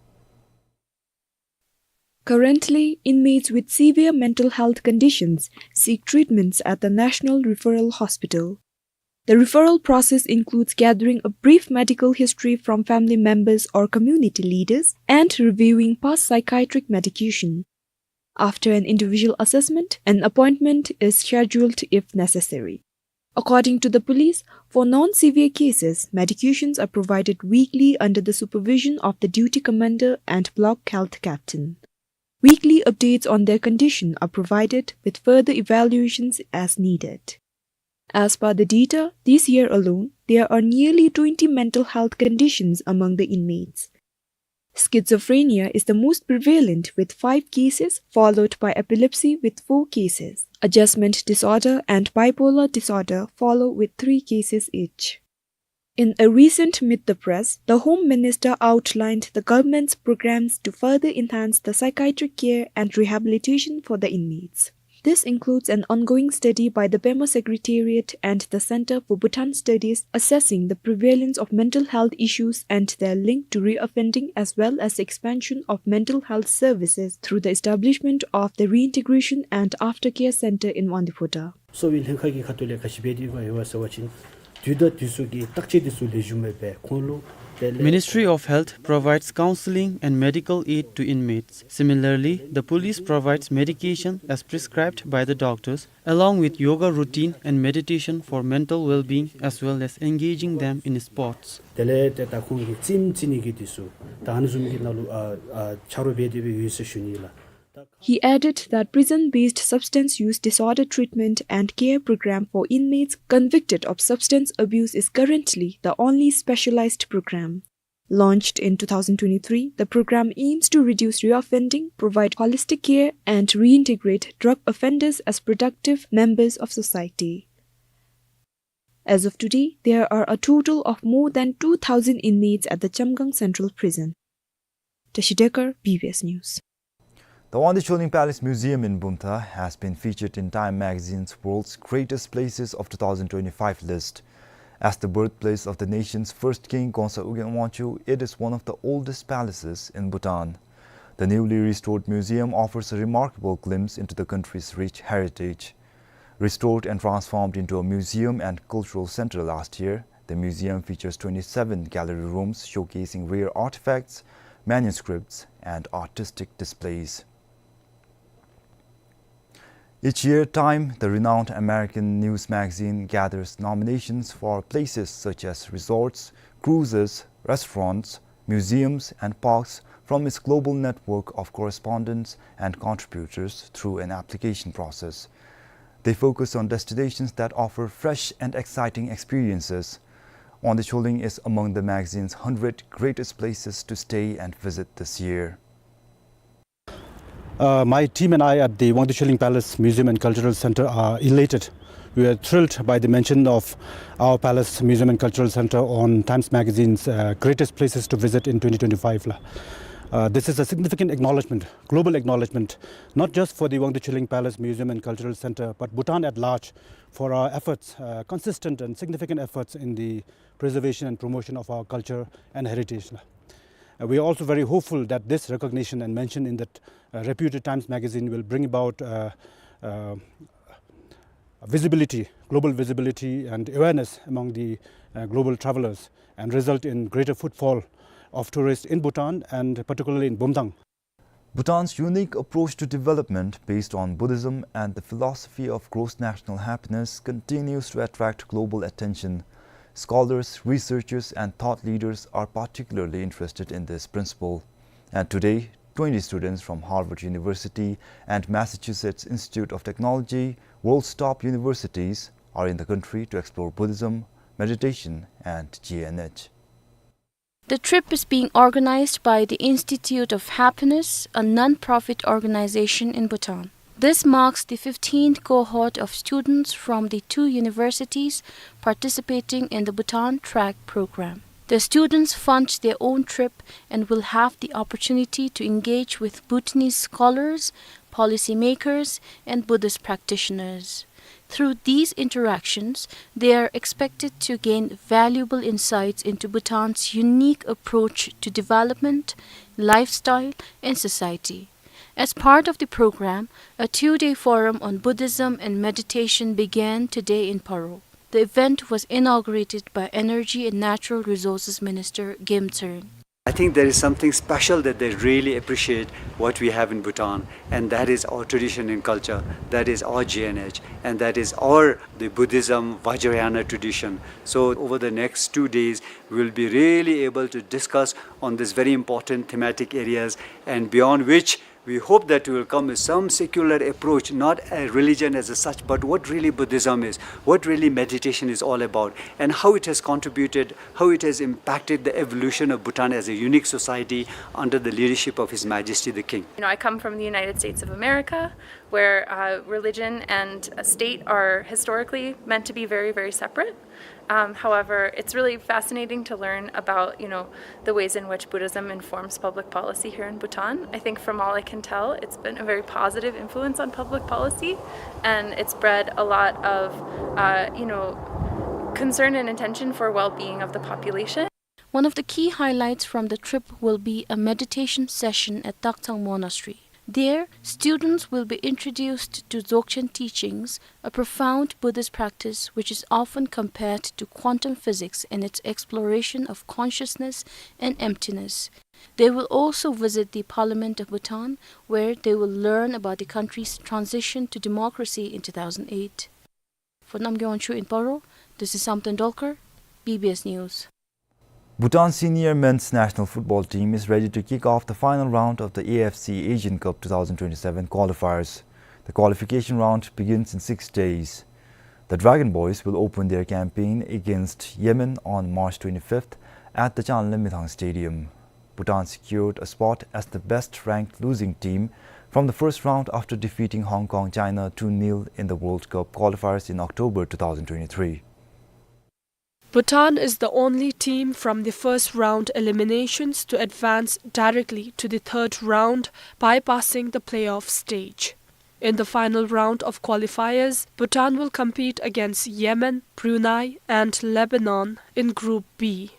Currently, inmates with severe mental health conditions seek treatments at the National Referral Hospital. The referral process includes gathering a brief medical history from family members or community leaders and reviewing past psychiatric medication. After an individual assessment, an appointment is scheduled if necessary. According to the police, for non-severe cases, medications are provided weekly under the supervision of the duty commander and block health captain. Weekly updates on their condition are provided, with further evaluations as needed. As per the data, this year alone, there are nearly twenty mental health conditions among the inmates. Schizophrenia is the most prevalent, with five cases, followed by epilepsy with four cases. Adjustment disorder and bipolar disorder follow with three cases each. In a recent Meet the Press, the Home Minister outlined the government's programs to further enhance the psychiatric care and rehabilitation for the inmates. This includes an ongoing study by the Pema Secretariat and the Center for Bhutan Studies assessing the prevalence of mental health issues and their link to reoffending, as well as the expansion of mental health services through the establishment of the Reintegration and Aftercare Center in Wangdue Phodrang. གསོ་བའི་ལྷན་ཁག་གི་ཁ་ཐུག་ལས་ག་ཅི་འབད་དེ་ཡོད་ག་ཟེར་བ་ཅིན་དུས་དང་དུས་སུ་གི་བརྟག་དཔྱད་དེ་ཚུ་ལེགས་ཤོམ་སྦེ་འབད་ཁོང་ལུ་དེ་ལས། Ministry of Health provides counseling and medical aid to inmates. Similarly, the police provides medication as prescribed by the doctors, along with yoga routine and meditation for mental well-being, as well as engaging them in sports. དེ་ལས་ཏེ་ད་ཁོང་གི་རྩེདམོ་རྩེ་ནི་གི་དེ་ཚུ་ད་ཨ་ནི་བཟུམ་གྱི་ནང་ལུ་ཨ་ཨ་ཆ་རོགས་འབད་དེ་སྦེ་ཡོད་ཟེར་ཞུ་ནི་ལགས། He added that prison-based substance use disorder treatment and care program for inmates convicted of substance abuse is currently the only specialized program. Launched in two thousand twenty-three, the program aims to reduce reoffending, provide holistic care, and reintegrate drug offenders as productive members of society. As of today, there are a total of more than two thousand inmates at the Chamgang Central Prison. Tashi Dekar, B B S News. The Wangdue Choling Palace Museum in Bumthang has been featured in Time magazine's World's Greatest Places of two thousand twenty-five list. As the birthplace of the nation's first king, Khonsa Ugyen Wangchuck, it is one of the oldest palaces in Bhutan. The newly restored museum offers a remarkable glimpse into the country's rich heritage. Restored and transformed into a museum and cultural center last year, The museum features twenty-seven gallery rooms showcasing rare artifacts, manuscripts, and artistic displays. Each year, Time, the renowned American news magazine, gathers nominations for places such as resorts, cruises, restaurants, museums, and parks from its global network of correspondents and contributors through an application process. They focus on destinations that offer fresh and exciting experiences. Wangdue Choling is among the magazine's hundred greatest places to stay and visit this year. Uh, my team and I at the Wangdue Choling Palace Museum and Cultural Center are elated. We are thrilled by the mention of our Palace Museum and Cultural Center on Times Magazine's, uh, greatest places to visit in twenty twenty-five la. Uh, this is a significant acknowledgement, global acknowledgement, not just for the Wangdue Choling Palace Museum and Cultural Center, but Bhutan at large, for our efforts, uh, consistent and significant efforts in the preservation and promotion of our culture and heritage la. Uh, we are also very hopeful that this recognition and mention in that, uh, reputed Times Magazine will bring about, uh, uh, visibility, global visibility and awareness among the, uh, global travelers and result in greater footfall of tourists in Bhutan and particularly in Bumthang. Bhutan's unique approach to development based on Buddhism and the philosophy of gross national happiness continues to attract global attention. Scholars, researchers, and thought leaders are particularly interested in this principle. And today, twenty students from Harvard University and Massachusetts Institute of Technology, world's top universities, are in the country to explore Buddhism, meditation, and G N H. The trip is being organized by the Institute of Happiness, a non-profit organization in Bhutan. This marks the fifteenth cohort of students from the two universities participating in the Bhutan Track program. The students fund their own trip and will have the opportunity to engage with Bhutanese scholars, policymakers, and Buddhist practitioners. Through these interactions, they are expected to gain valuable insights into Bhutan's unique approach to development, lifestyle, and society. As part of the program, a two-day forum on Buddhism and meditation began today in Paro. The event was inaugurated by Energy and Natural Resources Minister Gem Tshering. I think there is something special that they really appreciate what we have in Bhutan, and that is our tradition and culture, that is our G N H, and that is our, the Buddhism Vajrayana tradition. So over the next two days, we'll be really able to discuss on these very important thematic areas and beyond which we hope that will come with some secular approach, not a religion as such, but what really Buddhism is, what really meditation is all about, and how it has contributed, how it has impacted the evolution of Bhutan as a unique society under the leadership of His Majesty the King. You know, I come from the United States of America, where, uh, religion and, uh, state are historically meant to be very, very separate. Um, however, it's really fascinating to learn about, you know, the ways in which Buddhism informs public policy here in Bhutan. I think from all I can tell, it's been a very positive influence on public policy, and it's bred a lot of, uh, you know, concern and intention for well-being of the population. One of the key highlights from the trip will be a meditation session at Taktsang Monastery. There, students will be introduced to Dzogchen teachings, a profound Buddhist practice which is often compared to quantum physics in its exploration of consciousness and emptiness. They will also visit the Parliament of Bhutan, where they will learn about the country's transition to democracy in two thousand eight. For Namgay Wangchuk in Paro, this is Samten Dolkar, B B S News. Bhutan senior men's national football team is ready to kick off the final round of the A F C Asian Cup two thousand twenty-seven qualifiers. The qualification round begins in six days. The Dragon Boys will open their campaign against Yemen on March twenty-fifth at the Chanlamithang Stadium. Bhutan secured a spot as the best-ranked losing team from the first round after defeating Hong Kong, China two nil in the World Cup qualifiers in October two thousand twenty-three. Bhutan is the only team from the first round eliminations to advance directly to the third round, bypassing the playoff stage. In the final round of qualifiers, Bhutan will compete against Yemen, Brunei, and Lebanon in Group B.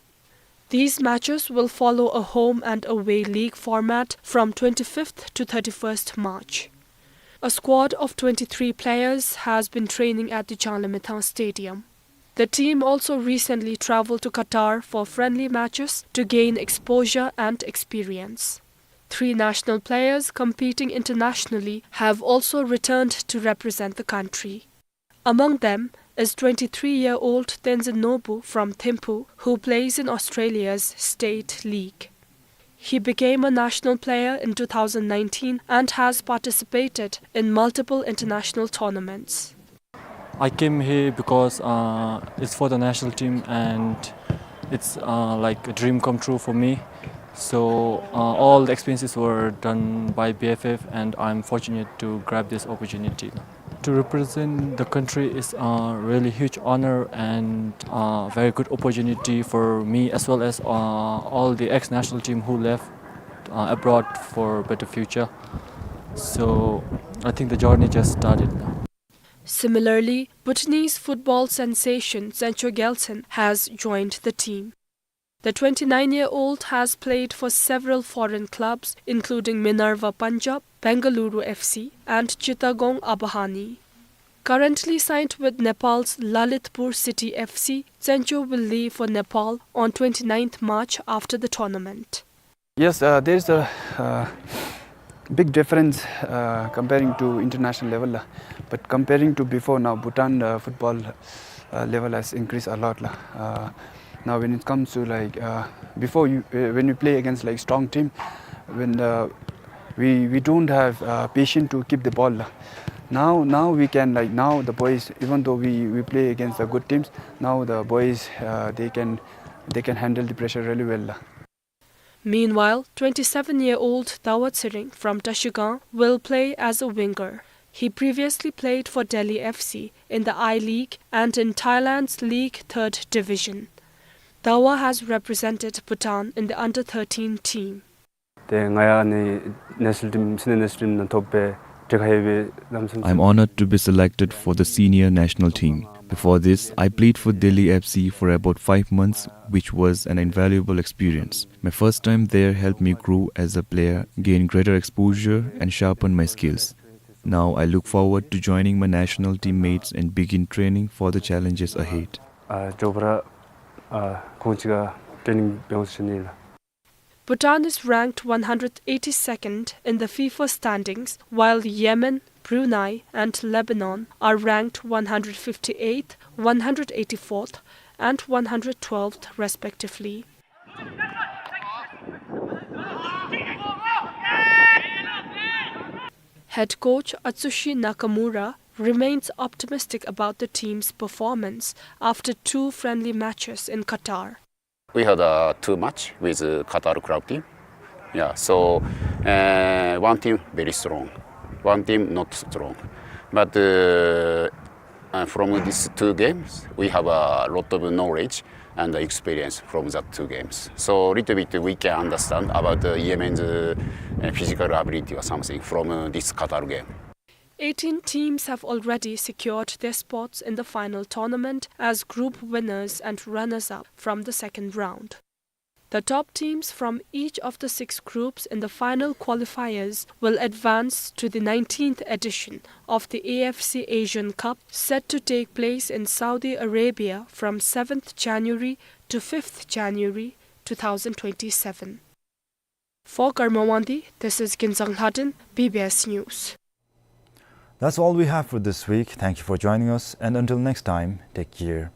These matches will follow a home and away league format from twenty-fifth to thirty-first March. A squad of twenty-three players has been training at the Chanlamithang Stadium. The team also recently traveled to Qatar for friendly matches to gain exposure and experience. Three national players competing internationally have also returned to represent the country. Among them is twenty-three-year-old Tenzin Norbu from Thimphu, who plays in Australia's State League. He became a national player in two thousand nineteen and has participated in multiple international tournaments. I came here because, uh, it's for the national team and it's, uh, like a dream come true for me. So, uh, all the expenses were done by B F F and I'm fortunate to grab this opportunity. To represent the country is a really huge honor and a very good opportunity for me as well as, uh, all the ex-national team who left, uh, abroad for better future. So I think the journey just started now. Similarly, Bhutanese football sensation Tsencho Gyaltsen has joined the team. The twenty-nine-year-old has played for several foreign clubs, including Minerva Punjab, Bengaluru F C, and Chittagong Abahani. Currently signed with Nepal's Lalitpur City F C, Tsencho will leave for Nepal on twenty-ninth March after the tournament. Yes, uh, there's a, uh, big difference, uh, comparing to international level, uh, but comparing to before, now Bhutan, uh, football, uh, level has increased a lot, la. Uh, now when it comes to, like, uh, before you, uh, when you play against, like, strong team, when, uh, we, we don't have, uh, patience to keep the ball, la. Now, now we can, like, now the boys, even though we, we play against the good teams, now the boys, uh, they can, they can handle the pressure really well, la. Meanwhile, twenty-seven-year-old Dawa Tshering from Trashigang will play as a winger. He previously played for Delhi F C in the I-League and in Thailand's League Third Division. Dawa has represented Bhutan in the under thirteen team. ཏེ་ང་ཡང་ཨ་ནི་national team, senior national team ནང་ཐོབ་པའི་དེ་ཁ་ཡོད་པའི་ལམ་སེང་། I'm honored to be selected for the senior national team. Before this, I played for Delhi F C for about five months, which was an invaluable experience. My first time there helped me grow as a player, gain greater exposure, and sharpen my skills. Now I look forward to joining my national teammates and begin training for the challenges ahead. ཨ་ཇོ་བོ་ར་ཨ་ཁོང་གཅིག་ཁར་ཊེ་ནིང་འབད་འོང་ཟེར་ཞུ་ནི་ལགས། Bhutan is ranked one hundred eighty-second in the FIFA standings, while Yemen, Brunei, and Lebanon are ranked one hundred fifty-eighth, one hundred eighty-fourth, and one hundred twelfth, respectively. Head coach Atsushi Nakamura remains optimistic about the team's performance after two friendly matches in Qatar. We had, uh, two match with, uh, Qatar club team. Yeah, so, uh, one team very strong, one team not strong. But, uh, uh, from these two games, we have a lot of knowledge and experience from that two games. So little bit we can understand about, uh, Yemen's, uh, uh, physical ability or something from, uh, this Qatar game. Eighteen teams have already secured their spots in the final tournament as group winners and runners-up from the second round. The top teams from each of the six groups in the final qualifiers will advance to the nineteenth edition of the A F C Asian Cup, set to take place in Saudi Arabia from seventh January to fifth January two thousand twenty-seven. For Karma Wangdi, this is Ginzang Lhaden, B B S News. That's all we have for this week. Thank you for joining us, and until next time, take care.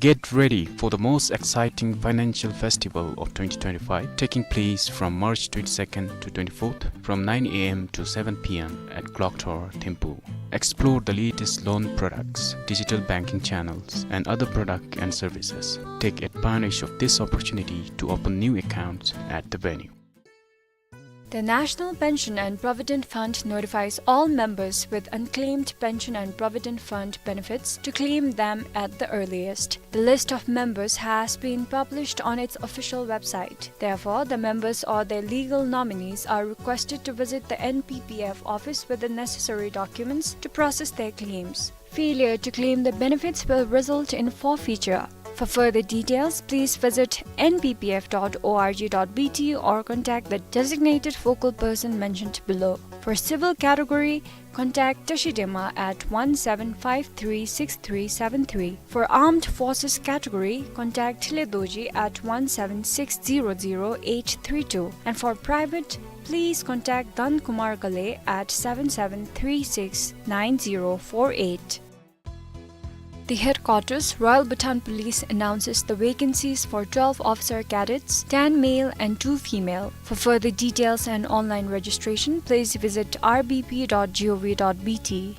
Get ready for the most exciting financial festival of twenty twenty-five, taking place from March twenty-second to twenty-fourth, from nine A M to seven P M at Clock Tower, Thimphu. Explore the latest loan products, digital banking channels, and other products and services. Take advantage of this opportunity to open new accounts at the venue. The National Pension and Provident Fund notifies all members with unclaimed pension and provident fund benefits to claim them at the earliest. The list of members has been published on its official website. Therefore, the members or their legal nominees are requested to visit the N P P F office with the necessary documents to process their claims. Failure to claim the benefits will result in forfeiture. For further details, please visit N P P F dot org dot B T or contact the designated focal person mentioned below. For civil category, contact Tashi Dema at one seven five three six three seven three. For armed forces category, contact Thile Dorji at one seven six zero zero eight three two. And for private, please contact Dhan Kumar Ghale at seven seven three six nine zero four eight. The headquarters, Royal Bhutan Police, announces the vacancies for twelve officer cadets, ten male and two female. For further details and online registration, please visit R B P dot gov dot B T.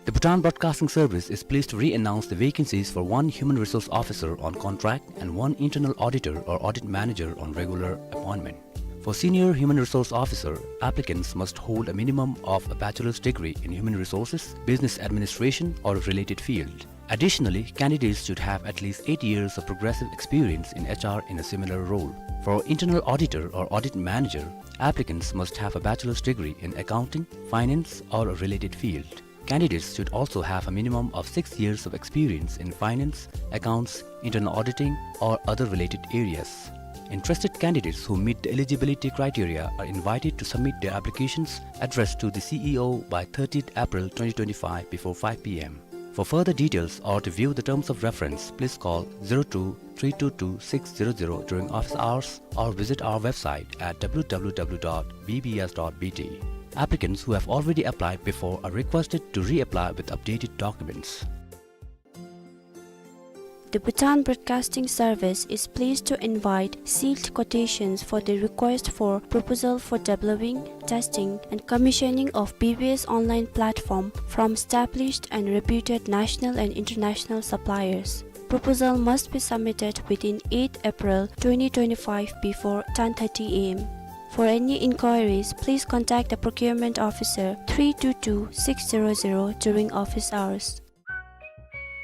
The Bhutan Broadcasting Service is pleased to re-announce the vacancies for one human resource officer on contract and one internal auditor or audit manager on regular appointment. For senior human resource officer, applicants must hold a minimum of a bachelor's degree in human resources, business administration, or a related field. Additionally, candidates should have at least eight years of progressive experience in H R in a similar role. For internal auditor or audit manager, applicants must have a bachelor's degree in accounting, finance, or a related field. Candidates should also have a minimum of six years of experience in finance, accounts, internal auditing, or other related areas. Interested candidates who meet the eligibility criteria are invited to submit their applications addressed to the C E O by thirtieth April twenty twenty-five before five P M. For further details or to view the terms of reference, please call zero two three two two six zero zero during office hours or visit our website at W W W dot B B S dot B T. Applicants who have already applied before are requested to reapply with updated documents. The Bhutan Broadcasting Service is pleased to invite sealed quotations for the request for proposal for developing, testing, and commissioning of B B S online platform from established and reputed national and international suppliers. Proposal must be submitted within eighth April twenty twenty-five before ten thirty A M. For any inquiries, please contact the procurement officer three two two six zero zero during office hours.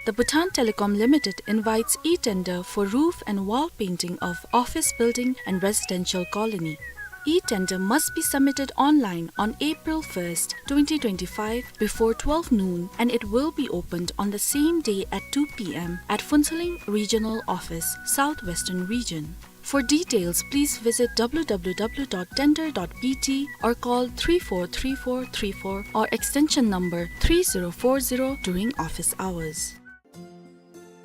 The Bhutan Telecom Limited invites e-tender for roof and wall painting of office building and residential colony. E-tender must be submitted online on April first, twenty twenty-five, before twelve noon, and it will be opened on the same day at two P M at Phuentsholing Regional Office, South Western Region. For details, please visit W W W dot tender dot B T or call three four three four three four or extension number three zero four zero during office hours.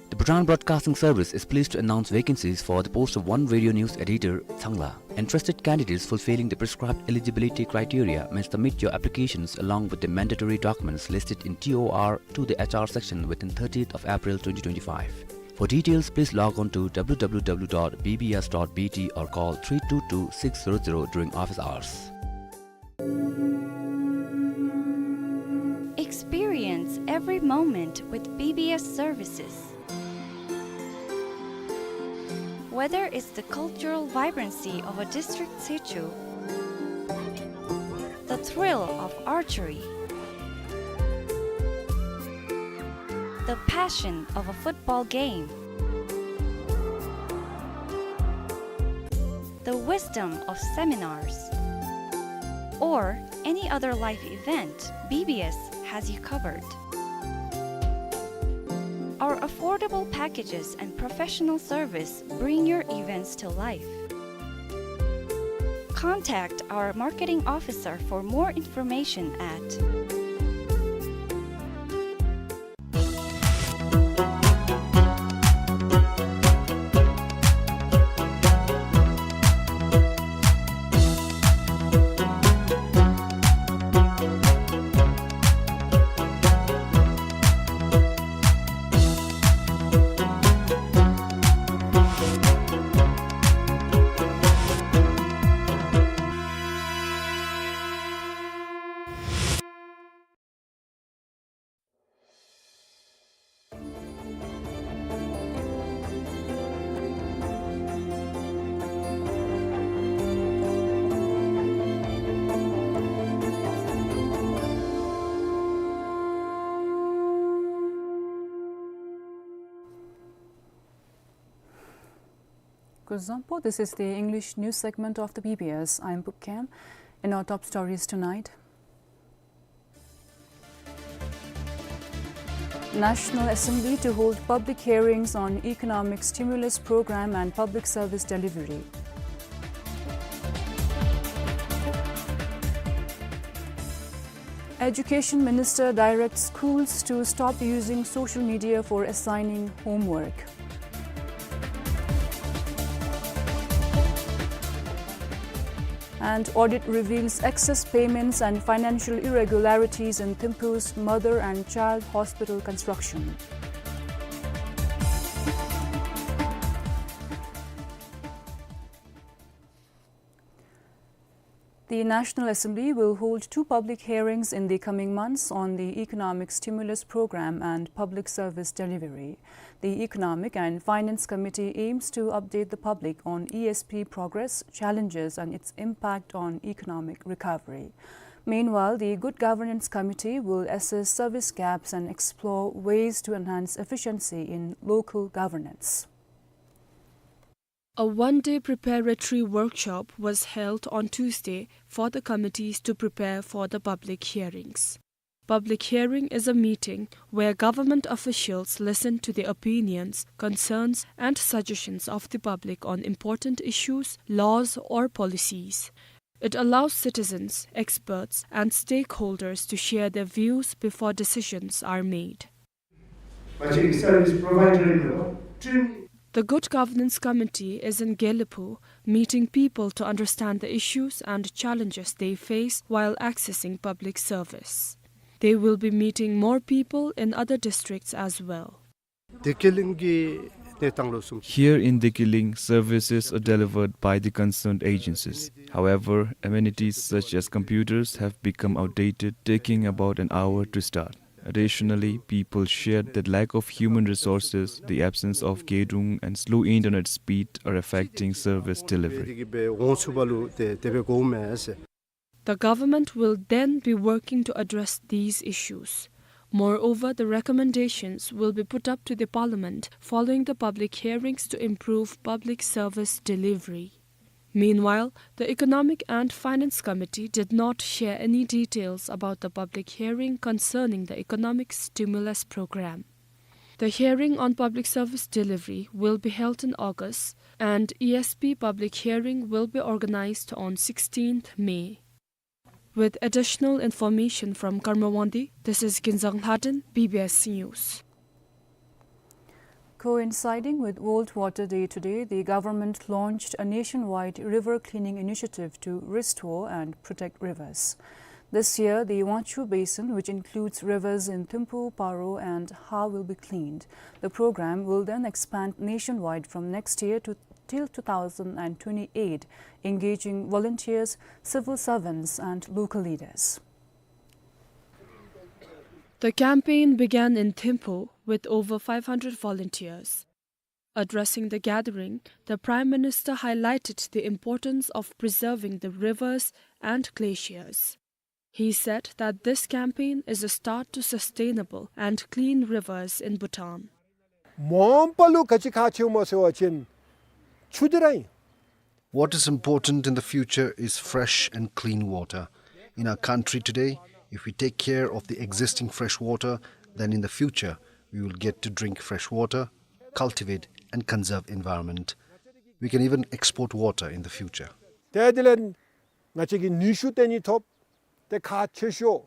The Bhutan Broadcasting Service is pleased to announce vacancies for the post of one radio news editor, Tsangla. Interested candidates fulfilling the prescribed eligibility criteria may submit your applications along with the mandatory documents listed in T O R to the H R section within thirtieth of April twenty twenty-five. For details, please log on to W W W dot B B S dot B T or call three two two six zero zero during office hours. Experience every moment with B B S services. Whether it's the cultural vibrancy of a district seicho, the thrill of archery, the passion of a football game, the wisdom of seminars, or any other life event, B B S has you covered. Our affordable packages and professional service bring your events to life. Contact our marketing officer for more information at Zangpo, this is the English news segment of the B B S. I'm Pukkem. In our top stories tonight, National Assembly to hold public hearings on economic stimulus program and public service delivery. Education Minister directs schools to stop using social media for assigning homework. And audit reveals excess payments and financial irregularities in Thimphu's mother and child hospital construction. The National Assembly will hold two public hearings in the coming months on the economic stimulus program and public service delivery. The Economic and Finance Committee aims to update the public on E S P progress, challenges, and its impact on economic recovery. Meanwhile, the Good Governance Committee will assess service gaps and explore ways to enhance efficiency in local governance. A one-day preparatory workshop was held on Tuesday for the committees to prepare for the public hearings. Public hearing is a meeting where government officials listen to the opinions, concerns, and suggestions of the public on important issues, laws, or policies. It allows citizens, experts, and stakeholders to share their views before decisions are made. The Good Governance Committee is in Gelephu, meeting people to understand the issues and challenges they face while accessing public service. They will be meeting more people in other districts as well. Dekeling གི་གནས་སྟངས་ལོ་གསུམ། Here in Dekeling, services are delivered by the concerned agencies. However, amenities such as computers have become outdated, taking about an hour to start. Additionally, people shared that lack of human resources, the absence of gedung, and slow internet speed are affecting service delivery. འོང་ཚུགས་པ་ལུ་དེ་དེ་སྦེ་དགོཔ་མས་ཟེར། The government will then be working to address these issues. Moreover, the recommendations will be put up to the parliament following the public hearings to improve public service delivery. Meanwhile, the Economic and Finance Committee did not share any details about the public hearing concerning the economic stimulus program. The hearing on public service delivery will be held in August, and E S P public hearing will be organized on sixteenth May. With additional information from Karma Wangdi, this is Ginzang Lhaden, B B S News. Coinciding with World Water Day today, the government launched a nationwide river cleaning initiative to restore and protect rivers. This year, the Wangchhu Basin, which includes rivers in Thimphu, Paro, and Ha, will be cleaned. The program will then expand nationwide from next year to till two thousand and twenty-eight, engaging volunteers, civil servants, and local leaders. The campaign began in Thimphu with over five hundred volunteers. Addressing the gathering, the Prime Minister highlighted the importance of preserving the rivers and glaciers. He said that this campaign is a start to sustainable and clean rivers in Bhutan. མ་འོངས་པ་ལུ་ག་ཅི་ཁག་ཆེཝ་སྨོ་ཟེར་བ་ཅིན་ཆུ་འདི་ར་ཨིན། What is important in the future is fresh and clean water. In our country today, if we take care of the existing fresh water, then in the future, we will get to drink fresh water, cultivate and conserve environment. We can even export water in the future. ཏེ་དེ་ལས་ང་བཅས་ཀྱིས་ནུས་ཤུགས་བཏོན་ནི་ཐོབ། ཏེ་ཁག་ཆེ་ཤོས་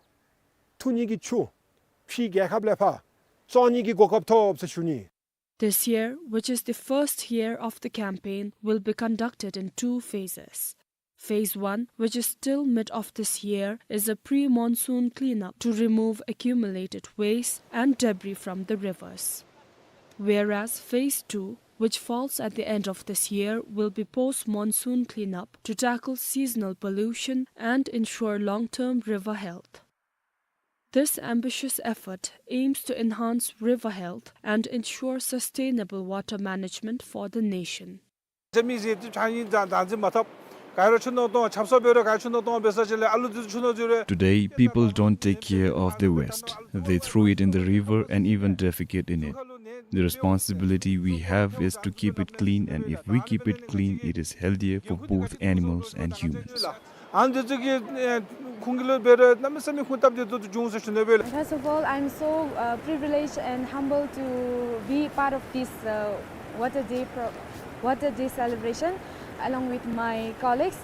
འཐུང་ནི་གི་ཆུ་ཕྱི་རྒྱལ་ཁབ་ལས་ཕར་བཙོང་ནི་གི་གོ་སྐབས་ཐོབ་ཟེར་ཞུ་ནི། This year, which is the first year of the campaign, will be conducted in two phases. Phase one, which is till mid of this year, is a pre-monsoon cleanup to remove accumulated waste and debris from the rivers. Whereas phase two, which falls at the end of this year, will be post-monsoon cleanup to tackle seasonal pollution and ensure long-term river health. This ambitious effort aims to enhance river health and ensure sustainable water management for the nation. ད་མི་ཟེར་དུས་ཆ་ཡིན་ཙང་བདག་འཛིན་མ་ཐོབ། ག་ར་ཆུ་ནང་གཏོང་ཆབ་གསང་འབད་རུང་ག་ཆུ་ནང་གཏོང་འབད་ས་ཅིག་ལས་ཨ་ལུ་འདི་ཆུ་ནང་འཛུལ་རུང་། Today, people don't take care of the waste. They throw it in the river and even defecate in it. The responsibility we have is to keep it clean, and if we keep it clean, it is healthier for both animals and humans. ཨ་ནི་འདི་ཚུ་གིས་ཨེ་ཁོང་གི་ལུ་འབད་རུང་གནམ་མེད་ས་མེད་ཁུངས་སྟབས་བདེ་ཏོག་ཏོ་བྱུང་ཟེར་ཞུ་ནི་ཨིན་པས་ལགས། First of all, I'm so uh, privileged and humbled to be part of this uh, Water Day pro- Water Day celebration along with my colleagues.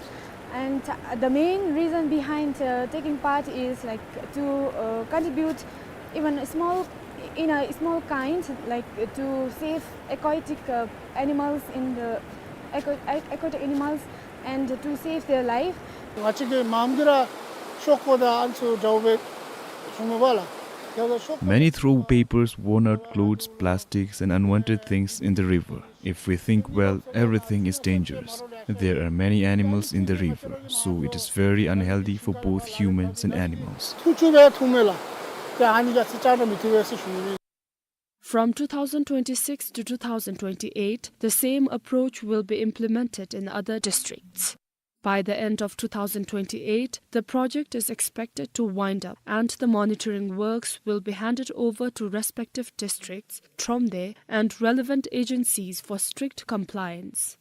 And uh, the main reason behind uh, taking part is like to uh, contribute even a small, in a small kind, like to save aquatic uh, animals in the aqua- aquatic animals and to save their life. ང་བཅས་ཀྱི་མངམ་གིས་ར་ཤོག་ཀོ་དང་ཨ་ནི་ཚུ་འདྲཝ་སྦེ་བྱུང་མས་པ་ལགས། དེ་ལས་ཤོག་ཀོ། Many throw papers, worn-out clothes, plastics, and unwanted things in the river. If we think well, everything is dangerous. There are many animals in the river, so it is very unhealthy for both humans and animals. འཐུང་བཅུག་སྦེ་འཐུངམ་མས་ལགས། ཏེ་ཨ་ནི་ག་ཅི་ཅང་ར་མི་འཐུང་བས་ཟེར་ཞུ་ནི། From two thousand twenty-six to two thousand twenty-eight, the same approach will be implemented in other districts. By the end of two thousand twenty-eight, the project is expected to wind up and the monitoring works will be handed over to respective districts, Thromde, and relevant agencies for strict compliance.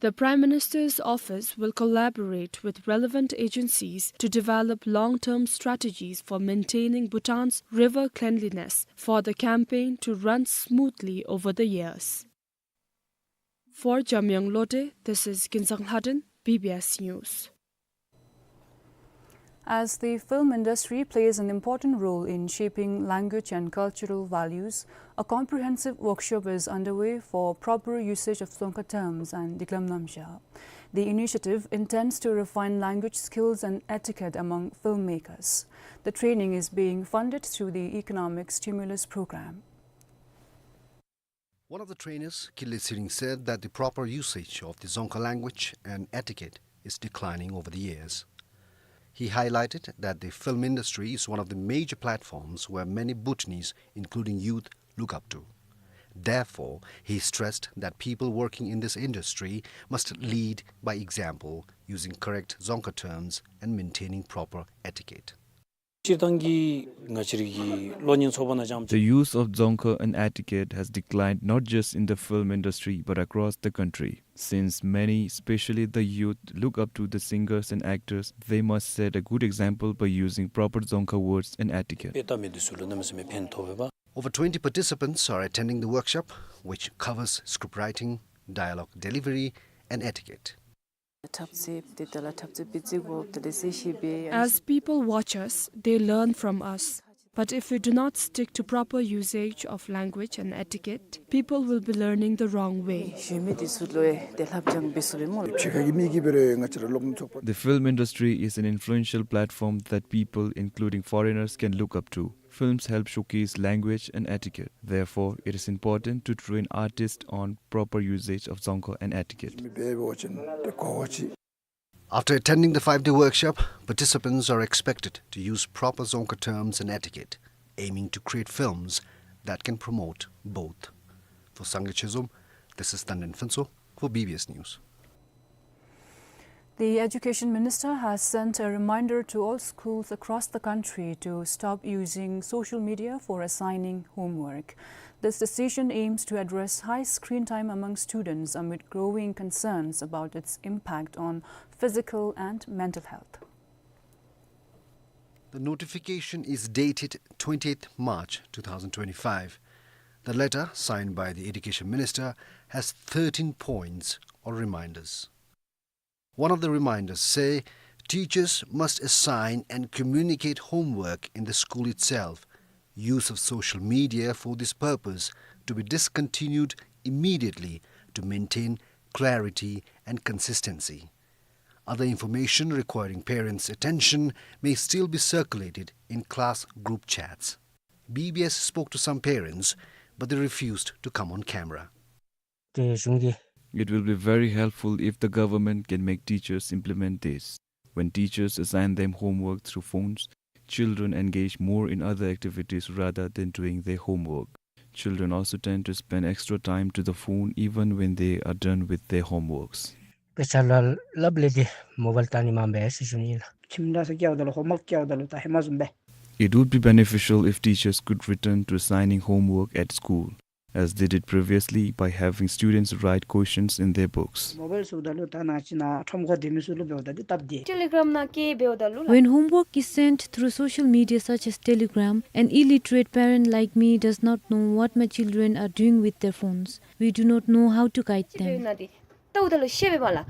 The Prime Minister's office will collaborate with relevant agencies to develop long-term strategies for maintaining Bhutan's river cleanliness for the campaign to run smoothly over the years. For Jamyang Lode, this is Kinzang Lhaden, B B S News. As the film industry plays an important role in shaping language and cultural values, a comprehensive workshop is underway for proper usage of Dzongkha terms and Diklam Namsha. The initiative intends to refine language skills and etiquette among filmmakers. The training is being funded through the Economic Stimulus Program. One of the trainers, Kile Tshering, said that the proper usage of the Dzongkha language and etiquette is declining over the years. He highlighted that the film industry is one of the major platforms where many Bhutanese, including youth, look up to. Therefore, he stressed that people working in this industry must lead by example, using correct Dzongkha terms and maintaining proper etiquette. སྤྱིར་བཏང་གི་ང་བཅས་རའི་གི་གློག་བརྙན་ཚོགས་པ་ནང་ཙམ། The use of Dzongkha and etiquette has declined not just in the film industry but across the country. Since many, especially the youth, look up to the singers and actors, they must set a good example by using proper Dzongkha words and etiquette. དཔེ་ལྟ་མི་འདི་ཚུ་ལུ་གནམ་མེད་ས་མེད་ཕན་ཐོགས་པས་པ། Over twenty participants are attending the workshop, which covers script writing, dialogue delivery, and etiquette. འཁྲབ་རྩེད་དེ་དག་ལུ་འཁྲབ་རྩེད་སྤེལ་རྩེད་དགོཔ་དེ་ལས་གསལ་བཤད་འབད། As people watch us, they learn from us. But if we do not stick to proper usage of language and etiquette, people will be learning the wrong way. གཞོན་མི་འདི་ཚུ་ལུ་ཡང་དེ་ལྷབ་སྦྱང་འབད་ཚུགས་པས་སྨོ། ཕྱི་ཁ་གི་མི་གིས་འབད་རུང་ང་བཅས་ར་སློབ་གཉེར་ཚོགས་པ། The film industry is an influential platform that people, including foreigners, can look up to. Films help showcase language and etiquette. Therefore, it is important to train artists on proper usage of Dzongkha and etiquette. མི་འབད་བ་ཅིན་དེ་གོ་བ་ཅིན། After attending the five-day workshop, participants are expected to use proper Dzongkha terms and etiquette, aiming to create films that can promote both. For Sangay Chezom, this is Tanden Phuntsho for B B S News. The Education Minister has sent a reminder to all schools across the country to stop using social media for assigning homework. This decision aims to address high screen time among students amid growing concerns about its impact on physical and mental health. The notification is dated twentieth March two thousand twenty-five. The letter, signed by the Education Minister, has thirteen points or reminders. One of the reminders say teachers must assign and communicate homework in the school itself. Use of social media for this purpose to be discontinued immediately to maintain clarity and consistency. Other information requiring parents' attention may still be circulated in class group chats. B B S spoke to some parents, but they refused to come on camera. དེ་གཞུང་གིས། It will be very helpful if the government can make teachers implement this. When teachers assign them homework through phones, children engage more in other activities rather than doing their homework. Children also tend to spend extra time to the phone even when they are done with their homeworks. དཔེ་ཆ་ལ་ལབ་ལས་ཏེ་མོ་བཱལ་བཏང་ནི་མ་འབད་ཟེར་ཞུ་ནི་ཨིན་ལགས། ཁྱིམ་ནང་ས་སྐྱེལཝ་ད་ལུ་ཧོམ་ཝརཀ་སྐྱེལཝ་ད་ལུ་ད་ཧེ་མ་བཟུམ་སྦེ། It would be beneficial if teachers could return to assigning homework at school. as they did previously by having students write questions in their books. Mobile ཚུ་ད་ལུ་ད་ནང་ཅིག་ནང་ཁྲོམ་ཁར་སྡོད་མི་ཚུ་ལུ་འབདཝ་ད་འདི་སྟབས་བདེ། Telegram ནང་བཀོད་འབདཝ་ད་ལུ་ལགས། When homework is sent through social media such as Telegram, an illiterate parent like me does not know what my children are doing with their phones. We do not know how to guide them. འབདཝ་ད་ལུ་ཤེས་པས་པ་ལགས།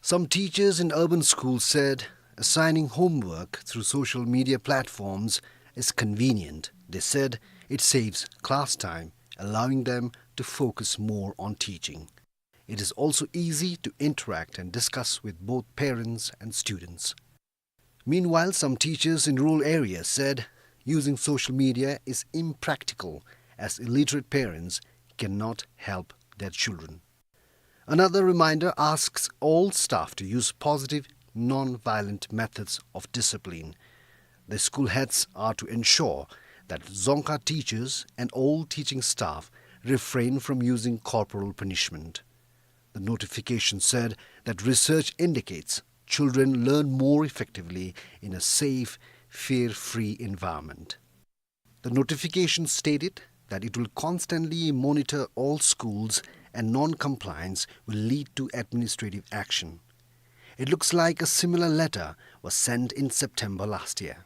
Some teachers in urban schools said assigning homework through social media platforms is convenient. They said it saves class time, allowing them to focus more on teaching. It is also easy to interact and discuss with both parents and students. Meanwhile, some teachers in rural areas said using social media is impractical as illiterate parents cannot help their children. Another reminder asks all staff to use positive, non-violent methods of discipline. The school heads are to ensure that Dzongkha teachers and all teaching staff refrain from using corporal punishment. The notification said that research indicates children learn more effectively in a safe, fear-free environment. The notification stated that it will constantly monitor all schools and non-compliance will lead to administrative action. It looks like a similar letter was sent in September last year.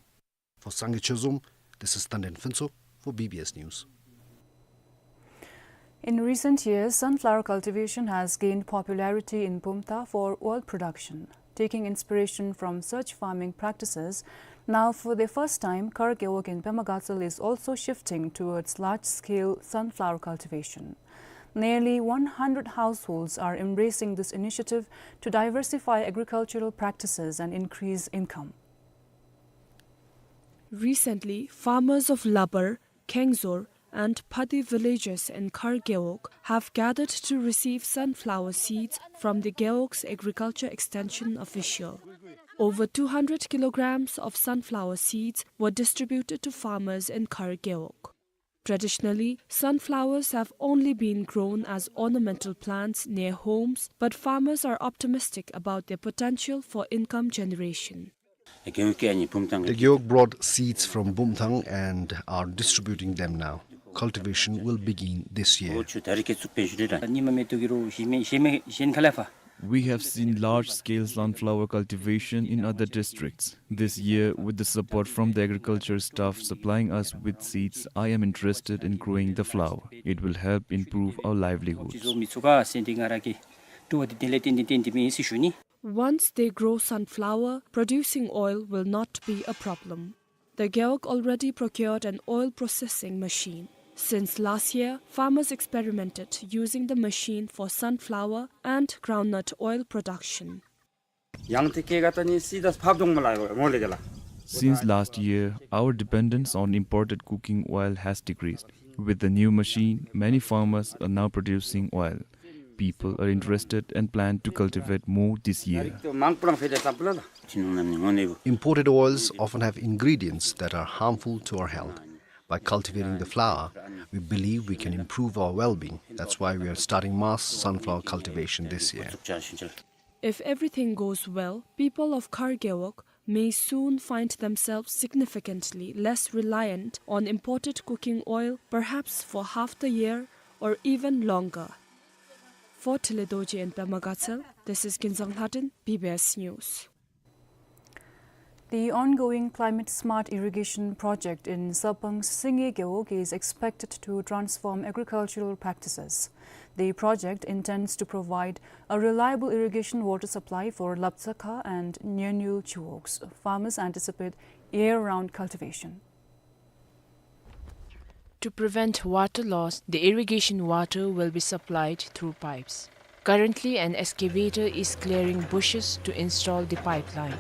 For Sangay Chozom, this is Tanden Phuntsho for B B S News. In recent years, sunflower cultivation has gained popularity in Bumthang for oil production. Taking inspiration from such farming practices, now for the first time, Khar Gewog in Pema Gatshel is also shifting towards large-scale sunflower cultivation. Nearly one hundred households are embracing this initiative to diversify agricultural practices and increase income. Recently, farmers of Labar, Khengzor, and Phadi villages in Khar Gewog have gathered to receive sunflower seeds from the Gewog's agriculture extension official. Over two hundred kilograms of sunflower seeds were distributed to farmers in Khar Gewog. Traditionally, sunflowers have only been grown as ornamental plants near homes, but farmers are optimistic about their potential for income generation. The Gewog brought seeds from Bumthang and are distributing them now. Cultivation will begin this year. We have seen large-scale sunflower cultivation in other districts. This year, with the support from the agriculture staff supplying us with seeds, I am interested in growing the flower. It will help improve our livelihoods. Once they grow sunflower, producing oil will not be a problem. The Gewog already procured an oil processing machine. Since last year, farmers experimented using the machine for sunflower and groundnut oil production. Since last year, our dependence on imported cooking oil has decreased. With the new machine, many farmers are now producing oil. People are interested and plan to cultivate more this year. Imported oils often have ingredients that are harmful to our health. By cultivating the flower, we believe we can improve our well-being. That's why we are starting mass sunflower cultivation this year. If everything goes well, people of Khar Gewog may soon find themselves significantly less reliant on imported cooking oil, perhaps for half the year or even longer. For Tele Dorji in Pema Gatshel, this is Kinzang Lhaden, B B S News. The ongoing climate smart irrigation project in Sarpang's Singye Gewog is expected to transform agricultural practices. The project intends to provide a reliable irrigation water supply for Lapchakha and Nyenyul chiwogs. Farmers anticipate year-round cultivation. To prevent water loss, the irrigation water will be supplied through pipes. Currently, an excavator is clearing bushes to install the pipeline.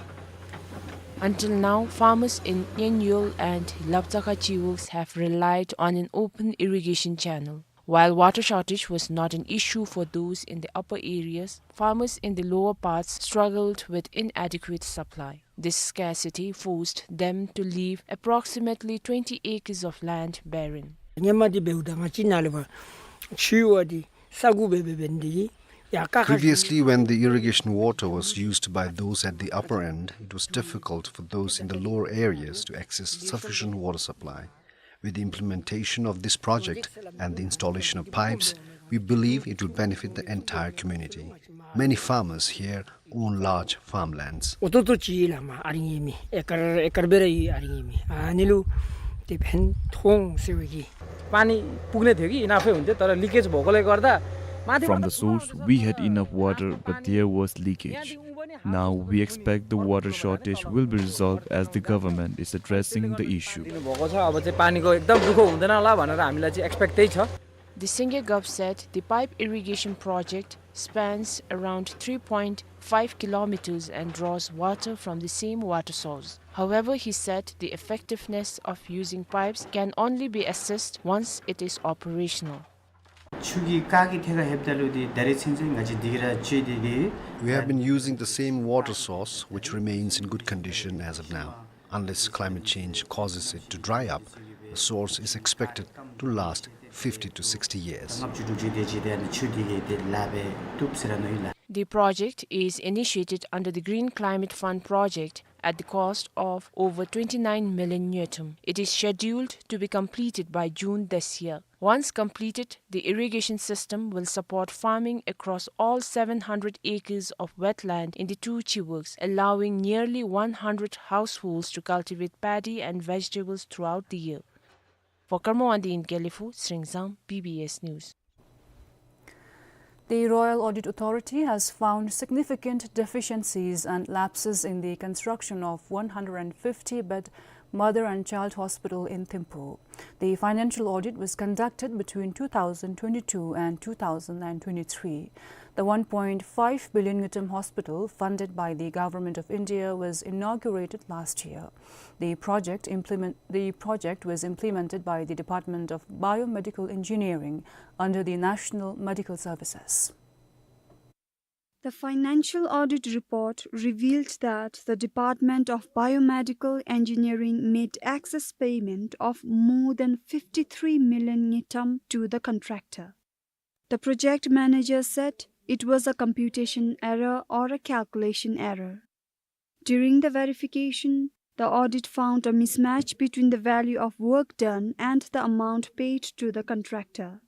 Until now, farmers in Nyenyul and Lapchakha chiwogs have relied on an open irrigation channel. While water shortage was not an issue for those in the upper areas, farmers in the lower parts struggled with inadequate supply. This scarcity forced them to leave approximately twenty acres of land barren. ཉེ་མ་འདི་འབདཝ་ད་ང་བཅས་ནཱ་ལས་ཕར་ཆུ་བ་འདི་ས་གུ་སྦེ་འབད་འབད་ནི་འདི་གིས་ཡར་ཀ་ཁ་Previously, when the irrigation water was used by those at the upper end, it was difficult for those in the lower areas to access sufficient water supply. With the implementation of this project and the installation of pipes, we believe it will benefit the entire community. Many farmers here own large farmlands. ओतोतो चिज लामा आरिङ हिमी, एकर, एकर बेरै आरिङ हिमी। आ, निलु, त्यो फेन थोङ सेवकी। पानी पुग्ने थियो कि enough हुन्थ्यो, तर leakage भएकोले गर्दा माथि From the source, we had enough water, but there was leakage. Now we expect the water shortage will be resolved as the government is addressing the issue. दिनुभएको छ, अब चाहिँ पानीको एकदम दुःख हुँदैन होला भनेर हामीलाई चाहिँ expect त्यही छ। The Singye Gop said the pipe irrigation project spans around three point five kilometers and draws water from the same water source. However, he said the effectiveness of using pipes can only be assessed once it is operational. ཆུ་གི་རྐ་གི་ཐད་ཁར་ལྷོདཔ་ད་ལུ་འདི་ད་རེས་ཚུན་ཚོད་ང་བཅས་འདི་ག་ར་སྤྱོད་དེ་གི། We have been using the same water source, which remains in good condition as of now. Unless climate change causes it to dry up, the source is expected to last fifty to sixty years. ལྔ་བཅུ་དྲུག་ཅུ་དེ་ཅིག་དེ་ནི་ཆུ་འདི་གིས་དེ་ལཱ་འབད་བཏུབ་ཟེར་ར་མནོ་ཡི་ལགས། The project is initiated under the Green Climate Fund project at the cost of over twenty-nine million ngultrum. It is scheduled to be completed by June this year. Once completed, the irrigation system will support farming across all seven hundred acres of wetland in the two chiwuks, allowing nearly one hundred households to cultivate paddy and vegetables throughout the year. For Karma Wangdi in Gelephu, Sringzang, B B S News. The Royal Audit Authority has found significant deficiencies and lapses in the construction of one hundred fifty bed mother and child hospital in Thimphu. The financial audit was conducted between two thousand twenty-two and two thousand twenty-three. The one point five billion ngultrum hospital, funded by the Government of India, was inaugurated last year. The project implement, the project was implemented by the Department of Biomedical Engineering under the National Medical Services. The financial audit report revealed that the Department of Biomedical Engineering made excess payment of more than fifty-three million ngultrum to the contractor. The project manager said it was a computation error or a calculation error. During the verification, the audit found a mismatch between the value of work done and the amount paid to the contractor.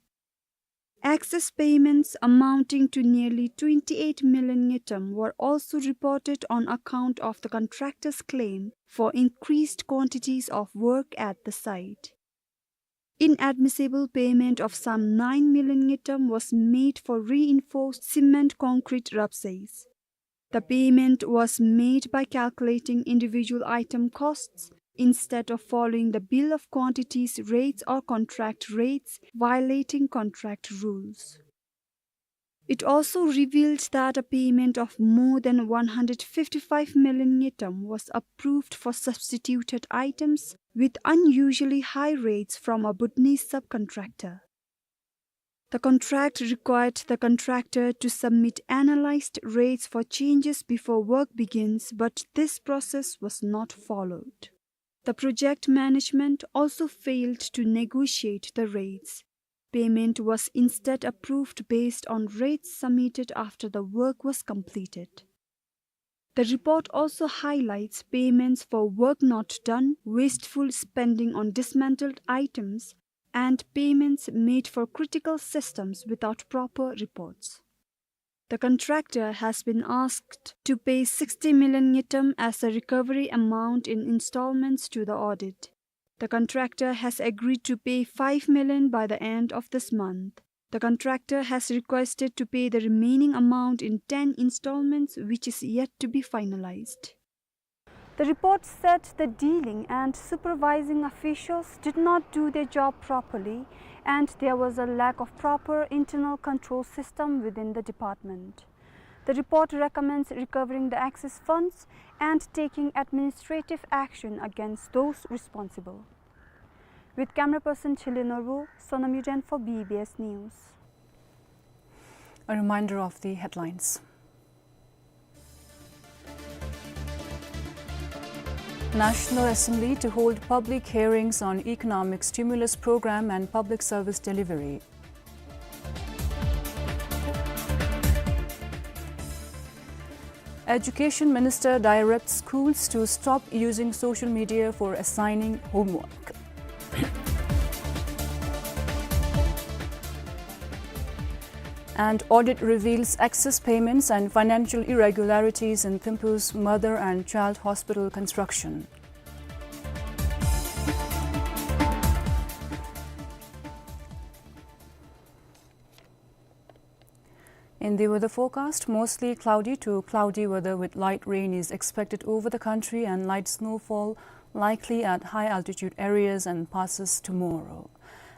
Excess payments amounting to nearly twenty-eight million ngultrum were also reported on account of the contractor's claim for increased quantities of work at the site. Inadmissible payment of some nine million ngultrum was made for reinforced cement concrete rubsaes. The payment was made by calculating individual item costs instead of following the bill of quantities rates or contract rates, violating contract rules. It also revealed that a payment of more than one hundred fifty-five million ngultrum was approved for substituted items with unusually high rates from a Bhutanese subcontractor. The contract required the contractor to submit analyzed rates for changes before work begins, but this process was not followed. The project management also failed to negotiate the rates. Payment was instead approved based on rates submitted after the work was completed. The report also highlights payments for work not done, wasteful spending on dismantled items, and payments made for critical systems without proper reports. The contractor has been asked to pay sixty million ngultrum as a recovery amount in installments to the audit. The contractor has agreed to pay five million by the end of this month. The contractor has requested to pay the remaining amount in ten installments, which is yet to be finalized. The report said the dealing and supervising officials did not do their job properly, and there was a lack of proper internal control system within the department. The report recommends recovering the excess funds and taking administrative action against those responsible. With camera person Chile Norbu, Sonam Yuden for B B S News. A reminder of the headlines. National Assembly to hold public hearings on economic stimulus program and public service delivery. Education Minister directs schools to stop using social media for assigning homework. And audit reveals excess payments and financial irregularities in Thimphu's mother and child hospital construction. In the weather forecast, mostly cloudy to cloudy weather with light rain is expected over the country and light snowfall likely at high altitude areas and passes tomorrow.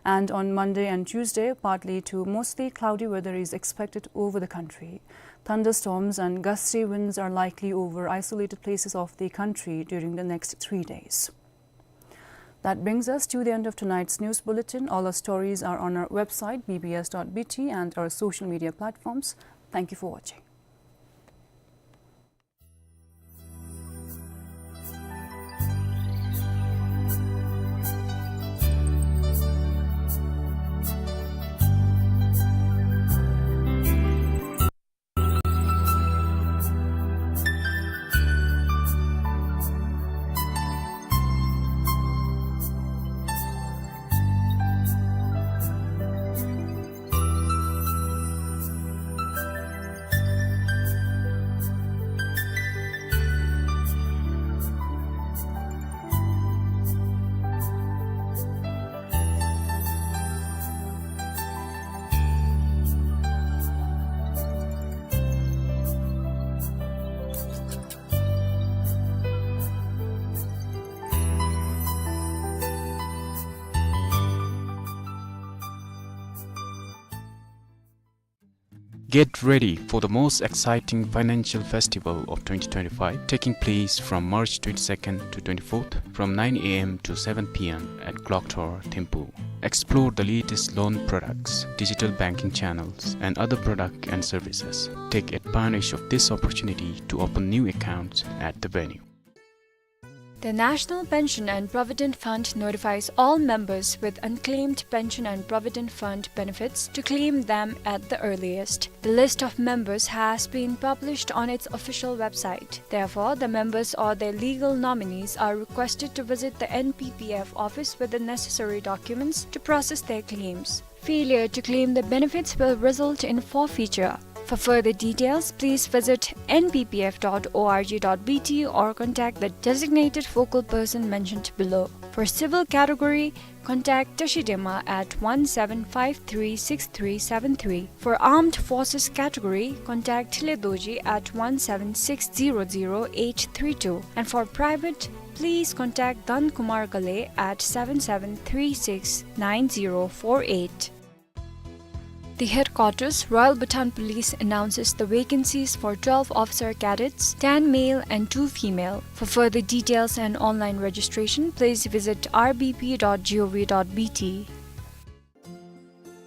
And on Monday and Tuesday, partly to mostly cloudy weather is expected over the country. Thunderstorms and gusty winds are likely over isolated places of the country during the next three days. That brings us to the end of tonight's news bulletin. All our stories are on our website, B B S dot B T, and our social media platforms. Thank you for watching. Get ready for the most exciting financial festival of twenty twenty-five, taking place from March twenty-second to twenty-fourth, from nine A M to seven P M at Clock Tower, Thimphu. Explore the latest loan products, digital banking channels, and other products and services. Take advantage of this opportunity to open new accounts at the venue. The National Pension and Provident Fund notifies all members with unclaimed pension and provident fund benefits to claim them at the earliest. The list of members has been published on its official website. Therefore, the members or their legal nominees are requested to visit the N P P F office with the necessary documents to process their claims. Failure to claim the benefits will result in forfeiture. For further details, please visit N P P F dot O R G dot B T or contact the designated focal person mentioned below. For civil category, contact Tashi Dema at one seven five three six three seven three. For armed forces category, contact Thile Dorji at one seven six zero zero eight three two. And for private, please contact Dhan Kumar Ghale at seven seven three six nine zero four eight. The headquarters, Royal Bhutan Police, announces the vacancies for twelve officer cadets, ten male and two female. For further details and online registration, please visit R B P dot G O V dot B T.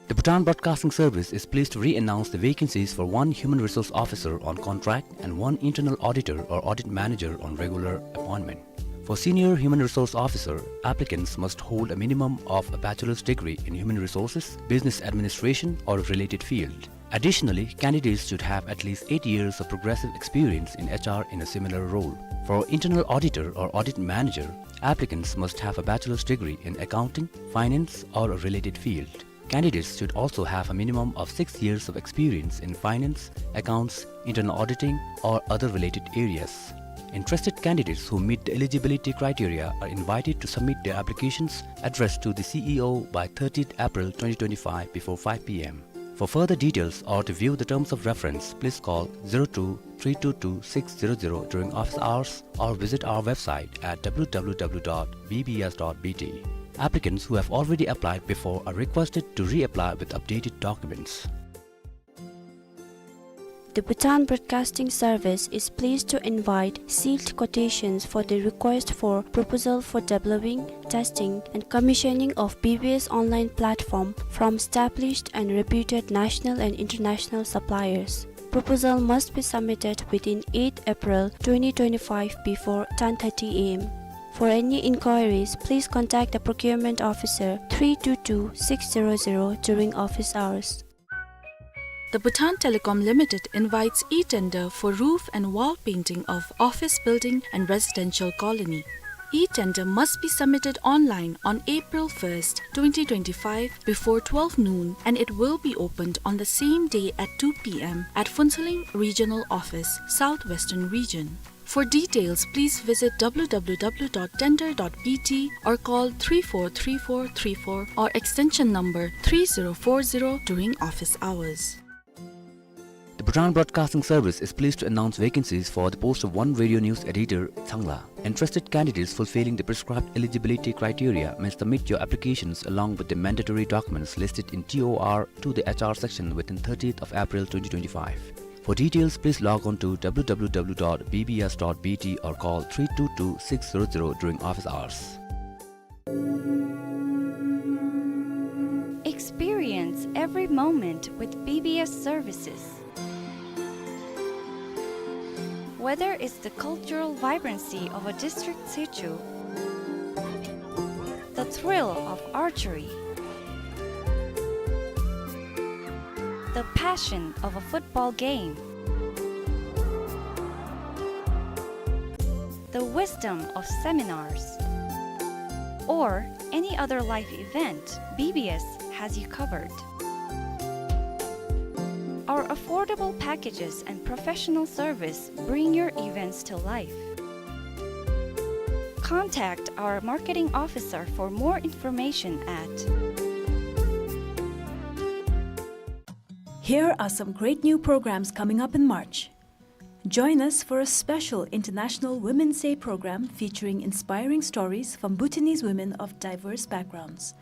The Bhutan Broadcasting Service is pleased to re-announce the vacancies for one human resource officer on contract and one internal auditor or audit manager on regular appointment. For senior human resource officer, applicants must hold a minimum of a bachelor's degree in human resources, business administration, or a related field. Additionally, candidates should have at least eight years of progressive experience in H R in a similar role. For internal auditor or audit manager, applicants must have a bachelor's degree in accounting, finance, or a related field. Candidates should also have a minimum of six years of experience in finance, accounts, internal auditing, or other related areas. Interested candidates who meet the eligibility criteria are invited to submit their applications addressed to the C E O by thirtieth April twenty twenty-five before five P M. For further details or to view the terms of reference, please call zero two three two two six zero zero during office hours or visit our website at W W W dot B B S dot B T. Applicants who have already applied before are requested to reapply with updated documents. The Bhutan Broadcasting Service is pleased to invite sealed quotations for the request for proposal for developing, testing, and commissioning of B B S online platform from established and reputed national and international suppliers. Proposal must be submitted within eighth April twenty twenty-five before ten thirty A M. For any inquiries, please contact the procurement officer three two two six zero zero during office hours. The Bhutan Telecom Limited invites e-tender for roof and wall painting of office building and residential colony. E-tender must be submitted online on April first, twenty twenty-five, before twelve noon, and it will be opened on the same day at two p m at Phuentsholing Regional Office, South Western Region. For details, please visit w w w dot tender dot b t or call three four three four three four or extension number three zero four zero during office hours. The Bhutan Broadcasting Service is pleased to announce vacancies for the post of one radio news editor, Tsangla. Interested candidates fulfilling the prescribed eligibility criteria may submit your applications along with the mandatory documents listed in T O R to the H R section within thirtieth of April twenty twenty-five. For details, please log on to w w w dot b b s dot b t or call three two two six zero zero during office hours. Experience every moment with B B S services. Whether it's the cultural vibrancy of a district sichu, the thrill of archery, the passion of a football game, the wisdom of seminars, or any other life event, B B S has you covered. Our affordable packages and professional service bring your events to life. Contact our marketing officer for more information at. Here are some great new programs coming up in March. Join us for a special International Women's Day program featuring inspiring stories from Bhutanese women of diverse backgrounds.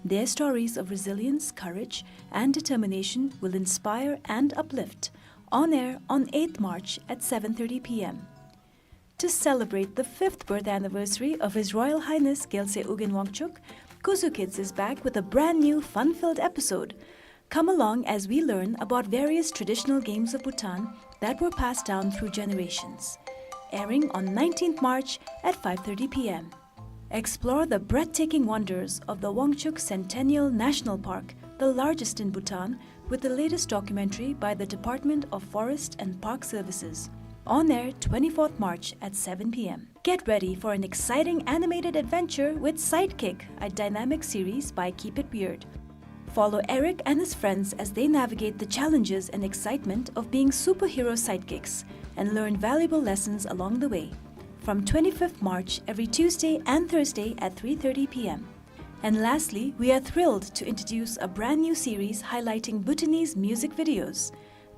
Their stories of resilience, courage, and determination will inspire and uplift. On air on eighth March at seven thirty p m. To celebrate the fifth birth anniversary of His Royal Highness Gyaltsuen Ugyen Wangchuck, Kuzu Kids is back with a brand new fun-filled episode. Come along as we learn about various traditional games of Bhutan that were passed down through generations. Airing on nineteenth March at five thirty p m. Explore the breathtaking wonders of the Wangchuck Centennial National Park, the largest in Bhutan, with the latest documentary by the Department of Forest and Park Services. On air twenty-fourth March at seven p m. Get ready for an exciting animated adventure with Sidekick, a dynamic series by Keep It Weird. Follow Eric and his friends as they navigate the challenges and excitement of being superhero sidekicks and learn valuable lessons along the way. From twenty-fifth March, every Tuesday and Thursday at three thirty p m. And lastly, we are thrilled to introduce a brand new series highlighting Bhutanese music videos.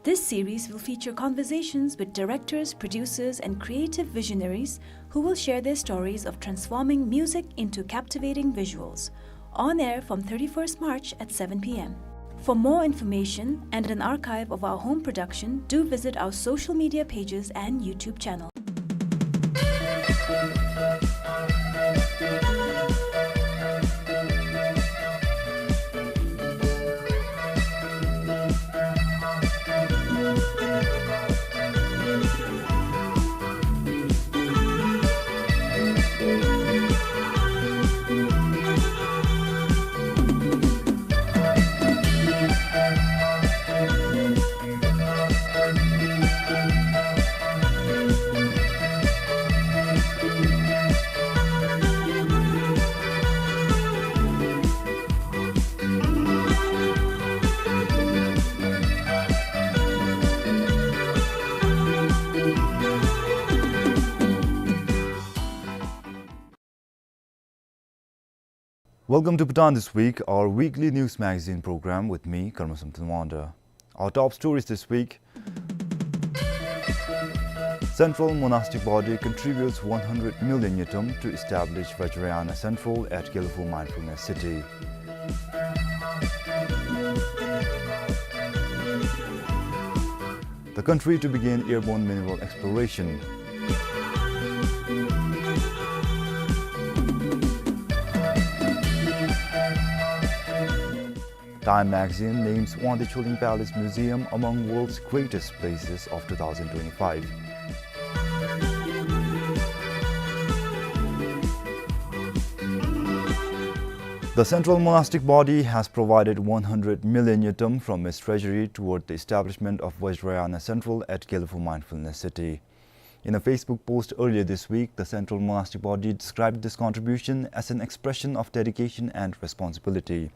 This series will feature conversations with directors, producers, and creative visionaries who will share their stories of transforming music into captivating visuals. On air from thirty-first March at seven p m. For more information and an archive of our home production, do visit our social media pages and YouTube channel. Welcome to Bhutan This Week, our weekly news magazine program with me, Karma Samten Wanda. Our top stories this week. Central Monastic Body contributes one hundred million ngultrum to establish Vajrayana Central at Gelephu Mindfulness City. The country to begin airborne mineral exploration. Time magazine names Wangdue Chuling Palace Museum among world's greatest places of two thousand twenty-five. The Central Monastic Body has provided one hundred million ngultrum from its treasury toward the establishment of Vajrayana Central at Gelephu Mindfulness City. In a Facebook post earlier this week, the Central Monastic Body described this contribution as an expression of dedication and responsibility.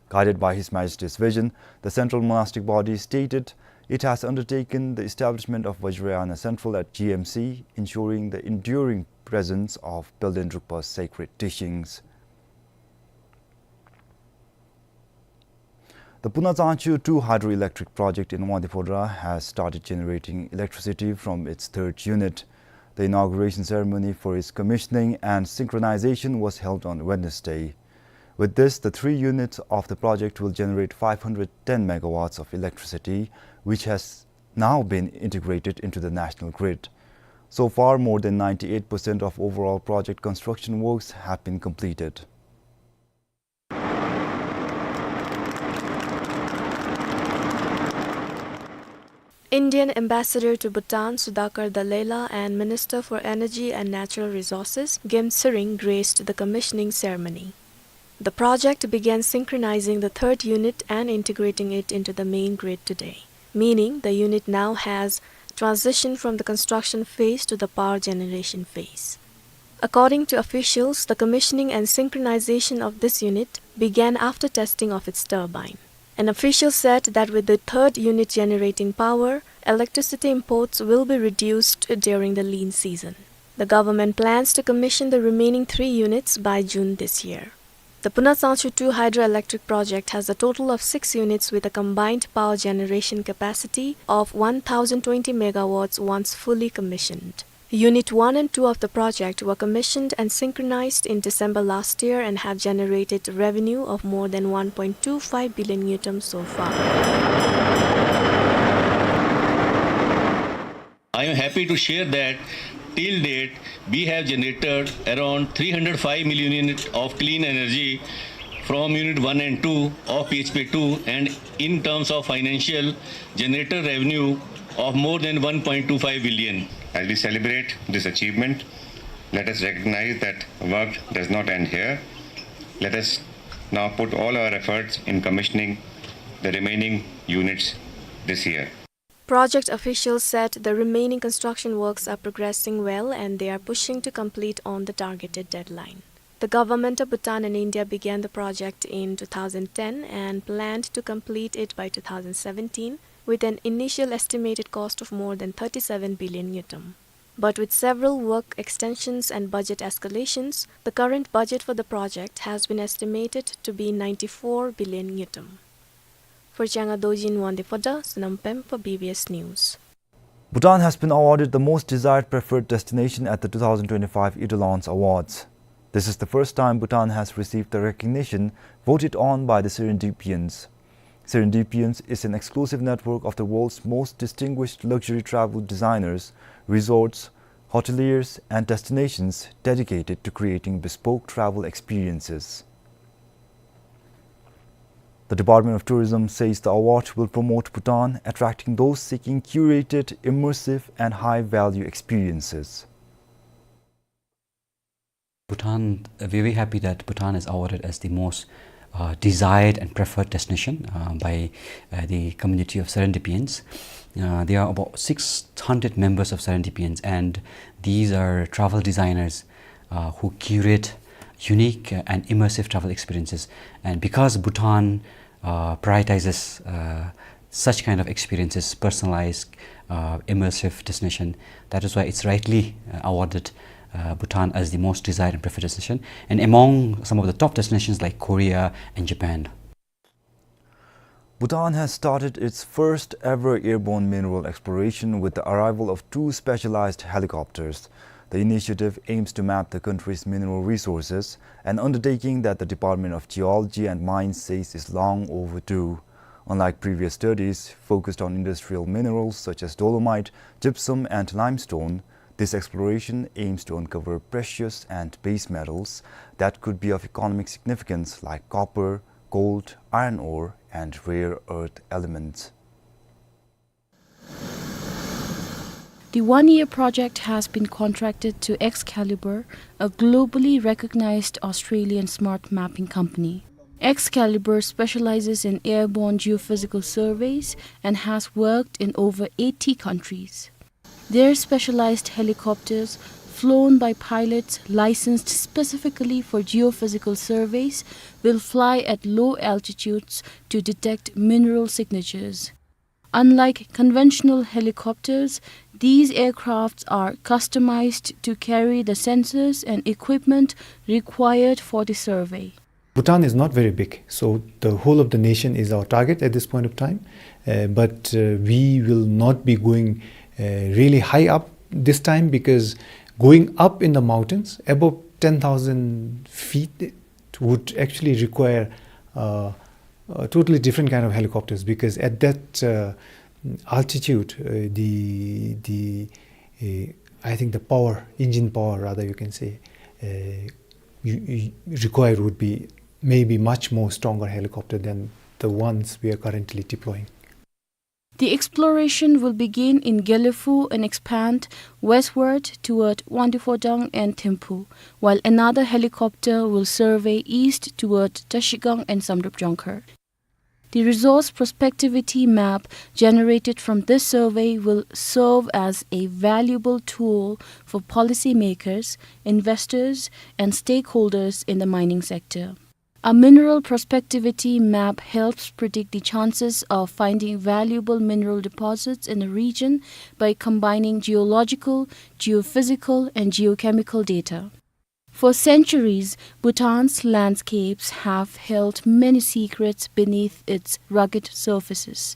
Guided by His Majesty's vision, the Central Monastic Body stated it has undertaken the establishment of Vajrayana Central at G M C, ensuring the enduring presence of Pelden Drukpa's sacred teachings. The Puna Tsangchu two hydroelectric project in Wangdue Phodrang has started generating electricity from its third unit. The inauguration ceremony for its commissioning and synchronization was held on Wednesday. With this, the three units of the project will generate five hundred ten megawatts of electricity, which has now been integrated into the national grid. So far, more than ninety-eight percent of overall project construction works have been completed. Indian Ambassador to Bhutan, Sudhakar Dallela, and Minister for Energy and Natural Resources, Gem Tsering, graced the commissioning ceremony. The project began synchronizing the third unit and integrating it into the main grid today, meaning the unit now has transitioned from the construction phase to the power generation phase. According to officials, the commissioning and synchronization of this unit began after testing of its turbine. An official said that with the third unit generating power, electricity imports will be reduced during the lean season. The government plans to commission the remaining three units by June this year. The Puna Tsangchu two hydroelectric project has a total of six units with a combined power generation capacity of one thousand twenty megawatts once fully commissioned. Unit one and two of the project were commissioned and synchronized in December last year and have generated revenue of more than one point two five billion ngultrum so far. I am happy to share that till date we have generated around three hundred five million units of clean energy from unit one and two of P H P two, and in terms of financial, generated revenue of more than one point two five billion. As we celebrate this achievement, let us recognize that work does not end here. Let us now put all our efforts in commissioning the remaining units this year. Project officials said the remaining construction works are progressing well and they are pushing to complete on the targeted deadline. The government of Bhutan and India began the project in two thousand ten and planned to complete it by two thousand seventeen, with an initial estimated cost of more than thirty-seven billion ngultrum. But with several work extensions and budget escalations, the current budget for the project has been estimated to be ninety-four billion ngultrum. For Changa Dorji in Wangdue Phodrang, Sonam Pempa, B B S News. Bhutan has been awarded the Most Desired Preferred Destination at the two thousand twenty-five Etalons Awards. This is the first time Bhutan has received the recognition voted on by the Serendepians. Serendepians is an exclusive network of the world's most distinguished luxury travel designers, resorts, hoteliers, and destinations dedicated to creating bespoke travel experiences. The Department of Tourism says the award will promote Bhutan, attracting those seeking curated, immersive, and high-value experiences. Bhutan, uh, we're very happy that Bhutan is awarded as the most, uh, desired and preferred destination, uh, by, uh, the community of Serendepians. Uh, there are about six hundred members of Serendepians, and these are travel designers, uh, who curate unique, uh, and immersive travel experiences. And because Bhutan, uh, prioritizes, uh, such kind of experiences, personalized, uh, immersive destination, that is why it's rightly, uh, awarded, uh, Bhutan as the most desired and preferred destination, and among some of the top destinations like Korea and Japan. Bhutan has started its first ever airborne mineral exploration with the arrival of two specialized helicopters. The initiative aims to map the country's mineral resources, an undertaking that the Department of Geology and Mines says is long overdue. Unlike previous studies focused on industrial minerals such as dolomite, gypsum, and limestone, this exploration aims to uncover precious and base metals that could be of economic significance, like copper, gold, iron ore, and rare earth elements. The one-year project has been contracted to Excalibur, a globally recognized Australian smart mapping company. Excalibur specializes in airborne geophysical surveys and has worked in over eighty countries. Their specialized helicopters, flown by pilots licensed specifically for geophysical surveys, will fly at low altitudes to detect mineral signatures. Unlike conventional helicopters, these aircrafts are customized to carry the sensors and equipment required for the survey. Bhutan is not very big, so the whole of the nation is our target at this point of time. Uh, but, uh, we will not be going, uh, really high up this time, because going up in the mountains above ten thousand feet, it would actually require, uh, a totally different kind of helicopters, because at that, uh, altitude, uh, the, the, uh, I think the power, engine power rather, you can say, uh, you, you required would be maybe much more stronger helicopter than the ones we are currently deploying. The exploration will begin in Gelephu and expand westward toward Wangdue Phodrang and Thimphu, while another helicopter will survey east toward Trashigang and Samdrup Jongkhar. The resource prospectivity map generated from this survey will serve as a valuable tool for policymakers, investors, and stakeholders in the mining sector. A mineral prospectivity map helps predict the chances of finding valuable mineral deposits in a region by combining geological, geophysical, and geochemical data. For centuries, Bhutan's landscapes have held many secrets beneath its rugged surfaces.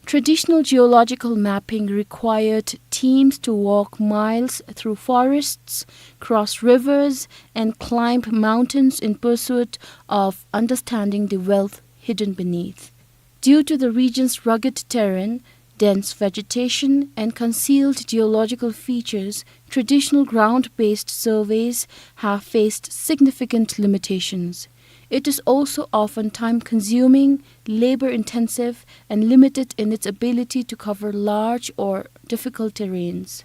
Traditional geological mapping required teams to walk miles through forests, cross rivers, and climb mountains in pursuit of understanding the wealth hidden beneath. Due to the region's rugged terrain, dense vegetation, and concealed geological features, traditional ground-based surveys have faced significant limitations. It is also often time-consuming, labor-intensive, and limited in its ability to cover large or difficult terrains.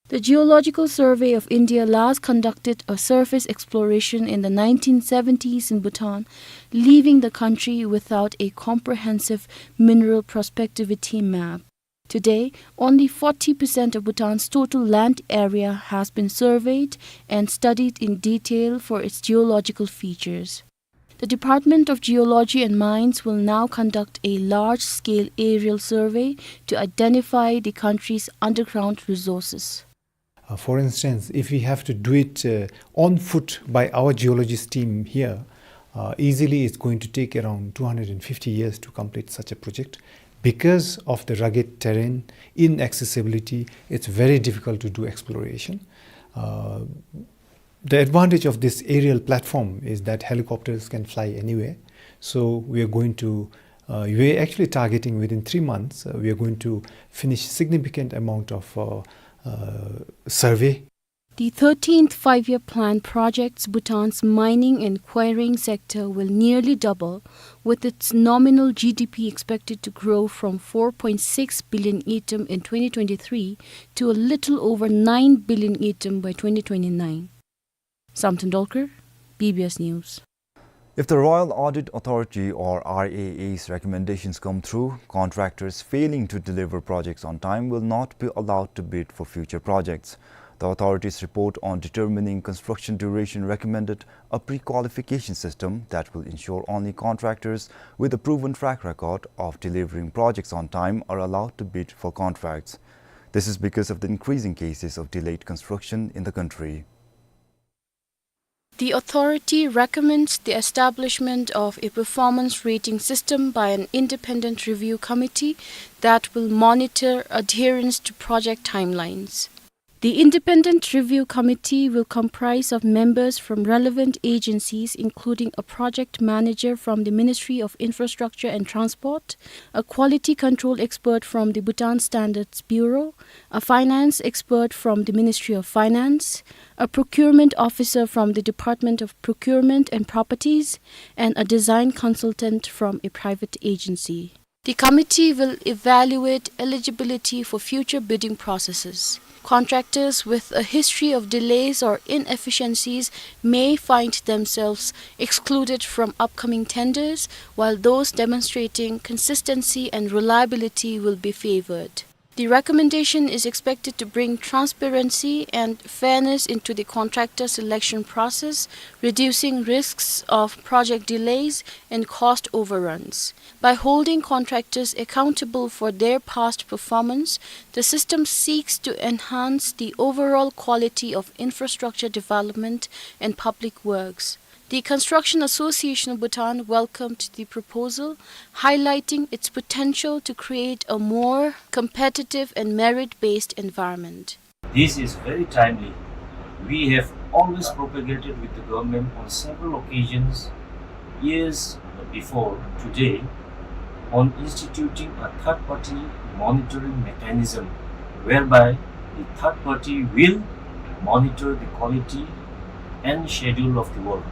The Geological Survey of India last conducted a surface exploration in the nineteen seventies in Bhutan, leaving the country without a comprehensive mineral prospectivity map. Today, only forty percent of Bhutan's total land area has been surveyed and studied in detail for its geological features. The Department of Geology and Mines will now conduct a large-scale aerial survey to identify the country's underground resources. Uh, for instance, if we have to do it, uh, on foot by our geologist team here, uh, easily it's going to take around two hundred and fifty years to complete such a project. Because of the rugged terrain, inaccessibility, it's very difficult to do exploration. Uh, the advantage of this aerial platform is that helicopters can fly anywhere. So we are going to, uh, we are actually targeting within three months, uh, we are going to finish significant amount of, uh, uh, survey. The thirteenth Five-Year Plan projects Bhutan's mining and quarrying sector will nearly double, with its nominal G D P expected to grow from four point six billion ngultrum in twenty twenty-three to a little over nine billion ngultrum by twenty twenty-nine. Samten Dolkar, B B S News. If the Royal Audit Authority or R A A's recommendations come through, contractors failing to deliver projects on time will not be allowed to bid for future projects. The authority's report on determining construction duration recommended a pre-qualification system that will ensure only contractors with a proven track record of delivering projects on time are allowed to bid for contracts. This is because of the increasing cases of delayed construction in the country. The authority recommends the establishment of a performance rating system by an independent review committee that will monitor adherence to project timelines. The independent review committee will comprise of members from relevant agencies, including a project manager from the Ministry of Infrastructure and Transport, a quality control expert from the Bhutan Standards Bureau, a finance expert from the Ministry of Finance, a procurement officer from the Department of Procurement and Properties, and a design consultant from a private agency. The committee will evaluate eligibility for future bidding processes. Contractors with a history of delays or inefficiencies may find themselves excluded from upcoming tenders, while those demonstrating consistency and reliability will be favored. The recommendation is expected to bring transparency and fairness into the contractor selection process, reducing risks of project delays and cost overruns. By holding contractors accountable for their past performance, the system seeks to enhance the overall quality of infrastructure development and public works. The Construction Association of Bhutan welcomed the proposal, highlighting its potential to create a more competitive and merit-based environment. This is very timely. We have always propagated with the government on several occasions years before today on instituting a third-party monitoring mechanism whereby the third party will monitor the quality and schedule of the work.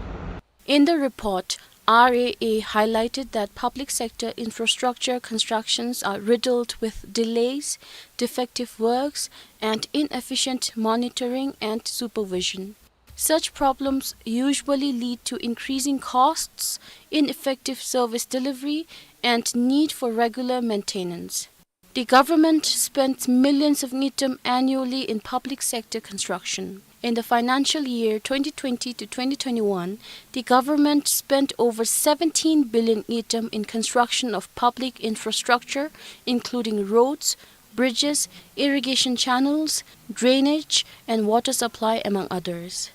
In the report, R A A highlighted that public sector infrastructure constructions are riddled with delays, defective works, and inefficient monitoring and supervision. Such problems usually lead to increasing costs, ineffective service delivery, and need for regular maintenance. The government spends millions of ngultrum annually in public sector construction. In the financial year twenty twenty to twenty twenty-one, the government spent over seventeen billion ngultrum in construction of public infrastructure, including roads, bridges, irrigation channels, drainage, and water supply, among others.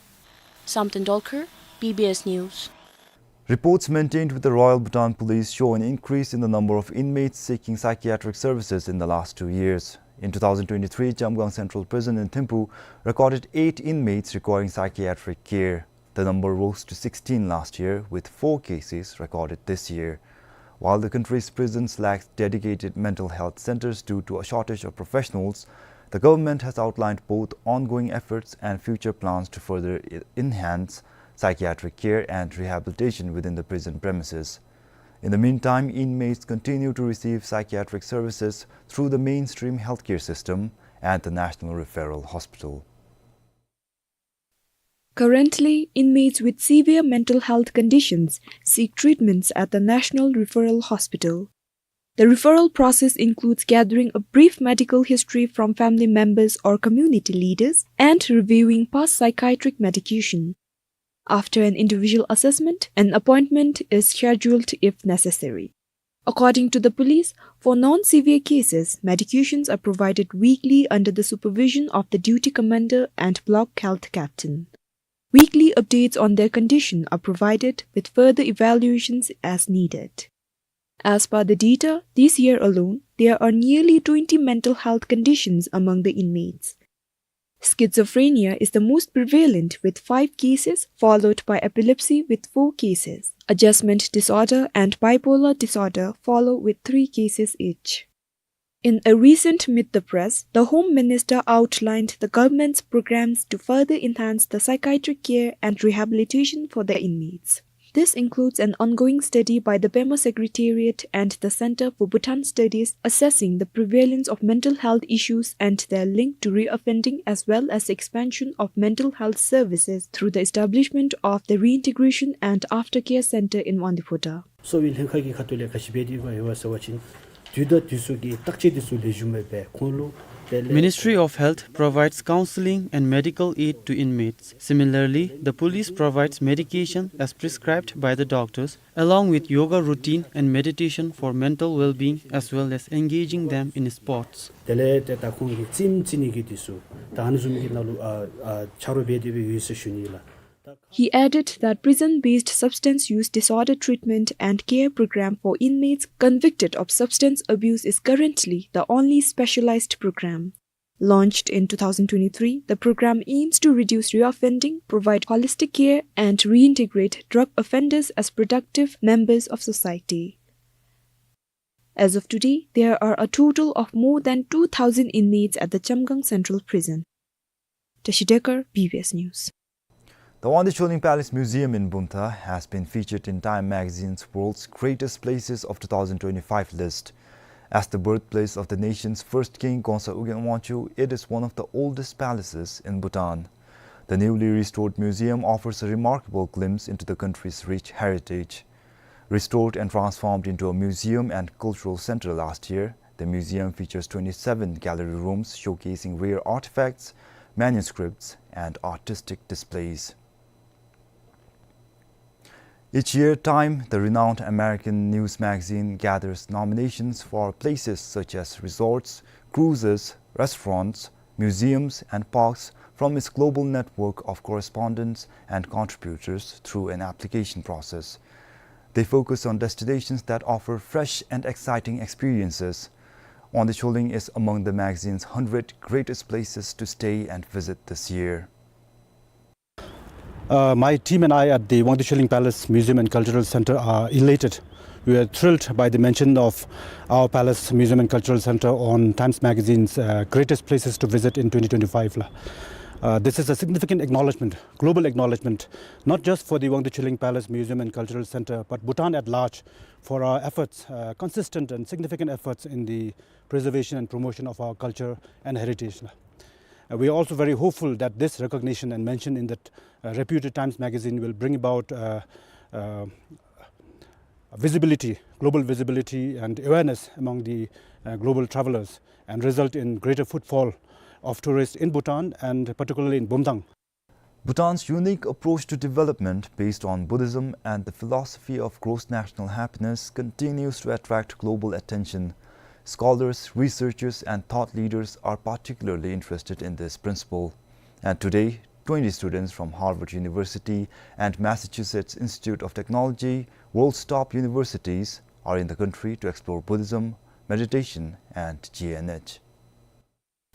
Samten Dolkar, B B S News. Reports maintained with the Royal Bhutan Police show an increase in the number of inmates seeking psychiatric services in the last two years. In two thousand twenty-three, Chamgang Central Prison in Thimphu recorded eight inmates requiring psychiatric care. The number rose to sixteen last year, with four cases recorded this year. While the country's prisons lack dedicated mental health centers due to a shortage of professionals, the government has outlined both ongoing efforts and future plans to further e-, enhance psychiatric care and rehabilitation within the prison premises. In the meantime, inmates continue to receive psychiatric services through the mainstream healthcare system and the National Referral Hospital. Currently, inmates with severe mental health conditions seek treatments at the National Referral Hospital. The referral process includes gathering a brief medical history from family members or community leaders and reviewing past psychiatric medication. After an individual assessment, an appointment is scheduled if necessary. According to the police, for non-severe cases, medications are provided weekly under the supervision of the duty commander and block health captain. Weekly updates on their condition are provided with further evaluations as needed. As per the data, this year alone, there are nearly twenty mental health conditions among the inmates. Schizophrenia is the most prevalent with five cases, followed by epilepsy with four cases. Adjustment disorder and bipolar disorder follow with three cases each. In a recent Meet the Press, the Home Minister outlined the government's programs to further enhance the psychiatric care and rehabilitation for the inmates. This includes an ongoing study by the Pema Secretariat and the Center for Bhutan Studies assessing the prevalence of mental health issues and their link to reoffending, as well as the expansion of mental health services through the establishment of the Reintegration and Aftercare Center in Wangdue Phodrang. གསོ་བའི་ལྷན་ཁག་གི་ཁ་ཐུག་ལས་ག་ཅི་འབད་དེ་ཡོད་ག་ཟེར་བ་ཅིན་དུས་དང་དུས་སུ་གི་བརྟག་དཔྱད་དེ་ཚུ་ལེགས་ཤོམ་སྦེ་འབད་ཁོང་ལུ་དེ་ལས། Ministry of Health provides counseling and medical aid to inmates. Similarly, the police provides medication as prescribed by the doctors, along with yoga routine and meditation for mental well-being, as well as engaging them in sports. དེ་ལས་ཏེ་ད་ཁོང་གི་རྩེདམོ་རྩེ་ནི་གི་དེ་ཚུ་ད་ཨ་ནི་བཟུམ་གྱི་ནང་ལུ་ཨ་ཨ་ཆ་རོགས་འབད་དེ་སྦེ་ཡོད་ཟེར་ཞུ་ནི་ལགས། He added that prison-based substance use disorder treatment and care program for inmates convicted of substance abuse is currently the only specialized program. Launched in two thousand twenty-three, the program aims to reduce reoffending, provide holistic care, and reintegrate drug offenders as productive members of society. As of today, there are a total of more than two thousand inmates at the Chamgang Central Prison. Tashi Dekar, B B S News. The Wangdue Choling Palace Museum in Bumthang has been featured in Time magazine's World's Greatest Places of two thousand twenty-five list. As the birthplace of the nation's first king, Khonsa Ugyen Wangchuck, it is one of the oldest palaces in Bhutan. The newly restored museum offers a remarkable glimpse into the country's rich heritage. Restored and transformed into a museum and cultural center last year, The museum features twenty-seven gallery rooms showcasing rare artifacts, manuscripts, and artistic displays. Each year, Time, the renowned American news magazine, gathers nominations for places such as resorts, cruises, restaurants, museums, and parks from its global network of correspondents and contributors through an application process. They focus on destinations that offer fresh and exciting experiences. Wangdue Choling is among the magazine's hundred greatest places to stay and visit this year. Uh, my team and I at the Wangdue Choling Palace Museum and Cultural Center are elated. We are thrilled by the mention of our Palace Museum and Cultural Center on Times Magazine's, uh, greatest places to visit in twenty twenty-five la. Uh, this is a significant acknowledgement, global acknowledgement, not just for the Wangdue Choling Palace Museum and Cultural Center, but Bhutan at large, for our efforts, uh, consistent and significant efforts in the preservation and promotion of our culture and heritage. Uh, we are also very hopeful that this recognition and mention in that, uh, reputed Times Magazine will bring about, uh, uh, visibility, global visibility and awareness among the, uh, global travelers, and result in greater footfall of tourists in Bhutan and particularly in Bumthang. Bhutan's unique approach to development, based on Buddhism and the philosophy of gross national happiness, continues to attract global attention. Scholars, researchers, and thought leaders are particularly interested in this principle. And today, twenty students from Harvard University and Massachusetts Institute of Technology, world's top universities, are in the country to explore Buddhism, meditation, and G N H.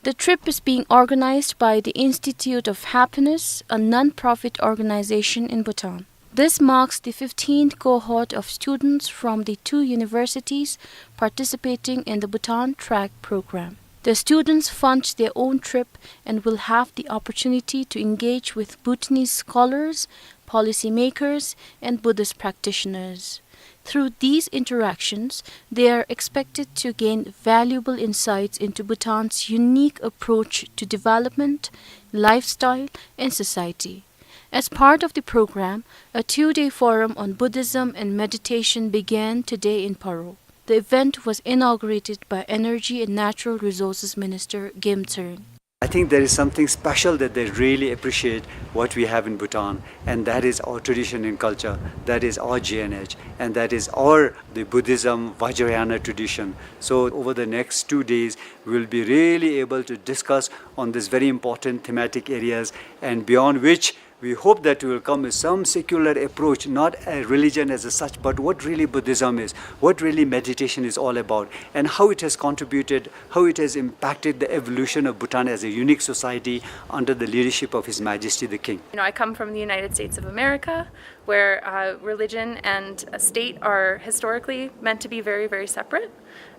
The trip is being organized by the Institute of Happiness, a non-profit organization in Bhutan. This marks the fifteenth cohort of students from the two universities participating in the Bhutan Track program. The students fund their own trip and will have the opportunity to engage with Bhutanese scholars, policymakers, and Buddhist practitioners. Through these interactions, they are expected to gain valuable insights into Bhutan's unique approach to development, lifestyle, and society. As part of the program, a two-day forum on Buddhism and meditation began today in Paro. The event was inaugurated by Energy and Natural Resources Minister Gem Tshering. I think there is something special that they really appreciate what we have in Bhutan, and that is our tradition and culture, that is our G N H, and that is our, the Buddhism Vajrayana tradition. So over the next two days, we'll be really able to discuss on these very important thematic areas, and beyond which we hope that will come with some secular approach, not a religion as such, but what really Buddhism is, what really meditation is all about, and how it has contributed, how it has impacted the evolution of Bhutan as a unique society under the leadership of His Majesty the King. You know, I come from the United States of America, where, uh, religion and, uh, state are historically meant to be very, very separate.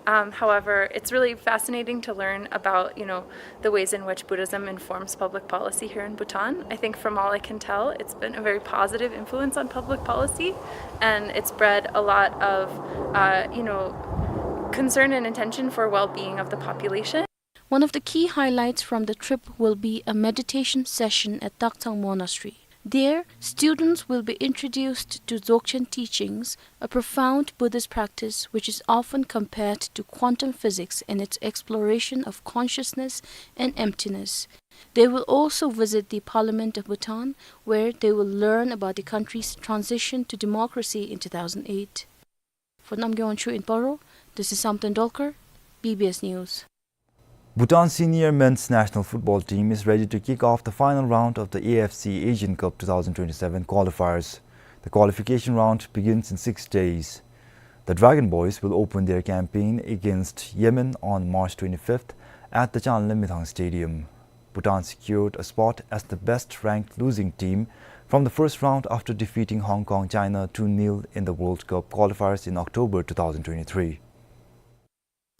Um, however, it's really fascinating to learn about, you know, the ways in which Buddhism informs public policy here in Bhutan. I think from all I can tell, it's been a very positive influence on public policy, and it's bred a lot of, uh, you know, concern and intention for well-being of the population. One of the key highlights from the trip will be a meditation session at Taktsang Monastery. There, students will be introduced to Dzogchen teachings, a profound Buddhist practice which is often compared to quantum physics in its exploration of consciousness and emptiness. They will also visit the Parliament of Bhutan, where they will learn about the country's transition to democracy in two thousand eight. For Namgay Wangchuk in Paro, this is Samten Dolkar, B B S News. Bhutan senior men's national football team is ready to kick off the final round of the A F C Asian Cup two thousand twenty-seven qualifiers. The qualification round begins in six days. The Dragon Boys will open their campaign against Yemen on March twenty-fifth at the Chanlamithang Stadium. Bhutan secured a spot as the best-ranked losing team from the first round after defeating Hong Kong, China two nil in the World Cup qualifiers in October two thousand twenty-three.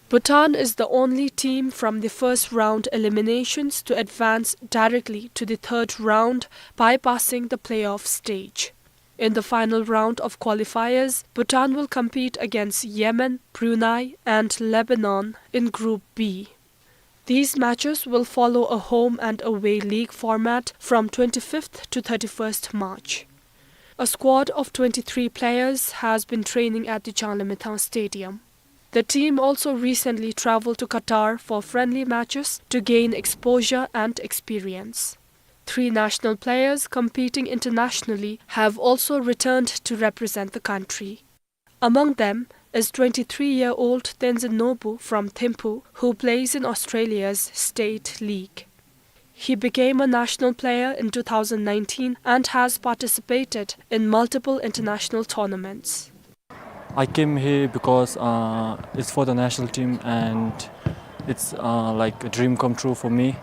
Bhutan is the only team from the first round eliminations to advance directly to the third round, bypassing the playoff stage. In the final round of qualifiers, Bhutan will compete against Yemen, Brunei, and Lebanon in Group B. These matches will follow a home and away league format from twenty-fifth to thirty-first March. A squad of twenty-three players has been training at the Chanlamithang Stadium. The team also recently traveled to Qatar for friendly matches to gain exposure and experience. Three national players competing internationally have also returned to represent the country. Among them is twenty-three-year-old Tenzin Norbu from Thimphu, who plays in Australia's State League. He became a national player in two thousand nineteen and has participated in multiple international tournaments. I came here because, uh, it's for the national team and it's, uh, like a dream come true for me.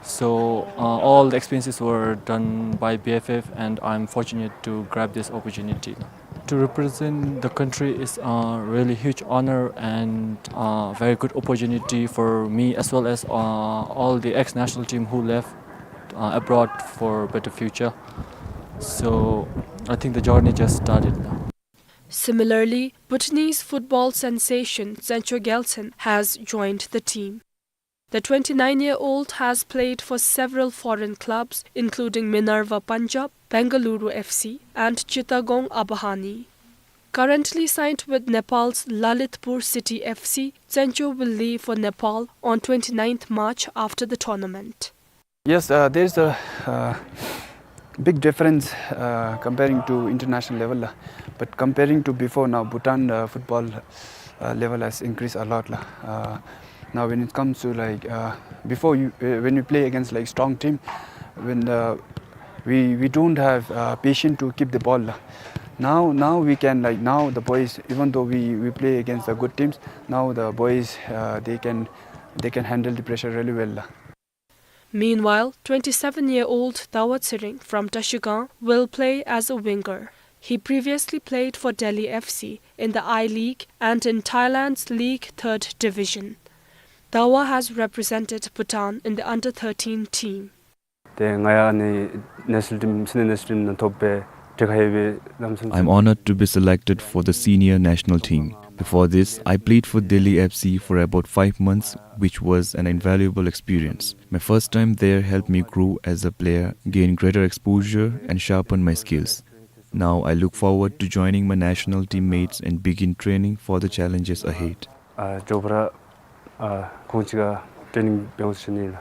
So, uh, all the experiences were done by B F F and I'm fortunate to grab this opportunity. To represent the country is a really huge honor and a very good opportunity for me as well as, uh, all the ex-national team who left, uh, abroad for better future. So I think the journey just started now. Similarly, Bhutanese football sensation Tsencho Gyaltsen has joined the team. The twenty-nine-year-old has played for several foreign clubs, including Minerva Punjab, Bengaluru F C, and Chittagong Abahani. Currently signed with Nepal's Lalitpur City F C, Tsencho will leave for Nepal on twenty-ninth March after the tournament. Yes, uh, there's a, uh, big difference, uh, comparing to international level, uh, but comparing to before, now Bhutan, uh, football, uh, level has increased a lot, la. Uh, now when it comes to, like, uh, before you, uh, when you play against, like, strong team, when, uh, we, we don't have, uh, patience to keep the ball, la. Now, now we can, like, now the boys, even though we, we play against the good teams, now the boys, uh, they can, they can handle the pressure really well, la. Meanwhile, twenty-seven-year-old Dawa Tshering from Trashigang will play as a winger. He previously played for Delhi F C in the I-League and in Thailand's League Third Division. Dawa has represented Bhutan in the under thirteen team. ཏེ་ང་ཡང་ཨ་ནི་national team, senior national team ནང་ཐོབ་སྦེ་དེ་ཁར་ཡོད་པའི་ལམ་སེང་། I'm honored to be selected for the senior national team. Before this, I played for Delhi F C for about five months, which was an invaluable experience. My first time there helped me grow as a player, gain greater exposure, and sharpen my skills. Now I look forward to joining my national teammates and begin training for the challenges ahead. ཨ་ཇོ་བོ་ར་ཨ་ཁོང་གཅིག་ཁར་training འབད་འོང་ཟེར་ཞུ་ནི་ལགས།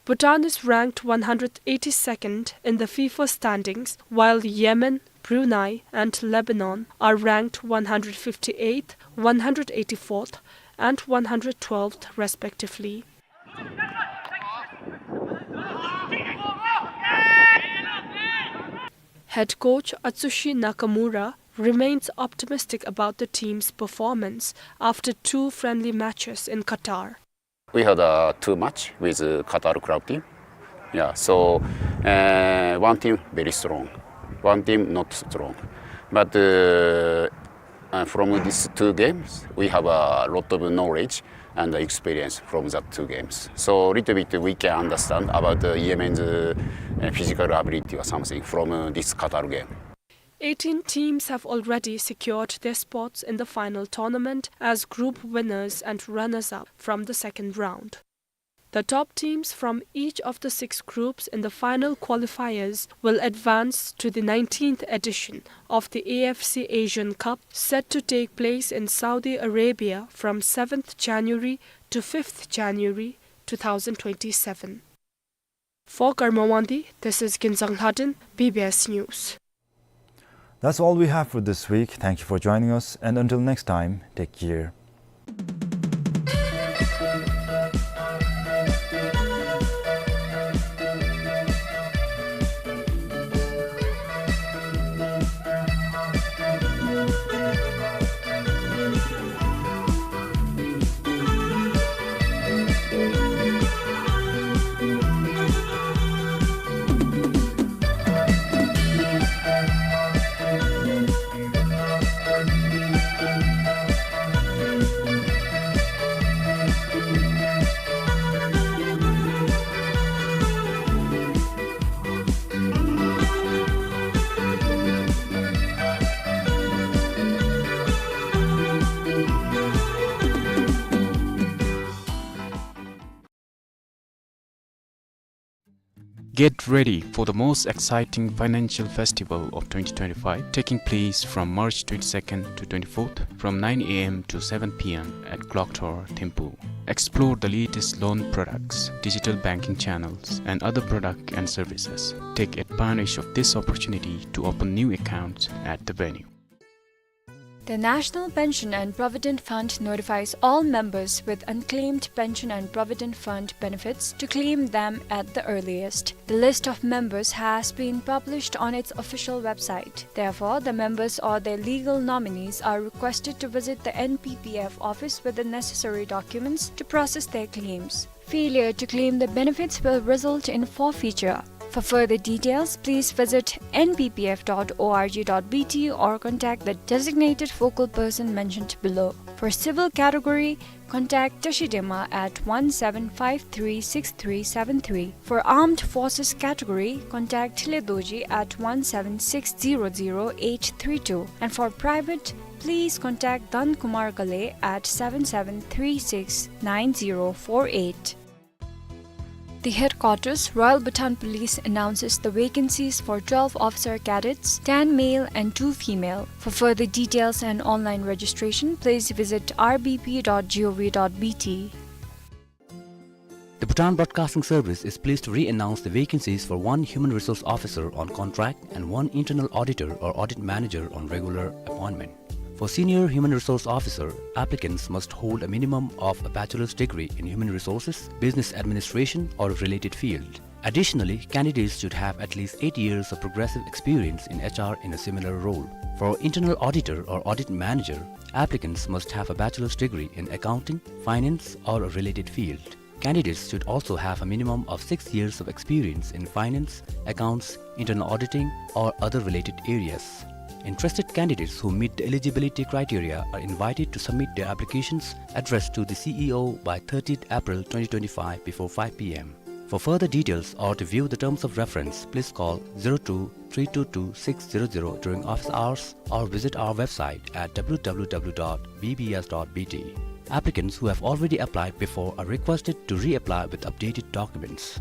Bhutan is ranked one hundred eighty-second in the FIFA standings, while Yemen, Brunei, and Lebanon are ranked one hundred fifty-eighth, one hundred eighty-fourth, and one hundred twelfth, respectively. Head coach Atsushi Nakamura remains optimistic about the team's performance after two friendly matches in Qatar. We had, uh, two match with, uh, Qatar club team. Yeah, so, uh, one team very strong, one team not strong. But, uh, uh, from these two games, we have a lot of knowledge and experience from that two games. So little bit we can understand about, uh, Yemen's, uh, uh, physical ability or something from, uh, this Qatar game. Eighteen teams have already secured their spots in the final tournament as group winners and runners-up from the second round. The top teams from each of the six groups in the final qualifiers will advance to the nineteenth edition of the A F C Asian Cup, set to take place in Saudi Arabia from seventh January to fifth January two thousand twenty-seven. For Karma Wangdi, this is Kinzang Lhadon, B B S News. That's all we have for this week. Thank you for joining us, and until next time, take care. Get ready for the most exciting financial festival of twenty twenty-five, taking place from March twenty-second to twenty-fourth, from nine a m to seven p m at Clock Tower, Thimphu. Explore the latest loan products, digital banking channels, and other products and services. Take advantage of this opportunity to open new accounts at the venue. The National Pension and Provident Fund notifies all members with unclaimed pension and provident fund benefits to claim them at the earliest. The list of members has been published on its official website. Therefore, the members or their legal nominees are requested to visit the N P P F office with the necessary documents to process their claims. Failure to claim the benefits will result in forfeiture. For further details, please visit N P P F dot org dot B T or contact the designated focal person mentioned below. For civil category, contact Tashi Dema at one seven five three six three seven three. For armed forces category, contact Thile Dorji at one seven six zero zero eight three two. And for private, please contact Dan Kumar Ghale at seven seven three six nine zero four eight. The headquarters, Royal Bhutan Police, announces the vacancies for twelve officer cadets, ten male and two female. For further details and online registration, please visit R B P dot gov dot B T. The Bhutan Broadcasting Service is pleased to re-announce the vacancies for one human resource officer on contract and one internal auditor or audit manager on regular appointment. For senior human resource officer, applicants must hold a minimum of a bachelor's degree in human resources, business administration, or a related field. Additionally, candidates should have at least eight years of progressive experience in H R in a similar role. For internal auditor or audit manager, applicants must have a bachelor's degree in accounting, finance, or a related field. Candidates should also have a minimum of six years of experience in finance, accounts, internal auditing, or other related areas. Interested candidates who meet the eligibility criteria are invited to submit their applications addressed to the C E O by thirtieth April twenty twenty-five before five p m. For further details or to view the terms of reference, please call zero two three two two six zero zero during office hours or visit our website at w w w dot b b s dot b t. Applicants who have already applied before are requested to reapply with updated documents.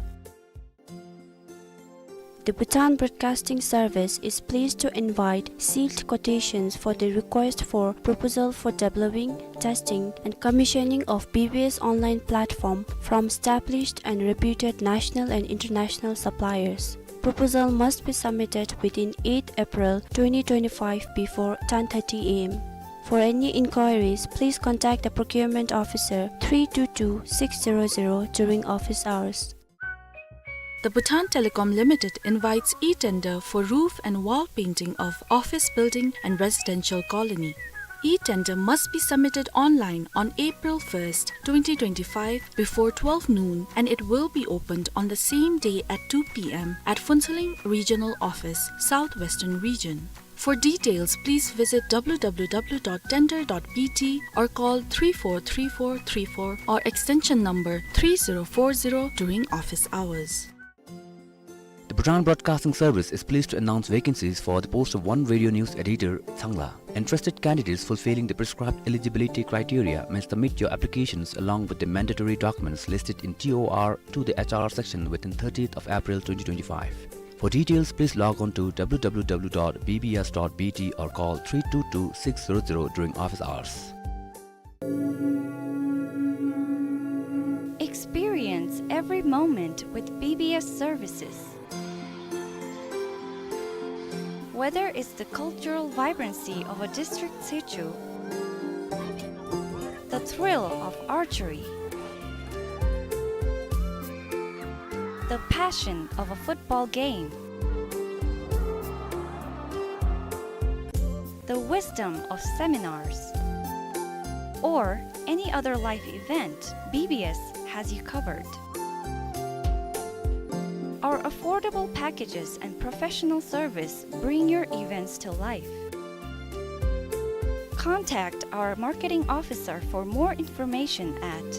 The Bhutan Broadcasting Service is pleased to invite sealed quotations for the request for proposal for developing, testing, and commissioning of B B S online platform from established and reputed national and international suppliers. Proposal must be submitted within eighth April twenty twenty-five before ten thirty a m. For any inquiries, please contact the procurement officer three two two six zero zero during office hours. The Bhutan Telecom Limited invites e-tender for roof and wall painting of office building and residential colony. E-tender must be submitted online on April first, twenty twenty-five, before twelve noon, and it will be opened on the same day at two p m at Phuentsholing Regional Office, South Western Region. For details, please visit w w w dot tender dot b t or call three four three four three four or extension number three zero four zero during office hours. The Bhutan Broadcasting Service is pleased to announce vacancies for the post of one radio news editor, Changla. Interested candidates fulfilling the prescribed eligibility criteria may submit your applications along with the mandatory documents listed in T O R to the H R section within thirtieth of April twenty twenty-five. For details, please log on to w w w dot b b s dot b t or call three two two six zero zero during office hours. Experience every moment with B B S services. Whether it's the cultural vibrancy of a district situ, the thrill of archery, the passion of a football game, the wisdom of seminars, or any other life event, B B S has you covered. Our affordable packages and professional service bring your events to life. Contact our marketing officer for more information at